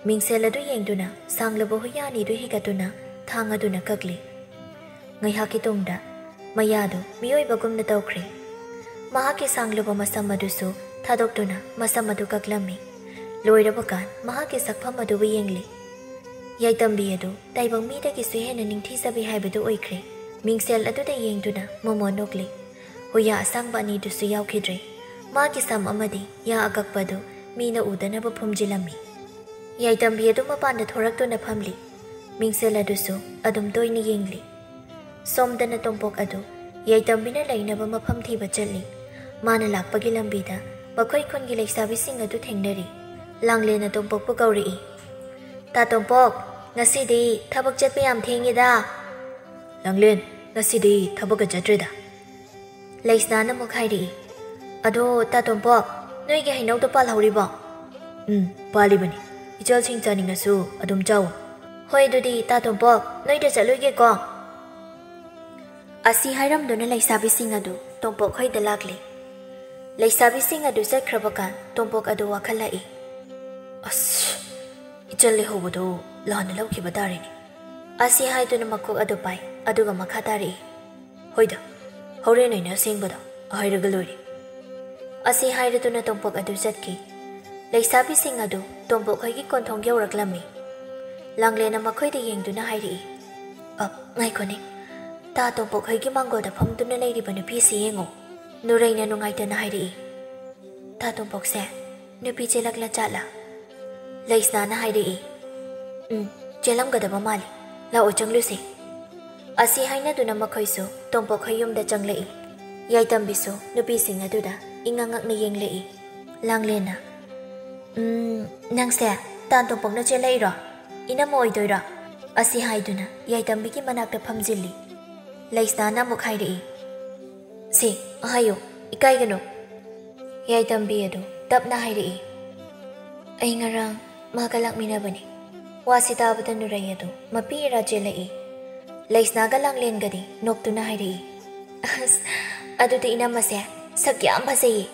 ꯃꯤꯡꯁꯦꯜ ꯑꯗꯨ ꯌꯦꯡꯗꯨꯅ ꯁꯥꯡꯂꯕ ꯍꯨꯌꯥ ꯑꯅꯤꯗꯨ ꯍꯤꯒꯠꯇꯨꯅ ꯊꯥꯡ ꯑꯗꯨꯅ ꯀꯛꯂꯤ꯫ ꯉꯥꯏꯍꯥꯛꯀꯤ ꯇꯨꯡꯗ ꯃꯌꯥꯗꯨ ꯃꯤꯑꯣꯏꯕꯒꯨꯝꯅ ꯇꯧꯈ꯭ꯔꯦ꯫ ꯃꯍꯥꯛꯀꯤ ꯁꯥꯡꯂꯕ ꯃꯁꯝ ꯑꯗꯨꯁꯨ ꯊꯥꯗꯣꯛꯇꯨꯅ ꯃꯁꯝ ꯑꯗꯨ ꯀꯛꯂꯝꯃꯤ꯫ ꯂꯣꯏꯔꯕ ꯀꯥꯟ ꯃꯍꯥꯛꯀꯤ ꯁꯛꯐꯝ ꯑꯗꯨꯕꯨ ꯌꯦꯡꯂꯤ꯫ ꯌꯥꯏꯇꯝꯕꯤ ꯑꯗꯨ ꯇꯥꯏꯕꯪ ꯃꯤꯗꯒꯤꯁꯨ ꯍꯦꯟꯅ ꯅꯤꯡꯊꯤꯖꯕꯤ ꯍꯥꯏꯕꯗꯨ ꯑꯣꯏꯈ꯭ꯔꯦ꯫ ꯃꯤꯡꯁꯦꯜ ꯑꯗꯨꯗ ꯌꯦꯡꯗꯨꯅ ꯃꯣꯃꯣꯟ ꯅꯣꯛꯂꯤ꯫ ꯍꯨꯌꯥ ꯑꯁꯥꯡꯕ ꯑꯅꯤꯗꯨꯁꯨ ꯌꯥꯎꯈꯤꯗ꯭ꯔꯦ꯫ ꯃꯥꯒꯤ ꯁꯝ ꯑꯃꯗꯤ ꯌꯥ ꯑꯀꯛꯄꯗꯨ ꯃꯤꯅ ꯎꯗꯅꯕ ꯐꯨꯝꯖꯤꯜꯂꯝꯃꯤ꯫ ꯌꯥꯏꯇꯝꯕꯤ ꯑꯗꯨ ꯃꯄꯥꯟꯗ ꯊꯣꯔꯛꯇꯨꯅ ꯐꯝꯂꯤ꯫ ꯃꯤꯡꯁꯦꯜ ꯑꯗꯨꯁꯨ ꯑꯗꯨꯝ ꯇꯣꯏꯅ ꯌꯦꯡꯂꯤ꯫ ꯁꯣꯝꯗꯅ ꯇꯣꯝꯄꯣꯛ ꯑꯗꯨ ꯌꯥꯏꯇꯝꯕꯤꯅ ꯂꯩꯅꯕ ꯃꯐꯝ ꯊꯤꯕ ꯆꯠꯂꯤ꯫ ꯃꯥꯅ ꯂꯥꯛꯄꯒꯤ ꯂꯝꯕꯤꯗ ꯃꯈꯣꯏ ꯈꯨꯟꯒꯤ ꯂꯩꯁꯥꯕꯤꯁꯤꯡ ꯑꯗꯨ ꯊꯦꯡꯅꯔꯤ꯫ ꯂꯥꯡꯂꯦꯟꯅ ꯇꯣꯝꯄꯣꯛꯄꯨ ꯀꯧꯔꯛꯏ꯫ "ꯇꯥ ꯇꯣꯝꯄꯣꯛ, ꯉꯁꯤꯗꯤ ꯊꯕꯛ ꯆꯠꯄ ꯌꯥꯝ ꯊꯦꯡꯉꯦꯗ꯫" "ꯂꯥꯡꯂꯦꯟ, ꯉꯁꯤꯗꯤ ꯊꯕꯛꯀ ꯆꯠꯇ꯭ꯔꯦꯗ꯫" ꯂꯩꯁꯅꯥꯅ ꯑꯃꯨꯛ ꯍꯥꯏꯔꯛꯏ꯫ "ꯑꯗꯣ ꯇꯥ ꯇꯣꯝꯄꯣꯛ, ꯅꯣꯏꯒꯤ ꯍꯩꯅꯧꯗꯣ ꯄꯥꯜꯍꯧꯔꯤꯕꯣ?" "ꯎꯝ, ꯄꯥꯜꯂꯤꯕꯅꯤ꯫ ꯏꯆꯜꯁꯤꯡ ꯆꯥꯅꯤꯡꯉꯁꯨ ꯑꯗꯨꯝ ꯆꯥꯎ꯫" "ꯍꯣꯏ, ꯑꯗꯨꯗꯤ ꯇꯥ ꯇꯣꯝꯄꯣꯛ, ꯅꯣꯏꯗ ꯆꯠꯂꯨꯒꯦꯀꯣ꯫" ꯑꯁꯤ ꯍꯥꯏꯔꯝꯗꯨꯅ ꯂꯩꯁꯥꯕꯤꯁꯤꯡ ꯑꯗꯨ ꯇꯣꯝꯄꯣꯛ ꯍꯣꯏꯗ ꯂꯥꯛꯂꯦ꯫ ꯂꯩꯁꯥꯕꯤꯁꯤꯡ ꯑꯗꯨ ꯆꯠꯈ꯭ꯔꯕ ꯀꯥꯟ ꯇꯣꯝꯄꯣꯛ ꯑꯗꯨ ꯋꯥꯈꯜꯂꯛꯏ꯫ "ꯑꯁ, ꯏꯆꯜ ꯂꯩꯍꯧꯕꯗꯣ ꯂꯥꯟꯅ ꯂꯧꯈꯤꯕ ꯇꯥꯔꯦꯅꯦ꯫" ꯑꯁꯤ ꯍꯥꯏꯗꯨꯅ ꯃꯀꯣꯛ ꯑꯗꯨ ꯄꯥꯏ, ꯑꯗꯨꯒ ꯃꯈꯥ ꯇꯥꯔꯛꯏ꯫ "ꯍꯣꯏꯗ, ꯍꯣꯔꯦꯟ ꯑꯩꯅ ꯑꯁꯦꯡꯕꯗꯣ ꯍꯥꯏꯔꯒ ꯂꯣꯏꯔꯦ꯫" ꯑꯁꯤ ꯍꯥꯏꯔꯗꯨꯅ ꯇꯣꯝꯄꯣꯛ ꯑꯗꯨ ꯆꯠꯈꯤ꯫ ꯂꯩꯁꯥꯕꯤꯁꯤꯡ ꯑꯗꯨ ꯇꯣꯝꯄꯣꯛ ꯍꯣꯏꯒꯤ ꯀꯣꯟꯊꯣꯡ ꯌꯧꯔꯛꯂꯝꯃꯤ꯫ ꯂꯥꯡꯂꯦꯟꯅ ꯃꯈꯣꯏꯗ ꯌꯦꯡꯗꯨꯅ ꯍꯥꯏꯔꯛꯏ, "ꯑ, ꯉꯥꯏꯈꯣꯅꯦ, ꯇꯥ ꯇꯣꯝꯄꯣꯛ ꯍꯣꯏꯒꯤ ꯃꯥꯡꯒꯣꯜꯗ ꯐꯝꯗꯨꯅ ꯂꯩꯔꯤꯕ ꯅꯨꯄꯤꯁꯤ ꯌꯦꯡꯉꯨ꯫" ꯅꯨꯔꯩꯅ ꯅꯨꯡꯉꯥꯏꯇꯅ ꯍꯥꯏꯔꯛꯏ, "ꯇꯥ ꯇꯣꯝꯄꯣꯛꯁꯦ ꯅꯨꯄꯤ ꯆꯦꯜꯂꯛꯂ ꯖꯥꯠꯂꯥ?" ꯂꯩꯁꯅꯥꯅ ꯍꯥꯏꯔꯛꯏ, "ꯎꯝ, ꯆꯦꯜꯂꯝꯒꯗꯕ ꯃꯥꯜꯂꯤ꯫ ꯂꯥꯛꯑꯣ, ꯆꯪꯂꯨꯁꯦ꯫" ꯑꯁꯤ ꯍꯥꯏꯅꯗꯨꯅ ꯃꯈꯣꯏꯁꯨ ꯇꯣꯝꯄꯣꯛ ꯍꯣꯏ ꯌꯨꯝꯗ ꯆꯪꯂꯛꯏ꯫ ꯌꯥꯏꯇꯝꯕꯤꯁꯨ ꯅꯨꯄꯤꯁꯤꯡ ꯑꯗꯨꯗ ꯏꯉꯛ ꯉꯛꯅ ꯌꯦꯡꯂꯛꯏ꯫ ꯂꯥꯡꯂꯦꯟꯅ, "ꯎꯝ, ꯅꯪꯁꯦ ꯇꯥ ꯇꯣꯝꯄꯣꯛꯅ ꯆꯦꯜꯂꯛꯏꯔꯣ? ꯏꯅꯝꯃ ꯑꯣꯏꯗꯣꯏꯔꯣ?" ꯑꯁꯤ ꯍꯥꯏꯗꯨꯅ ꯌꯥꯏꯇꯝꯕꯤꯒꯤ ꯃꯅꯥꯛꯇ ꯐꯝꯖꯤꯜꯂꯤ꯫ ꯂꯩꯁꯅꯥꯅ ꯑꯃꯨꯛ ꯍꯥꯏꯔꯛꯏ, "ꯁꯤ, ꯍꯥꯏꯌꯨ, ꯏꯀꯥꯏꯒꯅꯨ꯫" ꯌꯥꯏꯇꯝꯕꯤ ꯑꯗꯨ ꯇꯞꯅ ꯍꯥꯏꯔꯛꯏ, "ꯑꯩ ꯉꯔꯥꯡ ꯃꯥꯒ ꯂꯥꯛꯃꯤꯟꯅꯕꯅꯤ꯫" ꯋꯥꯁꯤ ꯇꯥꯕꯗ ꯅꯨꯔꯩ ꯑꯗꯨ ꯃꯄꯤ ꯏꯔꯥ ꯆꯦꯜꯂꯛꯏ꯫ ꯂꯩꯁꯅꯥꯒ ꯂꯥꯡꯂꯦꯟꯒꯗꯤ ꯅꯣꯛꯇꯨꯅ ꯍꯥꯏꯔꯛꯏ, "ꯑꯁ, ꯑꯗꯨꯗꯤ ꯏꯅꯝꯃꯁꯦ ꯁꯛ ꯌꯥꯝ ꯐꯖꯩꯌꯦ꯫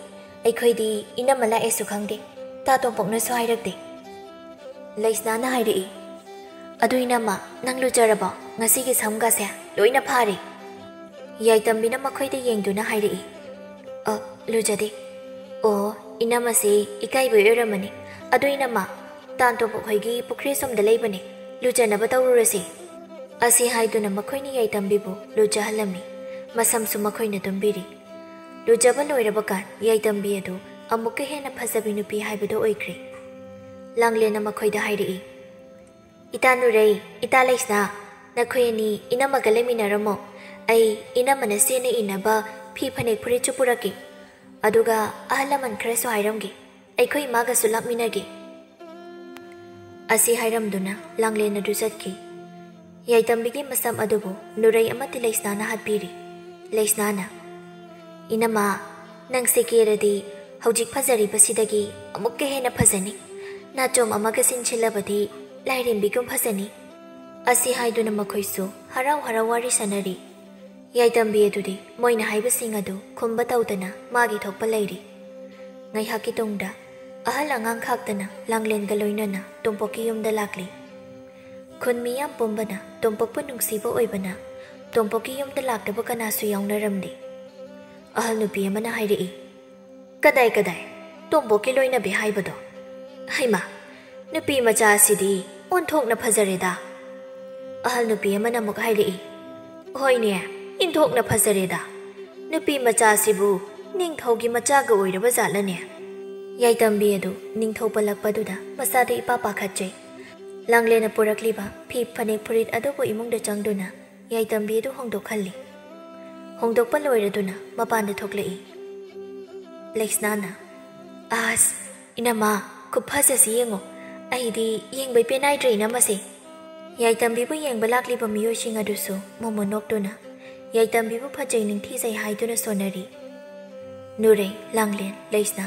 ꯑꯩꯈꯣꯏꯗꯤ ꯏꯅꯝꯃ ꯂꯥꯛꯑꯦꯁꯨ ꯈꯪꯗꯦ, ꯇꯥ ꯇꯣꯝꯄꯣꯛꯅꯁꯨ ꯍꯥꯏꯔꯛꯇꯦ꯫" ꯂꯩꯁꯅꯥꯅ ꯍꯥꯏꯔꯛꯏ, "ꯑꯗꯨ ꯏꯅꯝꯃ, ꯅꯪ ꯂꯨꯖꯔꯕꯣ? ꯉꯁꯤꯒꯤ ꯁꯝꯒꯁꯦ ꯂꯣꯏꯅ ꯐꯥꯔꯦ꯫" ꯌꯥꯏꯇꯝꯕꯤꯅ ꯃꯈꯣꯏꯗ ꯌꯦꯡꯗꯨꯅ ꯍꯥꯏꯔꯛꯏ, "ꯑ, ꯂꯨꯖꯗꯦ꯫" "ꯑꯣ, ꯏꯅꯝꯃꯁꯤ ꯏꯀꯥꯏꯕꯩ ꯑꯣꯏꯔꯝꯃꯅꯤ꯫ ꯑꯗꯨ ꯏꯅꯝꯃ, ꯇꯥ ꯇꯣꯝꯄꯣꯛ ꯍꯣꯏꯒꯤ ꯄꯨꯈ꯭ꯔꯤ ꯑꯁꯣꯝꯗ ꯂꯩꯕꯅꯦ, ꯂꯨꯖꯅꯕ ꯇꯧꯔꯨꯔꯁꯤ꯫" ꯑꯁꯤ ꯍꯥꯏꯗꯨꯅ ꯃꯈꯣꯏꯅ ꯌꯥꯏꯇꯝꯕꯤꯕꯨ ꯂꯨꯖꯍꯜꯂꯝꯃꯤ꯫ ꯃꯁꯝꯁꯨ ꯃꯈꯣꯏꯅ ꯇꯨꯝꯕꯤꯔꯤ꯫ ꯂꯨꯖꯕ ꯂꯣꯏꯔꯕ ꯀꯥꯟ ꯌꯥꯏꯇꯝꯕꯤ ꯑꯗꯨ ꯑꯃꯨꯛꯀ ꯍꯦꯟꯅ ꯐꯖꯕꯤ ꯅꯨꯄꯤ ꯍꯥꯏꯕꯗꯨ ꯑꯣꯏꯈ꯭ꯔꯦ꯫ ꯂꯥꯡꯂꯦꯟꯅ ꯃꯈꯣꯏꯗ ꯍꯥꯏꯔꯛꯏ, "ꯏꯇꯥ ꯅꯨꯔꯩ, ꯏꯇꯥ ꯂꯩꯁꯅꯥ, ꯅꯈꯣꯏ ꯑꯅꯤ ꯏꯅꯝꯃꯒ ꯂꯩꯃꯤꯟꯅꯔꯝꯃꯣ꯫ ꯑꯩ ꯏꯅꯝꯃꯅ ꯁꯦꯠꯅ ꯏꯅꯕ ꯐꯤ ꯐꯅꯦꯛ ꯐꯨꯔꯤꯠꯁꯨ ꯄꯨꯔꯛꯀꯦ꯫ ꯑꯗꯨꯒ ꯑꯍꯜ ꯂꯃꯟ ꯈꯔꯁꯨ ꯍꯥꯏꯔꯝꯒꯦ꯫ ꯑꯩꯈꯣꯏ ꯏꯃꯥꯒꯁꯨ ꯂꯥꯛꯃꯤꯟꯅꯒꯦ꯫" ꯑꯁꯤ ꯍꯥꯏꯔꯝꯗꯨꯅ ꯂꯥꯡꯂꯦꯟ ꯑꯗꯨ ꯆꯠꯈꯤ꯫ ꯌꯥꯏꯇꯝꯕꯤꯒꯤ ꯃꯁꯝ ꯑꯗꯨꯕꯨ ꯅꯨꯔꯩ ꯑꯃꯗꯤ ꯂꯩꯁꯅꯥꯅ ꯍꯥꯠꯄꯤꯔꯤ꯫ ꯂꯩꯁꯅꯥꯅ, "ꯏꯅꯝꯃ, ꯅꯪꯁꯦ ꯀꯦꯔꯗꯤ ꯍꯧꯖꯤꯛ ꯐꯖꯔꯤꯕꯁꯤꯗꯒꯤ ꯑꯃꯨꯛꯀ ꯍꯦꯟꯅ ꯐꯖꯅꯤ꯫ ꯅꯥꯆꯣꯝ ꯑꯃꯒ ꯁꯤꯟꯁꯤꯜꯂꯕꯗꯤ ꯂꯥꯏꯔꯦꯝꯕꯤꯒꯨꯝ ꯐꯖꯅꯤ꯫" ꯑꯁꯤ ꯍꯥꯏꯗꯨꯅ ꯃꯈꯣꯏꯁꯨ ꯍꯔꯥꯎ ꯍꯔꯥꯎ ꯋꯥꯔꯤ ꯁꯥꯟꯅꯔꯤ꯫ ꯌꯥꯏꯇꯝꯕꯤ ꯑꯗꯨꯗꯤ ꯃꯣꯏꯅ ꯍꯥꯏꯕꯁꯤꯡ ꯑꯗꯨ ꯈꯨꯝꯕ ꯇꯧꯗꯅ ꯃꯥꯒꯤ ꯊꯣꯛꯄ ꯂꯩꯔꯤ꯫ ꯉꯥꯏꯍꯥꯛꯀꯤ ꯇꯨꯡꯗ ꯑꯍꯜ ꯑꯉꯥꯡ ꯈꯥꯛꯇꯅ ꯂꯥꯡꯂꯦꯟꯒ ꯂꯣꯏꯅꯅ ꯇꯣꯝꯄꯣꯛꯀꯤ ꯌꯨꯝꯗ ꯂꯥꯛꯂꯤ꯫ ꯈꯨꯟ ꯃꯤꯌꯥꯝ ꯄꯨꯝꯕꯅ ꯇꯣꯝꯄꯣꯛꯄꯨ ꯅꯨꯡꯁꯤꯕ ꯑꯣꯏꯕꯅ ꯇꯣꯝꯄꯣꯛꯀꯤ ꯌꯨꯝꯗ ꯂꯥꯛꯇꯕ ꯀꯅꯥꯁꯨ ꯌꯥꯎꯅꯔꯝꯗꯦ꯫ ꯑꯍꯜ ꯅꯨꯄꯤ ꯑꯃꯅ ꯍꯥꯏꯔꯛꯏ, "ꯀꯗꯥꯏ ꯀꯗꯥꯏ? ꯇꯣꯝꯄꯣꯛꯀꯤ ꯂꯣꯏꯅꯕꯤ ꯍꯥꯏꯕꯗꯣ? ꯍꯩꯃꯥ, ꯅꯨꯄꯤ ꯃꯆꯥ ꯑꯁꯤꯗꯤ ꯑꯣꯟꯊꯣꯛꯅ ꯐꯖꯔꯦꯗ!" ꯑꯍꯜ ꯅꯨꯄꯤ ꯑꯃꯅ ꯑꯃꯨꯛ ꯍꯥꯏꯔꯛꯏ, "ꯍꯣꯏꯅꯦ, ꯏꯟꯊꯣꯛꯅ ꯐꯖꯔꯦꯗ꯫ ꯅꯨꯄꯤ ꯃꯆꯥꯁꯤꯕꯨ ꯅꯤꯡꯊꯧꯒꯤ ꯃꯆꯥꯒ ꯑꯣꯏꯔꯕ ꯖꯥꯠꯂꯅꯦ?" ꯌꯥꯏꯇꯝꯕꯤ ꯑꯗꯨ ꯅꯤꯡꯊꯧ ꯄꯜꯂꯛꯄꯗꯨꯗ ꯃꯁꯥꯗ ꯏꯄꯥ ꯄꯥꯈꯠꯆꯩ꯫ ꯂꯥꯡꯂꯦꯟꯅ ꯄꯨꯔꯛꯂꯤꯕ ꯐꯤ ꯐꯅꯦꯛ ꯐꯨꯔꯤꯠ ꯑꯗꯨꯕꯨ ꯏꯃꯨꯡꯗ ꯆꯪꯗꯨꯅ ꯌꯥꯏꯇꯝꯕꯤ ꯑꯗꯨ ꯍꯣꯡꯗꯣꯛꯍꯜꯂꯤ꯫ ꯍꯣꯡꯗꯣꯛꯄ ꯂꯣꯏꯔꯗꯨꯅ ꯃꯄꯥꯟꯗ ꯊꯣꯛꯂꯛꯏ꯫ ꯂꯩꯁꯅꯥꯅ, "ꯑꯁ, ꯏꯅꯝꯃ, ꯈꯨꯐꯖꯁꯤ ꯌꯦꯡꯉꯣ꯫ ꯑꯩꯗꯤ ꯌꯦꯡꯕꯩ ꯄꯦꯟꯅꯥꯏꯗ꯭ꯔꯦ ꯏꯅꯝꯃꯁꯦ꯫" ꯌꯥꯏꯇꯝꯕꯤꯕꯨ ꯌꯦꯡꯕ ꯂꯥꯛꯂꯤꯕ ꯃꯤꯑꯣꯏꯁꯤꯡ ꯑꯗꯨꯁꯨ ꯃꯣꯃꯣꯟ ꯅꯣꯛꯇꯨꯅ ꯌꯥꯏꯇꯝꯕꯤꯕꯨ ꯐꯖꯩ ꯅꯤꯡꯊꯤꯖꯩ ꯍꯥꯏꯗꯨꯅ ꯁꯣꯟꯅꯔꯤ꯫ ꯅꯨꯔꯩ, ꯂꯥꯡꯂꯦꯟ, ꯂꯩꯁꯅꯥ,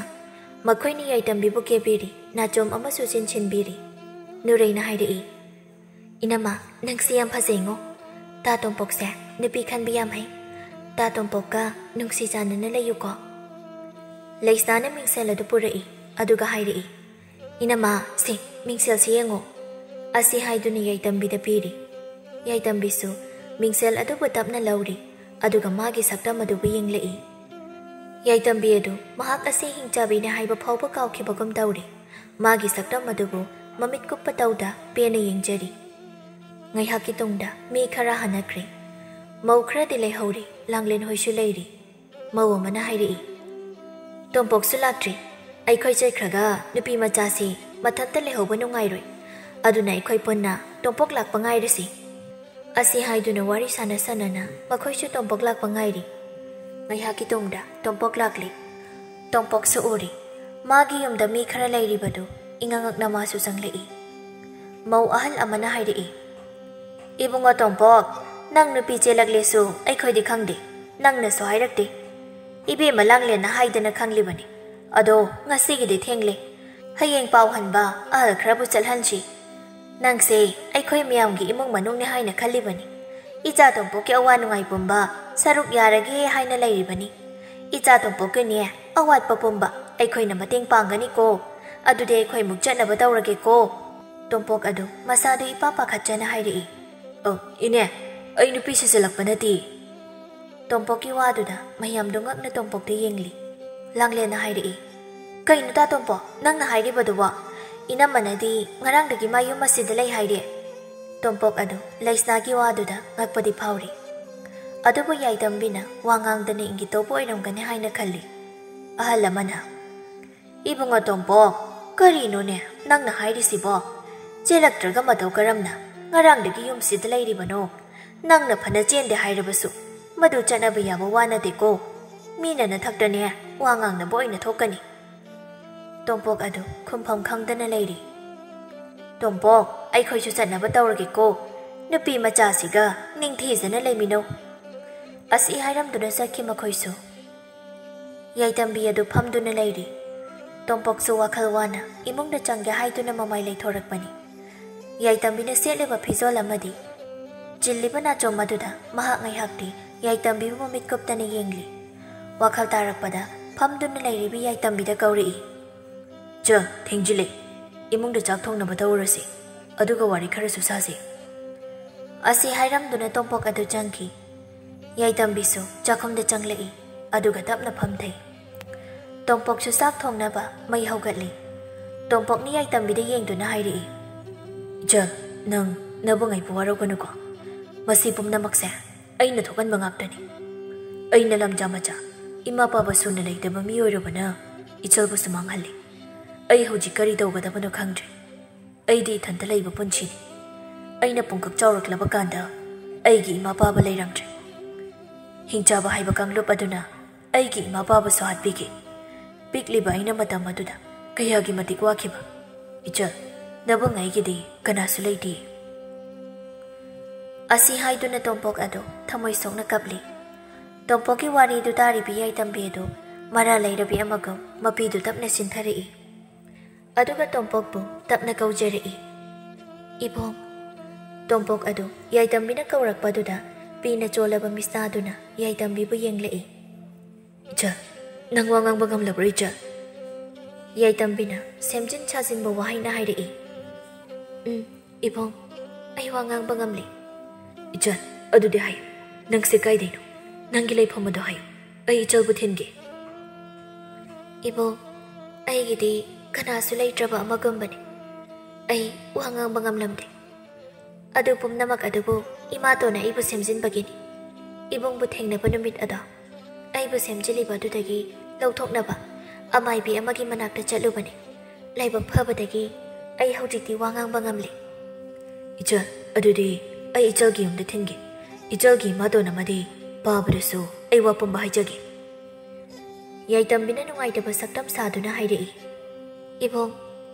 ꯃꯈꯣꯏꯅ ꯌꯥꯏꯇꯝꯕꯤꯕꯨ ꯀꯦꯕꯤꯔꯤ, ꯅꯥꯆꯣꯝ ꯑꯃꯁꯨ ꯆꯤꯟꯁꯤꯟꯕꯤꯔꯤ꯫ ꯅꯨꯔꯩꯅ ꯍꯥꯏꯔꯛꯏ, "ꯏꯅꯝꯃ, ꯅꯪꯁꯦ ꯌꯥꯝ ꯐꯖꯩꯉꯣ꯫ ꯇꯥ ꯇꯣꯝꯄꯣꯛꯁꯦ ꯅꯨꯄꯤ ꯈꯟꯕ ꯌꯥꯝ ꯍꯩ꯫ ꯇꯥ ꯇꯣꯝꯄꯣꯛꯀ ꯅꯨꯡꯁꯤ ꯆꯥꯟꯅꯅ ꯂꯩꯌꯨꯀꯣ꯫" ꯂꯩꯁꯅꯥꯅ ꯃꯤꯡꯁꯦꯜ ꯑꯗꯨ ꯄꯨꯔꯛꯏ, ꯑꯗꯨꯒ ꯍꯥꯏꯔꯛꯏ, "ꯏꯅꯝꯃ, ꯁꯤ ꯃꯤꯡꯁꯦꯜꯁꯤ ꯌꯦꯡꯉꯣ꯫" ꯑꯁꯤ ꯍꯥꯏꯗꯨꯅ ꯌꯥꯏꯇꯝꯕꯤꯗ ꯄꯤꯔꯤ꯫ ꯌꯥꯏꯇꯝꯕꯤꯁꯨ ꯃꯤꯡꯁꯦꯜ ꯑꯗꯨꯕꯨ ꯇꯞꯅ ꯂꯧꯔꯤ, ꯑꯗꯨꯒ ꯃꯥꯒꯤ ꯁꯛꯇꯝ ꯑꯗꯨꯕꯨ ꯌꯦꯡꯂꯛꯏ꯫ ꯌꯥꯏꯇꯝꯕꯤ ꯑꯗꯨ ꯃꯍꯥꯛ ꯑꯁꯤ ꯍꯤꯡꯆꯥꯕꯤꯅꯤ ꯍꯥꯏꯕ ꯐꯥꯎꯕ ꯀꯥꯎꯈꯤꯕꯒꯨꯝ ꯇꯧꯔꯤ꯫ ꯃꯥꯒꯤ ꯁꯛꯇꯝ ꯑꯗꯨꯕꯨ ꯃꯃꯤꯠ ꯀꯨꯞꯄ ꯇꯧꯗ ꯄꯦꯟꯅ ꯌꯦꯡꯖꯔꯤ꯫ ꯉꯥꯏꯍꯥꯛꯀꯤ ꯇꯨꯡꯗ ꯃꯤ ꯈꯔ ꯍꯟꯅꯈ꯭ꯔꯦ꯫ ꯃꯧ ꯈꯔꯗꯤ ꯂꯩꯍꯧꯔꯤ, ꯂꯥꯡꯂꯦꯟ ꯍꯣꯏꯁꯨ ꯂꯩꯔꯤ꯫ ꯃꯧ ꯑꯃꯅ ꯍꯥꯏꯔꯛꯏ, "ꯇꯣꯝꯄꯣꯛꯁꯨ ꯂꯥꯛꯇ꯭ꯔꯤ꯫ ꯑꯩꯈꯣꯏ ꯆꯠꯈ꯭ꯔꯒ ꯅꯨꯄꯤ ꯃꯆꯥꯁꯤ ꯃꯊꯟꯇ ꯂꯩꯍꯧꯕ ꯅꯨꯡꯉꯥꯏꯔꯣꯏ꯫ ꯑꯗꯨꯅ ꯑꯩꯈꯣꯏ ꯄꯨꯟꯅ ꯇꯣꯝꯄꯣꯛ ꯂꯥꯛꯄ ꯉꯥꯏꯔꯁꯤ꯫" ꯑꯁꯤ ꯍꯥꯏꯗꯨꯅ ꯋꯥꯔꯤ ꯁꯥꯟꯅ ꯁꯥꯟꯅꯅ ꯃꯈꯣꯏꯁꯨ ꯇꯣꯝꯄꯣꯛ ꯂꯥꯛꯄ ꯉꯥꯏꯔꯤ꯫ ꯉꯥꯏꯍꯥꯛꯀꯤ ꯇꯨꯡꯗ ꯇꯣꯝꯄꯣꯛ ꯂꯥꯛꯂꯤ꯫ ꯇꯣꯝꯄꯣꯛꯁꯨ ꯎꯔꯤ꯫ ꯃꯥꯒꯤ ꯌꯨꯝꯗ ꯃꯤ ꯈꯔ ꯂꯩꯔꯤꯕꯗꯨ ꯏꯉꯛ ꯉꯛꯅ ꯃꯥꯁꯨ ꯆꯪꯂꯛꯏ꯫ ꯃꯧ ꯑꯍꯜ ꯑꯃꯅ ꯍꯥꯏꯔꯛꯏ, "ꯏꯕꯨꯡꯉꯣ ꯇꯣꯝꯄꯣꯛ, ꯅꯪ ꯅꯨꯄꯤ ꯆꯦꯜꯂꯛꯂꯦꯁꯨ ꯑꯩꯈꯣꯏꯗꯤ ꯈꯪꯗꯦ, ꯅꯪꯅꯁꯨ ꯍꯥꯏꯔꯛꯇꯦ꯫ ꯏꯕꯦꯝꯃ ꯂꯥꯡꯂꯦꯟꯅ ꯍꯥꯏꯗꯅ ꯈꯪꯂꯤꯕꯅꯤ꯫ ꯑꯗꯣ ꯉꯁꯤꯒꯤꯗꯤ ꯊꯦꯡꯂꯦ꯫ ꯍꯌꯦꯡ ꯄꯥꯎ ꯍꯟꯕ ꯑꯍꯜ ꯈꯔꯕꯨ ꯆꯠꯍꯟꯁꯤ꯫ ꯅꯪꯁꯦ ꯑꯩꯈꯣꯏ ꯃꯌꯥꯝꯒꯤ ꯏꯃꯨꯡ ꯃꯅꯨꯡꯅꯤ ꯍꯥꯏꯅ ꯈꯜꯂꯤꯕꯅꯤ꯫ ꯏꯆꯥ ꯇꯣꯝꯄꯣꯛꯀꯤ ꯑꯋꯥ ꯅꯨꯡꯉꯥꯏ ꯄꯨꯝꯕ ꯁꯔꯨꯛ ꯌꯥꯔꯒꯦ ꯍꯥꯏꯅ ꯂꯩꯔꯤꯕꯅꯤ꯫ ꯏꯆꯥ ꯇꯣꯝꯄꯣꯛꯀꯤꯅꯦ ꯑꯋꯥꯠꯄ ꯄꯨꯝꯕ ꯑꯩꯈꯣꯏꯅ ꯃꯇꯦꯡ ꯄꯥꯡꯒꯅꯤꯀꯣ꯫ ꯑꯗꯨꯗꯤ ꯑꯩꯈꯣꯏ ꯑꯃꯨꯛ ꯆꯠꯅꯕ ꯇꯧꯔꯒꯦꯀꯣ꯫" ꯇꯣꯝꯄꯣꯛ ꯑꯗꯨ ꯃꯁꯥꯗꯨ ꯏꯄꯥ ꯄꯥꯈꯠꯆꯅ ꯍꯥꯏꯔꯛꯏ꯫ "ꯑꯣ, ꯏꯅꯦ, ꯑꯩ ꯅꯨꯄꯤ ꯁꯤꯖꯤꯜꯂꯛꯄ ꯅꯠꯇꯦ꯫" ꯇꯣꯝꯄꯣꯛꯀꯤ ꯋꯥꯗꯨꯗ ꯃꯌꯥꯝꯗꯨ ꯉꯛꯅ ꯇꯣꯝꯄꯣꯛꯇ ꯌꯦꯡꯂꯤ꯫ ꯂꯥꯡꯂꯦꯟꯅ ꯍꯥꯏꯔꯛꯏ, "ꯀꯩꯅꯣ ꯇꯥ ꯇꯣꯝꯄꯣꯛ, ꯅꯪꯅ ꯍꯥꯏꯔꯤꯕꯗꯨꯕꯣ? ꯏꯅꯝꯃꯅꯗꯤ ꯉꯔꯥꯡꯗꯒꯤ ꯃꯥ ꯌꯨꯝ ꯑꯁꯤꯗ ꯂꯩ ꯍꯥꯏꯔꯦ꯫" ꯇꯣꯝꯄꯣꯛ ꯑꯗꯨ ꯂꯩꯁꯅꯥꯒꯤ ꯋꯥꯗꯨꯗ ꯉꯛꯄꯗꯤ ꯐꯥꯎꯔꯤ꯫ ꯑꯗꯨꯕꯨ ꯌꯥꯏꯇꯝꯕꯤꯅ ꯋꯥ ꯉꯥꯡꯗꯅ ꯏꯪꯒꯤꯠ ꯇꯧꯕ ꯑꯣꯏꯔꯝꯒꯅꯤ ꯍꯥꯏꯅ ꯈꯜꯂꯤ꯫ ꯑꯍꯜ ꯑꯃꯅ, "ꯏꯕꯨꯡꯉꯣ ꯇꯣꯝꯄꯣꯛ, ꯀꯔꯤꯅꯣꯅꯦ ꯅꯪꯅ ꯍꯥꯏꯔꯤꯁꯤꯕꯣ? ꯆꯦꯜꯂꯛꯇ꯭ꯔꯒ ꯃꯇꯧ ꯀꯔꯝꯅ ꯉꯔꯥꯡꯗꯒꯤ ꯌꯨꯝꯁꯤꯗ ꯂꯩꯔꯤꯕꯅꯣ? ꯅꯪꯅ ꯐꯅ ꯆꯦꯟꯗꯦ ꯍꯥꯏꯔꯕꯁꯨ ꯃꯗꯨ ꯆꯠꯅꯕ ꯌꯥꯕ ꯋꯥ ꯅꯠꯇꯦꯀꯣ꯫ ꯃꯤꯅ ꯅꯊꯛꯇꯅꯦ ꯋꯥ ꯉꯥꯡꯅꯕ ꯑꯣꯏꯅ ꯊꯣꯛꯀꯅꯤ꯫" ꯇꯣꯝꯄꯣꯛ ꯑꯗꯨ ꯈꯨꯝꯐꯝ ꯈꯪꯗꯅ ꯂꯩꯔꯤ꯫ "ꯇꯣꯝꯄꯣꯛ, ꯑꯩꯈꯣꯏꯁꯨ ꯆꯠꯅꯕ ꯇꯧꯔꯒꯦꯀꯣ꯫ ꯅꯨꯄꯤ ꯃꯆꯥꯁꯤꯒ ꯅꯤꯡꯊꯤꯖꯅ ꯂꯩꯃꯤꯟꯅꯧ꯫" ꯑꯁꯤ ꯍꯥꯏꯔꯝꯗꯨꯅ ꯆꯠꯈꯤ ꯃꯈꯣꯏꯁꯨ꯫ ꯌꯥꯏꯇꯝꯕꯤ ꯑꯗꯨ ꯐꯝꯗꯨꯅ ꯂꯩꯔꯤ꯫ ꯇꯣꯝꯄꯣꯛꯁꯨ ꯋꯥꯈꯜ ꯋꯥꯅ ꯏꯃꯨꯡꯗ ꯆꯪꯒꯦ ꯍꯥꯏꯗꯨꯅ ꯃꯃꯥꯏ ꯂꯩꯊꯣꯔꯛꯄꯅꯤ꯫ ꯌꯥꯏꯇꯝꯕꯤꯅ ꯁꯦꯠꯂꯤꯕ ꯐꯤꯖꯣꯜ ꯑꯃꯗꯤ ꯆꯤꯜꯂꯤꯕ ꯅꯥꯆꯣꯝ ꯑꯗꯨꯗ ꯃꯍꯥꯛ ꯉꯥꯏꯍꯥꯛꯇꯤ ꯌꯥꯏꯇꯝꯕꯤꯕꯨ ꯃꯃꯤꯠ ꯀꯨꯞꯇꯅ ꯌꯦꯡꯂꯤ꯫ ꯋꯥꯈꯜ ꯇꯥꯔꯛꯄꯗ ꯐꯝꯗꯨꯅ ꯂꯩꯔꯤꯕ ꯌꯥꯏꯇꯝꯕꯤꯗ ꯀꯧꯔꯛꯏ꯫ "ꯆ, ꯊꯦꯡꯖꯤꯜꯂꯦ꯫ ꯏꯃꯨꯡꯗ ꯆꯥꯛ ꯊꯣꯡꯅꯕ ꯇꯧꯔꯁꯤ꯫ ꯑꯗꯨꯒ ꯋꯥꯔꯤ ꯈꯔꯁꯨ ꯁꯥꯁꯤ꯫" ꯑꯁꯤ ꯍꯥꯏꯔꯝꯗꯨꯅ ꯇꯣꯝꯄꯣꯛ ꯑꯗꯨ ꯆꯪꯈꯤ꯫ ꯌꯥꯏꯇꯝꯕꯤꯁꯨ ꯆꯥꯛꯈꯨꯝꯗ ꯆꯪꯂꯛꯏ, ꯑꯗꯨꯒ ꯇꯞꯅ ꯐꯝꯊꯩ꯫ ꯇꯣꯝꯄꯣꯛꯁꯨ ꯆꯥꯛ ꯊꯣꯡꯅꯕ ꯃꯩ ꯍꯧꯒꯠꯂꯤ꯫ ꯇꯣꯝꯄꯣꯛꯅ ꯌꯥꯏꯇꯝꯕꯤꯗ ꯌꯦꯡꯗꯨꯅ ꯍꯥꯏꯔꯛꯏ, "ꯏꯆꯜ, ꯅꯪ ꯅꯕꯨꯡ ꯑꯩꯕꯨ ꯋꯥꯔꯧꯒꯅꯨꯀꯣ꯫ ꯃꯁꯤ ꯄꯨꯝꯅꯃꯛꯁꯦ ꯑꯩꯅ ꯊꯣꯛꯍꯟꯕ ꯉꯥꯛꯇꯅꯤ꯫ ꯑꯩꯅ ꯂꯝꯖꯥ ꯃꯆꯥ, ꯏꯃꯥ ꯄꯥꯕ ꯁꯨꯅ ꯂꯩꯇꯕ ꯃꯤꯑꯣꯏꯔꯕꯅ ꯏꯆꯜꯕꯨꯁꯨ ꯃꯥꯡꯍꯜꯂꯤ꯫ ꯑꯩ ꯍꯧꯖꯤꯛ ꯀꯔꯤ ꯇꯧꯒꯗꯕꯅꯣ ꯈꯪꯗ꯭ꯔꯦ꯫ ꯑꯩꯗꯤ ꯏꯊꯟꯇ ꯂꯩꯕ ꯄꯨꯟꯁꯤꯅꯤ꯫ ꯑꯩꯅ ꯄꯨꯡꯀꯛ ꯆꯥꯎꯔꯛꯂꯕ ꯀꯥꯟꯗ ꯑꯩꯒꯤ ꯏꯃꯥ ꯄꯥꯕ ꯂꯩꯔꯝꯗ꯭ꯔꯦ꯫ ꯍꯤꯡꯆꯥꯕ ꯍꯥꯏꯕ ꯀꯥꯡꯂꯨꯞ ꯑꯗꯨꯅ ꯑꯩꯒꯤ ꯏꯃꯥ ꯄꯥꯕꯁꯨ ꯍꯥꯠꯄꯤꯈꯤ꯫ ꯄꯤꯛꯂꯤꯕ ꯑꯩꯅ ꯃꯇꯝ ꯑꯗꯨꯗ ꯀꯌꯥꯒꯤ ꯃꯇꯤꯛ ꯋꯥꯈꯤꯕ꯫ ꯏꯆꯜ, ꯅꯕꯨꯡ ꯑꯩꯒꯤꯗꯤ ꯀꯅꯥꯁꯨ ꯂꯩꯇꯦ꯫ ꯑꯁꯤ ꯍꯥꯏꯗꯨꯅ ꯇꯣꯝꯄꯣꯛ ꯑꯗꯨ ꯊꯃꯣꯏ ꯁꯣꯛꯅ ꯀꯞꯂꯤ꯫ ꯇꯣꯝꯄꯣꯛꯀꯤ ꯋꯥꯔꯤꯗꯨ ꯇꯥꯔꯤꯕꯤ ꯌꯥꯏꯇꯝꯕꯤ ꯑꯗꯨ ꯃꯔꯥ ꯂꯩꯔꯕꯤ ꯑꯃꯒꯨꯝ ꯃꯄꯤꯗꯨ ꯇꯞꯅ ꯆꯤꯟꯊꯔꯛꯏ꯫ ꯑꯗꯨꯒ ꯇꯣꯝꯄꯣꯛꯄꯨ ꯇꯞꯅ ꯀꯧꯖꯔꯛꯏ, "ꯏꯕꯣꯡ!" ꯇꯣꯝꯄꯣꯛ ꯑꯗꯨ ꯌꯥꯏꯇꯝꯕꯤꯅ ꯀꯧꯔꯛꯄꯗꯨꯗ ꯄꯤꯅ ꯆꯣꯜꯂꯕ ꯃꯤꯠꯁꯅꯥꯗꯨꯅ ꯌꯥꯏꯇꯝꯕꯤꯕꯨ ꯌꯦꯡꯂꯛꯏ꯫ "ꯏꯆꯜ, ꯅꯪ ꯋꯥ ꯉꯥꯡꯕ ꯉꯝꯂꯕ꯭ꯔꯣ, ꯏꯆꯜ?" ꯌꯥꯏꯇꯝꯕꯤꯅ ꯁꯦꯝꯖꯤꯟ ꯁꯥꯖꯤꯟꯕ ꯋꯥꯍꯩꯅ ꯍꯥꯏꯔꯛꯏ, "ꯎꯝ, ꯏꯕꯣꯡ, ꯑꯩ ꯋꯥ ꯉꯥꯡꯕ ꯉꯝꯂꯦ꯫" "ꯏꯆꯜ, ꯑꯗꯨꯗꯤ ꯍꯥꯏꯌꯨ, ꯅꯪꯁꯦ ꯀꯥꯏꯗꯩꯅꯣ? ꯅꯪꯒꯤ ꯂꯩꯐꯝ ꯑꯗꯣ ꯍꯥꯏꯌꯨ, ꯑꯩ ꯏꯆꯜꯕꯨ ꯊꯤꯟꯒꯦ꯫" "ꯏꯕꯣꯡ, ꯑꯩꯒꯤꯗꯤ ꯀꯅꯥꯁꯨ ꯂꯩꯇ꯭ꯔꯕ ꯑꯃꯒꯨꯝꯕꯅꯤ꯫ ꯑꯩ ꯋꯥ ꯉꯥꯡꯕ ꯉꯝꯂꯝꯗꯦ꯫ ꯑꯗꯨ ꯄꯨꯝꯅꯃꯛ ꯑꯗꯨꯕꯨ ꯏꯃꯥꯇꯣꯟꯅ ꯑꯩꯕꯨ ꯁꯦꯝꯖꯤꯟꯕꯒꯤꯅꯤ꯫ ꯏꯕꯨꯡꯕꯨ ꯊꯦꯡꯅꯕ ꯅꯨꯃꯤꯠ ꯑꯗꯣ ꯑꯩꯕꯨ ꯁꯦꯝꯖꯤꯜꯂꯤꯕ ꯑꯗꯨꯗꯒꯤ ꯂꯧꯊꯣꯛꯅꯕ ꯑꯃꯥꯏꯕꯤ ꯑꯃꯒꯤ ꯃꯅꯥꯛꯇ ꯆꯠꯂꯨꯕꯅꯤ꯫ ꯂꯥꯏꯕꯛ ꯐꯕꯗꯒꯤ ꯑꯩ ꯍꯧꯖꯤꯛꯇꯤ ꯋꯥ ꯉꯥꯡꯕ ꯉꯝꯂꯦ꯫" "ꯏꯆꯜ, ꯑꯗꯨꯗꯤ ꯑꯩ ꯏꯆꯜꯒꯤ ꯌꯨꯝꯗ ꯊꯤꯟꯒꯦ꯫ ꯏꯆꯜꯒꯤ ꯏꯃꯥꯇꯣꯟ ꯑꯃꯗꯤ ꯄꯥꯕꯗꯁꯨ ꯑꯩ ꯋꯥ ꯄꯨꯝꯕ ꯍꯥꯏꯖꯒꯦ꯫" ꯌꯥꯏꯇꯝꯕꯤꯅ ꯅꯨꯡꯉꯥꯏꯇꯕ ꯁꯛꯇꯝ ꯁꯥꯗꯨꯅ ꯍꯥꯏꯔꯛꯏ, "ꯏꯕꯣꯡ,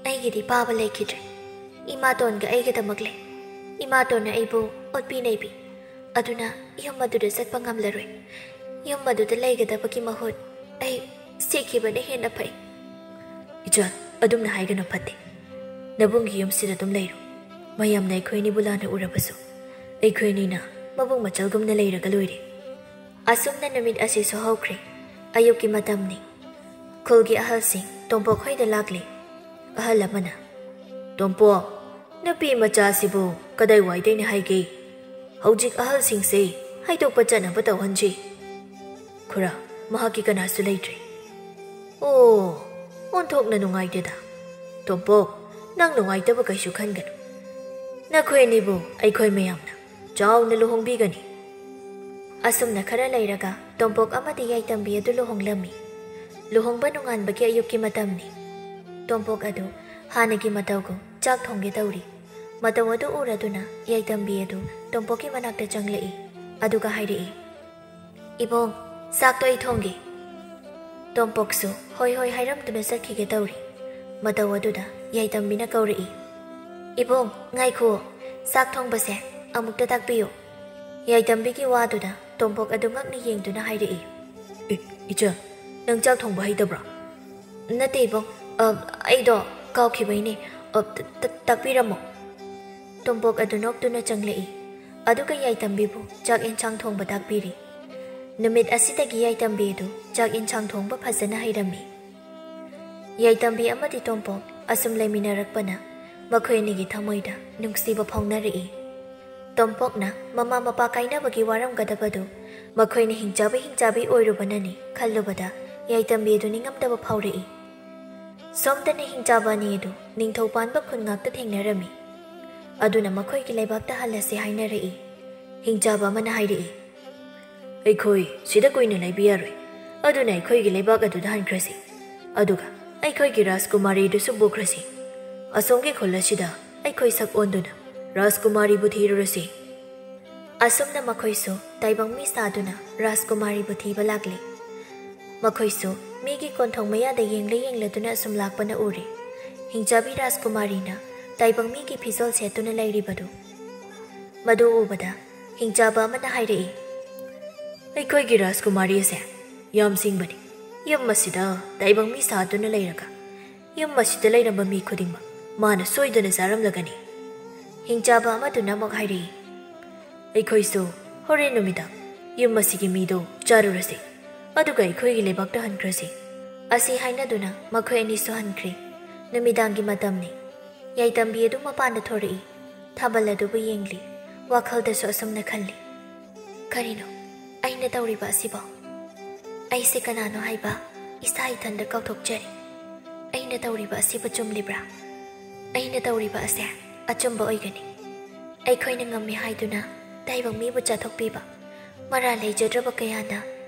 ꯑꯩꯒꯤꯗꯤ ꯄꯥꯕ ꯂꯩꯈꯤꯗ꯭ꯔꯦ꯫ ꯏꯃꯥꯇꯣꯟꯒ ꯑꯩꯒꯗꯃꯛ ꯂꯩ꯫ ꯏꯃꯥꯇꯣꯟꯅ ꯑꯩꯕꯨ ꯑꯣꯠꯄꯤ ꯅꯩꯕꯤ꯫ ꯑꯗꯨꯅ ꯌꯨꯝ ꯑꯗꯨꯗ ꯆꯠꯄ ꯉꯝꯂꯔꯣꯏ꯫ ꯌꯨꯝ ꯑꯗꯨꯗ ꯂꯩꯒꯗꯕꯒꯤ ꯃꯍꯨꯠ ꯑꯩ ꯁꯤꯈꯤꯕꯅ ꯍꯦꯟꯅ ꯐꯩ꯫" "ꯏꯆꯜ, ꯑꯗꯨꯝꯅ ꯍꯥꯏꯒꯅꯨ, ꯐꯠꯇꯦ꯫ ꯅꯕꯨꯡꯒꯤ ꯌꯨꯝꯁꯤꯗ ꯑꯗꯨꯝ ꯂꯩꯔꯣ꯫ ꯃꯌꯥꯝꯅ ꯑꯩꯈꯣꯏ ꯑꯅꯤꯕꯨ ꯂꯥꯟꯅ ꯎꯔꯕꯁꯨ ꯑꯩꯈꯣꯏ ꯑꯅꯤꯅ ꯃꯕꯨꯡ ꯃꯆꯜꯒꯨꯝꯅ ꯂꯩꯔꯒ ꯂꯣꯏꯔꯦ꯫" ꯑꯁꯨꯝꯅ ꯅꯨꯃꯤꯠ ꯑꯁꯤꯁꯨ ꯍꯧꯈ꯭ꯔꯦ꯫ ꯑꯌꯨꯛꯀꯤ ꯃꯇꯝꯅꯤ꯫ ꯈꯨꯜꯒꯤ ꯑꯍꯜꯁꯤꯡ ꯇꯣꯝꯄꯣꯛ ꯍꯣꯏꯗ ꯂꯥꯛꯂꯦ꯫ ꯑꯍꯜ ꯑꯃꯅ, "ꯇꯣꯝꯄꯣꯛ, ꯅꯨꯄꯤ ꯃꯆꯥꯁꯤꯕꯨ ꯀꯗꯥꯏꯋꯥꯏꯗꯩꯅ ꯍꯥꯏꯒꯦ? ꯍꯧꯖꯤꯛ ꯑꯍꯜꯁꯤꯡꯁꯦ ꯍꯥꯏꯗꯣꯛꯄ ꯆꯠꯅꯕ ꯇꯧꯍꯟꯁꯤ꯫" "ꯈꯨꯔꯥ, ꯃꯍꯥꯛꯀꯤ ꯀꯅꯥꯁꯨ ꯂꯩꯇ꯭ꯔꯦ꯫" "ꯑꯣ, ꯑꯣꯟꯊꯣꯛꯅ ꯅꯨꯡꯉꯥꯏꯇꯦꯗ꯫ ꯇꯣꯝꯄꯣꯛ, ꯅꯪ ꯅꯨꯡꯉꯥꯏꯇꯕ ꯀꯩꯁꯨ ꯈꯟꯒꯅꯨ꯫ ꯅꯈꯣꯏ ꯑꯅꯤꯕꯨ ꯑꯩꯈꯣꯏ ꯃꯌꯥꯝꯅ ꯆꯥꯎꯅ ꯂꯨꯍꯣꯡꯕꯤꯒꯅꯤ꯫" ꯑꯁꯨꯝꯅ ꯈꯔ ꯂꯩꯔꯒ ꯇꯣꯝꯄꯣꯛ ꯑꯃꯗꯤ ꯌꯥꯏꯇꯝꯕꯤ ꯑꯗꯨ ꯂꯨꯍꯣꯡꯂꯝꯃꯤ꯫ ꯂꯨꯍꯣꯡꯕ ꯅꯣꯡꯉꯥꯟꯕꯒꯤ ꯑꯌꯨꯛꯀꯤ ꯃꯇꯝꯅꯤ꯫ ꯇꯣꯝꯄꯣꯛ ꯑꯗꯨ ꯍꯥꯟꯅꯒꯤ ꯃꯇꯧꯒꯨꯝ ꯆꯥꯛ ꯊꯣꯡꯒꯦ ꯇꯧꯔꯤ꯫ ꯃꯇꯧ ꯑꯗꯨ ꯎꯔꯗꯨꯅ ꯌꯥꯏꯇꯝꯕꯤ ꯑꯗꯨ ꯇꯣꯝꯄꯣꯛꯀꯤ ꯃꯅꯥꯛꯇ ꯆꯪꯂꯛꯏ꯫ ꯑꯗꯨꯒ ꯍꯥꯏꯔꯛꯏ, "ꯏꯕꯨꯡ, ꯆꯥꯛꯇꯣ ꯑꯩ ꯊꯣꯡꯒꯦ꯫" ꯇꯣꯝꯄꯣꯛꯁꯨ ꯍꯣꯏ ꯍꯣꯏ ꯍꯥꯏꯔꯝꯗꯨꯅ ꯆꯠꯈꯤꯒꯦ ꯇꯧꯔꯤ꯫ ꯃꯇꯧ ꯑꯗꯨꯗ ꯌꯥꯏꯇꯝꯕꯤꯅ ꯀꯧꯔꯛꯏ, "ꯏꯕꯨꯡ, ꯉꯥꯏꯈꯨꯑꯣ, ꯆꯥꯛ ꯊꯣꯡꯕꯁꯦ ꯑꯃꯨꯛꯇ ꯇꯥꯛꯄꯤꯌꯨ꯫" ꯌꯥꯏꯇꯝꯕꯤꯒꯤ ꯋꯥꯗꯨꯗ ꯇꯣꯝꯄꯣꯛ ꯑꯗꯨ ꯉꯛꯅ ꯌꯦꯡꯗꯨꯅ ꯍꯥꯏꯔꯛꯏ, "ꯑꯦ, ꯏꯆꯟ, ꯅꯪ ꯆꯥꯛ ꯊꯣꯡꯕ ꯍꯩꯇꯕ꯭ꯔꯥ?" "ꯅꯠꯇꯦ ꯏꯕꯨꯡ, ꯑ, ꯑꯩꯗꯣ ꯀꯥꯎꯈꯤꯕꯩꯅꯦ꯫ ꯑ, ꯇ-, ꯇ-, ꯇꯥꯛꯄꯤꯔꯝꯃꯣ꯫" ꯇꯣꯝꯄꯣꯛ ꯑꯗꯨ ꯅꯣꯛꯇꯨꯅ ꯆꯪꯂꯛꯏ꯫ ꯑꯗꯨꯒ ꯌꯥꯏꯇꯝꯕꯤꯕꯨ ꯆꯥꯛ ꯌꯦꯟꯁꯥꯡ ꯊꯣꯡꯕ ꯇꯥꯛꯄꯤꯔꯤ꯫ ꯅꯨꯃꯤꯠ ꯑꯁꯤꯗꯒꯤ ꯌꯥꯏꯇꯝꯕꯤ ꯑꯗꯨ ꯆꯥꯛ ꯌꯦꯟꯁꯥꯡ ꯊꯣꯡꯕ ꯐꯖꯅ ꯍꯩꯔꯝꯃꯤ꯫ ꯌꯥꯏꯇꯝꯕꯤ ꯑꯃꯗꯤ ꯇꯣꯝꯄꯣꯛ ꯑꯁꯨꯝ ꯂꯩꯃꯤꯟꯅꯔꯛꯄꯅ ꯃꯈꯣꯏ ꯑꯅꯤꯒꯤ ꯊꯃꯣꯏꯗ ꯅꯨꯡꯁꯤꯕ ꯐꯥꯎꯅꯔꯛꯏ꯫ ꯇꯣꯝꯄꯣꯛꯅ ꯃꯃꯥ ꯃꯄꯥ ꯀꯥꯏꯅꯕꯒꯤ ꯋꯥꯔꯝꯒꯗꯕꯗꯨ ꯃꯈꯣꯏꯅ ꯍꯤꯡꯆꯥꯕꯤ ꯍꯤꯡꯆꯥꯕꯤ ꯑꯣꯏꯔꯨꯕꯅꯅꯤ ꯈꯜꯂꯨꯕꯗ ꯌꯥꯏꯇꯝꯕꯤ ꯑꯗꯨ ꯅꯤꯡꯉꯝꯗꯕ ꯐꯥꯎꯔꯛꯏ꯫ ꯁꯣꯝꯗꯅ ꯍꯤꯡꯆꯥꯕ ꯑꯅꯤ ꯑꯗꯨ ꯅꯤꯡꯊꯧ ꯄꯥꯟꯕ ꯈꯨꯟ ꯉꯥꯛꯇ ꯊꯦꯡꯅꯔꯝꯃꯤ꯫ ꯑꯗꯨꯅ ꯃꯈꯣꯏꯒꯤ ꯂꯩꯕꯥꯛꯇ ꯍꯜꯂꯁꯤ ꯍꯥꯏꯅꯔꯛꯏ꯫ ꯍꯤꯡꯆꯥꯕ ꯑꯃꯅ ꯍꯥꯏꯔꯛꯏ, "ꯑꯩꯈꯣꯏ ꯁꯤꯗ ꯀꯨꯏꯅ ꯂꯩꯕ ꯌꯥꯔꯣꯏ꯫ ꯑꯗꯨꯅ ꯑꯩꯈꯣꯏꯒꯤ ꯂꯩꯕꯥꯛ ꯑꯗꯨꯗ ꯍꯟꯈ꯭ꯔꯁꯤ꯫ ꯑꯗꯨꯒ ꯑꯩꯈꯣꯏꯒꯤ ꯔꯥꯖꯀꯨꯃꯥꯔꯤꯗꯨꯁꯨ ꯄꯨꯈ꯭ꯔꯁꯤ꯫ ꯑꯁꯣꯝꯒꯤ ꯈꯨꯜ ꯑꯁꯤꯗ ꯑꯩꯈꯣꯏ ꯁꯛ ꯑꯣꯟꯗꯨꯅ ꯔꯥꯖꯀꯨꯃꯥꯔꯤꯕꯨ ꯊꯤꯔꯨꯔꯁꯤ꯫" ꯑꯁꯨꯝꯅ ꯃꯈꯣꯏꯁꯨ ꯇꯥꯏꯕꯪ ꯃꯤ ꯁꯥꯗꯨꯅ ꯔꯥꯖꯀꯨꯃꯥꯔꯤꯕꯨ ꯊꯤꯕ ꯂꯥꯛꯂꯤ꯫ ꯃꯈꯣꯏꯁꯨ ꯃꯤꯒꯤ ꯀꯣꯟꯊꯣꯡ ꯃꯌꯥꯗ ꯌꯦꯡꯂ ꯌꯦꯡꯂꯗꯨꯅ ꯑꯁꯨꯝ ꯂꯥꯛꯄꯅ ꯎꯔꯦ꯫ ꯍꯤꯡꯆꯥꯕꯤ ꯔꯥꯖꯀꯨꯃꯥꯔꯤꯅ ꯇꯥꯏꯕꯪ ꯃꯤꯒꯤ ꯐꯤꯖꯣꯜ ꯁꯦꯠꯇꯨꯅ ꯂꯩꯔꯤꯕꯗꯨ꯫ ꯃꯗꯨ ꯎꯕꯗ ꯍꯤꯡꯆꯥꯕ ꯑꯃꯅ ꯍꯥꯏꯔꯛꯏ, "ꯑꯩꯈꯣꯏꯒꯤ ꯔꯥꯖꯀꯨꯃꯥꯔꯤ ꯑꯁꯦ ꯌꯥꯝ ꯁꯤꯡꯕꯅꯤ꯫ ꯌꯨꯝ ꯑꯁꯤꯗ ꯇꯥꯏꯕꯪ ꯃꯤ ꯁꯥꯗꯨꯅ ꯂꯩꯔꯒ ꯌꯨꯝ ꯑꯁꯤꯗ ꯂꯩꯔꯝꯕ ꯃꯤ ꯈꯨꯗꯤꯡꯃꯛ ꯃꯥꯅ ꯁꯣꯏꯗꯅ ꯆꯥꯔꯝꯂꯒꯅꯤ꯫" ꯍꯤꯡꯆꯥꯕ ꯑꯃꯗꯨꯅ ꯑꯃꯨꯛ ꯍꯥꯏꯔꯛꯏ, "ꯑꯩꯈꯣꯏꯁꯨ ꯍꯣꯔꯦꯟ ꯅꯨꯃꯤꯗꯥꯡ ꯌꯨꯝ ꯑꯁꯤꯒꯤ ꯃꯤꯗꯣ ꯆꯥꯔꯨꯔꯁꯤ, ꯑꯗꯨꯒ ꯑꯩꯈꯣꯏꯒꯤ ꯂꯩꯕꯥꯛꯇ ꯍꯟꯈ꯭ꯔꯁꯤ꯫" ꯑꯁꯤ ꯍꯥꯏꯅꯗꯨꯅ ꯃꯈꯣꯏ ꯑꯅꯤꯁꯨ ꯍꯟꯈ꯭ꯔꯦ꯫ ꯅꯨꯃꯤꯗꯥꯡꯒꯤ ꯃꯇꯝꯅꯤ꯫ ꯌꯥꯏꯇꯝꯕꯤ ꯑꯗꯨ ꯃꯄꯥꯟꯗ ꯊꯣꯔꯛꯏ꯫ ꯊꯥꯕꯜ ꯑꯗꯨꯕꯨ ꯌꯦꯡꯂꯤ꯫ ꯋꯥꯈꯜꯗꯁꯨ ꯑꯁꯨꯝꯅ ꯈꯜꯂꯤ, "ꯀꯔꯤꯅꯣ ꯑꯩꯅ ꯇꯧꯔꯤꯕ ꯑꯁꯤꯕꯣ? ꯑꯩꯁꯦ ꯀꯅꯥꯅꯣ ꯍꯥꯏꯕ ꯏꯁꯥ ꯏꯊꯟꯗ ꯀꯥꯎꯊꯣꯛꯆꯔꯦ꯫ ꯑꯩꯅ ꯇꯧꯔꯤꯕ ꯑꯁꯤꯕꯨ ꯆꯨꯝꯂꯤꯕ꯭ꯔꯥ? ꯑꯩꯅ ꯇꯧꯔꯤꯕ ꯑꯁꯦ ꯑꯆꯨꯝꯕ ꯑꯣꯏꯒꯅꯤ꯫ ꯑꯩꯈꯣꯏꯅ ꯉꯝꯃꯤ ꯍꯥꯏꯗꯨꯅ ꯇꯥꯏꯕꯪ ꯃꯤꯕꯨ ꯆꯥꯊꯣꯛꯄꯤꯕ, ꯃꯔꯥꯜ ꯂꯩꯖꯗ꯭ꯔꯕ ꯀꯌꯥꯅ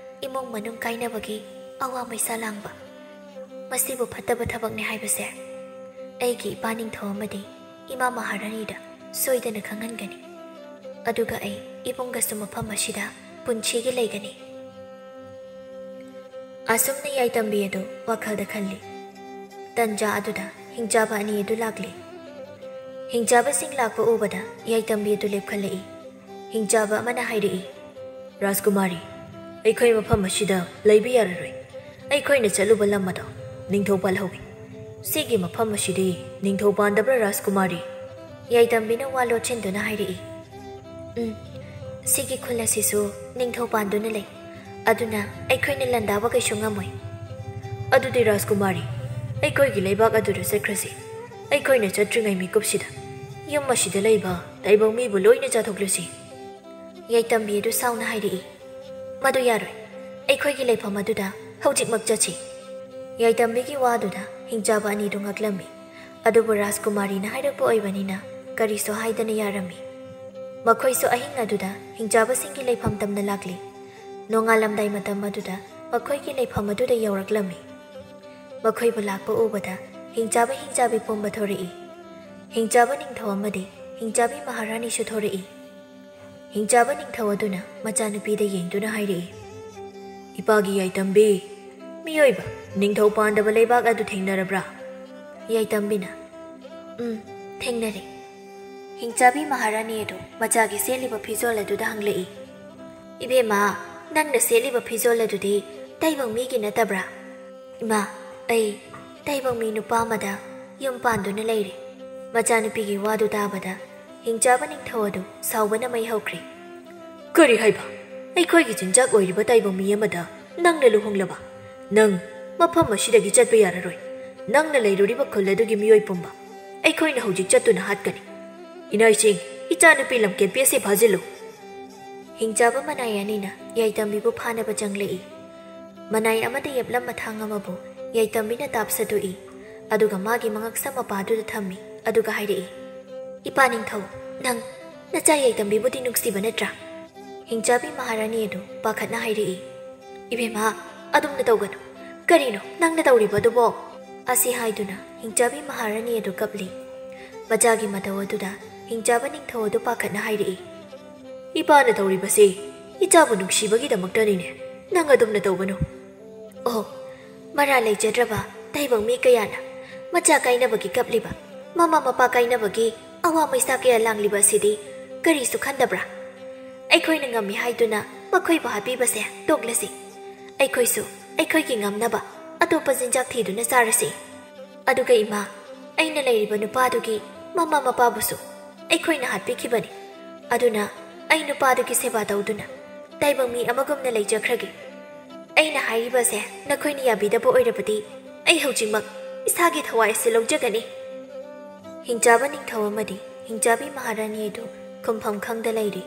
ꯏꯃꯨꯡ ꯃꯅꯨꯡ ꯀꯥꯏꯅꯕꯒꯤ ꯑꯋꯥ ꯃꯩꯁꯥ ꯂꯥꯡꯕ, ꯃꯁꯤꯕꯨ ꯐꯠꯇꯕ ꯊꯕꯛꯅꯤ ꯍꯥꯏꯕꯁꯦ ꯑꯩꯒꯤ ꯏꯄꯥ ꯅꯤꯡꯊꯧ ꯑꯃꯗꯤ ꯏꯃꯥ ꯃꯍꯥꯔꯥꯅꯤꯗ ꯁꯣꯏꯗꯅ ꯈꯪꯍꯟꯒꯅꯤ꯫ ꯑꯗꯨꯒ ꯑꯩ ꯏꯕꯨꯡꯒꯁꯨ ꯃꯐꯝ ꯑꯁꯤꯗ ꯄꯨꯟꯁꯤꯒꯤ ꯂꯩꯒꯅꯤ꯫ ꯑꯁꯨꯝꯅ ꯌꯥꯏꯇꯝꯕꯤ ꯑꯗꯨ ꯋꯥꯈꯜꯗ ꯈꯜꯂꯤ꯫ ꯇꯟꯖꯥ ꯑꯗꯨꯗ ꯍꯤꯡꯆꯥꯕ ꯑꯅꯤ ꯑꯗꯨ ꯂꯥꯛꯂꯤ꯫ ꯍꯤꯡꯆꯥꯕꯁꯤꯡ ꯂꯥꯛꯄ ꯎꯕꯗ ꯌꯥꯏꯇꯝꯕꯤ ꯑꯗꯨ ꯂꯦꯞꯈꯠꯂꯛꯏ꯫ ꯍꯤꯡꯆꯥꯕ ꯑꯃꯅ ꯍꯥꯏꯔꯛꯏ, "ꯔꯥꯖꯀꯨꯃꯥꯔꯤ, ꯑꯩꯈꯣꯏ ꯃꯐꯝ ꯑꯁꯤꯗ ꯂꯩꯕ ꯌꯥꯔꯔꯣꯏ꯫ ꯑꯩꯈꯣꯏꯅ ꯆꯠꯂꯨꯕ ꯂꯝ ꯑꯗꯣ ꯅꯤꯡꯊꯧ ꯄꯥꯜꯍꯧꯋꯤ꯫ ꯁꯤꯒꯤ ꯃꯐꯝ ꯑꯁꯤꯗꯤ ꯅꯤꯡꯊꯧ ꯄꯥꯟꯗꯕ꯭ꯔꯥ, ꯔꯥꯖꯀꯨꯃꯥꯔꯤ?" ꯌꯥꯏꯇꯝꯕꯤꯅ ꯋꯥ ꯂꯣꯠꯁꯤꯟꯗꯨꯅ ꯍꯥꯏꯔꯛꯏ, "ꯎꯝ, ꯁꯤꯒꯤ ꯈꯨꯜ ꯑꯁꯤꯁꯨ ꯅꯤꯡꯊꯧ ꯄꯥꯟꯗꯨꯅ ꯂꯩ꯫ ꯑꯗꯨꯅ ꯑꯩꯈꯣꯏꯅ ꯂꯥꯟꯗꯥꯕ ꯀꯩꯁꯨ ꯉꯝꯃꯣꯏ꯫" "ꯑꯗꯨꯗꯤ ꯔꯥꯖꯀꯨꯃꯥꯔꯤ, ꯑꯩꯈꯣꯏꯒꯤ ꯂꯩꯕꯥꯛ ꯑꯗꯨꯗ ꯆꯠꯈ꯭ꯔꯁꯤ꯫ ꯑꯩꯈꯣꯏꯅ ꯆꯠꯇ꯭ꯔꯤꯉꯩ ꯃꯤꯀꯨꯞꯁꯤꯗ ꯌꯨꯝ ꯑꯁꯤꯗ ꯂꯩꯕ ꯇꯥꯏꯕꯪ ꯃꯤꯕꯨ ꯂꯣꯏꯅ ꯆꯥꯊꯣꯛꯂꯁꯤ꯫" ꯌꯥꯏꯇꯝꯕꯤ ꯑꯗꯨ ꯁꯥꯎꯅ ꯍꯥꯏꯔꯛꯏ, "ꯃꯗꯨ ꯌꯥꯔꯣꯏ꯫ ꯑꯩꯈꯣꯏꯒꯤ ꯂꯩꯐꯝ ꯑꯗꯨꯗ ꯍꯧꯖꯤꯛꯃꯛ ꯆꯠꯁꯤ꯫" ꯌꯥꯏꯇꯝꯕꯤꯒꯤ ꯋꯥꯗꯨꯗ ꯍꯤꯡꯆꯥꯕ ꯑꯅꯤꯗꯨ ꯉꯛꯂꯝꯃꯤ꯫ ꯑꯗꯨꯕꯨ ꯔꯥꯖꯀꯨꯃꯥꯔꯤꯅ ꯍꯥꯏꯔꯛꯄ ꯑꯣꯏꯕꯅꯤꯅ ꯀꯔꯤꯁꯨ ꯍꯥꯏꯗꯅ ꯌꯥꯔꯝꯃꯤ꯫ ꯃꯈꯣꯏꯁꯨ ꯑꯍꯤꯡ ꯑꯗꯨꯗ ꯍꯤꯡꯆꯥꯕꯁꯤꯡꯒꯤ ꯂꯩꯐꯝ ꯇꯝꯅ ꯂꯥꯛꯂꯤ꯫ ꯅꯣꯡꯉꯥꯜꯂꯝꯗꯥꯏ ꯃꯇꯝ ꯑꯗꯨꯗ ꯃꯈꯣꯏꯒꯤ ꯂꯩꯐꯝ ꯑꯗꯨꯗ ꯌꯧꯔꯛꯂꯝꯃꯤ꯫ ꯃꯈꯣꯏꯕꯨ ꯂꯥꯛꯄ ꯎꯕꯗ ꯍꯤꯡꯆꯥꯕ ꯍꯤꯡꯆꯥꯕꯤ ꯄꯨꯝꯕ ꯊꯣꯔꯛꯏ꯫ ꯍꯤꯡꯆꯥꯕ ꯅꯤꯡꯊꯧ ꯑꯃꯗꯤ ꯍꯤꯡꯆꯥꯕꯤ ꯃꯍꯥꯔꯥꯅꯤꯁꯨ ꯊꯣꯔꯛꯏ꯫ ꯍꯤꯡꯆꯥꯕ ꯅꯤꯡꯊꯧ ꯑꯗꯨꯅ ꯃꯆꯥꯅꯨꯄꯤꯗ ꯌꯦꯡꯗꯨꯅ ꯍꯥꯏꯔꯛꯏ, "ꯏꯄꯥꯒꯤ ꯌꯥꯏꯇꯝꯕꯤ, ꯃꯤꯑꯣꯏꯕ ꯅꯤꯡꯊꯧ ꯄꯥꯟꯗꯕ ꯂꯩꯕꯥꯛ ꯑꯗꯨ ꯊꯦꯡꯅꯔꯕ꯭ꯔꯥ?" ꯌꯥꯏꯇꯝꯕꯤꯅ, "ꯎꯝ, ꯊꯦꯡꯅꯔꯦ꯫" ꯍꯤꯡꯆꯥꯕꯤ ꯃꯍꯥꯔꯥꯅꯤ ꯑꯗꯨ ꯃꯆꯥꯒꯤ ꯁꯦꯠꯂꯤꯕ ꯐꯤꯖꯣꯜ ꯑꯗꯨꯗ ꯍꯪꯂꯛꯏ, "ꯏꯕꯦꯝꯃ, ꯅꯪꯅ ꯁꯦꯠꯂꯤꯕ ꯐꯤꯖꯣꯜ ꯑꯗꯨꯗꯤ ꯇꯥꯏꯕꯪ ꯃꯤꯒꯤ ꯅꯠꯇꯕ꯭ꯔꯥ?" "ꯏꯃꯥ, ꯑꯩ ꯇꯥꯏꯕꯪ ꯃꯤ ꯅꯨꯄꯥ ꯑꯃꯗ ꯌꯨꯝ ꯄꯥꯟꯗꯨꯅ ꯂꯩꯔꯦ꯫" ꯃꯆꯥꯅꯨꯄꯤꯒꯤ ꯋꯥꯗꯨ ꯇꯥꯕꯗ ꯍꯤꯡꯆꯥꯕ ꯅꯤꯡꯊꯧ ꯑꯗꯨ ꯁꯥꯎꯕꯅ ꯃꯩ ꯍꯧꯈ꯭ꯔꯦ꯫ "ꯀꯔꯤ ꯍꯥꯏꯕ? ꯑꯩꯈꯣꯏꯒꯤ ꯆꯤꯟꯖꯥꯛ ꯑꯣꯏꯔꯤꯕ ꯇꯥꯏꯕꯪ ꯃꯤ ꯑꯃꯗ ꯅꯪꯅ ꯂꯨꯍꯣꯡꯂꯕ? ꯅꯪ ꯃꯐꯝ ꯑꯁꯤꯗꯒꯤ ꯆꯠꯄ ꯌꯥꯔꯔꯣꯏ꯫ ꯅꯪꯅ ꯂꯩꯔꯨꯔꯤꯕ ꯈꯨꯜ ꯑꯗꯨꯒꯤ ꯃꯤꯑꯣꯏ ꯄꯨꯝꯕ ꯑꯩꯈꯣꯏꯅ ꯍꯧꯖꯤꯛ ꯆꯠꯇꯨꯅ ꯍꯥꯠꯀꯅꯤ꯫ ꯏꯅꯥꯏꯁꯤꯡ, ꯏꯆꯥꯅꯨꯄꯤ ꯂꯝꯀꯦꯠꯄꯤ ꯑꯁꯤ ꯐꯥꯖꯤꯜꯂꯨ꯫" ꯍꯤꯡꯆꯥꯕ ꯃꯅꯥꯏ ꯑꯅꯤꯅ ꯌꯥꯏꯇꯝꯕꯤꯕꯨ ꯐꯥꯅꯕ ꯆꯪꯂꯛꯏ꯫ ꯃꯅꯥꯏ ꯑꯃꯗ ꯌꯦꯞꯂꯝꯕ ꯊꯥꯡ ꯑꯃꯕꯨ ꯌꯥꯏꯇꯝꯕꯤꯅ ꯇꯥꯞ ꯁꯠꯇꯣꯛꯏ꯫ ꯑꯗꯨꯒ ꯃꯥꯒꯤ ꯃꯉꯛꯁꯝ ꯃꯄꯥꯗꯨꯗ ꯊꯝꯃꯤ꯫ ꯑꯗꯨꯒ ꯍꯥꯏꯔꯛꯏ, "ꯏꯄꯥ ꯅꯤꯡꯊꯧ, ꯅꯪ ꯅꯆꯥ ꯌꯥꯏꯇꯝꯕꯤꯕꯨꯗꯤ ꯅꯨꯡꯁꯤꯕ ꯅꯠꯇ꯭ꯔꯥ?" ꯍꯤꯡꯆꯥꯕꯤ ꯃꯍꯥꯔꯥꯅꯤ ꯑꯗꯨ ꯄꯥꯈꯠꯅ ꯍꯥꯏꯔꯛꯏ, "ꯏꯕꯦꯝꯃ, ꯑꯗꯨꯝꯅ ꯇꯧꯒꯅꯨ꯫ ꯀꯔꯤꯅꯣ ꯅꯪꯅ ꯇꯧꯔꯤꯕꯗꯨꯕꯣ?" ꯑꯁꯤ ꯍꯥꯏꯗꯨꯅ ꯍꯤꯡꯆꯥꯕꯤ ꯃꯍꯥꯔꯥꯅꯤ ꯑꯗꯨ ꯀꯞꯂꯤ꯫ ꯃꯆꯥꯒꯤ ꯃꯇꯧ ꯑꯗꯨꯗ ꯍꯤꯡꯆꯥꯕ ꯅꯤꯡꯊꯧ ꯑꯗꯨ ꯄꯥꯈꯠꯅ ꯍꯥꯏꯔꯛꯏ, "ꯏꯄꯥꯅ ꯇꯧꯔꯤꯕꯁꯤ ꯏꯆꯥꯕꯨ ꯅꯨꯡꯁꯤꯕꯒꯤꯗꯃꯛꯇꯅꯤꯅꯦ꯫ ꯅꯪ ꯑꯗꯨꯝꯅ ꯇꯧꯒꯅꯨ꯫" "ꯑꯣ, ꯃꯔꯥ ꯂꯩꯖꯗ꯭ꯔꯕ ꯇꯥꯏꯕꯪ ꯃꯤ ꯀꯌꯥꯅ ꯃꯆꯥ ꯀꯥꯏꯅꯕꯒꯤ ꯀꯞꯂꯤꯕ, ꯃꯃꯥ ꯃꯄꯥ ꯀꯥꯏꯅꯕꯒꯤ ꯑꯋꯥ ꯃꯩꯁꯥ ꯀꯌꯥ ꯂꯥꯡꯂꯤꯕ ꯑꯁꯤꯗꯤ ꯀꯔꯤꯁꯨ ꯈꯟꯗꯕ꯭ꯔꯥ? ꯑꯩꯈꯣꯏꯅ ꯉꯝꯃꯤ ꯍꯥꯏꯗꯨꯅ ꯃꯈꯣꯏꯕꯨ ꯍꯥꯠꯄꯤꯕꯁꯦ ꯇꯣꯛꯂꯁꯤ꯫ ꯑꯩꯈꯣꯏꯁꯨ ꯑꯩꯈꯣꯏꯒꯤ ꯉꯝꯅꯕ ꯑꯇꯣꯞꯄ ꯆꯤꯟꯖꯥꯛ ꯊꯤꯗꯨꯅ ꯆꯥꯔꯁꯤ꯫ ꯑꯗꯨꯒ ꯏꯃꯥ, ꯑꯩꯅ ꯂꯩꯔꯤꯕ ꯅꯨꯄꯥꯗꯨꯒꯤ ꯃꯃꯥ ꯃꯄꯥꯕꯨꯁꯨ ꯑꯩꯈꯣꯏꯅ ꯍꯥꯠꯄꯤꯈꯤꯕꯅꯤ꯫ ꯑꯗꯨꯅ ꯑꯩ ꯅꯨꯄꯥꯗꯨꯒꯤ ꯁꯦꯕꯥ ꯇꯧꯗꯨꯅ ꯇꯥꯏꯕꯪ ꯃꯤ ꯑꯃꯒꯨꯝꯅ ꯂꯩꯖꯈ꯭ꯔꯒꯦ꯫ ꯑꯩꯅ ꯍꯥꯏꯔꯤꯕꯁꯦ ꯅꯈꯣꯏꯅ ꯌꯥꯕꯤꯗꯕ ꯑꯣꯏꯔꯕꯗꯤ ꯑꯩ ꯍꯧꯖꯤꯛꯃꯛ ꯏꯁꯥꯒꯤ ꯊꯋꯥꯏ ꯑꯁꯤ ꯂꯧꯖꯒꯅꯤ꯫" ꯍꯤꯡꯆꯥꯕ ꯅꯤꯡꯊꯧ ꯑꯃꯗꯤ ꯍꯤꯡꯆꯥꯕꯤ ꯃꯍꯥꯔꯥꯅꯤ ꯑꯗꯨ ꯈꯨꯝꯐꯝ ꯈꯪꯗ ꯂꯩꯔꯤ꯫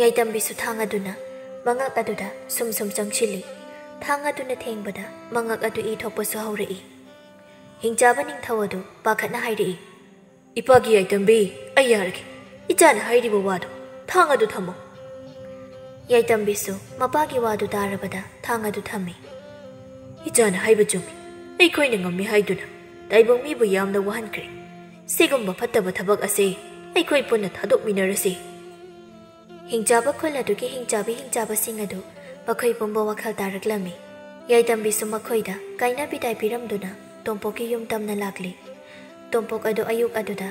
ꯌꯥꯏꯇꯝꯕꯤꯁꯨ ꯊꯥꯡ ꯑꯗꯨꯅ ꯃꯉꯛ ꯑꯗꯨꯗ ꯁꯨꯝ ꯁꯨꯝ ꯆꯪꯁꯤꯜꯂꯤ꯫ ꯊꯥꯡ ꯑꯗꯨꯅ ꯊꯦꯡꯕꯗ ꯃꯉꯛ ꯑꯗꯨ ꯏ ꯊꯣꯛꯄꯁꯨ ꯍꯧꯔꯛꯏ꯫ ꯍꯤꯡꯆꯥꯕ ꯅꯤꯡꯊꯧ ꯑꯗꯨ ꯄꯥꯈꯠꯅ ꯍꯥꯏꯔꯛꯏ, "ꯏꯄꯥꯒꯤ ꯌꯥꯏꯇꯝꯕꯤ, ꯑꯩ ꯌꯥꯔꯒꯦ꯫ ꯏꯆꯥꯅ ꯍꯥꯏꯔꯤꯕ ꯋꯥꯗꯣ, ꯊꯥꯡ ꯑꯗꯨ ꯊꯝꯃꯣ꯫" ꯌꯥꯏꯇꯝꯕꯤꯁꯨ ꯃꯄꯥꯒꯤ ꯋꯥꯗꯨ ꯇꯥꯔꯕꯗ ꯊꯥꯡ ꯑꯗꯨ ꯊꯝꯃꯤ꯫ "ꯏꯆꯥꯅ ꯍꯥꯏꯕ ꯆꯨꯝꯃꯤ꯫ ꯑꯩꯈꯣꯏꯅ ꯉꯝꯃꯤ ꯍꯥꯏꯗꯨꯅ ꯇꯥꯏꯕꯪ ꯃꯤꯕꯨ ꯌꯥꯝꯅ ꯋꯥꯍꯟꯈ꯭ꯔꯦ꯫ ꯁꯤꯒꯨꯝꯕ ꯐꯠꯇꯕ ꯊꯕꯛ ꯑꯁꯤ ꯑꯩꯈꯣꯏ ꯄꯨꯟꯅ ꯊꯥꯗꯣꯛꯃꯤꯟꯅꯔꯁꯤ꯫" ꯍꯤꯡꯆꯥꯕ ꯈꯨꯜ ꯑꯗꯨꯒꯤ ꯍꯤꯡꯆꯥꯕꯤ ꯍꯤꯡꯆꯥꯕꯁꯤꯡ ꯑꯗꯨ ꯃꯈꯣꯏ ꯄꯨꯝꯕ ꯋꯥꯈꯜ ꯇꯥꯔꯛꯂꯝꯃꯤ꯫ ꯌꯥꯏꯇꯝꯕꯤꯁꯨ ꯃꯈꯣꯏꯗ ꯀꯥꯏꯅ ꯕꯤꯗꯥꯏ ꯄꯤꯔꯝꯗꯨꯅ ꯇꯣꯝꯄꯣꯛꯀꯤ ꯌꯨꯝ ꯇꯝꯅ ꯂꯥꯛꯂꯤ꯫ ꯇꯣꯝꯄꯣꯛ ꯑꯗꯨ ꯑꯌꯨꯛ ꯑꯗꯨꯗ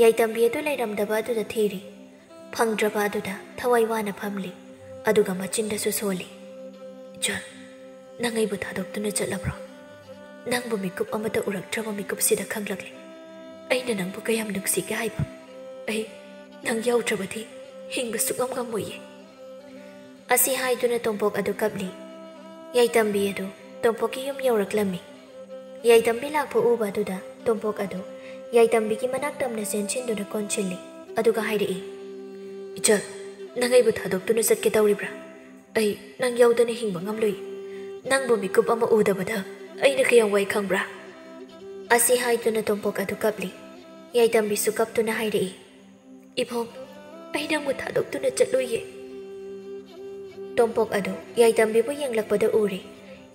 ꯌꯥꯏꯇꯝꯕꯤ ꯑꯗꯨ ꯂꯩꯔꯝꯗꯕ ꯑꯗꯨꯗ ꯊꯤꯔꯤ꯫ ꯐꯪꯗ꯭ꯔꯕ ꯑꯗꯨꯗ ꯊꯋꯥꯏ ꯋꯥꯅ ꯐꯝꯂꯤ, ꯑꯗꯨꯒ ꯃꯆꯤꯟꯗꯁꯨ ꯁꯣꯜꯂꯤ꯫ "ꯏꯆꯜ, ꯅꯪ ꯑꯩꯕꯨ ꯊꯥꯗꯣꯛꯇꯨꯅ ꯆꯠꯂꯕ꯭ꯔꯣ? ꯅꯪꯕꯨ ꯃꯤꯀꯨꯞ ꯑꯃꯠꯇ ꯎꯔꯛꯇ꯭ꯔꯕ ꯃꯤꯀꯨꯞꯁꯤꯗ ꯈꯪꯂꯛꯂꯤ ꯑꯩꯅ ꯅꯪꯕꯨ ꯀꯌꯥꯝ ꯅꯨꯡꯁꯤꯒꯦ ꯍꯥꯏꯕ꯫ ꯑꯩ ꯅꯪ ꯌꯥꯎꯗ꯭ꯔꯕꯗꯤ ꯍꯤꯡꯕ ꯁꯨꯛꯉꯝ ꯉꯝꯃꯣꯏꯌꯦ꯫" ꯑꯁꯤ ꯍꯥꯏꯗꯨꯅ ꯇꯣꯝꯄꯣꯛ ꯑꯗꯨ ꯀꯞꯂꯤ꯫ ꯌꯥꯏꯇꯝꯕꯤ ꯑꯗꯨ ꯇꯣꯝꯄꯣꯛꯀꯤ ꯌꯨꯝ ꯌꯧꯔꯛꯂꯝꯃꯤ꯫ ꯌꯥꯏꯇꯝꯕꯤ ꯂꯥꯛꯄ ꯎꯕ ꯑꯗꯨꯗ ꯇꯣꯝꯄꯣꯛ ꯑꯗꯨ ꯌꯥꯏꯇꯝꯕꯤꯒꯤ ꯃꯅꯥꯛ ꯇꯝꯅ ꯆꯦꯟꯁꯤꯟꯗꯨꯅ ꯀꯣꯟꯁꯤꯜꯂꯤ, ꯑꯗꯨꯒ ꯍꯥꯏꯔꯛꯏ, "ꯏꯆꯜ, ꯅꯪ ꯑꯩꯕꯨ ꯊꯥꯗꯣꯛꯇꯨꯅ ꯆꯠꯀꯦ ꯇꯧꯔꯤꯕ꯭ꯔꯥ? ꯑꯩ ꯅꯪ ꯌꯥꯎꯗꯅ ꯍꯤꯡꯕ ꯉꯝꯂꯣꯏ꯫ ꯅꯪꯕꯨ ꯃꯤꯀꯨꯞ ꯑꯃ ꯎꯗꯕꯗ ꯑꯩꯅ ꯀꯌꯥꯝ ꯋꯥꯏ ꯈꯪꯕ꯭ꯔꯥ?" ꯑꯁꯤ ꯍꯥꯏꯗꯨꯅ ꯇꯣꯝꯄꯣꯛ ꯑꯗꯨ ꯀꯞꯂꯤ꯫ ꯌꯥꯏꯇꯝꯕꯤꯁꯨ ꯀꯞꯇꯨꯅ ꯍꯥꯏꯔꯛꯏ, "ꯏꯕꯣꯛ, ꯑꯩ ꯅꯪꯕꯨ ꯊꯥꯗꯣꯛꯇꯨꯅ ꯆꯠꯂꯣꯏꯌꯦ꯫" ꯇꯣꯝꯄꯣꯛ ꯑꯗꯨ ꯌꯥꯏꯇꯝꯕꯤꯕꯨ ꯌꯦꯡꯂꯛꯄꯗ ꯎꯔꯦ꯫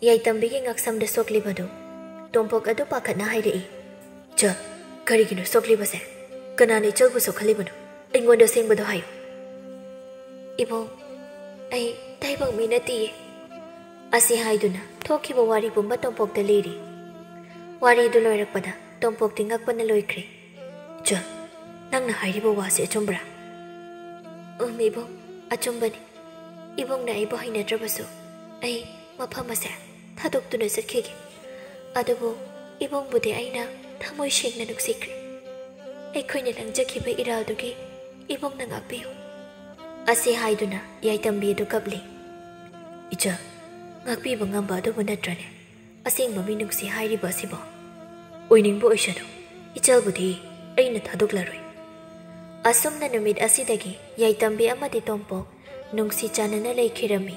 ꯌꯥꯏꯇꯝꯕꯤꯒꯤ ꯉꯛꯁꯝꯗ ꯁꯣꯛꯂꯤꯕꯗꯨ꯫ ꯇꯣꯝꯄꯣꯛ ꯑꯗꯨ ꯄꯥꯈꯠꯅ ꯍꯥꯏꯔꯛꯏ, "ꯆ, ꯀꯔꯤꯒꯤꯅꯣ ꯁꯣꯛꯂꯤꯕꯁꯦ?" ꯀꯅꯥꯅ ꯏꯆꯜꯕꯨ ꯁꯣꯛꯍꯜꯂꯤꯕꯅꯣ? ꯑꯩꯉꯣꯟꯗ ꯑꯁꯦꯡꯕꯗꯣ ꯍꯥꯏꯌꯨ꯫ "ꯏꯕꯨꯡ, ꯑꯩ ꯇꯥꯏꯕꯪ ꯃꯤ ꯅꯠꯇꯤꯌꯦ꯫" ꯑꯁꯤ ꯍꯥꯏꯗꯨꯅ ꯊꯣꯛꯈꯤꯕ ꯋꯥꯔꯤ ꯄꯨꯝꯕ ꯇꯣꯝꯄꯣꯛꯇ ꯂꯤꯔꯤ꯫ ꯋꯥꯔꯤꯗꯨ ꯂꯣꯏꯔꯛꯄꯗ ꯇꯣꯝꯄꯣꯛꯇꯤ ꯉꯛꯄꯅ ꯂꯣꯏꯈ꯭ꯔꯦ꯫ "ꯏꯆꯜ, ꯅꯪꯅ ꯍꯥꯏꯔꯤꯕ ꯋꯥꯁꯤ ꯑꯆꯨꯝꯕ꯭ꯔꯥ?" "ꯎꯝ ꯏꯕꯨꯡ, ꯑꯆꯨꯝꯕꯅꯤ꯫ ꯏꯕꯨꯡꯅ ꯑꯩꯕꯨ ꯍꯩꯅꯗ꯭ꯔꯕꯁꯨ ꯑꯩ ꯃꯐꯝ ꯑꯁꯦ ꯊꯥꯗꯣꯛꯇꯨꯅ ꯆꯠꯈꯤꯒꯦ꯫ ꯑꯗꯨꯕꯨ ꯏꯕꯨꯡꯕꯨꯗꯤ ꯑꯩꯅ ꯊꯃꯣꯏ ꯁꯦꯡꯅ ꯅꯨꯡꯁꯤꯈ꯭ꯔꯦ꯫ ꯑꯩꯈꯣꯏꯅ ꯂꯪꯖꯈꯤꯕ ꯏꯔꯥꯜꯗꯨꯒꯤ ꯏꯕꯨꯡꯅ ꯉꯥꯛꯄꯤꯌꯨ꯫" ꯑꯁꯤ ꯍꯥꯏꯗꯨꯅ ꯌꯥꯏꯇꯝꯕꯤ ꯑꯗꯨ ꯀꯞꯂꯤ꯫ "ꯏꯆꯜ, ꯉꯥꯛꯄꯤꯕ ꯉꯝꯕ ꯑꯗꯨꯕꯨ ꯅꯠꯇ꯭ꯔꯅꯦ ꯑꯁꯦꯡꯕ ꯃꯤꯅꯨꯡꯁꯤ ꯍꯥꯏꯔꯤꯕ ꯑꯁꯤꯕꯣ? ꯑꯣꯏꯅꯤꯡꯕ ꯑꯣꯏꯁꯅꯨ, ꯏꯆꯜꯕꯨꯗꯤ ꯑꯩꯅ ꯊꯥꯗꯣꯛꯂꯔꯣꯏ꯫" ꯑꯁꯨꯝꯅ ꯅꯨꯃꯤꯠ ꯑꯁꯤꯗꯒꯤ ꯌꯥꯏꯇꯝꯕꯤ ꯑꯃꯗꯤ ꯇꯣꯝꯄꯣꯛ ꯅꯨꯡꯁꯤ ꯆꯥꯟꯅꯅ ꯂꯩꯈꯤꯔꯝꯃꯤ꯫